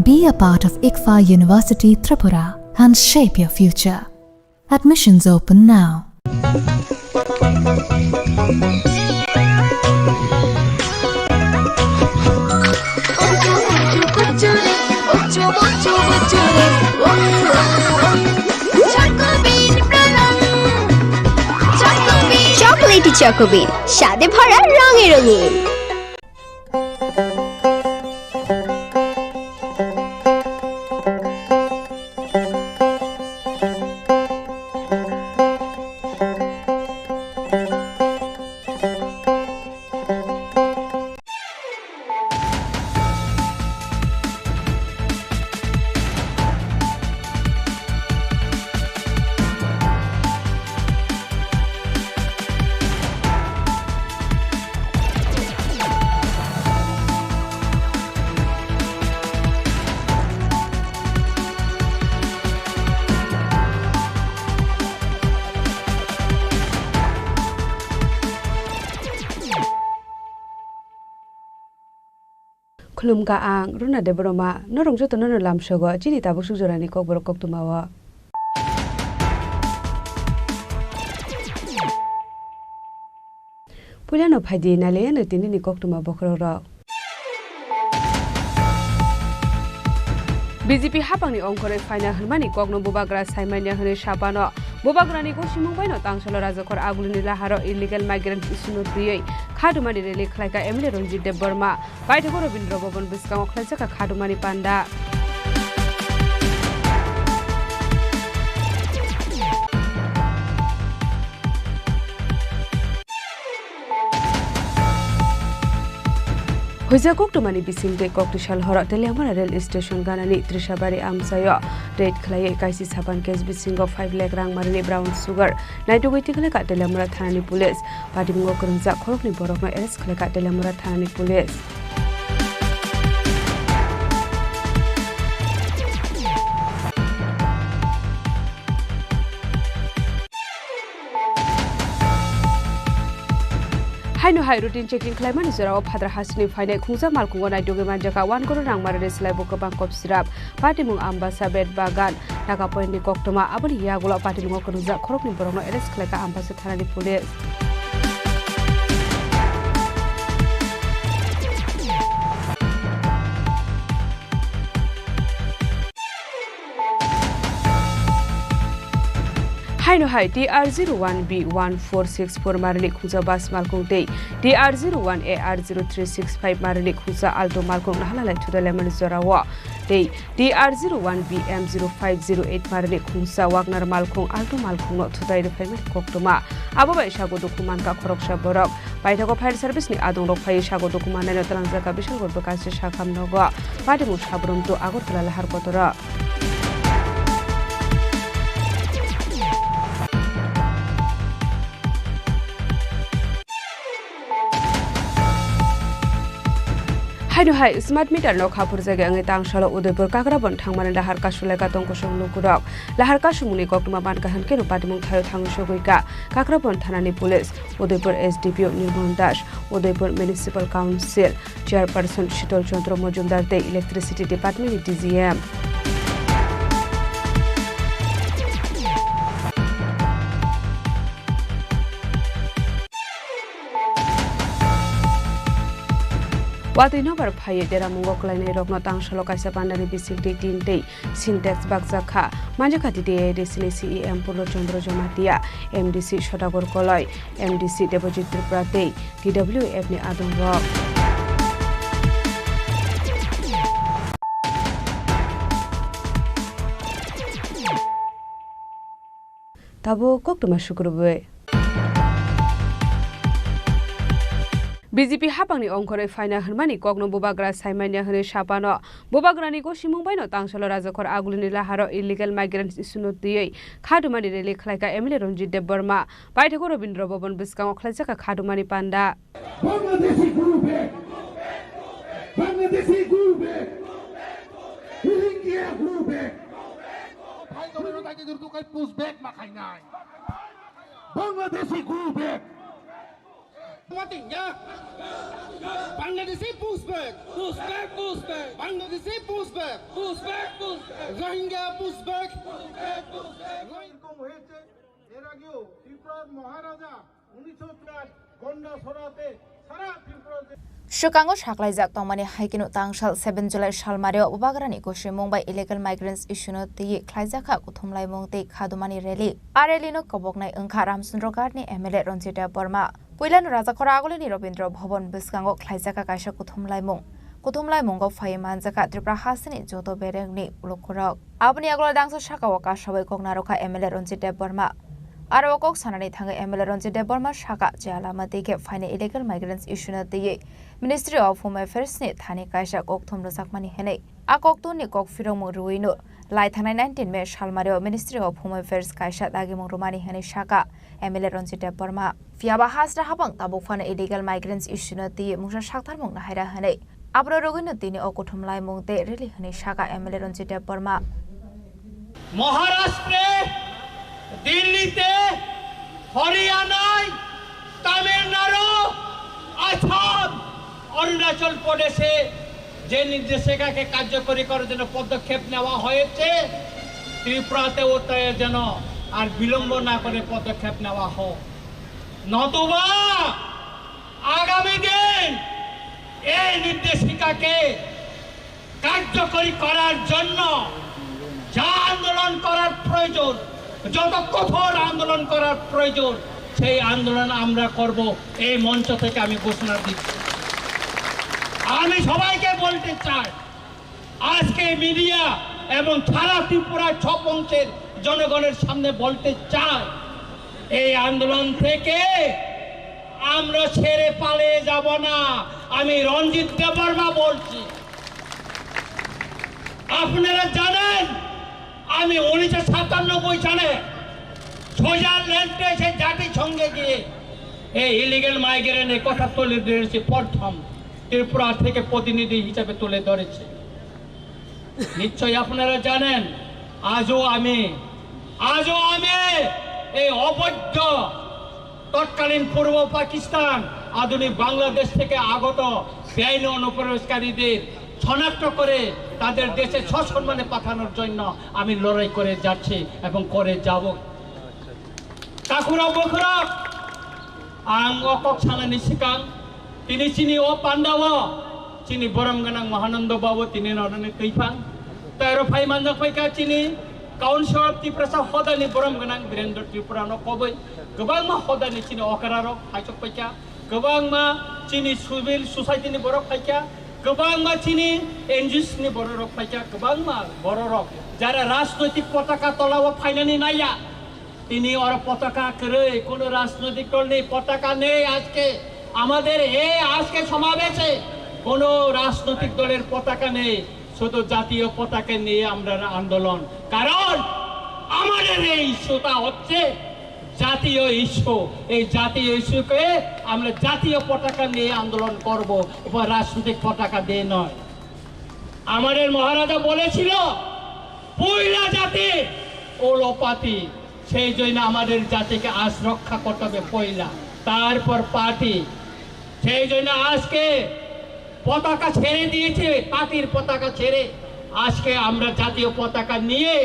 Be a part of ICFAR University Tripura and shape your future. Admissions open now. Chocolatey Choco Bean, স্বাদে ভরা রঙে রঙিন। Khulumkha ang Runa Debbarma, norok jotono no lamsogo chini tabuk suk jorani kokborok koktwmao. Puilano phaidi naliyano tinini koktwma bokhorokrok. B J P haphangni ongkhorwi phaina hwnmani kokno bubagra saimanya hwnwi sapano. Bubagrani gosimung baino tangsalo Rajakhor Agulini laharo illegal migrant issue no twiwi khatumani rally khlaikha M L A Ranjit Debbarma. Paithago Rabindra Bhavan bwskango khlaijak kha khatumani panda. Huijak koktwmani bisingtwi koktwsal horo Teliamura rail station ganani Trishabari amchaio raid khlaiwi kaisi sapan case bisingo five lakh rang marini brown sugar naitugwi tikhlaikha Teliamura thanani police. Patimungo kwrwngjak khoroknwi borokno arrest khlaikha Teliamura thanani police. Haino hai routine checking khlaimani jorao Phatar hasini phainai khungsa malkhungo naitugwi manjakha one crore rang marini slaibo kwbang kop sirap. Patimung Ambasa Bed Bagan, Nagapoint ni koktwma, aboni yagulo patimungo kwrwngjak khoroknwi borokno arrest khlaikha Ambasa thanani police. Haino hai T R zero one B one four six four marini khungsa bus malkhung tei T R zero one A R zero three six five marini khungsa Alto malkhung nahalalai thuda lemani jorao tei T R zero one B M zero five zero eight marini khungsa Wagner malkhung Alto malkhungno thutai rwphaimani koktwma. Abo bai sago dukhu mankha khoroksa borok. Paithago fire service ni adongrok phaiwi sago dukhu mannaino twlangjakha Bisalgor bwkasi Sakham nogo. Patimung Sabrum to Agartala lahar kotoro. Haino hai smart meter no khaphurjagwi wngwi tangsalo Udaipur Kakrabon thangmani lahar kasulaikha tongkosong lukurok. Lahar kasumungni koktwma mankha hwnkhe no patimung thaio thangwi sogwikha Kakrabon thanani police, Udaipur S D P O Nirmohon Das, Udaipur Municipal Council Chairperson Shital Chandra Majumdar tei Electricity Department ni D G M. Watwi nobar phaiwi deramungo kwlainairokno tangsalo kaisa pandani bisingtwi tin tei Sintex bakjak kha. Manjakha T T A A D C ni C E M Purno Chandra Jamatia, M D C Sodagar Koloi, M D C Debojit Tripura tei T W F ni adongrok. Tabuk koktwma sukrubwi. B J P haphangni ongkhorwi phaina hwnmani kokno bubagra saimanya hwnwi sapano. Bubagrani gosimung baino tangsalo Rajakhor Agulini laharo illegal migrants issue no twiwi khatumani rally khlaikha M L A Ranjit Debbarma. Paithago Rabindra Bhavan bwskango khlaijakha khatumani panda. Bangladeshi go back. Bangladeshi go back. Rohingya go back. Bangladeshi go back. Mati ya. Bangladeshi push back. Push back, push back. Bangladeshi push back. Push back, push back. Rohingya push back. Push back, push back. এরকম হয়েছে এর আগেও। ত্রিপুরার মহারাজা উনিশশো চার গন্ডাছড়াতে সারা ত্রিপুরাতে Swkango saklaijak tongmani hai kheno tangsal seven July salmario Bubagrani gosoi mung bai illegal migrants issue no twiwi khlaijakha kuthumlaimung tei khadumani rally. A rally no koboknai wngkha Ramchandra Ghat ni M L A Ranjit Debbarma. Puilano Rajakhor Agulini Rabindra Bhavan bwskango khlaijakha kaisa kuthumlaimung. Kuthumlaimungo phaiwi manjakha Tripura hasteni joto berengni lukurok. Aboni yagulo dangsa sakao kasawi kok narwkha M L A Ranjit Debbarma. Aro o kok sanani thangwi M L A Ranjit Debbarma saka je lama twi khe phainai illegal migrants issue no twiwi Ministry of Home Affairs ni thani kaisa kokthum rwjakmani hwnwi. A kokthumni kok phirokmung rwino lai thangnai nineteen May salmario Ministry of Home Affairs kaisa dagimung rwmani hwnwi saka M L A Ranjit Debbarma. Phiyaba hasra habang tabuk phano illegal migrants issue no twiwi mungsa saktharmung nahaira hwnwi. Abro rwgwino tini o kuthumlaimung tei rally hwnwi saka M L A Ranjit Debbarma. মহারাষ্ট্রে, দিল্লিতে, হরিয়ানায়, তামিলনাড়ু, আসাম, অরুণাচল প্রদেশে যে নির্দেশিকাকে কার্যকরী করার জন্য পদক্ষেপ নেওয়া হয়েছে, ত্রিপুরাতেও তাই যেন আর বিলম্ব না করে পদক্ষেপ নেওয়া হোক, নতুবা আগামী দিন এই নির্দেশিকাকে কার্যকরী করার জন্য যা আন্দোলন করার প্রয়োজন, যত কঠোর আন্দোলন করার প্রয়োজন, সেই আন্দোলন আমরা করব। এই মঞ্চ থেকে আমি ঘোষণা দিচ্ছি। আমি সবাইকে বলতে চাই, আজকে মিডিয়া এবং সারা ত্রিপুরা সব অংশের জনগণের সামনে বলতে চাই, এই আন্দোলন থেকে আমরা ছেড়ে পালিয়ে যাব না। আমি রঞ্জিত দেববর্মা বলছি। আপনারা জানেন, আমি উনিশশো সাতানব্বই সালে সুইজারল্যান্ডে এসে জাতিসংঘে গিয়ে এই ইলিগাল মাইগ্রেন্টের কথা তুলে ধরেছি, প্রথম ত্রিপুরা থেকে প্রতিনিধি হিসাবে তুলে ধরেছি। নিশ্চয়ই আপনারা জানেন, আজও আমি, আজও আমি এই অবৈধ তৎকালীন পূর্ব পাকিস্তান, আধুনিক বাংলাদেশ থেকে আগত বেআইনি অনুপ্রবেশকারীদের শনাক্ত করে তাদের দেশে সসম্মানে পাঠানোর জন্য আমি লড়াই করে যাচ্ছি এবং করে যাব। Takhurok bukhurok, ang o kok sanani swkang, tini chini o pandao, chini borom gwnang Mahananda Babu tini norani twiphang. Tei aro phai manjak phaikha chini Council of Tiprasa hodani borom gwnang Birendra Tripura no koboi. Kwbangma hodani chini okra rok phaisok phaikha. Kwbangma chini civil society ni borok phaikha. Kwbangma chini N G Os ni borok rok phaikha. Kwbangma borok rok jara rajnoitik potaka tolao phainani naiya. Tini oro potaka kwrwi, কোনো রাজনৈতিক দল নেই, পতাকা নেই। আজকে আমাদের এই আজকে সমাবেশে কোনো রাজনৈতিক দলের পতাকা নেই, শুধু জাতীয় পতাকা নিয়ে আমরা আন্দোলন। কারণ আমাদের এই ইস্যুটা হচ্ছে জাতীয় ইস্যু। এই জাতীয় ইস্যুকে আমরা জাতীয় পতাকা নিয়ে আন্দোলন করব, উপর রাজনৈতিক পতাকা দিয়ে নয়। আমাদের মহারাজা বলেছিল, পয়লা জাতি ওলোপাতি। সেই জন্য আমাদের জাতিকে আজ রক্ষা করতে হবে পয়লা, তারপর পার্টি। সেই জন্য আজকে পতাকা ছেড়ে দিয়েছে, পার্টির পতাকা ছেড়ে আজকে আমরা জাতীয় পতাকা নিয়ে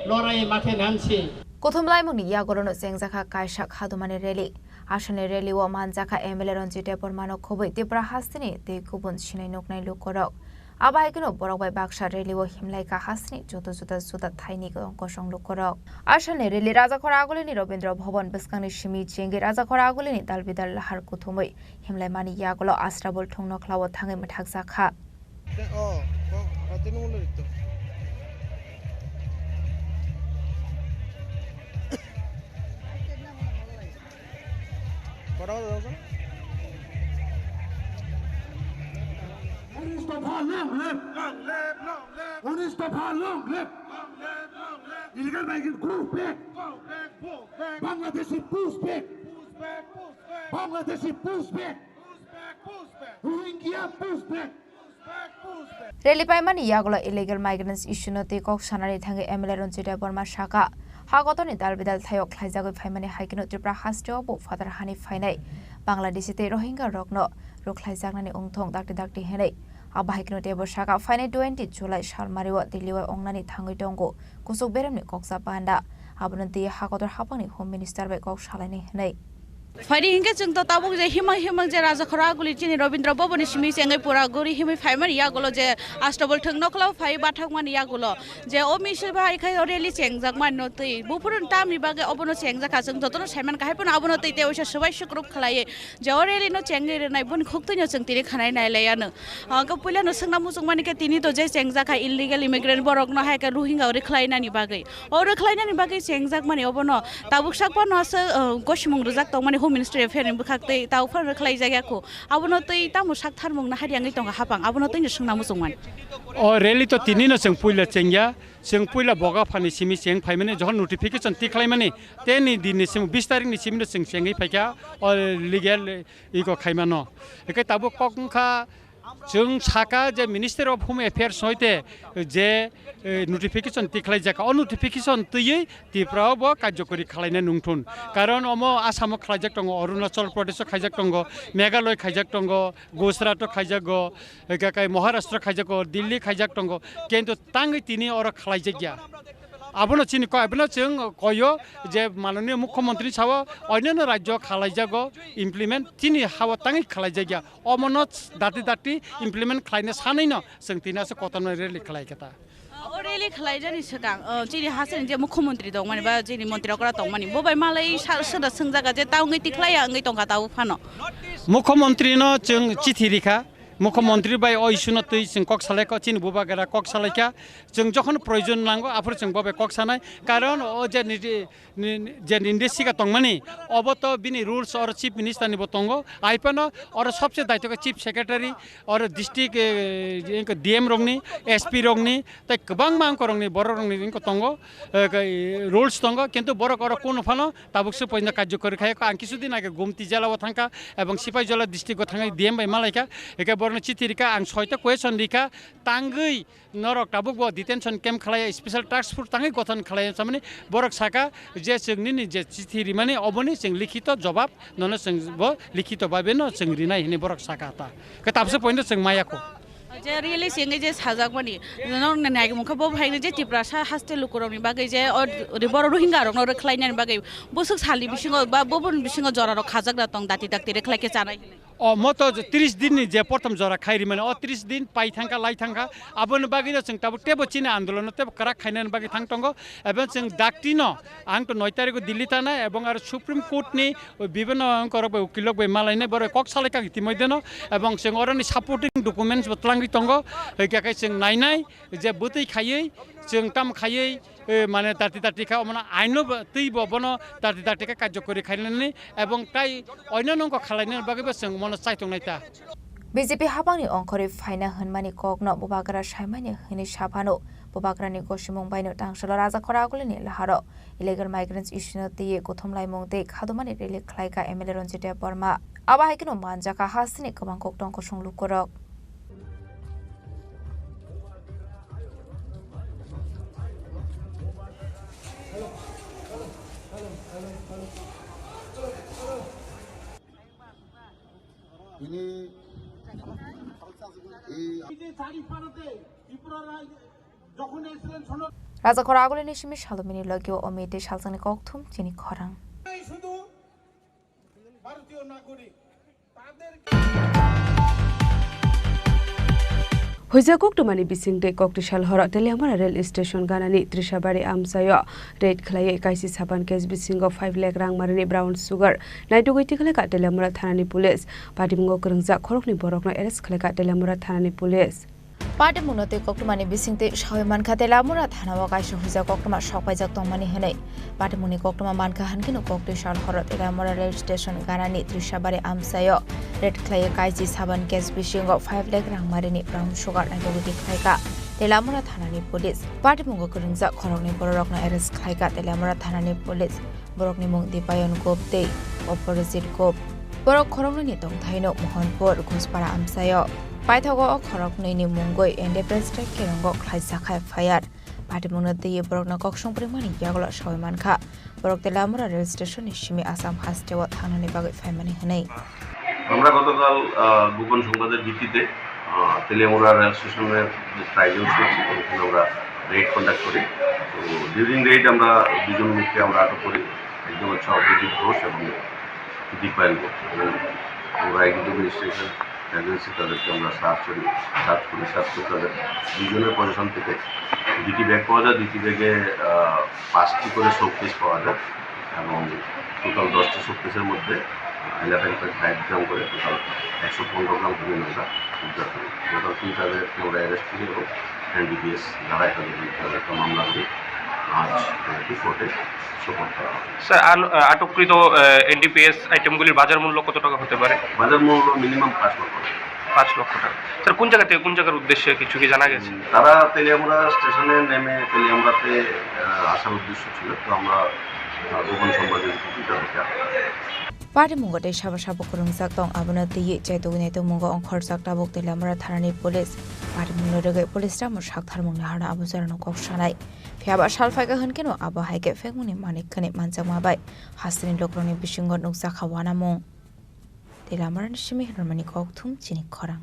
লড়াইয়ে মাঠে নামছি। Kuthumlaimungni yagorono chengjakha kaisa khadumani rally. Asalni rally o manjakha M L A Ranjit Debbarmano khobwi Tripura hasteni tei kubun sinai nuknai lukurok. Abo hai kheno borok bai baksa rally o himlai kha hasteni juda juda juda thaini kosong lukurok. Asalni rally Rajakhor Agulini Rabindra Bhavan bwskangni simi chengwi Rajakhor Agulini dalbidal lahar kuthumwi himlaimani yagulo Asrabul thung nokhlao thangwi mwthakjakha. উনিশ দফা long live! Long live, long live! উনিশ দফা long live! Long live, long live! Illegal migrant go back! Go back, go back! Bangladeshi push back! Push back, push back! Bangladeshi push back! Push back, push back! Rohingya push back! Rally paimani yagulo illegal migrants issue no twi kok sanani thangwi M L A Ranjit Debbarma saka, ha kotorni dal bidal thaio khlaijagwi phaimani hai kheno Tripura hasteo bo phatar hani phainai Bangladeshi tei Rohingya rokno rwkhlaijaknani wngthong dakti dakti hinwi. Abo hai kheno teibo saka, phainai twenty July salmario Delhi o wngnani thangwi tongo kusuk beremni koksa panda. Abono twi ha kotor haphangni Home Minister bai kok salainai hinwi. Phaidi hinkhe chwng to tabuk je himang himang je Raja Khoro aguli chini Rabindra Bhavan ni simi chengwi pura guri himwi phaimani yagulo je Astabal thwng nokla phai bathakmani yagulo je o misil bai khai o rally chengjak mani no twi buphuru tamni bagwi obono chengjak kha, chwng jotono saiman kahai phano abono twi tei waisa swbai sukrup khlaiwi je o rally no chengwi rwnai boni khuktwi no chwng tini khanai nai lai ano. Hwnkhe puila no swngna muchung mani khe tini to je chengjak kha illegal immigrant borok no hai khe Rohingya ori khlai nani bagwi. O rwkhlainani bagwi chengjakmani obono tabuk sak phano aswk, uh, gosimung rwjak tongmani Home Ministry affair ni bwkhak tei tabuk phano rwkhlaijak ya kho. Abono tei tamo sak tharmung nahari wngwi tongo haphang, abono tei no swngna muchungmani. O rally to tini no chwng puila chengya, chwng puila Boga phani simi cheng phaimani, jokhon notification tikhlaimani, teni din ni simi bis tarik ni simi no chwng chengwi phaikha o legal iko khaimano. Hwnkhe tabuk kok wngkha, chwng saka je Ministry of Home Affairs hoite je, eh, notification tikhlaijak kha. O notification twiwi Tripura o bo karjokori khlaina nungthun. Karon omo Assam o khlaijak tongo, Arunachal Pradesh o khaijak tongo, Meghalaya khaijak tongo, Gujarat o khaijago, eh, kai Maharashtra khaijago, Delhi khaijak tongo. Kintu tangwi tini oro khlaijakya. Abono chini koi, abono chwng koyo je mananiya mukhyamantri sao oinano rajyo khalaijago implement, chini hao tangwi khlaijakya. Omono dati dati implement khlaina sanwi no chwng tini aswk kotorno rally khlai kha ta. O rally khlaijani swkang, o, chini hasteni je mukhyamantri tongmani ba chini mantri okra tongmani, bo bai malai sa-, soda swngjaga je ta wngwi tikhlaiya wngwi tongkha ta o phano. Mukhyamantri no chwng chithi rikha, mukhyamantri bai o issue no twi chwng kok salaikha, chini bubagra kok salaikha, chwng jokhon proyojon nango aphuru chwng bo bai kok sanai, karon o je niji ni, ni, je ninde siga tongmani, obo to bini rules oro Chief Minister ni bo tongo. Aipano oro sobse daitokhe Chief Secretary, oro district, eh, D M rokni, S P rokni, tei kwbangma angkorokni, bororokni wngkha tongo, eh, rules tongo, kintu borok oro kunu phano tabuk se poino karjokori khai. Ang kisu din age Gumti jela o thangkha, ebong Sipaijala district o thangwi D M bai malaikha, eke borokno chithi rikha, ang soita question rikha, tangwi norok tabuk bo detention camp khlai, special task force tangwi gothon khlai samani borok saka je chwng nini je chithi rimani oboni chwng likhito jobab nono chwng bo likhito babe no chwng rinai hini borok saka ta. Ke tabse point chwng maya ko. Je rally singwi je sajakmani, norok ni nai mungkha bo hai je Tiprasa haste lukurokni bagwi je o ri-, borok Rohingya rokno rwkhlainani bagwi bwswk salni bisingo ba boboni bisingo jorarok khajak da tong dati dakti rwkhlai khe chanai hinwi. O moto tris din ni je prothom jora khai rimani, o tris din pai thangkha, lai thangkha, aboni bagwi no chwng tabuk tebo chini andolon no tebo kwrak khainani bagwi thang tongo, ebong chwng dakti no ang to noi tarikh o Delhi thanai ebong aro Supreme Court ni bibhinno angkorok bai ukilok bai malainai borok kok salai kha itimoi deno, ebong chwng oroni supporting documents bo twlangwi tongo, hwnkhe khe chwng nainai je bwtwi khaiwi chwng tam khaiwi eh, mane dati dati kha, omono aino bo, twi bo bono dati dati kha karjokori khainani ebong tai oino nongko khalainani bagwi bo chwng mono chaitongnai ta. B J P habangni ongkhorwi phaina hwnmani kokno bubagra saimani hwnwi saphano, bubagrani gosimung baino tangsalo Raja Khoro agulini laharo illegal migrants issue no twiwi kuthumlaimung tei khadumani rally khlaikha M L A Ranjit Debbarma. Abo hai kheno manjakha hasteni kwbang koktong kusung lukurok. Tini এই Raja Khoro agulini simi salomini logio omite salsani kokthum chini khorang. শুধু ভারতীয় নাগরিক। Huijak koktwmani bising tei koktwi sal horo Teliamura rail station ganani Trisabari amchaio raid khlaiwi kaisi saban case bisingo five lakh rang marini brown sugar naitugwi tikhlaikha Teliamura thanani police. Patimungo kwrwngjak khoroknwi borokno arrest khlaikha Teliamura thanani police. Patimungno tei koktwmani bisingtwi sawi mankha Teliamura thanao kaisa huijak koktwma sokpaijak tongmani hwnwi. Patimungni koktwma mankha hwnkheno koktwi sal horo Teliamura rail station ganani Trisabari amchaio raid khlaiwi kaisi saban case bisingo five lakh rangmarini brown sugar naitugwi khlaikha Teliamura thanani police. Patimungo kwrwngjak khoroknwi bororokno arrest khlaikha Teliamura thanani police. Borokni mung Dipayon Gop tei Oporjit Gop. Borok khoroknwini tongthaino Mohanpur, Ghuspara amchaio. Paithago o khoroknwini mungwi Independence Day kirongo khlaijak kha F I R. Patimungno twiwi borokno kok songprengmani yagulo sawi mankha. Borok Teliamura rail station ni simi Assam hasteo thangnani bagwi phaimani hwnwi. আমরা গতকাল, আহ, গোপন সংবাদের ভিত্তিতে, আহ, তেলিয়ামুড়া রেল স্টেশনের যে try junction আছে, ওখানে আমরা রেড কন্ডাক্ট করি। তো ডিউরিং রেড আমরা দুজন লোককে আমরা আটক করি, একজন হচ্ছে অভিজিৎ ঘোষ এবং দীপায়ন ঘোষ। এবং আমরা এডিডি স্টেশন এজেন্সি তাদেরকে আমরা সার্চ করি, সার্চ করি, সার্চ করে তাদের দুজনের পজিশন থেকে দুটি ব্যাগ পাওয়া যায়, দুটি ব্যাগে, আহ, পাঁচটি করে শোকেস পাওয়া যায় এবং টোটাল দশটি শোকেসের মধ্যে ইলেভেন পয়েন্ট ফাইভ গ্রাম করে টোটাল একশো পনেরো গ্রাম হিরোইন আমরা উদ্ধার করি। টোটাল তিন তাদেরকে আমরা অ্যারেস্ট করি এবং এনডিপিএস ধারায় তাদের বিরুদ্ধে আমরা একটা মামলা করি। আজ, আহ, কোর্টে সোপর্দ করা হয়। স্যার, আন-, আহ, আটককৃত, আহ, এনডিপিএস আইটেমগুলির বাজার মূল্য কত টাকা হতে পারে? বাজার মূল্য মিনিমাম পাঁচ লক্ষ টাকা। পাঁচ লক্ষ টাকা। স্যার, কোন জায়গা থেকে কোন জায়গার উদ্দেশ্যে কিছু কি জানা গেছে? উম, তারা তেলিয়ামুড়া স্টেশনে নেমে তেলিয়ামুড়াতে, আহ, আসার উদ্দেশ্য ছিল, তো আমরা, আহ, গোপন সংবাদের ভিত্তিতে তাদেরকে আটক করি। Patimung tei sabo sabo kwrwngjak tong, abono twiwi chaitugwi naitukmungo ongkhorjak tabuk Teliamura thanani police. Patimungno rwgwi police tamo saktharmung naharno abo jorano kok sanai. Phiya ba sal phaikha hwnkhe no abo hai khe phekmungni manik khwnwi manjakma bai hasteni lukurokni bisingo nukjakha uanamung. Teliamurani simi hwnmani kokthum chini khorang.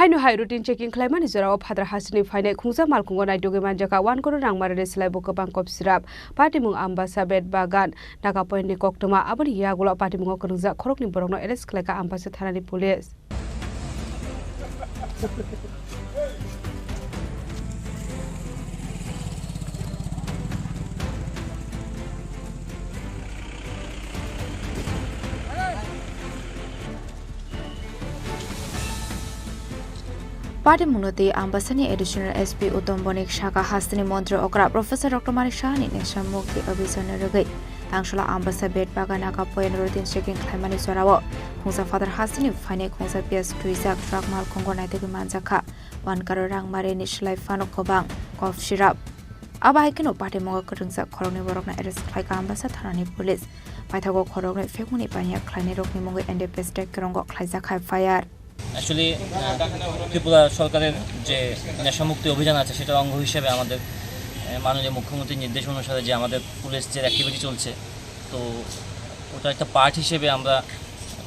Haino hai routine checking khlaimani jorao phataro hasteni phainai khungsa malkhungo naitugwi manjakha one crore rang marani slai bo kwbang kop sirap. Patimung Ambasa Bet Bagan Naka Point ni koktwma, aboni yagulo patimungo kwrwngjak khoroknwi borokno arrest khlaikha Ambasa thanani police. Patimungno twi Ambasani Additional S P Uttam Bonik saka hasteni montri okra Professor Doctor Manik Sahani Nesha Mukti Abhijanno rwgwi Tangsola Ambasa Bet Bagan Naka Point routine checking khlaimani jorao khungsa phatar hasteni phainai khungsa piyaj twijak truck malkhungo naitugwi manjakha one crore rang marini slai phano kwbang kop sirap. Abo hai kheno patimungo kwrwngjak khoroknwi borokno arrest khlaikha Ambasa thanani police. Paithago khoroknwi phekmungni paniya khlainairokni mungwi N D P S Track Kerongo khlaijakha F I R. Actually, আহ, ত্রিপুরা সরকারের যে নেশামুক্তি অভিযান আছে, সেটার অঙ্গ হিসেবে আমাদের, আহ, মাননীয় মুখ্যমন্ত্রীর নির্দেশ অনুসারে যে আমাদের পুলিশ যে অ্যাক্টিভিটি চলছে, তো ওটা একটা পার্ট হিসেবে আমরা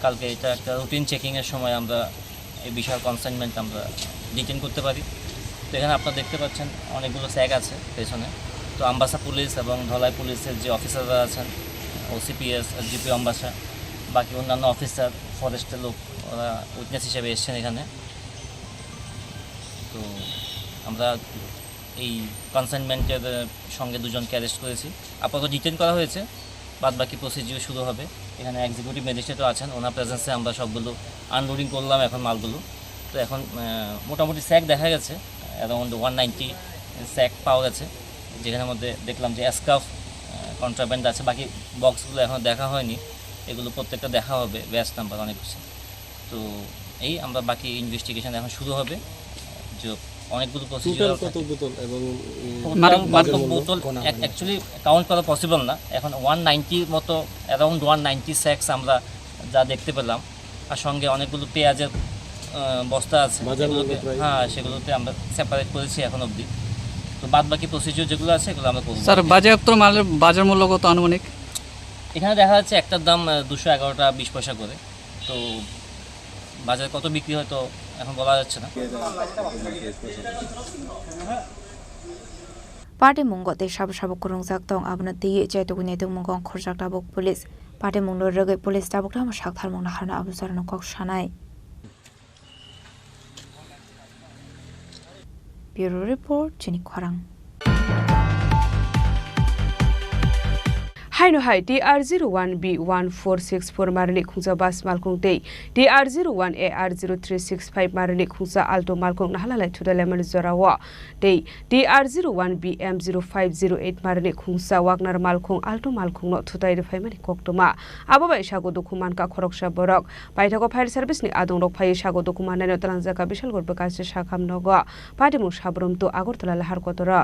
কালকে এটা একটা রুটিন চেকিংয়ের সময় আমরা এই বিশাল কনসাইনমেন্ট আমরা ডিটেন করতে পারি। তো এখানে আপনারা দেখতে পাচ্ছেন অনেকগুলো স্যাক আছে পেছনে। তো আম্বাসা পুলিশ এবং ধলাই পুলিশের যে অফিসাররা আছেন, ওসিপিএস, এসডিপিও আম্বাসা, বাকি অন্যান্য অফিসার, ফরেস্টের লোক, ওরা উইটনেস হিসেবে এসছেন এখানে। তো আমরা এই কনসাইনমেন্টের, আহ, সঙ্গে দুজনকে অ্যারেস্ট করেছি। আপাতত ডিটেন করা হয়েছে, বাদবাকি প্রসিডিউর শুরু হবে। এখানে এক্সিকিউটিভ ম্যাজিস্ট্রেটও আছেন, ওনার প্রেজেন্সে আমরা সবগুলো আনলোডিং করলাম এখন মালগুলো। তো এখন, আহ, মোটামুটি স্যাক দেখা গেছে, অ্যারাউন্ড ওয়ান নাইনটি স্যাক পাওয়া গেছে, যেখানের মধ্যে দেখলাম যে এসকাফ, আহ, কন্ট্রাব্যান্ড আছে। বাকি বক্সগুলো এখনও দেখা হয়নি, এগুলো প্রত্যেকটা দেখা হবে ব্যাচ নাম্বার অনেক কিছু। তো এই আমরা বাকি ইনভেস্টিগেশন এখন শুরু হবে। যে অনেকগুলো প্রসিডিউর টোটাল কত থাকে। বোতল এবং, উম, টোটাল মানে বাজার মূল্য? বোতল গোনা অ্যাক-, হয়নি। অ্যাকচুয়ালি কাউন্ট করা পসিবল না। এখন ওয়ান নাইনটির মতো, অ্যারাউন্ড ওয়ান নাইনটি স্যাক্স আমরা যা দেখতে পেলাম, আর সঙ্গে অনেকগুলো পেঁয়াজের, আহ, বস্তা আছে, বাজার মূল্য সেগুলোকে, প্রায়? হ্যাঁ, সেগুলোতে আমরা সেপারেট করেছি এখন অবধি। তো বাদ বাকি প্রসিডিউর যেগুলো আছে, এগুলো আমরা করবো। স্যার, বাজেয়াপ্ত মালের বাজার মূল্য কত আনুমানিক? এখানে দেখা যাচ্ছে একটার দাম, আহ, দুশো এগারো টাকা বিশ পয়সা করে। তো বাজারে কত বিক্রি হয় তো এখন বলা যাচ্ছে না। Patimungo tei sabo sabo kwrwngjak tong, abono twiwi chaitugwi naitukmungo ongkhorjak tabuk police. Patimungno rwgwi police tabuk tamo saktharmung naharno abo jorano kok sanai. Bureau Report, chini khorang. Haino hai T R zero one B one four six four marini khungsa bus malkhung tei T R zero one A R zero three six five marini khungsa Alto malkhung nahalalai thudalaimani jorao tei T R zero one B M zero five zero eight marini khungsa Wagner malkhung Alto malkhungno thutai rwphaimani koktwma. Abo bai sago dukhu mankha khoroksa borok. Paithago fire service ni adongrok phaiwi sago dukhu mannaino twlangjakha Bishalgarh Bwkhachi Sakham nogo. Patimung Sabrum two Agartala Lahar Kotoro.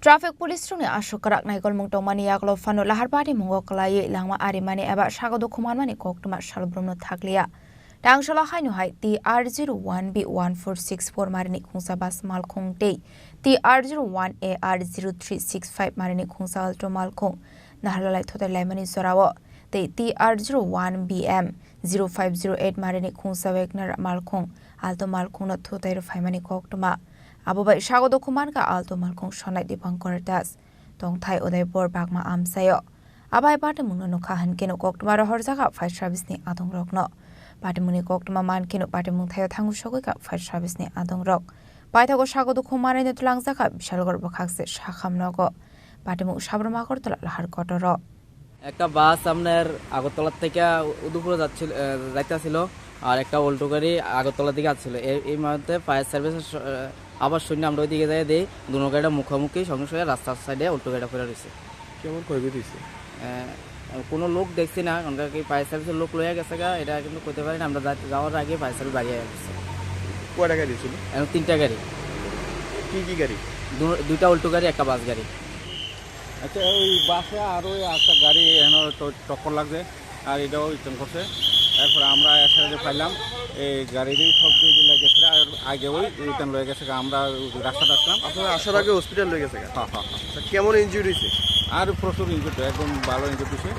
Traffic police rokni aswk kwrak naikolmung tongmani yagulo phano lahar patimungo kwlaiwi langma arimani eba sago dukhu manmani koktwma salbrumno thakliya. Tangsalo haino hai T R zero one B one four six four marini khungsa bus malkhung tei T R zero one A R zero three six five marini khungsa Alto malkhung naharlalai thotai laimani jorao tei T R zero one B M zero five zero eight marini khungsa Wagner malkhung Alto malkhungno thotai rw phaimani koktwma. Abo bai sago dukhu mankha Alto malkhung Sonai Dipankar Das. Tongthai Udaipur Bagma amchaio. Abai patimungno nukha hinkhe no koktwma rohorjak fire service ni adongrokno. Patimungni koktwma mankhe no patimung thaio thangu sogwi kha fire service ni adongrok. Paithago sago dukhu manwi no twlangjak kha Bishalgarh bwkhakse sakham nogo. Patimung Sabrum Agartala lahar kotoro. একটা বাস আপনার আগরতলা থেকে উদয়পুরে যাচ্ছিল, আহ, যাইতেছিল, আর একটা অল্টো গাড়ি আগরতলার দিকে আসছিল। এই, এই মুহূর্তে ফায়ার সার্ভিসের স-, আহ, আবার শুনে আমরা ওইদিকে যাই, দেখি দুনো গাড়িটা মুখোমুখি, সঙ্গে সঙ্গে রাস্তার সাইডে অল্টো গাড়িটা পড়ে রয়েছে। কেমন ক্ষয়ক্ষতি হয়েছে? আহ, কোনো লোক দেখছি না, কারণ কি ফায়ার সার্ভিসের লোক লইয়া গেছে গা, এটা কিন্তু করতে পারি না। আমরা যা-, যাওয়ার আগে ফায়ার সার্ভিস বাড়িয়ে গেছে। কয়টা গাড়ি ছিল? এখন তিনটা গাড়ি। কি কি গাড়ি? দু-, দুইটা অল্টো গাড়ি, একটা বাস গাড়ি। আচ্ছা, ওই বাসে আর ওই একটা গাড়ি এখানে তো টক্কর লাগছে, আর এটাও রিটার্ন করছে। এরপরে আমরা একসাথে পাইলাম, এই গাড়িরই সব দিয়ে দিলে গেছে, আর আগে ওই রিটার্ন লয়ে গেছে, আমরা রাস্তাটা আসলাম। আপনারা আসার আগে হসপিটাল লয়ে গেছে গা? হ্যাঁ, হ্যাঁ, হ্যাঁ। আচ্ছা, কেমন ইনজুরি হয়েছে? আর প্রচুর ইনজুরি, একদম ভালো ইনজুরি হয়েছে।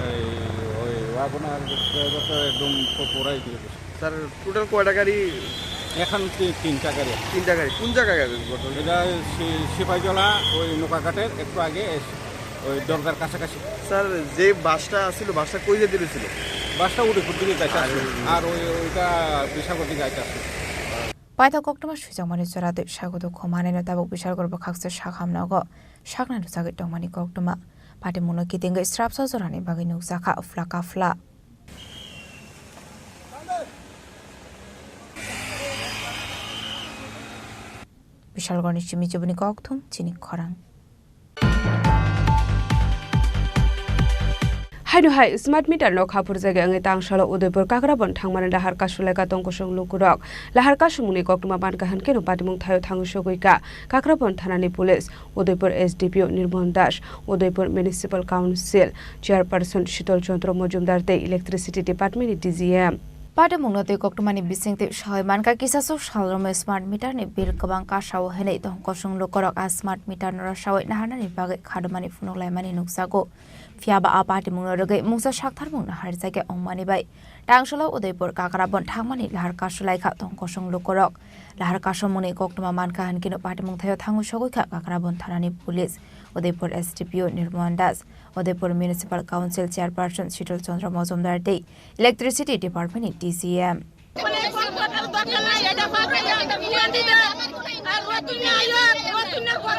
এই ওই ওয়াগনার ড্রাইভার তো একদম পু-, পুরাই ইনজুরি হয়েছে। স্যার, টোটাল কয়টা গাড়ি? এখন তি-, তিনটা গাড়ি। তিনটা গাড়ি। কোন জায়গায় গাড়ি ঘটনা? এটা সি-, সিপাহীজলা, ওই নৌকাঘাটের একটু আগে এসে, ওই দরগার কাছাকাছি। স্যার, যে বাসটা ছিল, বাসটা কই যেতে ছিল? বাসটা উদয়পুর দিকে যাইতে আর আসছিল। আর ওই, ওইটা বিশালগড় দিকে যাইতে আসছিল। Paithak koktwma swijak mani chwra tei sago dukhu manwi no tabuk Bishalgarh bwkhakse sakham nogo sakna rwchagwi tongmani koktwma. Patimungno kitingwi srapsa jorani bagwi nukjakha phla ka phla. Bishalgarhni simi chibuni kokthum chini khorang. Haino hai smart meter no khaphur jaga wngwi tangsalo Udaipur Kakrabon thangmani lahar kasulaika tongkosong lukurok. Lahar kasumungni koktwma mankha hinkhe no patimung thaio thangwi sogwi ka Kakrabon thanani police. Udaipur S D P O Nirmohon Das, Udaipur Municipal Council Chairperson Shital Chandra Majumdar tei Electricity Department ni D G M. Patimungno tei koktwmani bisingtwi soi mankha, kisasuk salromo smart meter ni bill kwbang kasao hinwi tongkosong lukurok a smart meter no rwsawi naharnani bagwi khadumani phunuk laimani nukjago. Phiyaba a patimungno rwgwi mungsa saktharmung naharjakya wngmani bai tangsalo Udaipur Kakrabon thangmani lahar kasulaikha tongkosong lukurok. Lahar kasomungni koktwma mankha hinkhe no patimung thaio thangwi sogwi kha Kakrabon thanani police, Udaipur S D P O Nirmohon Das, Udaipur Municipal Council Chairperson Shital Chandra Majumdar tei Electricity Department ni D G M.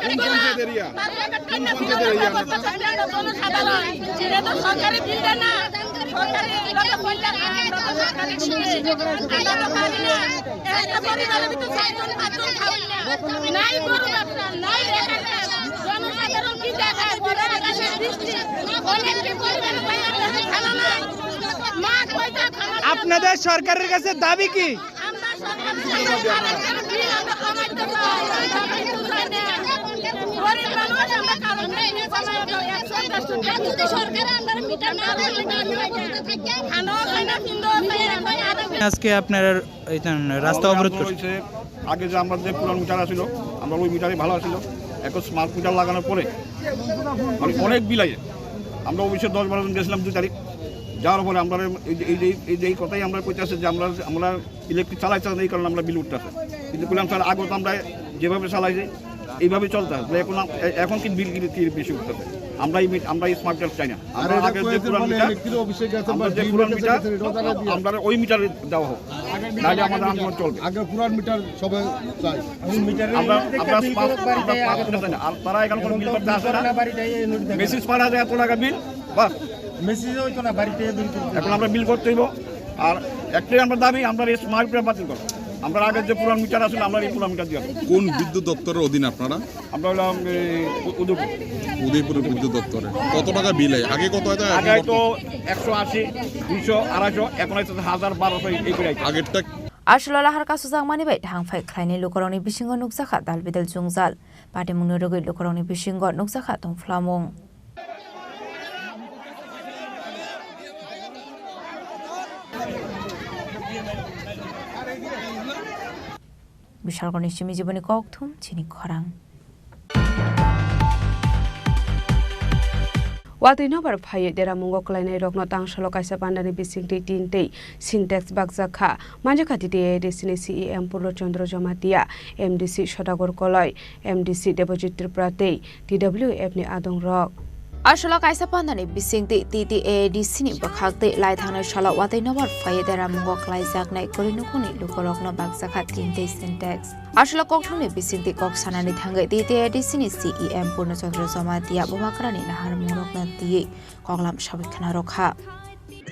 কোন পঞ্চায়েত এরিয়া? কোন পঞ্চায়েত এরিয়া আপনার? এটা তো সরকারি বিল দেয় না। সরকারি, এটা তো পঞ্চায়েত, আমরা তো সরকারি বিল দেয়। আমরা তো পারি না। একটা পরিবারের ভিতরে চারজন, পাঁচজন খাওয়াই না। নাই গরু ব্যবসা, নাই রেশন কার্ড। জনসাধারণ কি দেখায়? বড় আকাশের বৃষ্টি। অনেক কি পরিবার ভাই আপনাদের খানা নাই? মা কয়টা খানা আপনাদের সরকারের কাছে দাবি কি? আমরা সরকারের কাছে দাবি, আমাদের বিল আমরা কমাইতে চাই। গরিব মানুষ আমরা কারণ নেই, কমাইতে একশো দেড়শো টাকা। যদি সরকার আমরা মিটার না দেয়, খানাও খাই না, পিন্ডও খাই না। আজকে আপনারা এই রাস্তা অবরোধ করছে। হয়েছে, আগে যে আমরা যে পুরান মিটার আছিল, আমরা ওই মিটারই ভালো আছিল। এখন স্মার্ট মিটার লাগানোর পরে মানে অনেক বিল আছে। আমরা অফিসে দশ বারো জন গেছিলাম দুই তারিখ, যাওয়ার পরে আমরা এই যে, এই যে, এই যে এই কথাই আমরা কইতেছে যে আমরা, আমরা ইলেকট্রিক চালাই চালাই এই কারণে আমরা বিল উঠতেছে। কিন্তু বললাম, "স্যার, আগে তো আমরা যেভাবে চালাইছি, এইভাবে চলতে হবে। এখন আম-, এ-, এখন কি বিল কি, কি বেশি উঠতেছে?" আমরা এই মিট-, আমরা এই স্মার্ট মিটার চাই না। আমরা আগে যে পুরান মিটার, আমরা যে পুরান মিটার, আমরা ওই মিটারে দেওয়া হোক, নাহলে আমাদের আন্দোলন চলবে। আগে পুরান মিটার সবাই চাই। আমরা, আমরা স্মার্ট, আমরা স্মার্ট মিটার চাই না। আর তারা এখানে কোনো বিল করতে আসে না। মেসেজ পাঠা যায় এত টাকা বিল, বাস। মেসেজ হইতো না, বাড়িতে বিল করতে। এখন আমরা বিল করতে হইব। আর একটাই আমরা দাবি, আমরা এই স্মার্ট মিটার বাতিল করো। আমরা আগে যে পুরান মিটার আসলে আমরা এই পুরান মিটার দিয়ে দেবো। কোন বিদ্যুৎ দপ্তরের অধীন আপনারা? আমরা হলাম এই উ-, উদয়পুর। উদয়পুরের বিদ্যুৎ দপ্তরে। কত টাকা বিল হয়? আগে কত হতো, এখন আগে কত? তো একশো আশি, দুইশো, আড়াইশো, এখন হয়তো হাজার, বারোশো এই করে। আগেরটা Aswk lahar kasujakmani bai thangphai khlainai lukurokni bisingo nukjakha dalbidal jwngjal. Patimungni rwgwi lukurokni bisingo nukjakha tongphlamung. Bishalgorni simi jiboni kokthum chini khorang. Watwi nobar phaiwi deramungo kwlainairokno tangsalo kaisa pandani bisingtwi tin tei Sintex bakjak kha. Manjakha T T A A D C ni C E M Purno Chandra Jamatia, M D C Sodagar Koloi, M D C Debojit Tripura tei T W F ni adongrok. Aswk kaisa pandani bisingtwi T T A A D C ni bwkhak tei lai thangnai salo watwi nobar phaiwi deramungo kwlaijaknai kwrwi nukhungni lukurokno bakjakha tin tei Sintex. Aswk kokthumni bisingtwi kok sanani thangwi T T A D C ni C E M Purno Chandra Jamatia bubagrani naharmungrokno twiwi koklam sawi khna rwkha.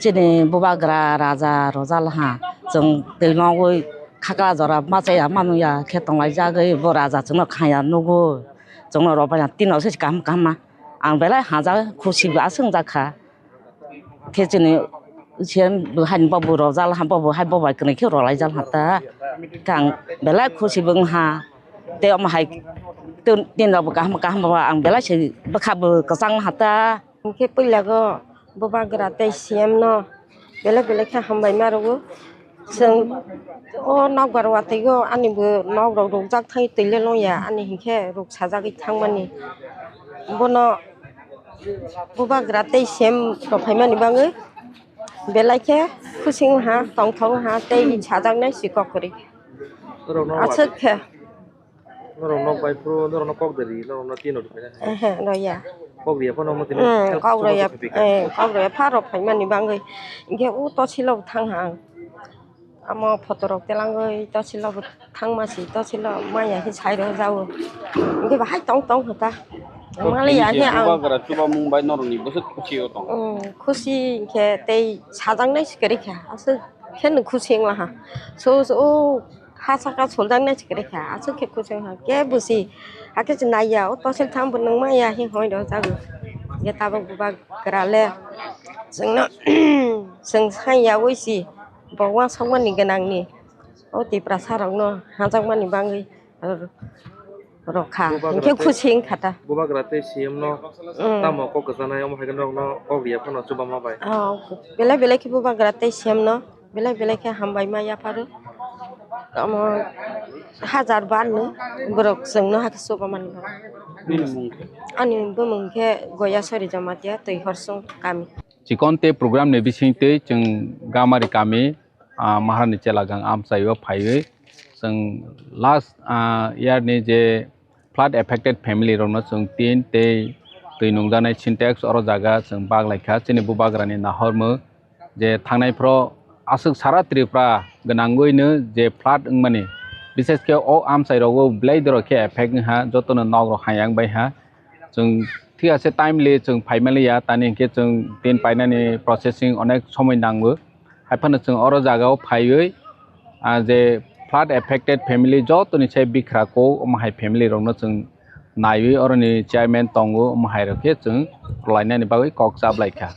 Chini bubagra raja rojal ha, chwng twi nogwi khakla jora machaya manuya khe tonglaijagwi bo raja chwngno khaya nugo, chwngno rw baina tino se kaham kaham ma. Ang belai hajak khusi bo aswk wngjakha. Khe chini siyan bo haino bo rojal ha, bo hai bo bai kwnwi khe rwlaijal ha ta. Khe ang belai khusi bo wngha. Tei omo hai tin, tin rok bo kaham kaham bo ang belai se bwkha bo kwchang ha ta. Hwnkhe puila go bubagra tei C M no belai belai khe hambai ma rwo. Chwng o nokbar watwi o ani bo nok rok rukjak thai twi le longya ani hinkhe ruk sajagwi thangmani. Bono bubagra tei C M rok phaimani bagwi belai khe khusi wngha, tongthok wngha tei sajaknai si kok kwrwi. Norok nok aswk khe. Norok nok bai phuru norok nok kok de ri, norok no tin rok phaina. Ehe, roya. Kok riya phano mo tini. Hmm, kok roya, eh, kok roya pha rok phaimani bagwi. Hinkhe o tosilok thangha ang. Amo photo rok telangwi tosilok thangma si, tosilok maya khe sai rok jao. Hinkhe bahai tong tong kha ta. Mali ya khe ang. Bubagra chubamung bai norokni bwswk khusi o tong. Hmm, khusi hinkhe tei sajaknai si kwrwi kha. Aswk khe no khusi wngla ha. So, so, o ha saka soljaknai si kwrwi kha. Aswk khe khusi wngkha. Kebo si hakhe se naiya. O tosil thang bo nung maya he hoi rok jago. Hinkhe tabuk bubagra le chwngno chwng sai yaui si. Bo uansukmani gwnangni o Tiprasa rokno hajakmani bagwi rw-, rwkha. Bubagra hinkhe tei, khusi wngkha ta. Bubagra tei C M no, mm, tamo kok kwchanai omo hai khe norokno kok riya phano chubama bai. Oh, belai belai khe bubagra tei C M no belai belai khe hambai ma yapharo. Omo hajar bar no borok chwngno hakhe chubamani bagwi. Nini mung khe? Ani bumung khe Goyasori Jamatia, Twihorsong kami. Chikon tei program ni bisingtwi chwng Gamari kami, ah, Maharani Chelagang amchaio phaiwi chwng last, ah, year ni je flood affected family rokno chwng tin tei twi nungjaknai Sintex oro jaga chwng bak lai kha. Chini bubagrani nahormung je thangnai phro aswk sara Tripura gwnangwino je flood wngmani, bishesh khe o amchai rogo belai dorok khe effect wngha, jotono nok rok hayang bai ha. Chwng thik ase timely chwng phaimaliya, tani hinkhe chwng tin painani processing onek somoi nango. Haiphano chwng oro jagao phaiwi, ah, je flood affected family jotoni sai bikra kok omo hai family rokno chwng naiwi oroni chairman tongo, omo hai rok khe chwng rwlainani bagwi kok chaplaikha.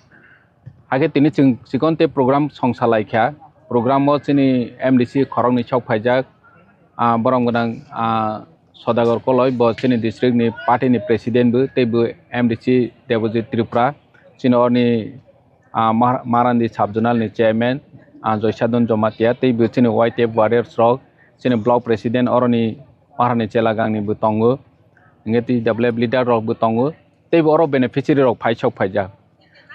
Hakhe tini chwng chikon tei program songsa laikha. Program o chini M D C khoroknwi sok phaijak, ah, borom gwnang, ah, Sodagar Koloi, bo chini district ni party ni president bo, tei bo M D C Debojit Tripura, chini orni, ah, Mar-, Marandi sub zonal ni chairman, ah, Joysadon Jomatia, tei bo chini Y T F warriors rok, chini block president oroni Maharani Chelagang ni bo tongo, hinkhe T W F leader rok bo tongo, tei bo oro beneficiary rok phai sok phaijak.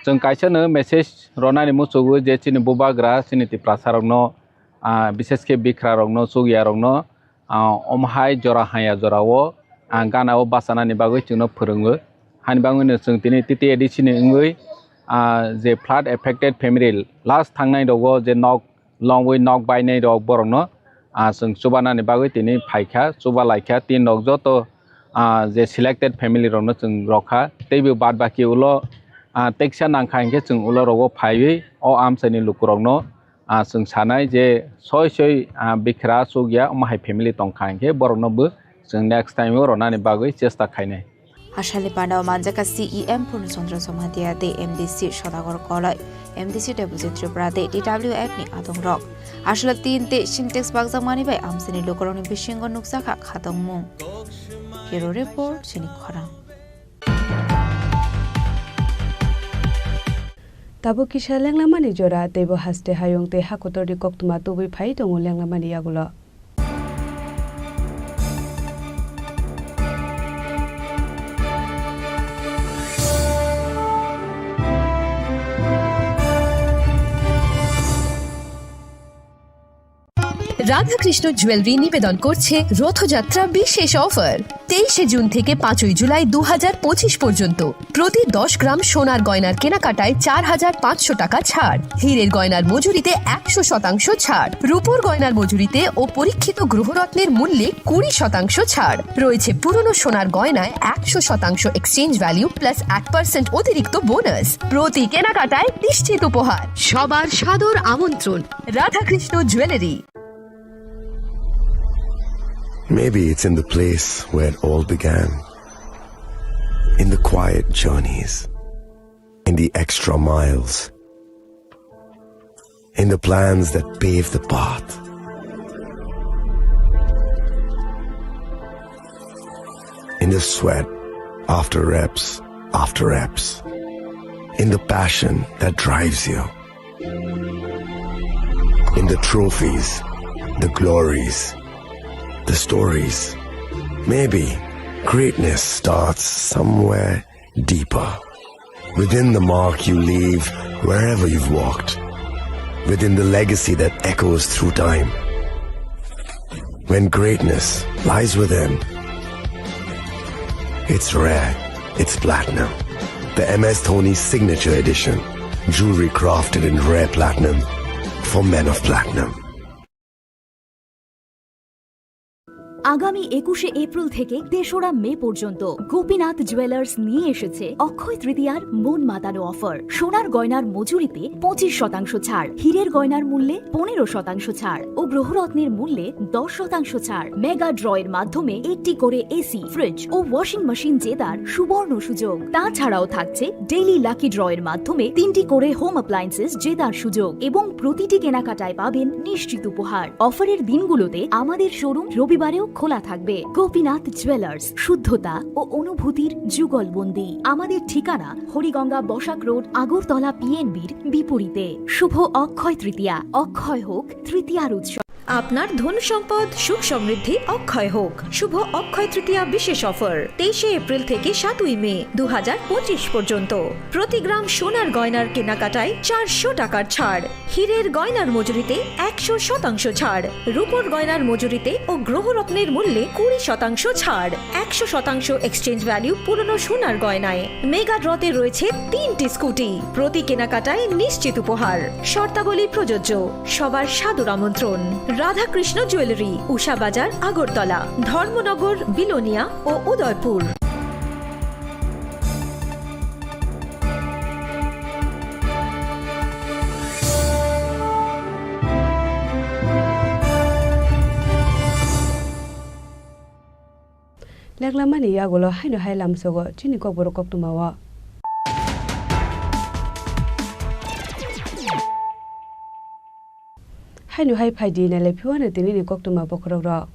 Chwng kaisa no message ronani muchugo je chini bubagra, chini Tiprasa rokno, ah, bishesh khe bikra rokno, chukya rokno, ah, omo hai jora haya jorao, ah, gana o bachanani bagwi chwngno phwrwngo. Hani bagwino chwng tini T T A D C ni wngwi, ah, je flood affected family last thangnai rogo je nok longwi nok bainai rok borokno, ah, chwng chubanani bagwi tini phaikha, chuba laikha, tin rok joto, ah, je selected family rokno chwng rokha, teibo bad baki ulo, ah, teksa nangkha hinkhe chwng ulo rogo phaiwi o amchaini lukurokno, ah, chwng sanai je soi soi, ah, bikra chukya omo hai family tongkha hinkhe borokno bo chwng next time o ronani bagwi chesta khainai. Asalni pandao manjaka C E M Purna Chandra Jamatia tei M D C Sodagar Koloi, M D C Debojit Tripura tei T W F ni adongrok. Asalo tin tei Sintex bakjakmani bai amchaini lukurokni bisingo nukjakha khatungmung. Bureau Report, chini khorang. Tabuk kisa lenglamani jora, teibo haste hayung tei hakotorni koktwma tubui phai tongo lenglamani yagulo. Radhakrishna jewellery নিবেদন করছে রথযাত্রা বিশেষ অফার। তেইশে জুন থেকে পাঁচই জুলাই দু হাজার পঁচিশ পর্যন্ত প্রতি দশ গ্রাম সোনার গয়নার কেনাকাটায় চার হাজার পাঁচশো টাকা ছাড়, হীরের গয়নার মজুরিতে একশো শতাংশ ছাড়, রূপোর গয়নার মজুরিতে ও পরীক্ষিত গ্রহরত্নের মূল্যে কুড়ি শতাংশ ছাড় রয়েছে। পুরনো সোনার গয়নায় একশো শতাংশ এক্সচেঞ্জ ভ্যালু প্লাস এক পার্সেন্ট অতিরিক্ত বোনাস। প্রতি কেনাকাটায় নিশ্চিত উপহার। সবার সাদর আমন্ত্রণ Radhakrishna jewellery. Maybe it's in the place where it all began. In the quiet journeys, in the extra miles, in the plans that pave the path, in the sweat after reps after reps, in the passion that drives you. In the trophies, the glories, the stories. Maybe greatness starts somewhere deeper. Within the mark you leave wherever you've walked. Within the legacy that echoes through time. When greatness lies within, it's rare, it's platinum. The M S Dhoni Signature Edition. Jewelry crafted in rare platinum for men of platinum. আগামী একুশে এপ্রিল থেকে তেসরা মে পর্যন্ত গোপীনাথ জুয়েলার্স নিয়ে এসেছে অক্ষয় তৃতীয়ার মন মাতানো অফার। সোনার গয়নার মজুরিতে পঁচিশ শতাংশ ছাড়, হীরের গয়নার মূল্যে পনেরো শতাংশ ছাড় ও গ্রহরত্নের মূল্যে দশ শতাংশ ছাড়। মেগা ড্র এর মাধ্যমে একটি করে এসি, ফ্রিজ ও ওয়াশিং মেশিন জেতার সুবর্ণ সুযোগ। তাছাড়াও থাকছে ডেইলি লাকি ড্র এর মাধ্যমে তিনটি করে হোম অ্যাপ্লায়েন্সেস জেতার সুযোগ এবং প্রতিটি কেনাকাটায় পাবেন নিশ্চিত উপহার। অফারের দিনগুলোতে আমাদের শোরুম রবিবারেও খোলা থাকবে। গোপীনাথ জুয়েলার্স, শুদ্ধতা ও অনুভূতির যুগলবন্দি। আমাদের ঠিকানা হরিগঙ্গা বসাক রোড, আগরতলা পিএনবির বিপরীতে। শুভ অক্ষয় তৃতীয়া, অক্ষয় হোক তৃতীয়ার উৎসব। আপনার ধন সম্পদ সুখ সমৃদ্ধি অক্ষয় হোক। শুভ অক্ষয় তৃতীয়া বিশেষ অফার, তেইশে এপ্রিল থেকে সাতই মে দু হাজার পঁচিশ পর্যন্ত। প্রতি গ্রাম সোনার গয়নার কেনাকাটায় চারশো টাকার ছাড়, হীরের গয়নার মজুরিতে একশো শতাংশ ছাড়, রূপোর গয়নার মজুরিতে ও গ্রহরত্নের মূল্যে কুড়ি শতাংশ ছাড়, একশো শতাংশ এক্সচেঞ্জ ভ্যালু পুরনো সোনার গয়নায়। মেগা ড্রতে রয়েছে তিনটি স্কুটি, প্রতি কেনাকাটায় নিশ্চিত উপহার। শর্তাবলী প্রযোজ্য। সবার সাদর আমন্ত্রণ। রাধাকৃষ্ণ জুয়েলারি, উষা বাজার, আগরতলা, ধর্মনগর, বিলোনিয়া ও Udaipur. Leklamani yagulo haino hai lamsogo chini kokborok koktwmao. Haino hai phaidi nailai phiwano tinini koktwma bokhorokrok.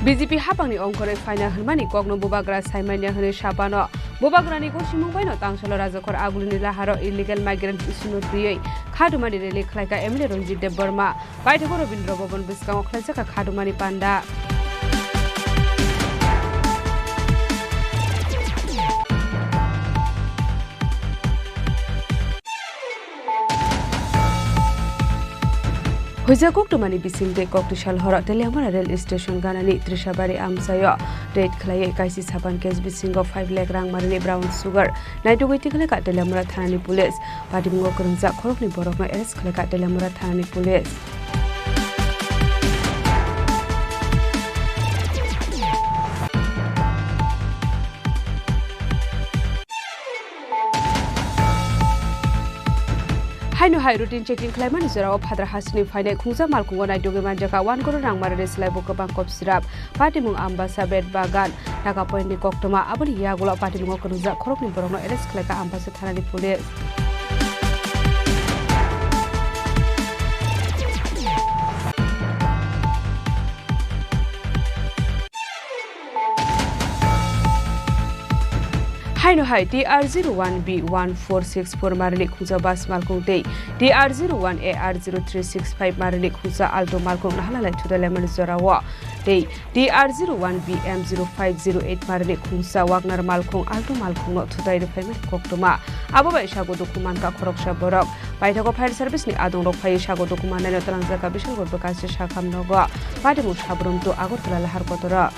B J P hapangni ongkhorwi phaina hwnmani kokno bubagra saimanya hwnwi sapano. Bubagrani gosimung baino tangsalo rajakhor agulini laharo illegal migrant issue-no twiwi khatumani rally khlaikha M L A Ranjit Debbarma. Paithago Rabindra Bhavan bwskango khlaijakha khatumani panda. Huijak koktwmani bisingtwi koktwsal horo Teliamura rail station ganani Trishabari amchaio raid khlaiwi kaisi sapan case bisingo five lakh rang marini brown sugar naitugwi tikhlaikha Teliamura thanani police. Patimungo kwrwngjak khoroknwi borokno arrest khlaikha Teliamura thanani police. Haino hai routine checking khlaimani jorao Phatar hasini phainai khungsa malkhungo naitugwi manjakha one crore rang mari rwi swlaibo kwbang kop swrap. Patimung Ambasa, Bet Bagan, Taka Point ni koktwma, aboni yagulo patimungo kwrwngjak khoroknwi borokno arrest khlaikha Ambasa thanani police. Haino hai T R zero one B one four six four marini khungsa bus malkhung tei T R zero one A R zero three six five marini khungsa Alto malkhung nahalalai thudalaimani jorao tei T R zero one B M zero five zero eight marini khungsa Wagner malkhung Alto malkhungno thudai rwphaimani koktwma. Abo bai sago dukhu mankha khoroksa borok. Paithago fire service ni adongrok phaiwi sago dukhu mannaino twlangjakha Bishalgarh Bwkhachi Sakham nogo. Patimung Sabrum to Agartala lahar kotoro.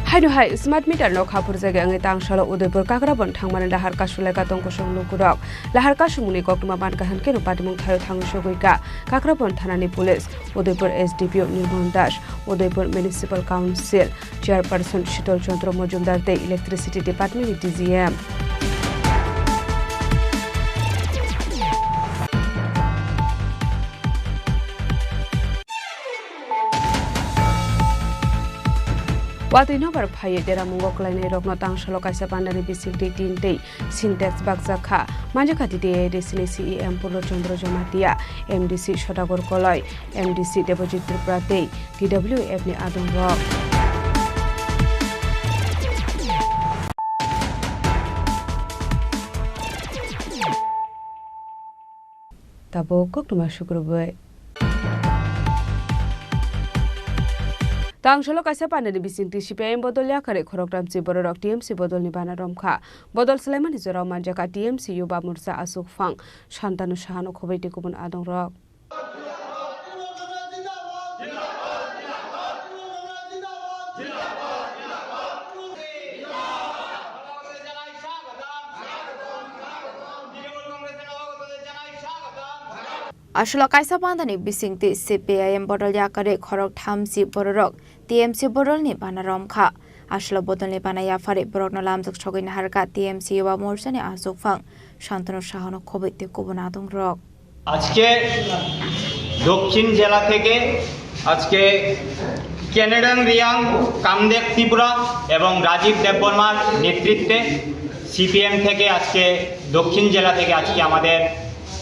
Haino hai smart meter no khaphurjagwi wngwi tangsalo Udaipur Kakrabon thangmani lahar kasulaikha tongkosong lukurok. Lahar kasumungni koktwma mankha hwnkhe no patimung thaio thangwi sogwikha Kakrabon thanani police, Udaipur S D P O Nirmon Das, Udaipur Municipal Council Chairperson Shital Chandra Majumdar tei Electricity Department ni D G M. Watwi nobar phaiwi deramungo kwlainairokno tangsalo kaisa pandani bisingtwi tin tei Sintex bakjak kha. Manjakha T T A D C ni C E M Purno Chandra Jamatia, M D C Sodagar Koloi, M D C Debojit Tripura tei T W F ni adongrok. Tabuk koktwma sukrubwi. Tangsalo kaisa pandani bisingtwi C P I M bodol yakarwi khoroktham si bororok T M C bodolni bana romkha. Bodol swlaimani jorao manjakha T M C Yuba Morcha achukphang Shantanu Sahano khobwi tei kubun adongrok. Aswlo kaisa pandani bisingtwi C P I M bodol yakarwi khoroktham si bororok T M C bodolni bana romkha. Aswlo bodolni bana yapharwi borokno lamjak sogwi naharkha T M C Yuba Morchani achukphang Shantanu Sahano khobwi tei kubun adongrok. আজকে দক্ষিণ জেলা থেকে আজকে কেনেডন রিয়াং, কামদেব ত্রিপুরা এবং রাজীব দেববর্মার নেতৃত্বে সিপিএম থেকে আজকে দক্ষিণ জেলা থেকে আজকে আমাদের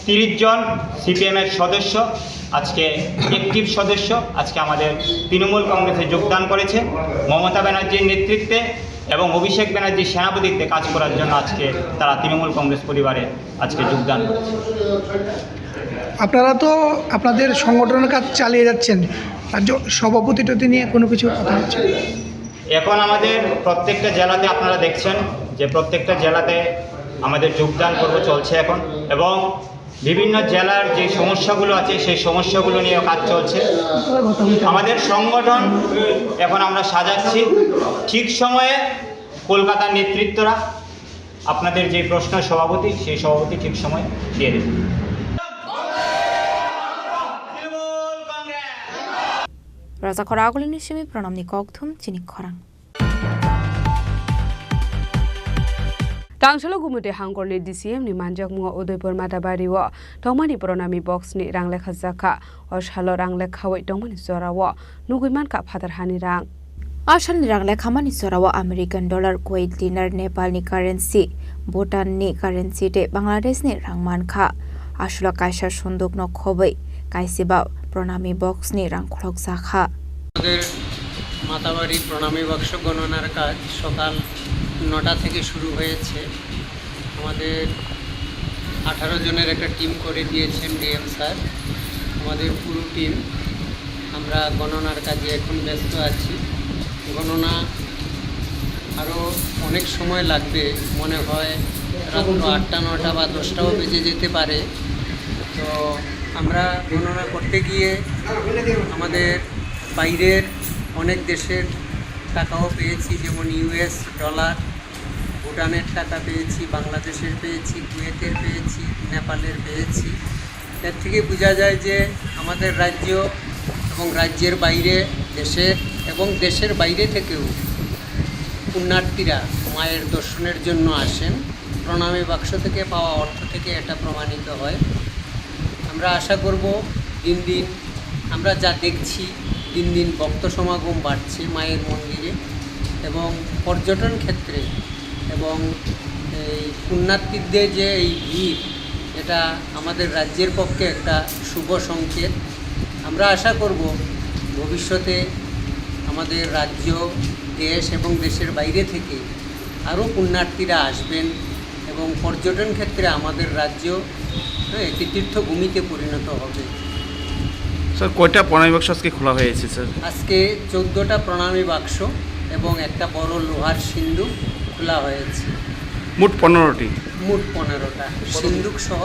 তিরিশ জন সিপিএম এর সদস্য, আজকে অ্যাক্টিভ সদস্য আজকে আমাদের তৃণমূল কংগ্রেসে যোগদান করেছে। মমতা ব্যানার্জির নেতৃত্বে এবং অভিষেক ব্যানার্জির সেনাপতিত্বে কাজ করার জন্য আজকে তারা তৃণমূল কংগ্রেস পরিবারে আজকে যোগদান করেছে। আপনারা তো আপনাদের সংগঠনের কাজ চালিয়ে যাচ্ছেন, রাজ্য সভাপতি টতি নিয়ে কোনো কিছু কথা হচ্ছে? এখন আমাদের প্রত্যেকটা জেলাতে আপনারা দেখছেন যে প্রত্যেকটা জেলাতে আমাদের যোগদান পর্ব চলছে এখন, এবং বিভিন্ন জেলার যে সমস্যাগুলো আছে সেই সমস্যাগুলো নিয়ে কাজ চলছে। আমাদের সংগঠন এখন আমরা সাজাচ্ছি, ঠিক সময়ে কলকাতার নেতৃত্বরা আপনাদের যে প্রশ্ন সভাপতি, সেই সভাপতি ঠিক সময় দিয়ে দেবে। Raja khoragulini simi pranamni kokthum chini khorang. Tangsalo Gumute Hangkorni D C M ni manjakmungo Udaipur Matabari o tongmani Pranami Box ni rang lekha jakha. O salo rang lekhawi tongmani jorao nugwi mankha phatar hani rang. A salni rang lekhamani jorao American dollar, Kuwait dinar, Nepalni currency, Bhutanni currency tei Bangladeshni rang mankha. Aswlo kaisa sundukno khobwi kaisiba Pranami Box ni rang khulokjakha. আমাদের মাতাবাড়ি প্রণামী বাক্স গণনার কাজ সকাল নটা থেকে শুরু হয়েছে। আমাদের আঠারো জনের একটা টিম করে দিয়েছেন ডিএম স্যার। আমাদের পুরো টিম, আমরা গণনার কাজে এখন ব্যস্ত আছি। গণনা আরও অনেক সময় লাগবে, মনে হয় রাত্র আটটা, নটা বা দশটাও বেজে যেতে পারে। তো আমরা গণনা করতে গিয়ে আমাদের বাইরের অনেক দেশের টাকাও পেয়েছি, যেমন ইউএস ডলার, ভুটানের টাকা পেয়েছি, বাংলাদেশের পেয়েছি, কুয়েতের পেয়েছি, নেপালের পেয়েছি। এর থেকে বোঝা যায় যে আমাদের রাজ্য এবং রাজ্যের বাইরে, দেশের এবং দেশের বাইরে থেকেও পুণ্যার্থীরা মায়ের দর্শনের জন্য আসেন। প্রণামী বাক্স থেকে পাওয়া অর্থ থেকে এটা প্রমাণিত হয়। আমরা আশা করব দিন দিন আমরা যা দেখছি, দিন দিন ভক্ত সমাগম বাড়ছে মায়ের মন্দিরে এবং পর্যটন ক্ষেত্রে এবং এই পুণ্যার্থীদের যে এই ভিড়, এটা আমাদের রাজ্যের পক্ষে একটা শুভ সংকেত। আমরা আশা করব ভবিষ্যতে আমাদের রাজ্য, দেশ এবং দেশের বাইরে থেকে আরও পুণ্যার্থীরা আসবেন এবং পর্যটন ক্ষেত্রে আমাদের রাজ্য, হ্যাঁ, একটি তীর্থভূমিতে পরিণত হবে। স্যার, কয়টা প্রণামী বাক্স আজকে খোলা হয়েছে, স্যার? আজকে চোদ্দোটা প্রণামী বাক্স এবং একটা বড় লোহার সিন্ধুক খোলা হয়েছে। মোট পনেরোটি? মোট পনেরোটা, সিন্ধুক সহ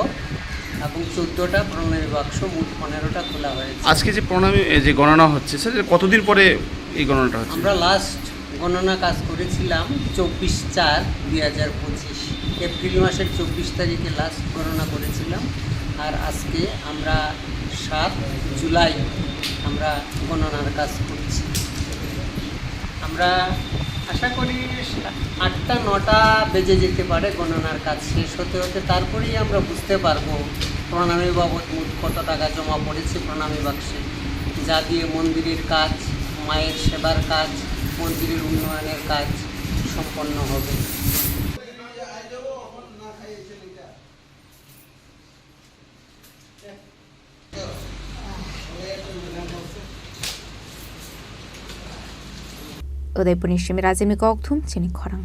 এবং চোদ্দোটা প্রণামী বাক্স, মোট পনেরোটা খোলা হয়েছে। আজকে যে প্রণামী, এ, যে গণনা হচ্ছে, স্যার, এটা কতদিন পরে এই গণনাটা হচ্ছে? আমরা লাস্ট গণনা কাজ করেছিলাম চব্বিশ চার দুই হাজার পঁচিশ, এপ্রিল মাসের চব্বিশ তারিখে লাস্ট গণনা করেছিলাম। আর আজকে আমরা সাত জুলাই আমরা গণনার কাজ করছি। আমরা আশা করি আটটা নটা বেজে যেতে পারে গণনার কাজ শেষ হতে হতে, তারপরেই আমরা বুঝতে পারবো প্রণামী বাবদ মোট কত টাকা জমা পড়েছে প্রণামী বাক্সে, যা দিয়ে মন্দিরের কাজ, মায়ের সেবার কাজ, মন্দিরের উন্নয়নের কাজ সম্পন্ন হবে। Udaipurni simi Rajini kokthum chini khorang.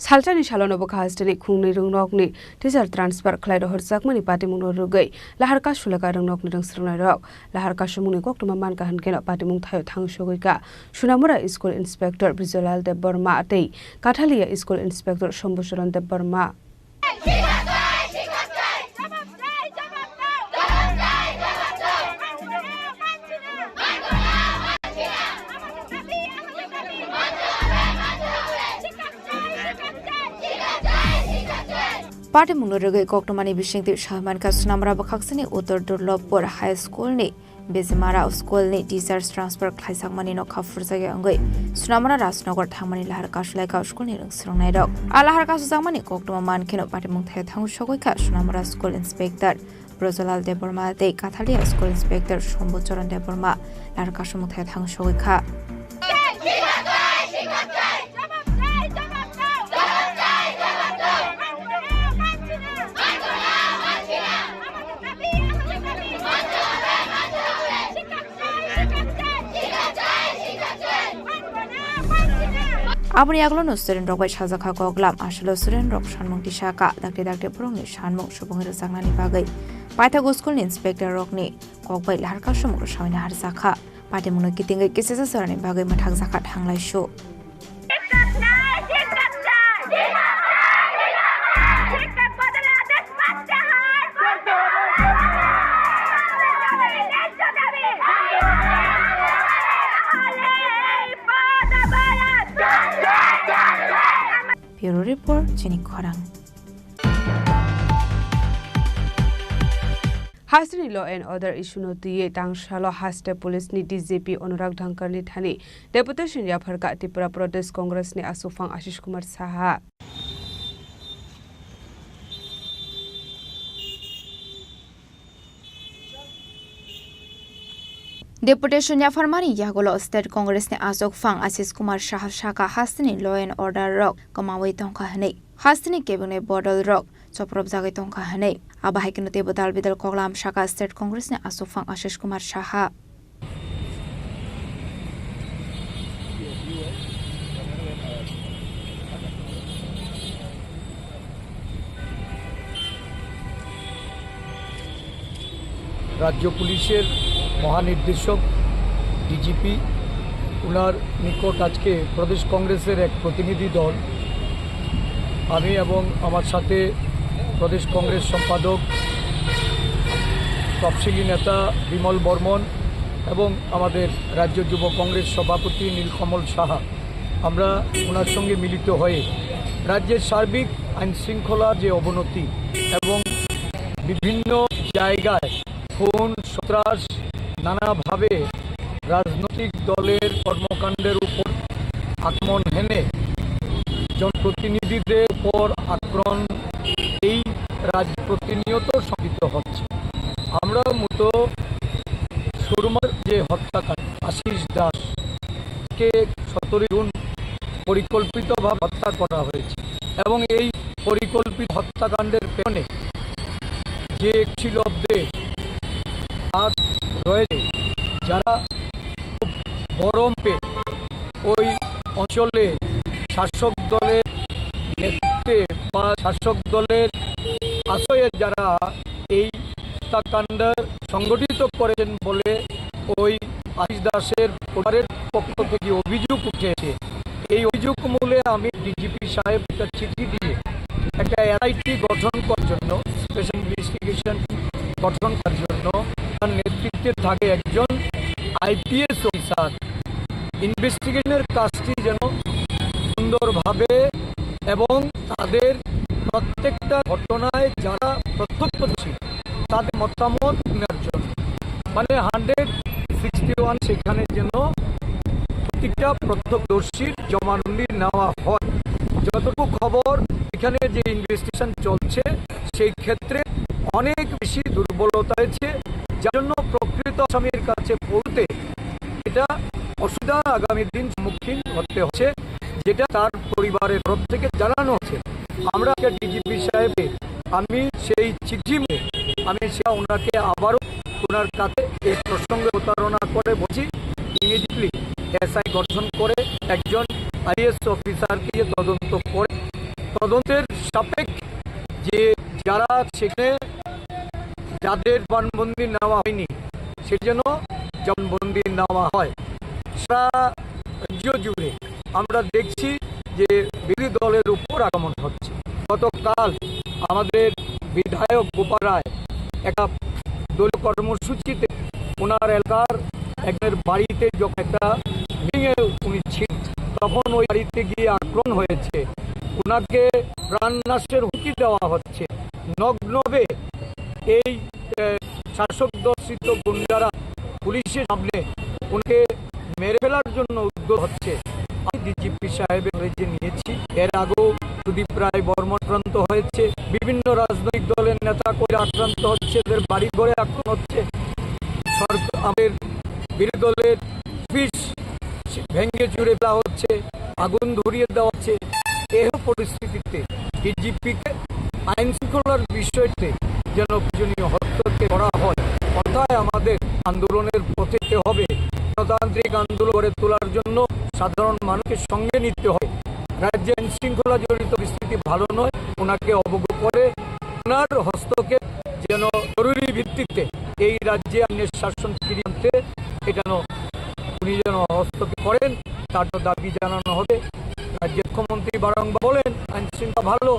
Salsani salono bwkha hasteni khungnwi rwngnokni teacher transfer khlai rohorjakmani patimungno rwgwi lahar kasulaka rwngnokni rwngsrwngnairok. Lahar kasumungni koktwma mankha hwnkhe patimung thaio thang sogwi kha Sunamura School Inspector Bijolal Debbarma tei Kathalia School Inspector Shambhucharan Debbarma. Patimungno rwgwi koktwmani bisingtwi sawi mankha Sunamura bwkhaksani Uttor Durlobpur High School ni Bejimara school ni teachers transfer khlaijakmani nokha phurjakya wngwi Sunamura Rajnagar thangmani lahar kasulaikha school ni rwngsrwngnairok. A lahar kasujakmani koktwma mankheno patimung thaio thang sogwi kha Sunamura School Inspector Brojolal Debbarma tei Kathalia School Inspector Shambhu Charan Debbarma lahar kasumung thaio thang sogwi kha. Aboni yagulo no student rok bai sajak kha koklam, aswkno student rok sanmung tisa kha, dakti dakti borokni sanmung subung rwjaknani bagwi paithago school ni inspector rokni kok bai lahar kasumung rwsawina harjakha. Patimungno kitingwi kisisa jorani bagwi mwthakjakha thanglaisu. Bureau Report, Chini Khorang. Hasteni law and order issue no twiwi tangsalo haste police ni D G P Anurag Dhankar ni thani deputation yapharkha Tripura Pradesh Congress ni aswkphang Ashish Kumar Saha. Deputation yapharmani yagulo State Congress ni aswkphang Ashish Kumar Saha sakha hasteni law and order rok kwmawi tongkha hwnwi. Hasteni kebengni bodol rok chopropjagwi tongkha hwnwi. Abo hai kheno teibo dal bidal koklam sakha State Congress ni aswkphang Ashish Kumar Saha. রাজ্য পুলিশের মহানির্দেশক ডিজিপি, ওনার নিকট আজকে প্রদেশ কংগ্রেসের এক প্রতিনিধি দল, আমি এবং আমার সাথে প্রদেশ কংগ্রেস সম্পাদক, তফসিলি নেতা বিমল বর্মন এবং আমাদের রাজ্য যুব কংগ্রেস সভাপতি নীলকমল সাহা, আমরা ওনার সঙ্গে মিলিত হয়ে রাজ্যের সার্বিক আইন শৃঙ্খলা যে অবনতি এবং বিভিন্ন জায়গায় খুন, সন্ত্রাস, নানাভাবে রাজনৈতিক দলের কর্মকাণ্ডের উপর আক্রমণ হেনে জনপ্রতিনিধিদের উপর আক্রমণ এই রাজ্য প্রতিনিয়ত সংঘটিত হচ্ছে। আমরা মূলত সুরমার যে হত্যাকাণ্ড, আশিস দাসকে সতেরোই জুন পরিকল্পিতভাবে হত্যা করা হয়েছে এবং এই পরিকল্পিত হত্যাকাণ্ডের পেছনে যে একটি লব্ধে হাত রয়েছে, যারা খুব গরম পেয়ে ওই অঞ্চলে শাসক দলের নেতৃত্বে বা শাসক দলের আশ্রয়ে যারা এই হত্যাকাণ্ড সংগঠিত করেছেন বলে ওই আশিস দাসের পরিবারের পক্ষ থেকে অভিযোগ উঠেছে। এই অভিযোগ মূলে আমি ডিজিপি সাহেব একটা চিঠি দিয়ে একটা এসআইটি গঠন করার জন্য, স্পেশাল ইনভেস্টিগেশন গঠন করার জন্য, তার নেতৃত্বে থাকে একজন আইপিএস অফিসার। ইনভেস্টিগেশনের কাজটি যেন সুন্দরভাবে এবং তাদের প্রত্যেকটা ঘটনায় যারা প্রত্যক্ষদর্শী তাদের মতামত নেওয়ার জন্য, মানে হান্ড্রেড সিক্সটি ওয়ান, সেখানে যেন প্রতিটা প্রত্যক্ষদর্শীর জবানবন্দি নেওয়া হয়। যতটুকু খবর, এখানে যে ইনভেস্টিগেশন চলছে, সেই ক্ষেত্রে অনেক বেশি দুর্বলতা রয়েছে, যার জন্য প্রকৃত আসামির কাছে পৌঁছতে এটা অসুবিধার আগামী দিন সম্মুখীন হতে হচ্ছে, যেটা তার পরিবারের তরফ থেকে জানানো হচ্ছে। আমরা ডিজিপি সাহেবকে, আমি সেই চিঠি নিয়ে আমি সেটা ওনাকে আবারও ওনার কাছে এই প্রসঙ্গে প্রতারণা করে বলছি, ইমিডিয়েটলি এসআই গঠন করে একজন আইএস অফিসারকে দিয়ে তদন্ত করে, তদন্তের সাপেক্ষে যে যারা সেখানে যাদের জবানবন্দি নেওয়া হয়নি, সেজন্য জবানবন্দি নেওয়া হয়। সারা রাজ্য জুড়ে আমরা দেখছি যে বিরোধী দলের উপর আক্রমণ হচ্ছে। গতকাল আমাদের বিধায়ক গোপাল রায় একটা দলীয় কর্মসূচিতে ওনার এলাকার একজনের বাড়িতে যখন একটা মিটিংয়ে উনি ছিলেন, তখন ওই বাড়িতে গিয়ে আক্রমণ হয়েছে। ওনাকে প্রাণনাশের হুমকি দেওয়া হচ্ছে। নগ্নভাবে এই, এ, শাসক দর্শিত গুন্ডারা পুলিশের সামনে ওনাকে মেরে ফেলার জন্য উদ্যোগ হচ্ছে। আমি ডিজিপি সাহেবের নলেজে নিয়েছি। এর আগেও সুদীপ রায় বর্মন আক্রান্ত হয়েছে, বিভিন্ন রাজনৈতিক দলের নেতা কর্মীরা আক্রান্ত হচ্ছে, এদের বাড়ি ঘরে আক্রমণ হচ্ছে। সরকার, আমাদের বিরোধী দলের অফিস ভেঙে চুরে ফেলা হচ্ছে, আগুন ধরিয়ে দেওয়া হচ্ছে। এসব পরিস্থিতিতে ডিজিপিকে আইন শৃঙ্খলার বিষয়তে যেন প্রয়োজনীয় হস্তক্ষেপ করা হয়। অন্যথায় আমাদের আন্দোলনের পথে যেতে হবে। গণতান্ত্রিক আন্দোলন গড়ে তোলার জন্য সাধারণ মানুষকে সঙ্গে নিতে হবে। রাজ্যে আইন শৃঙ্খলা জড়িত পরিস্থিতি ভালো নয়, ওনাকে অবগত করে ওনার হস্তক্ষেপ যেন জরুরি ভিত্তিতে এই রাজ্যে আইনের শাসন ফিরিয়ে আনতে এটা যেন উনি যেন হস্তক্ষেপ করেন, তার জন্য দাবি জানানো হবে। রাজ্যের মুখ্যমন্ত্রী বারংবার বলেন আইন শৃঙ্খলা ভালো,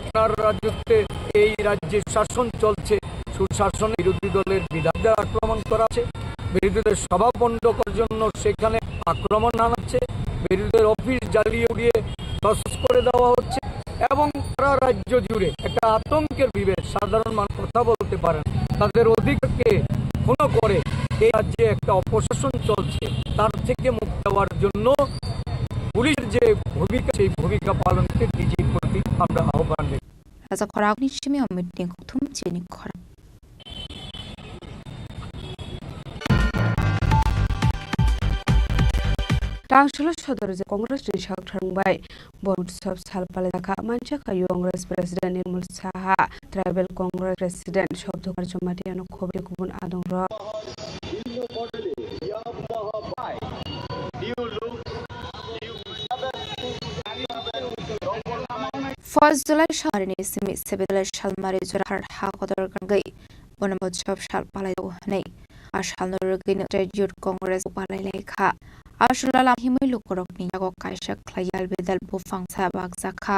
ওনার রাজত্বে এই রাজ্যে শাসন চলছে, সুশাসনে বিরোধী দলের বিধায়কদের আক্রমণ করা হচ্ছে, বিরোধীদের সভা পণ্ড করার জন্য সেখানে আক্রমণ হানাচ্ছে, বিরোধীদের অফিস জ্বালিয়ে উড়িয়ে তছনছ করে দেওয়া হচ্ছে এবং সারা রাজ্য জুড়ে একটা আতঙ্কের পরিবেশ। সাধারণ মানুষ কথা বলতে পারেন, তাদের অধিকারকে ক্ষুণ্ণ করে এই রাজ্যে একটা অপশাসন চলছে, তার থেকে মুক্তি দেওয়ার জন্য পুলিশের যে ভূমিকা, সেই ভূমিকা পালনকে ডিজির প্রতি আমরা আহ্বান রেখে রাজা khorang ni simi o meeting kuthum chini khorang. Tangsulo sodor je Congress ni sak tharung bai bo utsob sal palai jakha manjakha Congress President Nirmal Saha, Tribal Congress President Sobdukar Jamatia no khobe kubun adong rok. First July salmari ni simi seven July salmari Jorhat ha kotor kangwi bono bochop sal palai jago hwnwi a salno rwgwino Trade Youth Congress palai lai kha. A salno lam himwi lukurokni yago kaisa khlai albedal buphang sa bakjak kha.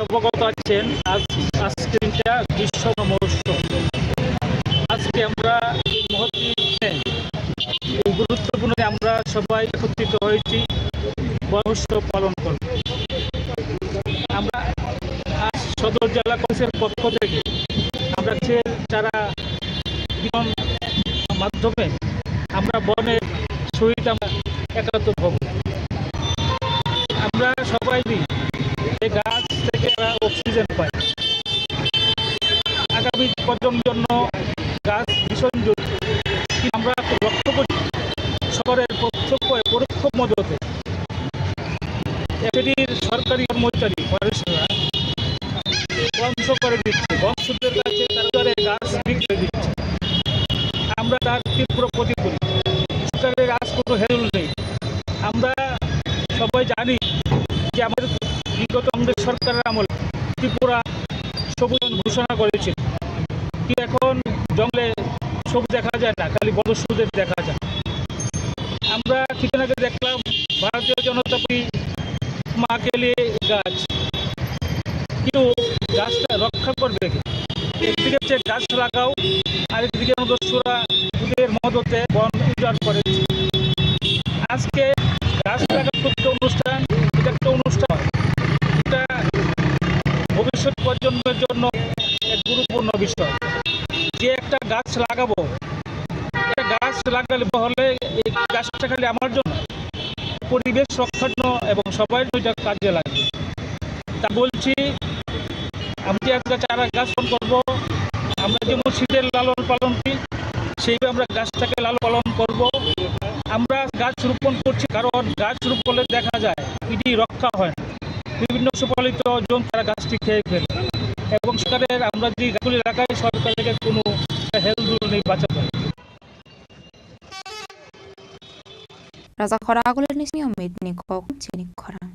অবগত আছেন, আজ, আজকের দিনটা গ্রীষ্ম মহোৎসব। আজকে আমরা এই মহতী দিনে, এই গুরুত্বপূর্ণ দিনে আমরা সবাই একত্রিত হয়েছি, মহোৎসব পালন করব। উত্তর জেলা কংগ্রেসের পক্ষ থেকে আমরা গাছের চারা বিতরণ মাধ্যমে আমরা বনের সহিত আমরা একাত্ম হব। আমরা সবাই মিলে এই গাছ থেকে আমরা অক্সিজেন পাই। আগামী প্রজন্মের জন্য গাছ ভীষণ জরুরি। কিন্তু আমরা তো লক্ষ্য করি, সরকারের প্রত্যক্ষ ও পরোক্ষ মদতে এসএটির সরকারি কর্মচারী মানুষরা বন উজাড় করে দিচ্ছে, বন উজাড়ের কাছে তারা তারা গাছ বিক্রি করে দিচ্ছে। আমরা তার তীব্র প্রতিবাদ করি। সরকারের আজ কোনো হেলদোল নেই। আমরা সবাই জানি যে আমাদের বিগত কংগ্রেস সরকারের আমলে ত্রিপুরা সবুজ ঘোষণা করেছিল, কিন্তু এখন জঙ্গলে সবুজ দেখা যায় না, খালি বন উজাড় দেখা যায়। আমরা কিছুদিন আগে দেখলাম ভারতীয় জনতা পার্টি মা কে লিয়ে গাছ, কিন্তু গাছটা রক্ষা করবে কে? একদিকে হচ্ছে গাছ লাগাও, আরেকদিকে আমাদের সুরা ওদের মদতে বন উজাড় করেছে। আজকে গাছ লাগানোর একটা অনুষ্ঠান, এটা একটা অনুষ্ঠান, এটা ভবিষ্যৎ প্রজন্মের জন্য এক গুরুত্বপূর্ণ বিষয়। যে একটা গাছ লাগাবো, একটা গাছ লাগালে হলে এই গাছটা খালি আমার জন্য, পরিবেশ রক্ষার জন্য এবং সবার জন্য এটা কাজে লাগে। তা বলছি, আমরা যে আজকে চারা গাছ রোপণ করবো, আমরা যেমন শীতের লালন পালন করি, সেইভাবে আমরা গাছটাকে লালন পালন করব। আমরা গাছ রোপণ করছি, কারণ গাছ রোপণ করলে দেখা যায় ইডি রক্ষা হয় না। বিভিন্ন পশুপালিত জন্তু তারা গাছটি খেয়ে ফেলে, এবং সরকারের আমরা যে গাছগুলি লাগাই, সরকারের কোনো হেলদোল নেই বাঁচাতে। Raja khorang agulini simi omit ni kok chini khorang.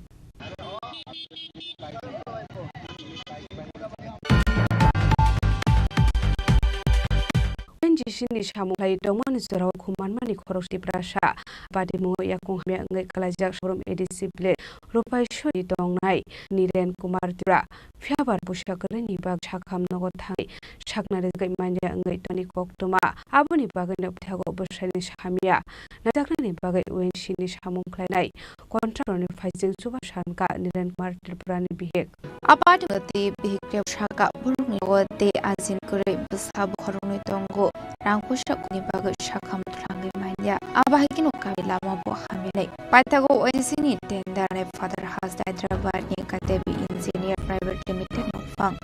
N G C ni samung khlai tongmani jorao khumanmani khorok Tiprasa. Patimungo yakung hamya wngwi kalaijak Sorom A D C village Rupai Sori tongnai Niren Kumar Tripura. Phiya bar puisa kwrwini bak sakham nogo thangwi sakna rijagwi manya wngwi toni koktwma. Aboni bagwino phithago bwsaini samya naijaknani bagwi O N G C ni samung khlainai contractor ni phaising chuba sankha Niren Kumar Tripura ni bihik. Apat gati bihik rep saka borokni logo tei ajin kwrwi bwsa bokhorokni tongo. Rang puisa kuni bagwi sakham twlangwi manya. Abo hai kheno kami lama bo hamya nai. Paithago O N G C ni tender nai Father House Hyderabad ni Katebi Engineer Private Limited no phang.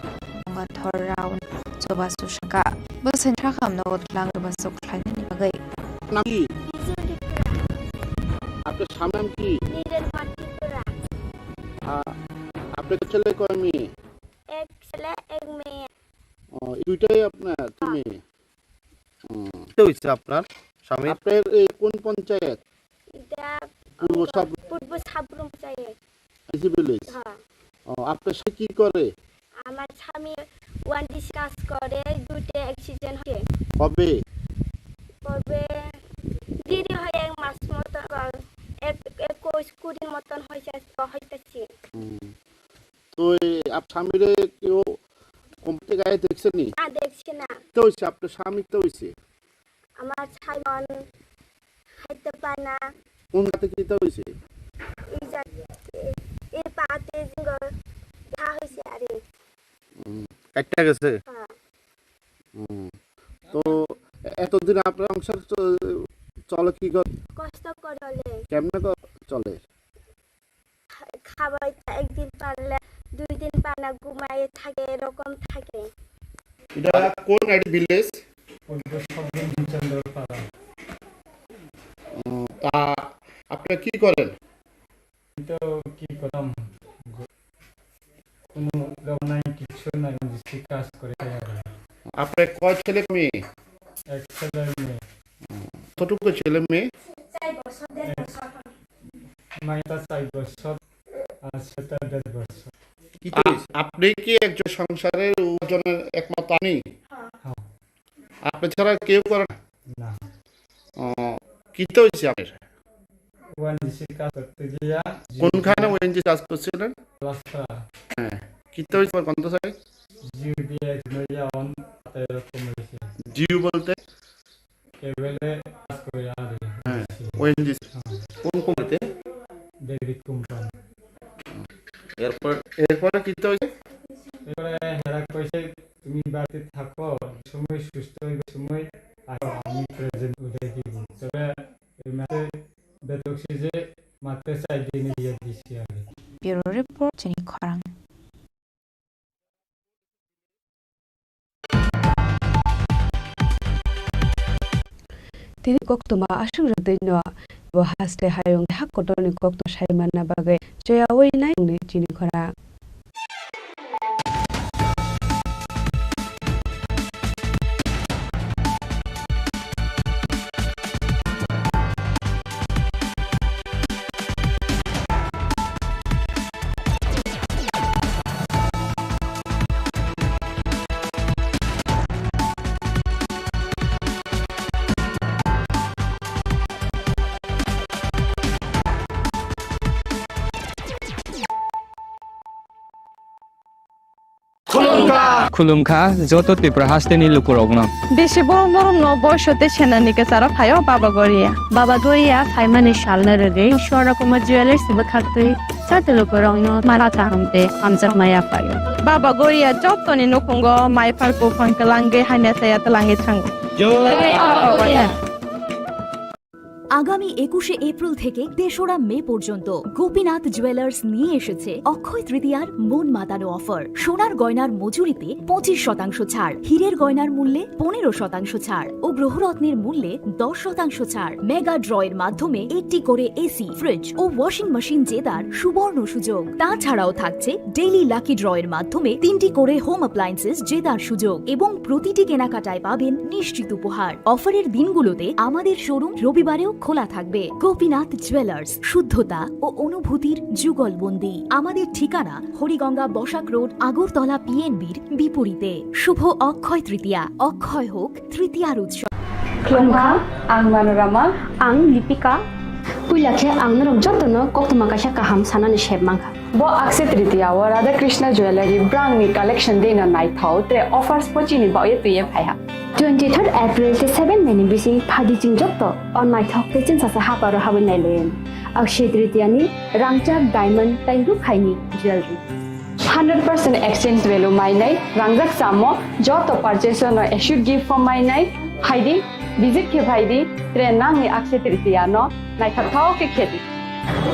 Tonga thor round choba susaka. Bo sen sakham no tlang ba sok khlainani bagwi. নাম কি? বিজয় ত্রিপুরা। আপনার স্বামীর নাম কি? নীরেন কুমার ত্রিপুরা। আ, আপনার ছেলে কয় মেয়ে? এক ছেলে, এক মেয়ে। ও, এই দুইটাই আপনার, দুই মেয়ে? হুম। তো হইছে আপনার স্বামীর? আপনার এই কোন পঞ্চায়েত? এটা পূর্ব সাব- পূর্ব সাবরুম পঞ্চায়েত। AC village? হ্যাঁ। ও, আপনার স্বামী কি করে? আমার স্বামী ওয়ান ডিসি কাজ করে, দুটো অ্যাক্সিডেন্ট হয়েছে। কবে? কবে? দেরি হয় এক মাস মতো, এক, একুশ, কুড়ির মতন হয়েছে, হইতেছে। হুম। তো এই আপ-, স্বামীরে কেউ কোম্পানি গায়ে দেখছেনি? না, দেখছি না। তো হইছে, আপনার স্বামী তো হইছে? আমার স্বামী খাইতে পায় না। কোন গাতে কি তো হইছে? এই জাত-, এ-, এই পাতে জিঙ্গল ঘা হইছে আরে। হুম, কাটটা গেছে? হ্যাঁ। হুম। তো এ-, এতদিন আপনার সংসার চ-, চলে কি করে? কষ্ট করে চলে। কেমনে ক-, চলে? খা-, খাওয়াই তা একদিন পারলে দুই দিন পায় না, ঘুমায় থাকে, এরকম থাকে। এটা কোন একটা ভিলেজ? পূর্ব সাবরুম চন্দ্রপাড়া। ও, তা আপনারা কি করেন? তো কি করতাম? কোনো লোক নাই, কিচ্ছু নাই, বৃষ্টি কাজ করে খাই আর কি। আপনার কয় ছেলে মেয়ে? এক ছেলে মেয়ে। কতটুকু ছেলে মেয়ে? এক, মাইটা চার বছর আর সেটা দেড় বছর। কি তো হইছে? আপনি কি একজন সংসারের উপার্জনের একমাত্র আপনি? হ্যাঁ। আপনি ছাড়া কেউ করে না? না। ও, কি তো হইছে আপনার? ওএনজিসির কাজ করতে গিয়া কোনখানে ওএনজিসি কাজ করছিলেন? রাস্তা। হ্যাঁ। কি তো হইছে, কোন তো সাইড? জিও দিয়ে এক নইয়া অন, এরকম হয়েছে। জিও বলতে? কেবলে কাজ করে আর হ্যাঁ, ওএনজিসি। হ্যাঁ। কোন কোম্পানিতে? David company. এরপর, এরপরে কি তো হইছে? এবারে বাড়িতে থাকো, সময় সুস্থ হইবে সময় আর আমি প্রেজেন্ট উদয় দিব। তবে এই মাসে বেদক সিজে মাত্র চার দিনে বিয়ে দিছি আমি। Bureau report, chini khorang. Tini koktwma aswk rwdwino bo haste hayung hak kotorni koktwma sai manna bagwi choyawi nai wngni chini khorang. Khulumkha joto Tripura hasteni lukurokno. Bisi borok norokno boiso tei senani kwcharo phaio Baba Goria. Baba Goria phaimani salno rwgwi Swarna Kumar Jewellers bwkhaktwi joto lukurokno mara kaham tei hamjakma yaphaio. Baba Goria jotoni nukhungo maiphar buphang kwlangwi hamya saya twlangwi thango. আগামী একুশে এপ্রিল থেকে তেসরা মে পর্যন্ত গোপীনাথ জুয়েলার্স নিয়ে এসেছে অক্ষয় তৃতীয়ার মন মাতানো অফার। সোনার গয়নার মজুরিতে পঁচিশ শতাংশ ছাড়, হীরের গয়নার মূল্যে পনেরো শতাংশ ছাড় ও গ্রহরত্নের মূল্যে দশ শতাংশ ছাড়। মেগা ড্রয়ের মাধ্যমে একটি করে এসি, ফ্রিজ ও ওয়াশিং মেশিন জেতার সুবর্ণ সুযোগ। তাছাড়াও থাকছে ডেইলি লাকি ড্রয়ের মাধ্যমে তিনটি করে হোম অ্যাপ্লায়েন্সেস জেতার সুযোগ এবং প্রতিটি কেনাকাটায় পাবেন নিশ্চিত উপহার। অফারের দিনগুলোতে আমাদের শোরুম রবিবারেও খোলা থাকবে। গোপীনাথ জুয়েলার্স, শুদ্ধতা ও অনুভূতির যুগলবন্দি। আমাদের ঠিকানা হরিগঙ্গা বসাক রোড, আগরতলা পিএনবির বিপরীতে। শুভ অক্ষয় তৃতীয়া, অক্ষয় হোক তৃতীয়ার উৎসব। Khulumkha, ang Manorama. Ang Lipika. Puila khe ang norok jotono koktwma kaisa kaham sanani sep mankha. Bo Akshaya Tritiya o Radha Krishna Jewellery brand ni collection dino naithok tei offers bo chini bagwi twiwi phaiha. Twenty third April tei seven May ni bising phaidi chwng joto o naithok tei chwngsacha haparo habwi nailaiwi. Akshaya Tritiya ni rangchak diamond tei rukhaini jewellery. Hundred percent exchange value mainai rangjak chamo joto purchase no assured gift form mainai phaidi, visit khe phaidi, tre nangni Akshaya Tritiya no naithok thok khe khedi.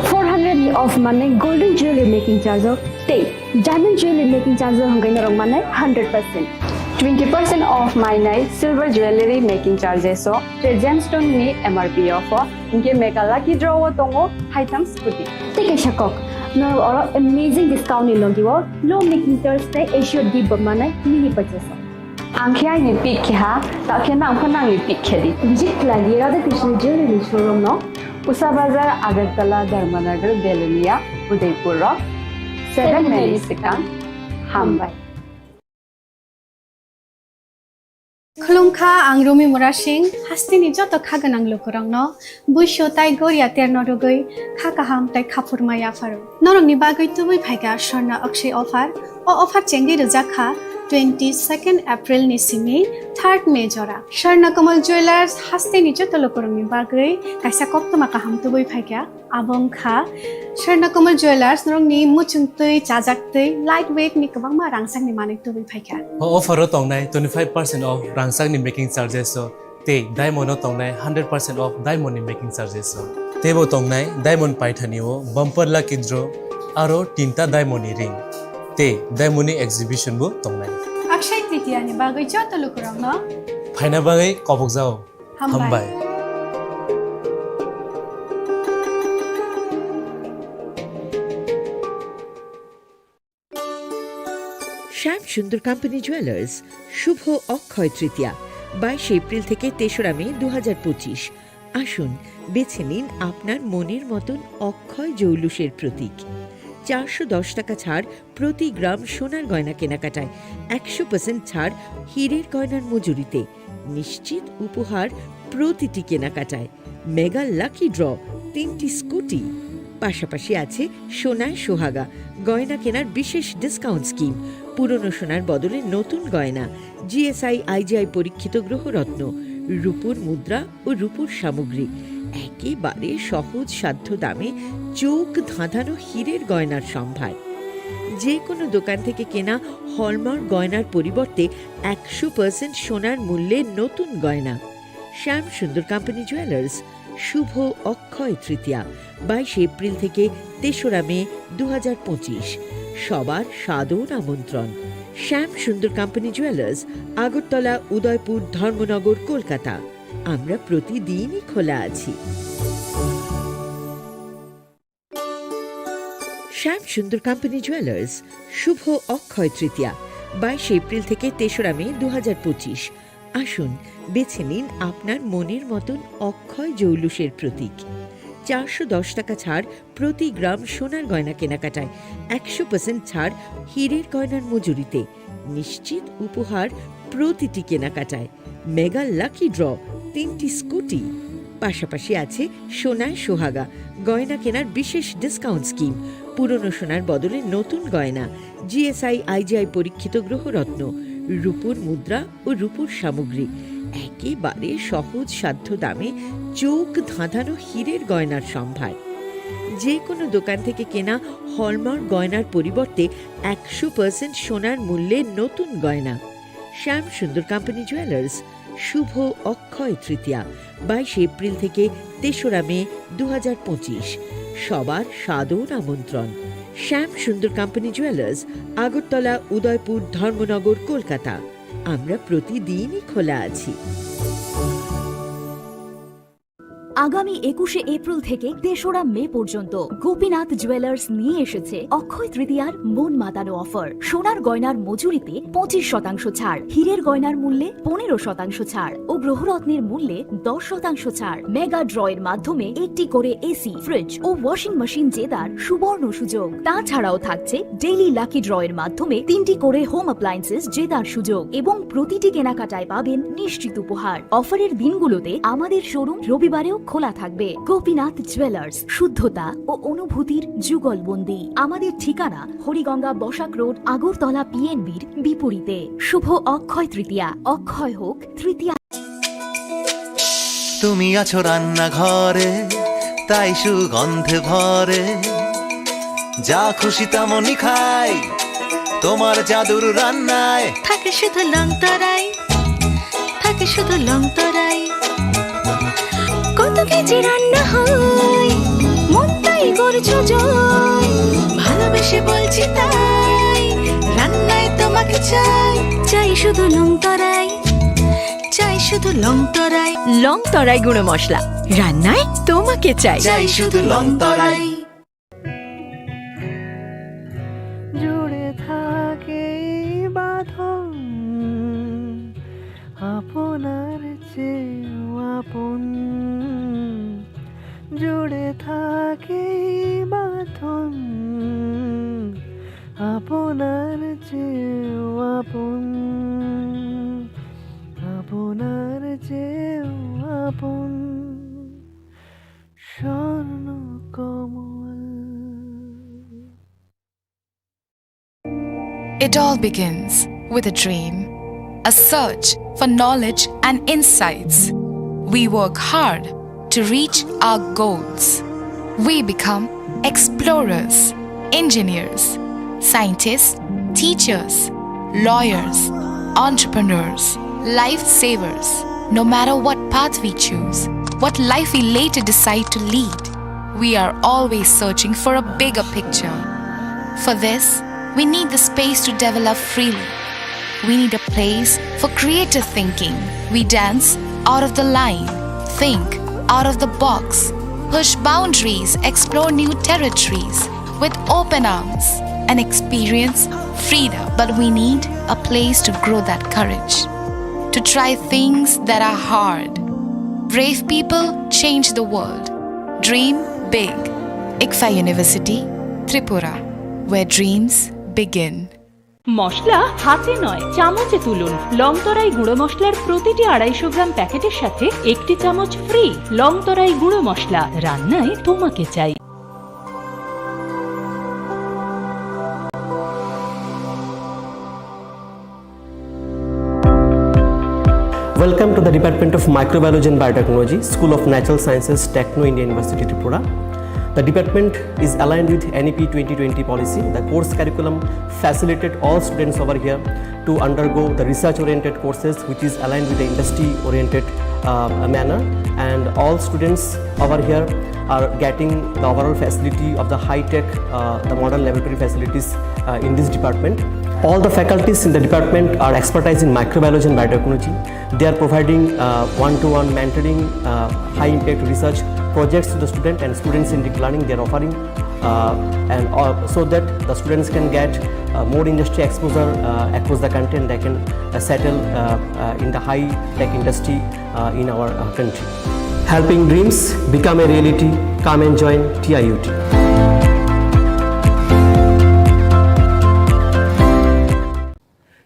Four hundred ni off manwi golden jewelry making charge o tei diamond jewelry making charge o hwnkhe norok manai hundred percent. Twenty percent off mainai silver jewelry making charges o tei gemstone ni M R P o pho hwnkhe mega lucky draw o tongo haitham scooty. Tei kaisa kok, norok oro amazing discount ni logi o low making charge tei assured gift bo manai mini purchase o. Ang khe aini pick khe ha, ta khe nang pho nangni pick khe di. Visit khlai di Radha Krishna Jewelry showroom no. Usa Bazar, Agartala, Dharmanagar, Belonia, Udaipur o seven May ni swkang. Hambai. Khulumkha, ang Rumi Murasing, hasteni joto kha gwnang lukurokno buisu tai goria terno rwgwi kha kaham tai khaphurma yapharo. Norokni bagwi tubui phaikha Swarna Akshay offer. O offer chengwi rwjak kha twenty second April ni simi third May jora. Swarna Kamal Jewellers hasteni joto lukurokni bagwi kaisa koktwma kaham tubui phaikha. Abo wngkha Swarna Kamal Jewellers, norokni muchungtwi, chajaktwi, light weight ni kwbangma rangchakni manwi tubui phaikha. O offer o tongnai twenty five percent off rangchakni making charges o tei diamond o tongnai hundred percent off diamond ni making charges o. Teibo tongnai diamond paithani o bumper lucky draw aro tinta diamond ni ring tei diamond ni exhibition bo tongnai. Akshay Tritiya ni bagwi joto lukurokno phaina bagwi kobokjao. Hambai. Hambai. শ্যাম Sundar company jewellers, শুভ অক্ষয় তৃতীয়া, বাইশে এপ্রিল থেকে তেসরা মে দু হাজার পঁচিশ। আসুন, বেছে নিন আপনার মনের মতন অক্ষয় জৌলুসের প্রতীক। চারশো দশ টাকা ছাড় প্রতি গ্রাম সোনার গয়না কেনাকাটায়, একশো পার্সেন্ট ছাড় হীরের গয়নার মজুরিতে, নিশ্চিত উপহার প্রতিটি কেনাকাটায়, মেগা লাকি ড্র, তিনটি স্কুটি, পাশাপাশি আছে সোনায় সোহাগা, গয়না কেনার বিশেষ ডিসকাউন্ট স্কিম, পুরনো সোনার বদলে নতুন গয়না, জিএসআই আইজিআই পরীক্ষিত গ্রহরত্ন, রূপোর মুদ্রা ও রূপোর সামগ্রী, একেবারে সহজ সাধ্য দামে চোখ ধাঁধানো হীরের গয়নার সম্ভার। যে কোনো দোকান থেকে কেনা হলমার্ক গয়নার পরিবর্তে একশো পার্সেন্ট সোনার মূল্যে নতুন গয়না। শ্যাম সুন্দর কোম্পানি জুয়েলার্স, শুভ অক্ষয় তৃতীয়া, বাইশে এপ্রিল থেকে তেসরা মে দু হাজার পঁচিশ। সবার সাদর আমন্ত্রণ। শ্যাম সুন্দর কোম্পানি জুয়েলার্স, আগরতলা, উদয়পুর, ধর্মনগর, কলকাতা। আমরা প্রতিদিনই খোলা আছি। শ্যাম সুন্দর কোম্পানি জুয়েলার্স, শুভ অক্ষয় তৃতীয়া, বাইশে এপ্রিল থেকে তেসরা মে দু হাজার পঁচিশ। আসুন, বেছে নিন আপনার মনের মতন অক্ষয় জৌলুসের প্রতীক। চারশো দশ টাকা ছাড় প্রতি গ্রাম সোনার গয়না কেনাকাটায়, একশো পার্সেন্ট ছাড় হীরের গয়নার মজুরিতে, নিশ্চিত উপহার প্রতিটি কেনাকাটায়, মেগা লাকি ড্র, তিনটি স্কুটি, পাশাপাশি আছে সোনায় সোহাগা গয়না কেনার বিশেষ ডিসকাউন্ট স্কিম, পুরনো সোনার বদলে নতুন গয়না, জিএসআই আইজিআই পরীক্ষিত গ্রহরত্ন, রূপোর মুদ্রা ও রূপোর সামগ্রী, একেবারে সহজ সাধ্য দামে চোখ ধাঁধানো হীরের গয়নার সম্ভার। যে কোনো দোকান থেকে কেনা হলমার্ক গয়নার পরিবর্তে একশো পার্সেন্ট সোনার মূল্যে নতুন গয়না। শ্যাম সুন্দর কোম্পানি জুয়েলার্স, শুভ অক্ষয় তৃতীয়া, বাইশে এপ্রিল থেকে তেসরা মে দু হাজার পঁচিশ। সবার সাদর আমন্ত্রণ। শ্যাম সুন্দর কোম্পানি জুয়েলার্স, আগরতলা, উদয়পুর, ধর্মনগর, কলকাতা। আমরা প্রতিদিনই খোলা আছি। আগামী একুশে এপ্রিল থেকে তেসরা মে পর্যন্ত গোপীনাথ জুয়েলার্স নিয়ে এসেছে অক্ষয় তৃতীয়ার মন মাতানো অফার। সোনার গয়নার মজুরিতে পঁচিশ শতাংশ ছাড়, হীরের গয়নার মূল্যে পনেরো শতাংশ ছাড় ও গ্রহরত্নের মূল্যে দশ শতাংশ ছাড়। মেগা ড্র এর মাধ্যমে একটি করে এসি, ফ্রিজ ও ওয়াশিং মেশিন জেতার সুবর্ণ সুযোগ। তাছাড়াও থাকছে ডেইলি লাকি ড্র এর মাধ্যমে তিনটি করে হোম অ্যাপ্লায়েন্সেস জেতার সুযোগ এবং প্রতিটি কেনাকাটায় পাবেন নিশ্চিত উপহার। অফারের দিনগুলোতে আমাদের শোরুম রবিবারেও খোলা থাকবে। গোপীনাথ জুয়েলার্স, শুদ্ধতা ও অনুভূতির যুগলবন্দি। আমাদের ঠিকানা হরিগঙ্গা বসাক রোড, আগরতলা পিএনবির বিপরীতে। শুভ অক্ষয় তৃতীয়া, অক্ষয় হোক তৃতীয়া। তুমি আছো রান্নাঘরে, তাই সুগন্ধে ভরে, যা খুশি তেমনই খাই তোমার জাদুর রান্নায়। থাকে শুধু লং তরাই, থাকে শুধু লং তরাই। কত কেজি রান্না হয়, মনটাই করছো জয়। ভালোবেসে বলছি তাই, রান্নায় তোমাকে চাই। চাই শুধু লং তরাই, চাই শুধু লং তরাই। লং তরাই গুঁড়ো মশলা, রান্নায় তোমাকে চাই। চাই শুধু লং তরাই। জুড়ে থাকে এই বাঁধন, আপনার চেয়েও আপন। জুড়ে থাকে এই বাঁধন, আপনার চেয়েও আপন, আপনার চেয়েও আপন। স্বর্ণ কমল। It all begins with a dream, a search for knowledge and insights. We work hard to reach our goals. We become explorers, engineers, scientists, teachers, lawyers, entrepreneurs, lifesavers. No matter what path we choose, what life we later decide to lead, we are always searching for a bigger picture. For this, we need the space to develop freely. We need a place for creative thinking. We dance out of the line, think out of the box, push boundaries, explore new territories with open arms and experience freedom. But we need a place to grow that courage, to try things that are hard. Brave people change the world. Dream big. ICFAI University, Tripura, where dreams begin. মশলা হাতে নয়, চামচে তুলুন। লংতরাই গুঁড়ো মশলার প্রতিটি আড়াইশো গ্রাম প্যাকেটের সাথে একটি চামচ ফ্রি। লংতরাই গুঁড়ো মশলা, রান্নায় তোমাকে চাই। Welcome to the Department of Microbiology and Biotechnology, School of Natural Sciences, Techno India University, Tripura. The department is aligned with N E P twenty twenty policy. The course curriculum facilitate all students over here to undergo the research-oriented courses, which is aligned with the industry-oriented, uh, manner. And all students over here are getting the overall facility of the high-tech, uh, the modern laboratory facilities, uh, in this department. All the faculties in the department are expertise in microbiology and biotechnology. They are providing, uh, one-to-one mentoring, uh, high-impact research projects to the student and students-centric learning they are offering, uh, and, uh, so that the students can get, uh, more industry exposure, uh, across the country, and they can, uh, settle, uh, uh, in the high-tech industry, uh, in our, uh, country. Helping dreams become a reality. Come and join T I U T.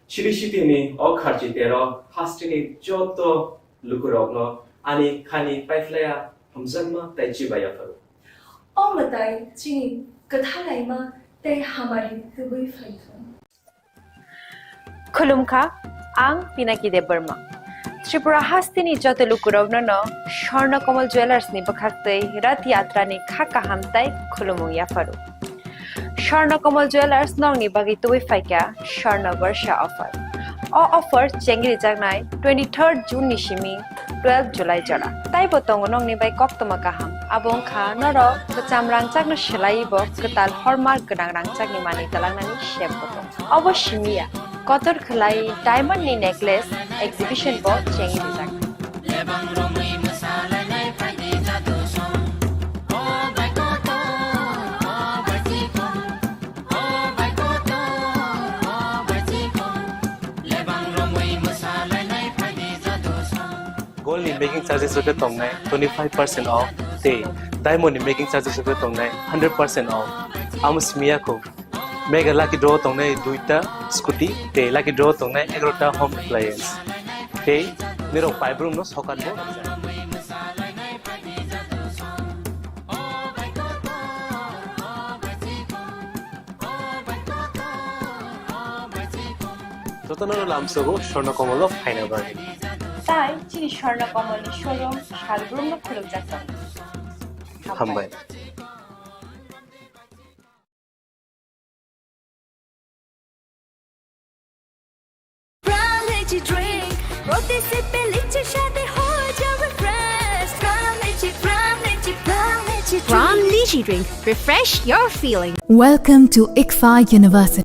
Chiri City ni o kharchi tero hasteni joto lukurokno ani khani paiphlaiya hamjakma tei chibaiya pharo. O mwtai chini kwthalaima tei hamari tubui phaithung. Khulumkha, ang Pinaki Debbarma. Tripura hasteni joto lukurokno no Swarna Kamal Jewellers ni bwkhaktwi Rath Yatra ni kha kaham tei khulumung yapharo. Swarna Kamal Jewellers nokni bagwi tubui phaikha Swarna Barsha offer. O offer chengrijaknai twenty-third June ni simi twelve July jora. Taibo tongo nokni bai koktwma kaham. Abo wngkha norok kwcham rangchakno swlaiwi bo kwtal hallmark gwnang rangchakni manwi twlangnani sep bo tongo. Obo simi ya, kotor khwlai diamond ni necklace exhibition bo chengrijak. Gold ni making charges rok tongnai twenty-five percent off tei diamond ni making charges rok tongnai hundred percent off. Amo simi ya kho. Mega lucky draw tongnai duita scooty tei lucky draw tongnai egarota home appliance. Tei nirok paibrum no sokat bo. Jotono lamsogo Swarna Kamal o phaina bagwi. Tai chini Swarna Kamal ni showroom salbrum no khulumjak tongo. Hambai. Pram Lychee Drink, proti sipe lychee shadi ho jao refresh. Pram Lychee, Pram Lychee, Pram Lychee Drink. Pram Lychee Drink, refresh your feeling. Welcome to ICFAR University.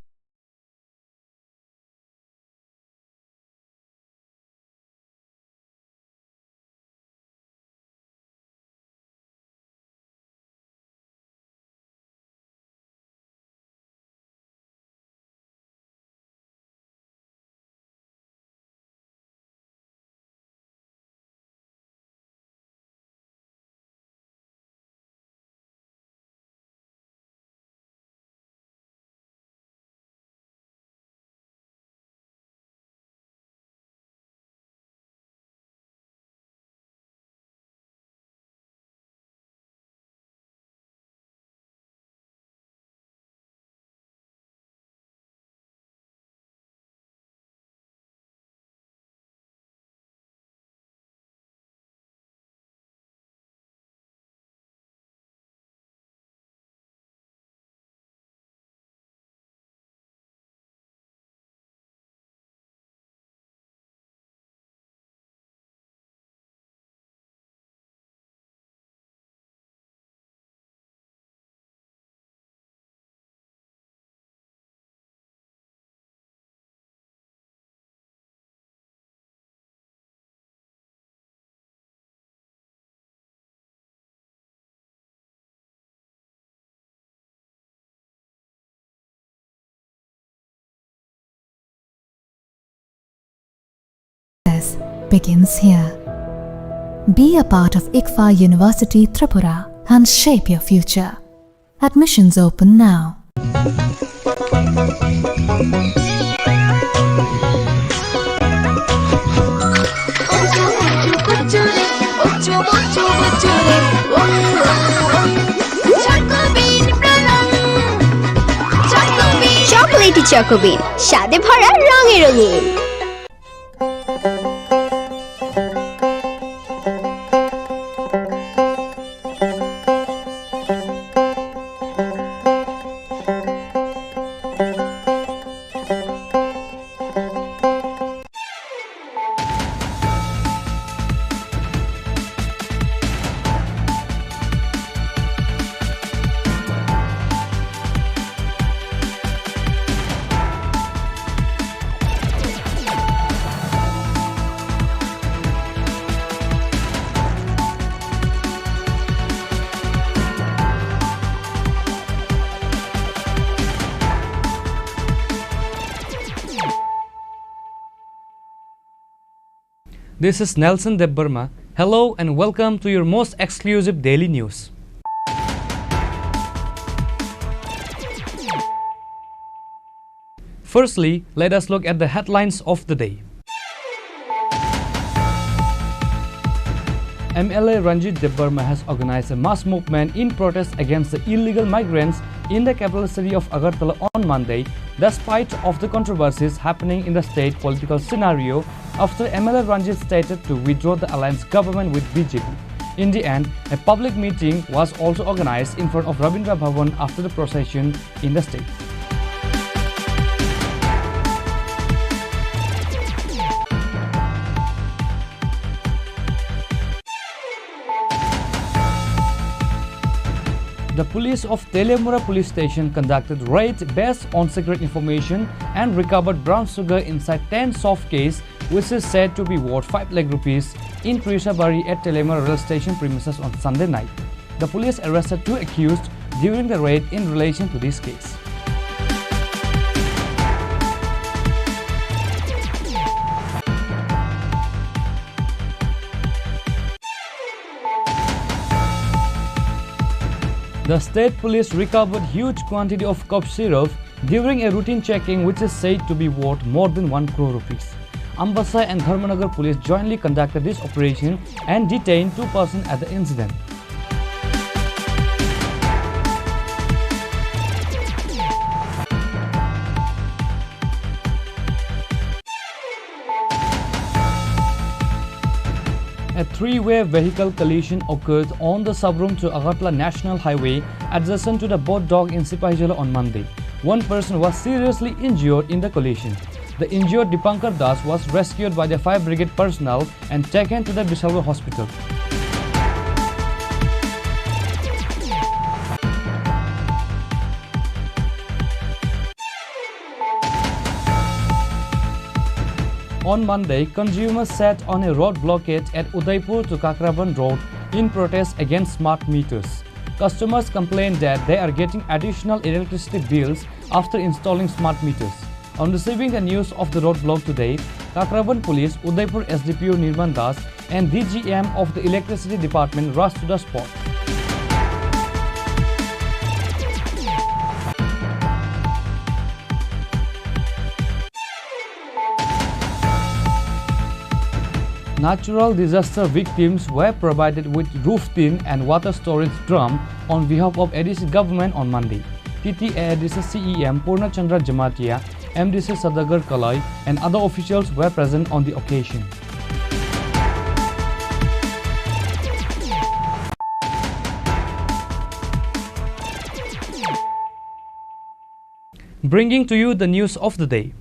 Success begins here. Be a part of ICFAR University Tripura and shape your future. Admissions open now. Chocolatey Choco Bean, স্বাদে ভরা রঙে রঙিন। This is Nelson Debbarma. Hello and welcome to your most exclusive daily news. Firstly, let us look at the headlines of the day. M L A Ranjit Debbarma has organized a mass movement in protest against the illegal migrants in the capital city of Agartala on Monday, despite of the controversies happening in the state political scenario after M L A Ranjit stated to withdraw the alliance government with B J P. In the end, a public meeting was also organized in front of Rabindra Bhavan after the procession in the state. The police of Teliamura police station conducted raid based on secret information and recovered brown sugar inside ten soft case, which is said to be worth five lakh rupees, in Trishabari at Teliamura rail station premises on Sunday night. The police arrested two accused during the raid in relation to this case. The state police recovered huge quantity of cough syrup during a routine checking, which is said to be worth more than one crore rupees. Ambasa and Dharmanagar police jointly conducted this operation and detained two persons at the incident. A three-way vehicle collision occurred on the Sabrum to Agartala National Highway adjacent to the Bodh Dog in Sipahijala on Monday. One person was seriously injured in the collision. The injured Dipankar Das was rescued by the fire brigade personnel and taken to the Bisalwa hospital. On Monday, consumers sat on a road blockade at Udaipur to Kakraban Road in protest against smart meters. Customers complained that they are getting additional electricity bills after installing smart meters. On receiving the news of the roadblock today, Kakraban Police, Udaipur S D P O Nirman Das, and D G M of the Electricity Department rushed to the spot. Natural disaster victims were provided with roof tin and water storage drum on behalf of A D C government on Monday. T T A A D C C E M Purna Chandra Jamatia, M D C Sadagar Kalai, and other officials were present on the occasion. Bringing to you the news of the day.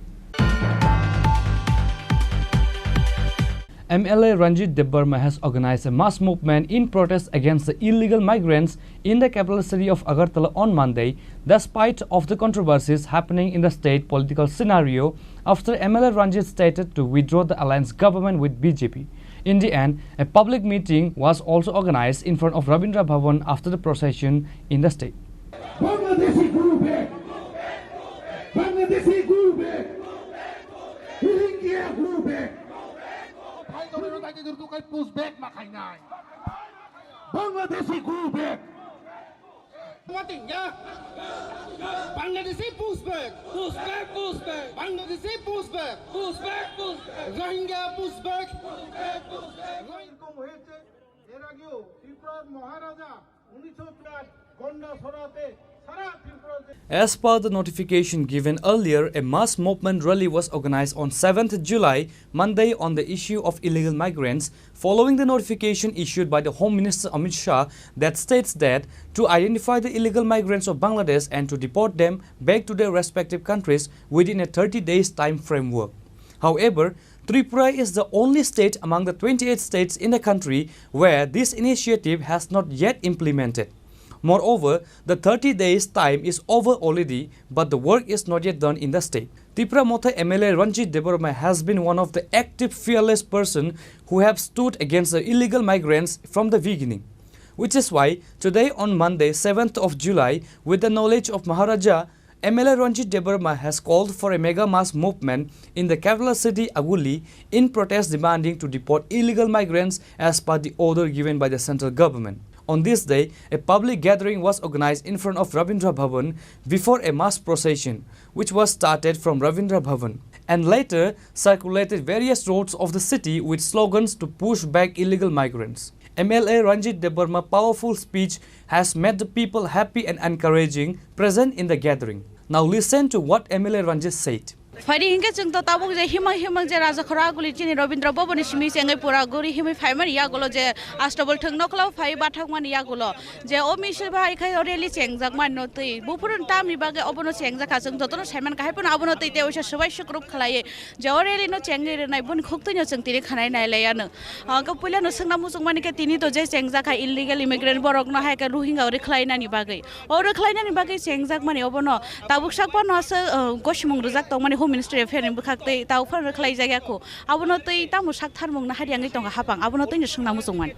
M L A Ranjit Debbarma has organized a mass movement in protest against the illegal migrants in the capital city of Agartala on Monday, despite of the controversies happening in the state political scenario after M L A Ranjit stated to withdraw the alliance government with B J P. In the end, a public meeting was also organized in front of Rabindra Bhavan after the procession in the state. Bangladeshi go back. Bangladeshi go back. Rohingya go back. Bhai, tomar tai ke jor tu kai push back ma khai nai. Bangladeshi go back. Matinga. Bangladeshi push back. Push back, push back. Bangladeshi push back. Push back, push back. Rohingya push back. Push back, push back. এরকম হয়েছে, এর আগেও ত্রিপুরার মহারাজা উনিশশো চার গন্ডা ছড়াতে সারা ত্রিপুরা যে As per the notification given earlier, a mass movement rally was organized on seventh July, Monday, on the issue of illegal migrants, following the notification issued by the Home Minister Amit Shah that states that to identify the illegal migrants of Bangladesh and to deport them back to their respective countries within a thirty days time framework. However, Tripura is the only state among the twenty-eight states in the country where this initiative has not yet implemented. Moreover, the thirty days time is over already, but the work is not yet done in the state. Tipra Motha M L A Ranjit Debbarma has been one of the active, fearless person who have stood against the illegal migrants from the beginning, which is why today on Monday, seventh of July, with the knowledge of Maharaja M L A Ranjit Debbarma has called for a mega mass movement in the capital city Aguli in protest demanding to deport illegal migrants as per the order given by the central government. On this day, a public gathering was organized in front of Rabindra Bhavan before a mass procession, which was started from Rabindra Bhavan and later circulated various roads of the city with slogans to push back illegal migrants. M L A Ranjit Debbarma powerful speech has made the people happy and encouraging present in the gathering. Now listen to what M L A Ranjit said. Phaidi hinkhe chwng to tabuk je himang himang je Raja Khoro Aguli chini Rabindra Bhavan ni simi chengwi pura guri himwi phaimani yagulo je Astabal thwng nokhlao phai bathakmani yagulo je o misil bai khai o rally chengjak mani no twi buphuru tamni bagwi obono chengjak kha chwng jotono saiman kahai phano abono twi tei oisa swbai sukrup khlaiwi je o rally no chengwi rwnai boni khuktwino chwng tini khanai nai lai ano. Hwnkhe puilano swngna muchungmani khe tini to je chengjak kha illegal immigrant borokno hai khe Rohingya o rwkhlainani bagwi. O rwkhlainani bagwi chengjak mani obono tabuk sak phano aswk, uh, gosimung rwjak tongmani Home Ministry affair ni bwkhak tei tabuk phano rwkhlaijak ya kho. Abono twi tamo sak tharmung na hari wngwi tongkha hapang abono twino swngna muchungmani.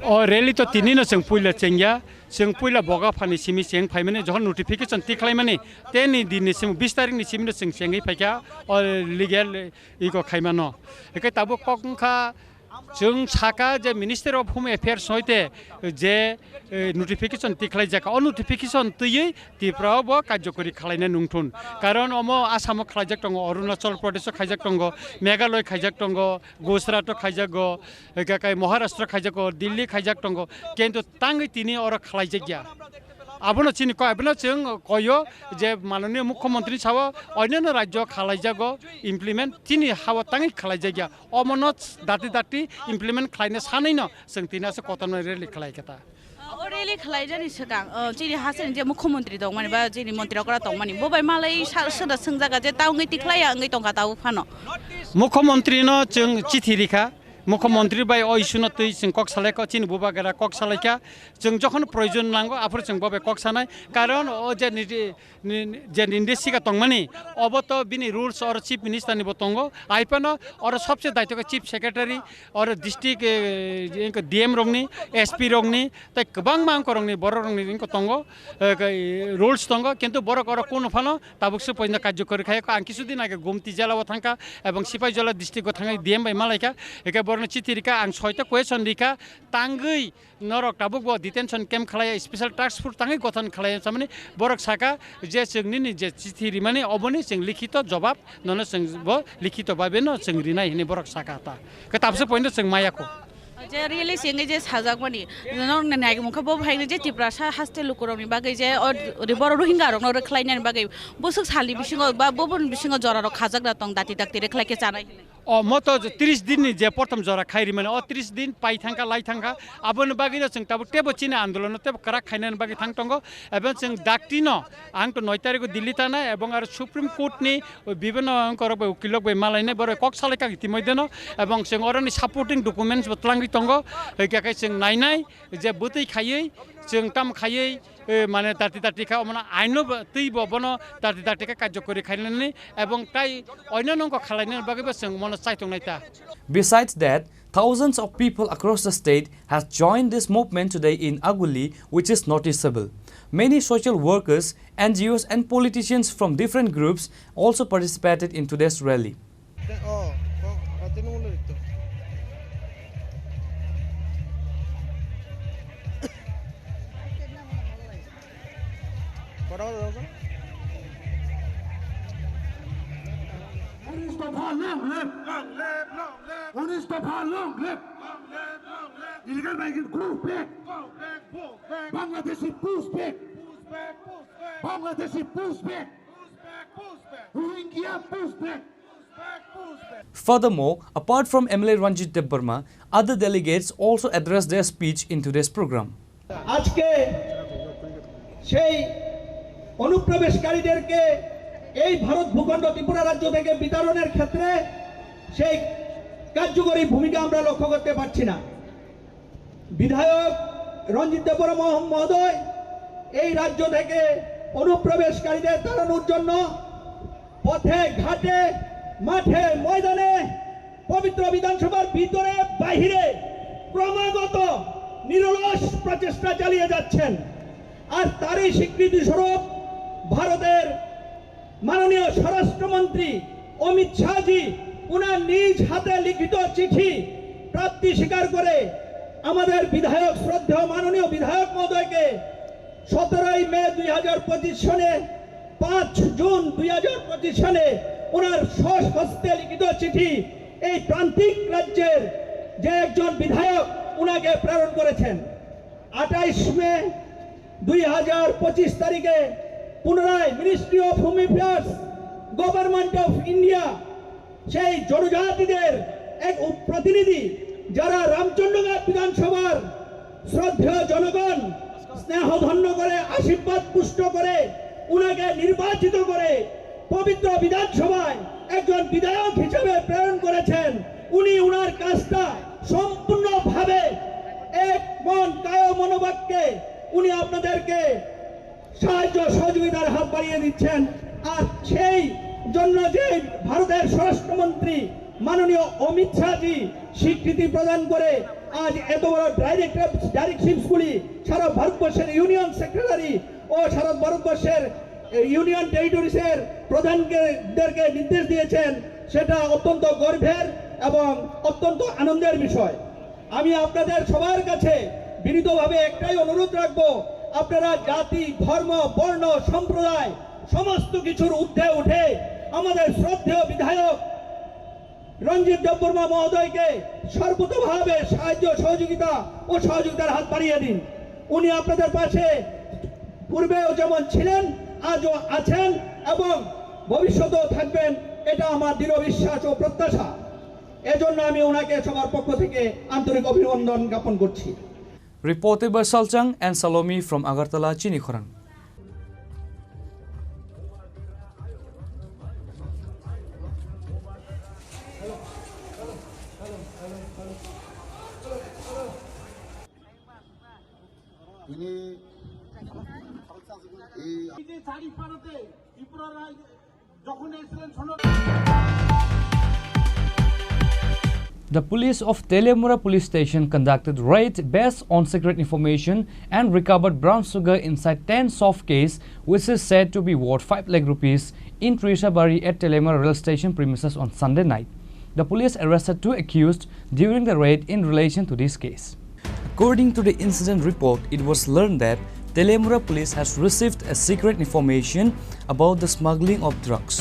O rally to tinino chwng puila chengya, chwng puila Boga phani simi cheng phaimani jokhon notification tikhlaimani teni dinni simi bis tarikni simino chwng chengwi phaikha o legal iko khaimano. Hwnkhe tabuk kok wngkha chwng saka je Ministry of Home Affairs hoite je, eh, notification tikhlaijak o notification twiwi Tripura o bo karjokori khwlaina nungthun. Karon omo Assam o khlaijak tongo, Arunachal Pradesh o khaijak tongo, Meghalaya khaijak tongo, Gujarat o khaijago, hwnkhe kai Maharashtra khaijago, Delhi khaijak tongo, kintu tangwi tini oro khlaijakya. Abono chini koi, abono chwng koyo je mananiya mukhyamantri sao oinano rajyo khlaijago implement, chini hao tangwi khlaijakya. Omono dati dati implement khlaina sanwino chwng tini aswk kotorno rally khlaikha ta. O rally khlaijani swkang, o, chini hasteni je mukhyamantri tongmani ba chini mantri okra tongmani, bo bai malai sa-, soda swngjaga je ta wngwi tikhlaiya wngwi tongkha tabuk phano. Mukhyamantri no chwng chithi rikha, mukhyamantri bai o issue no twi chwng kok salaikha, chini bubagra kok salaikha, chwng jokhon proyojon nango aphuru chwng bo bai kok sanai, karon o je niji ni, ni, je nini siga tongmani, obo to bini rules oro Chief Minister ni bo tongo. Aipano oro sobse daitokhe Chief Secretary, oro district, eh, D M rokni, S P rokni, tei kwbangma angkorokni, bororokni wngkha tongo, eh, rules tongo, kintu borok oro kuno phano tabuk se poino karjokori khayo. Ang kisu din age Gumti jela o thangkha ebong Sipaijala district o thangwi D M bai malaikha, eke borokno chithi rikha, ang soita question rikha, tangwi norok tabuk bo detention camp khlaiya, special task force tangwi gothon khlaiya samani borok saka je chwng nini je chithi rimani oboni chwng likhito jobab nono chwng bo likhito babe no chwng rinai hini borok saka ta. Ke tabse poino chwng maya kho. Je rally singwi je sajakmani, norok nai nai mungkha bo hai je Tiprasa haste lukurokni bagwi je o ri-, borok Rohingya rokno rwkhlainani bagwi bwswk salni bisingo ba bubun bisingo jorarok khajakna tong dati dakti rwkhlai khe chanai hinwi. O moto tris din ni je prothom jora khai rimani, o tris din pai thangkha, lai thangkha, aboni bagwi no chwng tabuk tebo chini andolon no tebo kwrak khainani bagwi thang tongo, ebong chwng dakti no ang to noi tarikh o Delhi thanai ebong aro Supreme Court ni o bibhinno angkorok bai ukilok bai malainai borok kok salai kha itimodheno, ebong chwng oroni supporting documents bo twlangwi tongo, hwnkhe khe chwng nainai je bwtwi khaiwi chwng tam khaiwi, eh, mane dati dati kha omono aino bo twi bo bono dati dati kha karjokori khainani ebong tai oino nongko khalainani bagwi bo chwng mono chaitongnai ta. Besides that, thousands of people across the state has joined this movement today in Aguli, which is noticeable. Many social workers, N G Os and politicians from different groups also participated in today's rally. Unis dopha long live! Long live, long live! Unis dopha long live! Long live, long live! Illegal migrant go back! Go back, go back! Bangladeshi push back! Push back, push back! Bangladeshi push back! Push back, push back! Rohingya push back! Push back, push back! Furthermore, apart from M L A Ranjit Debbarma, other delegates also addressed their speech in today's program. আজকে সেই অনুপ্রবেশকারীদেরকে এই ভারত ভূখণ্ড ত্রিপুরা রাজ্য থেকে বিতাড়নের ক্ষেত্রে সেই কার্যকরী ভূমিকা আমরা লক্ষ্য করতে পারছি না। বিধায়ক রঞ্জিত দেববর্মা মহোদয় এই রাজ্য থেকে অনুপ্রবেশকারীদের তাড়ানোর জন্য পথে ঘাটে, মাঠে ময়দানে পবিত্র বিধানসভার ভিতরে বাহিরে ক্রমাগত নিরলস প্রচেষ্টা চালিয়ে যাচ্ছেন। আর তারই স্বীকৃতি স্বরূপ ভারতের মাননীয় স্বরাষ্ট্রমন্ত্রী অমিত শাহজি ওনার নিজ হাতে লিখিত চিঠি প্রাপ্তি স্বীকার করে আমাদের বিধায়ক, শ্রদ্ধেয় মাননীয় বিধায়ক মহোদয়কে সতেরোই মে দুই হাজার পঁচিশ সনে, পাঁচ জুন দুই হাজার পঁচিশ সনে ওনার স্বহস্তে লিখিত চিঠি এই প্রান্তিক রাজ্যের যে একজন বিধায়ক ওনাকে প্রেরণ করেছেন। আঠাইশ মে দুই হাজার পঁচিশ তারিখে পুনরায় Ministry of Home Affairs, Government of India সেই জনজাতিদের এক উপ-, প্রতিনিধি, যারা রামচন্দ্রঘাট বিধানসভার শ্রদ্ধেয় জনগণ স্নেহধন্য করে, আশীর্বাদ পুষ্ট করে, উনাকে নির্বাচিত করে পবিত্র বিধানসভায় একজন বিধায়ক হিসেবে প্রেরণ করেছেন। উনি উনার কাজটা সম্পূর্ণভাবে এক মন কায় মনোবাক্যে উনি আপনাদেরকে সাহায্য সহযোগিতার হাত বাড়িয়ে দিচ্ছেন। আর সেই জন্য যে ভারতের স্বরাষ্ট্রমন্ত্রী মাননীয় অমিত শাহজি স্বীকৃতি প্রদান করে আজ এত বড় ডাইরেক্টর, ডাইরেকশনগুলি সারা ভারতবর্ষের ইউনিয়ন সেক্রেটারি ও সারা ভারতবর্ষের ইউনিয়ন টেরিটরিজের প্রধানদেরকে নির্দেশ দিয়েছেন, সেটা অত্যন্ত গর্বের এবং অত্যন্ত আনন্দের বিষয়। আমি আপনাদের সবার কাছে বিনীতভাবে একটাই অনুরোধ রাখবো, আপনারা জাতি, ধর্ম, বর্ণ, সম্প্রদায় সমস্ত কিছুর ঊর্ধ্বে উঠে আমাদের শ্রদ্ধেয় বিধায়ক রঞ্জিত দেববর্মা মহোদয়কে সর্বতোভাবে সাহায্য সহযোগিতা ও সহযোগিতার হাত বাড়িয়ে দিন। উনি আপনাদের পাশে পূর্বেও যেমন ছিলেন, আজও আছেন এবং ভবিষ্যতেও থাকবেন, এটা আমার দৃঢ় বিশ্বাস ও প্রত্যাশা। এজন্য আমি ওনাকে সবার পক্ষ থেকে আন্তরিক অভিনন্দন জ্ঞাপন করছি। Reported by Salchang and Salomi from Agartala, Chinikhorang. The police of Teliamura police station conducted raid based on secret information and recovered brown sugar inside ten soft case, which is said to be worth five lakh rupees, in Trishabari at Teliamura rail station premises on Sunday night. The police arrested two accused during the raid in relation to this case. According to the incident report, it was learned that Teliamura police has received a secret information about the smuggling of drugs.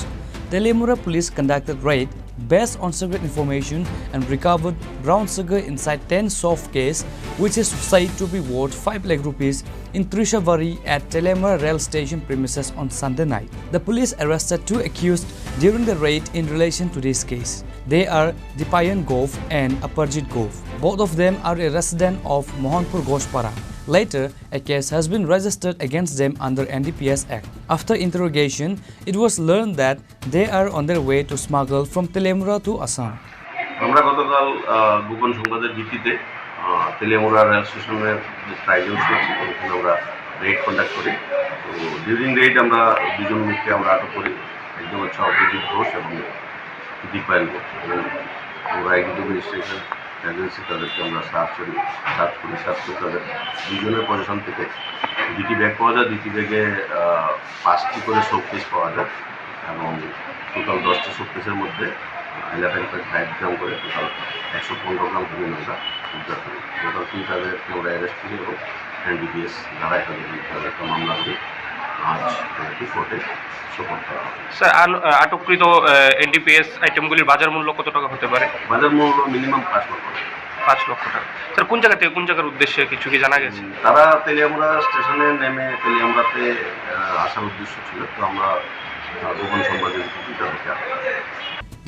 Teliamura police conducted raid based on secret information and recovered brown sugar inside ten soft case, which is said to be worth five lakh rupees, in Trishabari at Teliamura rail station premises on Sunday night. The police arrested two accused during the raid in relation to this case. They are Dipayan Gov and Aparjit Gov. Both of them are a resident of Mohanpur Gospara. Later, a case has been registered against them under N D P S Act. After interrogation, it was learned that they are on their way to smuggle from Teliamura to Assam. আমরা গতকাল, আহ, গোপন সংবাদের ভিত্তিতে, আহ, তেলিয়ামুড়া রেল স্টেশনের যে ট্রাইজেন্ট ছিল, ওখানে আমরা রেড কন্ডাক্ট করি। তো ডিউরিং রেড আমরা দুজন লোককে আমরা আটক করি, একজন হচ্ছে অভিজিৎ ঘোষ এবং দীপায়ন ঘোষ। এবং আমরা এক্সিকিউটিভ ম্যাজিস্ট্রেটের এজেন্সি তাদেরকে আমরা সার্চ করি, সার্চ করি, সার্চ করে তাদের দুজনের পজিশন থেকে দুটি ব্যাগ পাওয়া যায়, দুটি ব্যাগে, আহ, পাঁচটি করে শোপিস পাওয়া যায়। এবং টোটাল দশটি শোপিসের মধ্যে ইলেভেন পয়েন্ট ফাইভ গ্রাম করে টোটাল একশো পনেরো গ্রাম হিরোইন আমরা উদ্ধার করি। টোটাল তিন তাদেরকে আমরা অ্যারেস্ট করি এবং এনডিপিএস ধারায় তাদের বিরুদ্ধে আমরা একটা মামলা করি। আজ তাদেরকে কোর্টে সোপর্দ করা হবে। স্যার, আন-, আটককৃত, আহ, এনডিপিএস আইটেমগুলির বাজার মূল্য কত টাকা হতে পারে? বাজার মূল্য মিনিমাম পাঁচ লক্ষ টাকা। পাঁচ লক্ষ টাকা। স্যার, কোন জায়গা থেকে কোন জায়গার উদ্দেশ্যে কিছু কি জানা গেছে? উম, তারা তেলিয়ামুড়া স্টেশনে নেমে তেলিয়ামুড়াতে, আহ, আসার উদ্দেশ্য ছিল, তো আমরা, আহ, গোপন সংবাদের ভিত্তিতে তাদেরকে আটক করি।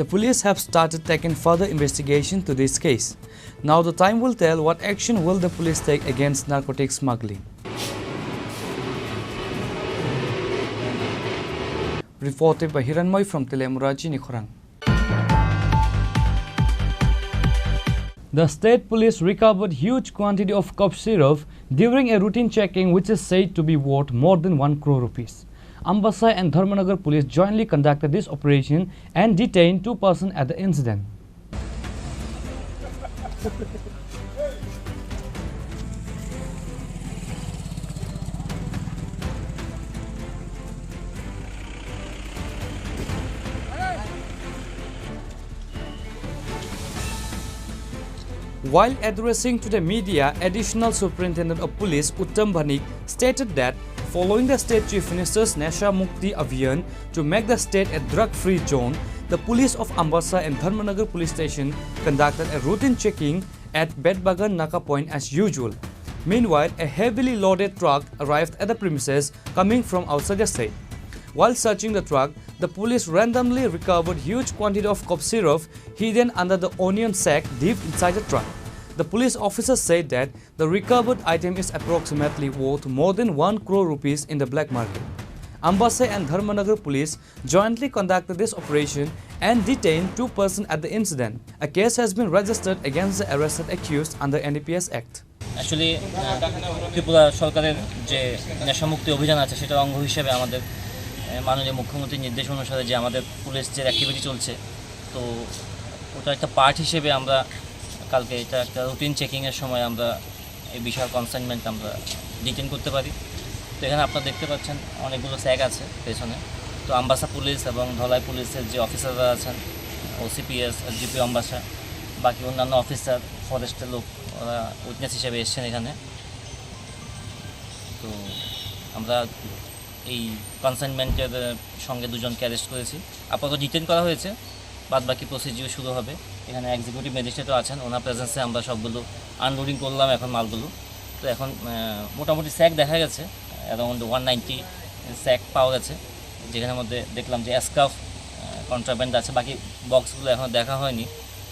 The police have started taking further investigation to this case. Now the time will tell what action will the police take against narcotic smuggling. Reported by Hiranmoy from Teliamura, Chinikhorang. The state police recovered huge quantity of cough syrup during a routine checking, which is said to be worth more than one crore rupees. Ambasa and Dharmanagar police jointly conducted this operation and detained two persons at the incident. While addressing to the media, Additional Superintendent of Police Uttam Bhanik stated that following the state Chief Minister's Nasha Mukti Abhiyan to make the state a drug-free zone, the police of Ambassa and Dharmanagar Police Station conducted a routine checking at Betbagan Naka Point as usual. Meanwhile, a heavily loaded truck arrived at the premises coming from outside the state. While searching the truck, the police randomly recovered huge quantity of cough syrup hidden under the onion sack deep inside the truck. The police officer said that the recovered item is approximately worth more than one crore rupees in the black market. Ambassa and Dharmanagar police jointly conducted this operation and detained two persons at the incident. A case has been registered against the arrested accused under N D P S Act. Actually Tripura সরকারের যে নেশামুক্তি অভিযান আছে, সেটার অঙ্গ হিসেবে আমাদের আহ, মাননীয় মুখ্যমন্ত্রীর নির্দেশ অনুসারে যে আমাদের পুলিশ যে অ্যাক্টিভিটি চলছে, তো ওটা একটা পার্ট হিসেবে আমরা কালকে এটা একটা রুটিন চেকিংয়ের সময় আমরা এই বিষয়ে কনসাইনমেন্ট আমরা ডিটেন করতে পারি। তো এখানে আপনারা দেখতে পাচ্ছেন, অনেকগুলো স্যাক আছে পেছনে। তো আম্বাসা পুলিশ এবং ধলাই পুলিশের যে অফিসাররা আছেন, ওসিপিএস, জিপি আম্বাসা, বাকি অন্যান্য অফিসার, ফরেস্টের লোক, ওরা উইটনেস হিসেবে এসছেন এখানে। তো আমরা এই কনসাইনমেন্টের সঙ্গে দুজনকে অ্যারেস্ট করেছি। আপাতত ডিটেন করা হয়েছে, বাদ বাকি প্রসিডিউর শুরু হবে। এখানে এক্সিকিউটিভ ম্যাজিস্ট্রেটও আছেন, ওনার প্রেজেন্সে আমরা সবগুলো আনলোডিং করলাম এখন মালগুলো। তো এখন আহ, মোটামুটি স্যাক দেখা গেছে, অ্যারাউন্ড ওয়ান নাইনটি স্যাক পাওয়া গেছে, যেখানের মধ্যে দেখলাম যে স্কার্ফ কন্ট্রাব্যান্ড আছে। বাকি বক্সগুলো এখনও দেখা হয়নি,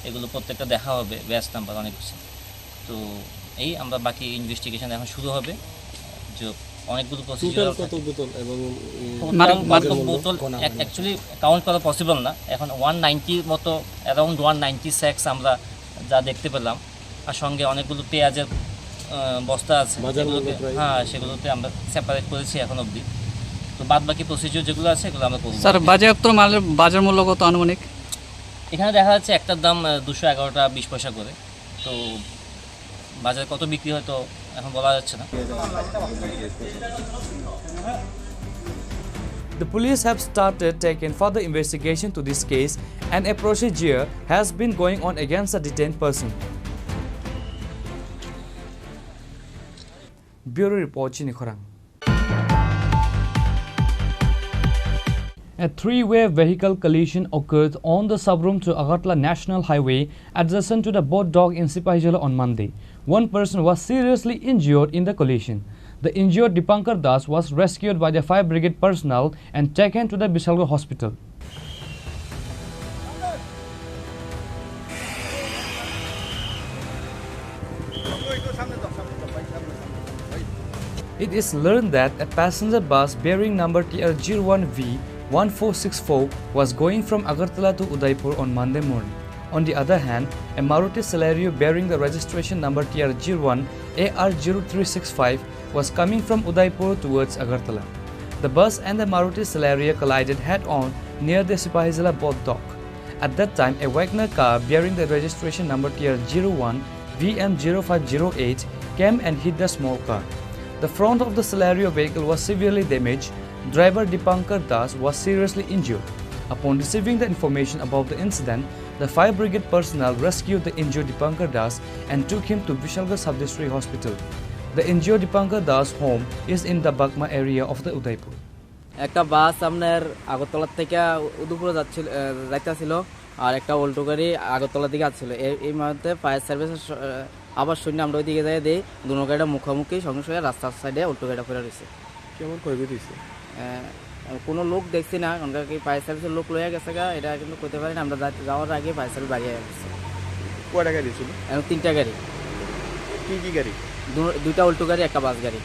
এগুলো প্রত্যেকটা দেখা হবে, ব্যাচ নাম্বার অনেক কিছু। তো এই আমরা বাকি ইনভেস্টিগেশন এখন শুরু হবে। যে অনেকগুলো প্রসিডিউর টোটাল কত বোতল এবং, উম, টোটাল মাদক, মাদক কত বোতল? অ্যাকচুয়ালি কাউন্ট করা পসিবল না। এখন ওয়ান নাইনটির মতো, অ্যারাউন্ড ওয়ান নাইনটি স্যাক্স আমরা যা দেখতে পেলাম। আর সঙ্গে অনেকগুলো পেঁয়াজের আহ, বস্তা আছে, বাজার মূল্য সেগুলোকে প্রায়? হ্যাঁ, সেগুলোতে আমরা সেপারেট করেছি এখন অবধি। তো বাদ বাকি প্রসিডিউর যেগুলো আছে, এগুলো আমরা করবো। স্যার, বাজেয়াপ্ত মালের বাজার মূল্য কত আনুমানিক? এখানে দেখা যাচ্ছে একটার দাম দুশো এগারোটা বিশ পয়সা করে। তো বাজারে কত বিক্রি হয়, তো এখন বলা যাচ্ছে না। The police have started taking further investigation to this case, and a procedure has been going on against the detained person. Bureau Report, Chini Khorang. A three-way vehicle collision occurred on the Sabrum to Agartala National Highway adjacent to the Bodh Dock in Sipahijala on Monday. One person was seriously injured in the collision. The injured Dipankar Das was rescued by the fire brigade personnel and taken to the Bishalgarh hospital. It is learned that a passenger bus bearing number T R zero one V one four six four was going from Agartala to Udaipur on Monday morning. On the other hand, a Maruti Celerio bearing the registration number T R zero one A R zero three six five was coming from Udaipur towards Agartala. The bus and the Maruti Celerio collided head-on near the Sipahijala Bodh Dock. At that time, a Wagoner car bearing the registration number T R zero one V M zero five zero eight came and hit the small car. The front of the Celerio vehicle was severely damaged. Driver Dipankar Das was seriously injured. Upon receiving the information about the incident, the fire brigade personnel rescued the injured Dipankar Das and took him to Bishalgarh Sub-District Hospital. The injured Dipankar Das' home is in the Bagma area of the Udaipur. একটা বাস আপনার আগরতলা থেকে উদয়পুরে যাচ্ছিল, আহ, যাইতেছিল, আর একটা অল্টো গাড়ি আগরতলার দিকে আসছিল। এই, এই মুহূর্তে ফায়ার সার্ভিসের স-, আহ, আবার শুনে আমরা ওইদিকে যাই, দেখি দুনো গাড়িটা মুখোমুখি, সঙ্গে সঙ্গে রাস্তার সাইডে অল্টো গাড়িটা পড়ে রয়েছে। কেমন ক্ষয়ক্ষতি হয়েছে? আহ, কোনো লোক দেখছি না, কারণ কি ফায়ার সার্ভিসের লোক লইয়া গেছে গা, এটা কিন্তু কইতে পারি না। আমরা যা-, যাওয়ার আগে ফায়ার সার্ভিস বাড়ি গেছে। কয়টা গাড়ি ছিল? এখন তিনটা গাড়ি। কি কি গাড়ি? দু-, দুইটা অল্টো গাড়ি, একটা বাস গাড়ি।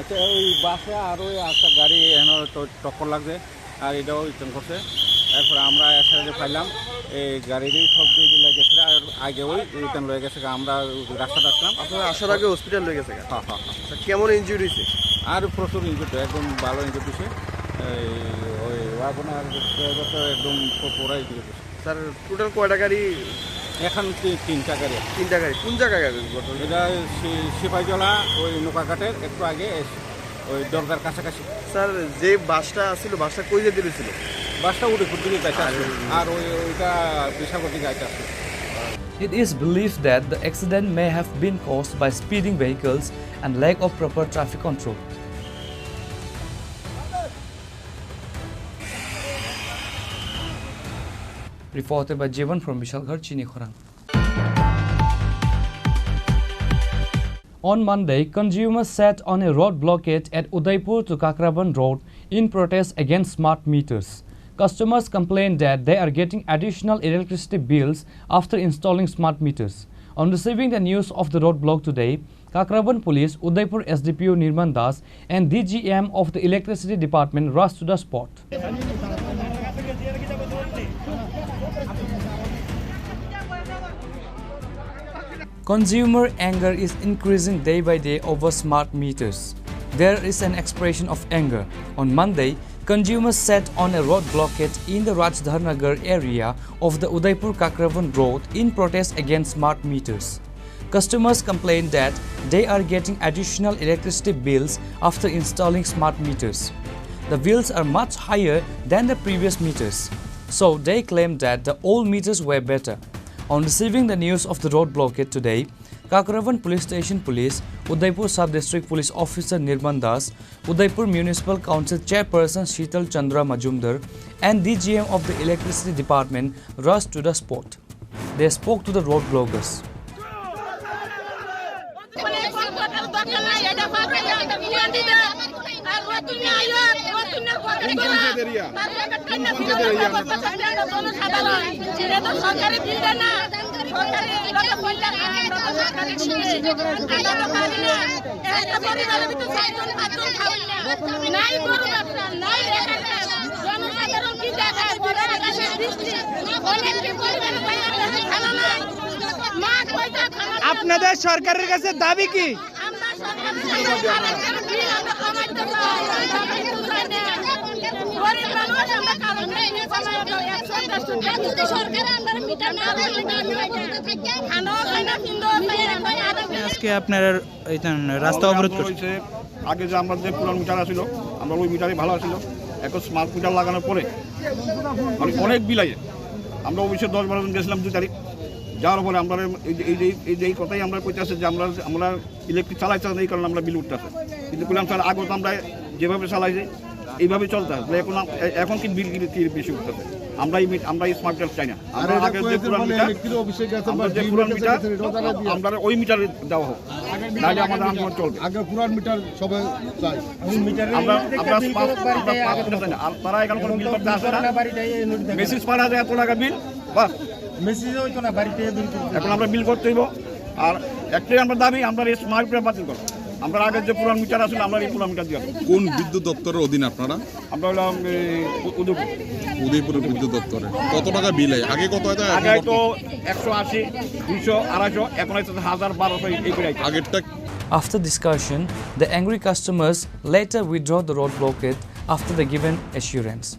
আচ্ছা, ওই বাসে আর ওই একটা গাড়ি এখানে তো টক্কর লাগছে, আর এটাও রিটার্ন করছে। এরপরে আমরা এসে যে পাইলাম, এই গাড়িরই সব দিয়ে দিলে গেছে, আর আগে ওই রিটার্ন লয়ে গেছে, আমরা রাস্তাটা আসলাম। আপনারা আসার আগে হসপিটাল লয়ে গেছে গা? হ্যাঁ, হ্যাঁ, হ্যাঁ। আচ্ছা, কেমন ইনজুরি হয়েছে? আর প্রচুর ইনজুরি, একদম ভালো ইনজুরি হয়েছে। এই ওই ওয়াগনার ড্রাইভার তো একদম প-, পুরাই ইনজুরি হয়েছে। স্যার, টোটাল কয়টা গাড়ি? এখন তি-, তিনটা গাড়ি। তিনটা গাড়ি। কোন জায়গায় গাড়ি ঘটনা? এটা সি-, সিপাহীজলা, ওই নৌকাঘাটের একটু আগে এসে, ওই দরগার কাছাকাছি। স্যার, যে বাসটা আসছিল, বাসটা কই যেতে ছিল? বাসটা উদয়পুর দিকে যাইতে আর আসছিল, আর ওই, ওইটা বিশালগড় দিকে যাইতে আসছিল। It is believed that the accident may have been caused by speeding vehicles and lack of proper traffic control. Reported by Jeevan from Vishalgarh, Chini Khorang. On Monday, consumers sat on a road blockade at Udaipur to Kakraban Road in protest against smart meters. Customers complained that they are getting additional electricity bills after installing smart meters. On receiving the news of the roadblock today, Kakraban Police, Udaipur S D P O Nirman Das, and D G M of the Electricity Department rushed to the spot. Consumer anger is increasing day by day over smart meters. There is an expression of anger. On Monday, consumers sat on a road blockade in the Rajdhar Nagar area of the Udaipur Kakravan Road in protest against smart meters. Customers complained that they are getting additional electricity bills after installing smart meters. The bills are much higher than the previous meters, so they claim that the old meters were better. On receiving the news of the road blockade today, Kakravan Police Station Police, Udaipur Sub-District Police Officer Nirman Das, Udaipur Municipal Council Chairperson Shital Chandra Majumdar, and D G M of the Electricity Department rushed to the spot. They spoke to the road bloggers. কোন পঞ্চায়েত এরিয়া? কোন পঞ্চায়েত এরিয়া? জনসাধারণ, এটা তো সরকারি বিল দেয় না, সরকারি, এটা তো পঞ্চায়েত, এটা তো সরকারি বিল দেয়। এটা তো পারি না। একটা পরিবারের ভিতরে চারজন পাঁচজন খাওয়াই না। নাই গরু ব্যবসা, নাই রেশন কার্ড। জনসাধারণ কি জায়গায় বড় আকাশের বৃষ্টি, অনেক কি পরিবারের বাইরে খানা নাই। মা কয়টা খানা আপনাদের সরকারের কাছে দাবি কি? আমরা সরকারের কাছে আরেকটা বিল আমরা কমাইতে চাই, আমরা বিল চাই না। গরিব মানুষ, আমরা কারণে বিল কমাই দেবো, একশো দেড়শো টাকা। যদি সরকারে আমরা মিটার না দেয়, আমরা খানাও খাই না, পিন্দাও খাই না, আমরা আরো আজকে আপনারা এই তো রাস্তা অবরোধ করছে। হয়েছে, আগে যে আমরা যে পুরান মিটার আছিল, আমরা ওই মিটারই ভালো আছিল। এখন স্মার্ট মিটার লাগানোর পরে মানে অনেক বিল আইছে। আমরা অফিসে দশ বারো জন গেছিলাম দুই তারিখ, যাওয়ার পরে আমরা এই যে, এই যে, এই যে এই কথাই আমরা কইতাছে যে আমরা, আমরা ইলেকট্রিক চালাইতে না, এই কারণে আমরা বিল উঠতেছে। কিন্তু বললাম, "স্যার, আগে তো আমরা যেভাবে চালাইছি, এইভাবে চলতে হয়। তাহলে এখন আম-, এ-, এখন কি বিল কি, কি বেশি উঠতেছে? আমরা এই মিট-, আমরা এই স্মার্ট মিটার চাই না।" আমরা আগে যে পুরান মিটার, আমরা যে পুরান মিটার, আমরা ওই মিটারে দেওয়া হোক, নাহলে আমাদের আন্দোলন চলবে। আগে পুরান মিটার সবাই চাই। আমরা, আমরা পাঁচ, আমরা পাঁচ মিটার চাই না। আর তারা এখানে কোনো বিল করতে আসে না। মেসেজ পাঠা যায় এত টাকা বিল, বাস। মেসেজ হইতো না, বাড়িতে বিল করতে। এখন আমরা বিল করতে হইব। আর একটাই আমরা দাবি, আমরা এই স্মার্ট মিটার বাতিল করো। আমরা আগে যে পুরান মিটার আসলে আমরা এই পুরান মিটার দিয়ে আসবো। কোন বিদ্যুৎ দপ্তরের অধীন আপনারা? আমরা হলাম এই উ-, উদয়পুর। উদয়পুর বিদ্যুৎ দপ্তরে। কত টাকা বিল হয়? আগে কত হতো, এখন আগে কত? হয়তো একশো আশি, দুইশো, আড়াইশো, এখন হয়তো হাজার, বারোশো এই করে। আগেরটা After discussion, the angry customers later withdraw the road blockade after the given assurance.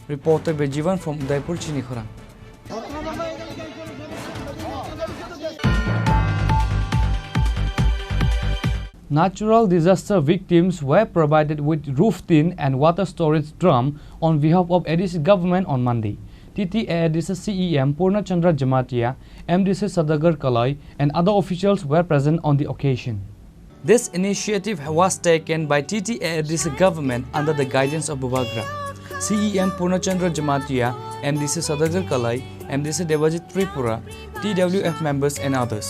Reporter Bejivan from Udaipur, Chini Khorang. Natural disaster victims were provided with roof tin and water storage drum on behalf of A D C government on Monday. T T A A D C C E M Purna Chandra Jamatia, M D C Sadagar Kalai, and other officials were present on the occasion. This initiative was taken by T T A A D C government under the guidance of Bubagra. C E M Purna Chandra Jamatia, M D C Sadagar Kalai, M D C Debajit Tripura, T W F members and others.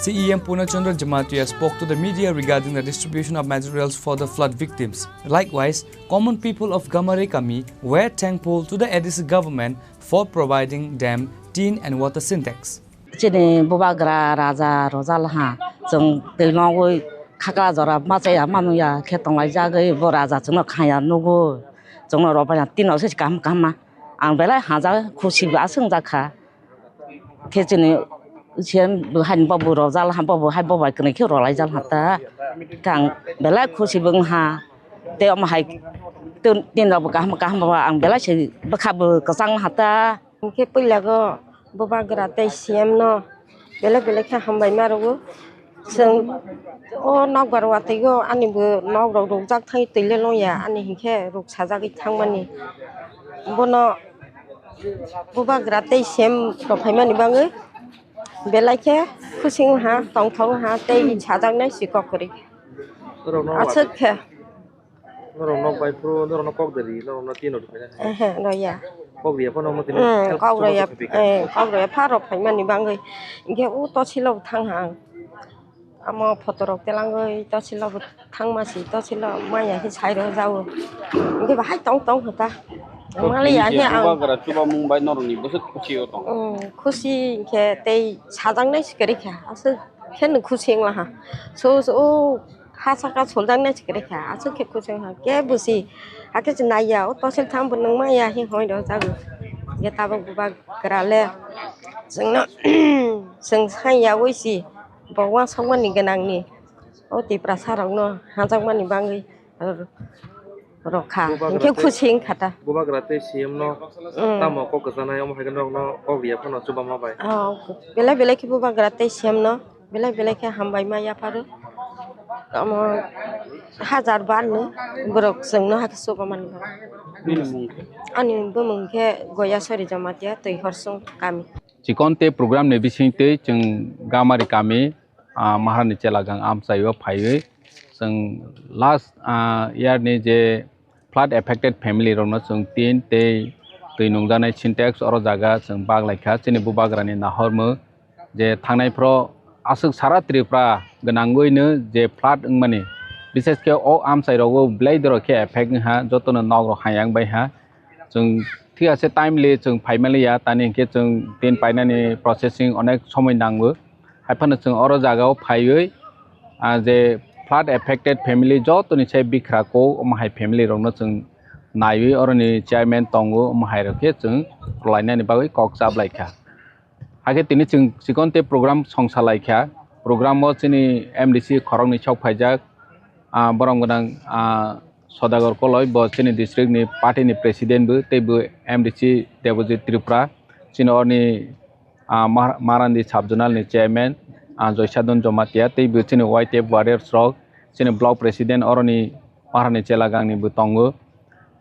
C E M Purna Chandra Jamatia spoke to the media regarding the distribution of materials for the flood victims. Likewise, common people of Gamare Kami were thankful to the A D C government for providing them tin and water sintex. Chini bubagra raja rojal ha, chwng twi nogwi khakla jora machaya manuya khe tonglaijagwi bo raja chwngno khaya nugo, chwngno robaina tino se kaham kaham ma. Ang belai haja khusi bo aswk wngjakha. Khe chini C M bo haini bo bo rojal ha, bo bo hai bo bai kwnwi khe rolaijal ha ta. Khe ang belai khusi bo wngha. Tei omo hai tin rok bo kaham kaham bo ang belai se bwkha bo kwchang ha ta. Hwnkhe puila go bubagra tei C M no belai belai khe hambai ma rwo. Chwng o nokbar watwi o ani bo nok rok rukjak thai twi le longya ani hinkhe ruk sajagwi thangmani. Bono bubagra tei sem rok phaimani bagwi belai khe khusing ha tongthok ha tei sajaknai si kok kwrwi. Norok no aswk khe. Norok nok bai phuru norok no kok de ri, norok no tino rwphai na. Ehe, roya. Kok riya phano mo tino. Hmm, help kok roya, support rwphai kha. Eh, kok roya pha rok phaimani bagwi. Hinkhe o tosilok thang ha ang. Amo photo rok telangwi tosilok thangma si, tosilok maya khe sai rok jao. Hinkhe bahai tong tong kha ta. Mali ya khe ang. Bubagra chuba mung bai norok ni bwswk khusi o tong. Hmm, khusi hinkhe tei sajaknai si kwrwi kha. Aswk khe no khusi wng laha. So, so, o ha saka soljaknai si kwrwi kha. Aswk khe khusi wng kha. Khe busi. Hakhe se naiya, o tosil thang bo nung maya hi hoi rw jago. Hinkhe tabuk bubagra le. Chwngno, chwng saiya wi si. Bo uansukmani gwnangni. O Tiprasa rokno hajakmani bagwi. Rokha. Bubagra hinkhe tei khusi wngkha ta. Bubagra tei C M no mm tamo kok kwchanai omo hai khe norokno kok riya phano chubama bai. Oh, belai belai khe bubagra tei C M no belai belai khe hambai ma yapharo. Omo hajar bar no borok chwngno hakhe chubamani bagwi. Nini mung khe? Ani bumung khe Goyasori Jamatia, Twi Horsong kami. Chikon tei program ni bising twi chwng Gamari kami ah, Maharani Chelagang amchaio phaiwi chwng last, ah, year ni je flood affected family rokno chwng tin tei twi nungjaknai Sintex oro jaga chwng bak laikha. Chini bubagrani nahormung je thangnai phoro aswk sara Tripura gwnangwino je flood wngmani, bishesh khe o amchai rogo belai dorok khe effect wngha, jotono nok rok hayang baiha. Chwng thik ase timely chwng phaimaliya, tani hinkhe chwng tin painani processing onek somoi nango. Haiphano chwng oro jagao phaiwi, ah, je flood affected family jotoni se bikra kok omo hai family rokno chwng naiwi oroni chairman tongo, omo hai rok khe chwng rwlainani bagwi kok chaplaikha. Hakhe tini chwng chikon tei program songsa laikha. Program o chini M D C khoroknwi sok phaijak, ah, borom gwnang, ah, Sodagar Koloi, bo chini district ni party ni president bo, tei bo M D C Debojit Tripura, chini orni, ah, Mar-, Marandi sub zonal ni chairman, ah, Joysadon Jomatia, tei bo chini Y T F warriors rok, chini block president oroni Maharani Chelagang ni bo tongo,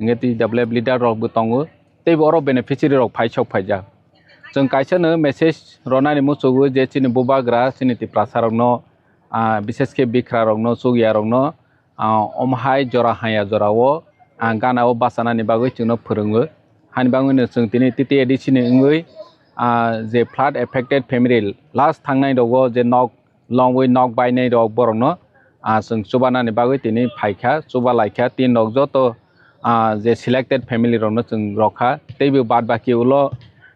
hinkhe T W F leader rok bo tongo, tei bo oro beneficiary rok phai sok phaijak. Chwng kaisa no message ronani muchungo je chini bubagra, chini Tiprasa rokno, ah, bishesh khe bikra rokno, chukya rokno, ah, omo hai jora haya jorao, ah, gana o bachanani bagwi chwngno phwrwngo. Hani bagwino chwng tini T T A D C ni wngwi, ah, je flood affected family last thangnai rogo je nok longwi nok bainai rok borokno, ah, chwng chubanani bagwi tini phaikha, chuba laikha tin rok joto, ah, je selected family rokno chwng rokha. Teibo bad baki ulo,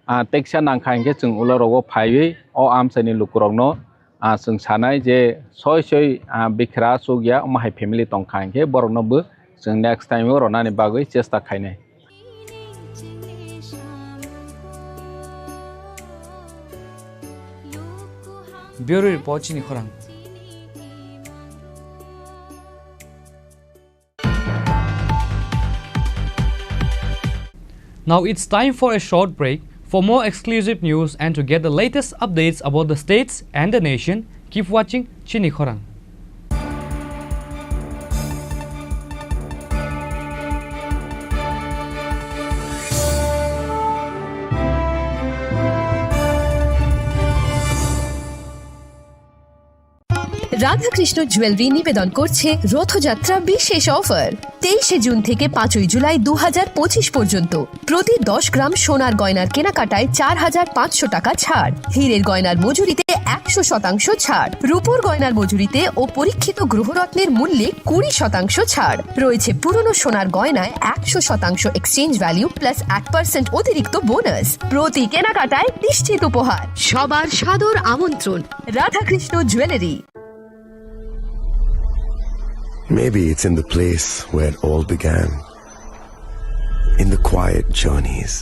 ah, teksa nangkha hinkhe chwng ulo rogo phaiwi o amchaini lukurokno ah, chwng sanai je soi soi, ah, bikra chukya omo hai family tongkha hinkhe borokno bo chwng next time o ronani bagwi chesta khainai. Bureau Report, chini khorang. Now it's time for a short break. For more exclusive news and to get the latest updates about the states and the nation, keep watching Chini Khorang. Radhakrishna jewellery নিবেদন করছে রথযাত্রা বিশেষ অফার। তেইশে জুন থেকে পাঁচই জুলাই দু হাজার পঁচিশ পর্যন্ত প্রতি দশ গ্রাম সোনার গয়নার কেনাকাটায় চার হাজার পাঁচশো টাকা ছাড়, হীরের গয়নার মজুরিতে একশো শতাংশ ছাড়, রূপোর গয়নার মজুরিতে ও পরীক্ষিত গ্রহরত্নের মূল্যে কুড়ি শতাংশ ছাড়। রয়েছে পুরনো সোনার গয়নায় একশো শতাংশ এক্সচেঞ্জ ভ্যালু প্লাস এক পার্সেন্ট অতিরিক্ত বোনাস। প্রতি কেনাকাটায় নিশ্চিত উপহার। সবার সাদর আমন্ত্রণ Radhakrishna jewellery. Maybe it's in the place where it all began. In the quiet journeys.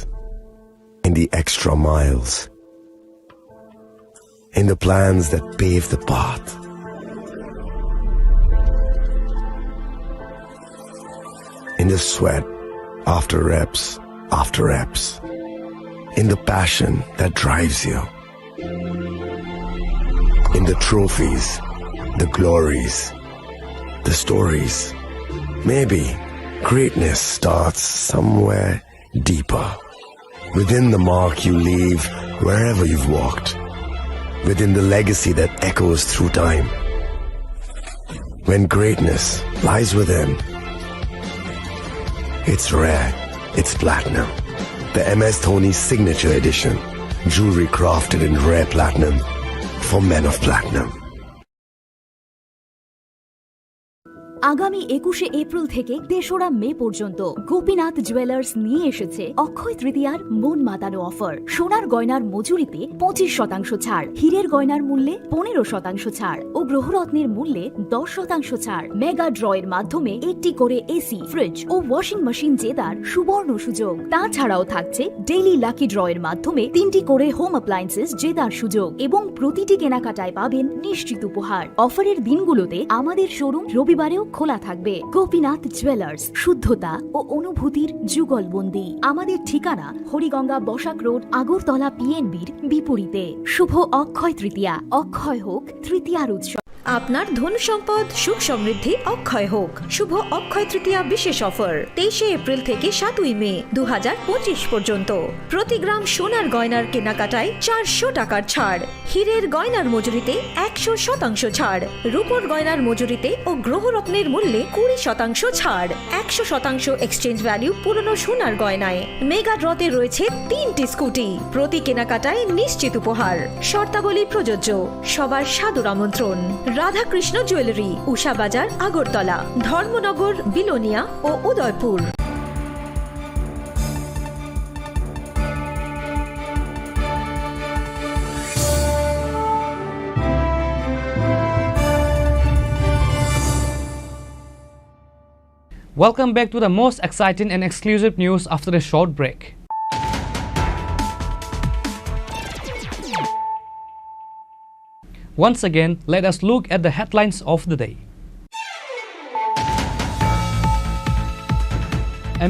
In the extra miles. In the plans that pave the path. In the sweat after reps after reps. In the passion that drives you. In the trophies The glories, the stories. Maybe greatness starts somewhere deeper. Within the mark you leave wherever you've walked. Within the legacy that echoes through time. When greatness lies within, it's rare, it's platinum. The M S Dhoni Signature Edition. Jewelry crafted in rare platinum for men of platinum. আগামী একুশে এপ্রিল থেকে তেসরা মে পর্যন্ত গোপীনাথ জুয়েলার্স নিয়ে এসেছে অক্ষয় তৃতীয়ার মন মাতানো অফার। সোনার গয়নার মজুরিতে পঁচিশ শতাংশ ছাড়, হীরের গয়নার মূল্যে পনেরো শতাংশ ছাড় ও গ্রহরত্নের মূল্যে দশ শতাংশ ছাড়। মেগা ড্র এর মাধ্যমে একটি করে এসি, ফ্রিজ ও ওয়াশিং মেশিন জেতার সুবর্ণ সুযোগ। তাছাড়াও থাকছে ডেইলি লাকি ড্র এর মাধ্যমে তিনটি করে হোম অ্যাপ্লায়েন্সেস জেতার সুযোগ এবং প্রতিটি কেনাকাটায় পাবেন নিশ্চিত উপহার। অফারের দিনগুলোতে আমাদের শোরুম রবিবারেও খোলা থাকবে। গোপীনাথ জুয়েলার্স, শুদ্ধতা ও অনুভূতির যুগলবন্দি। আমাদের ঠিকানা হরিগঙ্গা বসাক রোড, আগরতলা পিএনবির বিপরীতে। শুভ অক্ষয় তৃতীয়া, অক্ষয় হোক তৃতীয়ার উৎসব। আপনার ধন সম্পদ সুখ সমৃদ্ধি অক্ষয় হোক। শুভ অক্ষয় তৃতীয়া বিশেষ অফার তেইশে এপ্রিল থেকে সাতই মে দু হাজার পঁচিশ পর্যন্ত। প্রতি গ্রাম সোনার গয়নার কেনাকাটায় চারশো টাকার ছাড়, হীরের গয়নার মজুরিতে একশো শতাংশ ছাড়, রূপোর গয়নার মজুরিতে ও গ্রহরত্নের মূল্যে কুড়ি শতাংশ ছাড়, একশো শতাংশ এক্সচেঞ্জ ভ্যালু পুরনো সোনার গয়নায়। মেগা ড্রতে রয়েছে তিনটি স্কুটি, প্রতি কেনাকাটায় নিশ্চিত উপহার। শর্তাবলী প্রযোজ্য। সবার সাদর আমন্ত্রণ। রাধাকৃষ্ণ জুয়েলারি, উষা বাজার, আগরতলা, ধর্মনগর, বিলোনিয়া ও Udaipur. Welcome back to the most exciting and exclusive news after a short break. Once again, let us look at the headlines of the day.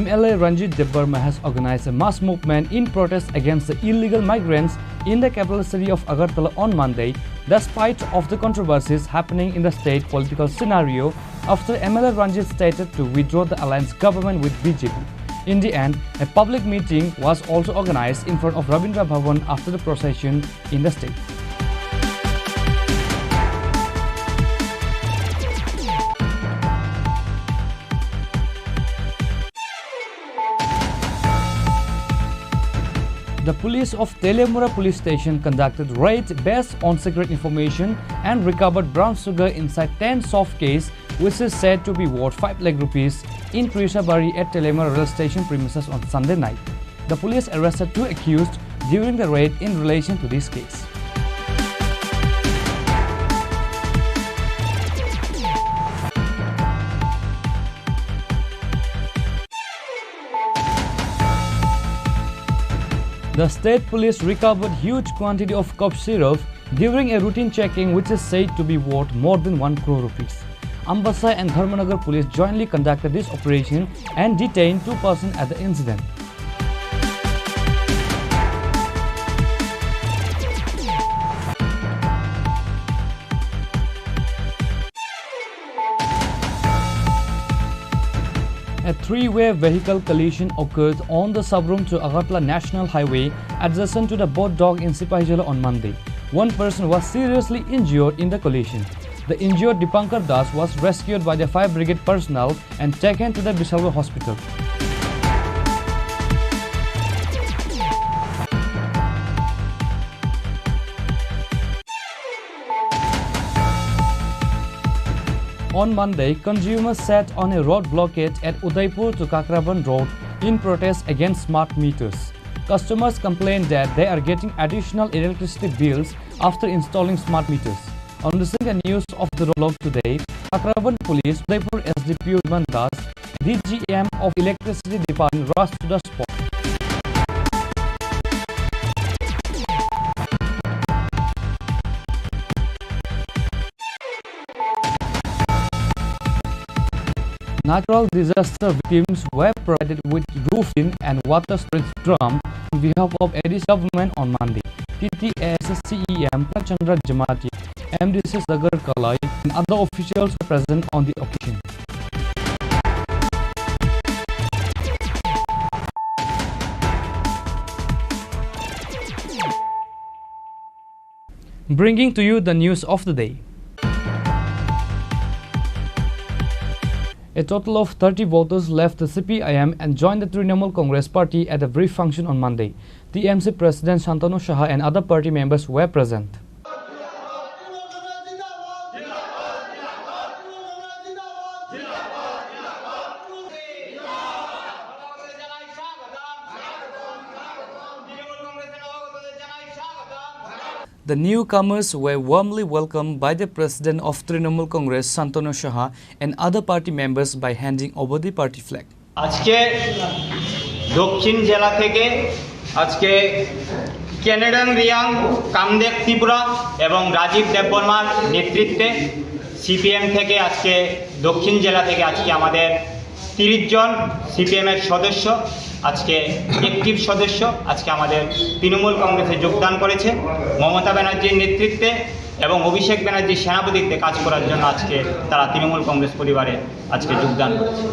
M L A Ranjit Debbarma has organized a mass movement in protest against the illegal migrants in the capital city of Agartala on Monday, despite of the controversies happening in the state political scenario after M L A Ranjit stated to withdraw the alliance government with B J P. In the end, a public meeting was also organized in front of Rabindra Bhavan after the procession in the state. The police of Teliamura police station conducted raid based on secret information and recovered brown sugar inside ten soft case, which is said to be worth five lakh rupees, in Krishabari at Teliamura rail station premises on Sunday night. The police arrested two accused during the raid in relation to this case. The state police recovered huge quantity of cough syrup during a routine checking, which is said to be worth more than one crore rupees. Ambassa and Dharmanagar police jointly conducted this operation and detained two persons at the incident. A three-way vehicle collision occurred on the Sabroom to Agartala National Highway adjacent to the Bodh Dog in Sipahijala on Monday. One person was seriously injured in the collision. The injured Dipankar Das was rescued by the fire brigade personnel and taken to the Bisalgor hospital. On Monday, consumers sat on a road blockade at Udaipur to Kakraban Road in protest against smart meters. Customers complained that they are getting additional electricity bills after installing smart meters. On receiving the news of the roadblock today, Kakraban Police, Udaipur S D P O Biman Das, D G M of Electricity Department rushed to the spot. Natural disaster victims were provided with roofing and water storage drum on behalf of A D C government on Monday. T T A S C E M Prem Chandra Jamatia, M D C Sagar Kalai, and other officials were present on the occasion. Bringing to you the news of the day. A total of thirty voters left the C P I M and joined the Trinamool Congress Party at a brief function on Monday. T M C President Shantanu Saha and other party members were present. The newcomers were warmly welcomed by the President of Trinamool Congress, Shantanu Saha, and other party members by handing over the party flag. আজকে দক্ষিণ জেলা থেকে আজকে কেনেডন রিয়াং, কামদেব ত্রিপুরা এবং রাজীব দেববর্মার নেতৃত্বে সিপিএম থেকে আজকে দক্ষিণ জেলা থেকে আজকে আমাদের তিরিশ জন সিপিএম এর সদস্য, আজকে অ্যাক্টিভ সদস্য, আজকে আমাদের তৃণমূল কংগ্রেসে যোগদান করেছে। মমতা ব্যানার্জির নেতৃত্বে এবং অভিষেক ব্যানার্জির সেনাপতিত্বে কাজ করার জন্য আজকে তারা তৃণমূল কংগ্রেস পরিবারে আজকে যোগদান করেছে।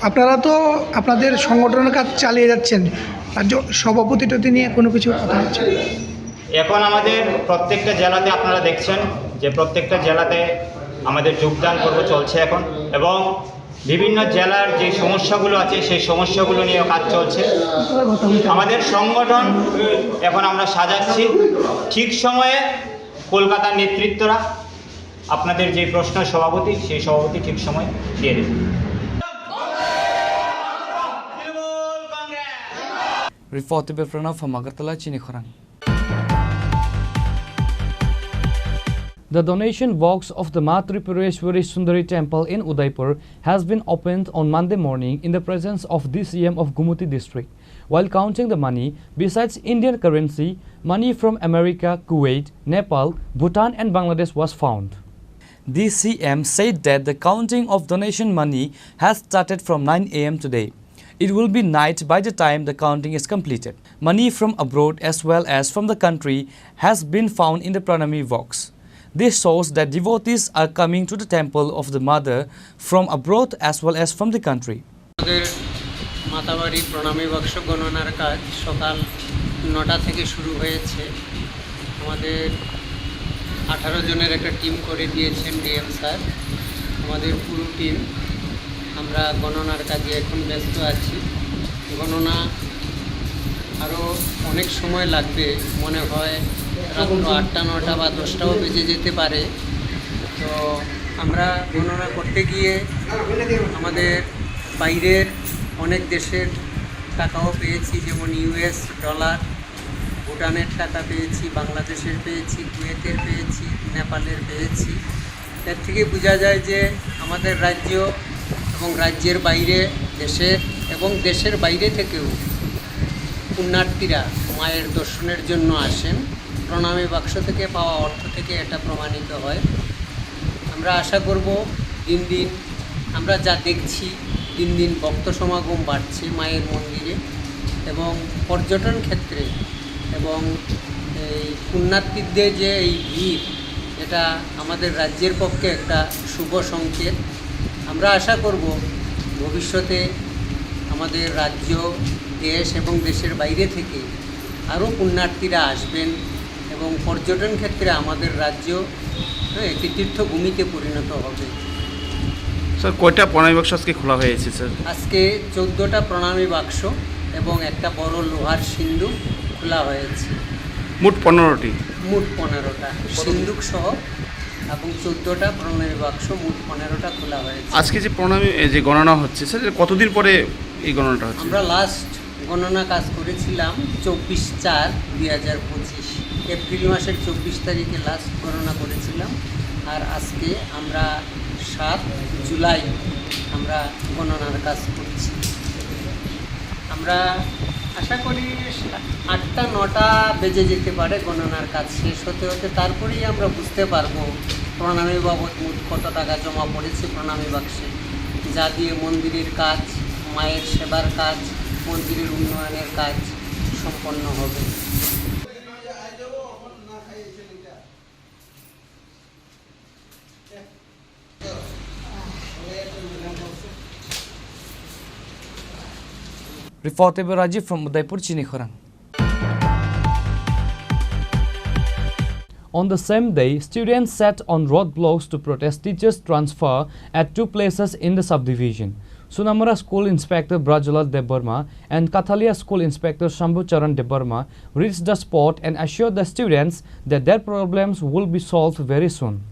আপনারা তো আপনাদের সংগঠনের কাজ চালিয়ে যাচ্ছেন, রাজ্য সভাপতি টতি নিয়ে কোনো কিছু কথা হচ্ছে? এখন আমাদের প্রত্যেকটা জেলাতে আপনারা দেখছেন যে প্রত্যেকটা জেলাতে আমাদের যোগদান পর্ব চলছে এখন, এবং বিভিন্ন জেলার যে সমস্যাগুলো আছে সেই সমস্যাগুলো নিয়ে কাজ চলছে। আমাদের সংগঠন এখন আমরা সাজাচ্ছি, ঠিক সময়ে কলকাতার নেতৃত্বরা আপনাদের যে প্রশ্ন সভাপতি, সেই সভাপতি ঠিক সময় দিয়ে দেবে। Report by Pranav from Agartala, Chini Khorang. The donation box of the Ma Tripureshwari Sundari Temple in Udaipur has been opened on Monday morning in the presence of D C M of Gumuti district. While counting the money, besides Indian currency, money from America, Kuwait, Nepal, Bhutan and Bangladesh was found. D C M said that the counting of donation money has started from nine A M today. It will be night by the time the counting is completed. Money from abroad as well as from the country has been found in the Pranami box. This shows that devotees are coming to the temple of the mother from abroad as well as from the country. আমাদের মাতাবাড়ি প্রণামী বাক্স গণনার কাজ সকাল নটা থেকে শুরু হয়েছে। আমাদের আঠারো জনের একটা টিম করে দিয়েছেন ডিএম স্যার। আমাদের পুরো টিম, আমরা গণনার কাজে এখন ব্যস্ত আছি। গণনা আরও অনেক সময় লাগবে, মনে হয় রাত্র আটটা, নটা বা দশটাও বেজে যেতে পারে। তো আমরা গণনা করতে গিয়ে আমাদের বাইরের অনেক দেশের টাকাও পেয়েছি, যেমন ইউএস ডলার, ভুটানের টাকা পেয়েছি, বাংলাদেশের পেয়েছি, কুয়েতের পেয়েছি, নেপালের পেয়েছি। এর থেকে বোঝা যায় যে আমাদের রাজ্য এবং রাজ্যের বাইরে, দেশের এবং দেশের বাইরে থেকেও পুণ্যার্থীরা মায়ের দর্শনের জন্য আসেন। প্রণামী বাক্স থেকে পাওয়া অর্থ থেকে এটা প্রমাণিত হয়। আমরা আশা করব দিন দিন আমরা যা দেখছি, দিন দিন ভক্ত সমাগম বাড়ছে মায়ের মন্দিরে এবং পর্যটন ক্ষেত্রে এবং এই পুণ্যার্থীদের যে এই ভিড়, এটা আমাদের রাজ্যের পক্ষে একটা শুভ সংকেত। আমরা আশা করব ভবিষ্যতে আমাদের রাজ্য, দেশ এবং দেশের বাইরে থেকে আরও পুণ্যার্থীরা আসবেন এবং পর্যটন ক্ষেত্রে আমাদের রাজ্য, হ্যাঁ, একটি তীর্থভূমিতে পরিণত হবে। স্যার, কয়টা প্রণামী বাক্স আজকে খোলা হয়েছে, স্যার? আজকে চোদ্দোটা প্রণামী বাক্স এবং একটা বড় লোহার সিন্দুক খোলা হয়েছে। মোট পনেরোটি। মোট পনেরোটা সিন্দুক সহ এবং চোদ্দোটা প্রণামী বাক্স, মোট পনেরোটা খোলা হয়েছে। আজকে যে প্রণামী, এই যে গণনা হচ্ছে, স্যার, এটা কতদিন পরে এই গণনাটা হচ্ছে? আমরা লাস্ট গণনা কাজ করেছিলাম চব্বিশ চার দুই হাজার পঁচিশ, এপ্রিল মাসের চব্বিশ তারিখে লাস্ট গণনা করেছিলাম। আর আজকে আমরা সাত জুলাই আমরা গণনার কাজ করছি। আমরা আশা করি আটটা নটা বেজে যেতে পারে গণনার কাজ শেষ হতে হতে, তারপরেই আমরা বুঝতে পারবো প্রণামী বাবদ মোট কত টাকা জমা পড়েছে প্রণামী বাক্সে, যা দিয়ে মন্দিরের কাজ, মায়ের সেবার কাজ, মন্দিরের উন্নয়নের কাজ সম্পন্ন হবে। Reporter Rajiv from Udaipur, Chini Khorang. On the same day, students sat on roadblocks to protest teachers' transfer at two places in the subdivision. Sunamura School Inspector Brajlal Debbarma and Kathalia School Inspector Shambhu Charan Debbarma reached the spot and assured the students that their problems will be solved very soon.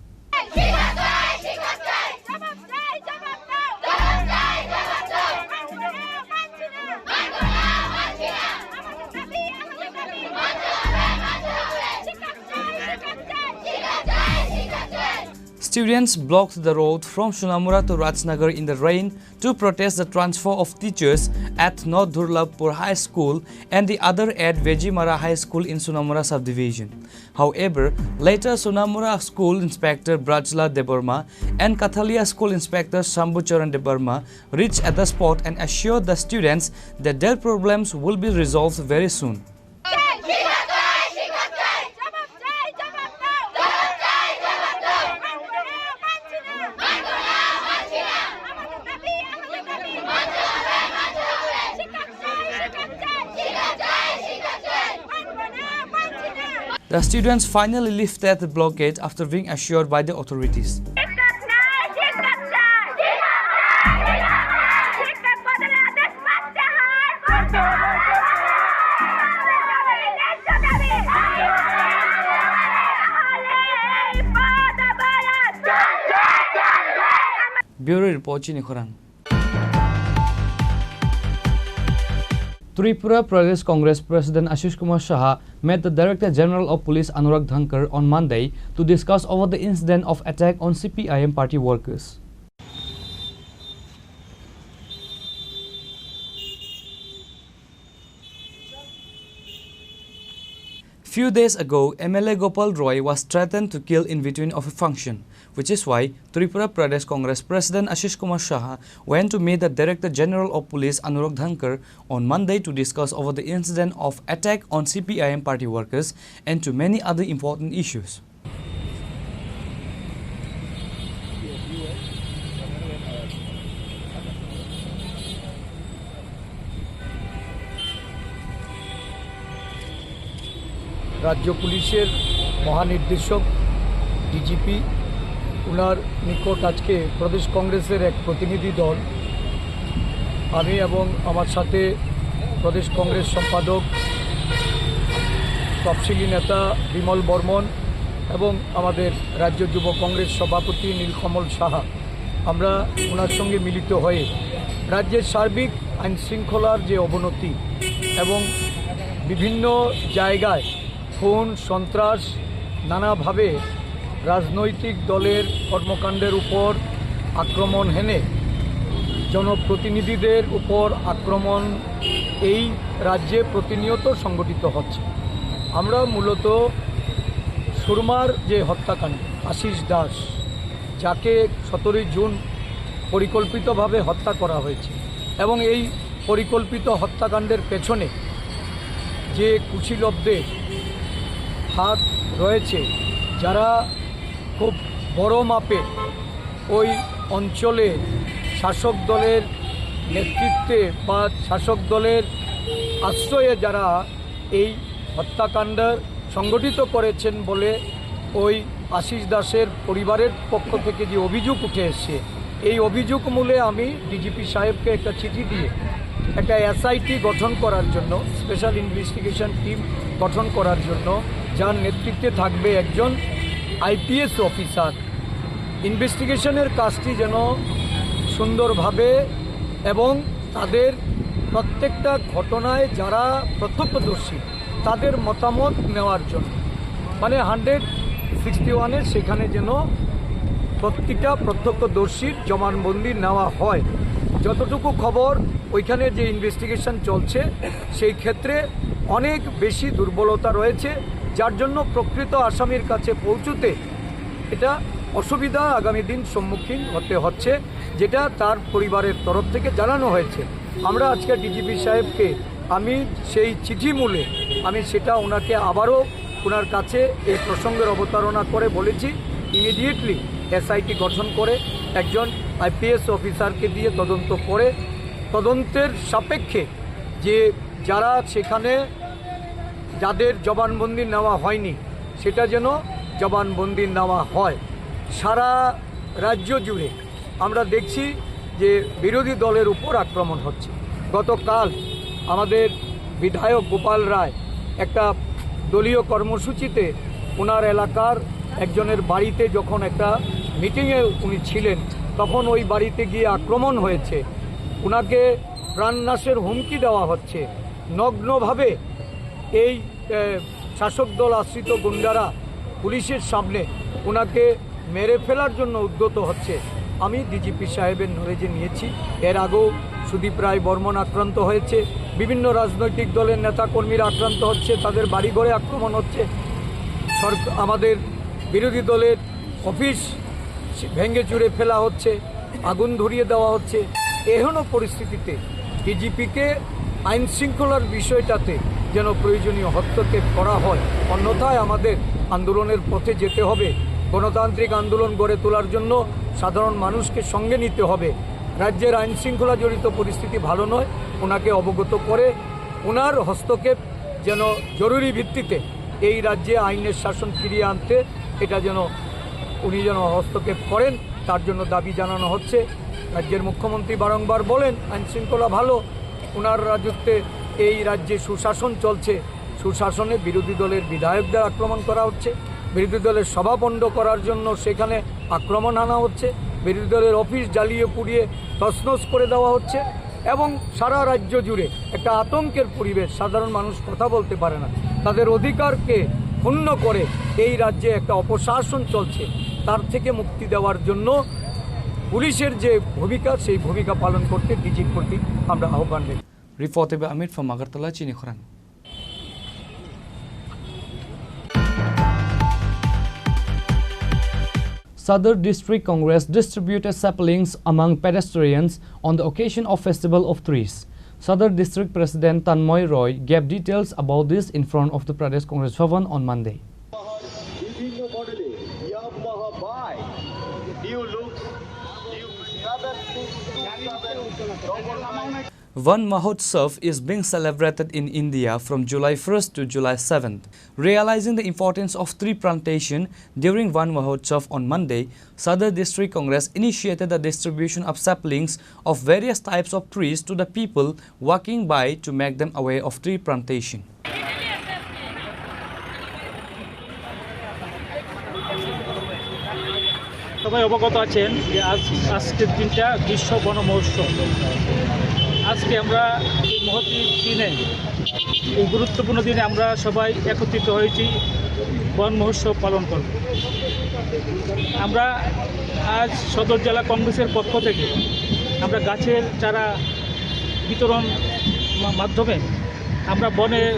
Students blocked the road from Sunamura to Rajnagar in the rain to protest the transfer of teachers at North Durlabpur High School and the other at Vejimara High School in Sunamura subdivision. However, later Sunamura School Inspector Brajla Debbarma and Kathalia School Inspector Shambhu Charan Debbarma reached at the spot and assured the students that their problems will be resolved very soon. The students finally lifted the blockade after being assured by the authorities. Bureau Report, Chini Khorang. Tripura Pradesh Congress President Ashish Kumar Saha met the Director General of Police Anurag Dhankar on Monday to discuss over the incident of attack on C P I M party workers. Few days ago, M L A Gopal Roy was threatened to kill in between of a function, which is why Tripura Pradesh Congress President Ashish Kumar Saha went to meet the Director General of Police Anurag Dhankar on Monday to discuss over the incident of attack on C P I M party workers and to many other important issues. রাজ্য পুলিশের মহানির্দেশক ডিজিপি, ওনার নিকট আজকে প্রদেশ কংগ্রেসের এক প্রতিনিধি দল, আমি এবং আমার সাথে প্রদেশ কংগ্রেস সম্পাদক, তফসিলি নেতা বিমল বর্মন এবং আমাদের রাজ্য যুব কংগ্রেস সভাপতি নীলকমল সাহা, আমরা ওনার সঙ্গে মিলিত হয়ে রাজ্যের সার্বিক আইন শৃঙ্খলার যে অবনতি এবং বিভিন্ন জায়গায় খুন, সন্ত্রাস, নানাভাবে রাজনৈতিক দলের কর্মকাণ্ডের উপর আক্রমণ হেনে জনপ্রতিনিধিদের উপর আক্রমণ এই রাজ্যে প্রতিনিয়ত সংঘটিত হচ্ছে। আমরা মূলত সুরমার যে হত্যাকাণ্ড, আশিস দাস, যাকে সতেরোই জুন পরিকল্পিতভাবে হত্যা করা হয়েছে এবং এই পরিকল্পিত হত্যাকাণ্ডের পেছনে যে কুশীলবদের হাত রয়েছে, যারা খুব বড় মাপে ওই অঞ্চলে শাসক দলের নেতৃত্বে বা শাসক দলের আশ্রয়ে যারা এই হত্যাকাণ্ড সংগঠিত করেছেন বলে ওই আশিস দাসের পরিবারের পক্ষ থেকে যে অভিযোগ উঠে এসছে, এই অভিযোগ মূলে আমি ডিজিপি সাহেবকে একটা চিঠি দিয়ে একটা এসআইটি গঠন করার জন্য, স্পেশাল ইনভেস্টিগেশন টিম গঠন করার জন্য, যার নেতৃত্বে থাকবে একজন আইপিএস অফিসার, ইনভেস্টিগেশনের কাজটি যেন সুন্দরভাবে এবং তাদের প্রত্যেকটা ঘটনায় যারা প্রত্যক্ষদর্শী, তাদের মতামত নেওয়ার জন্য, মানে হান্ড্রেড সিক্সটি ওয়ানের সেখানে যেন প্রতিটা প্রত্যক্ষদর্শীর জবানবন্দি নেওয়া হয়। যতটুকু খবর, ওইখানে যে ইনভেস্টিগেশন চলছে, সেই ক্ষেত্রে অনেক বেশি দুর্বলতা রয়েছে, যার জন্য প্রকৃত আসামির কাছে পৌঁছতে এটা অসুবিধা আগামী দিন সম্মুখীন হতে হচ্ছে, যেটা তার পরিবারের তরফ থেকে জানানো হয়েছে। আমরা আজকে ডিজিপি সাহেবকে, আমি সেই চিঠি মূলে আমি সেটা ওনাকে আবারও ওনার কাছে এই প্রসঙ্গের অবতারণা করে বলেছি, ইমিডিয়েটলি এসআইটি গঠন করে একজন আইপিএস অফিসারকে দিয়ে তদন্ত করে তদন্তের সাপেক্ষে যে যারা সেখানে, যাদের জবানবন্দি নেওয়া হয়নি, সেটা যেন জবানবন্দি নেওয়া হয়। সারা রাজ্য জুড়ে আমরা দেখছি যে বিরোধী দলের উপর আক্রমণ হচ্ছে। গতকাল আমাদের বিধায়ক গোপাল রায় একটা দলীয় কর্মসূচিতে ওনার এলাকার একজনের বাড়িতে যখন একটা মিটিংয়ে উনি ছিলেন, তখন ওই বাড়িতে গিয়ে আক্রমণ হয়েছে। ওনাকে প্রাণনাশের হুমকি দেওয়া হচ্ছে। নগ্নভাবে এই, এ, শাসক দল আশ্রিত গুন্ডারা পুলিশের সামনে ওনাকে মেরে ফেলার জন্য উদ্যত হচ্ছে। আমি ডিজিপি সাহেবের নলেজে নিয়েছি, এর আগেও সুদীপ রায় বর্মন আক্রান্ত হয়েছে, বিভিন্ন রাজনৈতিক দলের নেতাকর্মীরা আক্রান্ত হচ্ছে, তাদের বাড়িঘরে আক্রমণ হচ্ছে। সরক-, আমাদের বিরোধী দলের অফিস ভেঙে চুরে ফেলা হচ্ছে, আগুন ধরিয়ে দেওয়া হচ্ছে। এহেন পরিস্থিতিতে ডিজিপিকে আইন শৃঙ্খলার বিষয়টাতে যেন প্রয়োজনীয় হস্তক্ষেপ করা হয়, অন্যথায় আমাদের আন্দোলনের পথে যেতে হবে। গণতান্ত্রিক আন্দোলন গড়ে তোলার জন্য সাধারণ মানুষকে সঙ্গে নিতে হবে। রাজ্যের আইন শৃঙ্খলা জড়িত পরিস্থিতি ভালো নয়, ওনাকে অবগত করে ওনার হস্তক্ষেপ যেন জরুরি ভিত্তিতে এই রাজ্যে আইনের শাসন ফিরিয়ে আনতে, এটা যেন উনি যেন হস্তক্ষেপ করেন, তার জন্য দাবি জানানো হচ্ছে। রাজ্যের মুখ্যমন্ত্রী বারংবার বলেন আইন শৃঙ্খলা ভালো, ওনার রাজত্বে এই রাজ্যে সুশাসন চলছে। সুশাসনে বিরোধী দলের বিধায়কদের আক্রমণ করা হচ্ছে, বিরোধী দলের সভা পণ্ড করার জন্য সেখানে আক্রমণ আনা হচ্ছে, বিরোধী দলের অফিস জ্বালিয়ে পুড়িয়ে তছনছ করে দেওয়া হচ্ছে এবং সারা রাজ্য জুড়ে একটা আতঙ্কের পরিবেশ। সাধারণ মানুষ কথা বলতে পারে না, তাদের অধিকারকে ক্ষুণ্ণ করে এই রাজ্যে একটা অপশাসন চলছে, তার থেকে মুক্তি দেওয়ার জন্য পুলিশের যে ভূমিকা, সেই ভূমিকা পালন করতে ডিজির প্রতি আমরা আহ্বান রেখেছি। Reported by Amit from Agartala, Chini Khorang. Sadar District Congress distributed saplings among pedestrians on the occasion of Festival of Trees. Sadar District President Tanmoy Roy gave details about this in front of the Pradesh Congress Bhavan on Monday. One Mahotsav is being celebrated in India from July first to July seventh. Realizing the importance of tree plantation during Van Mahotsav on Monday, Sadar District Congress initiated the distribution of saplings of various types of trees to the people walking by to make them aware of tree plantation. সবাই অবগত আছেন যে আজ, আজকের দিনটা বিশ্ব বন মহোৎসব। আজকে আমরা এই মহতী দিনে, এই গুরুত্বপূর্ণ দিনে আমরা সবাই একত্রিত হয়েছি বন মহোৎসব পালন করব। আমরা আজ সদর জেলা কংগ্রেসের পক্ষ থেকে আমরা গাছের চারা বিতরণ মা-, মাধ্যমে আমরা বনের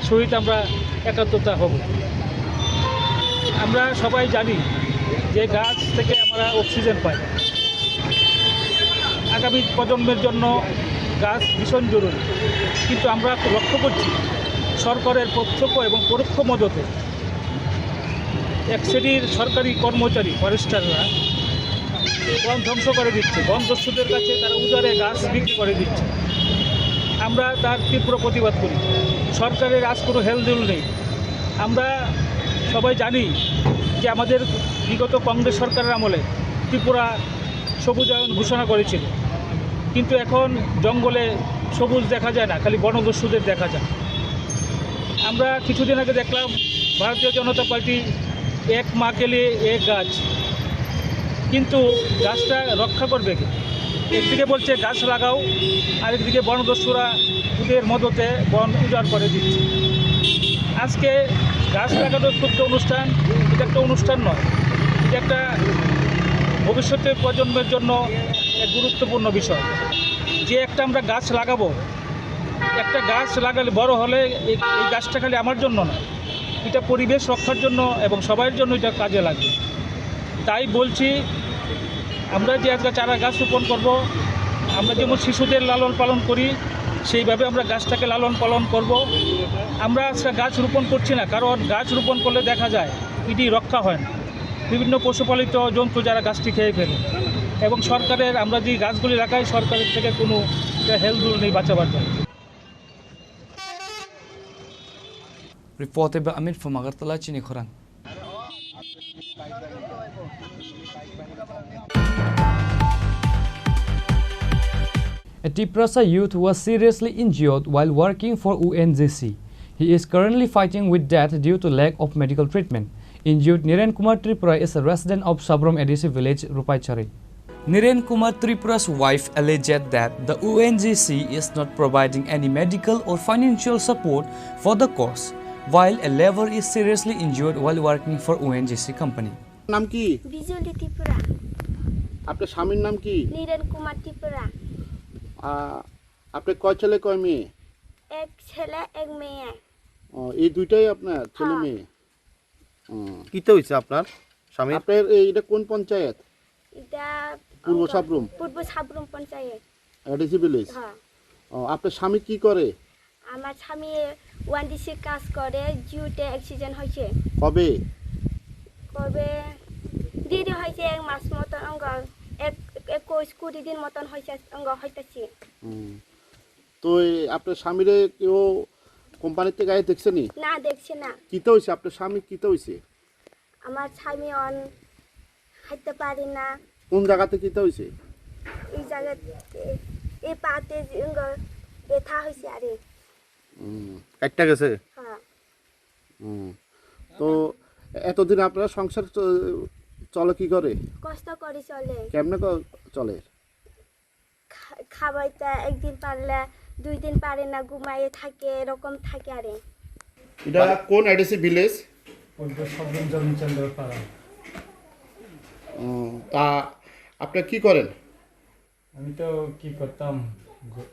সহিত আমরা একাত্মতা হব। আমরা সবাই জানি যে গাছ থেকে আমরা অক্সিজেন পাই। আগামী প্রজন্মের জন্য গাছ ভীষণ জরুরি, কিন্তু আমরা লক্ষ্য করছি সরকারের প্রত্যক্ষ এবং পরোক্ষ মদতে এক শ্রেণীর সরকারি কর্মচারী, ফরেস্টাররা বন ধ্বংস করে দিচ্ছে, বন দস্যুদের কাছে তারা উজাড়ে গাছ বিক্রি করে দিচ্ছে। আমরা তার তীব্র প্রতিবাদ করি। সরকারের আজ কোনো হেলদোল নেই। আমরা সবাই জানি যে আমাদের বিগত কংগ্রেস সরকারের আমলে ত্রিপুরা সবুজায়ন ঘোষণা করেছিল, কিন্তু এখন জঙ্গলে সবুজ দেখা যায় না, খালি বনদস্যুদের দেখা যায়। আমরা কিছুদিন আগে দেখলাম ভারতীয় জনতা পার্টি এক মা কে লিয়ে এক গাছ, কিন্তু গাছটা রক্ষা করবে কে? একদিকে বলছে গাছ লাগাও, আরেকদিকে বনদস্যুরা ওদের মদতে বন উজাড় করে দিচ্ছে। আজকে গাছ লাগানোর ক্ষুদ্র অনুষ্ঠান, এটা একটা অনুষ্ঠান নয়, এটা একটা ভবিষ্যতের প্রজন্মের জন্য এক গুরুত্বপূর্ণ বিষয়। যে একটা আমরা গাছ লাগাবো, একটা গাছ লাগালে, বড় হলে এই, এই গাছটা খালি আমার জন্য না, এটা পরিবেশ রক্ষার জন্য এবং সবার জন্য এটা কাজে লাগবে। তাই বলছি, আমরা যে আজকে চারা গাছ রোপণ করব, আমরা যেমন শিশুদের লালন পালন করি, সেইভাবে আমরা গাছটাকে লালন পালন করব। আমরা আজকে গাছ রোপণ করছি না, কারণ গাছ রোপণ করলে দেখা যায় এটি রক্ষা হয় না। বিভিন্ন পশুপালিত জন্তু যারা গাছটি খেয়ে ফেলে, এবং সরকারের, আমরা যে গাছগুলি লাগাই, সরকারের থেকে কোনো হেলদোল নেই বাঁচাবার জন্য। Reported by Amit from Agartala, Chini Khorang. A Tiprasa youth was seriously injured while working for O N G C. He is currently fighting with death due to lack of medical treatment. Injured Niren Kumar Tripura is a resident of Sabrom A D C village, Rupaichari. Niren Kumar Tripura's wife alleged that the O N G C is not providing any medical or financial support for the cause, while a laborer is seriously injured while working for O N G C company. নাম কি? বিজলি ত্রিপুরা। আপনার স্বামীর নাম কি? নীরেন কুমার ত্রিপুরা। আ, আপনার কয় ছেলে কয় মেয়ে? এক ছেলে, এক মেয়ে। ও, এই দুইটাই আপনার ছেলে হ্যাঁ। মেয়ে? হুম। কিতা হইছে আপনার স্বামীর? আপনার এই, এটা কোন পঞ্চায়েত? এটা পূর্ব অঙ্গ-, সাবরুম? পূর্ব সাবরুম পঞ্চায়েত। ADC village? হ্যাঁ। ও, আপনার স্বামী কি করে? আমার স্বামী ওএনজিসি কাজ করে, জিওতে অ্যাক্সিডেন্ট হয়েছে। কবে? কবে? দেরি হয়েছে এক মাস মতন, অঙ্গ এক, একুশ কুড়ি দিন মতন হয়েছে, অঙ্গ হইতেছে। হুম। তো এই আপনার স্বামীরে কেউ কোম্পানিতে গায়ে দেখছে নি? না, দেখছে না। কিতা হইছে? আপনার স্বামী কিতা হইছে? আমার স্বামী অন হাঁটতে পারে না। কোন জায়গাতে কিতা হইছে? এই জায়গাতে, এই পাতে যে অঙ্গ ব্যথা হয়েছে আরে। হুম, কাটটা গেছে? হ্যাঁ। হুম। তো এতদিন আপনার সংসার চ-, চলে কি করে? কষ্ট করে চলে। কেমনে ক-, চলে? খা-, খাবাইতে একদিন পারলে দুই দিন পারে না, ঘুমাইয়ে থাকে, এরকম থাকে আরে। এটা কোন এডিসি ভিলেজ? পূর্ব সাবরুম জমিচন্দ্র পাড়া। ও, তা আপনি কি করেন? আমি তো কি করতাম, গ-,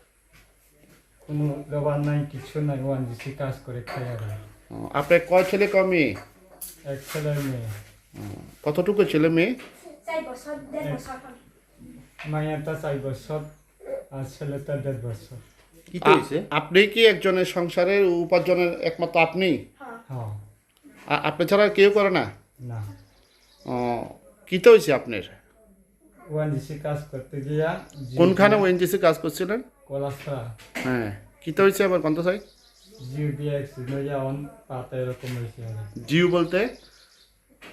কোনো লেবার নাই, কিচ্ছু নাই, ওএনজিসি কাজ করে খাই আর। ও, আপনার কয় ছেলে কয় মেয়ে? এক ছেলে মেয়ে। ও, কতটুকু ছেলে মেয়ে? চার বছর, দেড় এক বছর। মাইয়াটা চার বছর আর ছেলেটা দেড় বছর। কিতা হইছে? আপনি কি একজনের সংসারের উপার্জনের একমাত্র আপনি? হ্যাঁ। আ-, আপনি ছাড়া আর কেউ করে না? না। ও, কিতা হইছে আপনার? ওএনজিসি কাজ করতে গিয়া জি কোনখানে বি ওএনজিসি কাজ করছিলেন? কলাসরা। হ্যাঁ, কিতা হইছে আবার কোনটা সাই? জিও দিয়ে অ্যাক্সিডেন্ট হইয়া অন পাতা এরকম হয়েছে আর কি। জিও বলতে?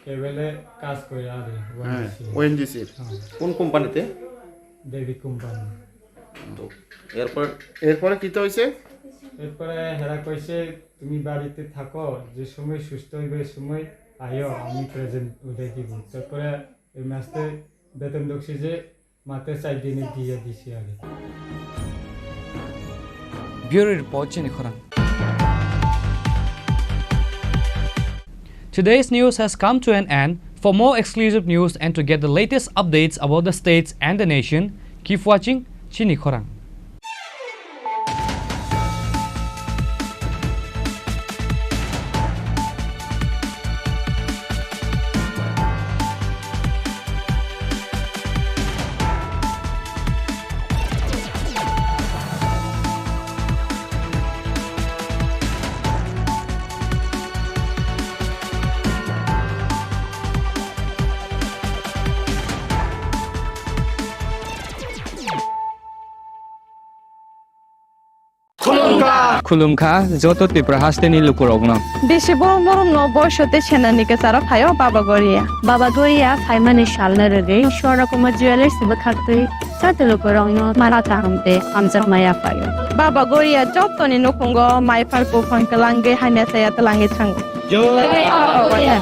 কেবলে কাজ করে আর কি, হ্যাঁ, ওএনজিসি। ওএনজিসির। হ্যাঁ। কোন কোম্পানিতে? দেবী কোম্পানি। তো এরপর? এরপরে কিতা হইছে? এরপরে হেরা কইছে, "তুমি বাড়িতে থাকো, যে সময় সুস্থ হইবে, ওই সময় আইও, আমি প্রেজেন্ট উঠাই দিব।" তারপরে এই মাসে বেতন ঢুকছে যে মাত্র চার দিনে দিয়ে দিছি আগে। Bureau Report, Chini Khorang. Today's news has come to an end. For more exclusive news and to get the latest updates about the states and the nation, keep watching Chini Khorang. Khulumkha. Khulumkha joto Tripura hasteni lukurokno. Bisi borok norokno boiso tei senani kwcharo phaio Baba Goria. Baba Goria phaimani salno rwgwi Swarna Kumar Jewellers bwkhaktwi joto lukurokno mala kaham tei hamjakma yaphaio. Baba Goria jotoni nukhungo mai phar buphang twlangwi hamya chaya twlangwi thango. Jai Baba Goria.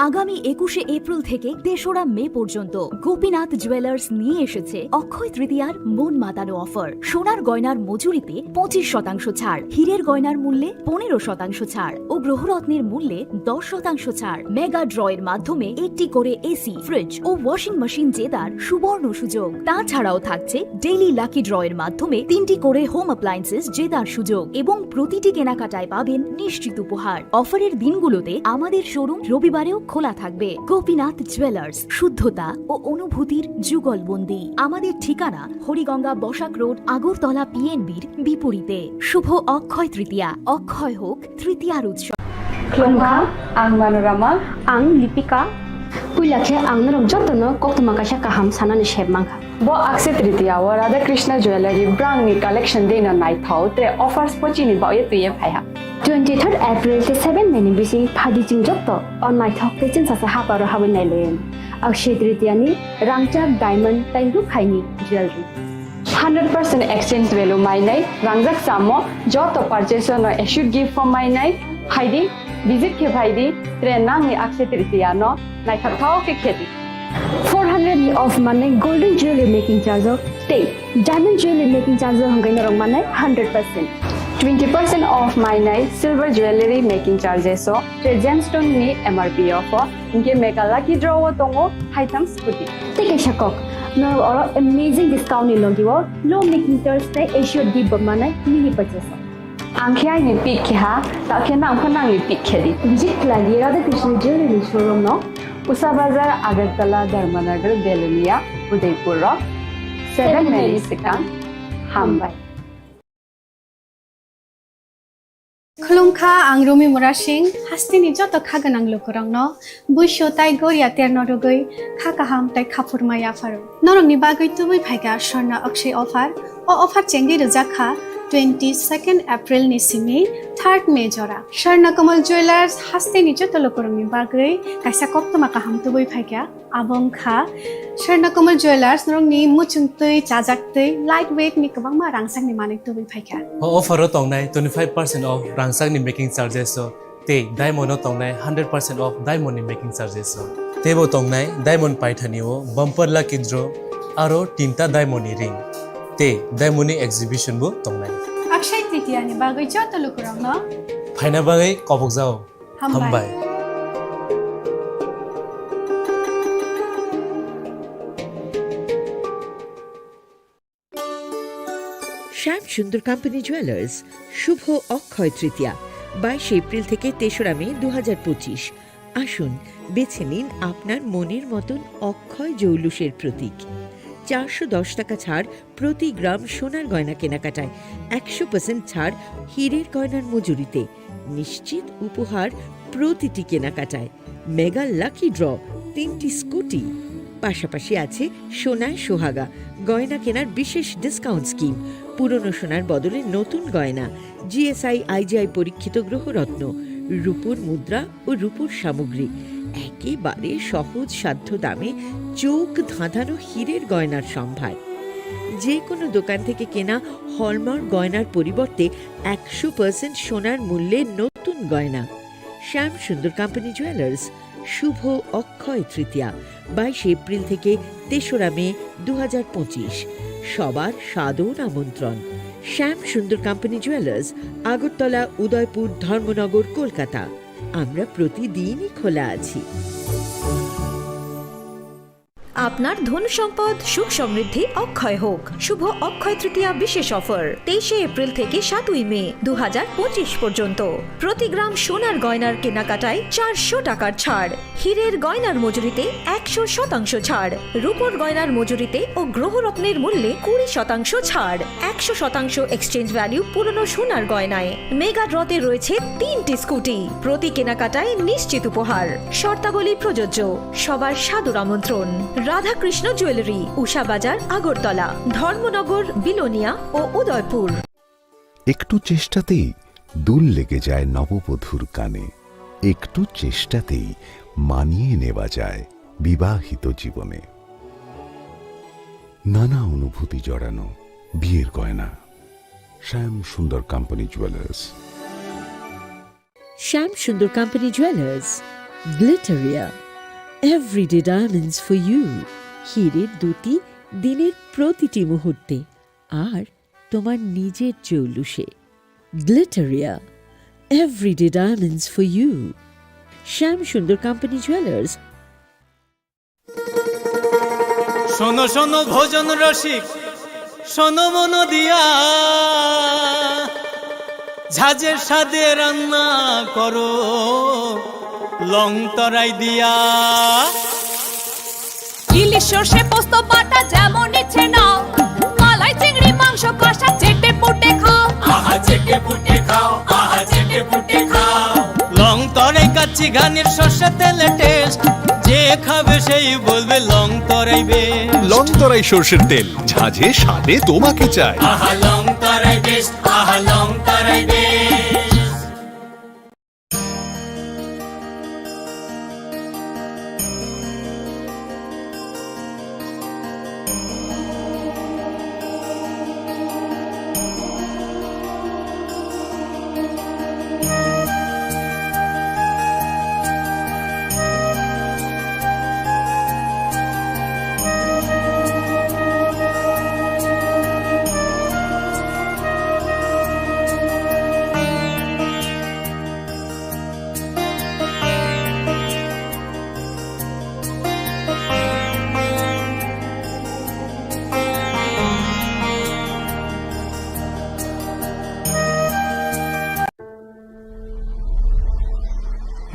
আগামী একুশে এপ্রিল থেকে তেসরা মে পর্যন্ত গোপীনাথ জুয়েলার্স নিয়ে এসেছে অক্ষয় তৃতীয়ার মন মাতানো অফার। সোনার গয়নার মজুরিতে পঁচিশ শতাংশ ছাড়, হীরের গয়নার মূল্যে পনেরো শতাংশ ছাড় ও গ্রহরত্নের মূল্যে দশ শতাংশ ছাড়। মেগা ড্রয়ের মাধ্যমে একটি করে এসি, ফ্রিজ ও ওয়াশিং মেশিন জেতার সুবর্ণ সুযোগ। তাছাড়াও থাকছে ডেইলি লাকি ড্রয়ের মাধ্যমে তিনটি করে হোম অ্যাপ্লায়েন্সেস জেতার সুযোগ এবং প্রতিটি কেনাকাটায় পাবেন নিশ্চিত উপহার। অফারের দিনগুলোতে আমাদের শোরুম রবিবারেও খোলা থাকবে। গোপীনাথ জুয়েলার্স, শুদ্ধতা ও অনুভূতির যুগলবন্দি। আমাদের ঠিকানা হরিগঙ্গা বসাক রোড, আগরতলা পিএনবির বিপরীতে। শুভ অক্ষয় তৃতীয়া, অক্ষয় হোক তৃতীয়ার উৎসব। Khulumkha, ang Manorama. Ang Lipika. Puila khe ang norok jotono koktwma kaisa kaham sanani sep mankha. Bo Akshaya Tritiya o Radha Krishna Jewellery brangni collection deino naithok, tre offers bo chini bagwi twiwi phaiha. Twenty third April tei seven May ni bising phaidi chwng jotto o naithok tei chwngsasa haparo habwi nailayan. Akshaya Tritiya ni rangchak diamond tei rukhaini jewelry. Hundred percent exchange value mainai rangjak samo joto purchase no assured gift form mainai. Phaidi, visit khe phaidi, tre nangni Akshaya Tritiya no naithok thao khe khedi. Four hundred ni off manai golden jewelry making charge o tei diamond jewelry making charge o hwnkhai norok manai hundred percent. Twenty percent off mainai silver jewelry making charges o, tre gemstone ni M R P off o, hinkhe mega lucky draw o tongo haitham scooty. Tei kaisa kok, norok oro amazing discount ni logi o low making charge tei assured gift bo manai mini purchase o. Ang khe aini pick khe ha, ta khe nang pho nangni pick khe di. Visit khlai di Radha Krishna Jewelry ni showroom no. Usa Bazar, Agartala, Dharmanagar, Belonia, Udaipur rok. Seven May ni swkang. Hambai. Khulumkha, ang Rumi Murasing, hasteni joto kha gwnang lukurokno buisu tai goria terno rwgwi kha kaham tai khaphurma yapharo. Norokni bagwi tubui phaikha Swarna Akshay offer. O offer chengwi rwjak kha twenty second April ni simi third May jora. Swarna Kamal Jewelers hasteni joto lukurokni bagwi kaisa koktwma kaham tubui phaikha. Abo wngkha Swarna Kamal Jewelers, norokni muchung twi, chajak twi, light weight ni kwbangma rangchakni manwi tubui phaikha. O offer o tongnai twenty five percent off rangchakni making charges o tei diamond o tongnai hundred percent off diamond ni making charges o. Teibo tongnai diamond paithani o bumper lucky draw aro tinta diamond ni ring tei diamond ni exhibition bo tongnai. Akshay Tritiya ni bagwi joto lukurokno phaina bagwi kobokjao. Hambai. Hambai. শ্যাম Sundar company jewellers, শুভ অক্ষয় তৃতীয়া, বাইশে এপ্রিল থেকে তেসরা মে দু হাজার পঁচিশ। আসুন, বেছে নিন আপনার মনের মতন অক্ষয় জৌলুসের প্রতীক। চারশো দশ টাকা ছাড় প্রতি গ্রাম সোনার গয়না কেনাকাটায়, একশো পার্সেন্ট ছাড় হীরের গয়নার মজুরিতে, নিশ্চিত উপহার প্রতিটি কেনাকাটায়, মেগা লাকি ড্র, তিনটি স্কুটি। পাশাপাশি আছে সোনায় সোহাগা, গয়না কেনার বিশেষ ডিসকাউন্ট স্কিম, পুরনো সোনার বদলে নতুন গয়না, জিএসআই আইজিআই পরীক্ষিত গ্রহরত্ন, রূপোর মুদ্রা ও রূপোর সামগ্রী, একেবারে সহজ সাধ্য দামে চোখ ধাঁধানো হীরের গয়নার সম্ভার। যে কোনো দোকান থেকে কেনা হলমার্ক গয়নার পরিবর্তে একশো পার্সেন্ট সোনার মূল্যে নতুন গয়না। শ্যাম সুন্দর কোম্পানি জুয়েলার্স, শুভ অক্ষয় তৃতীয়া, বাইশে এপ্রিল থেকে তেসরা মে দু হাজার পঁচিশ। সবার সাদর আমন্ত্রণ। শ্যাম সুন্দর কোম্পানি জুয়েলার্স, আগরতলা, উদয়পুর, ধর্মনগর, কলকাতা। আমরা প্রতিদিনই খোলা আছি। আপনার ধন সম্পদ সুখ সমৃদ্ধি অক্ষয় হোক। শুভ অক্ষয় তৃতীয়া বিশেষ অফার, তেইশে এপ্রিল থেকে সাতই মে দু হাজার পঁচিশ পর্যন্ত। প্রতি গ্রাম সোনার গয়নার কেনাকাটায় চারশো টাকার ছাড়, হীরের গয়নার মজুরিতে একশো শতাংশ ছাড়, রূপোর গয়নার মজুরিতে ও গ্রহরত্নের মূল্যে কুড়ি শতাংশ ছাড়, একশো শতাংশ এক্সচেঞ্জ ভ্যালু পুরনো সোনার গয়নায়। মেগা ড্রতে রয়েছে তিনটি স্কুটি, প্রতি কেনাকাটায় নিশ্চিত উপহার। শর্তাবলী প্রযোজ্য। সবার সাদর আমন্ত্রণ। রাধাকৃষ্ণ জুয়েলারি, উষা বাজার, আগরতলা, ধর্মনগর, বিলোনিয়া ও উদয়পুর। একটু চেষ্টাতেই দুল লেগে যায় নববধূর কানে, একটু চেষ্টাতেই মানিয়ে নেওয়া যায় বিবাহিত জীবনে। নানা অনুভূতি জড়ানো বিয়ের গয়না। শ্যাম Sundar company jewellers. Shyam Sundar company jewellers, Glitteria, everyday diamonds for you. হীরের দ্যুতি দিনের প্রতিটি মুহূর্তে, আর তোমার নিজের জৌলুসে। Glitteria, everyday diamonds for you. Shyam Sundar company jewellers. শোনো শোনো ভোজন রসিক, শোনো মন দিয়া, ঝাঁঝের স্বাদে রান্না করো লং তরাই দিয়া। ইলিশ সর্ষে পোস্ত বাটা যেমন ইচ্ছে নাও, মালাই চিংড়ি মাংস কষা চেটে পুটে খাও। আহা চেটে পুটে খাও, আহা চেটে পুটে খাও। লং তরাই কাচ্চি ঘানির সর্ষে তেলে টেস্ট, যে খাবে সেই বলবে লং তরাই বেস্ট। লং তরাই সর্ষের তেল, ঝাঁঝে স্বাদে তোমাকে চাই। আহা লং তরাই বেস্ট, আহা লং তরাই best.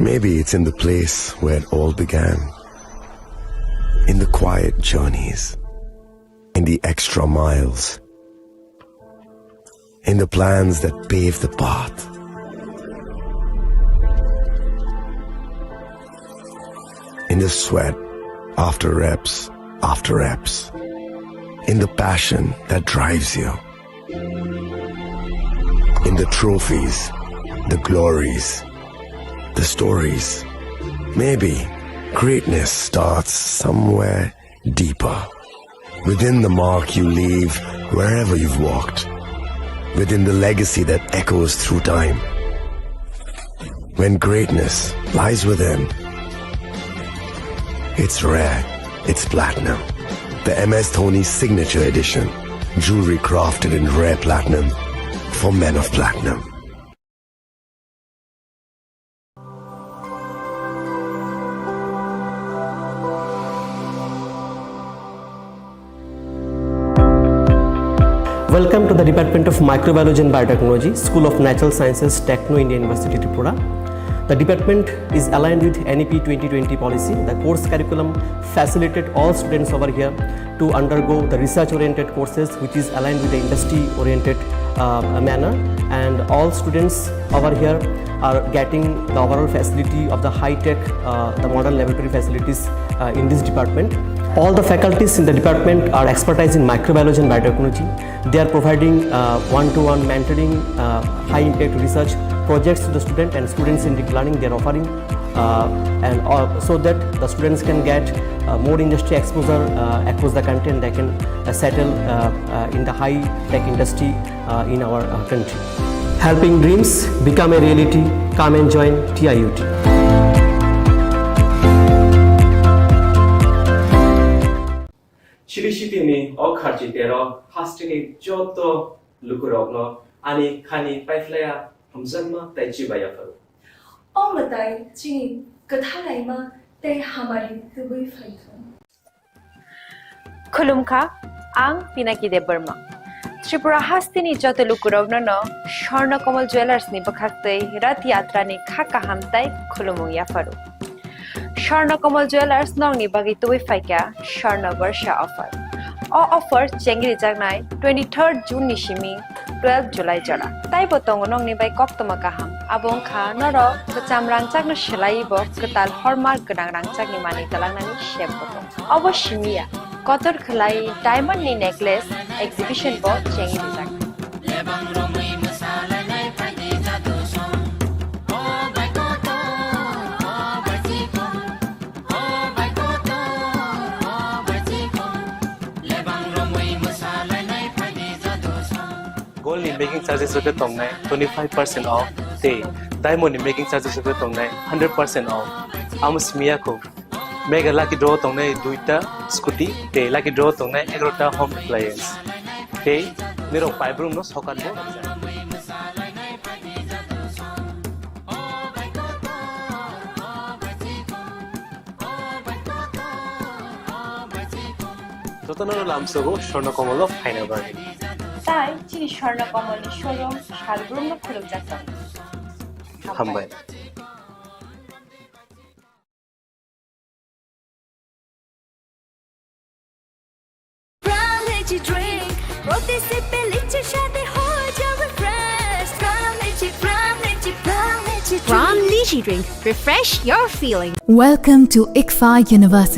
Maybe it's in the place where it all began. In the quiet journeys, in the extra miles, in the plans that pave the path, in the sweat after reps after reps, in the passion that drives you, in the trophies, the glories, the stories. Maybe greatness starts somewhere deeper. Within the mark you leave wherever you've walked. Within the legacy that echoes through time. When greatness lies within, it's rare, it's platinum. The M S Dhoni Signature Edition. Jewelry crafted in rare platinum for men of platinum. Welcome to the Department of Microbiology and Biotechnology, School of Natural Sciences, Techno India University, Tripura. The department is aligned with N E P twenty twenty policy. The course curriculum facilitate all students over here to undergo the research-oriented courses, which is aligned with the industry-oriented, uh, manner, and all students over here are getting the overall facility of the high-tech, uh, the modern laboratory facilities, uh, in this department. All the faculties in the department are expertise in microbiology and biotechnology. They are providing, uh, one-to-one mentoring, uh, high-impact research projects to the student and students in deep learning. They are offering, uh, and, uh, so that the students can get, uh, more industry exposure, uh, across the country, and they can, uh, settle, uh, uh, in the high-tech industry, uh, in our, uh, country. Helping dreams become a reality. Come and join T I U T. Chili City ni o kharchi tero hasteni joto lukurokno ani khani paiphlaiya hamjakma tei chibai yapharo. O mwtai chini kwthalaima tei hamari tubui phaithung. Khulumkha, ang Pinaki Debbarma. Tripura hasteni joto lukurokno no Swarna Kamal Jewellers ni bwkhaktwi Rath Yatra ni kha kaham tei khulumung yapharo. Swarna Kamal Jewellers nokni bagwi tubui phaikha Swarna Barsha offer. O offer chengrijaknai twenty-third June ni simi twelve July jora. Taibo tongo nokni bai koktwma kaham. Abo wngkha norok kwcham rangchakno swlaiwi bo kwtal hallmark gwnang rangchakni manwi twlangnani sep bo tongo. Obo simiya, kotor khwlai diamond ni necklace exhibition bo chengrijaknai. Gold ni making charges rok khe tongnai twenty five percent off, tei diamond ni making charges rok khe tongnai hundred percent off. Amo simi ya kho, mega lucky draw tongnai duita scooty, tei lucky draw tongnai egarota home appliance, tei nirok paibrum no sokan bo. Jotono lamsogo Swarna Kamal o phaina bagwi. Tai chini Swarna Kamal ni showroom salbrumno khulukjak tongo. Hambai. Pram Lychee Drink, প্রতি সিপে লিচুর স্বাদে হয়ে যাবে fresh। Pram Lychee, Pram Lychee, Pram Lychee Drink। Pram Lychee Drink, refresh your feeling। Welcome to ICFAI University।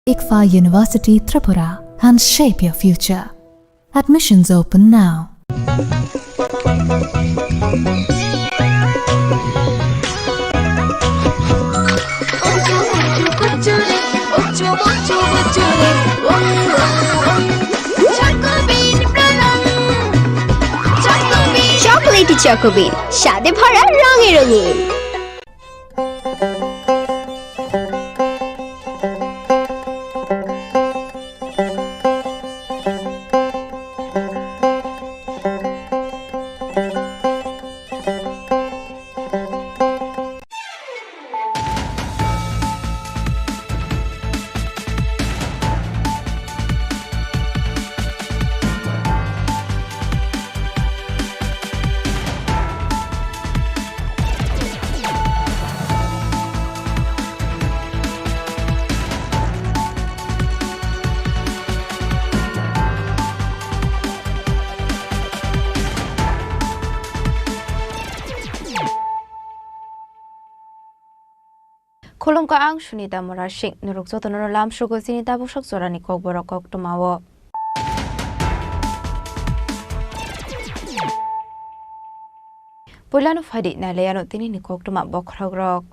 ICFAI University Tripura and shape your future. Admissions open now. Chocolatey Choco Bean, স্বাদে ভরা রঙে রঙিন। Khulumkha, ang Sunita Murasing. Norok jotono lamsogo chini tabuk sak jorani kokborok koktwmao. Puilano phaidi nailaiano tinini koktwma bokhorokrok.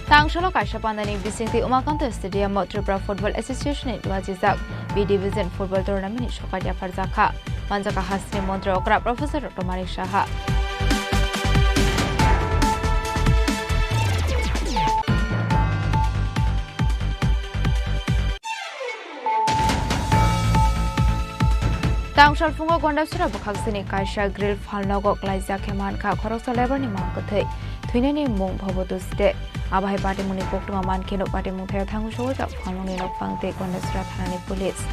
Tangsalo kaisa pandani bisingtwi Umakanta Stadium o Tripura Football Association ni luajijak B Division Football Tournament ni sokar yapharjakha. Manjakha hasteni montri okra Professor Doctor Manik Saha. Tangsal phungo Gondasura bwkhaksini kaisa grill phalnogo klaijak khe mankha khoroksa labour ni mung kwthwi. Thwinani mung Bhobotu Side. Abo hai patimungni koktwma mankheno patimung thaya thangu sogwijak phalnokni nokphang tei Gondasura thanani police.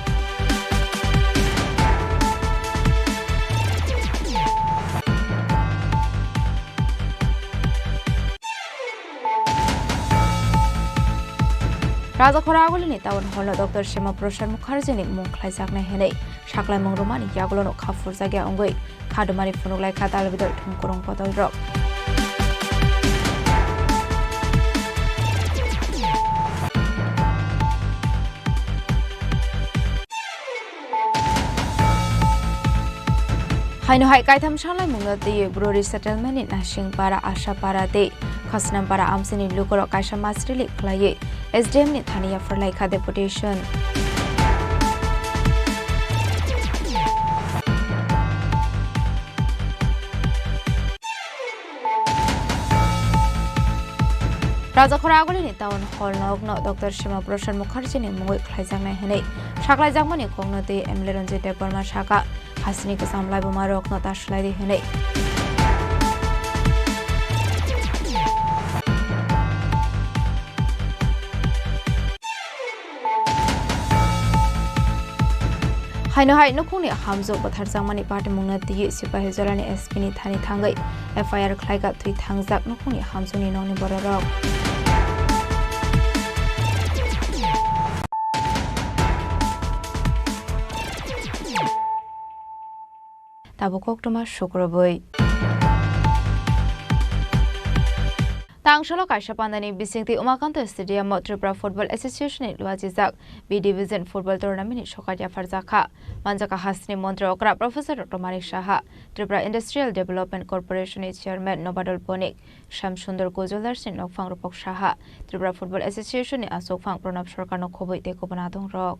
Rajakhora Agulini Town Hall no Doctor Shama Prasad Mukherjee ni mung khlaijaknai hinwi saklaimung rwmani yagulono kha phurjakya wngwi khadumari phunuklaikha dalbidal thumkurung bodolrok. Haino hai kaitham sanlaimungno twiwi Bru resettlement ni Nasingpara, Ashapara tei Khasnampara amchaini lukurok kaisa masrili khlaiwi S D M ni thani yapharlaikha deputation. Rajakhora Agulini Town Hall nokno Doctor Shama Prasad Mukherjee ni mungwi khlaijaknai hinwi saklaijakmani kokno twiwi M L A Ranjit Debbarma sakha, hasteni kwcham laibumarokno ta swlaidi hinwi. Haino hai nukhungni hamjwk bwtharjakmani patimungno twiwi Sipahijolani S P ni thani thangwi F I R khlaikha thwi thangjak nukhungni hamjwkni nokni bororok. Tabuk koktwma sukrubwi. Tangsalo kaisa pandani bisingtwi Umakanta Stadium o Tripura Football Association ni luajijak B Division Football Tournament ni sokar yapharjakha. Manjakha hasteni montri okra Professor Doctor Manik Saha, Tripura Industrial Development Corporation ni Chairman Nobadol Bonik, Shyam Sundar Gojoldar ni nokphang Rupok Saha, Tripura Football Association ni achukphang Pranab Sarkar no khobwi tei kubun adongrok.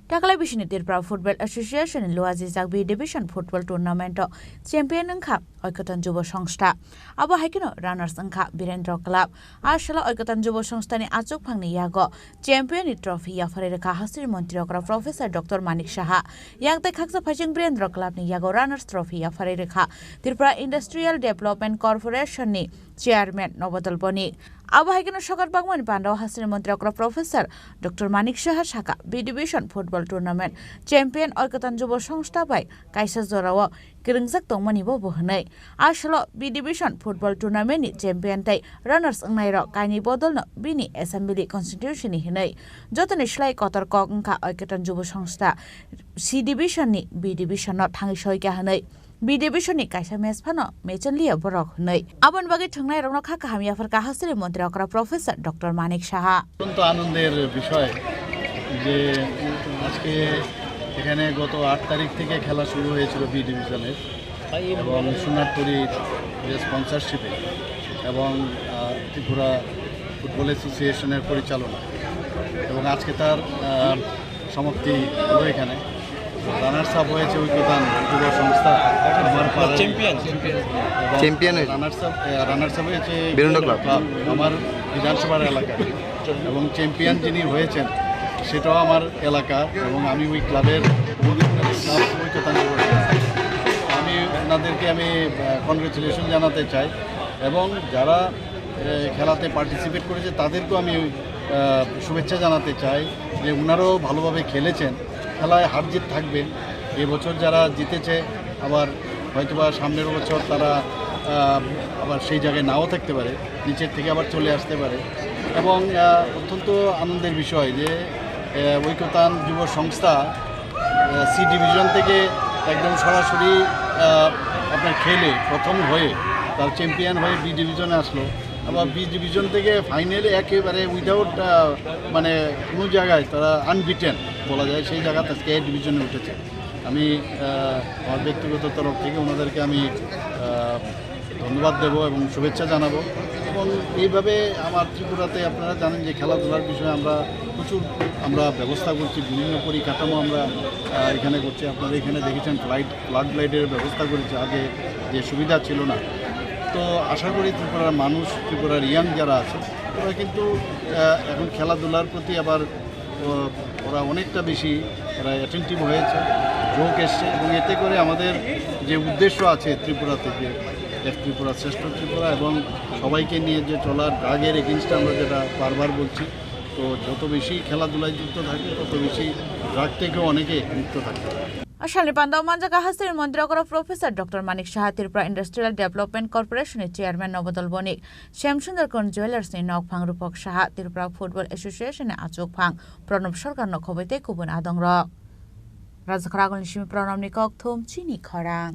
Taklai bisini Tripura Football Association ni luajijak B Division Football Tournament o champion wngkha Oikoton Jubo Songstha. Abo hai kheno runners wngkha Birendra Club. A salo Oikoton Jubo Songstha ni achukphang ni yago champion ni trophy yapharwi rwkha hasteni montri okra Professor Doctor Manik Saha. Yang tei khaksa phaising Birendra Club ni yago runners trophy yapharwi rwkha Tripura Industrial Development Corporation ni Chairman Nobadol Bonik. Abo hai kheno sokar bagmani pandao hasteni montri okra Professor Doctor Manik Saha saka, B Division football tournament champion Oikotan Jubo Songstha bai kaisa jorao kwrwngjak tongmani bo bo hwnwi. A salo B Division football tournament ni champion tei runners wngnairok kainwi bodolno bini assembly constituency ni hwnwi. Jotoni slai kotor kok wngkha Oikotan Jubo Songstha C Division ni B Division no thangwi soikha hwnwi. B Division ni kaisa match phano mechenliya borok hwnwi. Aboni bagwi thwngnairokno kha kaham yapharkha hasteni montri okra Professor Doctor Manik Saha. অত্যন্ত আনন্দের বিষয় যে আজকে এখানে গত আট তারিখ থেকে খেলা শুরু হয়েছিল বি ডিভিশনের এবং সোনারপুরীর যে স্পন্সরশিপে এবং আহ, ত্রিপুরা ফুটবল অ্যাসোসিয়েশনের পরিচালনা এবং আজকে তার আহ, সমাপ্তি হলো এখানে। রানার্স আপ হয়েছে ঐক্যতান যুব সংস্থা আমার পাড়ার চ্যাম্পিয়ন। এবং চ্যাম্পিয়ন হয়েছে। রানার্স আপ, এ, রানার্স আপ হয়েছে বিরুন্ডা ক্লাব। ক্লাব, আমার বিধানসভার এলাকা। এবং চ্যাম্পিয়ন যিনি হয়েছেন সেটাও আমার এলাকা এবং আমি ওই ক্লাবের ক্লাব ঐক্যতান যুব সংস্থা। আমি ওনাদেরকে আমি কনগ্রেচুলেশন জানাতে চাই এবং যারা এ, খেলাতে পার্টিসিপেট করেছে তাদেরকেও আমি আহ, শুভেচ্ছা জানাতে চাই যে ওনারাও ভালোভাবে খেলেছেন। খেলায় হার জিত থাকবে। এবছর যারা জিতেছে আবার হয়তোবা সামনের বছর তারা আহ, আবার সেই জায়গায় নাও থাকতে পারে, নিচের থেকে আবার চলে আসতে পারে। এবং আহ, অত্যন্ত আনন্দের বিষয় যে আহ, ঐক্যতান যুব সংস্থা সি ডিভিশন থেকে একদম সরাসরি আহ, আপনার খেলে প্রথম হয়ে তার চ্যাম্পিয়ন হয়ে বি ডিভিশনে আসলো। আবার বি ডিভিশন থেকে ফাইনালে একেবারে উইদাউট মানে কোনো জায়গায় তারা আনবিটেন বলা যায়, সেই জায়গাতে আজকে এ ডিভিশনে উঠেছে। আমি আহ, আমার ব্যক্তিগত তরফ থেকে ওনাদেরকে আমি আহ, ধন্যবাদ দেব এবং শুভেচ্ছা জানাবো। এবং এইভাবে আমার ত্রিপুরাতে আপনারা জানেন যে খেলাধুলার বিষয়ে আমরা প্রচুর আমরা ব্যবস্থা করছি, বিভিন্ন পরিকাঠামো আমরা আহ, এখানে করছি। আপনারা এখানে দেখেছেন ফ্লাইট ফ্লাড লাইটের ব্যবস্থা করেছে, আগে যে সুবিধা ছিল না। তো আশা করি ত্রিপুরার মানুষ, ত্রিপুরার ইয়াং যারা আছে, তারা কিন্তু আহ, এখন খেলাধুলার প্রতি আবার আহ, ওরা অনেকটা বেশি ওরা অ্যাটেনটিভ হয়েছে, ঝোঁক এসছে। এবং এতে করে আমাদের যে উদ্দেশ্য আছে ত্রিপুরাতে, যে এক ত্রিপুরা শ্রেষ্ঠ ত্রিপুরা এবং সবাইকে নিয়ে যে চলার, ড্রাগের এগেনস্টে আমরা যেটা বারবার বলছি, তো যত বেশি খেলাধুলায় যুক্ত থাকবে তত বেশি ড্রাগ থেকেও অনেকে মুক্ত থাকতে পারবে। A salni pandao manjak a hasteni montri okra Professor Doctor Manik Saha, Tripura Industrial Development Corporation ni Chairman Nobodol Bonik, Shyam Sundar Khan Jewellers ni nokphang, Rupak Saha, Tripura Football Association ni achukphang, Pranab Sarkar no khoboi tei kubun adongrok. Rajakhor agulni simi Pranab ni kokthum chini khorang.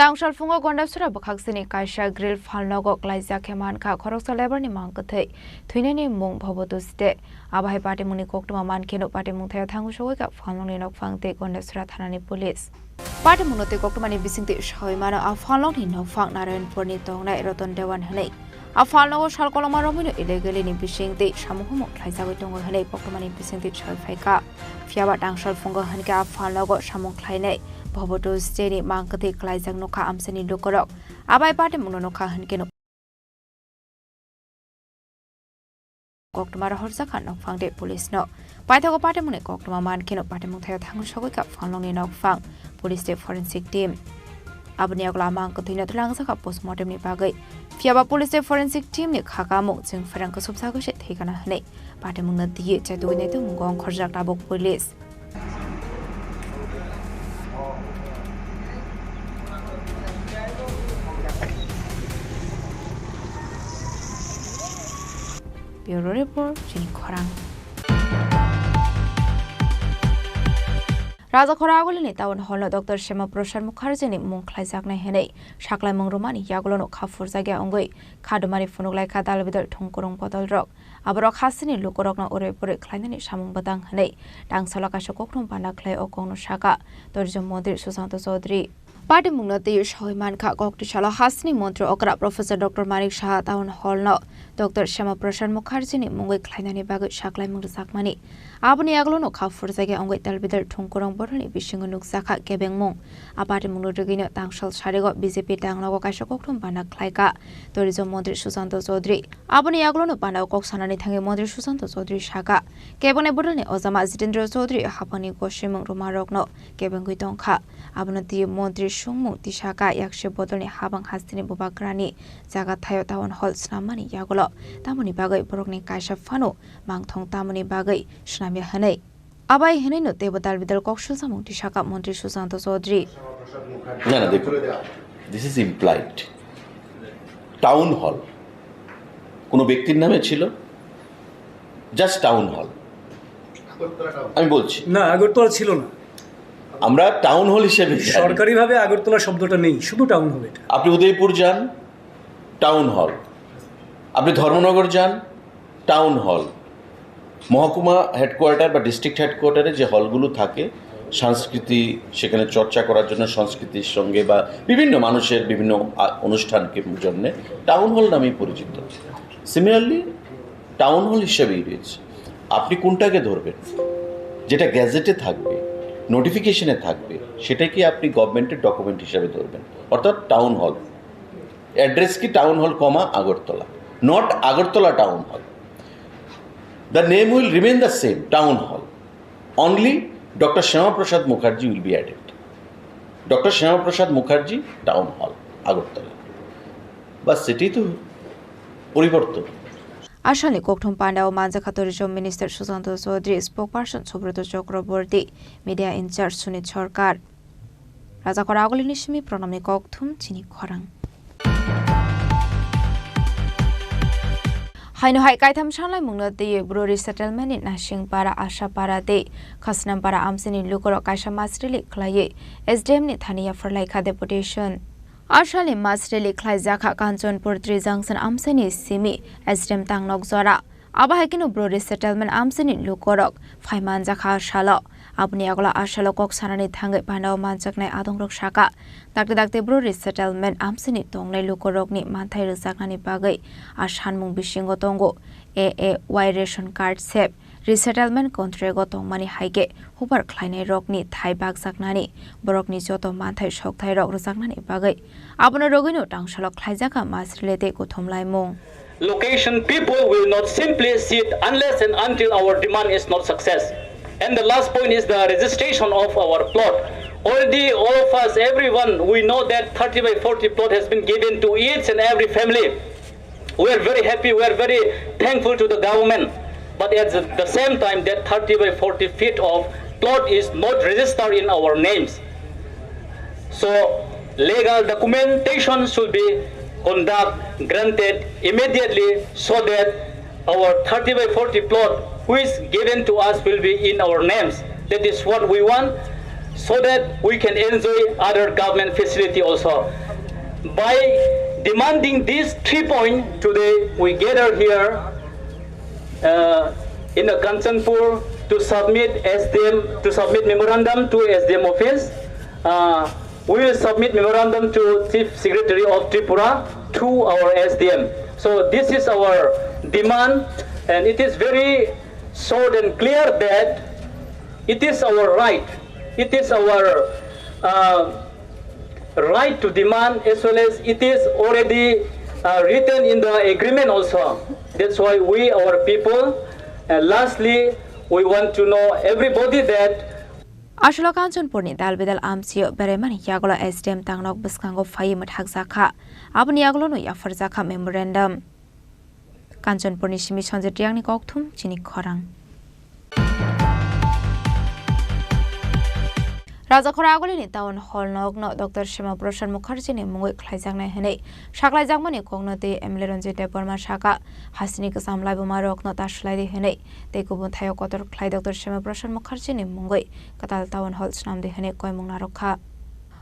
Tangsal phungo Gondasura bwkhaksini kaisa grill phalnogo klaijak khe mankha khoroksa labour ni mang kwthwi thwinani mung Bhobo Tuste. Abo hai patimungni koktwma mankheno patimung thaya thango sogwi kha phalnokni nokphang tei Gondasura thanani police. Patimungno tei koktwmani bisingtwi sawi mano a phalnokni nokphang Narayanpurni tongnai Ratan Dewan hwnwi. A phalnogo sal kolokma romwino illegally ni bisingtwi samung humung khlaijagwi tongo hwnwi koktwmani bisingtwi sawi phaikha. Phiyaba tangsal phungo hwnkhe a phalnogo samung khlainai Bhobo Tuste ni mang kwthwi klaijak nukha amchaini lukurok. Abai patimungno nukha hwnkhe nuk-, koktwma rohorjakha nokphang tei police no. Paithago patimungni koktwma mankheno patimung thaio thangwi sogwi kha phalnokni nokphang, police tei forensic team. Aboni yagulo a mang kwthwino twlangjak kha postmortem ni bagwi. Phiyaba police tei forensic team ni kha kamung chwng pherang kwsupjagwi se thwikana hwnwi patimungno twiwi chatugwi naitugmungo ongkhorjak tabuk police. Bureau Report, Chini Khorang. Rajakhora Agulini Town Hall no Doctor Shama Prasad Mukherjee ni mung khlaijaknai hwnwi saklaimung rwmani yagulo no kha phurjakya wngwi kha dumani phunuk laikha dal bidal thwngkwrwng bodol rok. Aborok hasteni lukurokno urui purui khlainani samung bwtang hwnwi tangsalo kaisa kokthum bana khlai o kokno saka Tourism Montri Sushanta Chaudhary. Patimungno twiwi sawi mankha, koktwi salo hasteni montri okra Professor Doctor Manik Saha Town Hall no Doctor Shama Prasad Mukherjee ni mungwi khlainani bagwi saklaimung rwjakmani. Aboni yagulo no kha phurjakya wngwi talbidal thwngkwrwng bodolni bisingo nukjakha kebengmung. A patimungno rwgwino tangsal sarigo B J P tangnago kaisa koktwm bana khlaikha. Tourism montri Sushanta Chaudhary. Aboni yagulo no bana kok sanani thangwi montri Sushanta Chaudhary sakha, kebengni bodolni ojama Jitendra Chaudhary haphangni gosimung rwmarokno kebengwi tongkha. Abono twiwi montri songmung tisaka yakse bodolni habang hasteni bubagrani jaga thaio town hall swnammani yagulo tamoni bagwi borokni kaisa phano mangthong tamoni bagwi swnamya hwnwi. Abai hwnwino teibo dalbidal kok silsamung tisaka montri Sushanta Chaudhary. না না দেখুন, this is implied. Town hall কোনো ব্যক্তির নামে ছিল, just town hall. আমি বলছি, না, আগরতলা ছিল না। আমরা টাউন হল হিসেবে জানি। সরকারিভাবে আগরতলা শব্দটা নেই, শুধু টাউন হল এটা। আপনি উদয়পুর যান, টাউন হল। আপনি ধর্মনগর যান, টাউন হল। মহকুমা হেডকোয়ার্টার বা ডিস্ট্রিক্ট হেডকোয়ার্টারে যে হলগুলো থাকে, সংস্কৃতি সেখানে চর্চা করার জন্য, সংস্কৃতির সঙ্গে বা বিভিন্ন মানুষের বিভিন্ন আ- অনুষ্ঠানকে জন্য টাউন হল নামেই পরিচিত। সিমিলারলি টাউন হল হিসেবেই রয়েছে। আপনি কোনটাকে ধরবেন? যেটা গ্যাজেটে থাকবে, নোটিফিকেশনে থাকবে, সেটাকে আপনি গভর্নমেন্টের ডকুমেন্ট হিসাবে ধরবেন, অর্থাৎ টাউন হল। অ্যাড্রেস কি? Town hall comma Agartala, not Agartala town hall. The name will remain the same, town hall. Only Doctor Shyama Prasad Mukherjee will be added. Doctor Shyama Prasad Mukherjee Town Hall, Agartala. বাস, সেটাই তো পরিবর্তন। Asalni kokthum pandao manjakha Tourism Minister Sushanta Chaudhary, spokesperson Subroto Chakraborty, media in charge Sunit Sarkar. Rajakhor agulini simi pranamni kokthum chini khorang. Haino hai kaitham sanlaimungno twiwi Bru resettlement ni Nasingpara, Ashapara tei Khasnampara amchaini lukurok kaisa mass rally khlaiwi S D M ni thani yapharlaikha deputation. Asalni mass rally khlaijakha Kanchanpur Tri Junction amchaini simi S D M tangnok jora. Abo hai kheno Bru resettlement amchaini lukurok phai manjakha asalo. Aboni yagulo asalo kok sanani thangwi pandao manjaknai adongrok sakha, dakti dakti Bru resettlement amchaini tongnai lukurokni manthai rwjaknani bagwi a sanmung bisingo tongo A A Y ration card sep, resettlement contract o tongmani hai khe hupar khlainairokni thai bakjaknani, borokni joto manthai sokthairok rwjaknani bagwi. Abono rwgwino tangsalok khlaijakha mass rally tei kuthum laimung. Location people will not simply sit unless and until our demand is not success. And the last point is the registration of our plot. Already all of us, everyone, we know that thirty by forty plot has been given to each and every family. We are very happy, we are very thankful to the government. But at the same time, that thirty by forty feet of plot is not registered in our names. So legal documentation should be conduct granted immediately so that our thirty by forty plot which given to us will be in our names. That is what we want so that we can enjoy other government facility also. By demanding these three points today, we gather here uh, in the Kanchanpur to submit S D M, to submit memorandum to S D M office. Uh, we will submit memorandum to Chief Secretary of Tripura through our S D M. So this is our demand, and it is very short and clear that it is our right, it is our uh, right to demand as well as it is already uh, written in the agreement also. That's why we, our people, uh, lastly, we want to know everybody that Asalo Kanchanpurni dalbidal amchio beraimani yagulo S D M tangnok bwskango phaiwi mwthakjakha. Aboni yagulono yapharjakha memorandum. Kanchanpurni simi Sanjay Triangni kokthum chini khorang. Rajakhor agulini town hall nokno Doctor Shama Prasad Mukherjee ni mungwi khlaijaknai hwnwi saklaijakmani kokno twi M L A Ranjit Debbarma sakha, hasteni kwcham laibuma rokno ta swlaidi hwnwi tei kubun thaio kotor khlai Doctor Shama Prasad Mukherjee ni mungwi kwtal town hall swnamdi hwnwi koimung narwkha.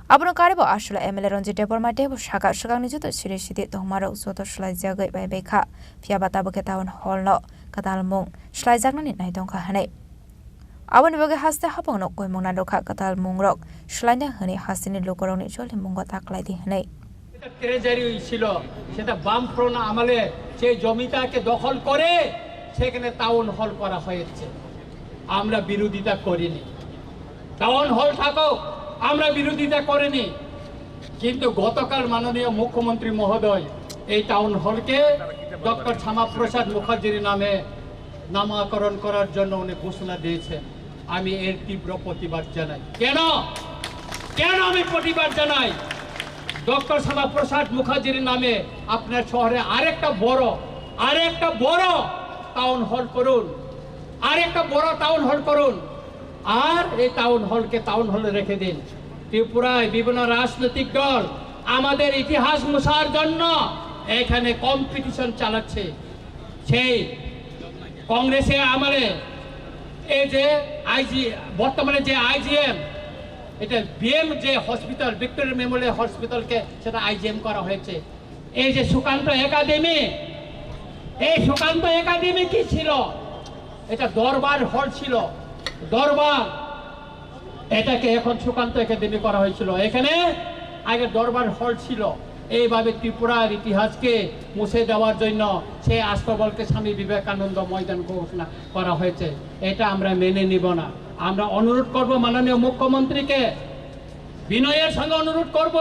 Abono karibo aswla M L A Ranjit Debbarma teibo sakha, swkangni joto siri sidi tongmarok joto swlaijagwi bai bai kha, phiyaba tabukhe town hall no kwtal mung swlaijaknani nai tongkha hwnwi. Aboni bagwi haste hapangno koimungna rwkha kwtal mungrok swlaina hwnwi hasteni lukurokni cholimungo ta khlaidi hwnwi. এটা ট্রেজারি ছিল, সেটা বামফ্রন্ট আমলে সেই জমিটাকে দখল করে সেখানে টাউন হল করা হয়েছে। আমরা বিরোধিতা করিনি, টাউন হল থাকুক, আমরা বিরোধিতা করিনি। কিন্তু গতকাল মাননীয় মুখ্যমন্ত্রী মহোদয় এই টাউন হলকে ডক্টর শ্যামাপ্রসাদ মুখার্জির নামে নামকরণ করার জন্য উনি ঘোষণা দিয়েছেন। আমি এর তীব্র প্রতিবাদ জানাই। কেন, কেন আমি প্রতিবাদ জানাই? ডক্টর শ্যামাপ্রসাদ মুখার্জির নামে আপনার শহরে আরেকটা বড়, আরেকটা বড় টাউন হল করুন, আরেকটা বড় টাউন হল করুন। আর এই টাউন হলকে টাউন হলে রেখে দিন। ত্রিপুরায় বিভিন্ন রাজনৈতিক দল আমাদের ইতিহাস মুছার জন্য এখানে কম্পিটিশন চালাচ্ছে। সেই কংগ্রেসের আমলে এই যে আইজি, বর্তমানে যে আইজিএম, এটা বিএম যে হসপিটাল, ভিক্টোরিয়া মেমোরিয়াল হসপিটালকে সেটা আইজিএম করা হয়েছে। এই যে সুকান্ত একাডেমি, এই সুকান্ত একাডেমি কি ছিল? এটা দরবার হল ছিল, দরবার। এটাকে এখন সুকান্ত একাডেমি করা হয়েছিল। এখানে আগে দরবার হল ছিল। এইভাবে ত্রিপুরার ইতিহাসকে মুছে দেওয়ার জন্য সেই আস্তাবলকে স্বামী বিবেকানন্দ ময়দান ঘোষণা করা হয়েছে। এটা আমরা মেনে নিব না। আমরা অনুরোধ করব মাননীয় মুখ্যমন্ত্রীকে, বিনয়ের সঙ্গে অনুরোধ করব,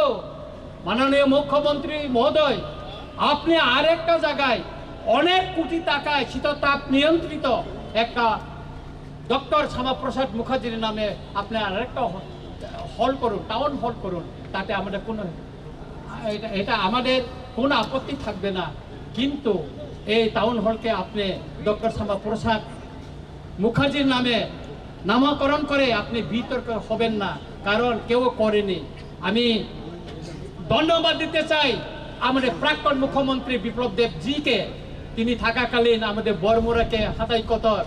মাননীয় মুখ্যমন্ত্রী মহোদয়, আপনি আরেকটা জায়গায় অনেক কোটি টাকায় শীততাপ নিয়ন্ত্রিত একটা ডক্টর শ্যামাপ্রসাদ মুখার্জির নামে আপনি আরেকটা হ-, হল করুন, টাউন হল করুন, তাতে আমাদের কোনো, এটা, এটা আমাদের কোনো আপত্তি থাকবে না। কিন্তু এই টাউন হলকে আপনি ডক্টর শ্যামাপ্রসাদ মুখার্জির নামে নামকরণ করে আপনি বিতর্ক হবেন না, কারণ কেউ করেনি। আমি ধন্যবাদ দিতে চাই আমাদের প্রাক্তন মুখ্যমন্ত্রী বিপ্লব দেব জিকে। তিনি থাকাকালীন আমাদের বড়মুড়াকে হাতাই কতর,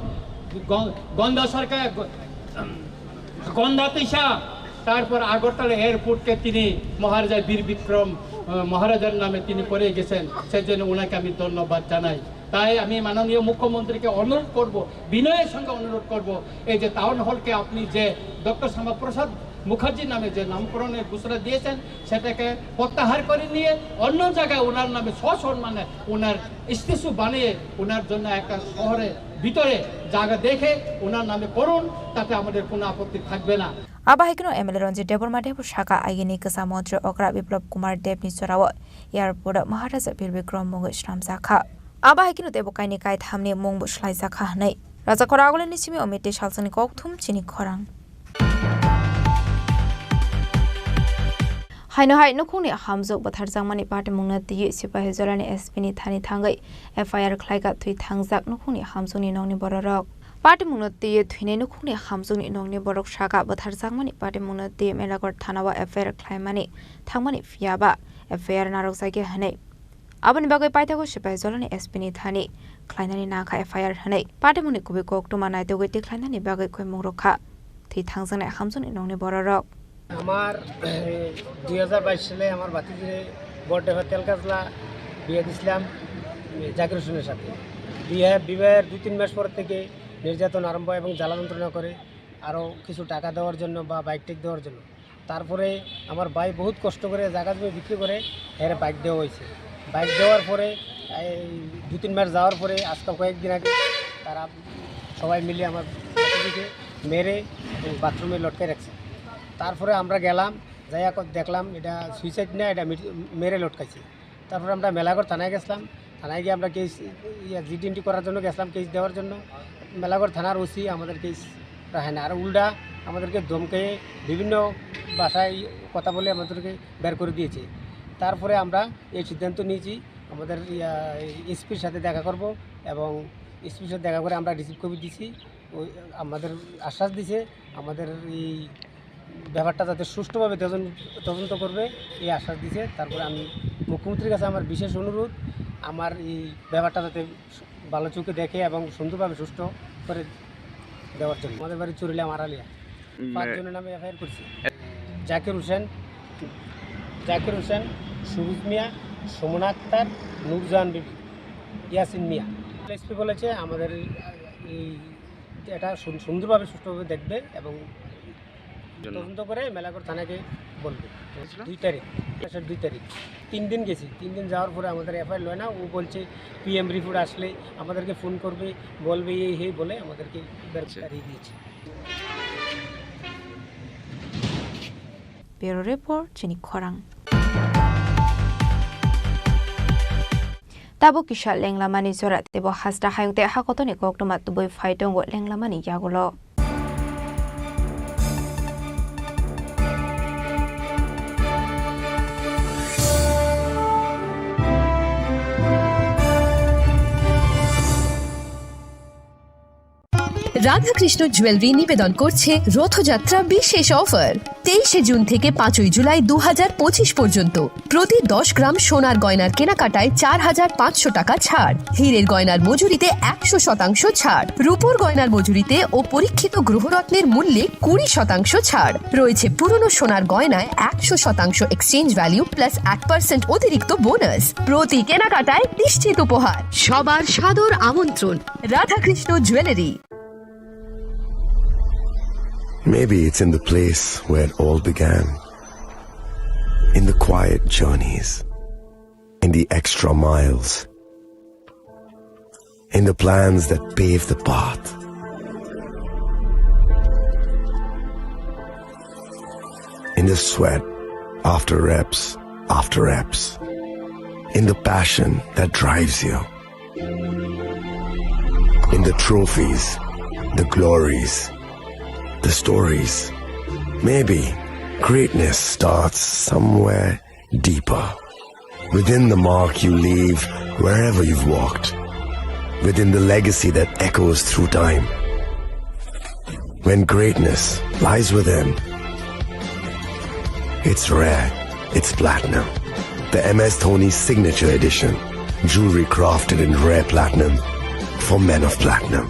গ-, গন্ধা সরকার, গ-, গন্ধা তিশা, তারপর আগরতলা এয়ারপোর্টকে তিনি মহারাজা বীর বিক্রম, আহ, মহারাজার নামে তিনি করে গেছেন, সেজন্য ওনাকে আমি ধন্যবাদ জানাই। তাই আমি মাননীয় মুখ্যমন্ত্রীকে অনুরোধ করব, বিনয়ের সঙ্গে অনুরোধ করব, এই যে টাউন হলকে আপনি যে ডক্টর শ্যামাপ্রসাদ মুখার্জির নামে যে নামকরণের ঘোষণা দিয়েছেন, সেটাকে প্রত্যাহার করে নিয়ে অন্য জায়গায় ওনার নামে সসম্মানে ওনার স্ট্যাচু বানিয়ে ওনার জন্য একটা শহরে ভিতরে জায়গা দেখে ওনার নামে করুন, তাতে আমাদের কোনো আপত্তি থাকবে না। Abo hai kheno M L A Ranjit Debbarma Debor saka, agini kwsa montri okra Biplab Kumar Deb ni jorao airport o Maharaja Bir Bikram mungwi swnamjakha. Abo hai kheno teibo kainwi kaithamni mungbo swlaijakha hwnwi Raja Khoragulini simi Omit Tei salsani kokthum chini khorang. Haino hai nukhungni hamjwk bwtharjakmani patimungno twiwi Sipahijolani S P ni thani thangwi F I R khlaikha thwi thangjak nukhungni hamjwkni nokni bororok. Patimungno twiwi thwinai nukhungni hamjwkni nokni borok saka bwtharjakmani patimungno twiwi Melaghor thanao F I R khlaimani thangmani phiyaba F I R narwkjakya hwnwi. Aboni bagwi paithago Sipahijolani S P ni thani khlainani nangkha F I R hwnwi patimungni kubui koktwma naitugwi tikhlainani bagwi koimung rwkha thwi thangjaknai hamjwkni nokni bororok. আমার দুই হাজার বাইশ সালে আমার ভাতিজিরে বড় ডেফা তেলকাজলা বিয়ে দিছিলাম জাকির হোসেনের সাথে। বিয়ে বিবাহের দুই তিন মাস পর থেকে নির্যাতন আরম্ভ এবং জ্বালা যন্ত্রণা করে আরও কিছু টাকা দেওয়ার জন্য বা বাইক টেক দেওয়ার জন্য। তারপরে আমার ভাই বহুত কষ্ট করে জায়গা জমি বিক্রি করে হেরে বাইক দেওয়া হয়েছে। বাইক দেওয়ার পরে এই দুই তিন মাস যাওয়ার পরে আজকে কয়েকদিন আগে তারা সবাই মিলে আমার ভাতিজিকে মেরে এবং বাথরুমে লটকে রাখছে। তারপরে আমরা গেলাম, যাইয়া ক-, দেখলাম এটা সুইসাইড না, এটা মিট-, মেরে লটকাইছে। তারপরে আমরা মেলাঘর থানায় গেছিলাম, থানায় গিয়ে আমরা কেস, ইয়া, জিডি এন্ট্রি করার জন্য গেছিলাম, কেস দেওয়ার জন্য। মেলাঘর থানার ওসি আমাদের কেস রাখে না, আর উল্টা আমাদেরকে ধমকে বিভিন্ন ভাষায় কথা বলে আমাদেরকে বের করে দিয়েছে। তারপরে আমরা এই সিদ্ধান্ত নিয়েছি, আমাদের, ইয়া, এসপির সাথে দেখা করব এবং এসপির সাথে দেখা করে আমরা রিসিভ কপি দিছি। ওই আমাদের আশ্বাস দিছে, আমাদের এই ব্যাপারটা যাতে সুষ্ঠুভাবে তদন-, তদন্ত করবে, এই আশ্বাস দিছে। তারপরে আমি মুখ্যমন্ত্রীর কাছে আমার বিশেষ অনুরোধ, আমার এই ব্যাপারটা যাতে ভালো চোখে দেখে এবং সুন্দরভাবে সুষ্ঠু করে দেওয়ার জন্য। আমাদের বাড়ি চুরুলিয়া মারালিয়া। পাঁচজনের নামে এফআইআর করছি। জাকির হোসেন, জাকির হোসেন, সুরুজ মিয়া, সুমনা আক্তার, নূরজাহান বিবি, ইয়াসিন মিয়া। এসপি বলেছে আমাদের এই এটা সুন-, সুন্দরভাবে, সুষ্ঠুভাবে দেখবে এবং জন্য। তদন্ত করে মেলাঘর থানাকে বলবে। বুঝলাম। দুই তারিখ, মাসের দুই তারিখ, তিন দিন গেছি। তিন দিন যাওয়ার পরে আমাদের এফআইআর লয় না, ও বলছে পিএম রিপোর্ট আসলে আমাদেরকে ফোন করবে, বলবে, এই, এই বলে আমাদেরকে বের আচ্ছা। তাড়িয়ে দিয়েছে। Bureau Report, chini khorang. Tabuk kisa lenglamani jora teibo hasta hayung tei hakotoni koktwma tubui phai tongo lenglamani yagulo. Radhakrishna jewellery নিবেদন করছে রথযাত্রা বিশেষ অফার। তেইশে জুন থেকে পাঁচই জুলাই দু হাজার পঁচিশ পর্যন্ত প্রতি দশ গ্রাম সোনার গয়নার কেনাকাটায় চার হাজার পাঁচশো টাকা ছাড়, হীরের গয়নার মজুরিতে একশো শতাংশ ছাড়, রূপোর গয়নার মজুরিতে ও পরীক্ষিত গ্রহরত্নের মূল্যে কুড়ি শতাংশ ছাড়। রয়েছে পুরনো সোনার গয়নায় একশো শতাংশ এক্সচেঞ্জ ভ্যালু প্লাস এক পার্সেন্ট অতিরিক্ত বোনাস। প্রতি কেনাকাটায় নিশ্চিত উপহার। সবার সাদর আমন্ত্রণ। Radhakrishna jewellery. Maybe it's in the place where it all began. In the quiet journeys, in the extra miles, in the plans that pave the path, in the sweat after reps after reps, in the passion that drives you. In the trophies, the glories, the stories. Maybe greatness starts somewhere deeper. Within the mark you leave wherever you've walked. Within the legacy that echoes through time. When greatness lies within, it's rare, it's platinum. The M S Dhoni Signature Edition. Jewelry crafted in rare platinum for men of platinum.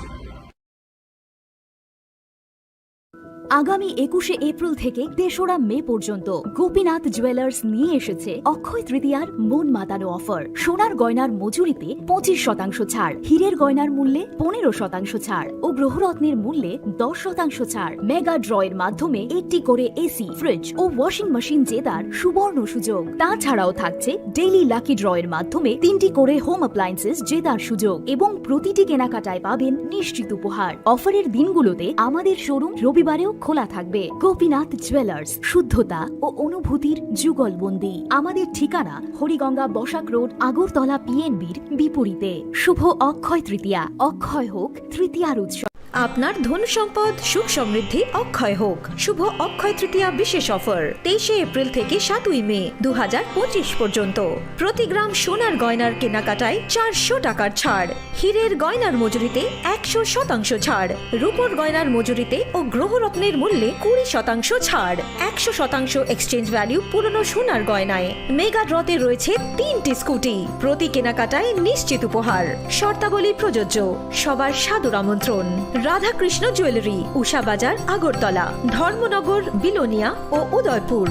আগামী একুশে এপ্রিল থেকে তেসরা মে পর্যন্ত গোপীনাথ জুয়েলার্স নিয়ে এসেছে অক্ষয় তৃতীয়ার মন মাতানো অফার। সোনার গয়নার মজুরিতে পঁচিশ শতাংশ ছাড়, হীরের গয়নার মূল্যে পনেরো শতাংশ ছাড় ও গ্রহরত্নের মূল্যে দশ শতাংশ ছাড়। মেগা ড্র এর মাধ্যমে একটি করে এসি, ফ্রিজ ও ওয়াশিং মেশিন জেতার সুবর্ণ সুযোগ। তাছাড়াও থাকছে ডেইলি লাকি ড্র এর মাধ্যমে তিনটি করে হোম অ্যাপ্লায়েন্সেস জেতার সুযোগ এবং প্রতিটি কেনাকাটায় পাবেন নিশ্চিত উপহার। অফারের দিনগুলোতে আমাদের শোরুম রবিবারেও খোলা থাকবে। গোপীনাথ জুয়েলার্স, শুদ্ধতা ও অনুভূতির যুগলবন্দি। আমাদের ঠিকানা হরিগঙ্গা বসাক রোড, আগরতলা পিএনবির বিপরীতে। শুভ অক্ষয় তৃতীয়া, অক্ষয় হোক তৃতীয়ার উৎসব। আপনার ধন সম্পদ সুখ সমৃদ্ধি অক্ষয় হোক। শুভ অক্ষয় তৃতীয়া বিশেষ অফার, তেইশে এপ্রিল থেকে সাতই মে দু হাজার পঁচিশ পর্যন্ত। প্রতি গ্রাম সোনার গয়নার কেনাকাটায় চারশো টাকার ছাড়, হীরের গয়নার মজুরিতে একশো শতাংশ ছাড়, রূপোর গয়নার মজুরিতে ও গ্রহরত্নের মূল্যে কুড়ি শতাংশ ছাড়, একশো শতাংশ এক্সচেঞ্জ ভ্যালু পুরনো সোনার গয়নায়। মেগা ড্রতে রয়েছে তিনটি স্কুটি, প্রতি কেনাকাটায় নিশ্চিত উপহার। শর্তাবলী প্রযোজ্য। সবার সাদর আমন্ত্রণ। রাধাকৃষ্ণ জুয়েলারি, উষা বাজার, আগরতলা, ধর্মনগর, বিলোনিয়া ও Udaipur.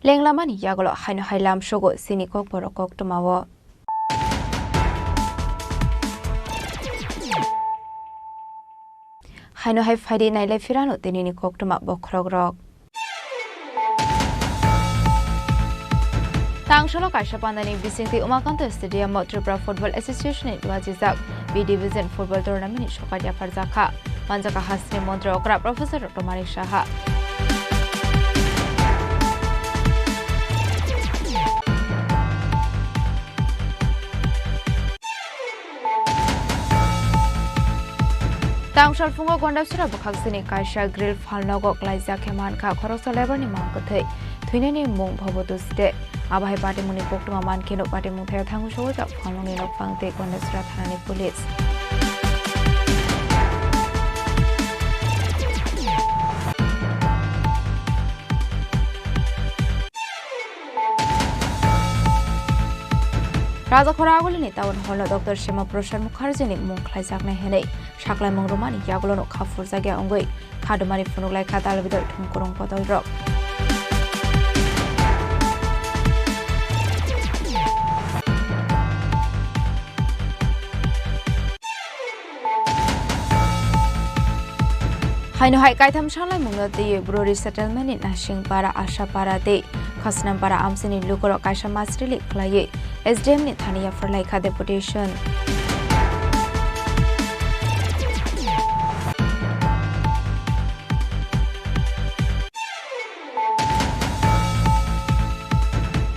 Lenglamani yagulo haino hai lamsogo chini kokborok koktwmao. Haino hai phaidi nailai phirano tinini koktwma bokhorokrok. Tangsolo kaisa pandani bisingtwi Umakanto Stadium o Tripura Football Association ni duajijak B Division Football Tournament ni sokar yapharjakha. Manjaka hasteni montri okra Professor Doctor Manik Saha. Tangsal phungo Gondasura bwkhaksini kaisa grill phalnogo klaijak khe mankha khoroksa labour ni mang kwthwi, thwinani mung Bhobo Dusite. Abo hai patimungni koktwma mankheno patimung thaya thangu sogojak phalnokni nokphang tei Gondasura thanani police. Rajakhora Agulini town hall no Doctor Shama Prasad Mukherjee ni mung khlaijaknai hwnwi saklaimung rwmani yagulo no kha phurjakya wngwi kha dumani phunuk lai kha dalbidal thumkurung bodol rok. Haino hai kaitham salaimungno twiwi Bru resettlement ni Nasingpara, Ashapara tei Khasnampara amchaini lukurok kaisa mass rally khlaiwi S D M ni thani yapharlai kha deputation.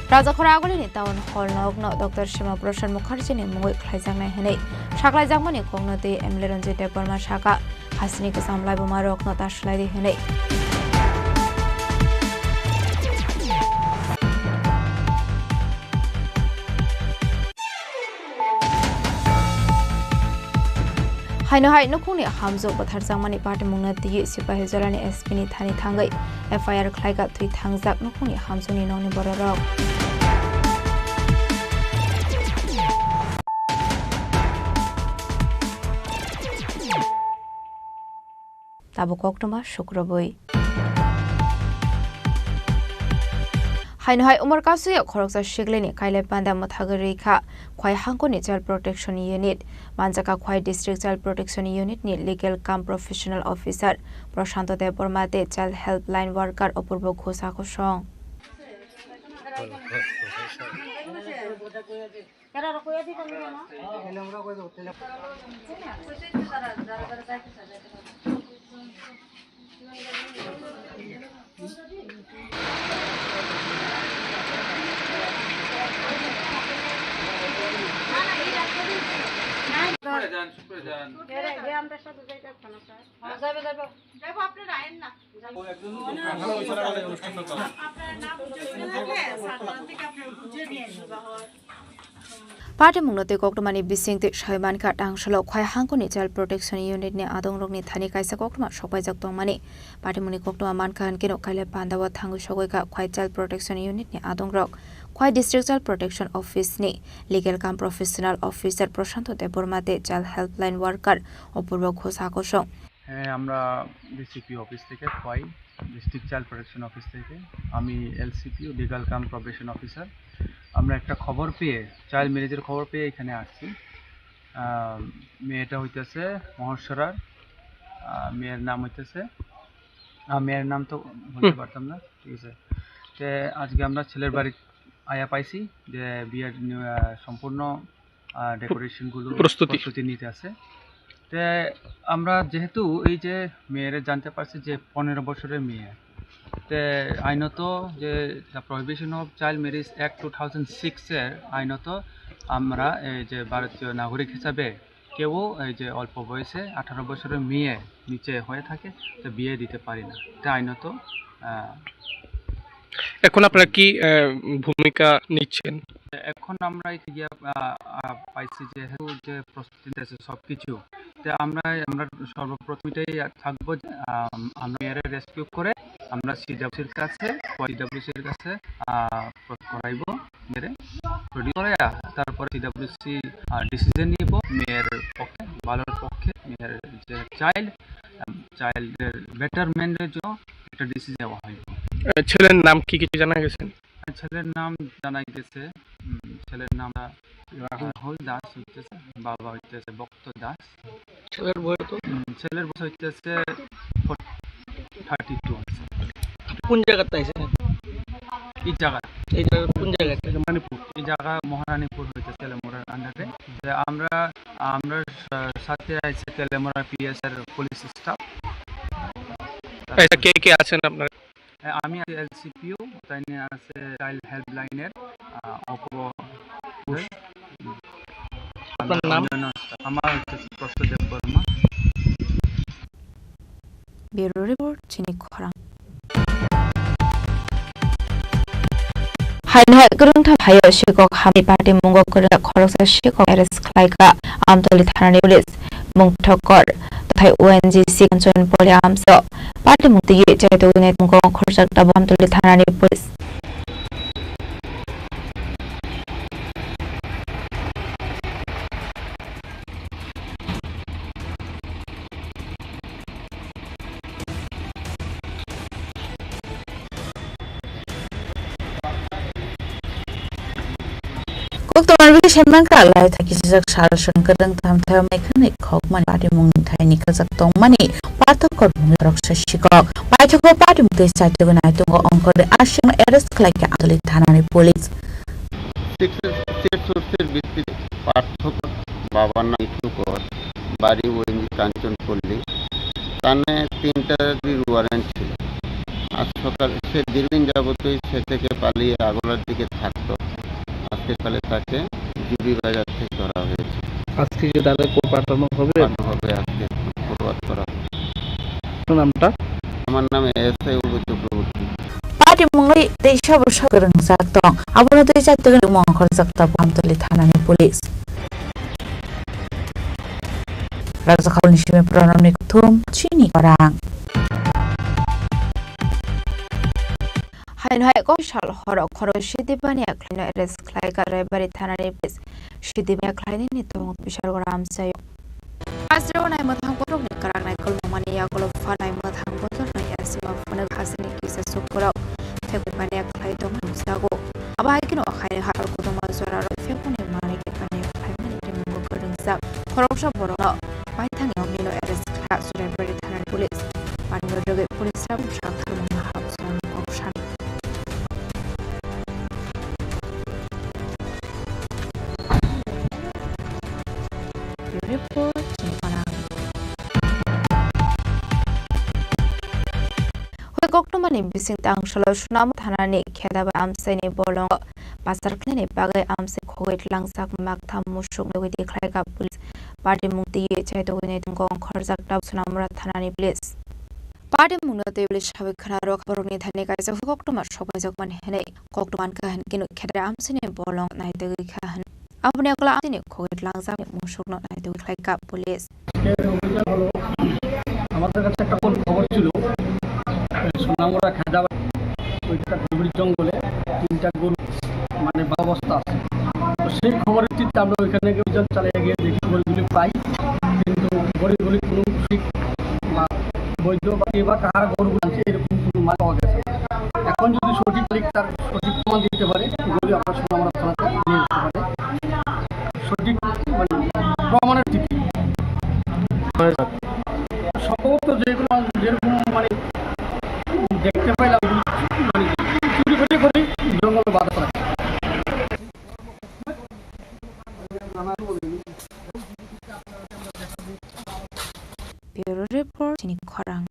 Rajakhora Agulini town hall nokno Doctor Shama Prasad Mukherjee ni mungwi khlaijaknai hwnwi saklaijakmani kokno twi M L A Ranjit Debbarma saka, hasini kwcham laibuma rokno ta swlai di hwnwi. Haino hai nukhungni hamjwk bwtharjakmani patimungno twiwi Sipahijolani S P ni thani thangwi F I R khlaikha thwi thangjak nukhungni hamjwkni nokni bororok. Tabuk koktwma sukrubwi. Haino hai umor kasui khoroksa siklini kailai panda mwthagwi rwi kha Khwai hangkoni Child Protection Unit. Manjaka Khwai District Child Protection Unit ni Legal cum Professional Officer Prashanto Debbarma tei Child Helpline Worker Apurbo Ghosh akosong. Patimungno twi koktwmani bisingtwi sawi mankha, tangsholo Khwai hangkoni Child Protection Unit ni adongrokni thani kaisa koktwma sokpaijak tongmani. Patimungni koktwma mankha hinkhe no kailai pandao thangwi sogwi kha Khwai Child Protection Unit ni adongrok. Khwai District Child Protection Office ni Legal cum Professional Officer Prashanto Debbarma tei Child Helpline Worker Apurbo Ghosh akosong. হ্যাঁ, আমরা DCP office থেকে, Khowai district child protection office থেকে। আমি এলসিপিও, লিগ্যাল কাম probation officer. আমরা একটা খবর পেয়ে, চাইল্ড ম্যারেজের খবর পেয়ে এখানে আসছি। আহ, মেয়েটা হইতেছে মহেশ্বরার, আহ, মেয়ের নাম হইতেছে, আহ, মেয়ের নাম তো বলতে হুম। পারতাম না, ঠিক আছে। তে আজকে আমরা ছেলের বাড়ি আয়া পাইছি যে বিয়ের নি-, আহ, সম্পূর্ণ, আহ, ডেকোরেশন গুলো প্রস্তুতি। প্রস্তুতি নিতে আছে। তে আমরা যেহেতু এই যে মেয়েরে জানতে পারছি যে পনেরো বছরের মেয়ে, তে আইনত যে The Prohibition of Child Marriage Act two thousand six এর আইনত আমরা এই যে ভারতীয় নাগরিক হিসাবে কেউ এই যে অল্প বয়সে আঠারো বছরের মেয়ে নিচে হয়ে থাকে, তো বিয়ে দিতে পারি না। এটা আইনত, আহ, এখন আপনারা কি, আহ, ভূমিকা নিচ্ছেন? এখন আমরা এই যে, আহ, আহ, পাইছি যেহেতু যে প্রস্তুতি আছে সবকিছু, তো আমরা, আমরা সর্বপ্রথম এটাই থাকবো যে, আহ, আমরা মেয়েরা রেস্কিউ করে আমরা সিডাব্লিউসির কাছে, সিডাব্লিউসির কাছে, আহ, করাইবো। মেয়েরে প্রডিউস করাইয়া তারপরে সিডাব্লিউসি, আহ, ডিসিশন নিব মেয়ের পক্ষে, ভালোর পক্ষে, মেয়ের যে চাইল্ড, উম, চাইল্ডের বেটারমেন্টের জন্য একটা ডিসিশন নেওয়া হইব। আহ, ছেলের নাম কি কিছু জানা গেছে? আহ, ছেলের নাম জানা গেছে, উম, ছেলের নাম রাহুল। রাহুল দাস হইতেছে, বাবা হইতেছে ভক্ত দাস। ছেলের বয়স তো? উম, ছেলের বয়স হইতেছে ফোর-, থার্টি টু আছে। কোন জায়গাতে আছে? এই জায়গা। এই জায়গা কোন জায়গাতে? এটা মণিপুর। এই জায়গা মহারানীপুর হইতেছে তেলেমুরার আন্ডারে। যে আমরা, আমরা সা-, সাথে আছে তেলেমুরা পিএস এর পুলিশ স্টাফ। এটা কে কে আছেন আপনার? হ্যাঁ, আমি আছি এলসিপিও, তাই নিয়ে আছে চাইল্ড হেল্পলাইনের, আহ, অপূর্ব ঘোষ। আপনার নাম? অন্যান্য স্টাফ। আমার হচ্ছে প্রসূদেব Varma. Bureau report, Chini Khorang. Haino hai kwrwngtham haio sikok hamni party mungo kwrwngya khoroksa sikok arrest khlaikha Amtoli thanani police. Mungthokor tei O N G C Kanchanpoli amso party mung twiwi chai togwinai mungkong khorjak tabuk Amtoli thanani police. Uktomar bisi semang ka lai thaki sijak sal sengkereng tham tham mai khani khokmani patimung thaini kajak tongmani pathok kormung rok sasikok. Paithakgo patimung tei chaitugwi naitungo ongkhorwi aswkno arrest khlaikha Amtwlwi thanani police. Six, six source-er ভিত্তিতে পার্থ কর, বাবার নাম মিঠু কর, বাড়ি ওইনি কাঞ্চনপল্লী। তার নামে তিনটা ওয়ারেন্ট ছিল। আজ সকাল, সে দীর্ঘদিন যাবতই সে থেকে পালিয়ে আগলার দিকে থাকতো। আজকে সকালে তাকে জিবি বাজার থেকে ধরা হয়েছে। আজকে কি তাহলে কোর্ট পাঠানো হবে? পাঠানো হবে, আজকে ফরওয়ার্ড করা হবে। আপনার নামটা? আমার নাম S I Abhay Chakraborty. Patimung tei sabo sabo rwngjak tong. Abono tei chaitugwi mung khorjak tabuk Amtwlwi thanani police. Rajak Khalni simi Pranamni Kuthum, chini orang. Haino hai kok sal horo khoro Siti Baniya khlaino arrest khlaikha Raibari thanani police. Siti Baniya khlainani tongmung bisar gora amchaio. Asreo nai mwthang borokni kwrak nai kwlwngmani yagulo pha nai mwthang botorno yasima phunuk hasini kisa sukurok phekwi manya khlai tongma nukjago. Abo hai kheno haino hapar kotorma joraro phekmani manwi khe manya khlaimani twimungo kwrwngjak. Khoroksa borokno paithangni omnino arrest khlai Churaibari thanani police. Manwi rwgwi police rok bwswk tharmung nahar option kok san. Bureau Report, Chini Khorang. Hoi koktwmani bising tang salo Sunam thanani Khedaba amchaini bolongo pasar khlaini bagwi amchai khogwi tlangjak maktham musuk nugwi tikhlaikha police. Patimung twiwi chaitugwi naitungo ongkhorjak tabuk Sunamura thanani police. Patimungno twiwi sawi khwnarok borokni thani kaisa koktwma sokpaijakmani hwnwi koktwma wngkha hinkhe no Khedaba amchaini bolong naitugwi kha hwn. Aboni yagulo amchaini khogwi tlangjak musukno naitugwi khlaikha police. আজকের অভিযান হলো, আমাদের কাছে একটা কোন খবর ছিল, এই সোনামুড়া খেদাবাড়ি ওইটা গভীর জঙ্গলে তিনটা গরু মানে বারো বস্তা আছে। তো সেই খবরের ভিত্তিতে আমরা ওইখানে গিয়ে অভিযান চালিয়ে গিয়ে দেখি গরুগুলি পাই, কিন্তু গরুগুলি কোনো ঠিক বা বৈধ বা কে বা কার গরুগুলো আছে এরকম কোনো মাল পাওয়া গেছে না। এখন যদি সঠিক মালিক তার সঠিক প্রমাণ দিতে পারে, গরু আমরা সোনামুড়া থানাতে নিয়ে যেতে পারে। সঠিক মানে প্রমাণের ভিত্তিতে। সম্ভবত যে কোনো যেরকম মানে দেখতে পাইলাম মানে চুরি করে করে জঙ্গলে বাঁধা রাখে। Bureau Report, Chini Khorang.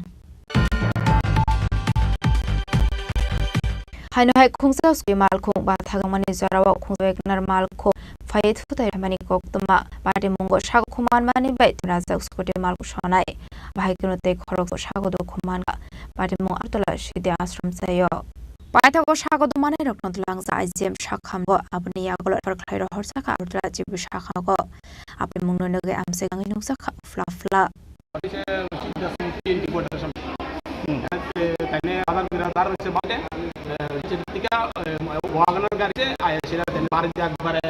Haino hai khungsa sui malkhung ba thagangmani jorao khungsa Wagner malkhung phaiwi thutai phaimani koktwma. Patimungo sago khumanmani bai rajak scooty malkhung sonai. Bahai kheno tei khoroksa sago do khumankha. Patimung Agartala Sidi Ashram saio. Paithago sago do manai rokno tlangjak I G M sakhamgo. Aboni yagulo refer khlai rohorjakha Agartala G B sakhamgo. Aboni mungno nugwi amchai wngwi nukjakha phla phla. Waganor gari se, eh, sila tene bari de ekbare,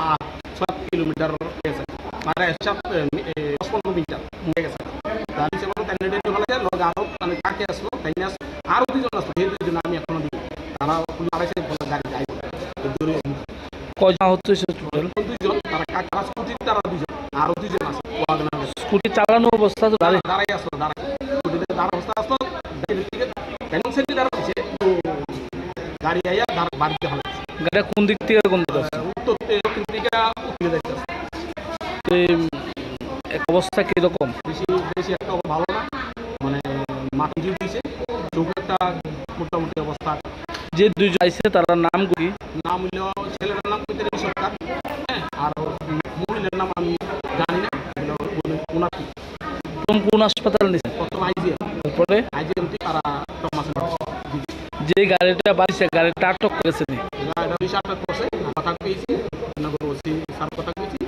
ah, ছয় কিলোমিটার গেছে। মানে, সাত, এ, এ, দশ পনেরো মিটার গেছে। তার নিচে মানে তার নেটে ঢুকে গেছে, লগে আরো মানে কাকে আসলো, তাই না আসলো, আরো দুইজন আসলো, এই দুইজন আমি এখনো দিই। তারা পুলিশ আড়াইশো বলে গাড়ি যাই বলে। তো দূরে কয়জন আহত হয়েছে টোটাল? এখন দুইজন, তারা কা-, তারা স্কুটির তারা দুইজন, আরো দুইজন আছে, ওয়াগনার। স্কুটি চালানো অবস্থা তো দাঁড়াই? দাঁড়াই আসলো, দাঁড়াই। স্কুটিতে দাঁড়া অবস্থা আসলো, গাড়ি থেকে, কেন সেটি দাঁড়া হয়েছে, তো গাড়ি আইয়া দাঁড়া, বাড়িতে হলো। গাড়িটা কোন দিক থেকে কোন দিকে আসছে? উত্তর তে-, দক্ষিণ দিকে উত্তরে যাইতেছে। তো এই, উম, এক অবস্থা কিরকম? বেশি, বেশি একটা ভালো না, মানে মাথা ইঞ্জুরি দিয়েছে, চোখ একটা মোটামুটি অবস্থা। যে দুইজন আইছে তার নাম কি? নাম হইল, ছেলেটার নাম মিতালি সরকার, হ্যাঁ, আর মহিলার নাম আমি জানি না, হইল ওনার কি। প্রথম কোন হাসপাতাল নিছে? প্রথম আইজিএম। তারপরে? আইজিএম থেকে তারা ট্রমা সেন্টার। জি। যে গাড়িটা বাড়িছে, গাড়িটা আটক করেছে নি? গাড়িটা পুলিশ আটক করছে, কথা পেয়েছি, নগর ওসি স্যার কথা পেয়েছি।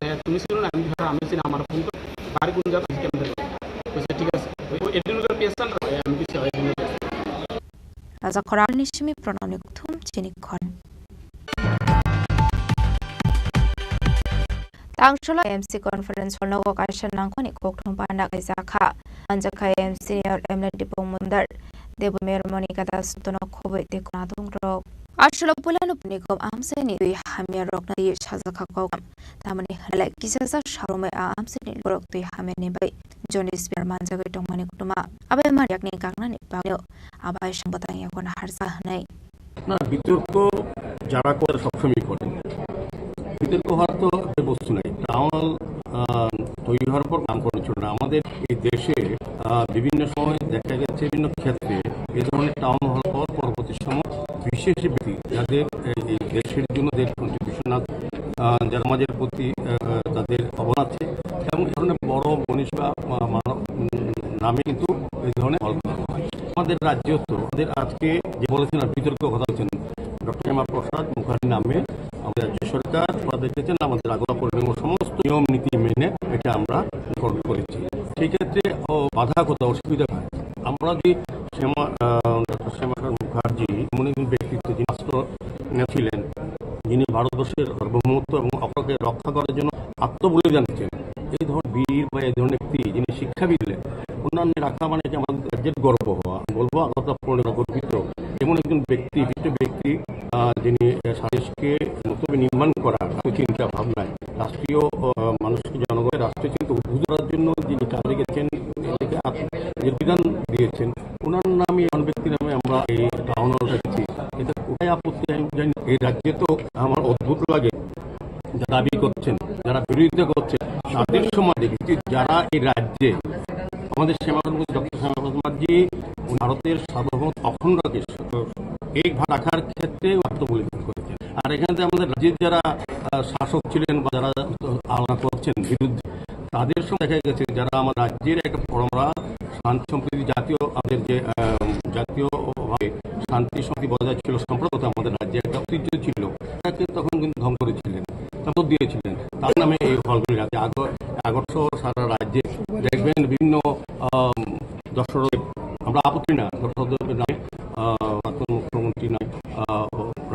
এ, তুমি ছিল না, আমি ধরো, আমি ছিলাম, আমার ফোন করে, বাড়ি কোন জায়গা, কেন্দ্রে। বলছে, ঠিক আছে। ওই, ওই এডিনগর পিএস সেন্টার, ওই আমি কিছু হয়, AD Nagar PS centre. Raja Khorang ni simi Pranamni Kuthum, Chini Khorang. Tangsholo M C conference hall nogo kaisa nangkukni kokthum panda kaijakha. Manjakha M C senior M L A Dipong Mondar, Debo Mayor Monika Das, Tono Khoboi tei Khonadong rok. Aswk puilano puni kom amchaini twi hamya rokna twi sajak kha kok. Tamoni hwnlai kisa sa sarumai a amchaini borok twi hamya ni bai jaundice bemar manjagwi tongmani koktwma. Abai man yakni kaknani bagwino abai sang bwtang yakon harsa hwnwi. না, বিতর্ক যারা করে সবসময় করে। বিতর্ক হওয়ার তো একটা বস্তু নাই। টাউন হল, আহ, তৈরি হওয়ার পর নামকরণ ছিল না। আমাদের এই দেশে, আহ, বিভিন্ন সময় দেখা গেছে বিভিন্ন ক্ষেত্রে এই ধরনের টাউন হল হওয়ার পরবর্তী সময় বিশেষ ব্যক্তি যাদের এই, এই দেশের জন্য যে কন্ট্রিবিউশন আছে, আহ, যারা সমাজের প্রতি, আহ, তাদের অবদান আছে এবং এই ধরনের বড় মনীষী বা মা-, মানব, উম, নামে কিন্তু এই ধরনের হল করা হয়। আমাদের রাজ্যেও তো আমাদের আজকে যে বলেছেন আর বিতর্ক কথা বলছেন ডক্টর শ্যামা প্রসাদ মুখার্জি নামে আমাদের রাজ্য সরকার, আপনারা দেখেছেন আমাদের আগরতলা পৌর নিগমের সমস্ত নিয়ম নীতি মেনে এটা আমরা নামকরণ করেছি। সেই ক্ষেত্রে ও বাধা কোথাও অসুবিধা হয়, আমরা যদি শ্যামা, আহ, ডক্টর শ্যামা প্রসাদ মুখার্জি এমন একজন ব্যক্তিত্ব যিনি রাষ্ট্র নেতা ছিলেন, যিনি ভারতবর্ষের সার্বভৌমত্ব এবং অখণ্ডকে রক্ষা করার জন্য আত্মবলিদান দিয়েছেন, এই ধরনের বীর বা এই ধরনের ব্যক্তি যিনি শিক্ষাবিদ হলেন, ওনার রাখা মানে কি আমাদের রাজ্যের গর্ব হওয়া। আমি বলবো আগরতলা পৌর গর্বিত এমন একজন ব্যক্তি, বিশিষ্ট ব্যক্তি, আহ, যিনি, আহ, সারা দেশকে নতুন নির্মাণ করার রাষ্ট্রীয় চিন্তা ভাবনায়, রাষ্ট্রীয়, আহ, মানুষকে জনগণের রাষ্ট্রীয় চিন্তা উদ্বুদ্ধ করার জন্য যিনি কাজে গেছেন, এদিকে আপ-, যে বিধান দিয়েছেন, ওনার নামে, এমন ব্যক্তির নামে আমরা এই টাউন হলটা দিচ্ছি। এটা কোথায় আপত্তি আমি জানি না। এই রাজ্যে তো আমার অদ্ভুত লাগে, যারা দাবি করছেন, যারা বিরোধিতা করছেন, তাদের সময় দেখেছি যারা এই রাজ্যে আমাদের শ্যামা প্রসাদ, ডক্টর শ্যামা প্রসাদ মুখার্জি ভারতের সার্বভৌম অখণ্ডকে এক ভাগ রাখার ক্ষেত্রে আত্মবলিদান করেছেন। আর এখানে যে আমাদের রাজ্যের যারা, আহ, শাসক ছিলেন বা যারা আলোচনা করছেন বিরুদ্ধে, তাদের সঙ্গে দেখা গেছে যারা আমার রাজ্যের একটা পরম্পরা, শান্তি সম্প্রীতি, জাতীয়, আমাদের যে, আহ, জাতীয়ভাবে শান্তি সম্প্রীতি বজায় ছিল, সম্প্রদায়তা আমাদের রাজ্যে একটা ঐতিহ্য ছিল, তাকে তখন কিন্তু ধ্বংস করেছিলেন, তারপর দিয়েছিলেন। তার নামে এই হলগুলি রাখে। আগ-, আগর সহ সারা রাজ্যে দেখবেন বিভিন্ন, আহ, দর্শক, আমরা আপত্তি না, দর্শকদের নামে, আহ, প্রাক্তন মুখ্যমন্ত্রী নামে, আহ,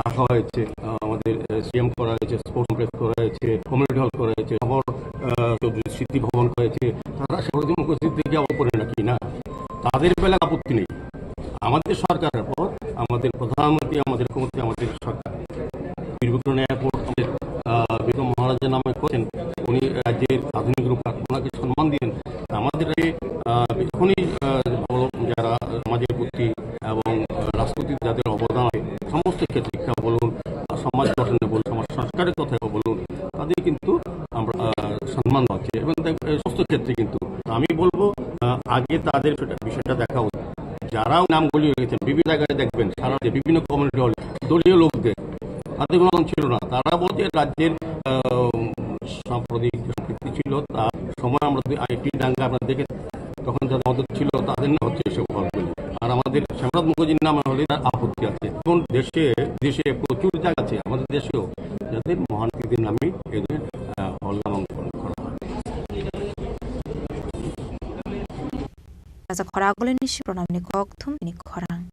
রাখা হয়েছে, আহ, আমাদের, আহ, সিএম করা হয়েছে, স্পোর্টস কমপ্লেক্স করা হয়েছে, কমিউনিটি হল করা হয়েছে, শহর, আহ, চৌধুরী স্মৃতি ভবন করা হয়েছে। তারা সরজমিনে উপস্থিত থেকে আবার করে নাকি না, তাদের বেলা আপত্তি নেই। আমাদের সরকারের পর আমাদের প্রধানমন্ত্রী, আমাদের মুখ্যমন্ত্রী, আমাদের সরকার দুর্ভিক্ষ এয়ারপোর্ট আমাদের, আহ, বিক্রম মহারাজের নামে করেছেন, উনি রাজ্যের আধুনিক রূপ, ওনাকে সম্মান দিয়েন। আমাদের এই, আহ, এখনই, আহ, বলো, যারা সমাজের প্রতি এবং, আহ, রাজনীতির যাদের অবদান আছে, সমস্ত ক্ষেত্রে শিক্ষা বলুন, আহ, সমাজ গঠনে বলুন, সমাজ সংস্কারের কথা বলুন, তাদের কিন্তু আমরা, আহ, সম্মান দেওয়া উচিত এবং দেখ-, এই সমস্ত ক্ষেত্রে কিন্তু আমি বলবো, আহ, আগে তাদের সেটা, বিষয়টা দেখা উচিত। যারাও নামগুলি রয়েছেন, বিভিন্ন জায়গায় দেখবেন, সারা যে বিভিন্ন কমিউনিটি হলে দলীয় লোকদের, তাদের কোনো আন্দোলন ছিল না। তারা বলতে রাজ্যের, আহ, সাম্প্রতিক সম্পৃক্তি ছিল, তার সময় আমরা যদি আইটি দাঙ্গা আপনারা দেখে, তখন যারা মদত ছিল, তাদের না হচ্ছে এসব হলগুলি। আর আমাদের শ্যামরাজ মুখার্জির নামে হলে তার আপত্তি আছে। এখন দেশে, দেশে প্রচুর জায়গা আছে, আমাদের দেশেও, যাতে মহান ব্যক্তিদের নামে এই ধরনের, আহ, হল নামাঙ্কন করা হয়। Raja khoragulini si pranamni kok thumni khorang.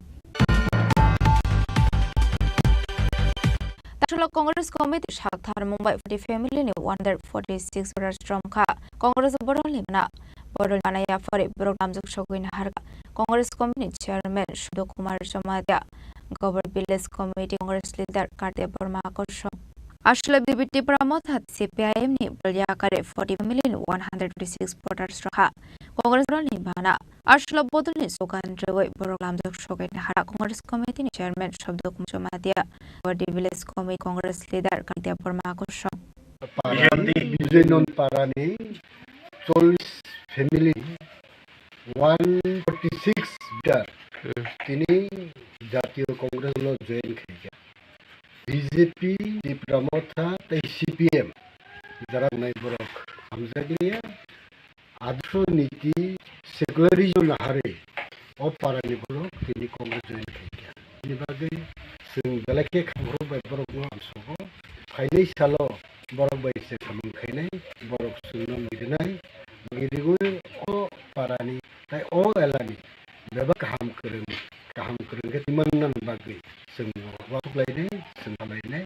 Tashula Congress Committee sakthar Mumbai forty family ni one hundred forty six voters romkha. Congress borol ni mana borol mana ya phari borok namjak sogwi naharka. Congress Committee ni Chairman Sudo Kumar Jamatia, Governor Village Committee Congress Leader Karti Borma Akosong. Ashula B B T Pramotha C P I M ni borol yakare forty family ni one hundred twenty six voters rokha. Congress borol ni bana Ashula bodol ni slogan rwui borok lamjak sogwi nahara Congress Committee ni Chairman Sabdo Kumar Jamatia, Wadi Village Committee Congress Leader Kartia Borma Akosong. Parani, Bijoynon Parani, chollish family, one forty six voter, tini Jatiyo Congress lo join khaikha. B J P, Tipra Motha, tei C P M, jara wngnai borok hamjakliya. Adorsho niti secularism naharwi o parani borok tini Congress join khaikha. Bini bagwi chwng belai khe khaphuru bai borokno amsogo. Phainai salo borok bai se samung khainai, borok chwngno muirinai, muirigwi o parani tai o elani bebak kaham kwrwng, kaham kwrwng khe twimanna bagwi chwng wakuklainai, chwng hamlainai.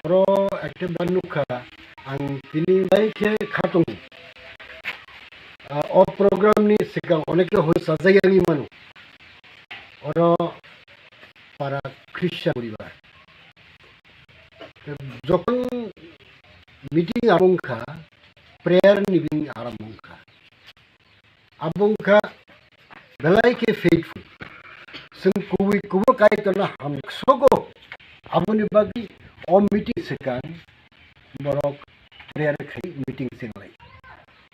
Oro ekta ban nukha, ang tini bai khe kha tongo. Ah, o program ni swkang onekta hoi sajak yangwi mano. Oro para Christian poribar. Jokhon meeting arong kha, prayer ni bini aram wngkha. Abo wngkha belai khe faithful. Chwng kubui kubui Kaitorno hamsogo. Aboni bagwi o meeting swkang borok prayer khai meeting singlai.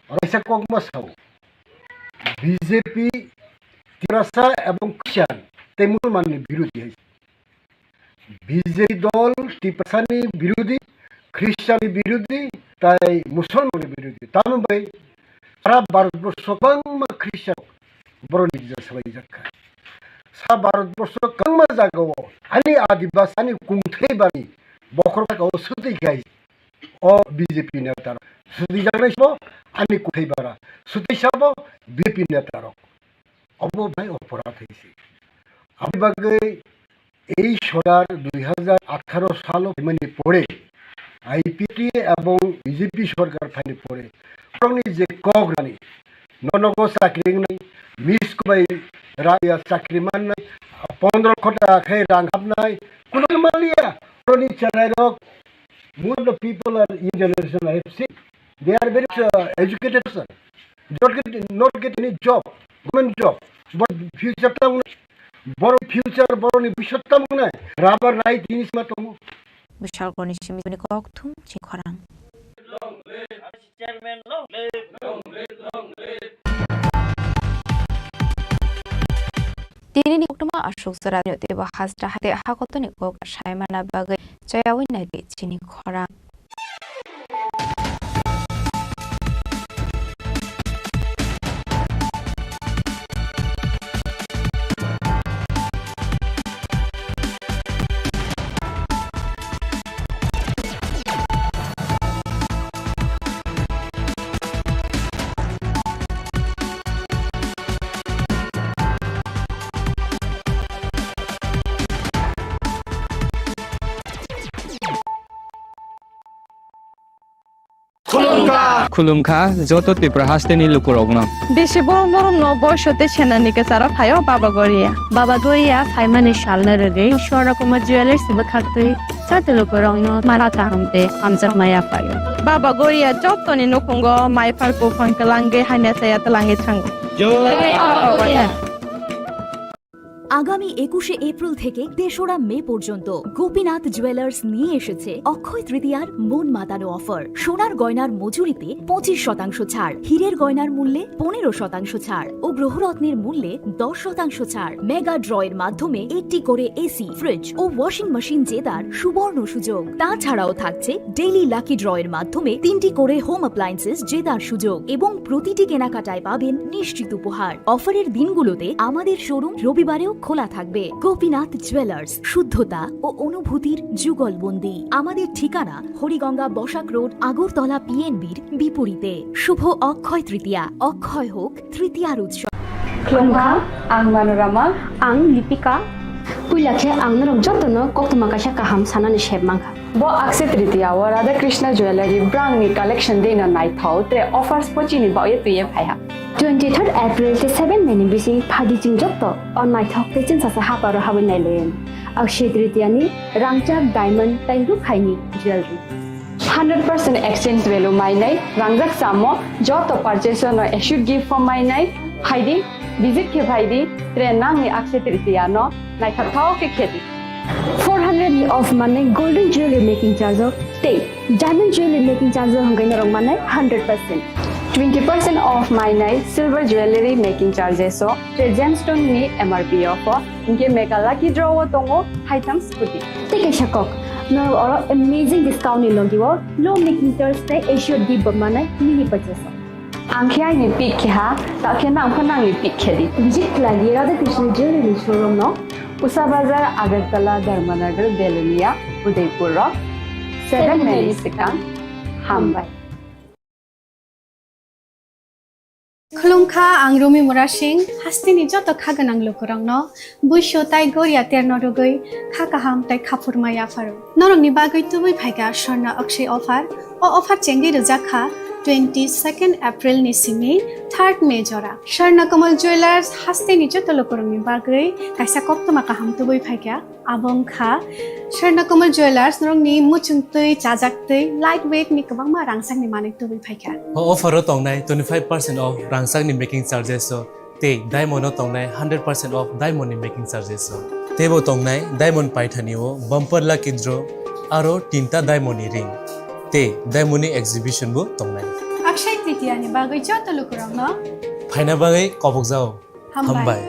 Oro kaisa kokma sao, B J P Tiprasa ebong Christian tei Musulman ni birodhi hai. B J P dol Tiprasani birodhi, Christianni birodhi, tai Musulmanni birodhi. Tamoni bai sara Bharatborsho kwbangma Christian boroni gija swlaijak kha. Sara Bharatborsho kwbangma jagao ani Adibas, ani kungthai bani bokhorok saka o swtwi khai o B J P netarok. Swtwijaknai sabo ani kungthai bara. Swtwi sabo B J P netarok. Obo bai oporadh hai se. Aboni bagwi ei sorkar dui hajar atharo salo phaimani pore, I P T ebong B J P sorkar phaimani pore, borokni je kok rani, nonogo chakri wngnai, miss bai raya chakri mannai, pondro kota khe rang hapnai, kuno manliya, borokni cherairok, most of the people are young generation, I have seen, they are very, uh, educated person. Not get, not get any job, government job. But future tamo, borok future, borokni bwswk tamo nai, rubber nai tini sima tongo. Bwsarokni simi bini kok thum chini khorang. Tinini koktwma aswk jora teibo hasta hai tei hakotoni kok saimana bagwi chayawi naidi chini khorang. Khulumkha joto Tripura hasteni lukurokno. Bisi borom borom no boiso tei senani kwcharo phaio Baba Goria. Baba Goria phaimani salno rwgwi Swarna Kumar Jewellers ni bwkhaktwi joto lukurokno mara kaham tei hamjakma yaphaio. Baba Goria jotoni nukhungo maiphar buphang twlangwi hamya chaya twlangwi thango. আগামী একুশে এপ্রিল থেকে তেসরা মে পর্যন্ত গোপীনাথ জুয়েলার্স নিয়ে এসেছে অক্ষয় তৃতীয়ার মন মাতানো অফার। সোনার গয়নার মজুরিতে পঁচিশ শতাংশ ছাড়, হীরের গয়নার মূল্যে পনেরো শতাংশ ছাড় ও গ্রহরত্নের মূল্যে দশ শতাংশ ছাড়। মেগা ড্রয়ের মাধ্যমে একটি করে এসি, ফ্রিজ ও ওয়াশিং মেশিন জেতার সুবর্ণ সুযোগ। তাছাড়াও থাকছে ডেইলি লাকি ড্রয়ের মাধ্যমে তিনটি করে হোম অ্যাপ্লায়েন্সেস জেতার সুযোগ এবং প্রতিটি কেনাকাটায় পাবেন নিশ্চিত উপহার। অফারের দিনগুলোতে আমাদের শোরুম রবিবারেও খোলা থাকবে। গোপীনাথ জুয়েলার্স, শুদ্ধতা ও অনুভূতির যুগলবন্দি। আমাদের ঠিকানা হরিগঙ্গা বসাক রোড, আগরতলা পিএনবির বিপরীতে। শুভ অক্ষয় তৃতীয়া, অক্ষয় হোক তৃতীয়ার উৎসব। Khulumkha, ang Manorama. Ang Lipika. Puila khe ang norok jotono koktwma kaisa kaham sanani sep mankha. Bo Akshaya Tritiya o Radha Krishna Jewellery brangni collection dino naithok tre offers bo chini baoye twiye phaiha. Twenty third April tei seven May ni bising phadi chwng joto o naithok tei chwngsacha haparo habwi nailayan. Akshaya Tritiya ni rangchak, diamond tei rukhaini jewellery. Hundred percent exchange value mainai rangjak chamo joto purchase no assured gift form mainai phaidi, visit khe phaidi, tre nangni Akshaya Tritiya no naithok thok khe khedi. Four hundred ni off manwi golden jewelry making charge o tei diamond jewelry making charge o hwnkhe norok manwi hundred percent. Twenty percent off mainai silver jewelry making charges o tei gemstone ni M R P o pho hwnkhe mega lucky draw o tongo haitham scooty. Tei kaisa kok, norok oro amazing discount ni logi o low making charge tei assured gift bo manwi mini purchase o. Ang khe aini pick khe ha, ta khe nang pho nangni pick khe di. Visit khlai di Radha Krishna Jewelry showroom no. Usa Bazar, Agartala, Dharmanagar, Belonia, Udaipur rok. Seven May ni swkang. Hambai. Khulumkha, ang Rumi Murasing, hasteni joto kha gwnang lukurokno buisu tai goria terno rwgwi kha kaham tai khaphurma yapharo. Norokni bagwi tubui phaikha Swarna Akshay offer. O offer chengwi rwjak kha Twenty second April ni simi third May jora Swarna Kamal Jewellers hasteni joto lukurokni bagwi kaisa koktwma kaham tubui phaikha. Abo wngkha Swarna Kamal Jewellers norokni muchungtwi, chajaktwi, light weight ni kwbangma rangchakni manwi tubui phaikha. O offer o tongnai twenty five percent off rangchakni making charges o. Tei diamond o tongnai hundred percent off diamond ni making charges o. Teibo tongnai diamond paithani o bumper lucky draw aro tinta diamond ni ring. Tei diamond ni exhibition bo tongnai. Akshaya Tritiya ni bagwi joto lukurokno phaina bagwi kobokjao. Hambai. Hambai.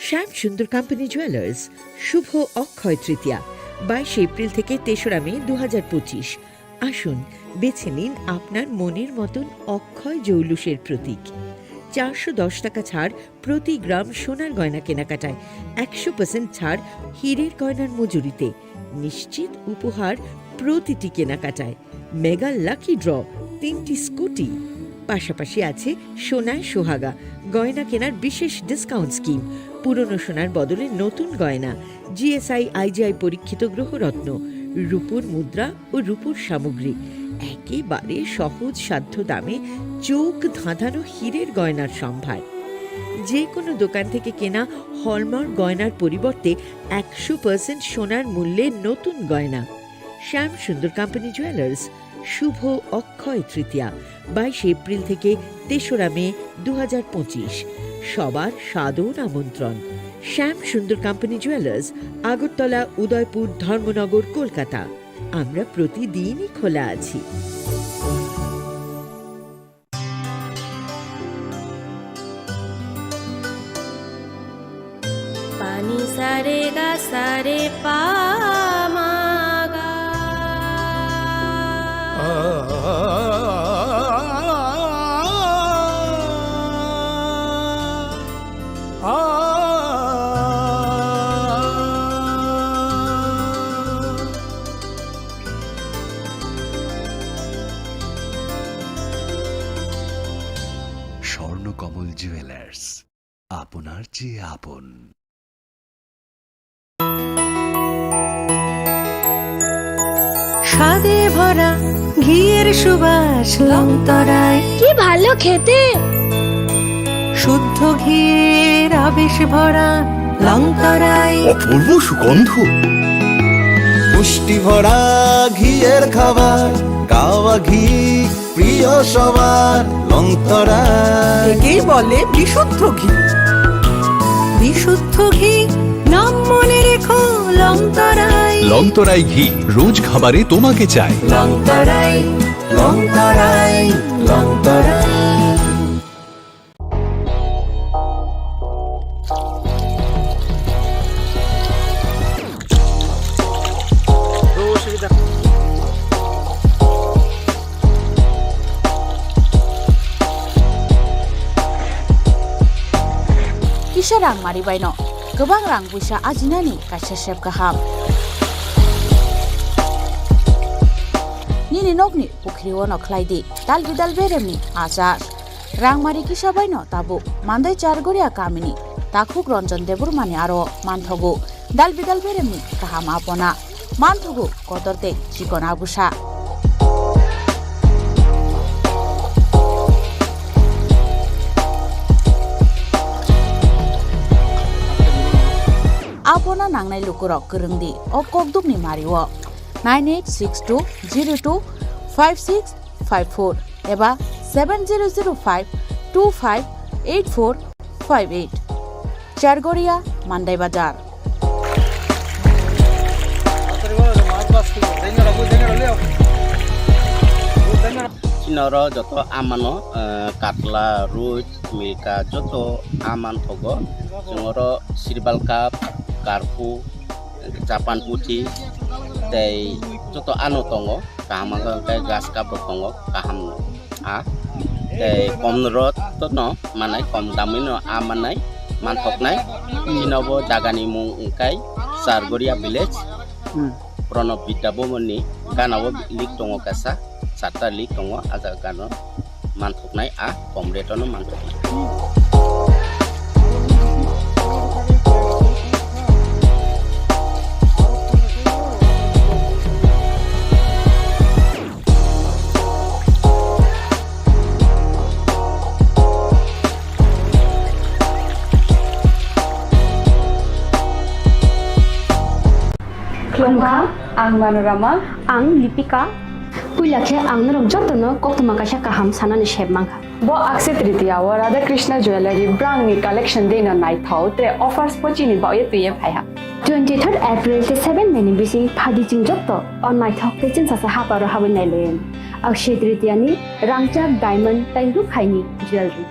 শ্যাম Sundar company jewellers, শুভ অক্ষয় তৃতীয়া, বাইশে এপ্রিল থেকে তেসরা মে দু হাজার পঁচিশ। আসুন, বেছে নিন আপনার মনের মতন অক্ষয় জৌলুসের প্রতীক। চারশো দশ টাকা ছাড় প্রতি গ্রাম সোনার গয়না কেনাকাটায়, একশো পার্সেন্ট ছাড় হীরের গয়নার মজুরিতে, নিশ্চিত উপহার প্রতিটি কেনাকাটায়। মেগা লাকি ড্র, তিনটি স্কুটি, পাশাপাশি আছে সোনায় সোহাগা, গয়না কেনার বিশেষ ডিসকাউন্ট স্কিম, পুরনো সোনার বদলে নতুন গয়না, জিএসআই আইজিআই পরীক্ষিত গ্রহরত্ন, রূপোর মুদ্রা ও রূপোর সামগ্রী, একেবারে সহজ সাধ্য দামে চোখ ধাঁধানো হীরের গয়নার সম্ভার। যে কোনো দোকান থেকে কেনা হলমার্ক গয়নার পরিবর্তে একশো পার্সেন্ট সোনার মূল্যে নতুন গয়না। শ্যাম সুন্দর কোম্পানি জুয়েলার্স, শুভ অক্ষয় তৃতীয়া, বাইশে এপ্রিল থেকে তেসরা মে দু হাজার পঁচিশ। সবার সাদর আমন্ত্রণ। শ্যাম সুন্দর কোম্পানি জুয়েলার্স, আগরতলা, উদয়পুর, ধর্মনগর, কলকাতা। আমরা প্রতিদিনই খোলা আছি। Pani sare ga sare pa ma ga. Swarnakamal jewellers, আপনার চেয়ে আপন। স্বাদে ভরা ঘিয়ের সুবাস লংতরায়। কি ভালো খেতে! শুদ্ধ ঘিয়ের আবেশ ভরা লংতরায়। অপূর্ব সুগন্ধ। পুষ্টি ভরা ঘিয়ের খাবার, গাওয়া ঘি প্রিয় সবার লংতরায়। একেই বলে বিশুদ্ধ ঘি। বিশুদ্ধ ঘি, নাম মনে রেখো লংতরায়। লংতরায় ঘি, রোজ খাবারে তোমাকে চাই। লংতরায়, লংতরায়, Longtharai. Kisa rang mari baino kwbang rang puisa ajinani kaisa sep kaham. Nini nokni pukhri ono khlai di dal bidal beremni achar. Rangmari kisa baino tabuk Mandai Chargoria kamini takhuk Ranjan Debbarmani aro manthogo dal bidal beremni kaham apona, manthogo kotor tei chikon abusa. Apona nangnai lukurok kwrwng di o kokdukni mario nine eight six two zero two five six five four eba seven zero zero five two five eight four five eight. Chargoria, Mandai Bazar. Chini oro joto amano, eh, katla, roi, milka joto aman thogo. Chwng oro sirbal cup, karpu, Japan puthi tei joto ano tongo, kaham wngkha hwnkhe grass cup rok tongo, kaham a tei kom rok no manai, kom damwi no a manai, manthoknai. Chini bo jaga ni mung wngkha Chargoria village, Pronob Vidya Bhavan ni gana o link tongo kaisa. Charta link tongo, a jaga gana o manthoknai, a kom rate o no manthoknai. Khulumkha, ang Manorama. Ang Lipika. Puila khe ang norok jotono koktwma kaisa kaham sanani sep mankha. Bo Akshaya Tritiya o Radha Krishna Jewellery brang ni collection dei no naithok tre offers pochini baoye twiye phaiha. Twenty third April tei seven May ni bising phaidi chwng jotto o naithok tei chwngsasa haparo habwi nailaiwi. Akshaya Tritiya ni rangchak diamond tei rukhaini jewellery.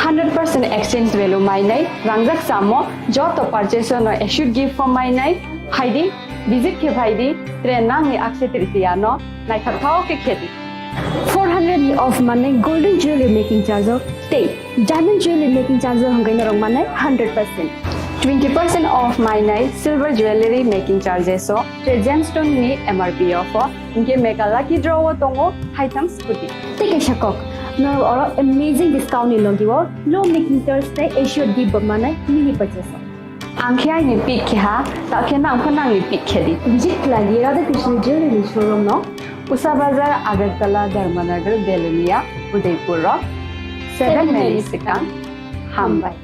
Hundred percent exchange value mainai, rangjak samo joto purchase no assured gift form mainai, phaidi visit khe phaidi, tre nangni Akshaya Tritiya no naithok thok khe khedi. Four hundred ni off manai golden jewelry making charge o tei diamond jewelry making charge o hwnkhe norok manai hundred percent. Twenty percent off mainai silver jewelry making charges o tre gemstone ni M R P o pho. Hinkhe mega lucky draw o tongo haitham scooty. Tei kaisa kok, norok oro amazing discount ni logi o low making charge tei assured gift bo manai mini purchase o. Ang khe aini pick khe ha, ta khe nang pho nangni pick khe di. Visit khlai di Radha Krishna Jewelry showroom no. Usa Bazar, Agartala, Dharmanagar, Belonia, Udaipur rok. Seven May ni swkang. Hambai.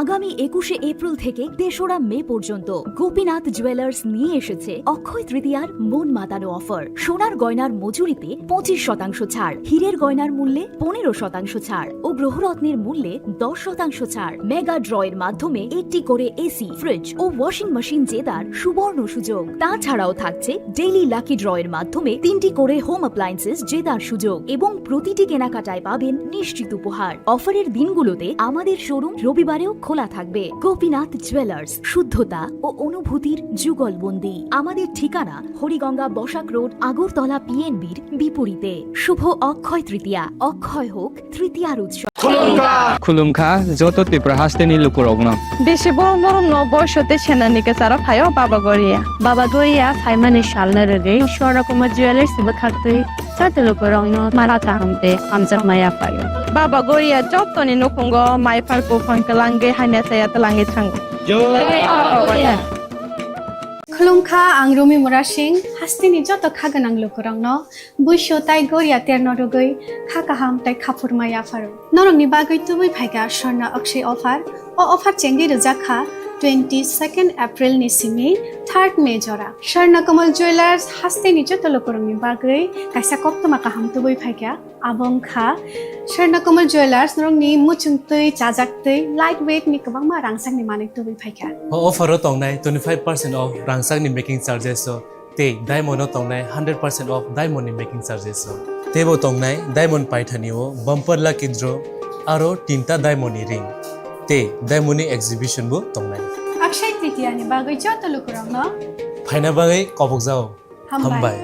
আগামী একুশে এপ্রিল থেকে তেসরা মে পর্যন্ত গোপীনাথ জুয়েলার্স নিয়ে এসেছে অক্ষয় তৃতীয়ার মন মাতানো অফার। সোনার গয়নার মজুরিতে পঁচিশ শতাংশ ছাড়, হীরের গয়নার মূল্যে পনেরো শতাংশ ছাড় ও গ্রহরত্নের মূল্যে দশ শতাংশ ছাড়। মেগা ড্র এর মাধ্যমে একটি করে এসি, ফ্রিজ ও ওয়াশিং মেশিন জেতার সুবর্ণ সুযোগ। তাছাড়াও থাকছে ডেইলি লাকি ড্র এর মাধ্যমে তিনটি করে হোম অ্যাপ্লায়েন্সেস জেতার সুযোগ এবং প্রতিটি কেনাকাটায় পাবেন নিশ্চিত উপহার। অফারের দিনগুলোতে আমাদের শোরুম রবিবারেও খোলা থাকবে। গোপীনাথ জুয়েলার্স, শুদ্ধতা ও অনুভূতির যুগলবন্দি। আমাদের ঠিকানা হরিগঙ্গা বসাক রোড, আগরতলা পিএনবির বিপরীতে। শুভ অক্ষয় তৃতীয়া, অক্ষয় হোক তৃতীয়ার উৎসব। Khulumkha, joto Tripura hasteni lukurokno. Bisi borok norokno boiso tei senani kwcharo phaio Baba Goria. Baba Goria phaimani salno rwgwi Swarna Kumar Jewellers ni bwkhaktwi joto lukurokno mara kaham tei hamjakma yaphaio. Baba Goria jotoni nukhungo mai phar buphang kwlangwi hamya chaya twlangwi thango. Jai Baba Goria. Khulumkha, ang Rumi Murasing, hasteni joto kha gwnang lukurokno buisu tai goria terno rwgwi kha kaham tai khaphurma yapharo. Norokni bagwi tubui phaikha Swarna Akshay offer. O offer chengwi rwjakha twenty second April ni simi third May jora. Swarna Kamal Jewellers hasteni joto lukurokni bagwi kaisa koktwma kaham tubui phaikha. Abo wngkha Swarna Kamal Jewellers, norokni muchungtwi, chajaktwi, light weight ni kwbangma rangchakni manwi tubui phaikha. O offer o tongnai twenty five percent off rangchakni making charges o tei diamond o tongnai hundred percent off diamond ni making charges o. Teibo tongnai diamond paithani o bumper lucky draw aro tinta diamond ni ring tei diamond ni exhibition bo tongnai. Akshay Tritiya ni bagwi joto lukurokno phaina bagwi kobokjao. Hambai. Hambai.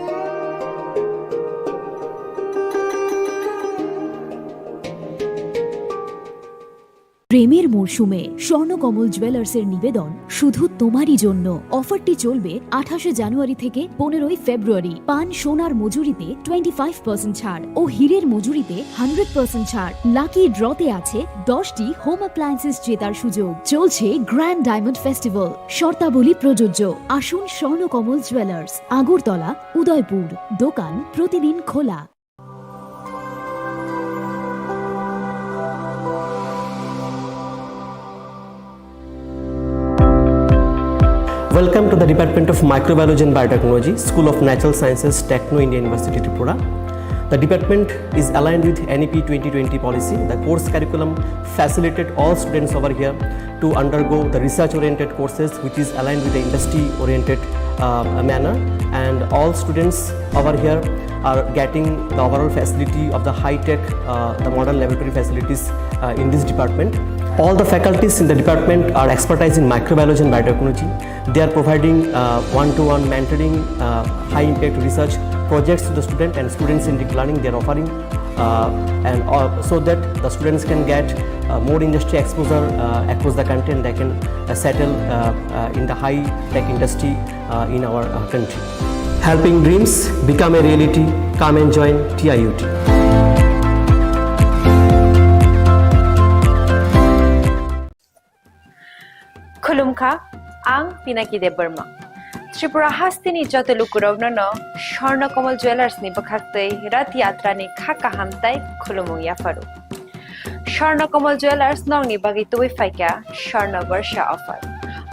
প্রেমের মরশুমে স্বর্ণকমল জুয়েলার্সের নিবেদন শুধু তোমারই জন্য। অফারটি চলবে আঠাশে জানুয়ারি থেকে পনেরোই ফেব্রুয়ারি। পান সোনার মজুরিতে টোয়েন্টি ফাইভ পার্সেন্ট ছাড় ও হীরের মজুরিতে হান্ড্রেড পার্সেন্ট ছাড়। লাকি ড্রতে আছে দশটি হোম অ্যাপ্লায়েন্সেস জেতার সুযোগ। চলছে গ্র্যান্ড ডায়মন্ড ফেস্টিভ্যাল। শর্তাবলী প্রযোজ্য। আসুন স্বর্ণকমল জুয়েলার্স, আগরতলা, উদয়পুর। দোকান প্রতিদিন খোলা। Welcome to the Department of Microbiology and Biotechnology, School of Natural Sciences, Techno India University, Tripura. The department is aligned with N E P twenty twenty policy. The course curriculum facilitate all students over here to undergo the research-oriented courses, which is aligned with the industry-oriented, uh, manner. And all students over here are getting the overall facility of the high-tech, uh, the modern laboratory facilities, uh, in this department. All the faculties in the department are expertise in microbiology and biotechnology. They are providing, uh, one-to-one mentoring, uh, high-impact research projects to the student and students-centric learning they are offering, uh, and, uh, so that the students can get, uh, more industry exposure, uh, across the country, and they can, uh, settle, uh, uh, in the high-tech industry, uh, in our, uh, country. Helping dreams become a reality. Come and join T I U T. Khulumkha, ang Pinaki Debbarma. Tripura hasteni joto lukurokno no Swarna Kamal Jewellers ni bwkhaktwi Rath Yatra ni kha kaham tai khulumung yapharo. Swarna Kamal Jewellers nokni bagwi tubui phaikha Swarna Barsha offer.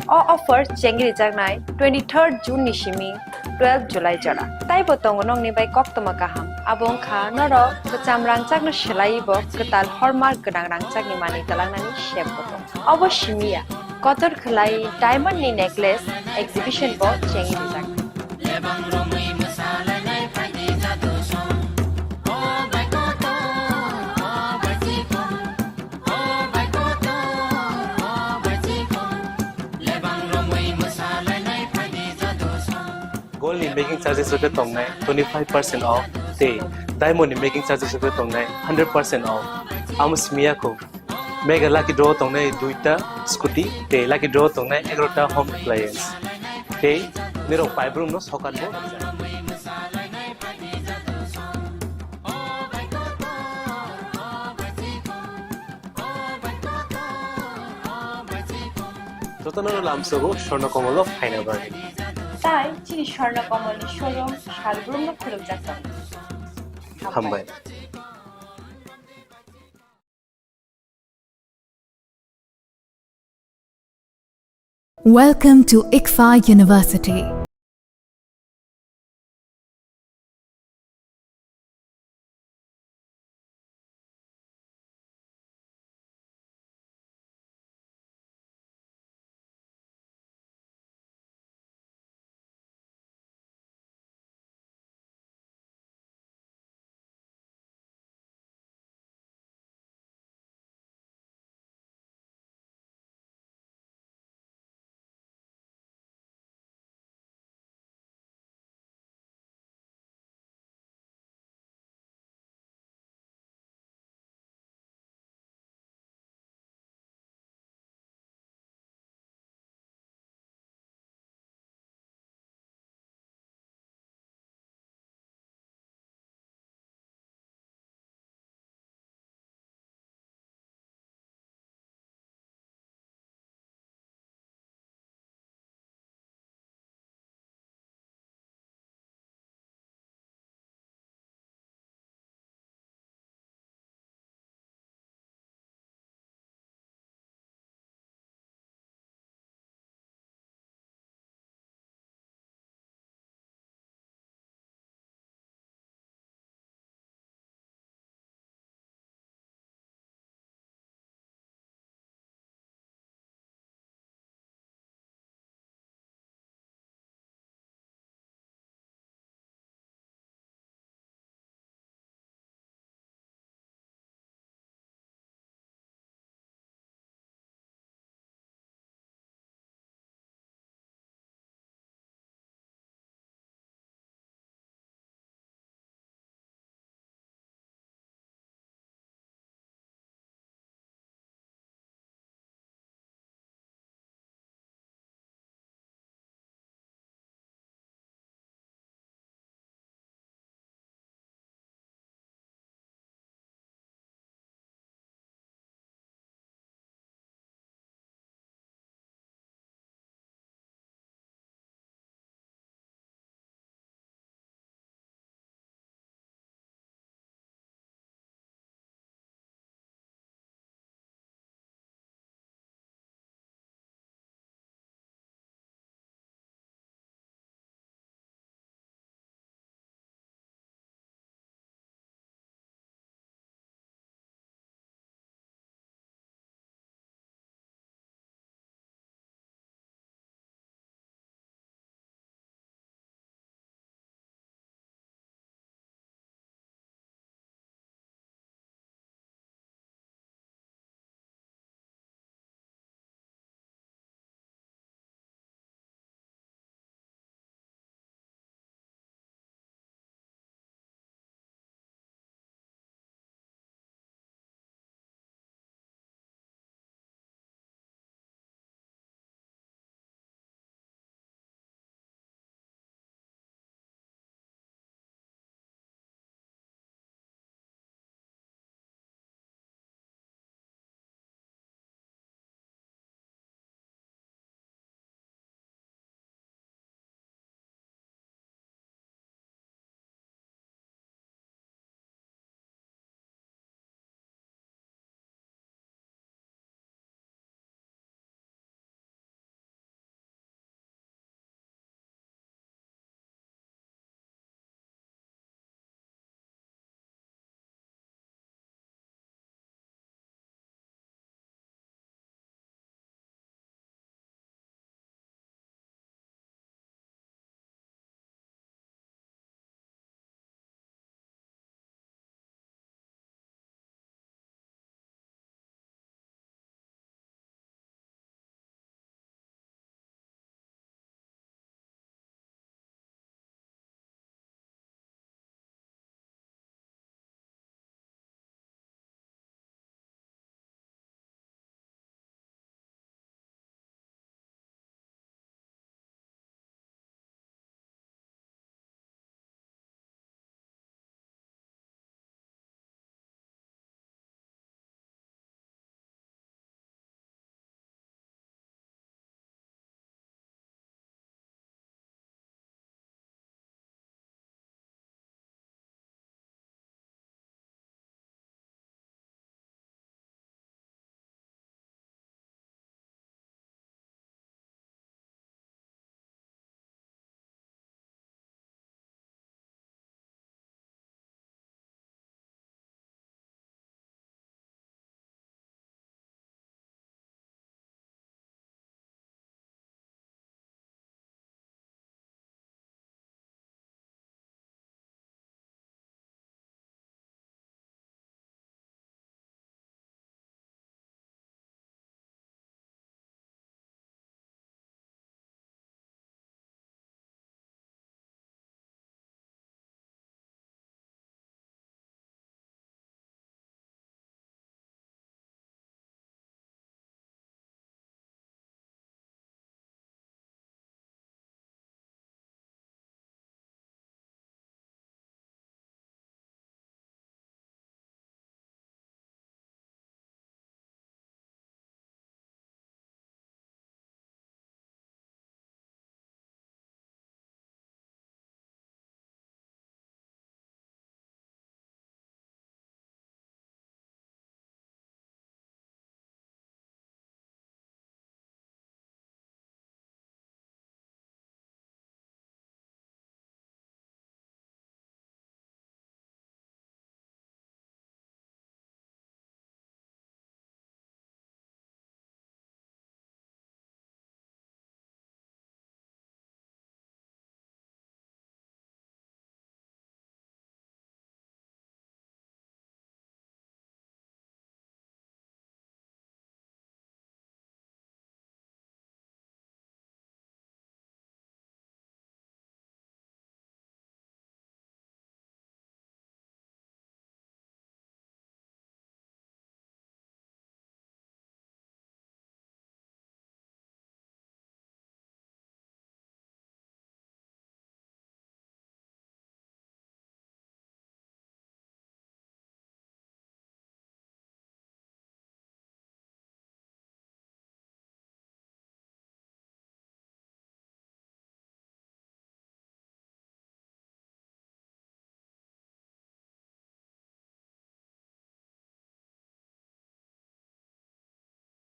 O offer chengrijaknai twenty-third June ni simi twelve July jora. Taibo tongo nokni bai koktwma kaham. Abo wngkha norok kwcham rangchakno swlaiwi bo kwtal hallmark gwnang rangchakni manwi twlangnani sep bo tongo. Obo simi ya, kotor khwlai diamond ni necklace exhibition bo chengrijaknai. Gold ni making charges rok khe tongnai twenty-five percent off, tei diamond ni making charges rok khe tongnai hundred percent off. Amo simi ya kho. Mega lucky draw tongnai duita scooty, tei lucky draw tongnai egarota home appliance. Tei nirok paibrumno sokat bo. Jotono lamsogo Swarna Komolo phaina bagwi. Tai chini Swarna Komolni showroom salbrumno khulukjak tongo. Hambai. Welcome to ICFAI University.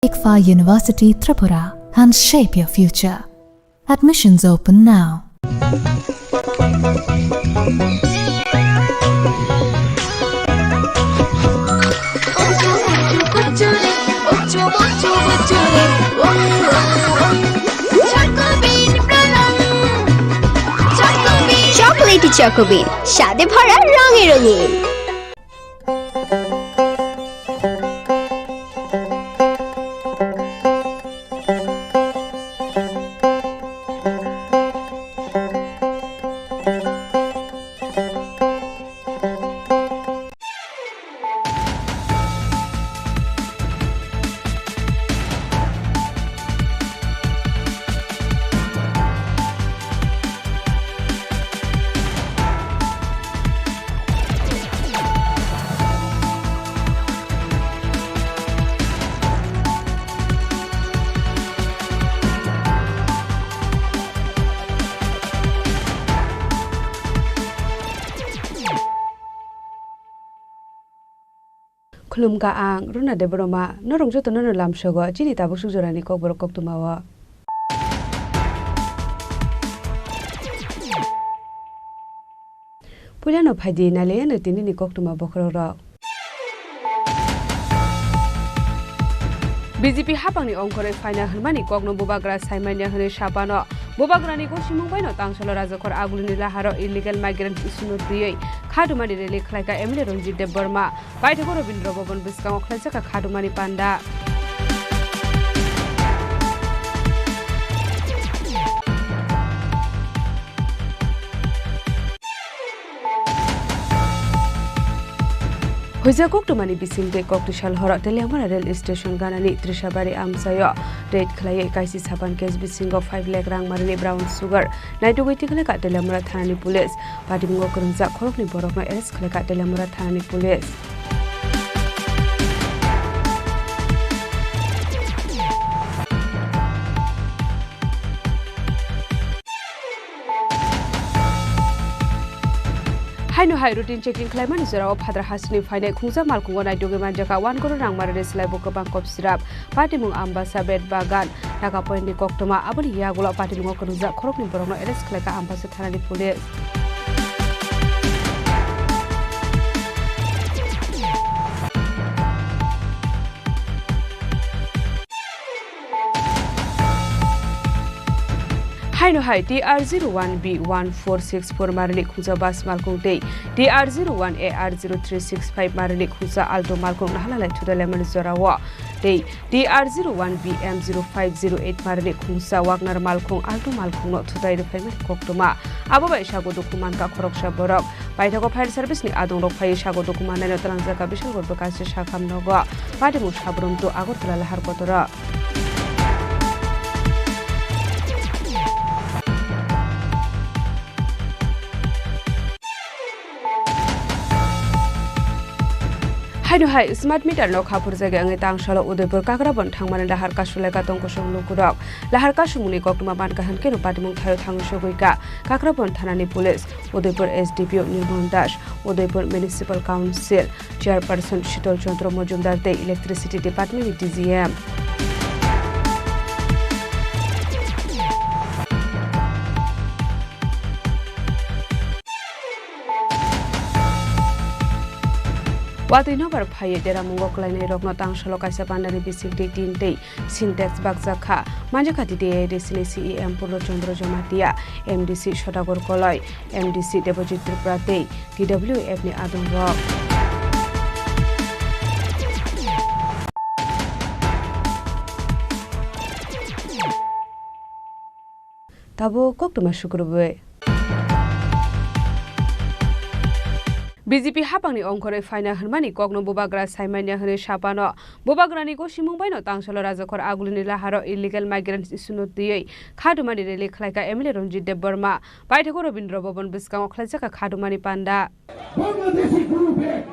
ICFAI University Tripura and shape your future. Admissions open now. Chocolatey Choco Bean, স্বাদে ভরা রঙে রঙিন। Khulumkha ang Runa Debbarma, norok jotono no lamsogo chini tabuk suk jorani kokborok koktwmao. Puilano phaidi nailaiano tinini koktwma bokhorokrok. B J P hapangni ongkhorwi phaina hwnmani kokno bubagra saimanya hwnwi sapano. Bubagrani gosimung baino tangsalo Rajakhor Agulini laharo illegal migrants issue-no twiwi khatumani rally khlaikha M L A Ranjit Debbarma. Paithago Rabindra Bhavan bwskango khlaijak kha khatumani panda. Huijak koktwmani bisingtwi koktwsal horo Teliamura rail station ganani Trishabari amchaio raid khlaiwi kaisi sapan case bisingo five lakh rang marini brown sugar naitugwi tikhlaikha Teliamura thanani police. Patimungo kwrwngjak khoroknwi borokno arrest khlaikha Teliamura thanani police. Haino hai routine checking khlaimani jorao phadra hasini phainai khungsa malkhungo naitugwi manjakha one crore rang marini slaibo kwbang kop sirap. Patimung Ambasa Bet Bagan, Nagapoint ni koktwma, aboni yagulo patimungo kwrwngjak khoroknwi borokno arrest khlaikha Ambasa thanani police. Haino hai T R zero one B one four six four marini khungsa bus malkhung tei T R zero one A R zero three six five marini khungsa Alto malkhung nahalalai thudalaimani jorao tei T R zero one B M zero five zero eight marini khungsa Wagner malkhung Alto malkhungno thutai rwphaimani koktwma. Abo bai sago dukhu mankha khoroksa borok. Paithago fire service ni adongrok phaiwi sago dukhu mannaino twlangjakha Bisalgor bwkasi sakham nogo. Patimung Sabrum to Agartala lahar kotoro. Haino hai smart meter no khaphurjagwi wngwi tangsalo Udaipur Kakrabon thangmani lahar kasulaikha tongkosong lukurok. Lahar kasumungni koktwma mankha hwnkhe no patimung thaio thangwi sogwikha Kakrabon thanani police, Udaipur S D P O Nirmal Das, Udaipur Municipal Council Chairperson Shital Chandra Majumdar tei Electricity Department ni D G M. Watwi nobar phaiwi deramungo kwlainairokno tangsalo kaisa pandani bisingtwi tin tei Sintex bakjak kha. Manjakha T T A A D C ni C E M Purno Chandra Jamatia, M D C Sodagar Koloi, M D C Debojit Tripura tei T W F ni adongrok. Tabuk koktwma sukrubwi. B J P hapangni ongkhorwi phaina hwnmani kokno bubagra saimanya hwnwi sapano. Bubagrani gosimung baino tangsalo Rajakhor Agulini laharo illegal migrants issue-no twiwi khatumani rally khlaikha M L A Ranjit Debbarma. Paithago Rabindra Bhavan bwskango khlaijakha khatumani panda. Bangladeshi go back.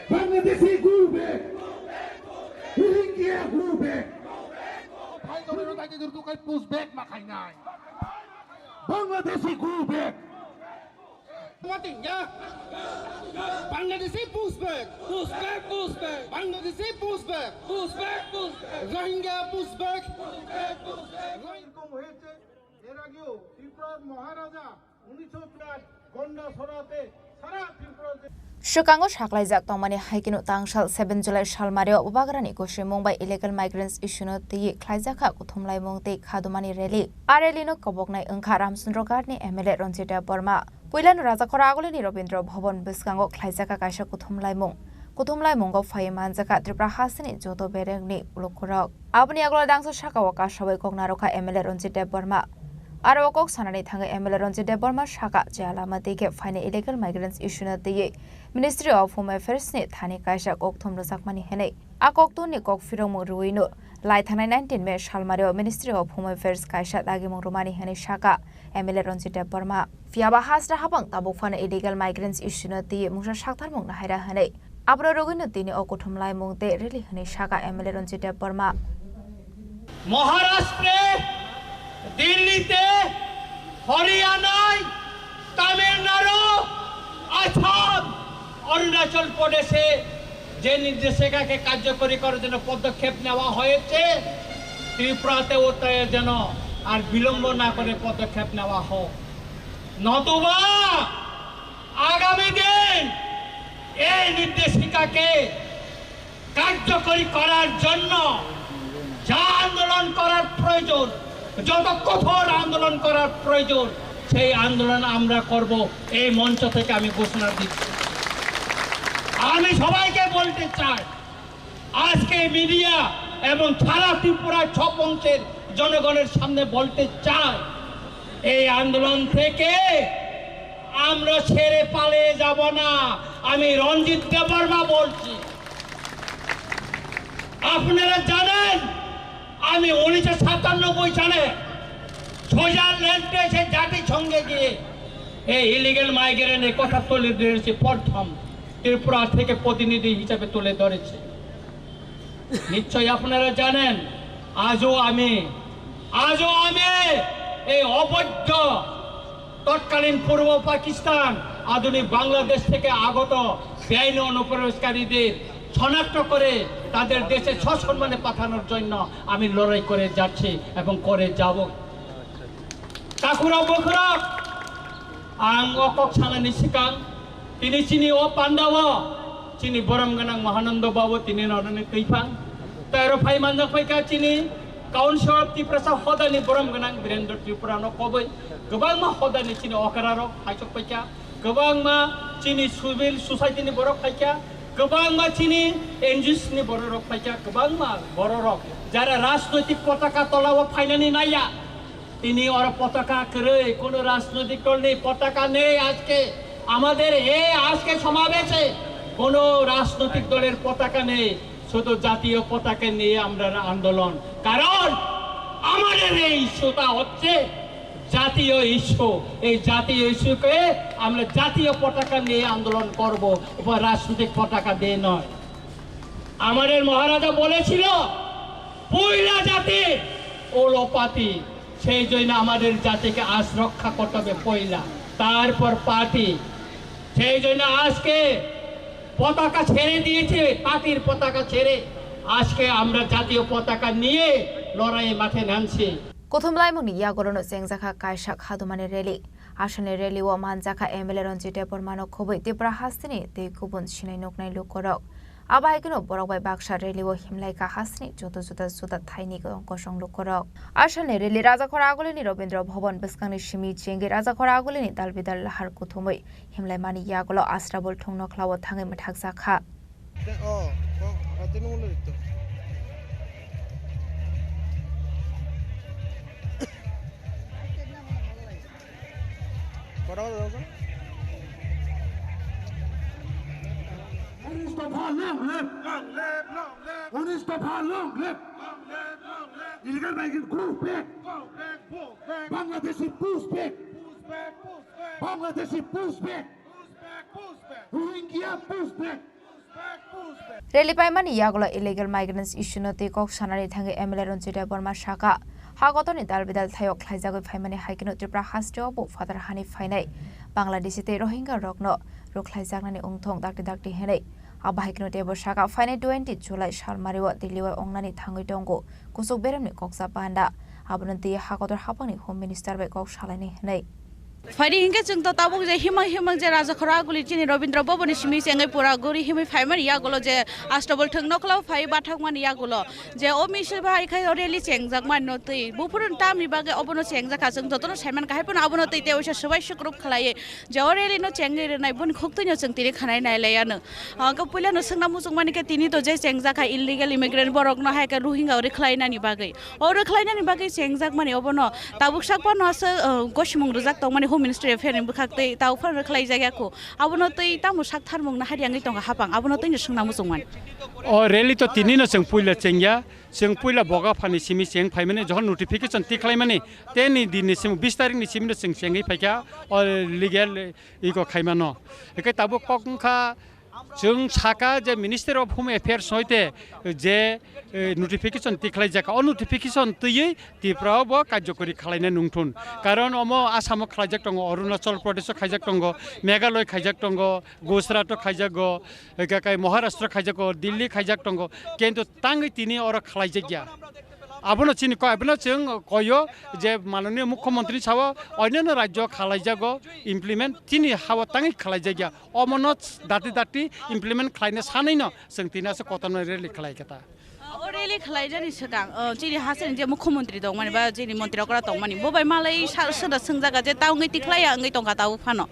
Bangladeshi go back. Rohingya go back. Bhai, tomar tai ke durdu kai push back ma khai nai. Bangladeshi go back. Rohingya. Bangladeshi push back. Push back, push back. Bangladeshi push back. Push back, push back. Rohingya push back. Push back, push back. এরকম হয়েছে, এর আগেও ত্রিপুরার মহারাজা উনিশশো চার গন্ডাছড়াতে সারা ত্রিপুরাতে Swkango saklaijak tongmani hai kheno tangsal seven July salmario Bubagrani gosimung bai illegal migrants issue no twiwi khlaijakha kuthumlaimung tei khadumani rally. A rally no koboknai wngkha Ramchandra Ghat ni M L A Ranjit Debbarma. Puilano Rajakhor Agulini Rabindra Bhavan bwskango khlaijakha kaisa kuthumlaimung. Kuthumlaimungo phaiwi manjakha Tripura hasteni joto berengni lukurok. Aboni yagulo dangsa sakao kasawi kok narwkha M L A Ranjit Debbarma. Aro o kok sanani thangwi M L A Ranjit Debbarma saka je lama twi khe phainai illegal migrants issue no twiwi Ministry of Home Affairs ni thani kaisa kokthum rwjakmani hwnwi. A kokthumni kok phirokmung rwino lai thangnai nineteen May salmario Ministry of Home Affairs kaisa dagimung rwmani hwnwi saka M L A Ranjit Debbarma. Phiyaba hasra habang tabuk phano illegal migrants issue no twiwi mungsa saktharmung nahaira hwnwi. Abro rwgwino tini o kuthumlaimung tei rally hwnwi saka M L A Ranjit Debbarma. মহারাষ্ট্রে, দিল্লিতে, হরিয়ানায়, তামিলনাড়ু, আসাম, অরুণাচল প্রদেশে যে নির্দেশিকাকে কার্যকরী করার জন্য পদক্ষেপ নেওয়া হয়েছে, ত্রিপুরাতেও তাই যেন আর বিলম্ব না করে পদক্ষেপ নেওয়া হোক, নতুবা আগামী দিন এই নির্দেশিকাকে কার্যকরী করার জন্য যা আন্দোলন করার প্রয়োজন, যত কঠোর আন্দোলন করার প্রয়োজন, সেই আন্দোলন আমরা করব। এই মঞ্চ থেকে আমি ঘোষণা দিচ্ছি। আমি সবাইকে বলতে চাই, আজকে মিডিয়া এবং সারা ত্রিপুরা সব অংশের জনগণের সামনে বলতে চাই, এই আন্দোলন থেকে আমরা ছেড়ে পালিয়ে যাব না। আমি রঞ্জিত দেববর্মা বলছি। আপনারা জানেন, আমি উনিশশো সাতানব্বই সালে সুইজারল্যান্ডে এসে জাতিসংঘে গিয়ে এই ইলিগাল মাইগ্রেন্টের কথা তুলে ধরেছি, প্রথম ত্রিপুরা থেকে প্রতিনিধি হিসাবে তুলে ধরেছি। নিশ্চয়ই আপনারা জানেন, আজও আমি, আজও আমি এই অবৈধ তৎকালীন পূর্ব পাকিস্তান, আধুনিক বাংলাদেশ থেকে আগত বেআইনি অনুপ্রবেশকারীদের শনাক্ত করে তাদের দেশে সসম্মানে পাঠানোর জন্য আমি লড়াই করে যাচ্ছি এবং করে যাব। Takhurok bukhurok, ang o kok sanani swkang, tini chini o pandao, chini borom gwnang Mahananda Babu tini norani twiphang. Tei oro phai manjak phaikha chini Council of Tiprasa hodani borom gwnang Birendra Tripura no koboi. Kwbangma hodani chini okra rok phaisok phaikha. Kwbangma chini civil society ni borok phaikha. Kwbangma chini N G Os ni borok rok phaikha. Kwbangma borok rok jara rajnoitik potaka tola o phainani naiya. Tini oro potaka kwrwi, কোনো রাজনৈতিক দল নেই, পতাকা নেই আজকে। আমাদের এই আজকে সমাবেশে কোনো রাজনৈতিক দলের পতাকা নেই, শুধু জাতীয় পতাকা নিয়ে আমরা আন্দোলন। কারণ আমাদের এই ইস্যুটা হচ্ছে জাতীয় ইস্যু। এই জাতীয় ইস্যুকে আমরা জাতীয় পতাকা নিয়ে আন্দোলন করব, উপর রাজনৈতিক পতাকা দিয়ে নয়। আমাদের মহারাজা বলেছিল, পয়লা জাতি হলো পার্টি, সেই জন্য আমাদের জাতিকে আজ রক্ষা করতে হবে পয়লা, তারপর পার্টি। সেই জন্য আজকে পতাকা ছেড়ে দিয়েছে, পার্টির পতাকা ছেড়ে আজকে আমরা জাতীয় পতাকা নিয়ে লড়াইয়ে মাঠে নামছি। Kuthumlaimungni yagolono chengjakha kaisa khadumani rally. Asalni rally o manjakha M L A Ranjit Debbarmano khobwi Tripura hasteni tei kubun sinai nuknai lukurok. Abo hai kheno borok bai baksa rally o himlai kha hasteni joto juda juda thaini kosong lukurok. Asalni rally Rajakhor Agulini Rabindra Bhavan bwskangni simi chengwi Rajakhor Agulini dalbidal lahar kuthumwi himlaimani yagulo Asrabul thung nokhlao thangwi mwthakjakha. উনিশ দফা long live! Long live, long live! উনিশ দফা long live! Long live, long live! Illegal migrant go back! Go back, go back! Bangladeshi push back! Push back, push back! Bangladeshi push back! Push back, push back! Rohingya push back! Push back, push back! Rally paimani yagulo illegal migrants issue no twi kok sanani thangwi M L A Ranjit Debbarma saka, Ha kotorni dal bidal thaio khlaijagwi phaimani hai kheno Tripura hasteo bo phatar hani phainai Bangladeshi tei Rohingya rokno rwkhlaijaknani wngthong dakti dakti hinwi. Abo hai kheno teibo saka phainai twenty July salmario Delhi o wngnani thangwi tongo kuchuk beremni koksa panda. Abono twi ha kotor haphangni Home Minister bai kok salainai hinwi. Phaidi hinkhe chwng to tabuk je himang himang je Rajakhora aguli chini Rabindra Bhavan ni simi chengwi pura guri himwi phaimani yagulo je Astabal thwng nokla phai bathakmani yagulo je o misil bai khai o rally chengjak mani no twi buphuru tamni bagwi obono chengjak kha chwng jotono saiman kahai phano abono twi tei oisa swbai sukrup khlaiwi je o rally no chengwi rwnai boni khuktwi no chwng tini khanai nai lai ano. Ang khe puila no swngna muchung mani khe tini to je chengjak kha illegal immigrant borok no hai khe Rohingya o rwkhlai nani bagwi. O rwkhlainani bagwi chengjakmani obono tabuk sakphano aswk, uh, gosimung rwjak tongmani Home Ministry Affair ni bwkhak tei tabuk phano rwkhlaijakya kho. Abono twi tamo sak tharmung nahari wngwi tongo hapang, abono twino swngna muchungmani. O rally to tinino chwng puila chengya, chwng puila Boga phani simi cheng phaimani, jokhon notification tikhlaimani, teni dinni simi bis tarikni simino chwng chengwi phaikha o legal iko khaimano. Hwnkhe tabuk kok wngkha, chwng saka je Minister of Home Affairs hoite je, eh, notification tikhlaijak, o notification twiwi Tripura o bo karjokori khlaina nungthun. Karon omo Assam o khlaijak tongo, Arunachal Pradesh o khaijak tongo, Meghalaya khaijak tongo, Gujarat o khaijago, eh, kakai Maharashtra khaijago, Delhi khaijak tongo, kintu tangwi tini oro khlaijakya. Abono chini kok, abono chwng koyo je Mananiya Mukhyamantri sao, onyono rajyo khalaijago implement, chini hao tangwi khlaijakya. Omono dati dati implement khlaina sanwino chwng tini aswk kotorma rally khlai kha ta. O rally khlaijani swkang, o, chini hasteni je Mukhyamantri tongmani ba chini Montri okra tongmani, bo bai malai sa-, soda swngjaga je ta wngwi tikhlaiya wngwi tongkha ta phano.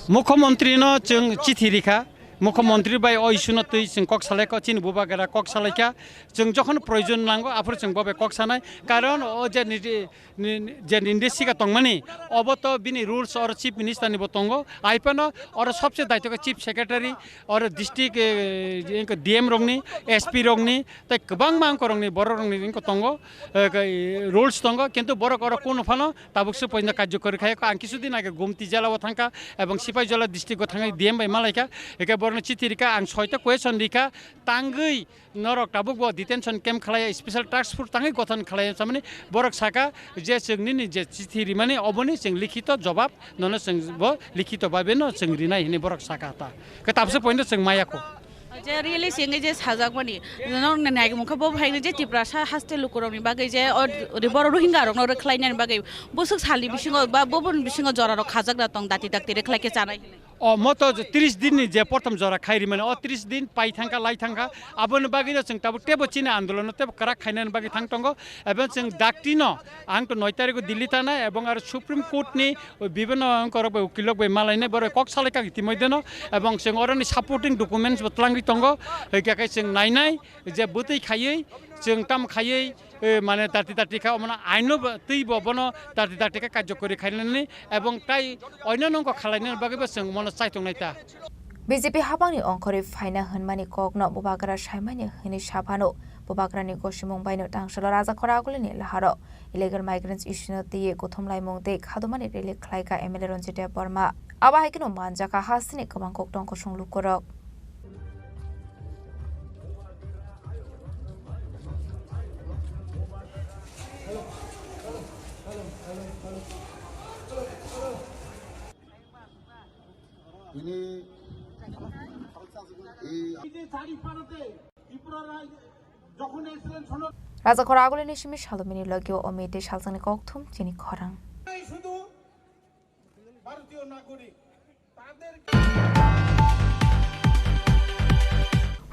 Mukhyamantri no chwng chithi rikha, Mukhyamantri bai o issue no twi chwng kok salai kha, chini bubagra kok salai kha. Chwng jokhon proyojon nango, aphuru chwng bo bai kok sanai. Karon o je ni, ni, je ninde siga tongmani, obo to bini rules oro Chief Minister ni bo tongo. Ai phano oro sobse daityo khe Chief Secretary, oro district, eh, D M rokni, S P rokni, tei kwbangma angkorokni, bororokni wngkha tongo, eh, rules tongo, kintu borok oro kunu phano tabuk se poino karjokori khai kha. Ang kisu din age Gumti jela o thangkha ebong Sipaijala district o thangwi D M bai malaikha, hwnkhe borokno chithi rikha, ang soita question rikha, tangwi norok tabuk bo detention camp khlai, special task force tangwi gothon khlai samani borok saka je chwng nini je chithi rimani oboni chwng likhito jobab nono chwng bo likhito babe no chwng rinai hinwi borok saka ta. Khe tabuk se poino chwng maya kho. Je rally singwi je sajakmani, norokni naimungkha bo phaini je Tiprasa haste lukurokni bagwi je o ri-, borok Rohingya rokno rwkhlainani bagwi bwswk salni bisingo ba bubun bisingo jorarok khajakna tong dati dakti rwkhlai khe chanai hinwi. O moto je tris din ni je prothom jora khai rimani, o tris din pai thangkha, lai thangkha, aboni bagwi no chwng tabuk tebo chini andolon no tebo kwrak khainani bagwi thang tongo, ebo chwng dakti no ang to noi tarikh o Delhi thanai ebong aro Supreme Court ni o bibhinno angkorok bai ukilrok bai malainai borok kok salai kha itimodheno, ebong chwng oroni supporting documents bo twlangwi tongo, hwnkhe khe chwng nainai je bwtwi khaiwi chwng tam khaiwi, eh, mane dati dati kha omono aino bo twi bo bono dati dati kha karjokori khainani ebong tai oino nongkho khalainani bagwi bo chwng mono chaitongnai ta. B J P haphangni ongkhorwi phaina hwnmani kokno bubagra saimani hwnwi saphano, bubagrani gosimung baino tangsalo Rajakhora agulini laharo illegal migrants issue no twiwi kuthum laimung tei khadumani rally khlaikha M L A Ranjit Debbarma. Abo hai kheno manjakha hasteni kwbang kok tong kosong lukurok. Rajakhora agulini simi salomini logio omite salsangni kokthum chini khorang.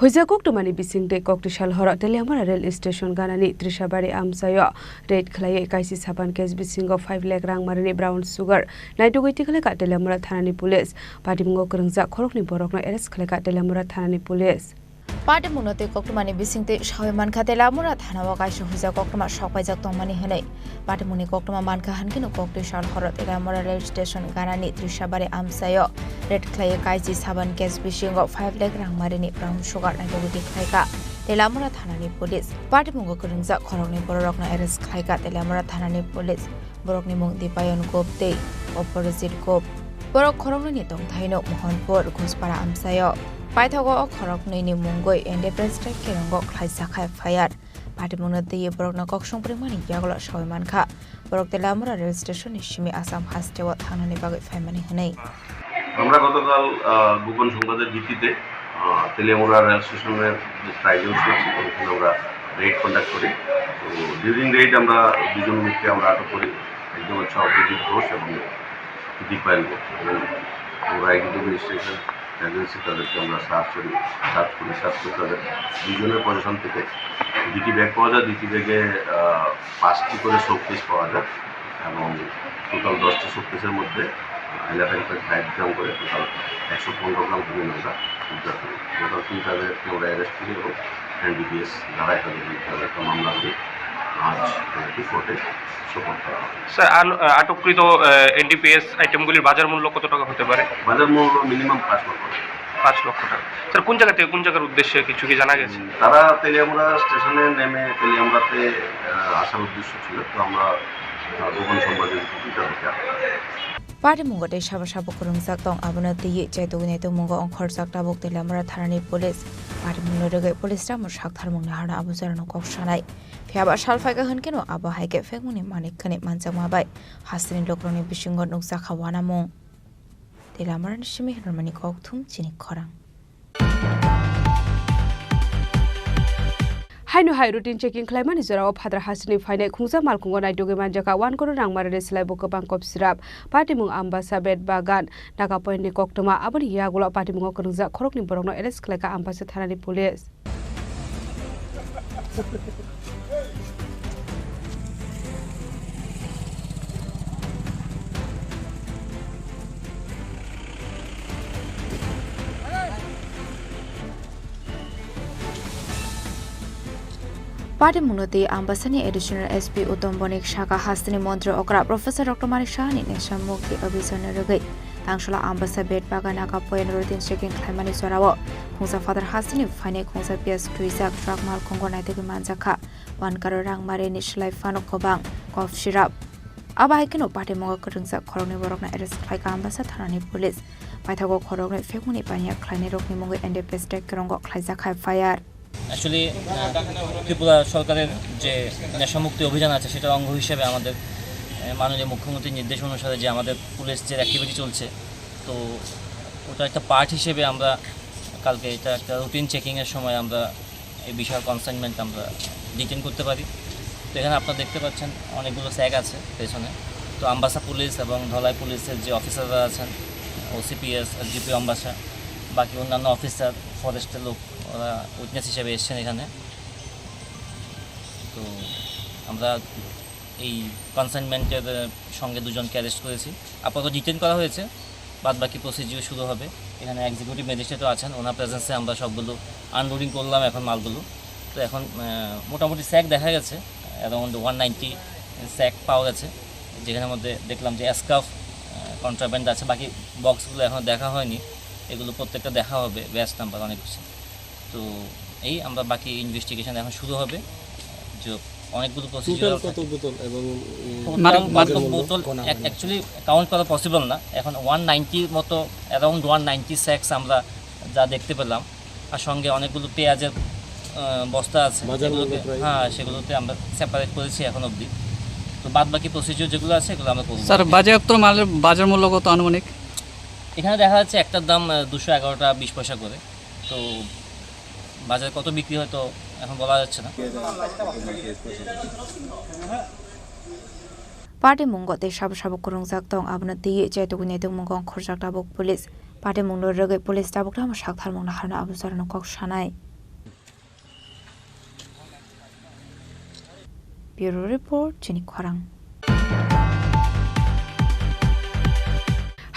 Huijak koktomani bising tei koktisal horo Teliamura rail station ganani Trishabari amchaio raid khlaiwi kaisi saban case bisingo five lakh rang marini brown sugar naitugwi tikhlaikha Teliamura thanani police. Patimungo kwrwngjak khoroknwi borokno arrest khlaikha Teliamura thanani police. Patimungno tei koktwmani bisingtwi sawi mankha, Teliamura thanao kaisa huijak koktwma sokpaijak tongmani hwnwi. Patimungni koktwma mankha hwnkheno koktwi sal horo Teliamura rail station ganani Trishabari amchaio raid khlaiwi kaisi saban case bisingo five lakh rangmarini brown sugar naitugwi khlaikha Teliamura thanani police. Patimungo kwrwngjak khoroknwi bororokno arrest khlaikha Teliamura thanani police. Borokni mung Dipayon Gop tei Oporjit Gop. Borok khoroknwini tongthaino Mohanpur, Ghuspara amchaio. Paithago o khoroknwini mungwi N D P S strike kerongo khlaijak F I R. Patimungno twiwi borokno kok songprengmani yagulo sawi mankha, borok Teliamura rail station ni simi Assam hasteo thangnani bagwi phaimani hwnwi. আমরা গতকাল, আহ, গোপন সংবাদের ভিত্তিতে, আহ, তেলিয়ামুড়া রেল স্টেশনের যে ট্রাইজেল ছিল, ওখানে আমরা রেড কন্ডাক্ট করি। তো ডিউরিং রেড আমরা দুজন লোককে আমরা আটক করি। একজন হচ্ছে অভিজিৎ ঘোষ এবং দীপায়ন ঘোষ। এবং আমরা এক্সিকিউটিভ ম্যাজিস্ট্রেটের এজেন্সি তাদেরকে আমরা সার্চ করি, সার্চ করি, সার্চ করে তাদের দুজনের পজিশন থেকে দুটি ব্যাগ পাওয়া যায়। দুটি ব্যাগে, আহ, পাঁচটি করে শোপিস পাওয়া যায় এবং টোটাল দশটি শোপিসের মধ্যে ইলেভেন পয়েন্ট ফাইভ গ্রাম করে টোটাল একশো পনেরো গ্রাম হেরোইন আমরা উদ্ধার করি। গতকাল তিন তারিখে আমরা অ্যারেস্ট করি এবং এনডিপিএস ধারায় তাদের বিরুদ্ধে একটা মামলা করি। আজ তাদেরকে কোর্টে সোপর্দ করা হবে। স্যার, আল-, আ, আটককৃত, আ, এনডিপিএস আইটেমগুলির বাজার মূল্য কত টাকা হতে পারে? বাজার মূল্য মিনিমাম পাঁচ লক্ষ টাকা। পাঁচ লক্ষ টাকা। স্যার, কোন জায়গা থেকে কোন জায়গার উদ্দেশ্যে কিছু কি জানা গেছে? উম, তারা তেলিয়ামুড়া স্টেশনে নেমে তেলিয়ামুড়াতে, আহ, আসার উদ্দেশ্য ছিল, তো আমরা, আহ, গোপন সংবাদের ভিত্তিতে তাদেরকে আটক করি। Patimung tei sabo sabo kwrwngjak tong, abono twiwi chaitugwi naitukmungo ongkhorjak tabuk Teliamura thanani police. Patimungno rwgwi police ramo saktharmung naharno abo jorano kok sanai. Phiyaba sal phaikha hwnkhe no abo hai khe phekmungni manik khwnwi manjakma bai hasteni lukurokni bisingo nukjakha uanamung. Tei lamarani simi hwnmani kokthum chini khorang. Haino hai routine checking khlaimani jorao Phatar hasteni phainai khungsa malkhungo naitugwi manjakha one crore rang marani slai bo kwbang kop sirap. Patimung Ambasa Bet Bagan Naga Point ni koktwma, aboni yagulo patimungo kwrwngjak khoroknwi borokno arrest khlaikha Ambasa thanani police. Patimungno tei Ambasani Additional S P Uttom Bonik saka hasteni montri okra Professor Doctor Manik Sahani Nesha Mukti Abhijanni rwgwi Tangsola Ambasa Bet Bagan Naga Point routine checking khlaimani jorao khungsa Phatar hasteni phainai khungsa piyaj twijak truck malkhungo naitugwi manjakha. One crore rang marini slai phano kwbang kop sirap. Abo hai kheno patimungo kwrwngjak khoroknwi borokno arrest khlaikha Ambasa thanani police. Paithago khoroknwi phekmungni paniya khlainairokni mungwi N D P S track kwrwngo khlaijak F I R. Actually, uh, Tripura সরকারের যে নেশামুক্তি অভিযান আছে, সেটার অঙ্গ হিসেবে আমাদের, আহ, মাননীয় মুখ্যমন্ত্রীর নির্দেশ অনুসারে যে আমাদের পুলিশ যে অ্যাক্টিভিটি চলছে, তো ওটা একটা পার্ট হিসেবে আমরা কালকে এটা একটা রুটিন চেকিংয়ের সময় আমরা এই বিষয়ে কনসাইনমেন্ট আমরা ডিটেন করতে পারি। তো এখানে আপনারা দেখতে পাচ্ছেন অনেকগুলো স্যাক আছে পেছনে। তো আম্বাসা পুলিশ এবং ধলাই পুলিশের যে অফিসাররা আছেন, ওসিপিএস, জিপি আম্বাসা, বাকি অন্যান্য অফিসার, ফরেস্টের লোক, ওরা উইটনেস হিসেবে এসছেন এখানে। তো আমরা এই কনসাইনমেন্টের, আহ, সঙ্গে দুজনকে অ্যারেস্ট করেছি। আপাতত ডিটেন করা হয়েছে, বাদ বাকি প্রসিডিউর শুরু হবে। এখানে এক্সিকিউটিভ ম্যাজিস্ট্রেটও আছেন, ওনার প্রেজেন্সে আমরা সবগুলো আনলোডিং করলাম এখন মালগুলো। তো এখন, আহ, মোটামুটি স্যাক দেখা গেছে, অ্যারাউন্ড ওয়ান নাইনটি স্যাক পাওয়া গেছে, যেখানের মধ্যে দেখলাম যে অ্যাসকাফ, আহ, কন্ট্রাব্যান্ড আছে। বাকি বক্সগুলো এখনও দেখা হয়নি, এগুলো প্রত্যেকটা দেখা হবে, ব্যাচ নাম্বার অনেক কিছু। তো এই আমরা বাকি ইনভেস্টিগেশন এখন শুরু হবে। যে অনেকগুলো প্রসিডিউর টোটাল কত থাকে। বোতল এবং, উম, টোটাল মাদক, কত মাদক বোতল? বোতল? এক-, অ্যাকচুয়ালি কাউন্ট করা পসিবল না। এখন ওয়ান নাইনটির মতো, অ্যারাউন্ড ওয়ান নাইনটি স্যাক্স আমরা যা দেখতে পেলাম। আর সঙ্গে অনেকগুলো পেঁয়াজের, আহ, বস্তা আছে, বাজার মূল্য যেগুলোকে, প্রায়? হ্যাঁ, সেগুলোতে আমরা সেপারেট করেছি এখন অবধি। তো বাদ বাকি প্রসিডিউর যেগুলো আছে, এগুলো আমরা করবো। স্যার, বাজেয়াপ্ত মালের বাজার মূল্য কত আনুমানিক? এখানে দেখা যাচ্ছে একটার দাম, আহ, দুশো এগারো টাকা বিশ পয়সা করে। তো বাজারে কত বিক্রি হয় তো এখন বলা যাচ্ছে না। Patimungo tei sabo sabo kwrwngjak tong, abono twiwi chaitugwi naitukmungo ongkhorjak tabuk police. Patimungno rwgwi police tabuk tamo saktharmung naharno abo jorano kok sanai. Bureau Report, chini khorang.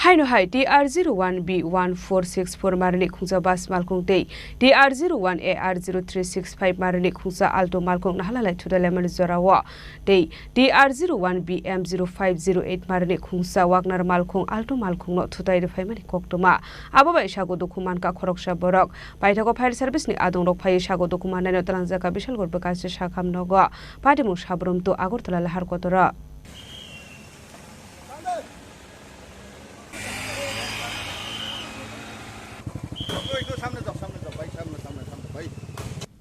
Haino hai T R zero one B one four six four marni khungsa bus malkhung tei T R zero one A R zero three six five marni khungsa Alto malkhung nahalalai thutai laimani jorao tei T R zero one B M zero five zero eight marni khungsa Wagner malkhung Alto malkhungno thutai rwphaimani koktwma. Abo bai sago dukhu mankha khoroksa borok. Paithago fire service ni adongrok phaiwi sago dukhu mannaino twlangjak kha Bisalgor bwkangni Sakham nogo. Patimung Sabrum to Agartala lahar kotoro.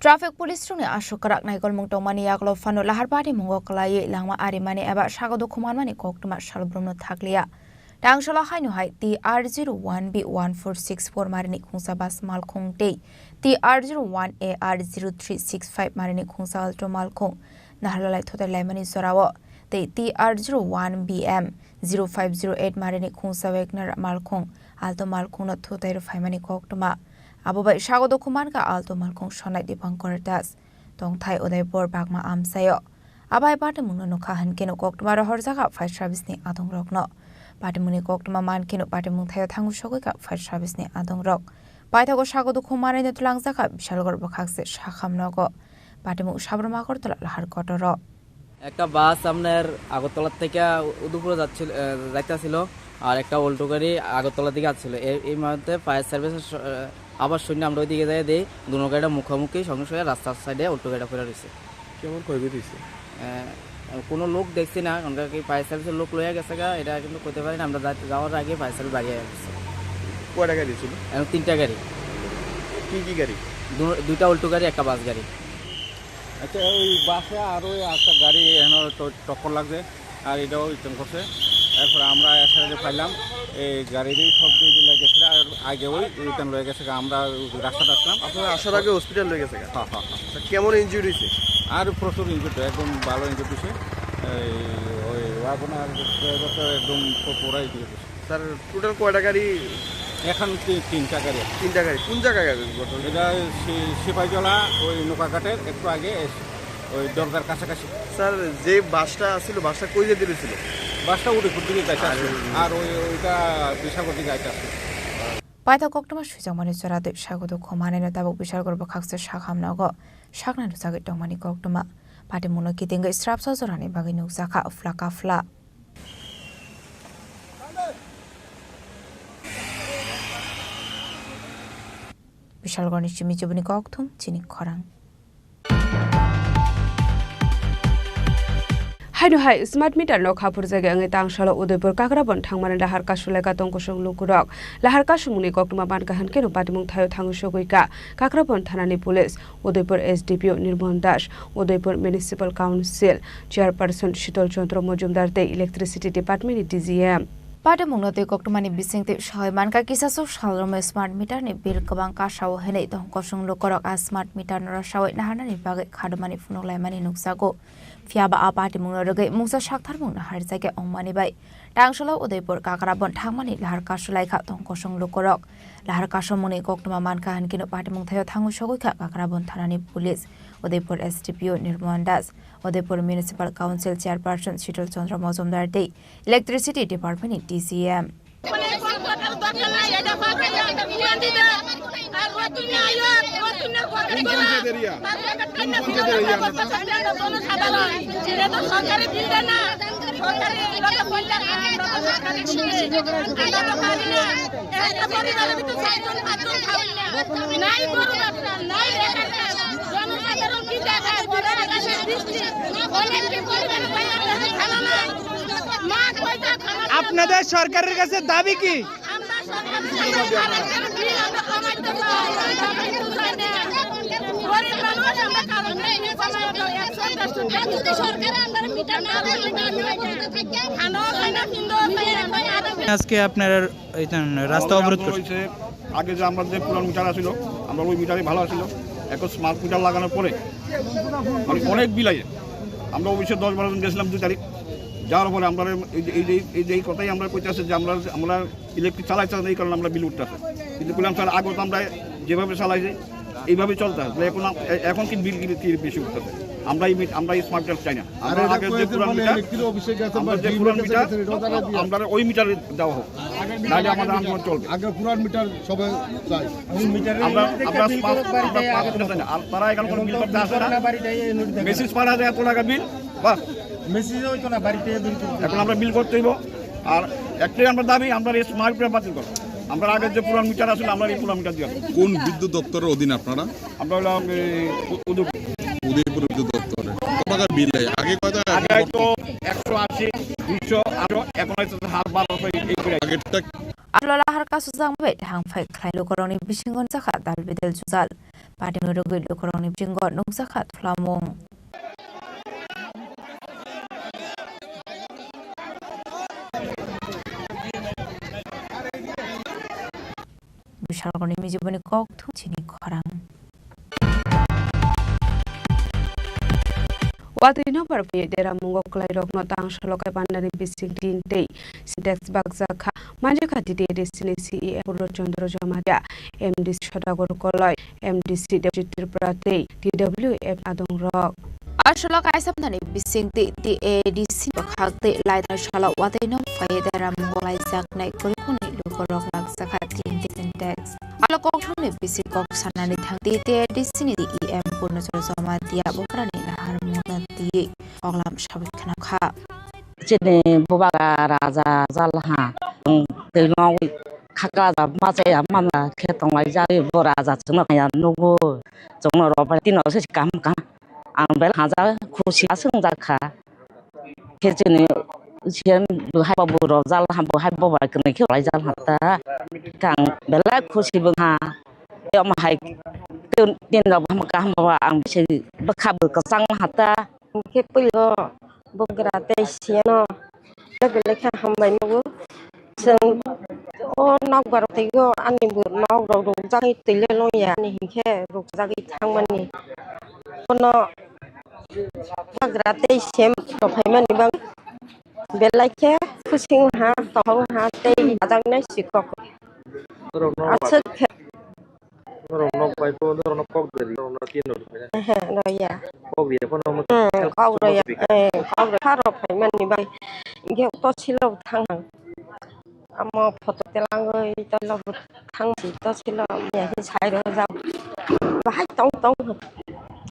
Traffic police rokni aswk kwrak naikolmung tongmani yagulo phano lahar patimungo kwlaiwi langma arimani eba sago dukhu manmani koktwma salbrumno thakliya. Tangsalo haino hai T R zero one B one four six four marini khungsa bus malkhung tei T R zero one A R zero three six five marini khungsa Alto malkhung naharlalai thotai laimani jorao tei T R zero one B M zero five zero eight marini khungsa Wagoner malkhung Alto malkhungno thotai rw phaimani koktwma. Abo bai sago dukhu mankha Alto malkhung Sonai Dipankar Das, tongthai Udaipur Bagma amchaio. Abai patimungno nukha hinkhe no koktwma rohorjakha fire service ni adongrokno. Patimungni koktwma mankheno patimung thaio thangu sogwikha fire service ni adongrok. Paithago sago dukhu manwino twlangjakha Bishalgarh bwkhakse sakham nogo. Patimung Sabrum Agartala lahar kotoro. একটা বাস আপনার আগরতলা থেকে উদয়পুরে যাচ্ছিল, আহ, যাইতেছিল, আর একটা অল্টো গাড়ি আগরতলার দিকে আসছিল। এই, এই মুহূর্তে ফায়ার সার্ভিসের স-, আহ, আবার শুনে আমরা ওইদিকে যাই, দেখি দুনো গাড়িটা মুখোমুখি, সঙ্গে সঙ্গে রাস্তার সাইডে অল্টো গাড়িটা পড়ে রয়েছে। কেমন ক্ষয়ক্ষতি হয়েছে? আহ, কোনো লোক দেখছি না, কারণ কি ফায়ার সার্ভিসের লোক লইয়া গেছে গা, এটা কিন্তু করতে পারি না। আমরা যা-, যাওয়ার আগে ফায়ার সার্ভিস বাড়িয়ে গেছে। কয়টা গাড়ি ছিল? এখন তিনটা গাড়ি। কি কি গাড়ি? দু-, দুইটা অল্টো গাড়ি, একটা বাস গাড়ি। আচ্ছা, ওই বাসে আর ওই একটা গাড়ি এখানে তো টক্কর লাগছে, আর এটাও রিটার্ন করছে। এরপরে আমরা এসে পাইলাম এই গাড়িরই সব দিয়ে দিলে গেছে, আর আগে ওই রিটার্ন লয়ে গেছে, আমরা রাস্তাটা আসলাম। আপনারা আসার আগে হসপিটাল লয়ে গেছে গা? হ্যাঁ, হ্যাঁ, হ্যাঁ। আচ্ছা, কেমন ইনজুরি হয়েছে? আর প্রচুর ইনজুরি, একদম ভালো ইনজুরি হয়েছে। এই ওই ওয়াগনার ড্রাইভার তো একদম পু-, পুরাই ইনজুরি হয়েছে। স্যার, টোটাল কয়টা গাড়ি? এখন তি-, তিনটা গাড়ি। তিনটা গাড়ি। কোন জায়গায় গাড়ি ঘটনা? এটা সি-, সিপাহীজলা, ওই নৌকাঘাটের একটু আগে এসে, ওই দরগার কাছাকাছি। স্যার, যে বাসটা ছিল, বাসটা কই যেতে ছিল? বাসটা উদয়পুর দিকে যাইতে আর আসছিল। আর ওই, ওইটা বিশালগড় দিকে যাইতে আসছিল। Paithak koktwma swijak mani chwra twi sago dukhu manwino tabuk Bishalgarh bwkhakse sakham nogo saknai rwchagwi tongmani koktwma. Patimungno kitingwi srapsa jorani bagwi nukjakha phla ka phla. Bishalgarhni simi chubuni kokthum chini khorang. Haino hai smart meter no khapur jaga wngwi tangsalo Udaipur Kakrabon thangmani lahar kasulaika tongkosong lukurok. Lahar kasumungni koktwma mankha hinkhe no patimung thaio thangwi sogwika Kakrabon thanani police, Udaipur S D P O Nirmohan Das, Udaipur Municipal Council Chairperson Shitol Chandra Majumdar tei Electricity Department ni D G M. Patimungno twi koktwmani bisingtwi soi mankha, kisasuk salrwmwi smart meter ni bill kwbang kasao hinwi tongkosong lukurok a smart meter no rwsawi naharnani bagwi khadumani phunuk laimani nukjago. Phiyaba a patimungno rwgwi mungsa saktharmung naharjakya wngmani bai tangsalo Udaipur Kakrabon thangmani lahar kasulaikha tongkosong lukurok. Lahar kasumungni koktwma mankha hinkhe no patimung thaio thangwi sogwikha Kakrabon thanani police, Udaipur S D P O Nirmohan Das, Udaipur Municipal Council Chairperson Shitol Chandra Majumdar tei Electricity Department ni D C M. কোন পঞ্চায়েত এরিয়া? কোন পঞ্চায়েত এরিয়া? এটা তো সরকারি বিল দেয় না। সরকারি, এটা তো সরকারি বিল। আমরা তো পারি না। একটা পরিবারের ভিতরে চারজন, পাঁচজন খাওয়াই না। নাই গরু ব্যবসা, নাই রেশন কার্ড। জনসাধারণ কি দেখায়? বড় আকাশের বৃষ্টি। অনেক কি পরিবারে ভাই আর খানা নাই। মা কয়টা খানা আপনাদের সরকারের কাছে দাবি কি? আমরা সরকারের কাছে আরেকটা বিল আমরা কমাইতে চাই। গরিব মানুষ আমরা কারণ নেই, কমাইতে চাই। একশো, দেড়শো টাকা। সরকার আমরা মিটার না দিলে খানাও খাই না, পিন্ডও খাই না। আজকে আপনারা এই রাস্তা অবরোধ করছে। হয়েছে, আগে যে আমরা যে পুরান মিটার আছিল, আমরা ওই মিটারই ভালো আছিল। এখন স্মার্ট মিটার লাগানোর পরে মানে অনেক বিল আইছে। আমরা অফিসে দশ বারো জন গেছিলাম দুই তারিখ, যাওয়ার পরে আমরা এই যে, এই যে, এই যে এই কথাই আমরা কইতেছে যে আমরা, আমরা ইলেকট্রিক চালাইতে এই কারণে আমরা বিল উঠতেছে। কিন্তু বললাম, "স্যার, আগে তো আমরা যেভাবে চালাইছি, এইভাবে চলতে হয়। তাহলে এখন আম-, এ-, এখন কি বিল কি, কি বেশি উঠতেছে? আমরা এই মিট-, আমরা এই স্মার্ট মিটার চাই না।" আমরা আগে যে পুরান মিটার, আমরা যে পুরান মিটার, আমরা ওই মিটার দেওয়া হোক, নাহলে আমাদের আন্দোলন চলবে। আগে পুরান মিটার সবাই চাই। আমরা, আমরা স্মার্ট, আমরা স্মার্ট মিটার চাই না। আর তারা এখন কোনো বিল করতে আসে না। মেসেজ পাঠা যায় এত টাকা বিল, বাস। মেসেজ হইতো না, বাড়িতে এখন আমরা বিল করতে হইব। আর একটাই আমরা দাবি, আমরা এই স্মার্ট মিটার বাতিল করো। আমরা আগের যে পুরান মিটার আসলে আমরা এই পুরান মিটার দিয়ে আসবো। কোন বিদ্যুৎ দপ্তরের অধীন আপনারা? আমরা হলাম এই উ-, উদয়পুর। উদয়পুর বিদ্যুৎ দপ্তরে। কত টাকা বিল হয়? আগে কত টাকা আগে হয়তো একশো আশি, দুইশো, আরো এখন হয়তো হাজার বারোশো এই, এই করে। আগেরটা Alola harka sujak bai thang phai khlai lukurokni bisingo jakha dal bidal jujal. Patino rwgwi lukurokni bisingo nukjakha thulamung. Bwsarokni mijiboni kok thung chini khorang. Watwi no barphi deramungo kwlairokno tang salo kai pandani bising tin tei Sintex bakjak kha. Manjakha T T A D C ni C E M Purno Chandra Jamatia, M D C Sodagar Koloi, M D C Deputy Tripura tei T W F adongrok. Aswk kaisa phani bising twi T A D C ni bwkhak tei laitano salo watwi no phaiwi deramungo laijaknai kwrwikuni lukurok lakjakha tin tei Sintex. Alo kokthumni bising kok sanani thang twi T A D C ni C E M Purno Chandra Jamatia buphurani naharmungno twiwi koklam sawi khna kha. Chini bubagra raja jalha, twi nogwi khakla ja machaya mana khe tonglai jagwi bo raja chwngno kaya nugo chwngno rw bai tino se kaham kaham ang belai haja khusi aswk wngjakha khe chini C M bo hai bo rw jalha bo hai bo bai kwnwi khe rw lai jalha ta khe ang belai khusi wngha tei omo hai tei tini rok kaham kaham bo ang bwkha bo kwchang ha ta. Hwnkhe puilo bubagra tei siyano belai belai khe hambai nugo. Chwng o nokbar twigo ani bo nok rok rukjagwi twi le longya ani hinkhe rukjagwi thangmani. Bono bubagra tei siyam rok phaimani bagwi belai khe khusi wngha, tongthok wngha tei chajaknai si kok. Aswk khe. Norok nok bai bo norok nok kok dari norok nok tin rok bai. Ehe, roya. Kok riya phano mo. Hmm, kok roya. Eh, kok roya. Pharo phai mani bai. Ge to silo thang. Amo photo telangoi to lo thang si to silo ya hi sai ro jao. Bahai tong tong.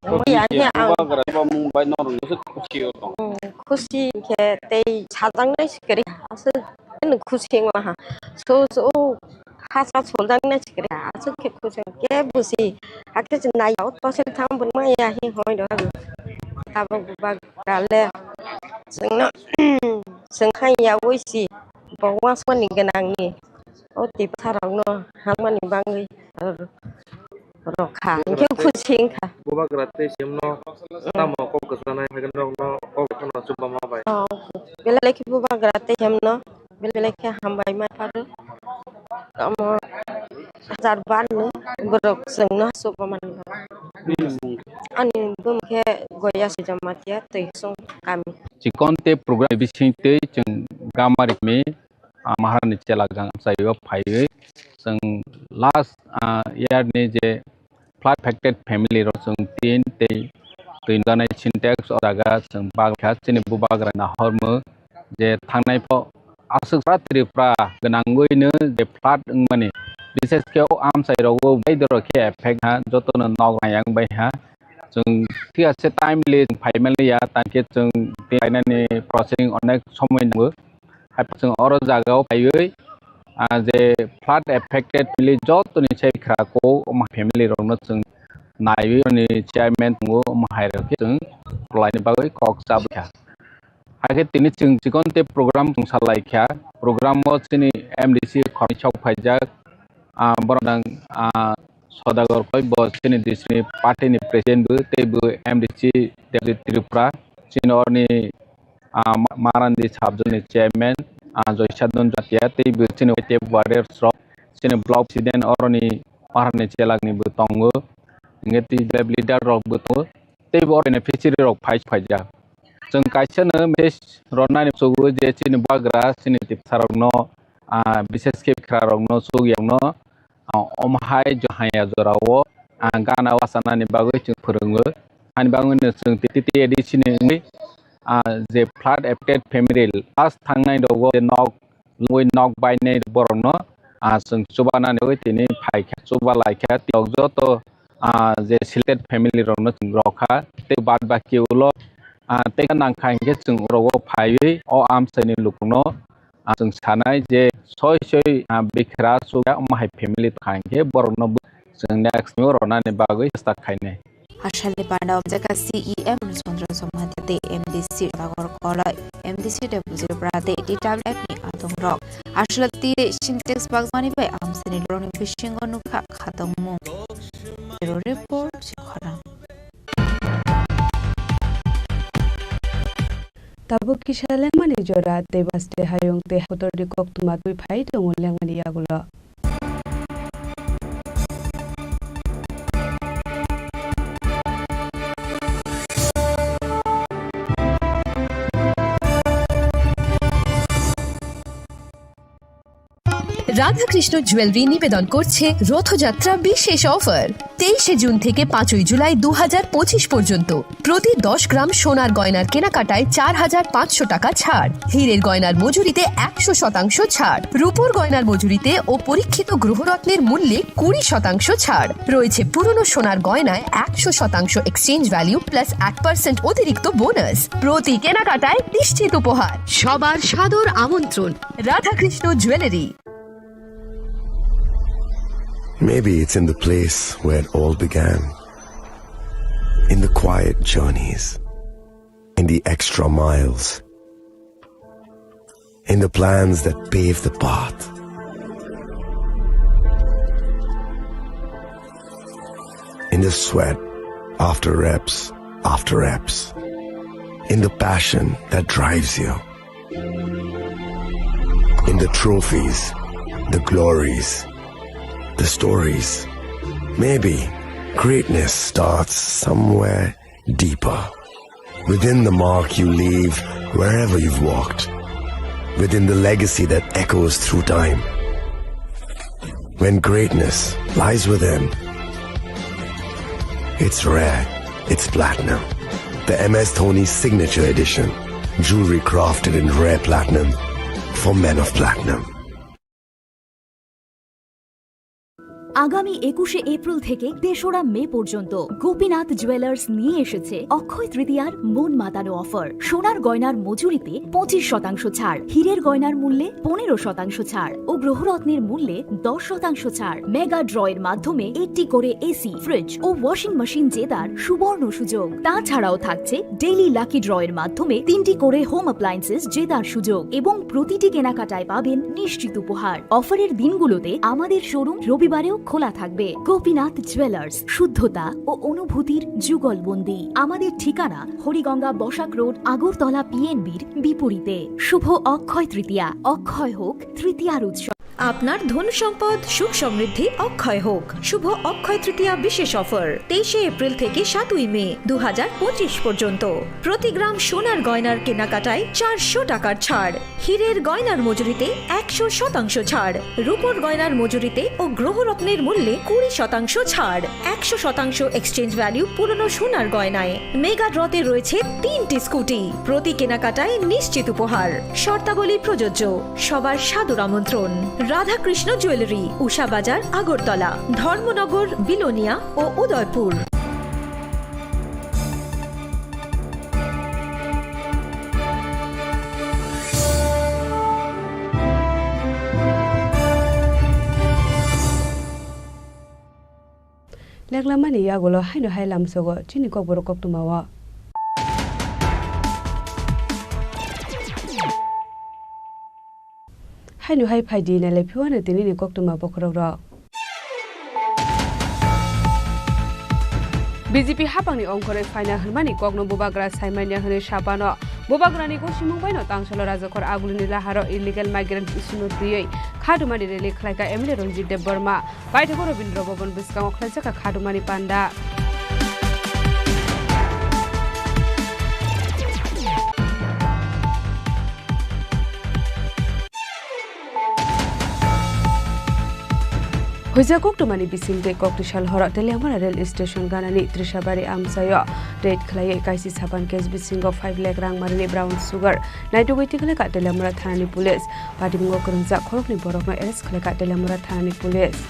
Mo ya hi ang. Ba gra ba mung bai norok no se khusi o tong. Hmm, khusi khe tei sajang nai sikri asu. Khusi wngma ha. So so. Hasa soljak nai sikri aswk khe kuchung khe busi hakhe se nai o tosil thang bwrwma ya hi hoi do abo bubagra le chwngno chwng khai ya ui si bo uansukmani gwnangni o tipsa rokno hangmani bagwi rw kha hinkhe khusi wngkha. Bubagra tei siyamno tamo kok kwchanai hai norokno kok phano chubama bai. Belai khe bubagra tei siyamno. Belai belai khe hambai ma pharo. Omo hajar bar ni borok chwngno hachukma manwi. Ani bumung khe Goya Sijamatia Twisong kami. Chikon tei program bising tei chwng gamari kami, ah, Maharani chela gang amchaio phaiwi chwng last, ah, year ni je flood affected family rok chwng tin tei twi nukjaknai Sintex o jaga chwng bak kha chini bubagra nahormung je thangnai pho aswk sara Tripura gwnangwino je flood wngmani, bishesh khe o amchai rogo bai dorok khe effect ha, jotono nok rayang bai ha. Chwng thik ase timely chwng phai manliya, tangkhe chwng tei phainani processing onek somoi nango. Hai chwng oro jagao phaiwi, ah, je flood affected family jotoni se khra ko, omo family rokno chwng naiwi, oni chairman tongo, omo hai rok khe chwng kwlaini bagwi kok chabwi kha. Hakhe tini chwng chikon tei program chwng salai kha. Program o chini M D C khoroknwi sok phaijak, ah, borok nang, ah, Sodagar Koloi bo chini district ni party ni president bo tei bo M D C Deputy Tripura, chini oroni, ah, Ma-, Marandi sub zone ni chairman, ah, Joysadon Jatia tei bo chini Y T F warriors rok, chini block president oroni Maharani chelak ni bo tongo, hingke tei leader rok bo tongo, tei bo beneficiary rok phai phaijak. Chwng kaisa no message rwnani chugo je chini bubagra chini tipsa rokno, ah, bishesh khe khra rokno chukya rokno, ah, omo hai jo haya jorao, ah, gana wachanani bagwi chwng phwrwngo. Ani bagwino chwng T T A D C ni wngwi, ah, je flood affected family last thangnai rogo je nok lungwi nok bainai borokno, ah, chwng chubanani bagwi tini phaikha, chuba laikha, tiyok joto, ah, je selected family rokno chwng rokha, tei bad baki ulo, ah, tei nangkha hinkhe chwng orogo phaiwi o amchaini lukurokno, ah, chwng sanai je soi soi, ah, bikhra chukya omo hai family tongkha hinkhe borokno bo chwng next ni ronani bagwi chesta khainai. Asalni panda omjaka C E M Chandra Somata tei M D C Ragor Koloi, M D C Deputy Prade, T W F ni adongrok. Asal twi Sintex bagmani bai amsini borokni bisingo nukha khatongmung. Bureau Report, Chikhorang. Tabuk kisa lengmani jora tei baste hayung tei kotorni koktwma twi phai tongo lengmani yagulo. Radhakrishna jewellery নিবেদন করছে রথযাত্রা বিশেষ অফার। তেইশে জুন থেকে পাঁচই জুলাই দু হাজার পঁচিশ পর্যন্ত প্রতি দশ গ্রাম সোনার গয়নার কেনাকাটায় চার হাজার পাঁচশো টাকা ছাড়, হীরের গয়নার মজুরিতে একশো শতাংশ ছাড়, রূপোর গয়নার মজুরিতে ও পরীক্ষিত গ্রহরত্নের মূল্যে কুড়ি শতাংশ ছাড় রয়েছে, পুরনো সোনার গয়নায় একশো শতাংশ এক্সচেঞ্জ ভ্যালু প্লাস এক পার্সেন্ট অতিরিক্ত বোনাস। প্রতি কেনাকাটায় নিশ্চিত উপহার। সবার সাদর আমন্ত্রণ Radhakrishna jewellery. Maybe it's in the place where it all began. In the quiet journeys, in the extra miles, in the plans that pave the path, in the sweat after reps after reps, in the passion that drives you. In the trophies, the glories, the stories. Maybe greatness starts somewhere deeper. Within the mark you leave wherever you've walked. Within the legacy that echoes through time. When greatness lies within, it's rare, it's platinum. The M S Dhoni Signature Edition. Jewelry crafted in rare platinum for men of platinum. আগামী একুশে এপ্রিল থেকে তেসরা মে পর্যন্ত গোপীনাথ জুয়েলার্স নিয়ে এসেছে অক্ষয় তৃতীয়ার মন মাতানো অফার। সোনার গয়নার মজুরিতে পঁচিশ শতাংশ ছাড়, হীরের গয়নার মূল্যে পনেরো শতাংশ ছাড় ও গ্রহরত্নের মূল্যে দশ শতাংশ ছাড়। মেগা ড্রয়ের মাধ্যমে একটি করে এসি, ফ্রিজ ও ওয়াশিং মেশিন জেতার সুবর্ণ সুযোগ। তাছাড়াও থাকছে ডেইলি লাকি ড্রয়ের মাধ্যমে তিনটি করে হোম অ্যাপ্লায়েন্সেস জেতার সুযোগ এবং প্রতিটি কেনাকাটায় পাবেন নিশ্চিত উপহার। অফারের দিনগুলোতে আমাদের শোরুম রবিবারেও খোলা থাকবে। গোপীনাথ জুয়েলার্স, শুদ্ধতা ও অনুভূতির যুগলবন্দি। আমাদের ঠিকানা হরিগঙ্গা বসাক রোড, আগরতলা পিএনবির বিপরীতে। শুভ অক্ষয় তৃতীয়া, অক্ষয় হোক তৃতীয়ার উৎসব। আপনার ধন সম্পদ সুখ সমৃদ্ধি অক্ষয় হোক। শুভ অক্ষয় তৃতীয়া বিশেষ অফার, তেইশে এপ্রিল থেকে সাতই মে দু হাজার পঁচিশ পর্যন্ত। প্রতি গ্রাম সোনার গয়নার কেনাকাটায় চারশো টাকার ছাড়, হীরের গয়নার মজুরিতে একশো শতাংশ ছাড়, রূপোর গয়নার মজুরিতে ও গ্রহরত্নের মূল্যে কুড়ি শতাংশ ছাড়, একশো শতাংশ এক্সচেঞ্জ ভ্যালু পুরনো সোনার গয়নায়। মেগা ড্রতে রয়েছে তিনটি স্কুটি, প্রতি কেনাকাটায় নিশ্চিত উপহার। শর্তাবলী প্রযোজ্য। সবার সাদর আমন্ত্রণ। রাধাকৃষ্ণ জুয়েলারি, উষা বাজার, আগরতলা, ধর্মনগর, বিলোনিয়া ও Udaipur. Leklamani yagulo haino hai lamsogo chini kokborok koktwmao. Haino hai phaidi nailai phiwano tinini koktwma bokhorokrok. B J P haphangni ongkhorwi phaina hwnmani kokno bubagra saimanya hwnwi sapano. Bubagrani gosimung baino tangsalo rajakhor agulini laharo illegal migrant issue-no twiwi khadumani rally khlaikha M L A Ranjit Debbarma. Paithago Rabindra Bhavan bwskango khlaijakha khadumani panda. Huijak koktwmani bisingtwi koktwi sal horo Teliamura rail station ganani Trishabari amchaio raid khlaiwi kaisi sapan case bisingo five lakh rang marini brown sugar naitugwi tikhlaikha Teliamura thanani police. Patimungo kwrwngjak khoroknwi borokno arrest khlaikha Teliamura thanani police.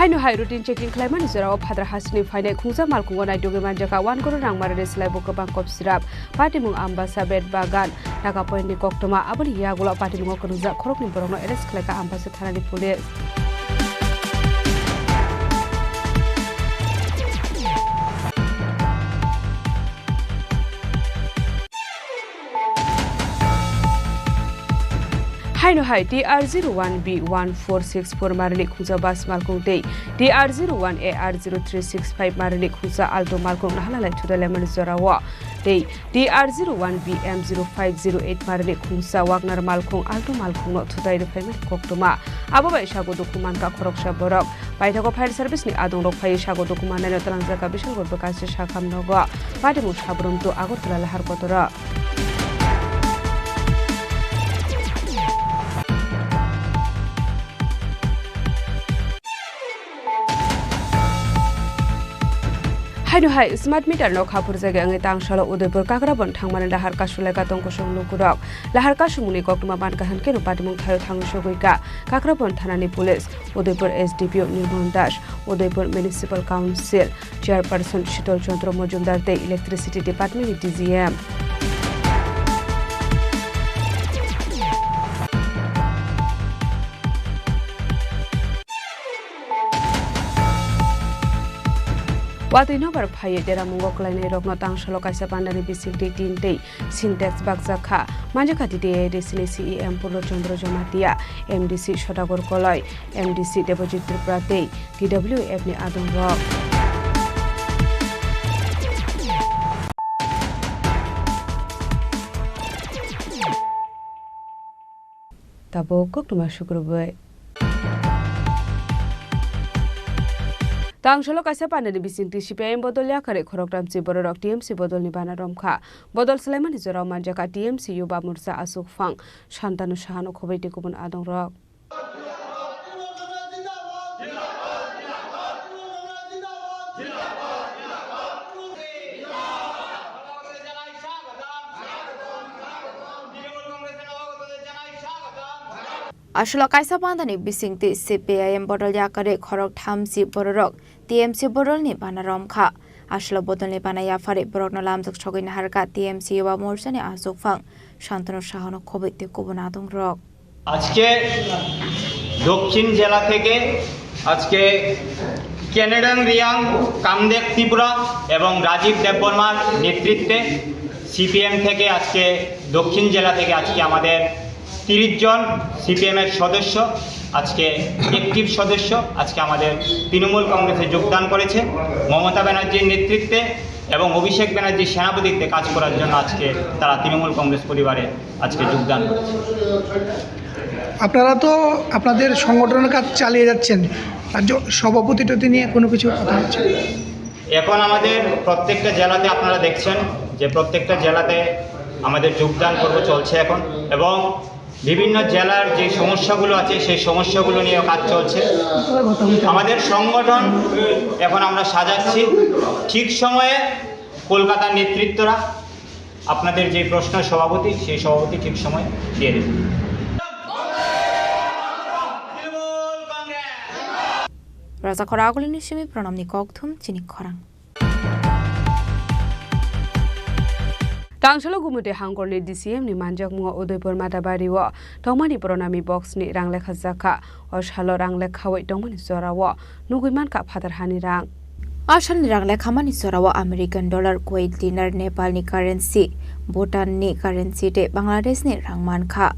Haino hai routine checking khlaimani jorao phadar hasini phainai khungsa malkhungo naitugwi manjakha one crore rang manani slaibo kwbang kop sirap. Patimung Ambasa, Bet Bagan, Nagapoint ni koktwma, aboni yagulo patimungo kwrwngjak khoroknwi borokno arrest khlaikha Ambasa thanani police. Haino hai T R zero one B one four six four marini khungsa bus malkhung tei T R zero one A R zero three six five marini khungsa Alto malkhung nahalalai thudalaimani jorao tei T R zero one B M zero five zero eight marini khungsa Wagner malkhung Alto malkhungno thutai rwphaimani koktwma. Abo bai sago dukhu mankha khoroksa borok. Paithago fire service ni adongrok phaiwi sago dukhu mannaino twlangjakha Bisalgor bwkasi sakham nogo. Patimung Sabrum to Agartala lahar kotoro. Haino hai smart meter no khaphurjagwi wngwi tangsalo Udaipur Kakrabon thangmani lahar kasulaikha tongkosong lukurok. Lahar kasumungni koktwma mankha hwnkhe no patimung thaio thangwi sogwikha Kakrabon thanani police, Udaipur S D P O Nirmal Das, Udaipur Municipal Council Chairperson Shital Chandra Majumdar tei Electricity Department ni D G M. Watwi nobar phaiwi deramungo kwlainairokno tangsalo kaisa pandani bisingtwi tin tei Sintex bakjak kha. Manjakha T T A D C ni C E M Purno Chandra Jamatia, M D C Sodagar Koloi, M D C Debojit Tripura tei T W F ni adongrok. Tabuk koktwma sukrubwi. Tangsalo kaisa pandani bisingtwi C P I M bodol yakarwi khoroktham si bororok T M C bodolni bana romkha. Bodol swlaimani jorao manjakha T M C Yuba Morcha achukphang Santanu Sahano khobwi tei kubun adongrok. Aswlo kaisa pandani bisingtwi C P I M bodol yakarwi khoroktham si bororok T M C bodolni bana romkha. Aswlo bodolni bana yapharwi borokno lamjak sogwi naharkha T M C Yuba Morchani achukphang Santanu Sahano khobwi tei kubun adongrok. আজকে দক্ষিণ জেলা থেকে আজকে কেনেডন রিয়াং, কামদেব ত্রিপুরা এবং রাজীব দেববর্মার নেতৃত্বে সিপিএম থেকে আজকে দক্ষিণ জেলা থেকে আজকে আমাদের তিরিশ জন সিপিএম এর সদস্য, আজকে অ্যাক্টিভ সদস্য, আজকে আমাদের তৃণমূল কংগ্রেসে যোগদান করেছে। মমতা ব্যানার্জির নেতৃত্বে এবং অভিষেক ব্যানার্জির সেনাপতিত্বে কাজ করার জন্য আজকে তারা তৃণমূল কংগ্রেস পরিবারে আজকে যোগদান করেছে। আপনারা তো আপনাদের সংগঠনের কাজ চালিয়ে যাচ্ছেন, রাজ্য সভাপতি টতি নিয়ে কোনো কিছু কথা হচ্ছে? এখন আমাদের প্রত্যেকটা জেলাতে আপনারা দেখছেন যে প্রত্যেকটা জেলাতে আমাদের যোগদান পর্ব চলছে এখন, এবং বিভিন্ন জেলার যে সমস্যাগুলো আছে সেই সমস্যাগুলো নিয়ে কাজ চলছে। আমাদের সংগঠন এখন আমরা সাজাচ্ছি, ঠিক সময়ে কলকাতার নেতৃত্বরা আপনাদের যে প্রশ্ন সভাপতি, সেই সভাপতি ঠিক সময় দিয়ে দেবেন। Raja khoragulini simi pranamni kokthum chini khorang. Tangsalo Gumute Hangkorni D C M ni manjakmungo Udaipur Matabari o tongmani Pranami Box ni rang lekha jakha. O salo rang lekhawi tongmani jorao nugwi mankha phatar hani rang. A salni rang lekhamani jorao American dollar, Kuwait dinar, Nepalni currency, Bhutanni currency tei Bangladeshni rang mankha.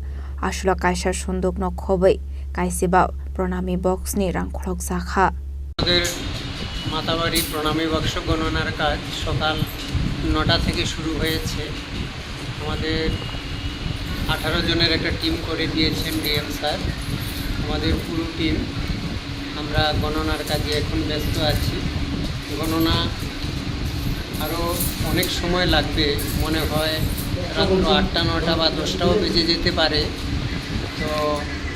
Aswlo kaisa sundukno khobwi kaisiba Pranami Box ni rang khulokjakha. আমাদের মাতাবাড়ি প্রণামী বাক্স গণনার কাজ সকাল নটা থেকে শুরু হয়েছে। আমাদের আঠারো জনের একটা টিম করে দিয়েছেন ডিএম স্যার। আমাদের পুরো টিম, আমরা গণনার কাজে এখন ব্যস্ত আছি। গণনা আরও অনেক সময় লাগবে, মনে হয় রাত্র আটটা, নটা বা দশটাও বেজে যেতে পারে। তো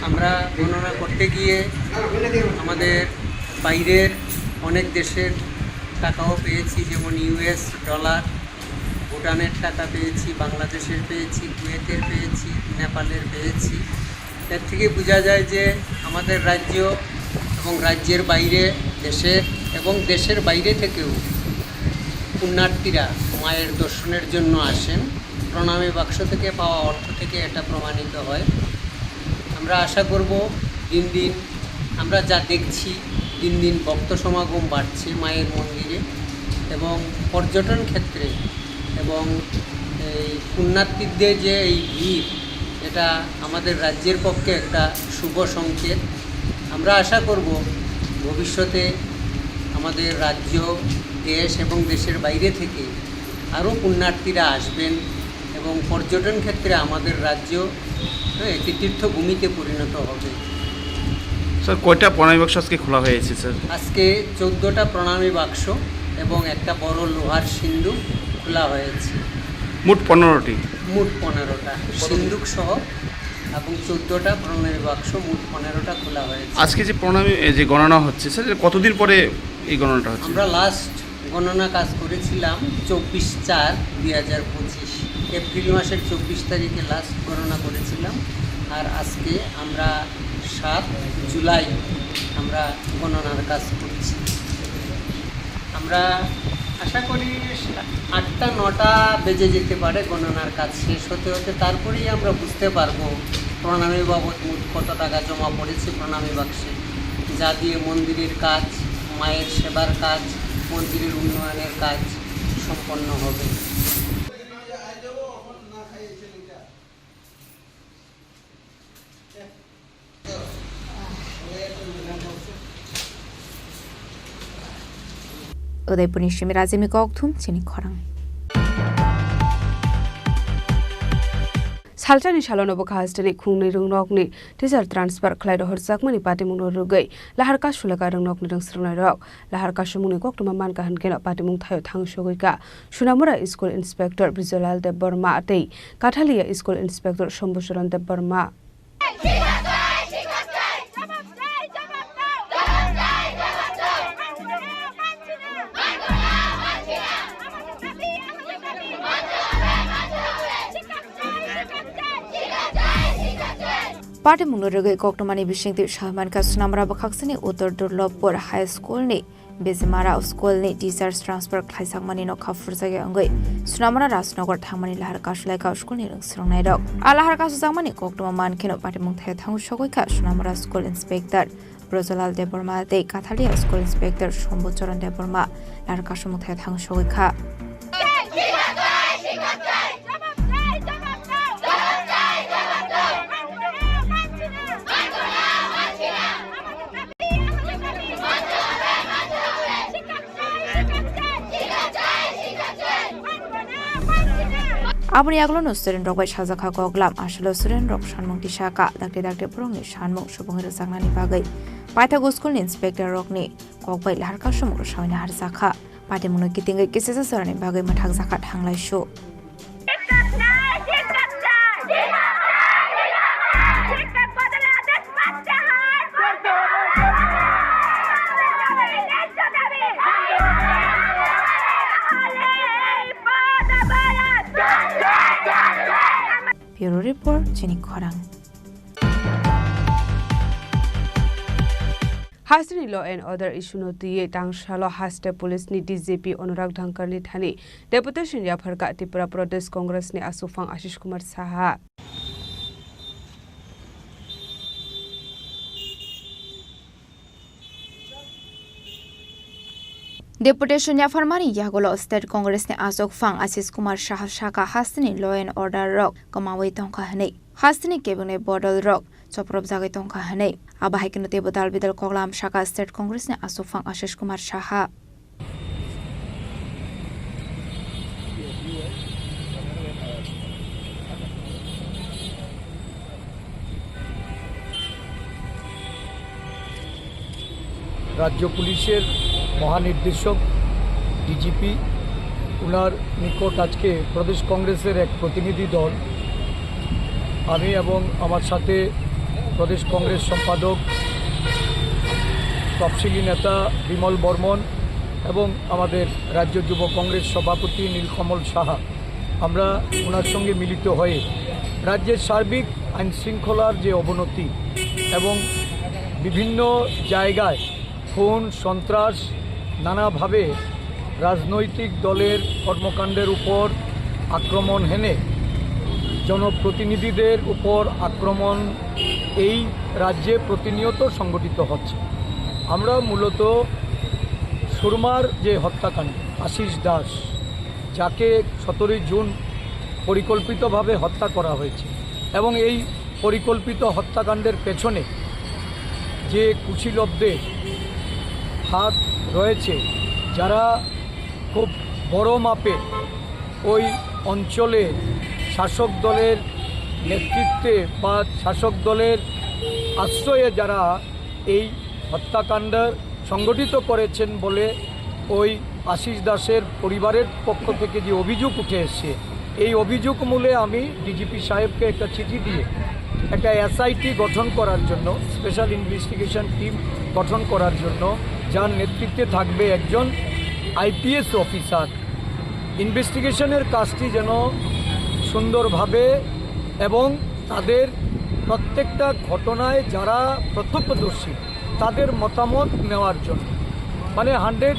আমরা গণনা করতে গিয়ে আমাদের বাইরের অনেক দেশের টাকাও পেয়েছি, যেমন ইউএস ডলার, ভুটানের টাকা পেয়েছি, বাংলাদেশের পেয়েছি, কুয়েতের পেয়েছি, নেপালের পেয়েছি। এর থেকে বোঝা যায় যে আমাদের রাজ্য এবং এবং রাজ্যের বাইরে, দেশের এবং দেশের বাইরে থেকেও পুণ্যার্থীরা মায়ের দর্শনের জন্য আসেন। প্রণামী বাক্স থেকে পাওয়া অর্থ থেকে এটা প্রমাণিত হয়। আমরা আশা করব দিন দিন আমরা যা দেখছি, দিন দিন ভক্ত সমাগম বাড়ছে মায়ের মন্দিরে এবং পর্যটন ক্ষেত্রে এবং এই পুণ্যার্থীদের যে এই ভিড়, এটা আমাদের রাজ্যের পক্ষে একটা শুভ সংকেত। আমরা আশা করব ভবিষ্যতে আমাদের রাজ্য, দেশ এবং দেশের বাইরে থেকে আরও পুণ্যার্থীরা আসবেন এবং পর্যটন ক্ষেত্রে আমাদের রাজ্য, হ্যাঁ, একটি তীর্থভূমিতে পরিণত হবে। স্যার, কয়টা প্রণামী বাক্স আজকে খোলা হয়েছে, স্যার? আজকে চোদ্দটা প্রণামী বাক্স এবং একটা বড় লোহার সিন্ধুক খোলা হয়েছে। মোট পনেরোটি। মোট পনেরোটা সিন্ধুক সহ এবং চোদ্দটা প্রণামী বাক্স, মোট পনেরোটা খোলা হয়েছে। আজকে যে প্রণামী, এই যে গণনা হচ্ছে, স্যার, এটা কতদিন পরে এই গণনাটা হচ্ছে? আমরা লাস্ট গণনা কাজ করেছিলাম চব্বিশ চার দুই হাজার পঁচিশ, এপ্রিল মাসের চব্বিশ তারিখে লাস্ট গণনা করেছিলাম। আর আজকে আমরা সাত জুলাই আমরা গণনার কাজ করছি। আমরা আশা করি আটটা নটা বেজে যেতে পারে গণনার কাজ শেষ হতে হতে, তারপরেই আমরা বুঝতে পারবো প্রণামী বাবদ মোট কত টাকা জমা পড়েছে প্রণামী বাক্সে, যা দিয়ে মন্দিরের কাজ, মায়ের সেবার কাজ, মন্দিরের উন্নয়নের কাজ সম্পন্ন হবে। Udaipurni simi Rajimni kokthum chini khorang. Salsani salono bwkha hasteni khungnwi rwngnokni teacher transfer khlai rohorjakmani patimungno rwgwi lahar kasulaka rwngnokni rwngsrwngnairok. Lahar kasumungni koktwma mankha hwnkhe patimung thaio thang sogwi kha Sunamura School Inspector Brijalal Debbarma tei Kathalia School Inspector Shambhucharan Debbarma. Patimungno rwgwi koktwmani bisingtwi sawi mankha Sunamura bwkhaksani Uttor Durlabpur High School ni Bijimara school ni teachers transfer khlaijakmani nokha phurjakya wngwi Sunamura Rajnagar thangmani lahar kasulaikha school ni rwngsrwngnairok. A lahar kasujakmani koktwma mankheno patimung thaio thang sogwi kha Sunamura School Inspector Brojolal Debbarma tei Kathalia School Inspector Shambhu Charan Debbarma lahar kasumung thaio thang sogwi kha. Aboni yagulo no student rok bai sajak kha koklam, aswkno student rok sanmung tisa kha, dakti dakti borokni sanmung subungwi rwjaknani bagwi paithago school ni inspector rokni kok bai lahar kasumung rwsawina harjak kha. Patimungno kitingwi kisisa chorani bagwi mwthakjak kha thanglaisu. Bureau Report, Chini Khorang. Hasteni law and order issue no twiwi tangsalo haste police ni D G P Anurag Dhankar ni thani deputation yapharkha Tripura Pradesh Congress ni aswkphang Ashish Kumar Saha. Deputation yapharmani yagulo State Congress ni aswkphang Ashish Kumar Saha sakha hasteni law and order rok kwmawi tongkha hwnwi. Hasteni kebengni bodol rok chopropjagwi tongkha hwnwi. Abo hai kheno teibo dal bidal koklam sakha State Congress ni aswkphang Ashish Kumar Saha. রাজ্য পুলিশের মহানির্দেশক ডিজিপি, ওনার নিকট আজকে প্রদেশ কংগ্রেসের এক প্রতিনিধি দল, আমি এবং আমার সাথে প্রদেশ কংগ্রেস সম্পাদক, তফসিলি নেতা বিমল বর্মন এবং আমাদের রাজ্য যুব কংগ্রেস সভাপতি নীলকমল সাহা, আমরা ওনার সঙ্গে মিলিত হয়ে রাজ্যের সার্বিক আইন শৃঙ্খলার যে অবনতি এবং বিভিন্ন জায়গায় খুন, সন্ত্রাস, নানাভাবে রাজনৈতিক দলের কর্মকাণ্ডের উপর আক্রমণ হেনে জনপ্রতিনিধিদের উপর আক্রমণ এই রাজ্যে প্রতিনিয়ত সংঘটিত হচ্ছে। আমরা মূলত সুরমার যে হত্যাকাণ্ড, আশিস দাস, যাকে সতেরোই জুন পরিকল্পিতভাবে হত্যা করা হয়েছে এবং এই পরিকল্পিত হত্যাকাণ্ডের পেছনে যে কুশীলবদের হাত রয়েছে, যারা খুব বড় মাপে ওই অঞ্চলে শাসক দলের নেতৃত্বে বা শাসক দলের আশ্রয়ে যারা এই হত্যাকাণ্ড সংগঠিত করেছেন বলে ওই আশিস দাসের পরিবারের পক্ষ থেকে যে অভিযোগ উঠে এসছে, এই অভিযোগ মূলে আমি ডিজিপি সাহেবকে একটা চিঠি দিয়ে একটা এসআইটি গঠন করার জন্য, স্পেশাল ইনভেস্টিগেশন টিম গঠন করার জন্য, যার নেতৃত্বে থাকবে একজন আইপিএস অফিসার, ইনভেস্টিগেশনের কাজটি যেন সুন্দরভাবে এবং তাদের প্রত্যেকটা ঘটনায় যারা প্রত্যক্ষদর্শী, তাদের মতামত নেওয়ার জন্য, মানে হান্ড্রেড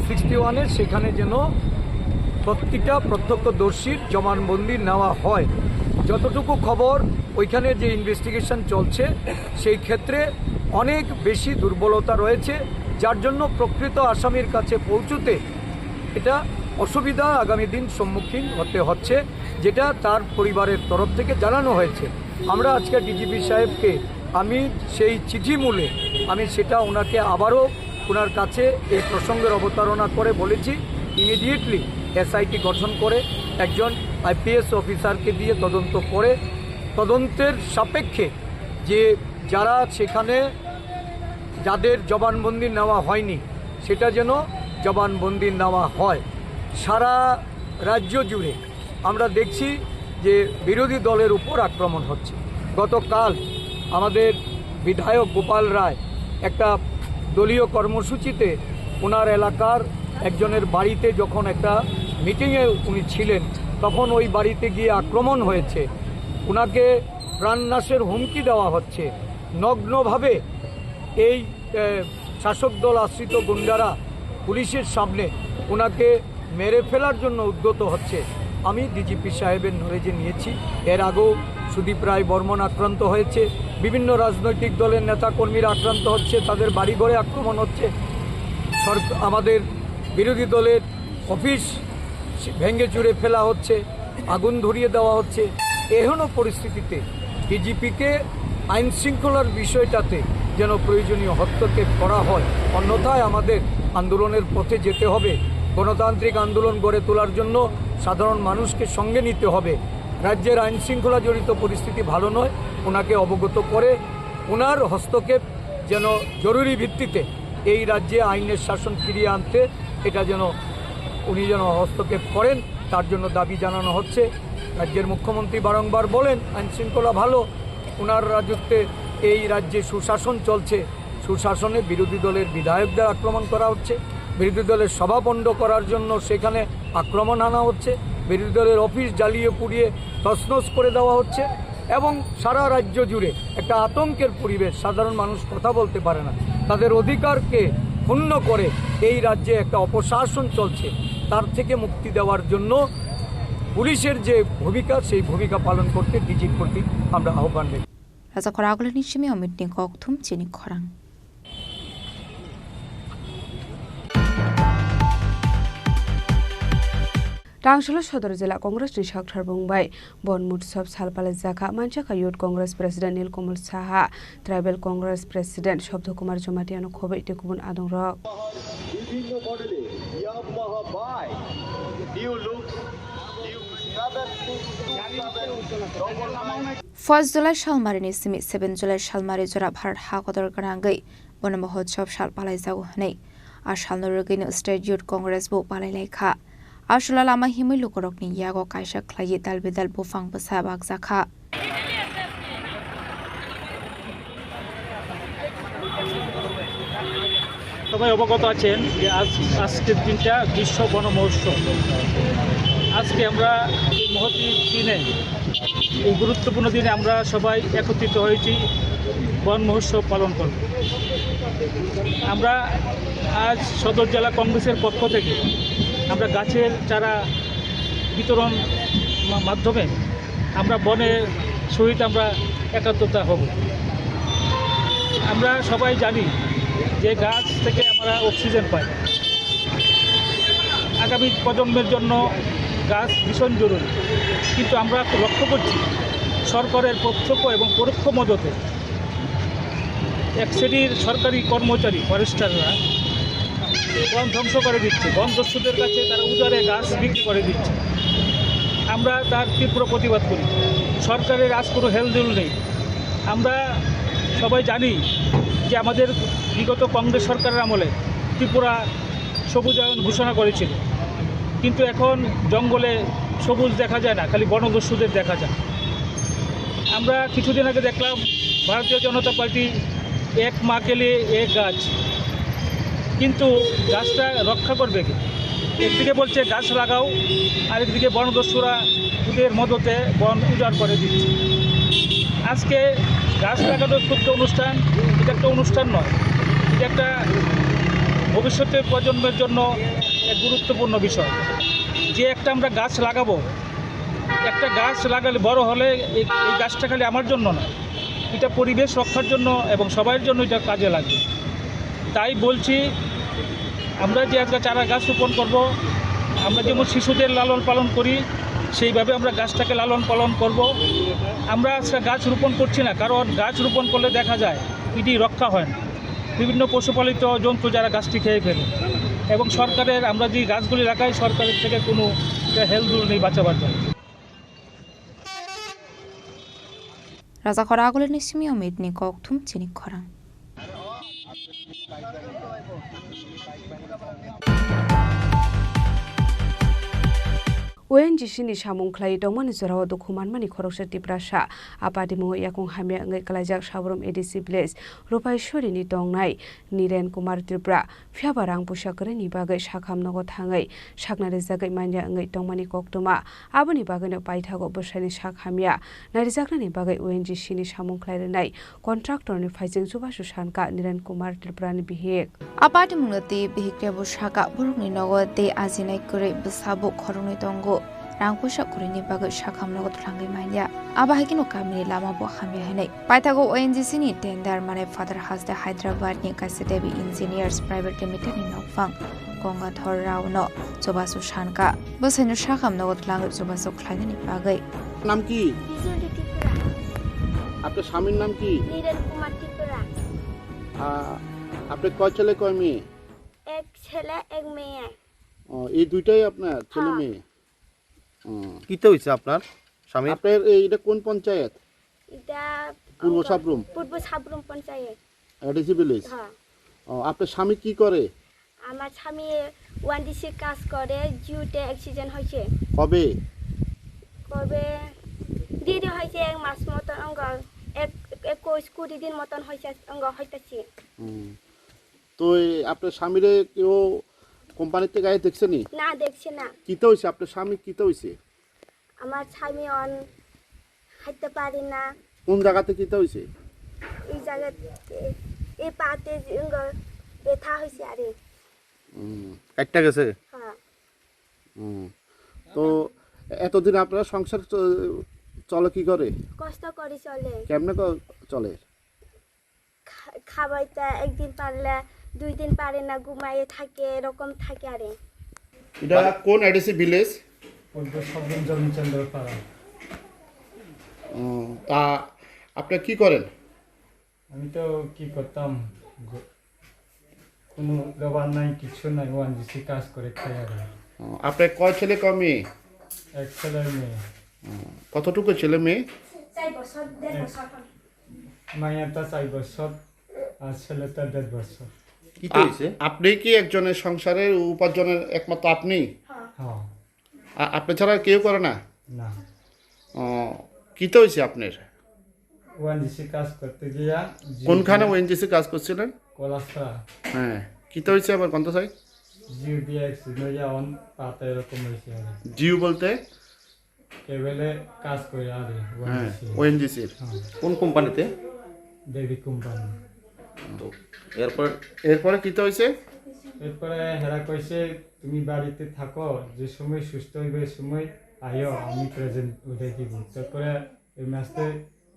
সিক্সটি ওয়ানের সেখানে যেন প্রতিটা প্রত্যক্ষদর্শীর জবানবন্দি নেওয়া হয়। যতটুকু খবর, ওইখানে যে ইনভেস্টিগেশন চলছে, সেই ক্ষেত্রে অনেক বেশি দুর্বলতা রয়েছে, যার জন্য প্রকৃত আসামির কাছে পৌঁছতে এটা অসুবিধা আগামী দিন সম্মুখীন হতে হচ্ছে, যেটা তার পরিবারের তরফ থেকে জানানো হয়েছে। আমরা আজকে ডিজিপি সাহেবকে, আমি সেই চিঠি মূলে আমি সেটা ওনাকে আবারও ওনার কাছে এই প্রসঙ্গের অবতারণা করে বলেছি, ইমিডিয়েটলি এসআইটি গঠন করে একজন আইপিএস অফিসারকে দিয়ে তদন্ত করে, তদন্তের সাপেক্ষে যে যারা সেখানে যাদের জবানবন্দি নেওয়া হয়নি, সেটা যেন জবানবন্দি নেওয়া হয়। সারা রাজ্য জুড়ে আমরা দেখছি যে বিরোধী দলের উপর আক্রমণ হচ্ছে। গতকাল আমাদের বিধায়ক গোপাল রায় একটা দলীয় কর্মসূচিতে ওনার এলাকার একজনের বাড়িতে যখন একটা মিটিংয়ে উনি ছিলেন, তখন ওই বাড়িতে গিয়ে আক্রমণ হয়েছে। ওনাকে প্রাণনাশের হুমকি দেওয়া হচ্ছে। নগ্নভাবে এই, এ, শাসক দল আশ্রিত গুন্ডারা পুলিশের সামনে ওনাকে মেরে ফেলার জন্য উদ্যত হচ্ছে। আমি ডিজিপি সাহেবের নলেজে নিয়েছি, এর আগেও সুদীপ রায় বর্মন আক্রান্ত হয়েছে, বিভিন্ন রাজনৈতিক দলের নেতাকর্মীরা আক্রান্ত হচ্ছে, তাদের বাড়িঘরে আক্রমণ হচ্ছে, সরক-, আমাদের বিরোধী দলের অফিস ভেঙে চুরে ফেলা হচ্ছে, আগুন ধরিয়ে দেওয়া হচ্ছে। এহেন পরিস্থিতিতে ডিজিপিকে আইন শৃঙ্খলার বিষয়টাতে যেন প্রয়োজনীয় হস্তক্ষেপ করা হয়, অন্যথায় আমাদের আন্দোলনের পথে যেতে হবে। গণতান্ত্রিক আন্দোলন গড়ে তোলার জন্য সাধারণ মানুষকে সঙ্গে নিতে হবে। রাজ্যের আইন শৃঙ্খলা জড়িত পরিস্থিতি ভালো নয়, ওনাকে অবগত করে ওনার হস্তক্ষেপ যেন জরুরি ভিত্তিতে এই রাজ্যে আইনের শাসন ফিরিয়ে আনতে এটা যেন উনি যেন হস্তক্ষেপ করেন, তার জন্য দাবি জানানো হচ্ছে। রাজ্যের মুখ্যমন্ত্রী বারংবার বলেন আইন শৃঙ্খলা ভালো, ওনার রাজত্বে এই রাজ্যে সুশাসন চলছে। সুশাসনে বিরোধী দলের বিধায়কদের আক্রমণ করা হচ্ছে, বিরোধী দলের সভা পণ্ড করার জন্য সেখানে আক্রমণ আনা হচ্ছে, বিরোধী দলের অফিস জ্বালিয়ে পুড়িয়ে তছনছ করে দেওয়া হচ্ছে এবং সারা রাজ্য জুড়ে একটা আতঙ্কের পরিবেশ। সাধারণ মানুষ কথা বলতে পারে না, তাদের অধিকারকে ক্ষুণ্ণ করে এই রাজ্যে একটা অপশাসন চলছে, তার থেকে মুক্তি দেওয়ার জন্য পুলিশের যে ভূমিকা, সেই ভূমিকা পালন করতে ডিজির প্রতি আমরা আহ্বান রেখেছি। Raja khorang agulini simi omit ni kok thum chini khorang. Tangsolo Sodor Jila Congress ni sakthar bung bai Bon Mutsob sal palaijakha, manjakha Youth Congress President Nilkamal Saha, Tribal Congress President Sobdo Kumar Jamatia no khoboi tei kubun adongrok. First July salmari ni simi seven July salmari jora Bharat ha kotor gwnangwi bono Mahotsav sal palaijago hwnwi. A salno rwgwino State Youth Congress bo palai lai kha. A salo lama himwi lukurokni yago kaisa khlaiwi dal bidal buphang bwsa bakjakha. সবাই অবগত আছেন যে আজ, আজকের দিনটা বিশ্ব বন মহোৎসব। আজকে আমরা এই মহতী দিনে, এই গুরুত্বপূর্ণ দিনে আমরা সবাই একত্রিত হয়েছি বন মহোৎসব পালন করব। আমরা আজ সদর জেলা কংগ্রেসের পক্ষ থেকে আমরা গাছের চারা বিতরণ মা-, মাধ্যমে আমরা বনের সহিত আমরা একাত্মতা হব। আমরা সবাই জানি যে গাছ থেকে আমরা অক্সিজেন পাই। আগামী প্রজন্মের জন্য গাছ ভীষণ জরুরি, কিন্তু আমরা লক্ষ্য করছি সরকারের প্রত্যক্ষ এবং পরোক্ষ মদতে এক শ্রেণীর সরকারি কর্মচারী, ফরেস্টাররা বন ধ্বংস করে দিচ্ছে, বন দস্যুদের কাছে তারা উজাড়ে গাছ বিক্রি করে দিচ্ছে। আমরা তার তীব্র প্রতিবাদ করি। সরকারের আজ কোনো হেলদোল নেই। আমরা সবাই জানি যে আমাদের বিগত কংগ্রেস সরকারের আমলে ত্রিপুরা সবুজায়ন ঘোষণা করেছিল, কিন্তু এখন জঙ্গলে সবুজ দেখা যায় না, খালি বনদস্যুদের দেখা যায়। আমরা কিছুদিন আগে দেখলাম ভারতীয় জনতা পার্টি এক মা কে লিয়ে এক গাছ, কিন্তু গাছটা রক্ষা করবে কে? একদিকে বলছে গাছ লাগাও, আরেকদিকে বনদস্যুরা ওদের মদতে বন উজাড় করে দিচ্ছে। আজকে গাছ লাগানোর ক্ষুদ্র অনুষ্ঠান, এটা একটা অনুষ্ঠান নয়, এটা একটা ভবিষ্যতের প্রজন্মের জন্য এক গুরুত্বপূর্ণ বিষয়। যে একটা আমরা গাছ লাগাবো, একটা গাছ লাগালে বড় হলে এই, এই গাছটা খালি আমার জন্য না, এটা পরিবেশ রক্ষার জন্য এবং সবার জন্য এটা কাজে লাগবে। তাই বলছি, আমরা যে আজকে চারা গাছ রোপণ করব, আমরা যেমন শিশুদের লালন পালন করি, সেইভাবে আমরা গাছটাকে লালন পালন করব। আমরা আজকে গাছ রোপণ করছি না, কারণ গাছ রোপণ করলে দেখা যায় ইডি রক্ষা হয় না, বিভিন্ন পশুপালিত জন্তু যারা গাছটি খেয়ে ফেলে, এবং সরকারের, আমরা যে গাছগুলি লাগাই, সরকারের থেকে কোনো হেলদোল নেই বাঁচাবার জন্য। Raja Khora Agulini simi omit ni kok thum chini khorang. O N G C ni samung khlai tongmani jorao dukhu manmani khoroksa Tiprasa. A patimungo yakung hamya wngwi klaijak Sabrum A D C village Rupaiswari ni tongnai Niren Kumar Tripura. Phiyaba rang puisa kwrwini bagwi sakham nogo thangwi sakna rijagwi manya wngwi tongmani koktwma. Aboni bagwino paithago bwsaini sak hamya narijaknani bagwi O N G C ni samung khlai rwnai contractor ni phaising chubachu sanka Niren Kumar Tripura ni bihik. A patimungno twi bihik rebo saka borokni nogo tei ajinai kwrwi bwsabo khoroknwi tongo. Rang puisa kwrwini bagwi sakham nogo twlangwi manya. Abo hai kheno kamini lama bo hamya hinwi. Paithago O N G C ni tender manai Father Hasde Hyderabad ni kaisa Devi Engineers Private Limited ni nokphang Gangadhar Rao no chubachu sanka. Bwsaino sakham nogo twlangwi chubachu khlainani bagwi. নাম কি? বিজুলি ত্রিপুরা। আপনার স্বামীর নাম কি? নীরেন কুমার ত্রিপুরা। আ-, আপনার কয় ছেলে কয় মেয়ে? এক ছেলে, এক মেয়ে। ও, এই দুইটাই আপনার ছেলে হ্যাঁ। মেয়ে? হুম। কিতা হইছে আপনার স্বামীর? আপনার এই, এটা কোন পঞ্চায়েত? এটা পূর্ব অঙ্গ-, সাবরুম? পূর্ব সাবরুম পঞ্চায়েত। ADC village? হ্যাঁ। ও, আপনার স্বামী কি করে? আমার স্বামী ওয়ানডিসি কাজ করে, জিওতে অ্যাক্সিডেন্ট হয়েছে। কবে? কবে? দেরি হয়েছে, এক মাস মতন অঙ্গ, এক, একুশ, কুড়ি দিন মতন হয়েছে, অঙ্গ হইতেছে। হুম। তো এই আপনার স্বামীরে কেউ কোম্পানিতে গায়ে দেখছে নি? না, দেখছে না। কিতা হইছে? আপনার স্বামী কিতা হইছে? আমার স্বামী অন হাঁটতে পারে না। কোন জায়গাতে কিতা হইছে? এই জায়গাতে, এই পাতে যে অঙ্গ ব্যথা হয়েছে আরে। হুম। কাটটা গেছে? হ্যাঁ। হুম। তো এতদিন আপনার সংসার চ-, চলে কি করে? কষ্ট করে চলে। কেমনে ক-, চলে? খা-, খাবাইতে একদিন পারলে দুই দিন পারে না, ঘুমাইয়ে থাকে, এরকম থাকে আরে। এটা কোন এডিসি ভিলেজ? পূর্ব সাবরুম জমিচন্দ্র পাড়া। ও, তা আপনি কি করেন? আমি তো কি করতাম, গ-, কোনো লেবার নাই, কিছু নাই, ওয়ানজিসি কাজ করে খাই আর কি। ও, আপনার কয় ছেলে কয় মেয়ে? এক ছেলে মেয়ে। ও, কতটুকু ছেলে মেয়ে? চার বছর, দেড় এক বছর। মাইয়াটা চার বছর আর ছেলেটা দেড় বছর। কি তো আ-, হয়েছে? আপনি কি একজনের সংসারের উপার্জনের একমাত্র আপনি? হ্যাঁ। হ্যাঁ। আ-, আপনি ছাড়া কেউ করে না? না। ও, কিতা হয়েছে আপনার? ওএনজিসি কাজ করতে গিয়া জিও কোনখানে দিয়ে ওএনজিসি কাজ করছিলেন? কলাসরা। হ্যাঁ, কিতা হয়েছে আবার কোনটা সাইড? জিও দিয়ে অ্যাক্সিডেন্ট হইয়া অন পাতা এরকম হয়েছে আর কি। জিও বলতে? কেবলে কাজ করে আর কি, হ্যাঁ, ওএনজিসি। ওএনজিসির। হ্যাঁ। কোন কোম্পানিতে? দেবী কোম্পানি। তো এরপর এরপরে কিতা হইছে? এরপরে হেরা কইছে, "তুমি বাড়িতে থাকো, যে সময় সুস্থ হইবে, ওই সময় আইও, আমি প্রেজেন্ট উঠাই দিব।" তারপরে এই মাসে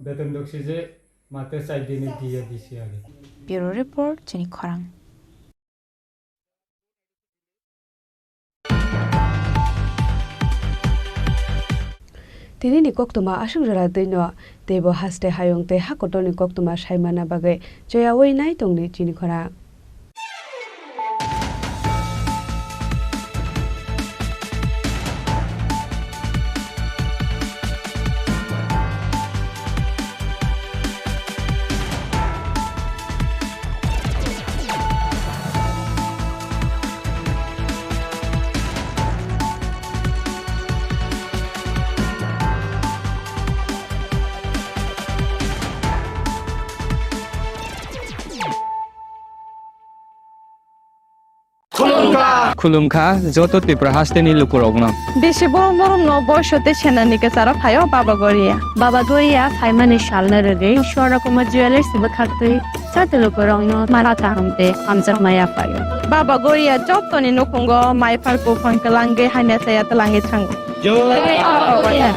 বেতন ঢুকছে যে মাত্র চার দিনে দিয়ে দিছি আগে। Bureau report, Chini Khorang. Tini ni koktwma aswk jora twi no, teibo haste hayung tei ha kotor ni koktwma sai manna bagwi choyaui nai tong di Chini Khorang. Khulumkha. Khulumkha joto Tripura hasteni lukurokno. Bisi borom borom no boiso tei senani kwcharo phaio Baba Goria. Baba Goria phaimani salno rwgwi Swarna Kumar Jewellers bwkhaktwi joto lukurokno mara kaham tei hamjakma yaphaio. Baba Goria jotoni nukhungo mai phar buphang kwlangwi hamya chaya twlangwi thango. Jai Baba Goria.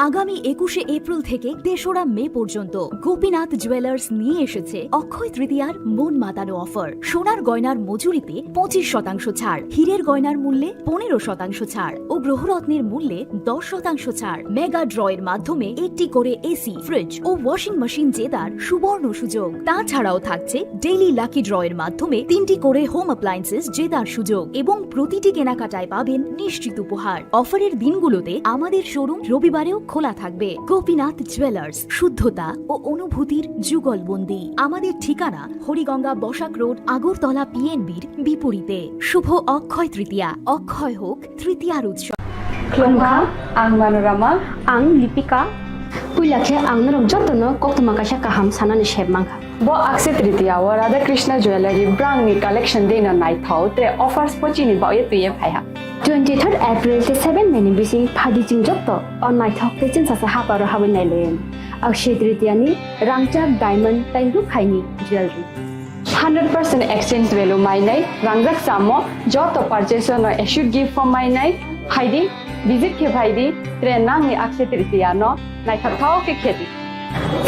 আগামী একুশে এপ্রিল থেকে তেসরা মে পর্যন্ত গোপীনাথ জুয়েলার্স নিয়ে এসেছে অক্ষয় তৃতীয়ার মন মাতানো অফার। সোনার গয়নার মজুরিতে পঁচিশ শতাংশ ছাড়, হীরের গয়নার মূল্যে পনেরো শতাংশ ছাড় ও গ্রহরত্নের মূল্যে দশ শতাংশ ছাড়। মেগা ড্রয়ের মাধ্যমে একটি করে এসি, ফ্রিজ ও ওয়াশিং মেশিন জেতার সুবর্ণ সুযোগ। তাছাড়াও থাকছে ডেইলি লাকি ড্রয়ের মাধ্যমে তিনটি করে হোম অ্যাপ্লায়েন্সেস জেতার সুযোগ এবং প্রতিটি কেনাকাটায় পাবেন নিশ্চিত উপহার। অফারের দিনগুলোতে আমাদের শোরুম রবিবারেও খোলা থাকবে। গোপীনাথ জুয়েলার্স, শুদ্ধতা ও অনুভূতির যুগলবন্দি। আমাদের ঠিকানা হরিগঙ্গা বসাক রোড, আগরতলা পিএনবির বিপরীতে। শুভ অক্ষয় তৃতীয়া, অক্ষয় হোক তৃতীয়ার উৎসব। Khulumkha, ang Manorama. Ang Lipika. Puila khe ang norok jotono koktwma kaisa kaham sanani sep mankha. Bo Akshaya Tritiya o Radha Krishna Jewellery brangni collection dino naithok, tre offers pochini baoye twiye phaiha. Twenty third April tei seven May ni bising phaidi chwng joto o naithok tei chwngsasa haparo habwi nailaiwi. Akshaya Tritiya ni rangchak diamond tei rukhaini jewellery. Hundred percent exchange value mainai, rangjak samo joto purchase no assured gift form mainai, phaidi, visit khe phaidi, tre nangni Akshaya Tritiya no naithok thao khe khedi.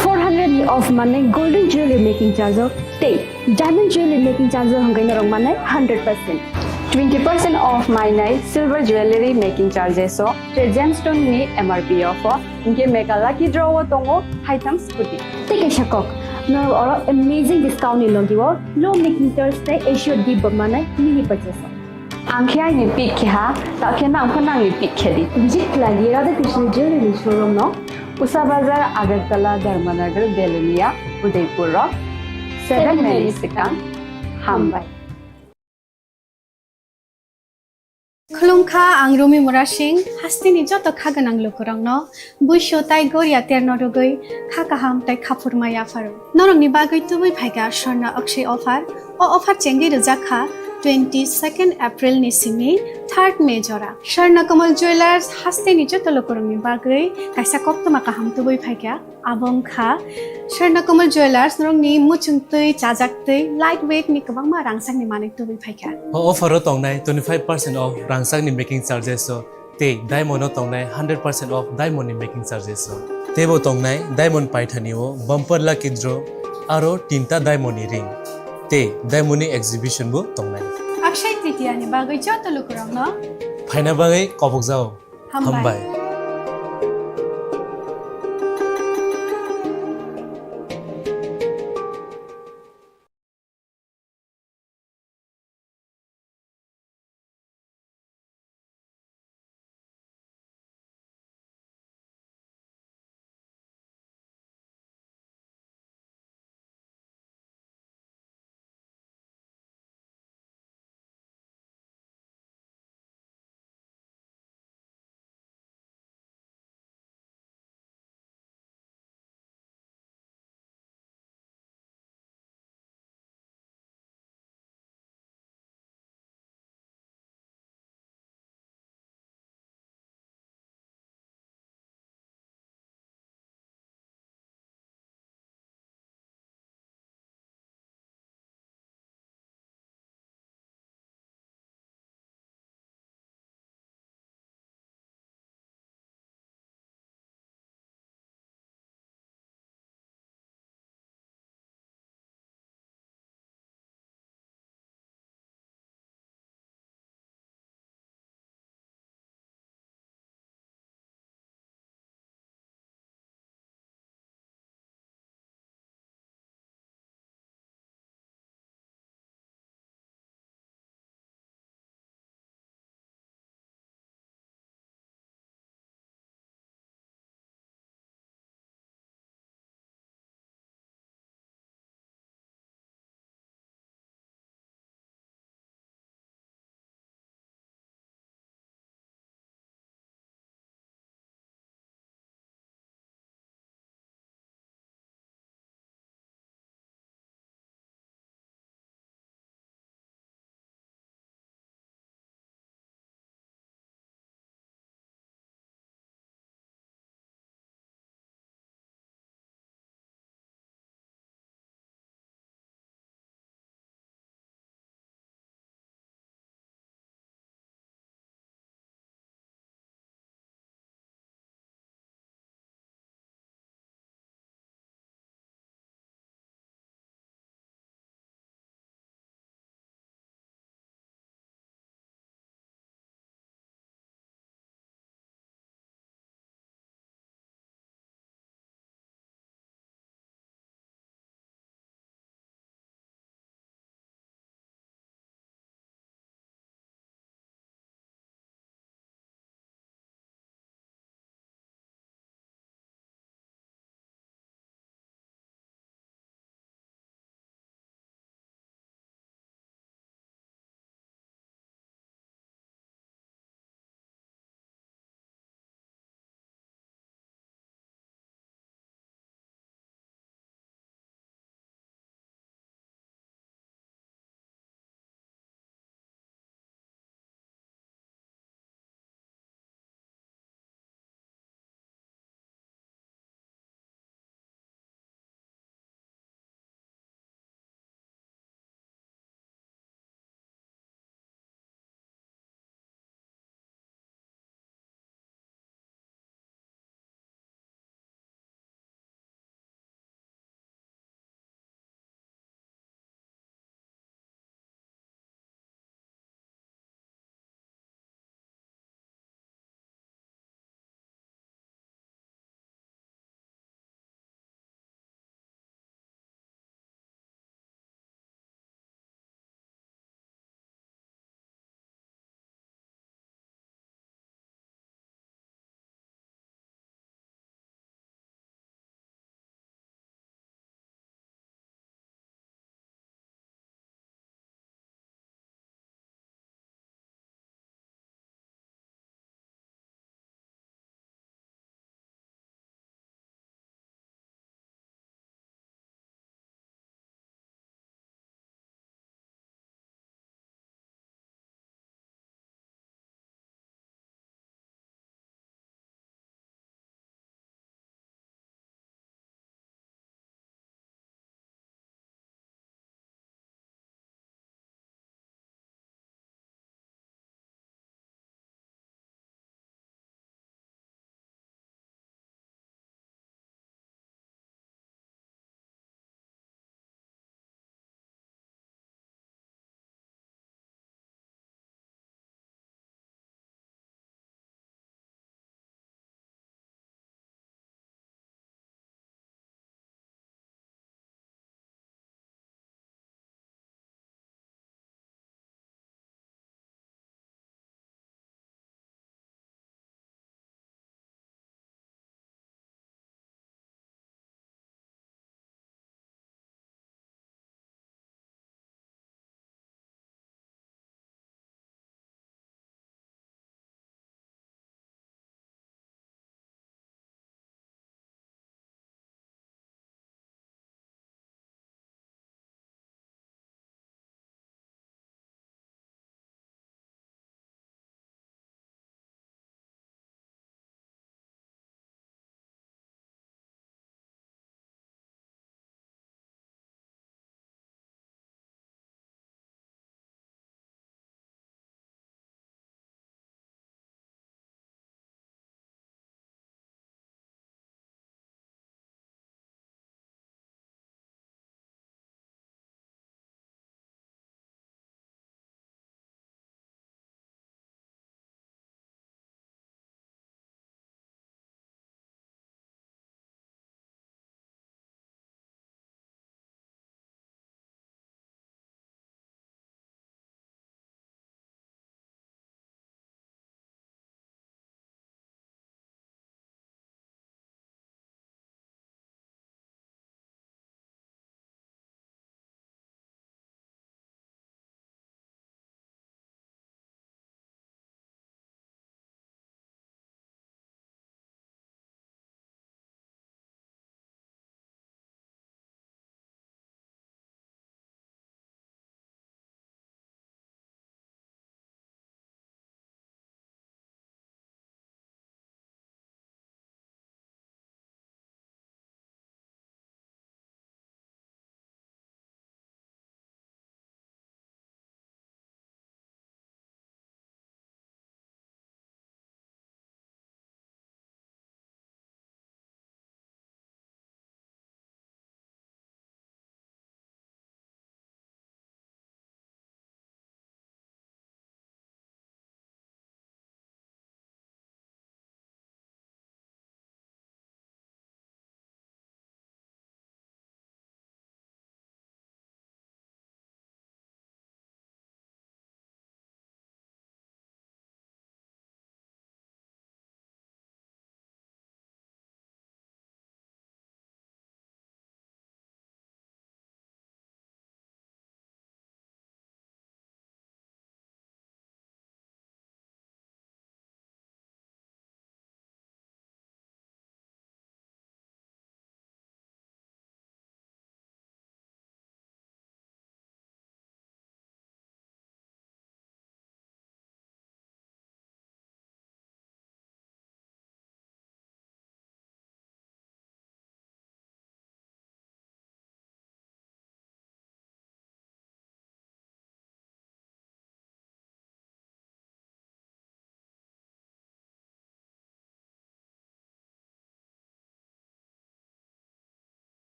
Four hundred ni off manai golden jewelry making charge o tei diamond jewelry making charge o hwnkhe norok manai hundred percent. Twenty percent off mainai silver jewelry making charges o tre gemstone ni M R P o pho. Hinkhe mega lucky draw o tongo haitham scooty. Tei kaisa kok, norok oro amazing discount ni logi o low making charge tei assured gift bo manai mini purchase o. Ang khe aini pick khe ha, ta khe nang pho nangni pick khe di. Visit khlai di Radha Krishna Jewellery showroom no. Usa Bazar, Agartala, Dharmanagar, Belonia, Udaipur o. Seven May ni swkang. Hambai. Khulumkha, ang Rumi Murasing, hasteni joto kha gwnang lukurokno buisu tai goria terno rwgwi kha kaham tai kha phurma yapharo. Norokni bagwi tubui phaikha Swarna Akshay offer. O offer chengwi rwjak kha twenty second April ni simi third May jora. Swarna Kamal Jewellers hasteni joto lukurokni bagwi kaisa koktwma kaham tubui phaikha. Abo wngkha Swarna Kamal Jewellers, norokni muchungtwi, chajaktwi, light weight ni kwbangma rangchakni manwi tubui phaikha. O offer o tongnai twenty five percent off rangchakni making charges o tei diamond o tongnai hundred percent off diamond ni making charges o. Teibo tongnai diamond paithani o bumper lucky draw aro tinta diamond ni ring tei diamond ni exhibition bo tongnai. Akshaya Tritiya ni bagwi joto lukurokno phaina bagwi kobokjao. Hambai. Hambai.